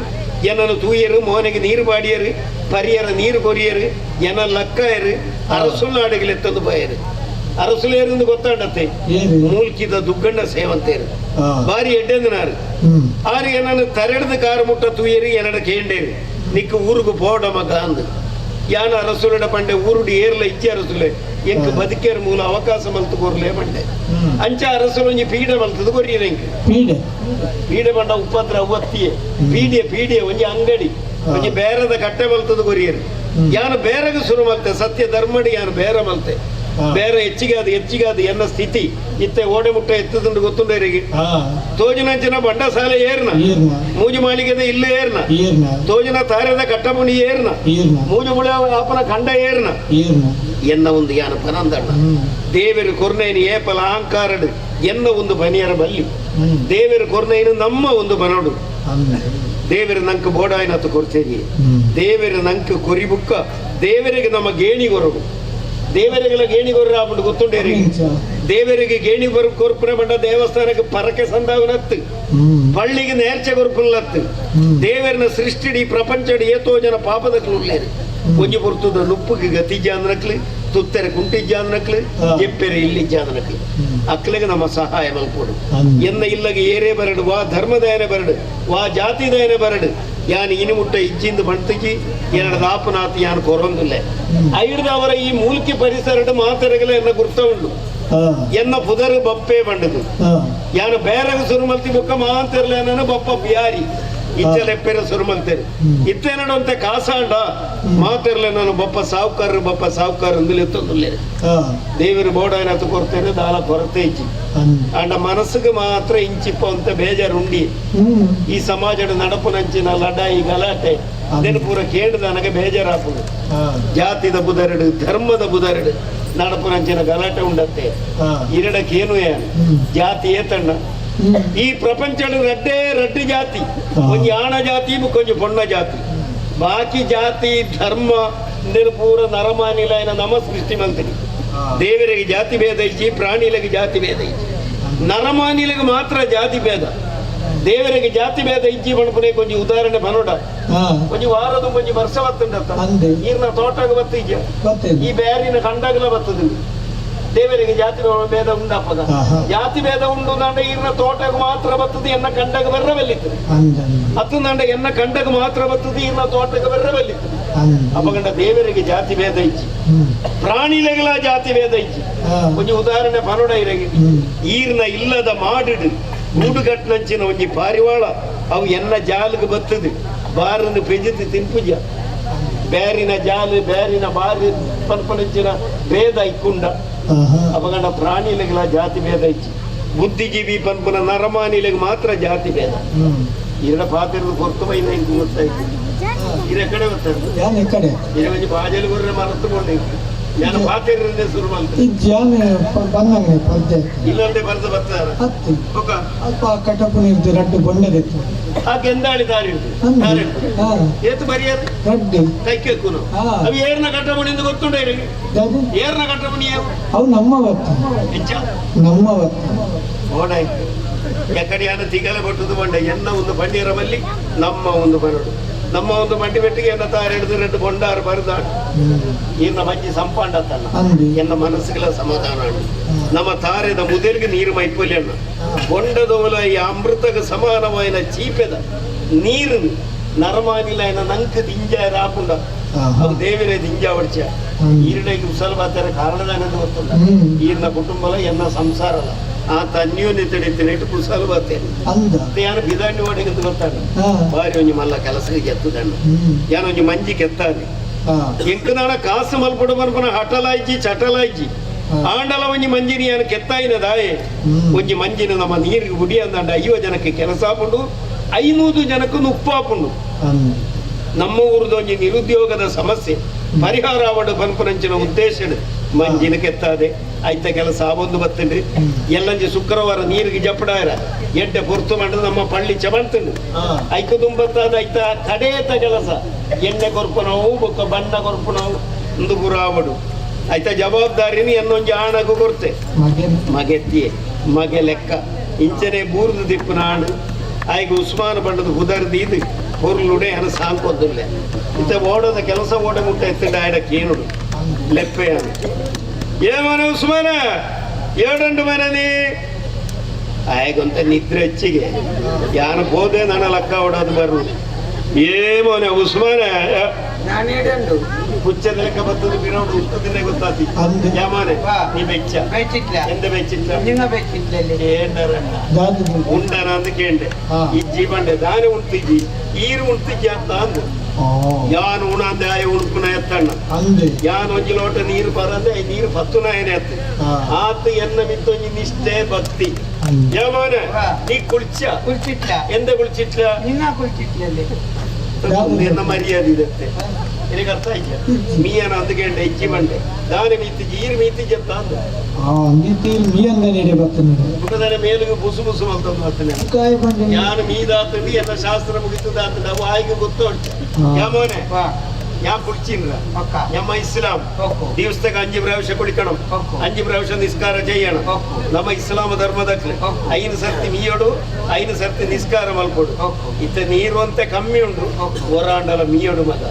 ಏನನ್ನು ತೂಯರು ಮೋನೆಗೆ ನೀರು ಬಾಡಿಯರು ಪರಿಯರ ನೀರು ಕೊರಿಯರು ಎನ ಲಕ್ಕಯರು ಅರಸುಲ್ನಾಡುಗಳೆತ್ತಂದು ಬಾಯರು ಅರಸುಲೇருந்து ಗೊತ್ತಾಂಡತ್ತೆ ಮೂಲ್ಕಿದ ದುಗ್ಗಣ್ಣ ಸೇವಂತೇರು ಬಾರಿ ಎಡ್ಡೆಂದನಾರು ಆರು ಏನನ್ನು ತರೆಡ್ದು ಕಾರು ಮುಟ್ಟ ತೂಯರು ಎನ್ನಡ ಕೇಂಡೇರು ನಿಕ್ಕ ಊರುಗು ಪೋಡ ಮಗ ಅಂದು ಯಾನ ಅರಸುಲಡ ಪಂಡೆ ಊರುಡು ಏರ್ಲ ಇಚ್ಚೆ ಅರಸುಲೆ ಎಂಕ್ ಬದುಕೇರು ಮೂಲ ಅವಕಾಶ ಮಲ್ತು ಕೊರ್ಲೆ ಪಂಡೆ ಅಂಚ ಅರಸುಲೊಂಜಿ ಪೀಡೆ ಮಲ್ತದು ಕೊರಿಯರ್ ಎಂಕ್ ಪೀಡೆ ಪಂಡ ಉಪದ್ರ ಅವತ್ತಿಯೇ ಪೀಡೆ ಪೀಡೆ ಒಂಜಿ ಅಂಗಡಿ ಒಂಜಿ ಬೇರದ ಕಟ್ಟೆ ಮಲ್ತದು ಕೊರಿಯರು ಯಾನು ಬೇರೆಗೆ ಶುರು ಮಲ್ತೆ ಸತ್ಯ ಧರ್ಮಡಿ ಯಾನು ಬೇರೆ ಮಲ್ತೆ ಬೇರೆ ಹೆಚ್ಚಿಗೆ ಅದು ಹೆಚ್ಚಿಗೆ ಅದು ಎನ್ನ ಸ್ಥಿತಿ ಇತ್ತೆ ಓಡೆ ಮುಟ್ಟ ಎತ್ತದುಂಡು ಗೊತ್ತುಂಡರಿಗೆ ತೋಜಿನಂಚಿನ ಬಂಡಸಾಲೆ ಏರ್ನ ಮೂಜು ಮಾಳಿಗೆದ ಇಲ್ಲು ಏರ್ನ ತೋಜಿನ ತಾರದ ಕಟ್ಟಮುನಿ ಏರ್ನ ಮೂಜು ಮುಳ ಆಪನ ಖಂಡ ಏರ್ನ ಎನ್ನ ಒಂದು ಯಾನ ಪನಂದಣ್ಣ ದೇವರು ಕೊರ್ನೈನು ಏಪಲ ಅಹಂಕಾರಡು ಎನ್ನ ಒಂದು ಬನಿಯರ ಬಲ್ಲಿ ದೇವರು ಕೊರ್ನೈನು ನಮ್ಮ ಒಂದು ಬನೋಡು ದೇವರು ನಂಗೆ ಬೋಡಾಯ್ನತ್ತು ಕೊಡ್ತೇನೆ ದೇವರು ನಂಗೆ ಕೊರಿಬುಕ್ಕ ದೇವರಿಗೆ ನಮ್ಮ ಗೇಣಿ ಕೊರಡು ದೇವರಿಗೆಲ್ಲ ಗೇಣಿ ಕೊರ್ರ ಆಪುಂಡು ಗೊತ್ತುಂಡೇರಿ ದೇವರಿಗೆ ಗೇಣಿ ಬರು ಕೊರ್ಪುನ ಬಂಡ ದೇವಸ್ಥಾನಕ್ಕೆ ಪರಕೆ ಸಂದಾವನತ್ತು ಪಳ್ಳಿಗೆ ನೇರ್ಚೆ ಕೊರ್ಪುಲ್ಲತ್ತು ದೇವರನ್ನ ಸೃಷ್ಟಿಡಿ ಪ್ರಪಂಚಡಿ ಏತೋ ಜನ ಪಾಪದಕ್ಲು ಉಳ್ಳೇರು ಒಂಜಿ ಪೊರ್ತುದ ನುಪ್ಪುಗೆ ಗತಿಜ ಅಂದ್ರಕ್ಲು ತುತ್ತೆರೆ ಕುಂಟಿಜ್ಜಾದನಕ್ಲು ಎಪ್ಪೆರೆ ಇಲ್ಲಿಜ್ಜಾದನಕ್ಲು ಅಕ್ಲೆಗೆ ನಮ್ಮ ಸಹಾಯ ಮಲ್ಪೋಡು ಎನ್ನ ಇಲ್ಲಗೆ ಏರೇ ಬರಡು ವಾ ಧರ್ಮದಯನೆ ಬರಡು ವಾ ಜಾತಿದಯನೆ ಬರಡು ಯಾನ್ ಇನಿ ಮುಟ್ಟ ಇಜ್ಜಿಂದ ಬಂತಿಜಿ ಏನಡ ದಾಪನಾತ್ ಯಾನ್ ಕೊರೊಂದುಲ್ಲೆ ಐಡ್ದ ಅವರ ಈ ಮೂಲ್ಕಿ ಪರಿಸರಡು ಮಾತರಗಲ ಎನ್ನ ಗುರ್ತ ಉಂಡು ಎನ್ನ ಪುದರು ಬಪ್ಪೆ ಬಂಡದು ಯಾನು ಬೇರೆಗ ಸುರುಮಲ್ತಿ ಬೊಕ್ಕ ಮಾತಿರ್ಲ ನಾನು ಬಪ್ಪ ಬಿಯಾರಿ ಇಚ್ಚಲೆಪ್ಪೆರ ಸುರುಮಲ್ತೇನೆ ಇತ್ತೇನಡು ಕಾಸಾಂಡ ಮಾತಿರ್ಲ ನಾನು ಬಪ್ಪ ಸಾವುಕಾರ ಬಪ್ಪ ಸಾವುಕಾರ ಅಂದಲೆತ್ತೊಂದುಲ್ಲೆ ದೇವರು ಬೋಡಾಯನತ್ತು ಕೊರ್ತೇನೆ ದಾಲ ಕೊರತೆ ಇಜ್ಜಿ ಅಂಡ ಮನಸ್ಸಿಗೆ ಮಾತ್ರ ಇಂಚಿಪ್ಪ ಅಂತ ಬೇಜಾರುಂಡಿ ಈ ಸಮಾಜದ ನಡಪುನಂಚಿನ ಲಡಾಯಿ ಗಲಾಟೆ ಇದನ್ನು ಪೂರ ಕೇಂದ್ರ ನನಗೆ ಬೇಜಾರಾಪುದು ಜಾತಿದ ಬುದರಡು ಧರ್ಮದ ಬುದರಡು ನಡಪುನಂಚಿನ ಗಲಾಟೆ ಉಂಡತ್ತೆ ಇರಡಕ್ಕೇನು ಏನು ಜಾತಿ ಏತಣ್ಣ ಈ ಪ್ರಪಂಚದ ರಡ್ಡೇ ರಡ್ಡು ಜಾತಿ ಒಂಜಿ ಆಣ ಜಾತಿ ಕೊಂಚ ಪೊಣ್ಣ ಜಾತಿ ಬಾಕಿ ಜಾತಿ ಧರ್ಮ ಇಂದೆನು ಪೂರ ನರಮಾನಿಲೈನ ನಮ ಸೃಷ್ಟಿ ಮಂತ್ರಿ ದೇವರಿಗೆ ಜಾತಿ ಭೇದ ಇಜ್ಜಿ ಪ್ರಾಣಿಲಿಗೆ ಜಾತಿ ಭೇದ ಇಜ್ಜಿ ನರಮಾನಿಲಿಗೆ ಮಾತ್ರ ಜಾತಿ ಭೇದ ದೇವರಿಗೆ ಜಾತಿ ಭೇದ ಇಜ್ಜಿ ಪಣಪುನೆ ಕೊಂಚ ಉದಾಹರಣೆ ಬನೋಡ ಒಂಜಿ ವಾರದ ಒಂಜಿ ವರ್ಷ ಬತ್ತುಂಡತ್ತ ಈರ್ನ ತೋಟಗ ಬತ್ತಿಜ್ಜ ಈ ಬ್ಯಾರಿನ ಕಂಡಗಲ ಬತ್ತದ ದೇವರಿಗೆ ಜಾತಿ ಭೇದ ಉಂಡಪ್ಪದ ಜಾತಿ ಭೇದ ಉಂಡು ನಾಂಡ ಈರ್ನ ತೋಟಗ ಮಾತ್ರ ಬತ್ತದ ಎನ್ನ ಕಂಡಗ ಬರ್ರ ಬಲ್ಲಿತ್ತು ಅತ್ತು ನಾಂಡ ಎನ್ನ ಕಂಡಗ ಮಾತ್ರ ಬತ್ತದ ಈರ್ನ ತೋಟಗ ಬರ್ರ ಬಲ್ಲಿತ್ತು ಅಪ್ಪಗಂಡ ದೇವರಿಗೆ ಜಾತಿ ಭೇದ ಇಜ್ಜಿ ಪ್ರಾಣಿಲೆಗಳ ಜಾತಿ ಭೇದ ಇಜ್ಜಿ ಒಂಜಿ ಉದಾಹರಣೆ ಪನೋಡ ಇರಗಿ ಈರ್ನ ಇಲ್ಲದ ಮಾಡಿಡು ಗೂಡುಗಟ್ಟನಂಚಿನ ಒಂಜಿ ಪಾರಿವಾಳ ಅವು ಎನ್ನ ಜಾಲಿಗೆ ಬತ್ತದು ಬಾರನ್ನು ಪೆಜಿತು ತಿನ್ಪುಜ ಬ್ಯಾರಿನ ಜಾಲು ಬ್ಯಾರಿನ ಬಾರಿ ಪನ್ಪನಂಚಿನ ಭೇದ ಇಕ್ಕುಂಡ ಅಪಗಂಡ ಪ್ರಾಣಿಲೆಗಳ ಜಾತಿ ಭೇದ ಇಚ್ಚಿ ಬುದ್ಧಿಜೀವಿ ಪನ್ಪನ ನರಮಾನಿಲೆಗೆ ಮಾತ್ರ ಜಾತಿ ಭೇದ ಇರಡ ಪಾತಿರದ ಕೊರ್ತು ಬೈನ ಇಂಕು ಗೊತ್ತಾಯ್ತು ಇರ ಕಡೆ
ಯಾನ್ ಕಡೆ
ಇರ ಒಂಜಿ ಬಾಜಲು ಗುರ್ರೆ ಮರತುಕೊಂಡೆ ಯಾನ ಪಾತಿರನ್ನೇ ಶುರು ಮಾಡ್ತೀನಿ
ಇಜ್ಜಿ ಬಂದಂಗೆ ಪದ್ಯ
ಇಲ್ಲಂದೆ ಬರ್ದು ಬರ್ತಾರ
ಹತ್ತಿ ಅಲ್ಪ ಕಟಪು ನೀರ್ದು ರಡ್ಡು ಬೊಂಡದಿತ್ತು
ಆ ಕೆಂದಾಳಿ ದಾರಿ ಏತು ಬರಿಯರ್
ರಡ್ಡು
ಕೈಕೆಕ್ಕುನು ಅವು ಏರ್ನ ಕಟ್ಟಮಣಿ ಗೊತ್ತುಂಡ ಏರ್ನ ಕಟ್ಟಮಣಿ
ಅವು ನಮ್ಮ ಬತ್ತ ನಮ್ಮ ಬತ್ತ
ಓಡಾಯ್ತು ಎಕಡೆಯಾನ ತಿಗಲೆ ಬಟ್ಟುದು ಬಂಡ ಎನ್ನ ಒಂದು ಬಂಡಿಯರ ಬಲ್ಲಿ ನಮ್ಮ ಒಂದು ಬರಡು ನಮ್ಮ ಒಂದು ಬಂಡಿ ಬೆಟ್ಟಿಗೆ ಎನ್ನ ತಾರ ಹಿಡಿದು ರೆಡ್ಡು ಬೊಂಡಾರು ಬರದಾಡು ಎನ್ನ ಮಂಜಿ ಸಂಪಾಂಡತ್ತಲ್ಲ ಎನ್ನ ಮನಸ್ಸುಗಳ ಸಮಾಧಾನ ನಮ್ಮ ತಾರೆದ ಮುದೆಲ್ಗೆ ನೀರು ಮೈಪೊಲಿಯಣ್ಣ ಬೊಂಡದೋಲ ಈ ಅಮೃತಕ್ಕೆ ಸಮಾನವಾಯಿನ ಚೀಪೆದ ನೀರು ನರಮಾನಿಲೈನ ನಂಕ ದಿಂಜ ರಾಪುಂಡ ಅವು ದೇವಿರೇ ದಿಂಜ ಒಡ್ಚ ಈರುಡೆಗೆ ಉಸಲ್ ಬಾತಾರೆ ಕಾರಣದಾನಂದ ಗೊತ್ತುಂಡ ಈರ್ನ ಕುಟುಂಬಲ ಎನ್ನ ಸಂಸಾರಲ ಆ ತನ್ಯೋನ್ಯತೆ ಕುಸಲ್ ಬಾತೇನೆ ಯಾನು ಬಿದಾಣಿ ಒಡೆಗೆ ಗೊತ್ತಾಡ ಬಾರಿ ಒಂಜಿ ಮಲ್ಲ ಕೆಲಸಕ್ಕೆ ಎತ್ತುದಣ್ಣ ಯಾನೊಂಜಿ ಮಂಜಿ ಕೆತ್ತಾನೆ ಎಂಕದಾಣ ಕಾಸು ಮಲ್ಪಡು ಮನ್ಪನ ಹಟಲಾಯ್ಜಿ ಚಟಲಾಯ್ಜಿ ಆಂಡಲ ಒಂಜಿ ಮಂಜಿನಿ ಯಾನು ಕೆತ್ತಾಯಿನ ದಾಯೆ ಒಂಜಿ ಮಂಜಿನ ನಮ್ಮ ನೀರಿಗೆ ಗುಡಿ ಅಂದಂಡ 50 ಜನಕ್ಕೆ ಕೆಲಸ ಆಪುಂಡು 500 ಜನಕ್ಕೆ ಉಪ್ಪಾಪುಂಡು ನಮ್ಮ ಊರುದ ಒಂಜಿ ನಿರುದ್ಯೋಗದ ಸಮಸ್ಯೆ ಪರಿಹಾರ ಆವಡು ಪನ್ಪುನಂಚಿನ ಉದ್ದೇಶ ಮಂಜಿನ ಕೆತ್ತಾದೆ ಐತ ಕೆಲಸ ಆವೊಂದು ಬತ್ತಂಡ್ರಿ ಎಲ್ಲಂಜಿ ಶುಕ್ರವಾರ ನೀರಿಗೆ ಜಪ್ಪಡಾರ ಎಡ್ಡೆ ಪೊರ್ತು ಮಂಡದ ನಮ್ಮ ಪಳ್ಳಿ ಚಮಂತಂಡು ಐಕ ತುಂಬತ್ತಾದ ಐತ ಕಡೇತ ಕೆಲಸ ಎಣ್ಣೆ ಕೊರ್ಪುನವು ಬೊಕ್ಕ ಬಣ್ಣ ಕೊರ್ಪುನವು ಒಂದು ಪೂರ ಆವಡು ಐತ ಜವಾಬ್ದಾರಿನಿ ಎನ್ನೊಂಜಿ ಆಣಗು ಕೊರ್ತೆ ಮಗೆತ್ತಿಯೆ ಮಗೆ ಲೆಕ್ಕ ಇಂಚನೆ ಬೂರ್ದು ದಿಪ್ಪು ನಾಡು ಆಯ್ಗ ಉಸ್ಮಾನ್ ಬಣ್ಣದ ಹುದರ್ದೀದು பொருளுடைய என சாங்கொந்துல்லை ಇಂಥ ಓಡೋದ ಕೆಲಸ ಓಡ ಮುಟ್ಟ ಎತ್ತಿಂಡ ಆಯ್ಡ ಕೇನುಡು ಲೆಪ್ಪೆಯಾನು ಏಮನ ಉಸ್ಮಾನ ಏಡುಂಡು ಮನ ನೀ ಆಯ್ಗೊಂತ ನಿದ್ರೆ ಹೆಚ್ಚಿಗೆ ಯಾನು ಹೋದೆ ನನ್ನ ಲಕ್ಕ ಓಡೋದು ಬರು ಏಮೋನೆ ಉಸ್ಮಾನ ಹುಚ್ಚದ ಲೆಕ್ಕ ಬರ್ತದೆ ಬಿರೋಡು ಉತ್ತದಿನ ಗೊತ್ತಾತಿ ಯಾಮಾನೆ ನೀ ಬೆಚ್ಚ ಎಂದ ಬೆಚ್ಚಿಟ್ಲ ಏಂಡರಣ್ಣ ಉಂಡನ ಅಂದ ಕೇಂಡೆ ಇಜ್ಜಿ ಬಂಡೆ ದಾನೆ ಉಂಟಿಜ್ಜಿ ಈರು ಉಂಟಿಜ್ಜಿ ಅಂತ ಅಂದು ಯಾನು ಉಣ ಅಂದೆ ಆಯ ಉಣುಪುನ ಎತ್ತಣ್ಣ ಯಾನು ಒಂಜಿ ಲೋಟ ನೀರು ಪರಂದೆ ನೀರು ಪತ್ತುನಾಯನೆ ಎತ್ತು ಆತ ಎನ್ನ ಮಿತ್ತೊಂಜಿ ನಿಷ್ಠೆ ಭಕ್ತಿ ಯಾಮಾನೆ ನೀ ಕುಳ್ಚ
ಕುಳ್ಚಿಟ್ಲ
ಎಂದ ಕುಳ್ಚಿಟ್ಲ
ನಿನ್ನ ಕುಳ್ಚಿಟ್ಲಲ್ಲಿ
ಎನ್ನ ಮರ್ಯಾದೆ ಇದತ್ತೆ ನಿನಗೆ ಅರ್ಥ ಆಯ್ತಾ ಮೀಯನ ಅಂದ್ಕಂಡೆ ಇಜ್ಜಿ ಬಂಡೆ ದಾನೆ ಮೀತಿಜ್ಜಿ ಈರು ಮೀತಿಜ್ಜಿ ಅಂತ ಅಂದ
ಮೀಯಂದ ಬರ್ತದೆ
ಮುಖದನ ಮೇಲಿಗೆ ಬುಸು ಬುಸು ಮಲ್ತೊಂದು ಬರ್ತನೆ ಯಾನು ಮೀದಾತಂಡಿ ಎನ್ನ ಶಾಸ್ತ್ರ ಮುಗಿತದಾತಂಡ ಅವು ಆಯ್ಗೆ ಗೊತ್ತೋಡ್ಚ ಯಾಮೋನೆ ಯಾ ಕುಡ್ಚಿನ್ರ ನಮ್ಮ ಇಸ್ಲಾಂ ದಿವಸದಾಗ 5 ಪ್ರಾവശ്ಯ ಕುಳಿಕಣಂ 5 ಪ್ರಾവശ്ಯ ನಿಸ್ಕಾರ ചെയ്യണം ನಮ್ಮ ಇಸ್ಲಾಂ ಧರ್ಮದಕ್ಲೆ 5 ಸರ್ತಿ ಮೀಯಡು 5 ಸರ್ತಿ ನಿಸ್ಕಾರ ಮಲ್ಕೊಡು ಇತ್ತ ನೀರು ಅಂತೆ ಕಮ್ಮಿ ಉಂಟು ಹೊರಾಂಡಲ ಮೀಯಡು ಮಗ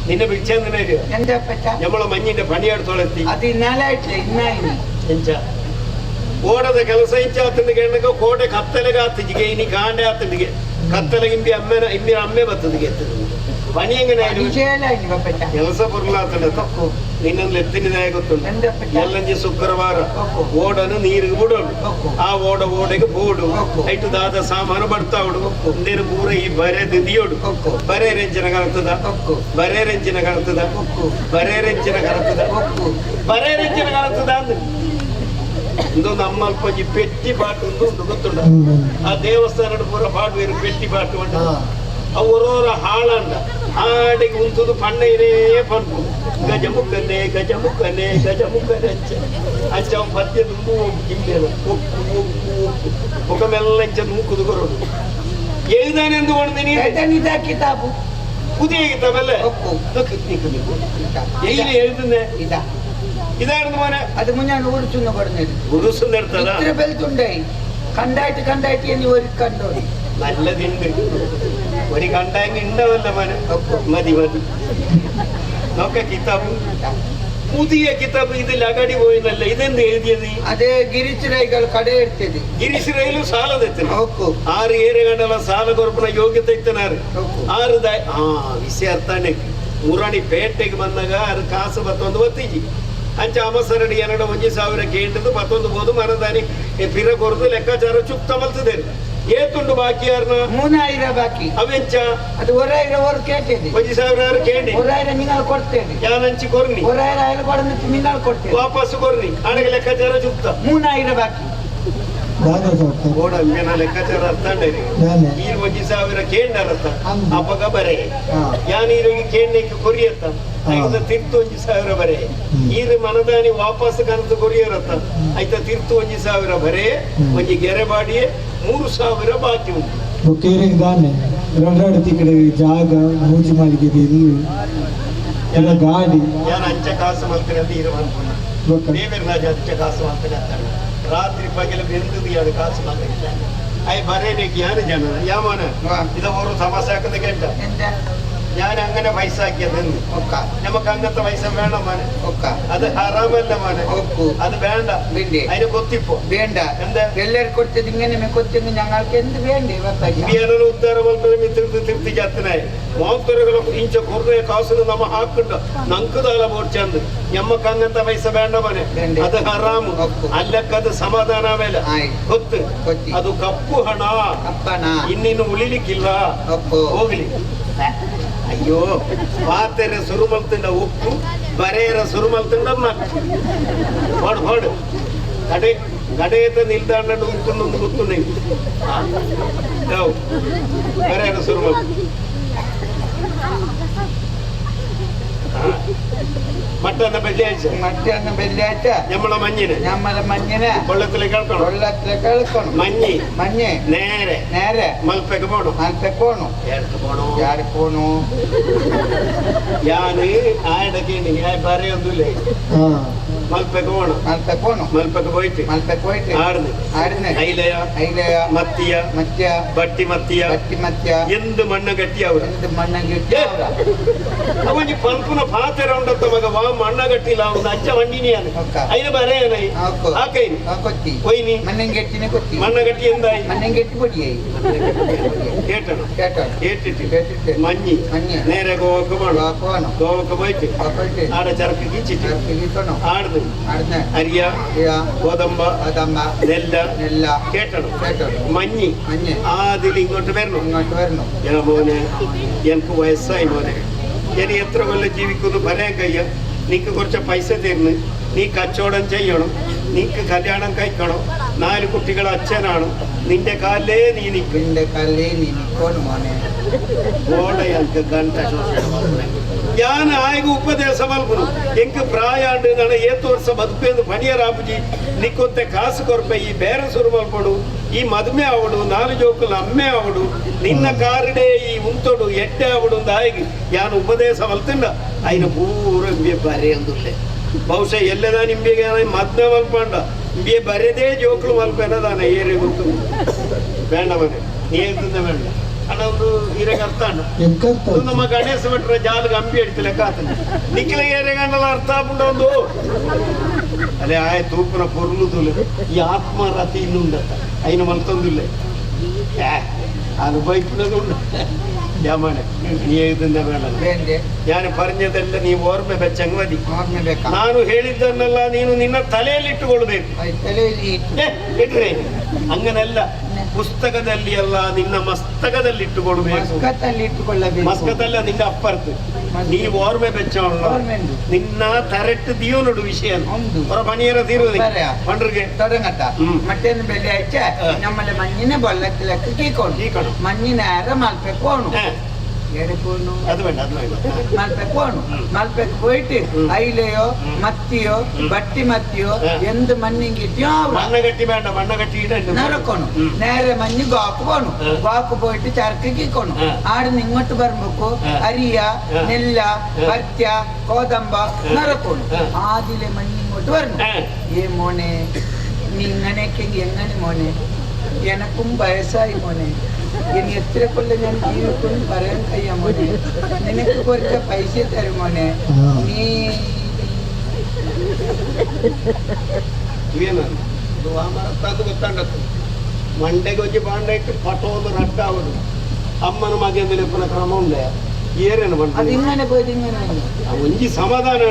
നിന്നെ വിളിച്ചെന്തിനു?
എന്താ പറ്റ?
നമ്മളെ മഞ്ഞിന്റെ പണിയെടുത്തോളെത്തി.
അത് ഇന്നാലായിട്ടില്ല, ഇന്നായി.
ಎಂಚ ಓಡದ ಕೆಲಸ ಇಂಚಾತಂದಿಗೆ ಕೋಟೆ ಕತ್ತಲೆಗಾತಿಗೆ ಇನಿ ಕಾಂಡೆ ಆತಂದಿಗೆ ಕತ್ತಲೆ ಇಂಬಿ ಅಮ್ಮೆನ ಇಂಬಿನ ಅಮ್ಮೆ ಬತ್ತದಿಗೆ ಎತ್ತದು ಪಣಿ ಎങ്ങനെ ಕೆಲಸ ಪೊರ್ಲಾತಂಡ ನಿನ್ನನ್ನು ಎತ್ತಿನಿದಾಯ ಗೊತ್ತುಂಟು. ಎಲ್ಲಂಜಿ ಶುಕ್ರವಾರ ಓಡನು ನೀರಿಗೆ ಬಿಡೋಡು, ಆ ಓಡ ಓಡೆಗೆ ಬೋಡು ಐಟು ದಾದ ಸಾಮಾನು ಬರ್ತಾವಡು ಇಂದೇನು ಪೂರ ಈ ಬರೆ ದಿಯೋಡು ಬರೇ ರೆಂಚಿನ ಕಲತದ ಬರೇ ರೆಂಚಿನ ಕಲತದ ಬರೇ ರೆಂಚಿನ ಕಲತದ ಬರೇ ರೆಂಚಿನ ಕಲತದ ಅಂದ್ರೆ ಇಂದು ನಮ್ಮಲ್ಪಂಜಿ ಪೆಟ್ಟಿ ಪಾಟು ಉಂಟು ಗೊತ್ತುಂಟ. ಆ ದೇವಸ್ಥಾನದ ಪೂರ ಪಾಡುವೇರು ಪೆಟ್ಟಿ ಪಾಟು ಉಂಟು. ಅವರೋರ ಹಾಳಂಡ ಹಾಡಿಗೆ ಉಂಟುದು ಪಣ್ಣೈನೇ ಪನ್ಪು ಗಜಮುಖನೆ ಗಜಮುಖನೆ ಗಜಮುಖನೆ ಅಂಚ ಅಂಚ ಅವು ಪದ್ಯ ತುಂಬು ಗಿಂಬೆನ ಒಕ್ಕು ಒಕ್ಕು ಒಕ್ಕು ಮುಖಮೆಲ್ಲ ಇಂಚ ನೂಕುದು ಕೊರೋಡು ಏದಾನೆ ಎಂದು ಹೊಣ್ದಿನಿ
ಕಿತಾಬು
ಪುದಿಯ ಕಿತಾಬಲ್ಲ ಎಲ್ಲಿ ಹೇಳ್ತಂದೆ
ಇದ
ಇದಾയിരുന്നു മോനെ.
അത് മുന്നാണ് ഉടുച്ചുന്ന് പറഞ്ഞത്.
ഉടുസുന്ന് എടുത്തതാ.
ഇത്ര ബെൽറ്റുണ്ടായി കണ്ടായിട്ട് കണ്ടായിട്ട് ഇനി ഒരു കണ്ടോ
നല്ലതുണ്ട് ഒരു കണ്ടായെങ്കിൽ ഉണ്ടാവല്ല മോനെ. മതി മതി നോക്ക കിതാബ് പുതിയ കിതാബ് ഇത് ലഗടി പോയെന്നല്ല ഇതെന്ത് എഴുതിയത്?
അതെ ഗിരീഷ് ರೈಗಳು ಕಡೆ ಇರ್ತದೆ.
ಗಿರೀಶ್ ರೈಲು ಸಾಲ ತೆತ್ತನ ಆರು ಏರೆ ಗಂಟಲ ಸಾಲ ಕೊರಪನ ಯೋಗ್ಯತೆ ಇತ್ತನಾರು ಆರು ಆ ವಿಷಯ ಅರ್ಥಾನೆ ಮುರಾಣಿ ಪೇಟೆಗೆ ಬಂದಾಗ ಆರು ಕಾಸು ಬತ್ತೊಂದು ಬತ್ತೀಜಿ ಅಂಚ ಅಮಸರಡಿ ಎರಡು ಒಂಜಿ ಸಾವಿರ ಕೇಂದ್ರದ್ದು ಪತ್ತೊಂದು ಬೋದು ಮನದಾನಿ ಪಿರ ಕೊರದು ಲೆಕ್ಕಾಚಾರ ಚುಕ್ತ ಮಲ್ತದೆ. ಏತುಂಡು ಬಾಕಿ ಯಾರನ್ನ
ಮೂನಾಯಿರ ಬಾಕಿ
ಅವೆಂಚ
ಅದು ಒರಾಯಿರ ಒರು ಕೇಟಿದೆ
ಒಂಜಿ ಸಾವಿರ ಆರು ಕೇಂಡಿ
ಒರಾಯಿರ ನಿಂಗಳು ಕೊಡ್ತೇನೆ
ಯಾನಂಚಿ ಕೊರ್ನಿ
ಒರಾಯಿರ ಆಯ್ಲು ಕೊಡಂದು ನಿಂಗಳು ಕೊಡ್ತೇನೆ
ವಾಪಸ್ ಕೊರ್ನಿ ಆಡಗೆ ಲೆಕ್ಕಾಚಾರ ಚುಕ್ತ
ಮೂನಾಯಿರ ಬಾಕಿ
ಓಡ ಅಂಬಿನ ಲೆಕ್ಕಾಚಾರ ಅರ್ಥಂಡೆ ಈ ಒಂಜಿ ಸಾವಿರ ಕೇಂಡರತ್ತ ಅಪಗ ಬರೆ ಯಾನೀರಿಗೆ ಕೇಂಡಕ್ಕೆ ಕೊರಿಯತ್ತ ಐದ ತಿರ್ತು ಒಂಜಿ ಸಾವಿರ ಬರೆ ಈರು ಮನದಾನಿ ವಾಪಸ್ ಕನತು ಕೊರಿಯರತ್ತ ಐತ ತಿರ್ತು ಒಂಜಿ ಸಾವಿರ ಬರೆ ಒಂಜಿ ಗೆರೆ ಬಾಡಿಯೇ 3000 ಬಾಕಿ ಉಂಟು.
ಬೊಕ್ಕೇರಿಗೆ ದಾನೆ ರಡಾಡ್ತಿ ಕಡೆ ಜಾಗ ಮೂಜಿ ಮಾಲಿಗೆ ಇಲ್ಲಿ ಎಲ್ಲ ಗಾಡಿ
ಯಾನ ಅಂಚ ಕಾಸು ಮಲ್ತನೆ ಅಂತ ಈರು ಮನ್ಪುನ ದೇವೇರ್ ರಾಜ ಅಂಚ ಕಾಸು ಮಲ್ತನೆ ಅಂತಾನೆ ರಾತ್ರಿ ಪಗಲ ಬೆಂದದು ಯಾರು ಕಾಸು ಮಲ್ತನೆ I ಬರೇನೆ ಯಾರು ಜನ ಯಾಮನ ಇದ ಅವರು ಸಮಸ್ಯೆ ಹಾಕದ ಕೇಂಟ ഞാൻ അങ്ങനെ പൈസ ആക്കിയത് നമുക്ക് അങ്ങനത്തെ പൈസ വേണം മോനെ. അത് ഹറാമല്ല മോനെ, അത് വേണ്ട. അതിന് കൊത്തിപ്പോ
വേണ്ട.
എന്താ
എല്ലാവരും കൊടുത്തത് ഇങ്ങനെ കൊത്തെങ്കിൽ ഞങ്ങൾക്ക് എന്ത് വേണ്ടേ?
ಉದ್ದಾರ ತಿರ್ತಿ ಜಾತನಾಯಿ ಮೂವತ್ತರಗಳ ಇಂಚ ಕೊರ್ರೆ ಕಾಸು ನಮ್ಮ ಹಾಕುಂಡ ನಂಕುದಾಲ ಬೋಡ್ಚಂದು ഞമ്മക്ക് അങ്ങനത്തെ പൈസ വേണ്ട മോനെ, അത് ഹറാമു അല്ലക്കത് സമാധാന മേല കൊത്ത് അത് കಪ್ಪು ಹಣ ಇನ್ನಿನ್ನು ಉಳಿಲಿಕ್ಕಿಲ್ಲ ಹೋಗ್ಲಿ. ಅಯ್ಯೋ ಪಾತೆರೆ ಸುರುಮಲ್ತಂಡ ಉಪ್ಪು ಬರೆಯರ ಸುರುಮಲ್ತಂಡ ಮಕ್ಕು ಹೊಡ್ ಹೊಡ್ ಕಡೆ ಕಡೆಯತ ನಿಲ್ದಾಣ ಉಪ್ಪು ಗೊತ್ತು ನೀವು ಬರೆಯರ ಸುರುಮಲ್ ಮಟ್ಟನ್ನ ಬೆಳ್ಳಿಯಾഴ്ച
മറ്റന്ന വെള്ളിയാഴ്ച
നമ്മളെ മഞ്ഞിന്
നമ്മളെ മഞ്ഞിന്
വെള്ളത്തിലെ കേൾക്കണം
വെള്ളത്തിലെ കേൾക്കണം
മഞ്ഞി
മഞ്ഞ്
നേരെ
നേരെ
മൽപ്പയ്ക്ക് പോണു
മൽപ്പയ്ക്ക് പോണു
ഏടക്ക് പോണു
ಯಾರು പോണു
ഞാൻ ആയിടക്ക് ഞാൻ പറയൊന്നുമില്ലേ മൽപ്പയ്ക്ക് പോണു
മൽപ്പയ്ക്ക് പോണു
മൽപ്പയ്ക്ക് പോയിട്ട്
മൽപ്പയ്ക്ക് പോയിട്ട്
ആടുന്ന്
ആടുന്ന്
അയിലയ
അയിലയ
മത്തിയ
മത്തിയ
ബട്ടി മത്തിയ
ബട്ടി മത്തിയ
എന്ത് മണ്ണ് കെട്ടിയാവുക
എന്ത് മണ്ണ് കെട്ടിയാവുക
അവന് പൽപ്പുന പാത്തര ഉണ്ടത്ത മക വാ മണ്ണ കെട്ടില്ല അവന് അച്ഛ വണ്ടിനെയാണ് അതിന് പറയാനായി കൊയ്നി
മണ്ണും കെട്ടിനെ കൊത്തി
മണ്ണ കെട്ടി എന്തായി
മണ്ണും കെട്ടി പൊടിയായി
കേട്ടണം
കേട്ടോ
കേട്ടിട്ട്
കേട്ടിട്ട്
മഞ്ഞി
മഞ്ഞ്
നേരെ ഗോവക്ക് പോണം
പോണം
ഗോവക്ക് പോയിട്ട്
പോയിട്ട്
ആടെ ചരക്ക് കീച്ചിട്ട്
കീച്ചണം
ആടുന്ന്
ആടുന്ന്
അരിയ ഗോതമ്പ
ഗോതമ്പ
നെല്ല
നെല്ല
കേട്ടണം
കേട്ടണം
മഞ്ഞി
മഞ്ഞ്
ആദ്യം ഇങ്ങോട്ട് വരണം
ഇങ്ങോട്ട് വരണം
ഞാൻ മോനെ എനിക്ക് വയസ്സായി മോനെ ഇനി എത്ര കൊല്ലം ജീവിക്കുന്നു പറയാൻ കഴിയ നിനക്ക് കുറച്ച് പൈസ തരുന്നു നീ കച്ചവടം ചെയ്യണം നിനക്ക് കല്യാണം കഴിക്കണം 4 കുട്ടികളെ അച്ഛനാണ് നിന്റെ കാലേ നീ നിൽക്കും
നിന്റെ കാലേ നീ നിൽക്കണം മോനെ
ഓടെ ഗಂಟ ഞാൻ ആയക ഉപദേശ ಮಲ್ಪುನು ಎಂಕ್ ಪ್ರಾಯ ಅಂಡ್ ಏತು ವರ್ಷ ಬದುಕೇಂದು ಪಣಿಯರಾಪುಜಿ ನಿಕ್ಕೊಂತೆ ಕಾಸು ಕೊರಪೆ ಈ ಬೇರೆ ಸುರು ಮಲ್ಪಡು ಈ ಮದುವೆ ಅವಡು 4 ಜೋಕುಲ ಅಮ್ಮೆ ಅವಡು ನಿನ್ನ ಕಾರಿಡೆ ಈ ಉಂತೊಡು ಎಡ್ಡೆ ಅವಡು ಆಯಗಿ ಯಾನ್ ಉಪದೇಶ ಮಲ್ತಂಡ ಅಯ್ನ ಪೂರ ಇಂಬೆ ಬರೆಯಂದುಲ್ಲೆ ಬಹುಶಃ ಎಲ್ಲದ ನಿಂಬೆಗೆ ಮದ್ವೆ ಮಲ್ಪಂಡ ಇಂಬೆ ಬರೆದೇ ಜೋಕುಲು ಮಲ್ಪೆನ ದಾನ ಏರೆ ಗೊತ್ತು ಬೇಡ ಮನೆ ನೀ ಹೇಳ್ತಂದ ಬೇಡ ಅಣ್ಣ ಒಂದು ಹಿರೇಗ ಅರ್ಥ ಅಣ್ಣ ನಮ್ಮ ಗಣೇಶ ಭಟ್ರ ಜಾಲಗೆ ಅಂಬಿ ಅಡಿತ ಲೆಕ್ಕ ಆತನ ನಿಖಿಲ ಏರೆಗಂಡಲ ಅರ್ಥ ಆಪುಂಡ ಒಂದು ಅಲ್ಲೇ ಆಯ ತೂಪುನ ಪೊರ್ಲುದುಲೆ ಈ ಆತ್ಮರತಿ ಇನ್ನುಂಡತ್ತ ಐನ ಮಲ್ತೊಂದುಲ್ಲೆ ಅನುಭವಿക്കുന്നത് ಉಂಡು ಯಾಮಣೆ ನೀ ಇದನ್ನ ಬೇಡ ನಾನು പറഞ്ഞದೆಲ್ಲ ನೀವು ಓರ್ಮೆ ಬೆಚ್ಚಂಗ್ ಮದಿ ನಾನು ಹೇಳಿದ್ದನ್ನೆಲ್ಲ ನೀನು ನಿನ್ನ ತಲೆಯಲ್ಲಿ ಇಟ್ಟುಕೊಳ್ಬೇಕು. ಇಟ್ರೆ ಹಂಗನಲ್ಲ, ಪುಸ್ತಕದಲ್ಲಿ ಅಲ್ಲ, ನಿನ್ನ ಮಸ್ತಕದಲ್ಲಿ ಇಟ್ಟುಕೊಳ್ಬೇಕು. ಮಸ್ಕದಲ್ಲ ನಿನ್ನ ಅಪ್ಪರ್ತು ನೀವು ಓರ್ಮೆ ಬೆಚ್ಚವಲ್ಲ, ನಿನ್ನ ತರೆಟ್ಟು ದಿಯೋನುಡು ವಿಷಯ ಹೊರ ಪಣಿಯರ ತೀರುವುದು ಪಂಡ್ರಿಗೆ
ತೊಡಗತ್ತ ಮಟ್ಟೆನ ಬೆಲೆ ಹಚ್ಚ ನಮ್ಮಲ್ಲಿ ಮಣ್ಣಿನ ಬೊಲ್ಲಕ್ಕೆ ಲೆಕ್ಕ ಕೀಕೊಂಡು ಮಣ್ಣಿನ ಯಾರ ಮಲ್ಪೆ ಕೋಣು
ಅದು ಬೇಡ ಅದು ಬೇಡ
ಮಲ್ಪೆ ಕೋಣು ಮಲ್ಪೆಕ್ പോയിട്ട് അയിലയോ മത്തിയോ ಬಟ್ಟಿ ಮತ್ತಿಯೋ എന്ത് മണ്ണിങ്കിട്ടിയോ
മണ്ണകട്ടി വേണ്ട, മണ്ണകട്ടി
നറക്കണു നേരെ മഞ്ഞ് ഗോക്ക് പോണു. ഗോക്ക് പോയിട്ട് ചരക്ക് കീക്കണു. ആടുന്ന് ഇങ്ങോട്ട് വരുമ്പോക്കു അരിയ നെല്ല പർತ್ಯ കോതമ്പ നറക്കണു. ആദിലെ മഞ്ഞ് ഇങ്ങോട്ട് വരണം. ഏ മോനെ നീ ഇങ്ങനെയൊക്കെ എങ്ങനെ മോനെ, എനക്കും വയസ്സായി മോനെ, ഇനി എത്ര കൊല്ലം ഞാൻ ജീവിക്കും പറയാൻ കഴിയാ മോനെ, നിനക്ക് കുറച്ച് പൈസ തരും മോനെ, നീ
ಮಂಡೆಗೆ ಒಂಜಿ ಬಾಂಡೆಟ್ ಪಟೋದು ರಡ್ಡಾವಡು ಅಮ್ಮನ ಮಗಂದಿನ ಕ್ರಮ ಉಂಡೆ ಏರೇನು
ಅದು ಇങ്ങനെ പോയത് ഇങ്ങനെ
ಒಂಜಿ ಸಮಾಧಾನ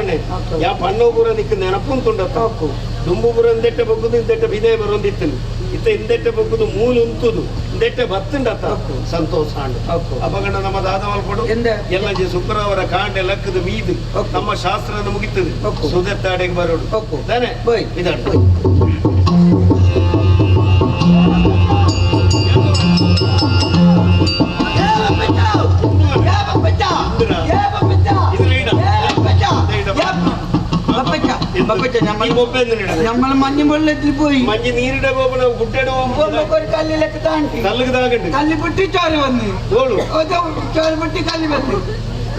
ಯಾ ಪಣ್ಣು ಪೂರ ನಿಕ್ ನೆನಪುಂತುಂಡತ್ತ ದುಂಬು ಪೂರ ಇಂದೆಟ್ಟೆ ಬೊಗ್ಗುದು ಇಂದೆಟ್ಟೆ ಬಿದೆ ಬರೊಂದಿತ್ತು ಇತ್ತ ಇಂದೆಟ್ಟೆ ಬೊಗ್ಗುದು ಮೂಲು ಉಂತುದು ಇಂದೆಟ್ಟೆ ಬತ್ತುಂಡತ್ತ ಸಂತೋಷ ಅಂಡು ಅಪಗಂಡ ನಮ್ಮ ದಾದವಲ್ಪಡು ಎಲ್ಲ ಶುಕ್ರವಾರ ಕಾಂಡೆ ಲಕ್ಕದ ಮೀದು ನಮ್ಮ ಶಾಸ್ತ್ರನ ಮುಗಿತದೆ ಸುದೆತ್ತಾಡೆಗೆ ಬರೋಡು ತಾನೆ ಇದಾಡು.
നമ്മൾ മഞ്ഞ് വെള്ളത്തിൽ പോയി
മഞ്ഞ് നീരിടെ
ഒരു കല്ലിലൊക്കെ താണ്ടി കല്ല് പൊട്ടി ചോര വന്ന് ചോര പൊട്ടി കല്ല് വന്ന്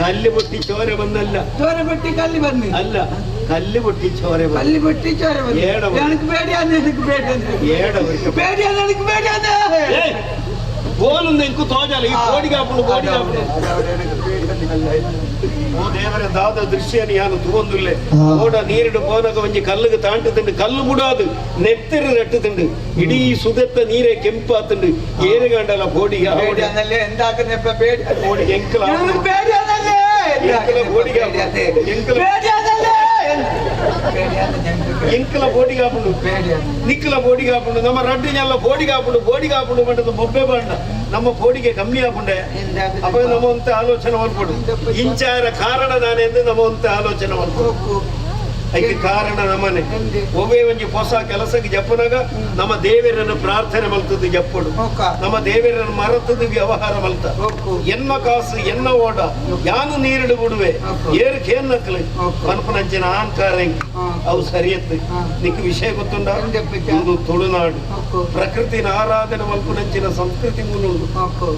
കല്ല് പൊട്ടി ചോര വന്നല്ല
ചോര പൊട്ടി കല്ല് വന്ന്
അല്ല കല്ല് പൊട്ടി ചോര
കല്ല് പൊട്ടി ചോര വന്ന് എനിക്ക് പേടിയാണ് എനിക്ക് പേടിയാണ് പേടിയാണ് എനിക്ക് പേടിയാണ്
ಗೋಲೊಂದು ಇಂಕು ತೋಜಾಲ ಈ ಕೋಡಿಗಾಪುಂಡು ಕೋಡಿಗಾಪುಂಡು ಓ ದೇವರ ದಾದ ದೃಶ್ಯನ ಯಾನು ತೂವೊಂದುಲ್ಲೆ ಓಡ ನೀರಿಡು ಪೋನಗ ಒಂಜಿ ಕಲ್ಲುಗೆ ತಾಂಟು ತಿಂಡು ಕಲ್ಲು ಬುಡಾದು ನೆತ್ತೆರು ರಟ್ಟು ತಿಂಡು ಇಡೀ ಸುದೆತ್ತ ನೀರೇ ಕೆಂಪಾತುಂಡು ಏರುಗಂಡಲ ಕೋಡಿಗೆ ಕೋಡಿಗೆ ಎಂಕಲ ಎಂಕಲ ಕೋಡಿಗೆ ಎಂಕಲ ಎಂಕಲ ಬೋಡಿಗಾಪುಂಡು ನಿಕ್ಕಲ ಬೋಡಿಗಾಪುಂಡು ನಮ್ಮ ರಡ್ಡಿನೆಲ್ಲ ಬೋಡಿಗಾಪುಂಡು ಬೋಡಿಗಾಪುಂಡು ಬಂಡದು ಬೊಬ್ಬೆ ಬಂಡ ನಮ್ಮ ಬೋಡಿಗೆ ಕಮ್ಮಿ ಆಪುಂಡೆ ಅಪ್ಪ ನಮ್ಮ ಒಂತ ಆಲೋಚನೆ ಮಲ್ಪಡು ಇಂಚಾರ ಕಾರಣ ನಾನೆಂದು ನಮ್ಮ ಒಂತ ಆಲೋಚನೆ ಮಲ್ಪಡು ಅದಕ್ಕೆ ಕಾರಣ ನಮ್ಮನೆ ಒವ್ವೇ ಒಂಜಿ ಹೊಸ ಕೆಲಸಕ್ಕೆ ಜಪ್ಪನಾಗ ನಮ್ಮ ದೇವರನ್ನು ಪ್ರಾರ್ಥನೆ ಮಲ್ತದ್ದು ಜಪ್ಪಡು ನಮ್ಮ ದೇವರನ್ನು ಮರತದ್ದು ವ್ಯವಹಾರ ಮಲ್ತ ಎನ್ನ ಕಾಸು ಎನ್ನ ಓಟ ಯಾನು ನೀರಿಡು ಬಿಡುವೆ ಏರು ಕೇನ್ನಕ್ಲು ಪನ್ಪನಂಚಿನ ಅಹಂಕಾರ ಅವು ಸರಿಯತ್ತು ನಿಕ್ ವಿಷಯ ಗೊತ್ತುಂಡ ಒಂದು ತುಳುನಾಡು ಪ್ರಕೃತಿನ ಆರಾಧನೆ ಮಲ್ಪನಂಚಿನ ಸಂಸ್ಕೃತಿ ಮೂಲುಂಡು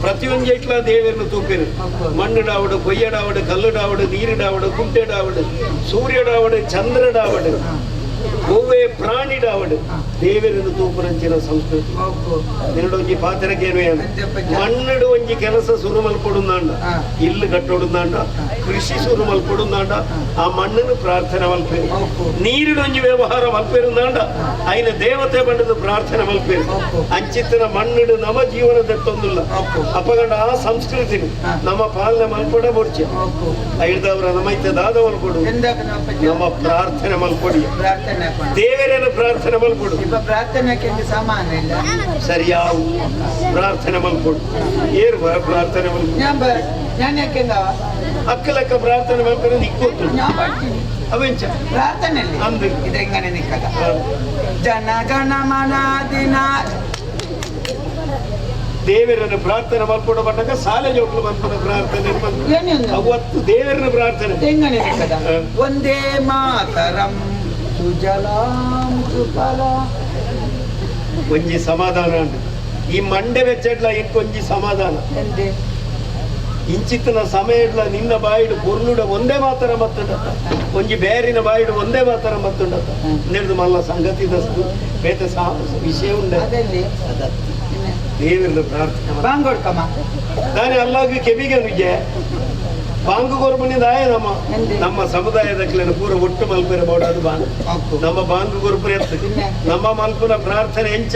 ಪ್ರತಿಯೊಂದು ಇಟ್ಲ ದೇವರನ್ನು ತೂಪಿರು ಮಣ್ಣುಡಾವಡು ಕೊಯ್ಯಡಾವಡು ಕಲ್ಲುಡಾವಡು ನೀರಿಡಾವಡು ಕುಂಟೆಡಾವಡು ಸೂರ್ಯಡಾವಡು ಚಂದ್ರ ಒವ್ವೇ ಪ್ರಾಣಿಡಾವಡು ದೇವರನ್ನು ತೂಪುನಂಚಿನ ಸಂಸ್ಕೃತಿ ನಿನ್ನಡು ಒಂಜಿ ಪಾತ್ರಕ್ಕೇನು ಏನು ಮಣ್ಣಡು ಒಂಜಿ ಕೆಲಸ ಸುರು ಮಲ್ಪೊಡುಂದಾಂಡ ಇಲ್ಲು ಕಟ್ಟೊಡುಂದಾಂಡ ಕೃಷಿ ಸುರು ಮಲ್ಪೊಡುಂದಾಂಡ ಆ ಮಣ್ಣನ್ನು ಪ್ರಾರ್ಥನೆ ಮಲ್ಪೇರು ನೀರಿಡು ಒಂಜಿ ವ್ಯವಹಾರ ಮಲ್ಪೇರುಂದಾಂಡ ಐನ ದೇವತೆ ಬಂಡದು ಪ್ರಾರ್ಥನೆ ಮಲ್ಪೇರು ಅಂಚಿತ್ತಿನ ಮಣ್ಣಡು ನಮ್ಮ ಜೀವನ ದತ್ತೊಂದುಲ್ಲ ಅಪಗಂಡ ಆ ಸಂಸ್ಕೃತಿ ನಮ್ಮ ಪಾಲನೆ ಮಲ್ಪಡ ಬೊಡ್ಚೆ ಐದವರ ನಮ್ಮ ಇತ್ತ ದಾದ ಮಲ್ಪೊಡು ನಮ್ಮ ಪ್ರಾರ್ಥನೆ ಮಲ್ಪೊಡಿ ದೇವರನ್ನು ಪ್ರಾರ್ಥನೆ ಮಲ್ಪೊಡು
ಪ್ರಾರ್ಥನೆಗೆ ಸಮಾನ ಇಲ್ಲ
ಸರಿಯಾವು ಪ್ರಾರ್ಥನೆ ಮಲ್ಪೊಡು ಏರು ಪ್ರಾರ್ಥನೆ ಮಲ್ಪೊಡು
ഞാൻ ಯಾಕೆಂದವ
ಅಕ್ಕಲಕ್ಕ ಪ್ರಾರ್ಥನೆ ಮಲ್ಪೊಡು ನಿಕ್ಕೋತು
ഞാൻ പഠിತೀನಿ
ಅವೆಂಚ
ಪ್ರಾರ್ಥನೆ ಇದು ಹೆಂಗನೆ ನಿಕ್ಕದ ಜನಗಣಮನಾದಿನ
ದೇವರನ್ನು ಪ್ರಾರ್ಥನೆ ಮಲ್ಪೊಡು ಬಂದಾಗ ಸಾಲೆ ಜೋಕ್ಲು ಮಲ್ಪೊಡು ಪ್ರಾರ್ಥನೆ ಅವತ್ತು ದೇವರನ್ನು ಪ್ರಾರ್ಥನೆ
ಹೆಂಗನೆ ನಿಕ್ಕದ ಒಂದೇ ಮಾತರಂ ಸುಜಲಾಂ ಸುಫಲಾಂ
ಒಂಜಿ ಸಮಾಧಾನ ಉಂಟು ಈ ಮಂಡೆ ವೆಚ್ಚಡ್ಲ ಇಂಕೊಂಜಿ ಸಮಾಧಾನ ಇಂಚಿತ್ತಿನ ಸಮಯ ಇಡ್ಲ ನಿನ್ನ ಬಾಯಿಡು ಪೊರ್ಲುಡ ಒಂದೇ ಮಾತರ ಮತ್ತುಂಡತ್ತ ಒಂಜಿ ಬೇರಿನ ಬಾಯಿಡು ಒಂದೇ ಮಾತರ ಮತ್ತುಂಡತ್ತ ನೆಡ್ದು ಮಲ್ಲ ಸಂಗತಿ ದಸ್ತು ಬೇತೆ ವಿಷಯ ಉಂಡೆ ಅದತ್ತಿ ದೇವರನ್ನ ಪ್ರಾರ್ಥನೆ
ಬಾಂಗೋಡ್ಕಮ್ಮ
ನಾನು ಅಲ್ಲಾಗ ಕೆವಿಗೆ ನುಜ್ಜೆ ಬಾಂಗು ಕೊರ್ಪುನಿ ದಾಯ ನಮ್ಮ ನಮ್ಮ ಸಮುದಾಯದ ಪೂರ ಒಟ್ಟು ಮಲ್ಪೆರೆ ಬೋಡಾದು ಬಾಂಗ್ ನಮ್ಮ ಬಾಂಗು ಕೊರ್ಪುನಿ ಎತ್ತು ನಮ್ಮ ಮಲ್ಪುನ ಪ್ರಾರ್ಥನೆ ಎಂಚ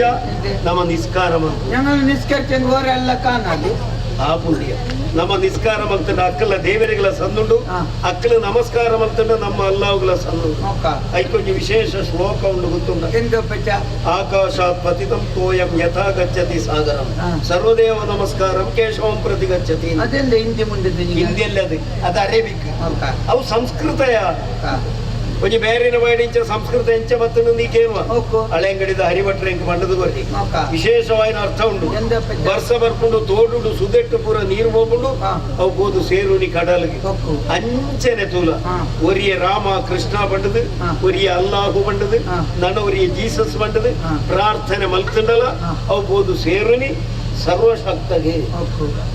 ನಮ್ಮ ನಿಸ್ಕಾರ ಮಲ್ಪು
ഞങ്ങൾ ನಿಸ್ಕರಿച്ചಂಗ್ ಓರೆಲ್ಲ ಕಾಣದು
ಆ ಪುಣ್ಯ ನಮ್ಮ ನಿಸ್ಕಾರ ಮಲ್ತಂಡ ಅಕ್ಕಲ ದೇವರಿಗಳ ಸಂದುಂಡು ಅಕ್ಕಲ ನಮಸ್ಕಾರ ಮಲ್ತಂಡ ನಮ್ಮ ಅಲ್ಲಾವುಗಳ ಸಂದುಂಡು ಐಕೊಂಜಿ ವಿಶೇಷ ಶ್ಲೋಕ ಉಂಡು ಗೊತ್ತುಂಡ ಆಕಾಶಾತ್ ಪತಿತಂ ತೋಯಂ ಯಥಾ ಗಚ್ಚತಿ ಸಾಗರಂ ಸರ್ವದೇವ ನಮಸ್ಕಾರಂ ಕೇಶವಂ ಪ್ರತಿ ಗಚ್ಚತಿ
ಅದೆಲ್ಲ ಹಿಂದಿ ಮುಂದೆ
ಹಿಂದಿಯಲ್ಲಿ ಅದು ಅದು ಅರೇಬಿಕ್ ಅವು ಸಂಸ್ಕೃತಯ ಒಂಜಿ ಬೇರಿನ ಬಾಯಿಡ್ ಸಂಸ್ಕೃತ ಎಂಚ ಬತ್ತುಂಡು ನೀ ಕೇಳುವ ಹಳೆಂಗಡಿದ ಹರಿಭಟ್ರ ಎಂಕ್ ಮಂಡದ ಕೊರ್ರಿ ವಿಶೇಷವಾಯಿನ ಅರ್ಥ ಉಂಡು ವರ್ಷ ಬರ್ಪುಂಡು ತೋಡುಡು ಸುದೆಟ್ಟು ಪೂರ ನೀರು ಹೋಗುಂಡು ಅವು ಬೋದು ಸೇರುನಿ ಕಡಲಿಗೆ ಅಂಚನೆ ತೂಲ ಒರಿಯ ರಾಮ ಕೃಷ್ಣ ಬಂಡದು ಒರಿಯ ಅಲ್ಲಾಹು ಬಂಡದು ನನ ಒರಿಯ ಜೀಸಸ್ ಬಂಡದು ಪ್ರಾರ್ಥನೆ ಮಲ್ತುಂಡಲ ಅವು ಬೋದು ಸೇರುನಿ ಸರ್ವಶಕ್ತಗೆ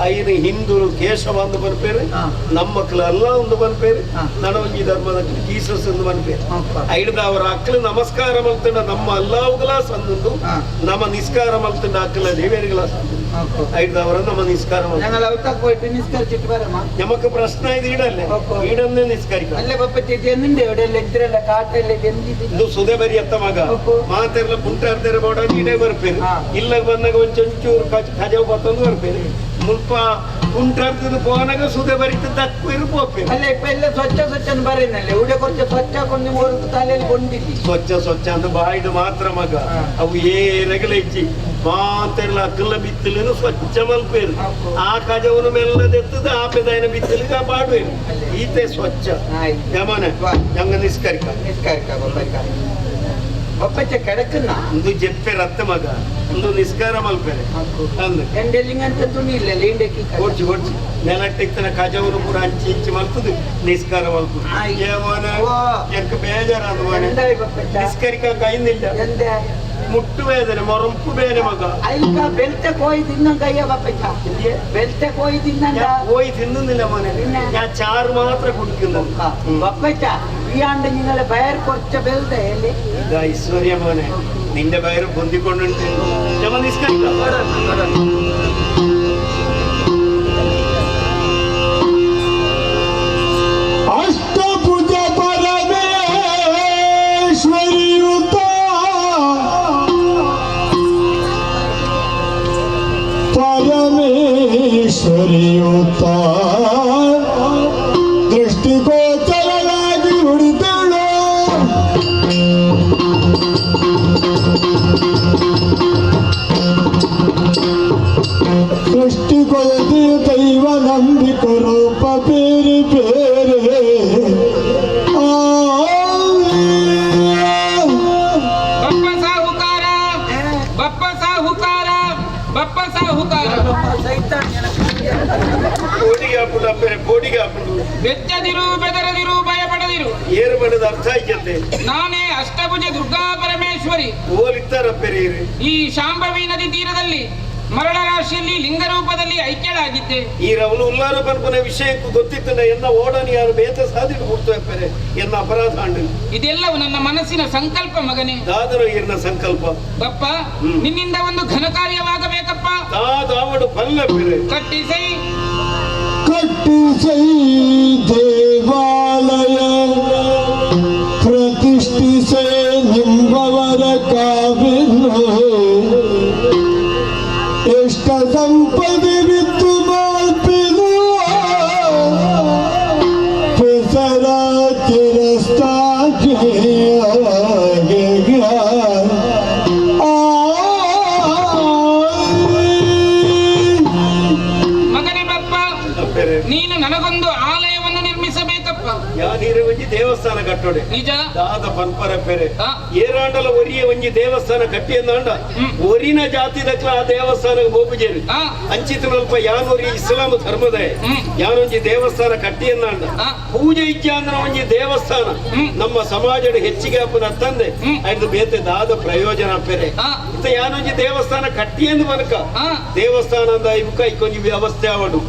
ಐನು ಹಿಂದೂರು ಕೇಶವ ಅಂದು ಬನ್ಪೇರು ನಮ್ಮ ಅಲ್ಲ ಒಂದು ಬನ್ಪೇರು ನನ ಒಂಜಿ ಧರ್ಮದ ಜೀಸಸ್ ಎಂದು ಬನ್ಪೇರು ಐಡ್ದ ಅವರ ಅಕ್ಕಲು ನಮಸ್ಕಾರ ಮಲ್ತಂಡ ನಮ್ಮ ಅಲ್ಲಾವುಗಳ ಸಂದುಂಡು ನಮ್ಮ ನಿಸ್ಕಾರ ಮಲ್ತಂಡ ಅಕ್ಕಲ ದೇವೇರಿಗಳ ಸಂದುಂಡು ಐಡ್ದ ಅವರ ನಮ್ಮ ನಿಸ್ಕಾರ
ഞങ്ങൾ അവർക്ക് പോയിട്ട് നിസ്കരിച്ചിട്ട് വരാമ
ನಮಕ್ ಪ್ರಶ್ನೆ ಇದು ಈಡಲ್ಲೇ ಈಡನ್ನೇ ನಿಸ್ಕರಿಕ
ಅಲ್ಲೇ ಬಪ್ಪಚ್ಚ ಎಂದುಂಡೆ ಎവിടെಯಲ್ಲ ಇದ್ರಲ್ಲ ಕಾಟಲ್ಲ ಎಂದಿದೆ
ಇದು ಸುದೆ ಬರಿ ಅತ್ತ ಮಗ ಮಾತೆರ್ಲ ಪುಂಟಾರ್ತೆರ ಬೋಡ ಈಡೇ ಬರ್ಪೇರು ಇಲ್ಲ ಬಂದಾಗ ಒಂಚೂರು ಕಜವು ಬತ್ತೊಂದು ಬರ್ಪೇರು ಮುಲ್ಪ ಕುಂಟಾರ್ತದ ಪೋನಾಗ ಸುದೆ ಬರಿತ ದಕ್ವೇರು ಪೋಪೇರು
ಅಲ್ಲ ಇಪ್ಪ ಎಲ್ಲ ಸ್ವಚ್ಛ ಸ್ವಚ್ಛ ಬರೇನಲ್ಲ ಉಡೆ ಕೊಚ್ಚ ಸ್ವಚ್ಛ ಕೊಂಡು ಮೂರು ತಲೆಯಲ್ಲಿ ಕೊಂಡಿಲ್ಲಿ
ಸ್ವಚ್ಛ ಸ್ವಚ್ಛ ಅಂದ್ ಬಾಯ್ಡು ಮಾತ್ರ ಮಗ ಅವು ಏರಗಲ ಇಜ್ಜಿ ಮಾತೆರ್ಲ ಅಕ್ಕಲ ಬಿತ್ತಲು ಸ್ವಚ್ಛ ಮಲ್ಪೇರು ಆ ಕಜವನು ಮೆಲ್ಲದೆತ್ತದ ಆ ಪೆದಾಯನ ಬಿತ್ತಲಿಗೆ ಆ ಪಾಡುವೇರು ಈತೆ ಸ್ವಚ್ಛ ಯಮನ ಯಂಗ ನಿಸ್ಕರಿಕ
ನಿಸ್ಕರಿಕ ಬೊಬ್ಬಕ್ಕ ಬೊಪ್ಪಚ್ಚ ಕೆಡಕನ್ನ
ಒಂದು ಜೆಪ್ಪೆ ರತ್ತ ಮಗ ಒಂದು ನಿಸ್ಕಾರ ಮಲ್ಪೇರೆ ಅಂದು
ಎಂಡೆಲಿಂಗ್ ಅಂತ ತುಣಿ ಇಲ್ಲ ಲಿಂಡಕ್ಕೆ
ಕೊಡ್ಚಿ ಕೊಡ್ಚಿ ನೆಲಟ್ಟಿಕ್ತನ ಕಜವನು ಪೂರ ಅಂಚಿ ಇಂಚಿ ಮಲ್ತದು ನಿಸ್ಕಾರ ಮಲ್ಪು ಏಮೋನ ಎಂಕ ಬೇಜಾರ ನಿಸ್ಕರಿಕ ಕೈಂದಿಲ್ಲ ಮುಟ್ಟು ಬೇದನೆ ಮೊರಂಪು ಬೇನೆ ಮಗ
ಐಲ್ಕ ಬೆಲ್ತೆ ಕೋಯಿ ತಿನ್ನಂಗ ಅಯ್ಯ ಬಪ್ಪಚ್ಚ ಬೆಲ್ತೆ ಕೋಯಿ ತಿನ್ನಂಗ
ಕೋಯಿ ತಿನ್ನುന്നില്ല മോനെ ഞാൻ ചാറ് മാത്രം കുടിക്കുന്നു
ബപ്പച്ച ഈ ആണ്ട് നിങ്ങളെ ബയർ കുറച്ച ബെൽതെ അല്ലേ
ഇത് ഐശ്വര്യ മോനെ നിന്റെ ബയർ പൊന്തിക്കൊണ്ടുണ്ട് ഞമ്മ നിസ്കരിക്കാം
ಅಷ್ಟಭುಜ ಪರಮೇಶ್ವರಿಯುತ ಪರಮೇಶ್ವರಿಯುತ ದೃಷ್ಟಿಗೋಚರನಾಗಿ ಉಳಿದಳು. ಸೃಷ್ಟಿಗೊಳದಿ ದೈವ ನಂಬಿಕ ರೂಪ ಬೇರೆ ಬೇರೆ.
ಬಪ್ಪ ಸಾಹುಕಾರ, ಬಪ್ಪ ಸಾಹುಕಾರ, ಬಪ್ಪ ಸಾಹುಕಾರ.
ಕೋಡಿಗೆ ಹಾಪುಂಡು ಅಪ್ಪರೆ, ಕೋಡಿಗೆ ಹಾಪುಂಡು.
ಬೆಚ್ಚದಿರು, ಬೆದರದಿರು, ಭಯಪಡದಿರು.
ಏರು ಬಡದ ಅರ್ಥ ಆಯ್ತಂತೆ.
ನಾನೇ ಅಷ್ಟಭುಜ ದುರ್ಗಾ ಪರಮೇಶ್ವರಿ.
ಓಲಿತ್ತಾರಪ್ಪರೆ.
ಈ ಶಾಂಭವಿ ನದಿ ತೀರದಲ್ಲಿ ಮರಳ ರಾಶಿಯಲ್ಲಿ ಲಿಂಗ ರೂಪದಲ್ಲಿ ಐಕ್ಯಳಾಗಿದ್ದೆ.
ಈ ರವನು ಉಲ್ಲಾರ ಪನ್ಪುನ ವಿಷಯಕ್ಕೂ ಗೊತ್ತಿತ್ತಂಡ ಎನ್ನ ಓಡನಿ ಯಾರು ಬೇತ ಸಾಧಿಟ್ಟು ಹುಡ್ತು ಅಪ್ಪರೆ ಎನ್ನ ಅಪರಾಧ ಅಂಡು.
ಇದೆಲ್ಲವೂ ನನ್ನ ಮನಸ್ಸಿನ ಸಂಕಲ್ಪ ಮಗನೇ.
ದಾದರ ಇರ್ನ ಸಂಕಲ್ಪ.
ಬಪ್ಪ, ನಿನ್ನಿಂದ ಒಂದು ಘನ ಕಾರ್ಯವಾಗಬೇಕಪ್ಪ.
ದಾದಾವಡು ಪಲ್ಲಪ್ಪಿರೆ.
ಕಟ್ಟಿಸೈ
ಕಟ್ಟಿಸೈ ದೇವಾಲಯ ಪ್ರತಿಷ್ಠಿಸೆ ನಿಂಬವರ ಕಾವಿನ್ನು ಎಷ್ಟ ಸಂಪದೆ ಬಿತ್ತು ಮಾಲ್ಪಿದು ಪೆಸರ
ಮಗನೇ ಬಪ್ಪ, ನೀನು ನನಗೊಂದು ಆಲಯವನ್ನು ನಿರ್ಮಿಸಬೇಕಪ್ಪ.
ಯಾನೀರ ಒಂಜಿ ದೇವಸ್ಥಾನ ಕಟ್ಟೋಡೆ.
ನಿಜ.
ದಾದ ಪನ್ಪರ ಪೆರೆ ಏರಾಂಡಲ ಒರಿಯ ಒಂಜಿ ದೇವಸ್ಥಾನ ಕಟ್ಟಿಯಂದಾಂಡ ಒರಿನ ಜಾತಿ ದಕ್ಲ ಆ ದೇವಸ್ಥಾನಕ್ಕೆ ಬೋಪುಜೇರು ಅಂಚಿತನಲ್ಪ ಯಾನೊರಿ ಇಸ್ಲಾಂ ಧರ್ಮದ ಯಾನೊಂಜಿ ದೇವಸ್ಥಾನ ಕಟ್ಟಿಯಂದಾಂಡ ಪೂಜೆ ಇಚ್ಛಾಂದ್ರ ಒಂಜಿ ದೇವಸ್ಥಾನ ನಮ್ಮ ಸಮಾಜದ ಹೆಚ್ಚಿಗೆ ಅಪ್ಪನ ತಂದೆ ಐದು ಬೇತೆ ದಾದ ಪ್ರಯೋಜನ ಪೆರೆ ಇತ್ತ ಯಾನೊಂಜಿ ದೇವಸ್ಥಾನ ಕಟ್ಟಿಯಂದು ಬನಕ ದೇವಸ್ಥಾನ ಅಂದ ಇವುಕ ಇಕ್ಕೊಂಜಿ ವ್ಯವಸ್ಥೆ ಅವಡು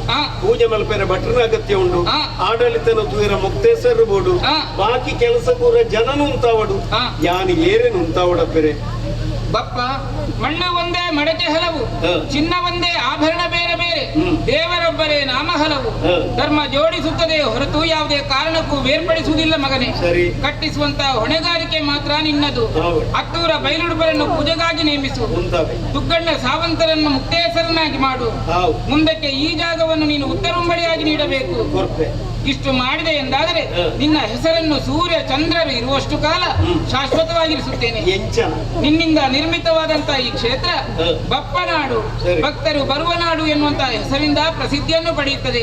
ಪೂಜೆ ಮಲ್ಪೆರೆ ಭಟ್ರನ ಅಗತ್ಯ ಉಂಡು ಆಡಳಿತನ ತೂರ ಮುಕ್ತೇಸರ್ ಬೋಡು ಬಾಕಿ ಕೆಲಸ ಪೂರ ಜನನು ಉಂತಾವಡು ಯಾನು ಏರೇನು ಉಂತಾವಡ ಪೆರೆ.
ಬಪ್ಪ, ಮಣ್ಣು ಒಂದೇ ಮಡಕೆ ಹಲವು, ಚಿನ್ನ ಒಂದೇ ಆಭರಣ ಬೇರೆ ಬೇರೆ, ದೇವರೊಬ್ಬರೇ ನಾಮ ಹಲವು. ಧರ್ಮ ಜೋಡಿಸುತ್ತದೆ ಹೊರತು ಯಾವುದೇ ಕಾರಣಕ್ಕೂ ಬೇರ್ಪಡಿಸುವುದಿಲ್ಲ ಮಗನೇ. ಕಟ್ಟಿಸುವಂತ ಹೊಣೆಗಾರಿಕೆ ಮಾತ್ರ ನಿನ್ನದು. ಅತ್ತೂರ ಬೈಲುಡುಬರನ್ನು ಪೂಜೆಗಾಗಿ ನೇಮಿಸು, ದುಗ್ಗಣ್ಣ ಸಾವಂತರನ್ನು ಮುಕ್ತೇಸರನ್ನಾಗಿ ಮಾಡು. ಮುಂದಕ್ಕೆ ಈ ಜಾಗವನ್ನು ನೀನು ಉತ್ತರುಂಬಡಿಯಾಗಿ ನೀಡಬೇಕು. ಇಷ್ಟು ಮಾಡಿದೆ ಎಂದಾದರೆ ನಿನ್ನ ಹೆಸರನ್ನು ಸೂರ್ಯ ಚಂದ್ರರು ಇರುವಷ್ಟು ಕಾಲ ಶಾಶ್ವತವಾಗಿರಿಸುತ್ತೇನೆ. ನಿನ್ನಿಂದ ನಿರ್ಮಿತವಾದಂತಹ ಈ ಕ್ಷೇತ್ರ ಬಪ್ಪನಾಡು, ಭಕ್ತರು ಬರುವ ನಾಡು ಎನ್ನುವಂತಹ ಹೆಸರಿಂದ ಪ್ರಸಿದ್ಧಿಯನ್ನು ಪಡೆಯುತ್ತದೆ.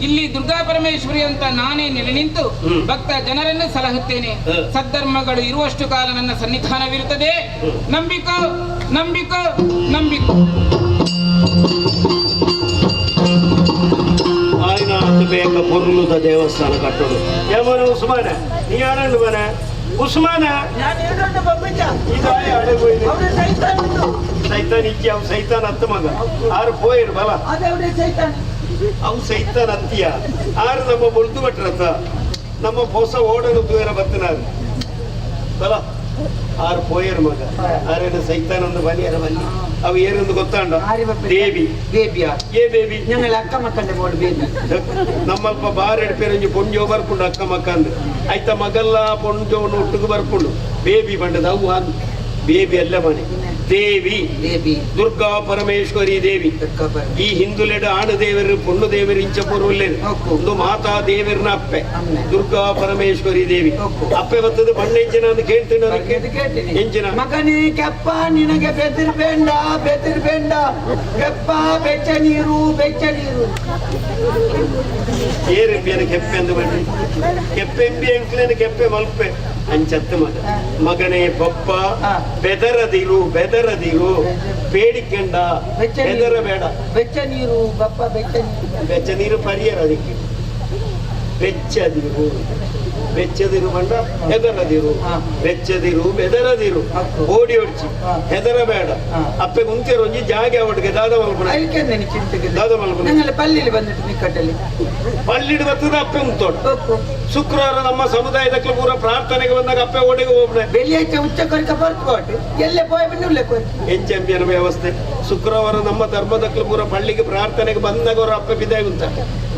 ಇಲ್ಲಿ ದುರ್ಗಾ ಪರಮೇಶ್ವರಿ ಅಂತ ನಾನೇ ನೆಲೆ ನಿಂತು ಭಕ್ತ ಜನರನ್ನು ಸಲಹುತ್ತೇನೆ. ಸದ್ಧರ್ಮಗಳು ಇರುವಷ್ಟು ಕಾಲ ನನ್ನ ಸನ್ನಿಧಾನವಿರುತ್ತದೆ. ನಂಬಿಕೋ ನಂಬಿಕೋ ನಂಬಿಕೋ.
ಬೇಕ ಪೊರ್ಲುದ ದೇವಸ್ಥಾನ ಕಟ್ಟೋದು. ಏಮನ ಉಸ್ಮಾನ, ನೀ ಯಾರನ್ನು ಮನೆ ಉಸ್ಮಾನ? ಸೈತಾನ್ ಇಜ್ಜಿ, ಅವು ಸೈತಾನ್ ಅತ್ತ ಮಗ ಆರು ಪೋಯಿರು ಬಲ. ಅವು ಸೈತಾನ್ ಅತ್ತಿಯ ಆರು ನಮ್ಮ ಬೊಳ್ದು ಭಟ್ರತ್ತ ನಮ್ಮ ಹೊಸ ಓಡನು ದೂರ ಬತ್ತನಾರು ಬಲ ಆರು ಪೋಯರ್ ಮಗ ಆರೇನು ಸೈತಾನ್ ಒಂದು ಬನಿಯರ ಬನ್ನಿ. ಅವು ಏನೊಂದು ಗೊತ್ತಾಂಡ? ದೇವಿ
ಬೇಬಿಯ
ಏ ಬೇಬಿ
ഞങ്ങൾ ಅಕ್ಕ ಮಕ್ಕಂಡೆ ಮೋಡು ಬೇಬಿ.
ನಮ್ಮಲ್ಪ ಬಾರೆಡ್ ಪೇರಂಜಿ ಪೊಂಜೋ ಬರ್ಪುಂಡು ಅಕ್ಕ ಮಕ್ಕಂದು ಆಯ್ತ ಮಗಲ್ಲ ಪೊಂಜೋನು ಒಟ್ಟಿಗೆ ಬರ್ಪುಂಡು ಬೇಬಿ ಬಂಡದ ಅವು ಬೇಬಿ ಅಲ್ಲ ಮನೆ ದೇವಿ
ದೇವಿ
ದುರ್ಗಾ ಪರಮೇಶ್ವರಿ ದೇವಿ. ಈ ಹಿಂದುಲೆಡ ಆಣ ದೇವರು ಪೊಣ್ಣು ದೇವರು ಇಂಚ ಪೂರ್ವಲ್ಲೇನು ಒಂದು ಮಾತಾ ದೇವರನ್ನ ಅಪ್ಪೆ ದುರ್ಗಾ ಪರಮೇಶ್ವರಿ ದೇವಿ ಅಪ್ಪೆ ಬರ್ತದೆ ಬಣ್ಣ ಎಂಚಿನ ಅಂತ ಕೇಳ್ತೀನಿ. ಎಂಚಿನ
ಮಗನೇ ಕೆಪ್ಪ, ನಿನಗೆ ಬೆದಿರ್ಬೇಡ ಬೆದಿರ್ಬೇಡ ಕೆಪ್ಪ, ಬೆಚ್ಚ ನೀರು ಬೆಚ್ಚ ನೀರು.
ಏರೆಂಬಿಯನ ಕೆಪ್ಪೆ ಅಂದು ಬನ್ನಿ ಕೆಪ್ಪೆಂಬಿ ಎಂಕ್ಲೇನು ಕೆಪ್ಪೆ ಮಲ್ಪೆ ಅಂಚತ್ತು ಮಗ ಮಗನೇ ಬಪ್ಪ ಬೆದರದಿರು ಬೆದರದಿರು ಬೇಡಿಕೆಂಡ ಬೆದರ ಬೇಡ
ಬೆಚ್ಚ ನೀರು ಬಪ್ಪ ಬೆಚ್ಚ ನೀರು
ಬೆಚ್ಚ ನೀರು ಪರಿಯರ ಅದಕ್ಕೆ ಬೆಚ್ಚದಿರು ಬೆಚ್ಚದಿರು ಬಂಡ ಹೆದರದಿರು ಬೆಚ್ಚದಿರು ಬೆದರದಿರು ಓಡಿ ಒಡ್ಚಿ ಹೆದರಬೇಡ ಅಪ್ಪೆ ಮುಂಚೆ ಒಂಜಿ ಜಾಗೆ ಅವಡಿಗೆ ದಾದ ಮಲ್ಪನ ದಾದ ಮಲ್ಪನ
ಪಲ್ಲಿಲಿ ಬಂದಿಟ್ಟು ನಿಕ್ಕಟ್ಟಲ್ಲಿ
ಪಲ್ಲಿಡು ಬರ್ತದೆ ಅಪ್ಪೆ ಉಂತೋಡು. ಶುಕ್ರವಾರ ನಮ್ಮ ಸಮುದಾಯದ ಪೂರ ಪ್ರಾರ್ಥನೆಗೆ ಬಂದಾಗ ಅಪ್ಪೆ ಓಡಿಗೆ ಹೋಗ್ರೆ
ಬೆಳ್ಳಿಯಾಚೆ ಉಚ್ಚ ಕೊರಿಕ ಬರ್ತು ಎಲ್ಲೇ ಪೋಯ್ ಬಂದು
ಎಂಚಂಪಿಯನ ವ್ಯವಸ್ಥೆ. ಶುಕ್ರವಾರ ನಮ್ಮ ಧರ್ಮದಕ್ಲು ಪೂರ ಪಳ್ಳಿಗೆ ಪ್ರಾರ್ಥನೆಗೆ ಬಂದಾಗ ಅವರು ಅಪ್ಪೆ ಬಿದ್ದಾಗಿ ಉಂಟ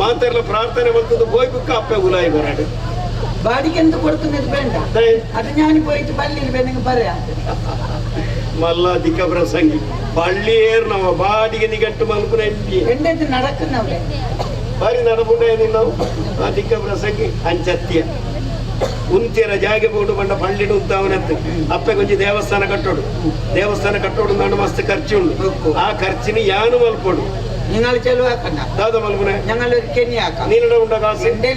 ಮಾತೆಲ್ಲ ಪ್ರಾರ್ಥನೆ ಬರ್ತದೆ ಬೋಯ್ ಬುಕ್ಕ ಅಪ್ಪೆ ಉಲಾಯಿ ಬರಾಡು
ಬಾಡಿಗೆ ಅಂತ ಕೊಡ್ತದೆ ಬೇಡ ಅದು ನಾನು ಪೋಯ್ತು ಪಲ್ಲಿಲಿ ಬೆನಗೆ ಬರ
ಮಲ್ಲ ದಿಕ್ಕ ಪ್ರಸಂಗಿ ಪಳ್ಳಿ ಏರ್ ನಮ್ಮ ಬಾಡಿಗೆ ನಿಗಟ್ಟು ಮಲ್ಪುನ ಎಂಪಿ
ಎಂಡದ್ದು ನಡಕ್ಕನವ್ರೆ
ಬಾರಿ ನಡಪುಂಡೆ ನಾವು ಆ ದಿಕ್ಕ ಪ್ರಸಂಗಿ ಅಂಚತ್ಯ ಉಂತಿಯರ ಜಾಗೆ ಬೋಡು ಬಂಡ ಪಳ್ಳಿಡು ಉಂತಾವನತ್ತು ಅಪ್ಪೆ ಕೊಂಚ ದೇವಸ್ಥಾನ ಕಟ್ಟೋಡು ದೇವಸ್ಥಾನ ಕಟ್ಟೋಡು ನಾನು ಮಸ್ತ್ ಖರ್ಚು ಉಂಡು ಆ ಖರ್ಚಿನ ಯಾನು ಮಲ್ಪೋಡು
നിങ്ങൾ ചെലവാക്കണ്ട
ದಾದ ಮಲ್ಪುನೆ
ഞങ്ങൾ ഒരു കെനിയാക്കാം
നീനട ഉണ്ടോ കാശ്
എന്റെ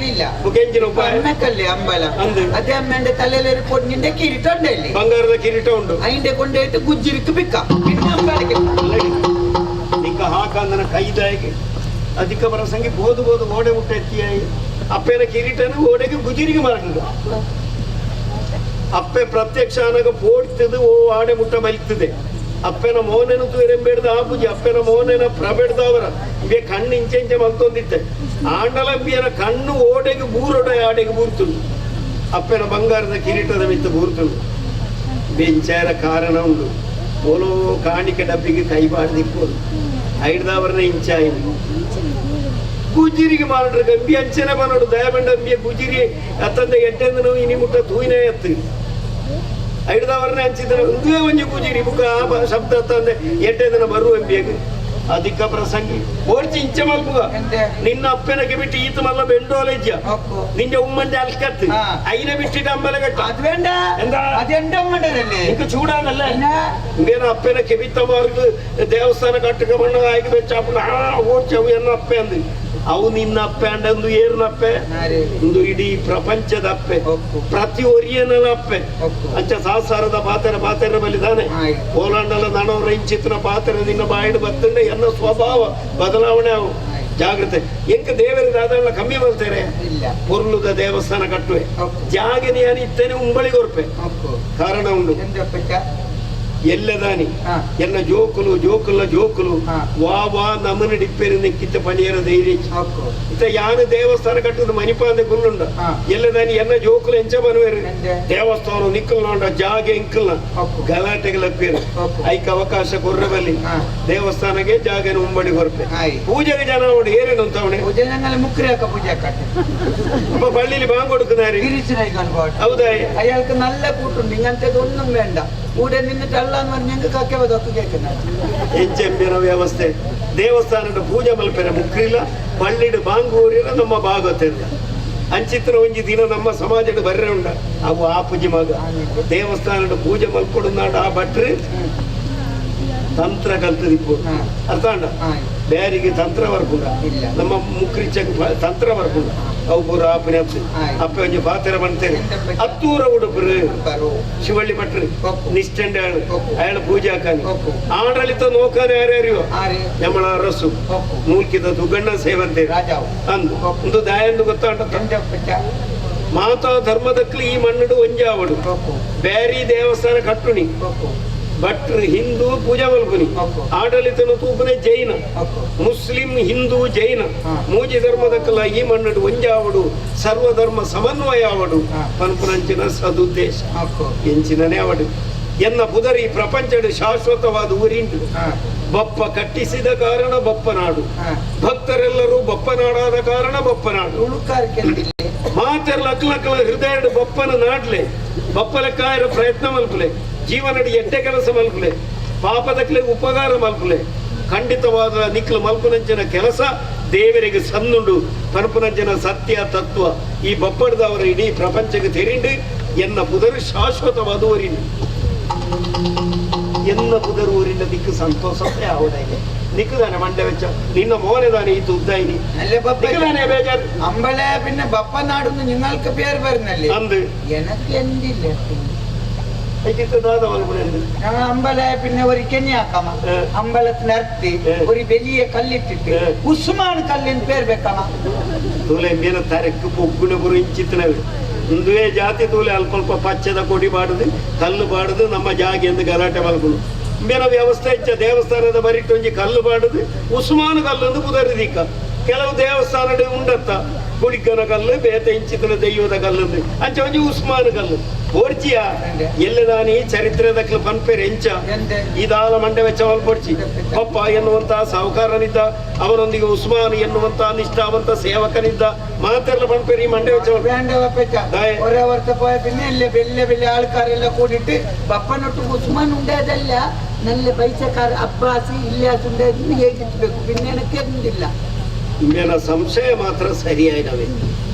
ബുക്കെഞ്ചിന് ഉപായ
അമ്മക്കല്ലേ അമ്പലം അതെ അമ്മേന്റെ തലയിൽ ഒരു പൊന്നിന്റെ കിരീടം ഉണ്ടല്ലേ
ಬಂಗಾರದ ಕಿರೀಟ ಉಂಟು
അതിന്റെ കൊണ്ടുപോയിട്ട് ഗുജ്ജിരിക്ക് പിക്കാം പിന്നെ അമ്പലക്ക്
ನಿಕ್ಕ ಹಾಕಂದನ ಕೈದಾಯಿಗೆ ಅಧಿಕ ಪ್ರಸಂಗಿ ಬೋದು ಬೋದು ಓಡೆ ಮುಟ್ಟ ಎತ್ತಿಯಾಯಿ ಅಪ್ಪೆನ ಕಿರೀಟನ ಓಡೆಗೆ ಗುಜಿರಿಗೆ ಮಾರ್ಗ ಅಪ್ಪೆ ಪ್ರತ್ಯಕ್ಷ ಅನಗ ಪೋಡ್ತದೆ ಓ ಆಡೆ ಮುಟ್ಟ ಬಲಿತದೆ ಅಪ್ಪೆನ ಮೋನೆನು ತೂರೆಂಬೇಡ್ದ ಆ ಪೂಜೆ ಅಪ್ಪೆನ ಮೋನೆನ ಪ್ರಬೇಡ್ದವರ ಇವೇ ಕಣ್ಣು ಇಂಚೆ ಇಂಚೆ ಮಲ್ತೊಂದಿತ್ತೆ ಆಂಡಲಂಬಿಯನ ಕಣ್ಣು ಓಡೆಗೆ ಬೂರೊಡೆ ಆಡೆಗೆ ಬೂರ್ತುಂಡು ಅಪ್ಪೆನ ಬಂಗಾರದ ಕಿರೀಟದ ಮಿತ್ತ ಬೂರ್ತುಂಡು ಬೆಂಚಾರ ಕಾರಣ ಉಂಡು ಓಲೋ ಕಾಣಿಕೆ ಡಬ್ಬಿಗೆ ಕೈ ಬಾಡ್ದಿಕ್ಕೋದು ಐಡ್ದವರನ್ನ ಇಂಚಾಯಿನಿ ಗುಜಿರಿಗೆ ಮಾರಡ್ರ ಗಂಬಿ ಅಂಚನೆ ಬನ್ನೋಡು ದಯಬಂಡ ಅಂಬಿಯ ಗುಜಿರಿ ಅತ್ತಂದೆ ಎಟ್ಟೆಂದನು ಇನಿ ಮುಟ್ಟ ತೂಯಿನೇ ಎತ್ತು ಐಡ್ದವರನ್ನ ಹಂಚಿದ್ರೆ ಒಂದೇ ಒಂಜಿ ಗುಜಿರಿ ಬುಕ್ಕ ಶಬ್ದ ತಂದೆ ಎಟ್ಟೆಂದನ ಬರುವ ಎಂಬಿಯಗೆ ಅಧಿಕ ಪ್ರಸಂಗಿ ಓಡ್ಚಿ ಇಂಚ ಮಲ್ಪುಗ ನಿನ್ನ ಅಪ್ಪನಕ್ಕೆ ಬಿಟ್ಟು ಈತ ಮಲ್ಲ ಬೆಂಡೋಲೆಜ್ಜ ನಿಂಜ ಉಮ್ಮಂಜ ಅಲ್ಕತ್ತು ಐನ ಬಿಟ್ಟಿಟ್ಟು ಅಂಬಲ ಕಟ್ಟ
ಅದು വേണ്ട
എന്താ
അത് എന്റെ അമ്മണ്ടല്ലേ
ನಿಂಗೆ ಚೂಡಾನಲ್ಲ ಬೇರೆ ಅಪ್ಪನ ಕೆಬಿತ್ತ ಮಾರ್ಗ ದೇವಸ್ಥಾನ ಕಟ್ಟಕ ಮಣ್ಣು ಆಯ್ಕೆ ಬೆಚ್ಚಾಪುನ ಓಡ್ಚಿ ಅವು ಎನ್ನ ಅಪ್ಪೆ ಅಂದು ಅವು ನಿನ್ನ ಅಪ್ಪೆ ಅಂಡಂದು ಏರ್ನ ಅಪ್ಪೆ ಒಂದು ಇಡೀ ಪ್ರಪಂಚದ ಅಪ್ಪೆ ಪ್ರತಿ ಒರಿಯನಲ ಅಪ್ಪೆ ಅಂಚ ಸಾಸಾರದ ಪಾತೆರ ಪಾತೆರ ಬಲಿದಾನೆ ಓಲಾಂಡಲ ನಣವರ ಇಂಚಿತ್ತಿನ ಪಾತೆರ ನಿನ್ನ ಬಾಯಿಡು ಬತ್ತಂಡೆ ಎನ್ನ ಸ್ವಭಾವ ಬದಲಾವಣೆ ಅವು ಜಾಗ್ರತೆ ಎಂಕ ದೇವರ ದಾದಲ್ಲ ಕಮ್ಮಿ ಬರ್ತಾರೆ ಪೊರ್ಲುದ ದೇವಸ್ಥಾನ ಕಟ್ಟುವೆ ಜಾಗನೆ ಇತ್ತೇನೆ ಉಂಬಳಿ ಕೊರ್ಪೆ ಕಾರಣ ಉಂಡು. ಎಲ್ಲದಾನಿ ಎನ್ನ ಜೋಕುಲು ಜೋಕುಲ ಜೋಕುಲು ವಾ ವಾ ನಮನ ಡಿಪ್ಪೇರು ನೆಕ್ಕಿತ್ತ ಪಣಿಯರ ಧೈರ್ಯ ಇತ್ತ ಯಾನು ದೇವಸ್ಥಾನ ಕಟ್ಟದ ಮನಿಪಾಂದೆ ಗುಲ್ಲುಂಡ ಎಲ್ಲದಾನಿ ಎನ್ನ ಜೋಕುಲು ಎಂಚ ಬನುವೇರು ದೇವಸ್ಥಾನ ನಿಕ್ಕಲ್ನೋಂಡ ಜಾಗೆ ಇಂಕಲ್ನ ಗಲಾಟೆಗಳಪ್ಪೇರು ಐಕ ಅವಕಾಶ ಕೊರ್ರಬಲ್ಲಿ ದೇವಸ್ಥಾನಕ್ಕೆ ಜಾಗನ ಉಂಬಡಿ ಕೊರ್ಪೆ ಪೂಜೆಗೆ ಜನ ಉಂಡು ಏರೇನು ಅಂತವಣೆ
ಪೂಜೆ ನಂಗಲ್ಲಿ ಮುಕ್ರಿ ಹಾಕ ಪೂಜೆ ಕಟ್ಟೆ
ಅಪ್ಪ പള്ളിയിൽ ബാങ്ക് കൊടുക്കുന്നാര് ಹೌದಾ?
അയാൾക്ക് നല്ല കൂട്ടുണ്ട്, ഇങ്ങനത്തേത് ഒന്നും വേണ്ട. കൂടെ നിന്നിട്ടല്ലാന്ന് പറഞ്ഞ ഞങ്ങൾക്ക് കക്കവതൊക്കെ കേൾക്കുന്നത്.
ಎಂಚೆಂಬಿನ ವ್ಯವಸ್ಥೆ ದೇವಸ್ಥಾನದ ಪೂಜೆ ಮಲ್ಪೆರ ಮುಕ್ರಿಲ್ಲ, ಪಳ್ಳಿಡು ಬಾಂಗೂರಿನ ನಮ್ಮ ಭಾಗವತಿಲ್ಲ. ಅಂಚಿತ್ರ ಒಂಜಿ ದಿನ ನಮ್ಮ ಸಮಾಜದ ಬರ್ರೆ ಉಂಡ ಅವು ಆ ಪೂಜೆ ಮಗ ದೇವಸ್ಥಾನದ ಪೂಜೆ ಮಲ್ಕೊಡುನಾಡ ಆ ಭಟ್ರು ತಂತ್ರ ಕಲ್ತದಿಪ್ಪು ಅರ್ಥ ಅಂಡ ಬೇರಿಗೆ ತಂತ್ರ ಬರ್ಪುಂಡ ನಮ್ಮ ಮುಕ್ರಿಚಕ್ ತಂತ್ರ ಬರ್ಪುಂಡ ಅವು ಪೂರ ಆಪನೆ ಅಪ್ಪ ಒಂಜಿ ಪಾತ್ರ ಬಂತೇನೆ ಅತ್ತೂರ ಉಡುಪರು ಶಿವಳ್ಳಿ ಭಟ್ರು ನಿಷ್ಠಂಡ ಅಯಾಳ ಪೂಜೆ ಹಾಕಾನಿ ಆಡಳಿತ ನೋಕಾನೆ ಯಾರ್ಯಾರಿಯೋ ನಮ್ಮಳ ಅರಸು ಮೂಲ್ಕಿದ ದುಗಣ್ಣ ಸೇವಂತೆ ಅಂದು ಒಂದು ದಾಯಂದು ಗೊತ್ತಾಂಡ ಮಾತಾ ಧರ್ಮದಕ್ಲಿ ಈ ಮಣ್ಣುಡು ಒಂಜಾವಡು ಬ್ಯಾರಿ ದೇವಸ್ಥಾನ ಕಟ್ಟುಣಿ ಭಟ್ರು ಹಿಂದೂ ಪೂಜಾ ಮಲ್ಪುನಿ ಆಡಳಿತನು ತೂಪುನೆ ಜೈನ ಮುಸ್ಲಿಂ ಹಿಂದೂ ಜೈನ ಮೂಜಿ ಧರ್ಮದಕ್ಕಲ್ಲ ಈ ಮಣ್ಣುಡು ಒಂಜಾವಡು ಸರ್ವಧರ್ಮ ಸಮನ್ವಯ ಅವಡು ಪನ್ಪುನಂಚಿನ ಸದುದ್ದೇಶ ಎಂಚಿನನೇ ಅವಡು ಎನ್ನ ಪುದರಿ ಪ್ರಪಂಚಡು ಶಾಶ್ವತವಾದ ಊರಿಂಡು ಬಪ್ಪ ಕಟ್ಟಿಸಿದ ಕಾರಣ ಬಪ್ಪನಾಡು ಭಕ್ತರೆಲ್ಲರೂ ಬಪ್ಪನಾಡಾದ ಕಾರಣ ಬಪ್ಪನಾಡು ಮಾತೆಲ್ಲ ಅಕ್ಲಕ್ಕಲ ಹೃದಯಡು ಬಪ್ಪನ ನಾಡ್ಲೆ ಬಪ್ಪಲಕ್ಕಾಯರ ಪ್ರಯತ್ನ ಮಲ್ಪಲೆ ಜೀವನಡಿ ಎಡ್ಡೆ ಕೆಲಸ ಮಲ್ಪಲೆ ಪಾಪದಕ್ಲೆ ಉಪಕಾರ ಮಲ್ಪಲೆ ಖಂಡಿತವಾದ ನಿಕ್ಲು ಮಲ್ಪನಂಚಿನ ಕೆಲಸ ದೇವರಿಗೆ ಸಂದುಂಡು ಪನ್ಪುನಂಚಿನ ಸತ್ಯ ತತ್ವ ಈ ಬಪ್ಪಡದವರ ಇಡೀ ಪ್ರಪಂಚಕ್ಕೆ ತೆರಿಂಡು ಎನ್ನ ಪುದರು ಶಾಶ್ವತವಾದ ಊರಿಂಡು ಎನ್ನ ಪುದರು ಊರಿನ ದಿಕ್ಕು ಸಂತೋಷವೇ ಆವುದಾಯಿದೆ ನಿಕ್ಕುದಾನೆ ಮಂಡೆ ವೆಚ್ಚ ನಿನ್ನ ಮೋನೆದಾನೆ ಈ ತುದ್ದಾಯಿನಿ നിക്കതാനെ ಬೇಜಾರು
അമ്പല പിന്നെ ബപ്പനാടുന്ന് നിങ്ങൾക്ക് പേര് വരുന്നല്ലേ
ಅಂದು
എനക്ക് എന്തില്ല
ഞങ്ങൾ
അമ്പല പിന്നെ ഒരു കെനിയാക്കാമ അമ്പലത്തിനടുത്ത് ഒരു വലിയ കല്ലിട്ടിട്ട് ഉസ്മാൻ കല്ലിന് പേര് വെക്കാമ.
ತೂಲೆ ಮೇನ ತರಕ್ಕೆ ಪೊಗ್ಗುಣ ಇಂಚಿತ್ತನವೆ ಹಿಂದುವೇ ಜಾತಿ ತೂಲೆ ಅಲ್ಪ ಅಲ್ಪ ಪಚ್ಚದ ಕೊಡಿ ಬಾಡುದು ಕಲ್ಲು ಬಾಡುದು ನಮ್ಮ ಜಾಗೆ ಎಂದು ಗಲಾಟೆ ಮಲ್ಕೊಂಡು ಮೇನ ವ್ಯವಸ್ಥೆ ಇಚ್ಚ ದೇವಸ್ಥಾನದ ಬರಿಟ್ಟೊಂಜಿ ಕಲ್ಲು ಬಾಡುದು ಉಸ್ಮಾನ್ ಕಲ್ಲೊಂದು ಪುದರಿದಿಕ್ಕ ಕೆಲವು ದೇವಸ್ಥಾನದ ಉಂಡತ್ತ ಕುಳಿಕನ ಕಲ್ಲು ಬೇತ ಇಂಚಿತನ ದೈವದ ಕಲ್ಲಂದು ಅಂಚ ಒಂಜಿ ಉಸ್ಮಾನ್ ಕಲ್ಲು ಓಡ್ಚಿಯ ಎಲ್ಲದಾನಿ ಚರಿತ್ರೆದಕ್ಲು ಪನ್ಪೇರ್ ಎಂಚ ಇದಾಲ ಮಂಡೆ ವೆಚ್ಚವಲ್ ಪೊಡ್ಚಿ ಪಪ್ಪ ಎನ್ನುವಂತಹ ಸಾಹುಕಾರನಿದ್ದ ಅವನೊಂದಿಗೆ ಉಸ್ಮಾನ್ ಎನ್ನುವಂತಹ ನಿಷ್ಠಾವಂತ ಸೇವಕನಿದ್ದ ಮಾತೆಲ್ಲ ಪನ್ಪೇರ್ ಈ ಮಂಡೆ ವೆಚ್ಚವಲ್
വേണ്ട ബപ്പച്ച ഒരേ വർഷം പോയ പിന്നെ അല്ലേ വലിയ വലിയ ആൾക്കാരെല്ലാം കൂടിയിട്ട് ബപ്പനൊട്ട് ഉസ്മാൻ ഉണ്ടായതല്ല നല്ല പൈസക്കാർ അബ്ബാസ് ഇല്ലാസ് ഉണ്ടായതെന്ന് ಹೇಗಿರ್ಬೇಕು പിന്നെ എനിക്ക് എന്തില്ല.
ಮೇನ ಸಂಶಯ ಮಾತ್ರ ಸರಿಯಾದವೆ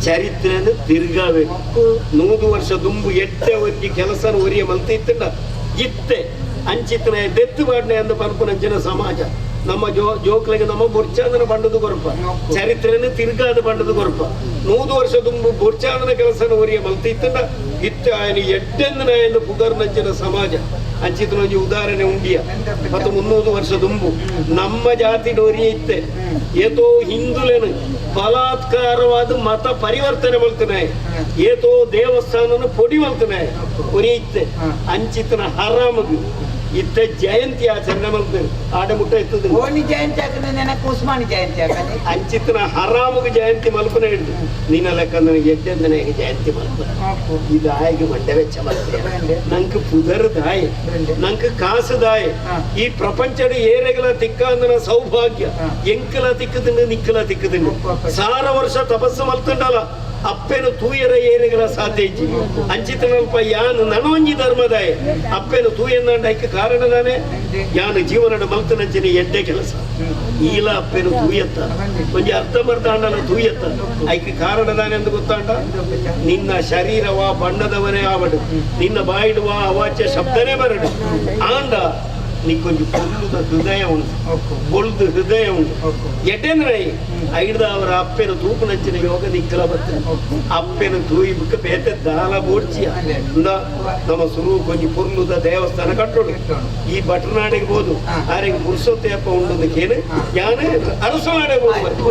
ಚರಿತ್ರೆಯನ್ನು ತಿರ್ಗಾಬೇಕು 100 ವರ್ಷ ದುಂಬು ಎಟ್ಟೆ ಒಂಜಿ ಕೆಲಸನ ಒರಿಯ ಮಲ್ತಿತ್ತಂಡ ಇತ್ತೆ ಅಂಚಿತ್ತನ ದೆತ್ತು ಬಾಡ್ನೆ ಅಂದ ಪನ್ಪುನಂಚಿನ ಸಮಾಜ ನಮ್ಮ ಜೋಕ್ಲಿಗೆ ನಮ್ಮ ಬೊರ್ಚಾಂದನ ಬಂಡದು ಕೊರಪ ಚರಿತ್ರೆಯನ್ನು ತಿರ್ಗಾದ ಬಂಡದು ಕೊರಪ 100 ವರ್ಷ ದುಂಬು ಬೊರ್ಚಾಂದನ ಕೆಲಸನ ಒರಿಯ ಮಲ್ತಿತ್ತಂಡ ಇತ್ತೆ ಆಯನ ಎಟ್ಟೆಂದನ ಎಂದು ಪುಗರ್ನಂಚಿನ ಸಮಾಜ ಅಂಚಿತನ ಒಂಜಿ ಉದಾಹರಣೆ ಉಂಡಿಯ ಮತ್ತು 300 ವರ್ಷ ದುಂಬು ನಮ್ಮ ಜಾತಿ ಡೋರಿ ಇತ್ತೆ ಏತೋ ಹಿಂದುಲೇನು ಬಲಾತ್ಕಾರವಾದ ಮತ ಪರಿವರ್ತನೆ ಮಲ್ತನೆ ಏತೋ ದೇವಸ್ಥಾನನ ಪೊಡಿ ಮಲ್ತನೆ ಒರಿ ಇತ್ತೆ ಅಂಚಿತನ ಹರಾಮಗು ಇತ್ತೆ ಜಯಂತಿ ಆಚರಣೆ ಮಲ್ತೇನೆ ಆಡೆ ಮುಟ್ಟ ಇತ್ತದ
ಓಣಿ ಜಯಂತಿ ಹಾಕನೆ ನೆನಕು ಉಸ್ಮಾನಿ ಜಯಂತಿ ಹಾಕನೆ
ಅಂಚಿತನ ಹರಾಮಗು ಜಯಂತಿ ಮಲ್ಪನೆ ಹಿಡ್ದು ನಿನ್ನ ಲೆಕ್ಕ ನನಗೆ ಎಡ್ಡೆಂದನೆ ಜಯಂತಿ ಮಲ್ಪನೆ ಇದು ಆಯ್ಗೆ ಮಂಡೆ ವೆಚ್ಚ ಮಲ್ಪನೆ ನಂಗೆ ಪುದರ್ ದಾಯೆ ನಂಗೆ ಕಾಸು ದಾಯೆ ಈ ಪ್ರಪಂಚದ ಏರೆಗಳ ತಿಕ್ಕಂದನ ಸೌಭಾಗ್ಯ ಎಂಕಲ ತಿಕ್ಕದಿಂದ ನಿಕ್ಕಲ ತಿಕ್ಕದಿಂದ 1000 ವರ್ಷ ತಪಸ್ಸು ಮಲ್ತಂಡಲ್ಲ ಅಪ್ಪೆನು ತೂಯರ ಏರೆಗಳ ಸಾಧ್ಯ ಇಜ್ಜಿ ಅಂಚಿತನಲ್ಪ ಯಾನು ನನೊಂಜಿ ಧರ್ಮದಾಯ ಅಪ್ಪೆನು ತೂಯಂದಂಡ ಐಕ್ಕೆ ಕಾರಣದಾನೆ ಯಾನು ಜೀವನದ ಮಲ್ತನಂಚಿನ ಎಡ್ಡೆ ಕೆಲಸ ಈಲ ಅಪ್ಪೆನು ತೂಯತ್ತ ಒಂಜಿ ಅರ್ಧಂಬರ್ಧ ಅಂಡಲ ತೂಯತ್ತ ಐಕ್ಕೆ ಕಾರಣದಾನೆ ಎಂದು ಗೊತ್ತಾಂಡ ನಿನ್ನ ಶರೀರವ ಬಣ್ಣದವನೇ ಆವಡು ನಿನ್ನ ಬಾಯಿಡುವ ಅವಾಚ್ಯ ಶಬ್ದನೇ ಬರಡು ಆಂಡ ನಿಕ್ಕೊಂಜಿ ಪೊಲ್ಲುದ ಹೃದಯ ಉಂಟು ಬೊಳ್ದು ಹೃದಯ ಉಂಟು ಎಡ್ಡೆಂದ್ರೆ ಐಡ್ದ ಅವರ ಅಪ್ಪೆನ ತೂಪುನಂಚಿನ ಯೋಗ ನಿಕ್ಕಲ ಬರ್ತದೆ ಅಪ್ಪೆನ ತೂಯಿ ಬುಕ್ಕ ಬೇತೆ ದಾಲ ಬೋಡ್ಚಿಯ ಇಂದ ನಮ್ಮ ಸುರು ಕೊಂಜಿ ಪೊರ್ಲುದ ದೇವಸ್ಥಾನ ಕಟ್ಟೋಡು ಈ ಭಟ್ರನಾಡಿಗೆ ಹೋದು ಆರೆಗೆ ಪುರುಷೋತ್ತೆ ಅಪ್ಪ ಉಂಡು ಕೇನು ಯಾನು ಅರಸನಾಡೆ ಹೋಗ್ಬಾರ್ದು.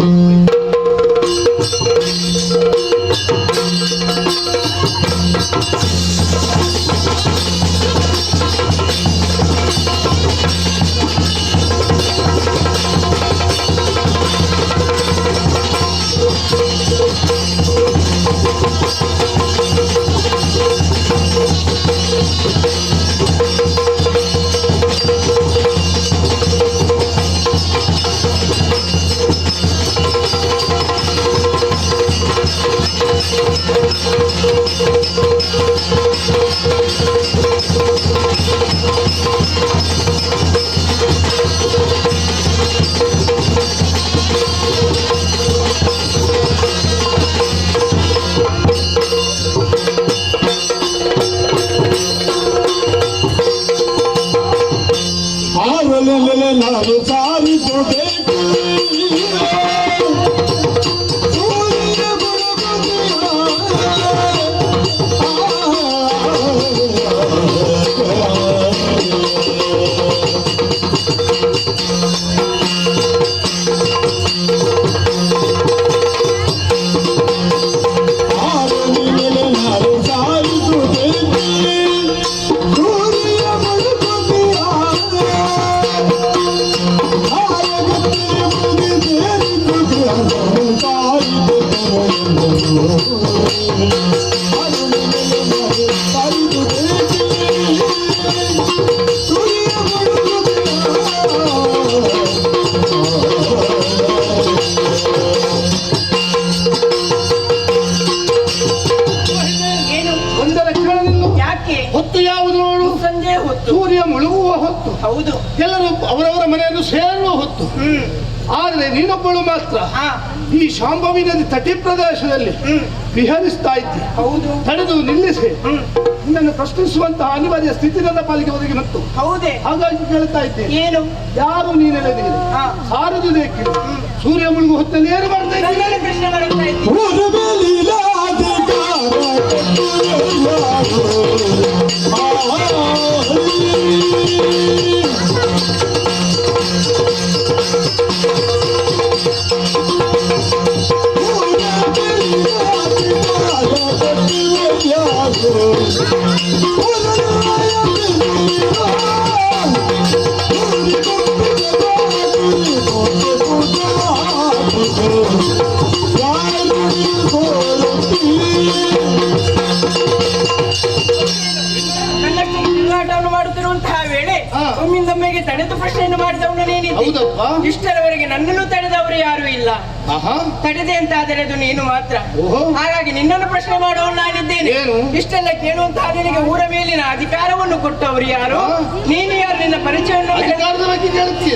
ಮುಳುಗುವ ಹೊತ್ತು.
ಹೌದು,
ಎಲ್ಲರೂ ಅವರವರ ಮನೆಯನ್ನು ಸೇರುವ ಹೊತ್ತು. ಆದರೆ ನೀನೊಬ್ಬಳು ಮಾತ್ರ ಈ ಶಾಂಭವಿ ನದಿ ತಟಿ ಪ್ರದೇಶದಲ್ಲಿ ವಿಹರಿಸ್ತಾ ಇದ್ದಿ.
ಹೌದು,
ತಡೆದು ನಿಲ್ಲಿಸಿ ನಿನ್ನನ್ನು ಪ್ರಶ್ನಿಸುವಂತಹ ಅನಿವಾರ್ಯ ಸ್ಥಿತಿ ನನ್ನ ಪಾಲಿಗೆ ಒದಗಿ ಬಂತು.
ಹೌದೇ?
ಹಾಗಾಗಿ ಕೇಳ್ತಾ ಇದ್ದೇನೆ,
ಏನು
ಯಾರು ನೀನೆಲ್ಲ ಸಾರದುದೇಕೆ? ಸೂರ್ಯ ಮುಳುಗು ಹೊತ್ತಲ್ಲಿ ಏನು ಮಾಡ್ತಾ ಇದ್ದೀನಿ?
ಪ್ರಶ್ನೆ ಮಾಡುತ್ತಾ ಇದ್ದೀನಿ. ತಿರುಗಾಟವನ್ನು ಮಾಡುತ್ತಿರುವಂತಹ ವೇಳೆ ಒಮ್ಮಿಂದೊಮ್ಮೆಗೆ ತಡೆದು ಪ್ರಶ್ನೆಯನ್ನು ಮಾಡಿದವನು ನೀನಿದ್ದೆ. ಇಷ್ಟರವರೆಗೆ ನನ್ನನ್ನು ತಡೆದವರು ಯಾರು ಇಲ್ಲ. ತಡೆದೆ ಅಂತಾದರೆ ಅದು ನೀನು ಮಾತ್ರ. ಹಾಗಾಗಿ ನಿನ್ನನ್ನು ಪ್ರಶ್ನೆ ಮಾಡುವವನು ನಾನಿದ್ದೇನೆ. ಇಷ್ಟೆಲ್ಲ ಕೇಳುವಂತಹ ನಿನಗೆ ಊರ ಮೇಲಿನ ಅಧಿಕಾರವನ್ನು ಕೊಟ್ಟವರು ಯಾರು? ನೀನು ಯಾರು? ನಿನ್ನ ಪರಿಚಯವನ್ನು
ಅಧಿಕಾರದ ಬಗ್ಗೆ ಕೇಳುತ್ತೀಯ?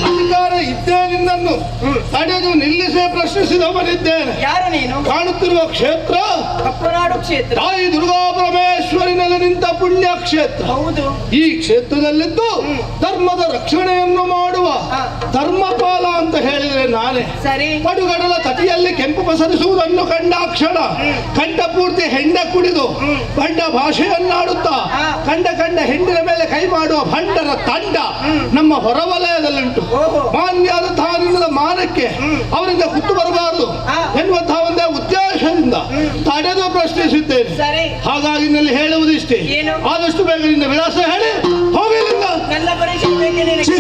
ಅಧಿಕಾರ ಇದ್ದೇ ನಿನ್ನನ್ನು ತಡೆದು ನಿಲ್ಲಿಸೇ ಪ್ರಶ್ನಿಸಿದವನಿದ್ದೇನೆ.
ಯಾರು ನೀನು?
ಕಾಣುತ್ತಿರುವ ಕ್ಷೇತ್ರ
ಕಪ್ಪನಾಡು ಕ್ಷೇತ್ರ,
ತಾಯಿ ದುರ್ಗಾ ಪರಮೇಶ್ವರಿನಲ್ಲಿ ನಿಂತ ಪುಣ್ಯ ಕ್ಷೇತ್ರ.
ಹೌದು,
ಈ ಕ್ಷೇತ್ರದಲ್ಲಿದ್ದು ಧರ್ಮದ ರಕ್ಷಣೆಯನ್ನು ಮಾಡುವ ಧರ್ಮಪಾಲ ಅಂತ ಹೇಳಿದ್ರೆ ನಾನೇ.
ಸರಿ.
ಪಡುಗಡಲ ತಟಿಯಲ್ಲಿ ಕೆಂಪು ಪಸರಿಸುವುದನ್ನು ಕಂಡಾಕ್ಷಣ ಕಂಠಪೂರ್ತಿ ಹೆಂಡ ಕುಡಿದು ಬಂಡ ಭಾಷೆಯನ್ನಾಡುತ್ತಾ ಕಂಡ ಕಂಡ ಹೆಂಡಿನ ಮೇಲೆ ಕೈ ಮಾಡುವ ಭಂಡರ ತಂಡ ನಮ್ಮ ಹೊರವಲಯದಲ್ಲುಂಟು. ಮಾನ್ಯಾದಂತಹ ನಿನ್ನದ ಮಾನಕ್ಕೆ ಅವರಿಂದ ಕುತ್ತು ಬರಬಾರದು ಎನ್ನುವಂತಹ ಒಂದೇ ಉದ್ದೇಶದಿಂದ ತಡೆದು ಪ್ರಶ್ನಿಸಿದ್ದೇನೆ. ಹಾಗಾಗಿ ನಲ್ಲಿ ಹೇಳುವುದಿಷ್ಟೇ, ಆದಷ್ಟು ಬೇಗ ನಿನ್ನ ವಿಳಾಸ ಹೇಳಿ ಹೋಗಲಿಲ್ಲ.
ನನ್ನ ಪರಿಚಯ ಬೇಕೆ ನಿನಗೆ?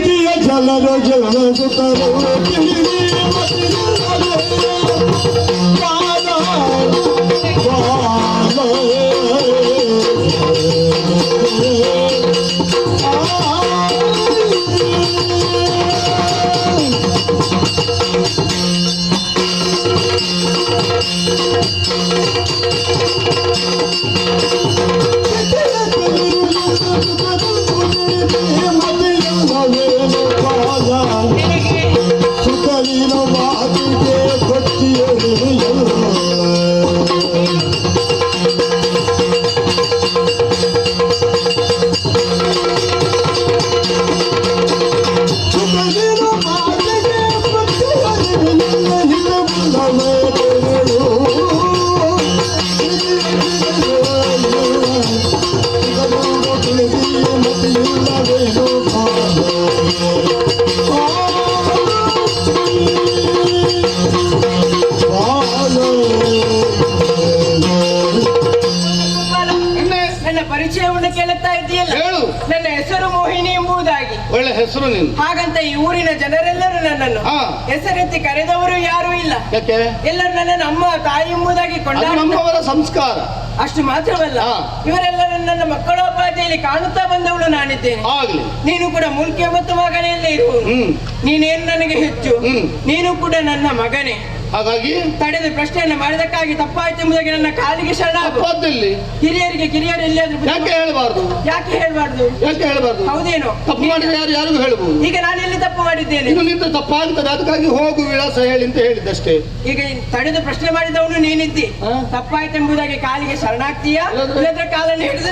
ನನ್ನ ಪರಿಚಯವನ್ನು ಕೇಳುತ್ತಾ ಇದ್ದೀಯಲ್ಲ, ನನ್ನ ಹೆಸರು ಮೋಹಿನಿ ಎಂಬುದಾಗಿ.
ಒಳ್ಳೆ ಹೆಸರು ನೀನು.
ಹಾಗಂತ ಈ ಊರಿನ ಜನರೆಲ್ಲರೂ ನನ್ನನ್ನು ಹೆಸರೆತ್ತಿ ಕರೆದವರು ಯಾರೂ ಇಲ್ಲ.
ಯಾಕೆ?
ಎಲ್ಲರೂ ನನ್ನನ್ನು ಅಮ್ಮ ತಾಯಿ ಎಂಬುದಾಗಿ ಕೊಂಡಾಡ
ನಮ್ಮವರ ಸಂಸ್ಕಾರ.
ಅಷ್ಟು ಮಾತ್ರವಲ್ಲ, ಇವರೆಲ್ಲರೂ ನನ್ನ ಮಕ್ಕಳೋಪಾದಿಯಲ್ಲಿ ಕಾಣುತ್ತಾ ಬಂದವಳು ನಾನಿದ್ದೇನೆ. ನೀನು ಕೂಡ ಮೂಲ್ಕೆ ಮತ್ತು ಮಗನೆಯಲ್ಲೇ ಇರುವನು. ನೀನೇನು ನನಗೆ ಹೆಚ್ಚು, ನೀನು ಕೂಡ ನನ್ನ ಮಗನೇ.
ಹಾಗಾಗಿ
ತಡೆದ ಪ್ರಶ್ನೆಯನ್ನು ಮಾಡಿದಕ್ಕಾಗಿ ತಪ್ಪಾಯ್ತು ಎಂಬುದಾಗಿ ನನ್ನ ಕಾಲಿಗೆ ಶರಣ. ಹಿರಿಯರಿಗೆ ಕಿರಿಯರು ಎಲ್ಲಿಯಾದ್ರೂ
ಯಾಕೆ ಹೇಳಬಾರ್ದು?
ಯಾಕೆ ಹೇಳಬಾರ್ದು?
ಯಾಕೆ ಹೇಳಬಾರ್ದು?
ಹೌದೇನು?
ತಪ್ಪು ಮಾಡಿದ್ರೆ ಯಾರು ಯಾರಿಗೂ ಹೇಳಬಹುದು.
ಈಗ ನಾನು ಎಲ್ಲಿ ತಪ್ಪು ಮಾಡಿದ್ದೇನೆ?
ಇನ್ನು ನಿಂತ ತಪ್ಪಾಗ್ತದೆ, ಅದಕ್ಕಾಗಿ ಹೋಗು ವಿಳಾಸ ಹೇಳಿ ಅಂತ ಹೇಳಿದ್ದಷ್ಟೇ.
ಈಗ ತಡೆದು ಪ್ರಶ್ನೆ ಮಾಡಿದವನು ನೀನಿದ್ದಿ, ತಪ್ಪಾಯ್ತೆಂಬುದಾಗಿ ಕಾಲಿಗೆ ಶರಣಾಗ್ತೀಯಾ? ಇಲ್ಲದ್ರೆ ಕಾಲನ್ನು ಹಿಡಿದು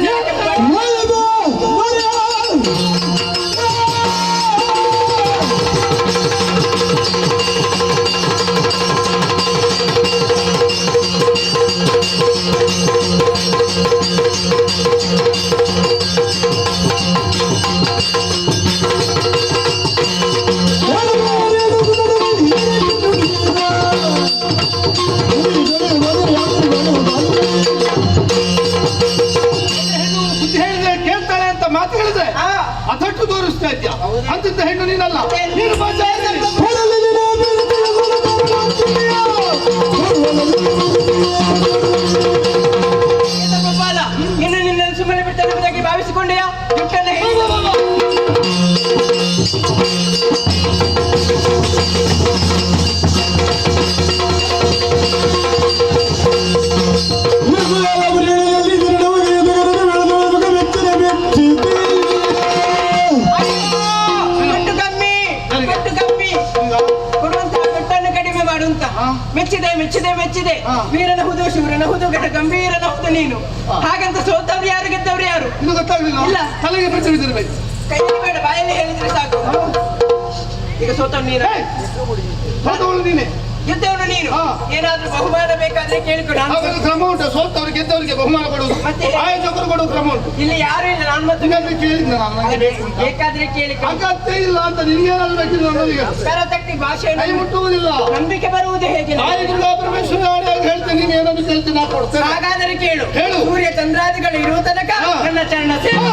ಬುದ್ಧಿ ಹೇಳಿದ್ರೆ ಕೇಳ್ತಾಳೆ ಅಂತ ಮಾತು ಹೇಳಿದ್ರೆ ಅದಟ್ಟು ತೋರಿಸ್ತಾ ಇದ್ಯಾ? ಅಂತಿದ್ದ ಹೆಣ್ಣು ನೀನಲ್ಲ, ನೀನು
ಇನ್ನು ನಿನ್ನನ್ನು ಸುಮ್ಮನೆ ಬಿಡ್ತಾನೆ ಎಂಬುದಾಗಿ ಭಾವಿಸಿಕೊಂಡೆಯಾ? ದುಡ್ಡನ್ನು ಮೆಚ್ಚಿದೆ ಮೆಚ್ಚಿದೆ ಮೆಚ್ಚಿದೆ. ವೀರನ ಹುದು ಶೂರನ ಹುದು ಗಣ ಗಂಭೀರನ ಹುದು ನೀನು. ಹಾಗಂತ ಸೋತವ್ರು ಯಾರು ಗೆದ್ದವ್ರು ಯಾರು
ಇನ್ನು ಗೊತ್ತಾಗ್ಲಿಲ್ಲ.
ಇಲ್ಲ,
ತಲೆಗೆ ಪೆಟ್ಟು ಬಿದ್ದಿರ್ಬೇಕು.
ಕೈಯಲ್ಲಿ ಬೇಡ, ಬಾಯಲ್ಲಿ ಹೇಳಿದ್ರೆ ಸಾಕು. ಈಗ ಸೋತವ್ ನೀನು,
ಸೋತವಳು ನೀನೆ,
ಗೆದ್ದವನು ನೀನು. ಏನಾದ್ರೂ ಬಹುಮಾನ ಬೇಕಾದ್ರೆ ಕೇಳಿಕೊಡು.
ಹಾಗಾದ್ರೆ ಕ್ರಮ ಉಂಟು, ಸೋತವ್ರಿಗೆ ಗೆದ್ದವರಿಗೆ ಬಹುಮಾನ ಕೊಡುವುದು,
ಮತ್ತೆ
ಆಯೋಜಕರು ಕೊಡುವ ಕ್ರಮ ಉಂಟು.
ಇಲ್ಲಿ ಯಾರು ಇಲ್ಲ, ನಾನು ಮತ್ತೆ
ಕೇಳಿದ್ನ ನಾನು, ನನಗೆ ಬೇಕು ಅಂತ.
ಬೇಕಾದ್ರೆ ಕೇಳಿ.
ಅಗತ್ಯ ಇಲ್ಲ ಅಂತ ನಿನ್ಗೇನಾದ್ರೂ ಬೇಕಿದ್ರೆ ನನಗೆ
ಕರ ತಟ್ಟಿ ಭಾಷೆ
ಕೈ ಮುಟ್ಟುವುದಿಲ್ಲ.
ನಂಬಿಕೆ ಬರುವುದು ಹೇಗೆ?
ತಾಯಿ ದುರ್ಗಾ ಪರಮೇಶ್ವರಿ ಆಣೆಯಾಗಿ ಹೇಳ್ತೇನೆ, ನೀನು ಏನಾದ್ರು ಕೇಳ್ತೀನಿ, ನಾ ಕೊಡ್ತೇನೆ.
ಹಾಗಾದರೆ ಕೇಳು
ಹೇಳು.
ಸೂರ್ಯ ಚಂದ್ರಾದಿಗಳು ಇರುವ ತನಕ ನನ್ನ ಚರಣ ಸೇವೆ.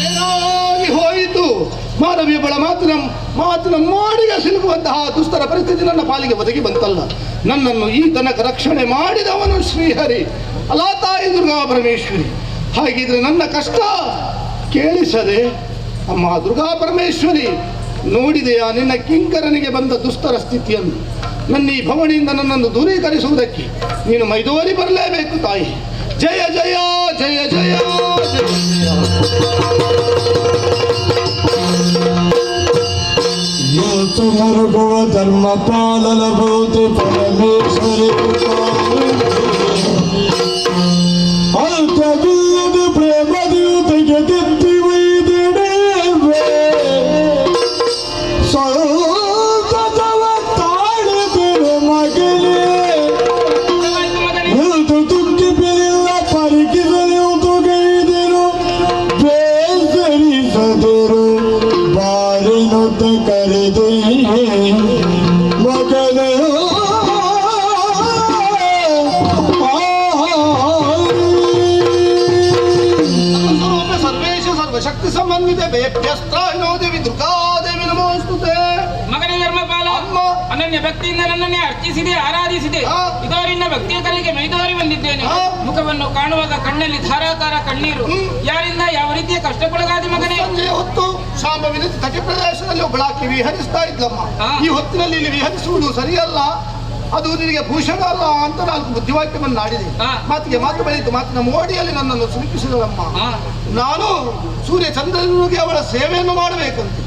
ಏನಾಗಿ ಹೋಯಿತು ಮಾನವೀಯಗಳ ಮಾತಿನ ಮೋಡಿಗೆ ಸಿಲುಕುವಂತಹ ದುಸ್ತರ ಪರಿಸ್ಥಿತಿ ನನ್ನ ಪಾಲಿಗೆ ಒದಗಿ ಬಂತಲ್ಲ. ನನ್ನನ್ನು ಈ ತನಕ ರಕ್ಷಣೆ ಮಾಡಿದವನು ಶ್ರೀಹರಿ ಅಲ್ಲ ತಾಯಿ ದುರ್ಗಾ ಪರಮೇಶ್ವರಿ. ಹಾಗಿದ್ರೆ ನನ್ನ ಕಷ್ಟ ಕೇಳಿಸದೆ ಅಮ್ಮ ದುರ್ಗಾ ಪರಮೇಶ್ವರಿ ನೋಡಿದೆಯಾ ನಿನ್ನ ಕಿಂಕರನಿಗೆ ಬಂದ ದುಸ್ತರ ಸ್ಥಿತಿಯನ್ನು? ನನ್ನ ಈ ಭವನಿಯಿಂದ ನನ್ನನ್ನು ದೂರೀಕರಿಸುವುದಕ್ಕೆ ನೀನು ಮೈದೋರಿ ಬರಲೇಬೇಕು ತಾಯಿ. ಜಯ ಜಯ ಜಯ ಜಯ ಜಯ ಜಯ.
ಮರುಗುವ ಧರ್ಮ ಪಾಲನಭೂತಿ ಪರಮೇಶ್ವರಿ ಅಲ್ಪವಿಲ್ಲದ ಪ್ರೇಮದೂತಿಗೆ ತಿತ್ತಿ ವೈದಿಡೇವೆ ಸಂತತವ ತಾಳಿದಿರು ಮಗನೇ ನಿಲ್ತು ತುಕ್ಕಿ ಬಿಲಿಲ್ಲ ಪರಿಕಿಸಲು ತುಗೈದಿರು ಬೇಸರಿಸದಿರು ಬಾರಿನುತ್ತ ಕರೆದೆ ಮಗನೇ.
ಸ್ವರೂಪ ಸರ್ವೇಶ ಸರ್ವಶಕ್ತಿ ಸಮನ್ವಿತೆ ಬೇಭ್ಯಸ್ತ್ರಾಹಿನೋ ದೇವಿ ದುರ್ಗಾದೇವಿ ನಮೋಸ್ತುತೆ.
ಮಗನೇ ಧರ್ಮಪಾಲ, ಅನನ್ಯ ಭಕ್ತಿಯಿಂದ ನನ್ನನ್ನೇ ಅರ್ಚಿಸಿದೆ, ಆರಾಧಿಸಿದೆ. ಇದೋ ನಿನ್ನ ಭಕ್ತಿಯ ಕಲೆಗೆ ಮೈದೋರಿ ಬಂದಿದ್ದೇನೆ. ಮುಖವನ್ನು ಕಾಣುವಾಗ ಕಣ್ಣಲ್ಲಿ ಧಾರಾಕಾರ ಕಣ್ಣೀರು. ಯಾರಿಂದ ಯಾವ ರೀತಿಯ ಕಷ್ಟಕ್ಕೊಳಗಾದಿ ಮಗನೇ?
ಸಂಜೆಯ ಹೊತ್ತು ಶಾಂಭವಿನ ತಟಿ ಪ್ರದೇಶದಲ್ಲಿ ಒಬ್ಬಳಾಕಿ ವಿಹರಿಸ್ತಾ ಇದ್ಲಮ್ಮ. ಈ ಹೊತ್ತಿನಲ್ಲಿ ಇಲ್ಲಿ ವಿಹರಿಸುವುದು ಸರಿಯಲ್ಲ, ಅದು ನಿನಗೆ ಭೂಷಣ ಅಲ್ಲ ಅಂತ ನಾಲ್ಕು ಬುದ್ಧಿವಾಕ್ಯವನ್ನು ಆಡಿದೆ. ಮಾತಿಗೆ ಮಾತು ಬೆಳೆಯಿತು, ಮಾತಿನ ಮೋಡಿಯಲ್ಲಿ ನನ್ನನ್ನು ಸಮೀಪಿಸಿದಳಮ್ಮ. ನಾನು ಸೂರ್ಯ ಚಂದ್ರನಿಗೆ ಅವಳ ಸೇವೆಯನ್ನು ಮಾಡಬೇಕಂತೆ.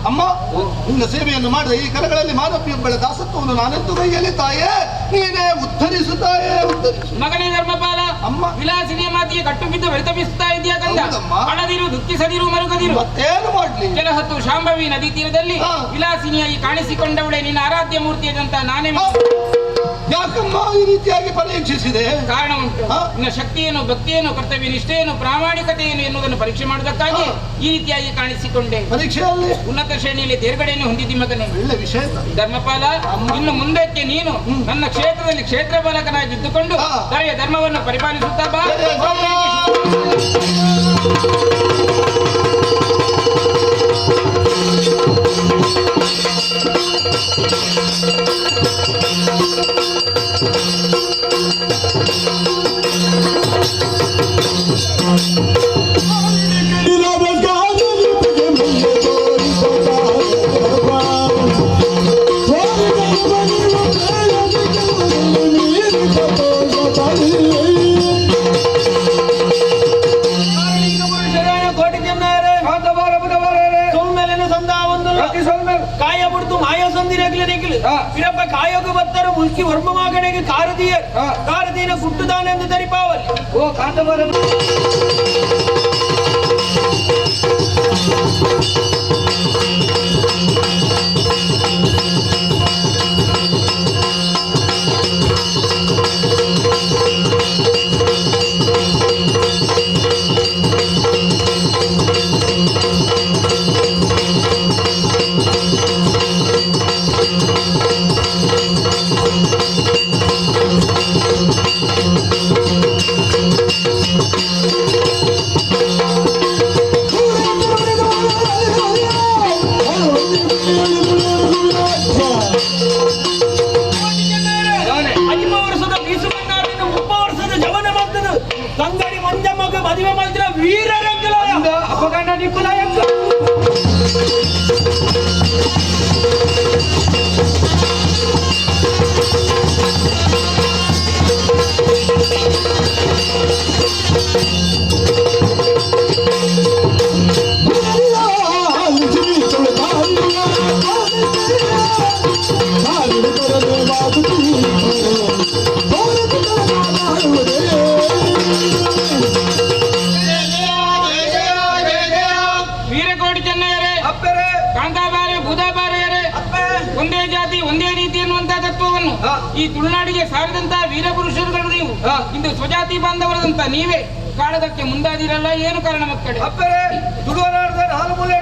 ಅಮ್ಮ, ನಿನ್ನ ಸೇವೆಯನ್ನು ಮಾಡಿದ ಈ ಕರಗಳಲ್ಲಿ ಮಾನವೀಯೊಬ್ಬಳ ದಾಸತ್ವವನ್ನು ನಾನೆಂದು ಕೈಯಲ್ಲಿ ತಾಯೇ ನೀನೇ ಉದ್ಧರಿಸು ತಾಯೇ ಉದ್ಧರಿಸು.
ಮಗನೇ ಧರ್ಮಪಾಲ,
ಅಮ್ಮ
ವಿಲಾಸಿನಿಯ ಮಾತಿಗೆ ಕಟ್ಟು ಬಿದ್ದು ಪರಿತಪಿಸುತ್ತಾ ಇದೆಯಾ ಕಂದ? ಅಳದಿರು, ದುಃಖಿಸದಿರು, ಮರುಗದಿರು.
ಮತ್ತೇನು ಮಾಡ್ಲಿ?
ಕೆಲ ಹೊತ್ತು ಶಾಂಭವಿ ನದಿ ತೀರದಲ್ಲಿ ವಿಲಾಸಿನಿಯಾಗಿ ಕಾಣಿಸಿಕೊಂಡವಳೆ ನಿನ್ನ ಆರಾಧ್ಯ ಮೂರ್ತಿಯಾದಂತ ನಾನೇ.
ಯಾಕಮ್ಮ ಈ ರೀತಿಯಾಗಿ ಪರೀಕ್ಷಿಸಿದೆ?
ಕಾರಣ ಉಂಟು. ನಿನ್ನ ಶಕ್ತಿಯನ್ನು, ಭಕ್ತಿಯನ್ನು, ಕರ್ತವ್ಯ ನಿಷ್ಠೆಯನ್ನು, ಪ್ರಾಮಾಣಿಕತೆಯನ್ನು ಎನ್ನುವುದನ್ನು ಪರೀಕ್ಷೆ ಮಾಡುವುದಕ್ಕಾಗಿ ಈ ರೀತಿಯಾಗಿ ಕಾಣಿಸಿಕೊಂಡೆ.
ಪರೀಕ್ಷೆಯಲ್ಲಿ
ಉನ್ನತ ಶ್ರೇಣಿಯಲ್ಲಿ ತೇರ್ಗಡೆಯನ್ನು ಹೊಂದಿದ್ದಿ ಮಗನೇ.
ಒಳ್ಳೆ ವಿಷಯ.
ಧರ್ಮಪಾಲ, ಇನ್ನು ಮುಂದಕ್ಕೆ ನೀನು ನನ್ನ ಕ್ಷೇತ್ರದಲ್ಲಿ ಕ್ಷೇತ್ರ ಬಾಲಕನಾಗಿದ್ದುಕೊಂಡು ದರೆಯ ಧರ್ಮವನ್ನು ಪರಿಪಾಲಿಸುತ್ತಾ ಬಾ.
ಕಾಯ ಬಿಡ್ತು ಮಾಯ ಸಂದಿರಗ್ಲಿ ವೀರಪ್ಪ ಕಾಯೋಗ ಬತ್ತರ ಮುಲ್ಕಿ ವರ್ಮ ಮಗನಿಗೆ ಕಾರದಿಯ ಕಾರದೀನ ಗುಟ್ಟುದಾನೆಂದು ತರಿಪಾವಲ್ಲಿ.
ಓ ಕಾಂತಬಾರ.
ಅಜಿಮ ವರ್ಷದ ಬೀಸುಮನ್ನಾರಿನ 30 ವರ್ಷದ ಜವನ ಮಾಡ್ತದ ತಂಗಡಿ ಮಂಜಮ್ಮಗ ಮದುವೆ ಮಾಡಿದ್ರ ವೀರರಂಗಲ
ಅಪಗಂಡ ನಿಕ್ಕುಲಾಯಕ್ಕ.
ವೀರಕೋಟಿ ಚೆನ್ನಯ್ಯರೇ, ಕಾಂತಾಬಾರೆ ಬೂದಾಬಾರೆಯರೇ, ಒಂದೇ ಜಾತಿ ಒಂದೇ ರೀತಿ ಎನ್ನುವಂತಹ ತತ್ವವನ್ನು ಈ ತುಳುನಾಡಿಗೆ ಸಾರಿದಂತಹ ವೀರಪುರುಷರುಗಳು ನೀವು. ಇಂದು ಸ್ವಜಾತಿ ಬಾಂಧವರಾದಂತ ನೀವೇ ಕಾಳಗಕ್ಕೆ ಮುಂದಾದಿರಲ್ಲ, ಏನು ಕಾರಣ ಮಕ್ಕಳೇ?
ಅಪ್ಪರೇ, ತುಳುವನಾಡದ ನಾಲು ಮೂಲೆ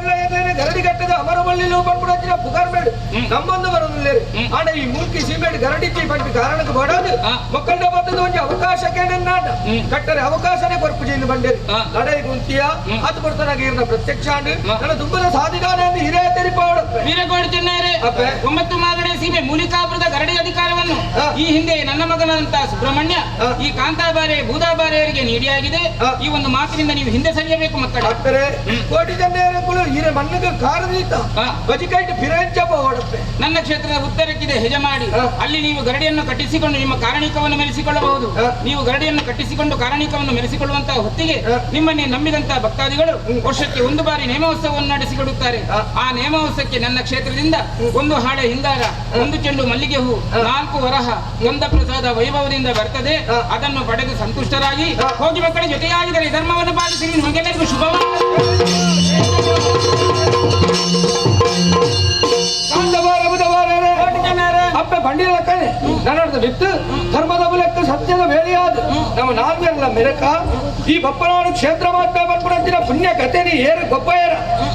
ಗರಡಿ ಕಟ್ಟದ ಅಮರಬಳ್ಳಿಲು ಬಂದ್ಬಿಡೋದಿನ ಪುಗಾರ್ಬೇಡು ನಮ್ಮೊಂದು ಬರೋದಿಲ್ಲ. ಆಡ ಈ ಮುಲ್ಕಿ ಸೀಮೆಡ್ ಗರಡಿ ಪಂಪಿ ಕಾರಣಕ್ಕೆ ಬಡೋದು ಮಕ್ಕಳ ಬರ್ತದ ಒಂಜಿ ಅವಕಾಶಕ್ಕೆ ನಾಟ ಕಟ್ಟರೆ ಅವಕಾಶನೇ ಕೊರ್ಪುಜಿಂದ ಬಂಡೇರಿ ಲಡೈ ಗುಂತಿಯ ಅದು ಕೊಡ್ತಾನಾಗ ಇರ್ನ ಪ್ರತ್ಯಕ್ಷ ನನ್ನ ತುಂಬದ ಸಾಧಿದಾನೆ ಎಂದು ಹಿರಿಯ ತೆರಿಪಾವಡಪ್ಪೆ.
ವೀರಕೋಡಿ ಚೆನ್ನಯ್ಯರೇ, 9 ಮಾಗಡೆ ಸೀಮೆ ಮೂಲಿಕಾಪುರದ ಗರಡಿ ಅಧಿಕಾರವನ್ನು ಈ ಹಿಂದೆ ನನ್ನ ಮಗನಾದಂತಹ ಸುಬ್ರಹ್ಮಣ್ಯ ಈ ಕಾಂತಾಬಾರೆ ಬೂದಾಬಾರೆಯರಿಗೆ ನೀಡಿಯಾಗಿದೆ. ಈ ಒಂದು ಮಾತಿನಿಂದ ನೀವು ಹಿಂದೆ ಸರಿಯಬೇಕು ಮಕ್ಕಳೇ.
ಅಪ್ಪರೆ, ಕೋಟಿ ಚೆನ್ನಯ್ಯರಗಳು ಹಿರೇ ಮಣ್ಣಿಗೆ ಕಾರದೀತ ಬಜಿಕೈಟ್ ಫಿರಂಚಪ್ಪ ಓಡಪ್ಪೆ.
ನನ್ನ ಕ್ಷೇತ್ರದ ಉತ್ತರಕ್ಕಿದೆ ಹೆಜಮಾಡಿ, ಅಲ್ಲಿ ನೀವು ಗರಡಿಯನ್ನು ಕಟ್ಟಿಸಿಕೊಂಡು ನಿಮ್ಮ ಕಾರಣಿಕವನ್ನು ಮೆರೆಸಿಕೊಳ್ಳಬಹುದು. ನೀವು ಗರಡಿಯನ್ನು ಕಟ್ಟಿಸಿಕೊಂಡು ಕಾರಣಿಕವನ್ನು ಮೆರೆಸಿಕೊಳ್ಳುವಂತಹ ಹೊತ್ತಿಗೆ ನಿಮ್ಮನ್ನೇ ನಂಬಿದಂತಹ ಭಕ್ತಾದಿಗಳು ವರ್ಷಕ್ಕೆ ಒಂದು ಬಾರಿ ನೇಮೋತ್ಸವವನ್ನು ನಡೆಸಿಕೊಡುತ್ತಾರೆ. ಆ ನೇಮೋತ್ಸವಕ್ಕೆ ನನ್ನ ಕ್ಷೇತ್ರದಿಂದ ಒಂದು ಹಾಳೆ ಹಿಂಗಾರ, ಒಂದು ಚೆಂಡು ಮಲ್ಲಿಗೆ ಹೂ, 4 ವರಹ ಗಂಧ ಪ್ರಸಾದ ವೈಭವದಿಂದ ಬರ್ತದೆ. ಅದನ್ನು ಪಡೆದು ಸಂತುಷ್ಟರಾಗಿ ಹೋಗಿ ಮಕ್ಕಳ ಜೊತೆಯಾಗಿದ್ದಾರೆ ಧರ್ಮವನ್ನು ಪಾಲಿಸಿ. ನಿಮಗೆಲ್ಲರಿಗೂ ಶುಭವಾಗಲಿ.
ಅಪ್ಪೆ ಬಂಡಿಲ ಕಣೆ ನನ್ನದು ಬಿತ್ತು ಧರ್ಮದ ಬುಲೆಕ್ಕ ಸತ್ಯದ ಬೇಳೆಯಾದ ನಮ್ಮ ನಾಲ್ವೆಲ್ಲ ಮೆರಕ ಈ ಬಪ್ಪನಾಡು ಕ್ಷೇತ್ರ ಮಾತ್ರ ಬಂದ್ಬಿಡಂತಿನ ಪುಣ್ಯ ಕಥೆನಿ ಏರು ಗೊಬ್ಬಯರ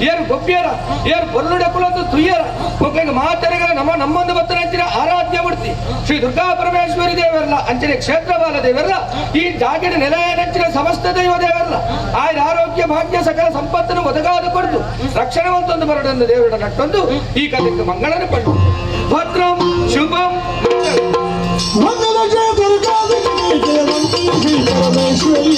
ಏರು ಗೊಬ್ಬಿಯರ ಏರು ಪೊರ್ಲುಡೆ ಕುಲದ್ದು ತುಯ್ಯರ ಮಕ್ಕಳಿಗೆ ಮಾತರಿಗಳ ನಮ್ಮ ನಮ್ಮೊಂದು ಬತ್ತನಂಚಿನ ಆರಾಧ್ಯ ಮೂರ್ತಿ ಶ್ರೀ ದುರ್ಗಾ ಪರಮೇಶ್ವರಿ ದೇವರಲ್ಲ ಅಂಚನೆ ಕ್ಷೇತ್ರಬಾಲ ದೇವರಲ್ಲ ಈ ಜಾಗಿನ ನೆಲೆಯನಂಚಿನ ಸಮಸ್ತ ದೈವ ದೇವರಲ್ಲ ಆಯ್ದ ಆರೋಗ್ಯ ಭಾಗ್ಯ ಸಕಲ ಸಂಪತ್ತನ್ನು ಒದಗಾದ ಕೊಡ್ತು ರಕ್ಷಣೆ ಒಂದೊಂದು ಬರಡೊಂದು ದೇವರ ನಟ್ಟೊಂದು ಈ ಕಥೆಗೆ ಮಂಗಳನ ಪಂಡು ಭದ್ರಂ ಶುಭಂ
ಮಂಗಲ ಜಯ ದುರ್ಗಾ ಶ್ರೀ ಪರಮೇಶ್ವರಿ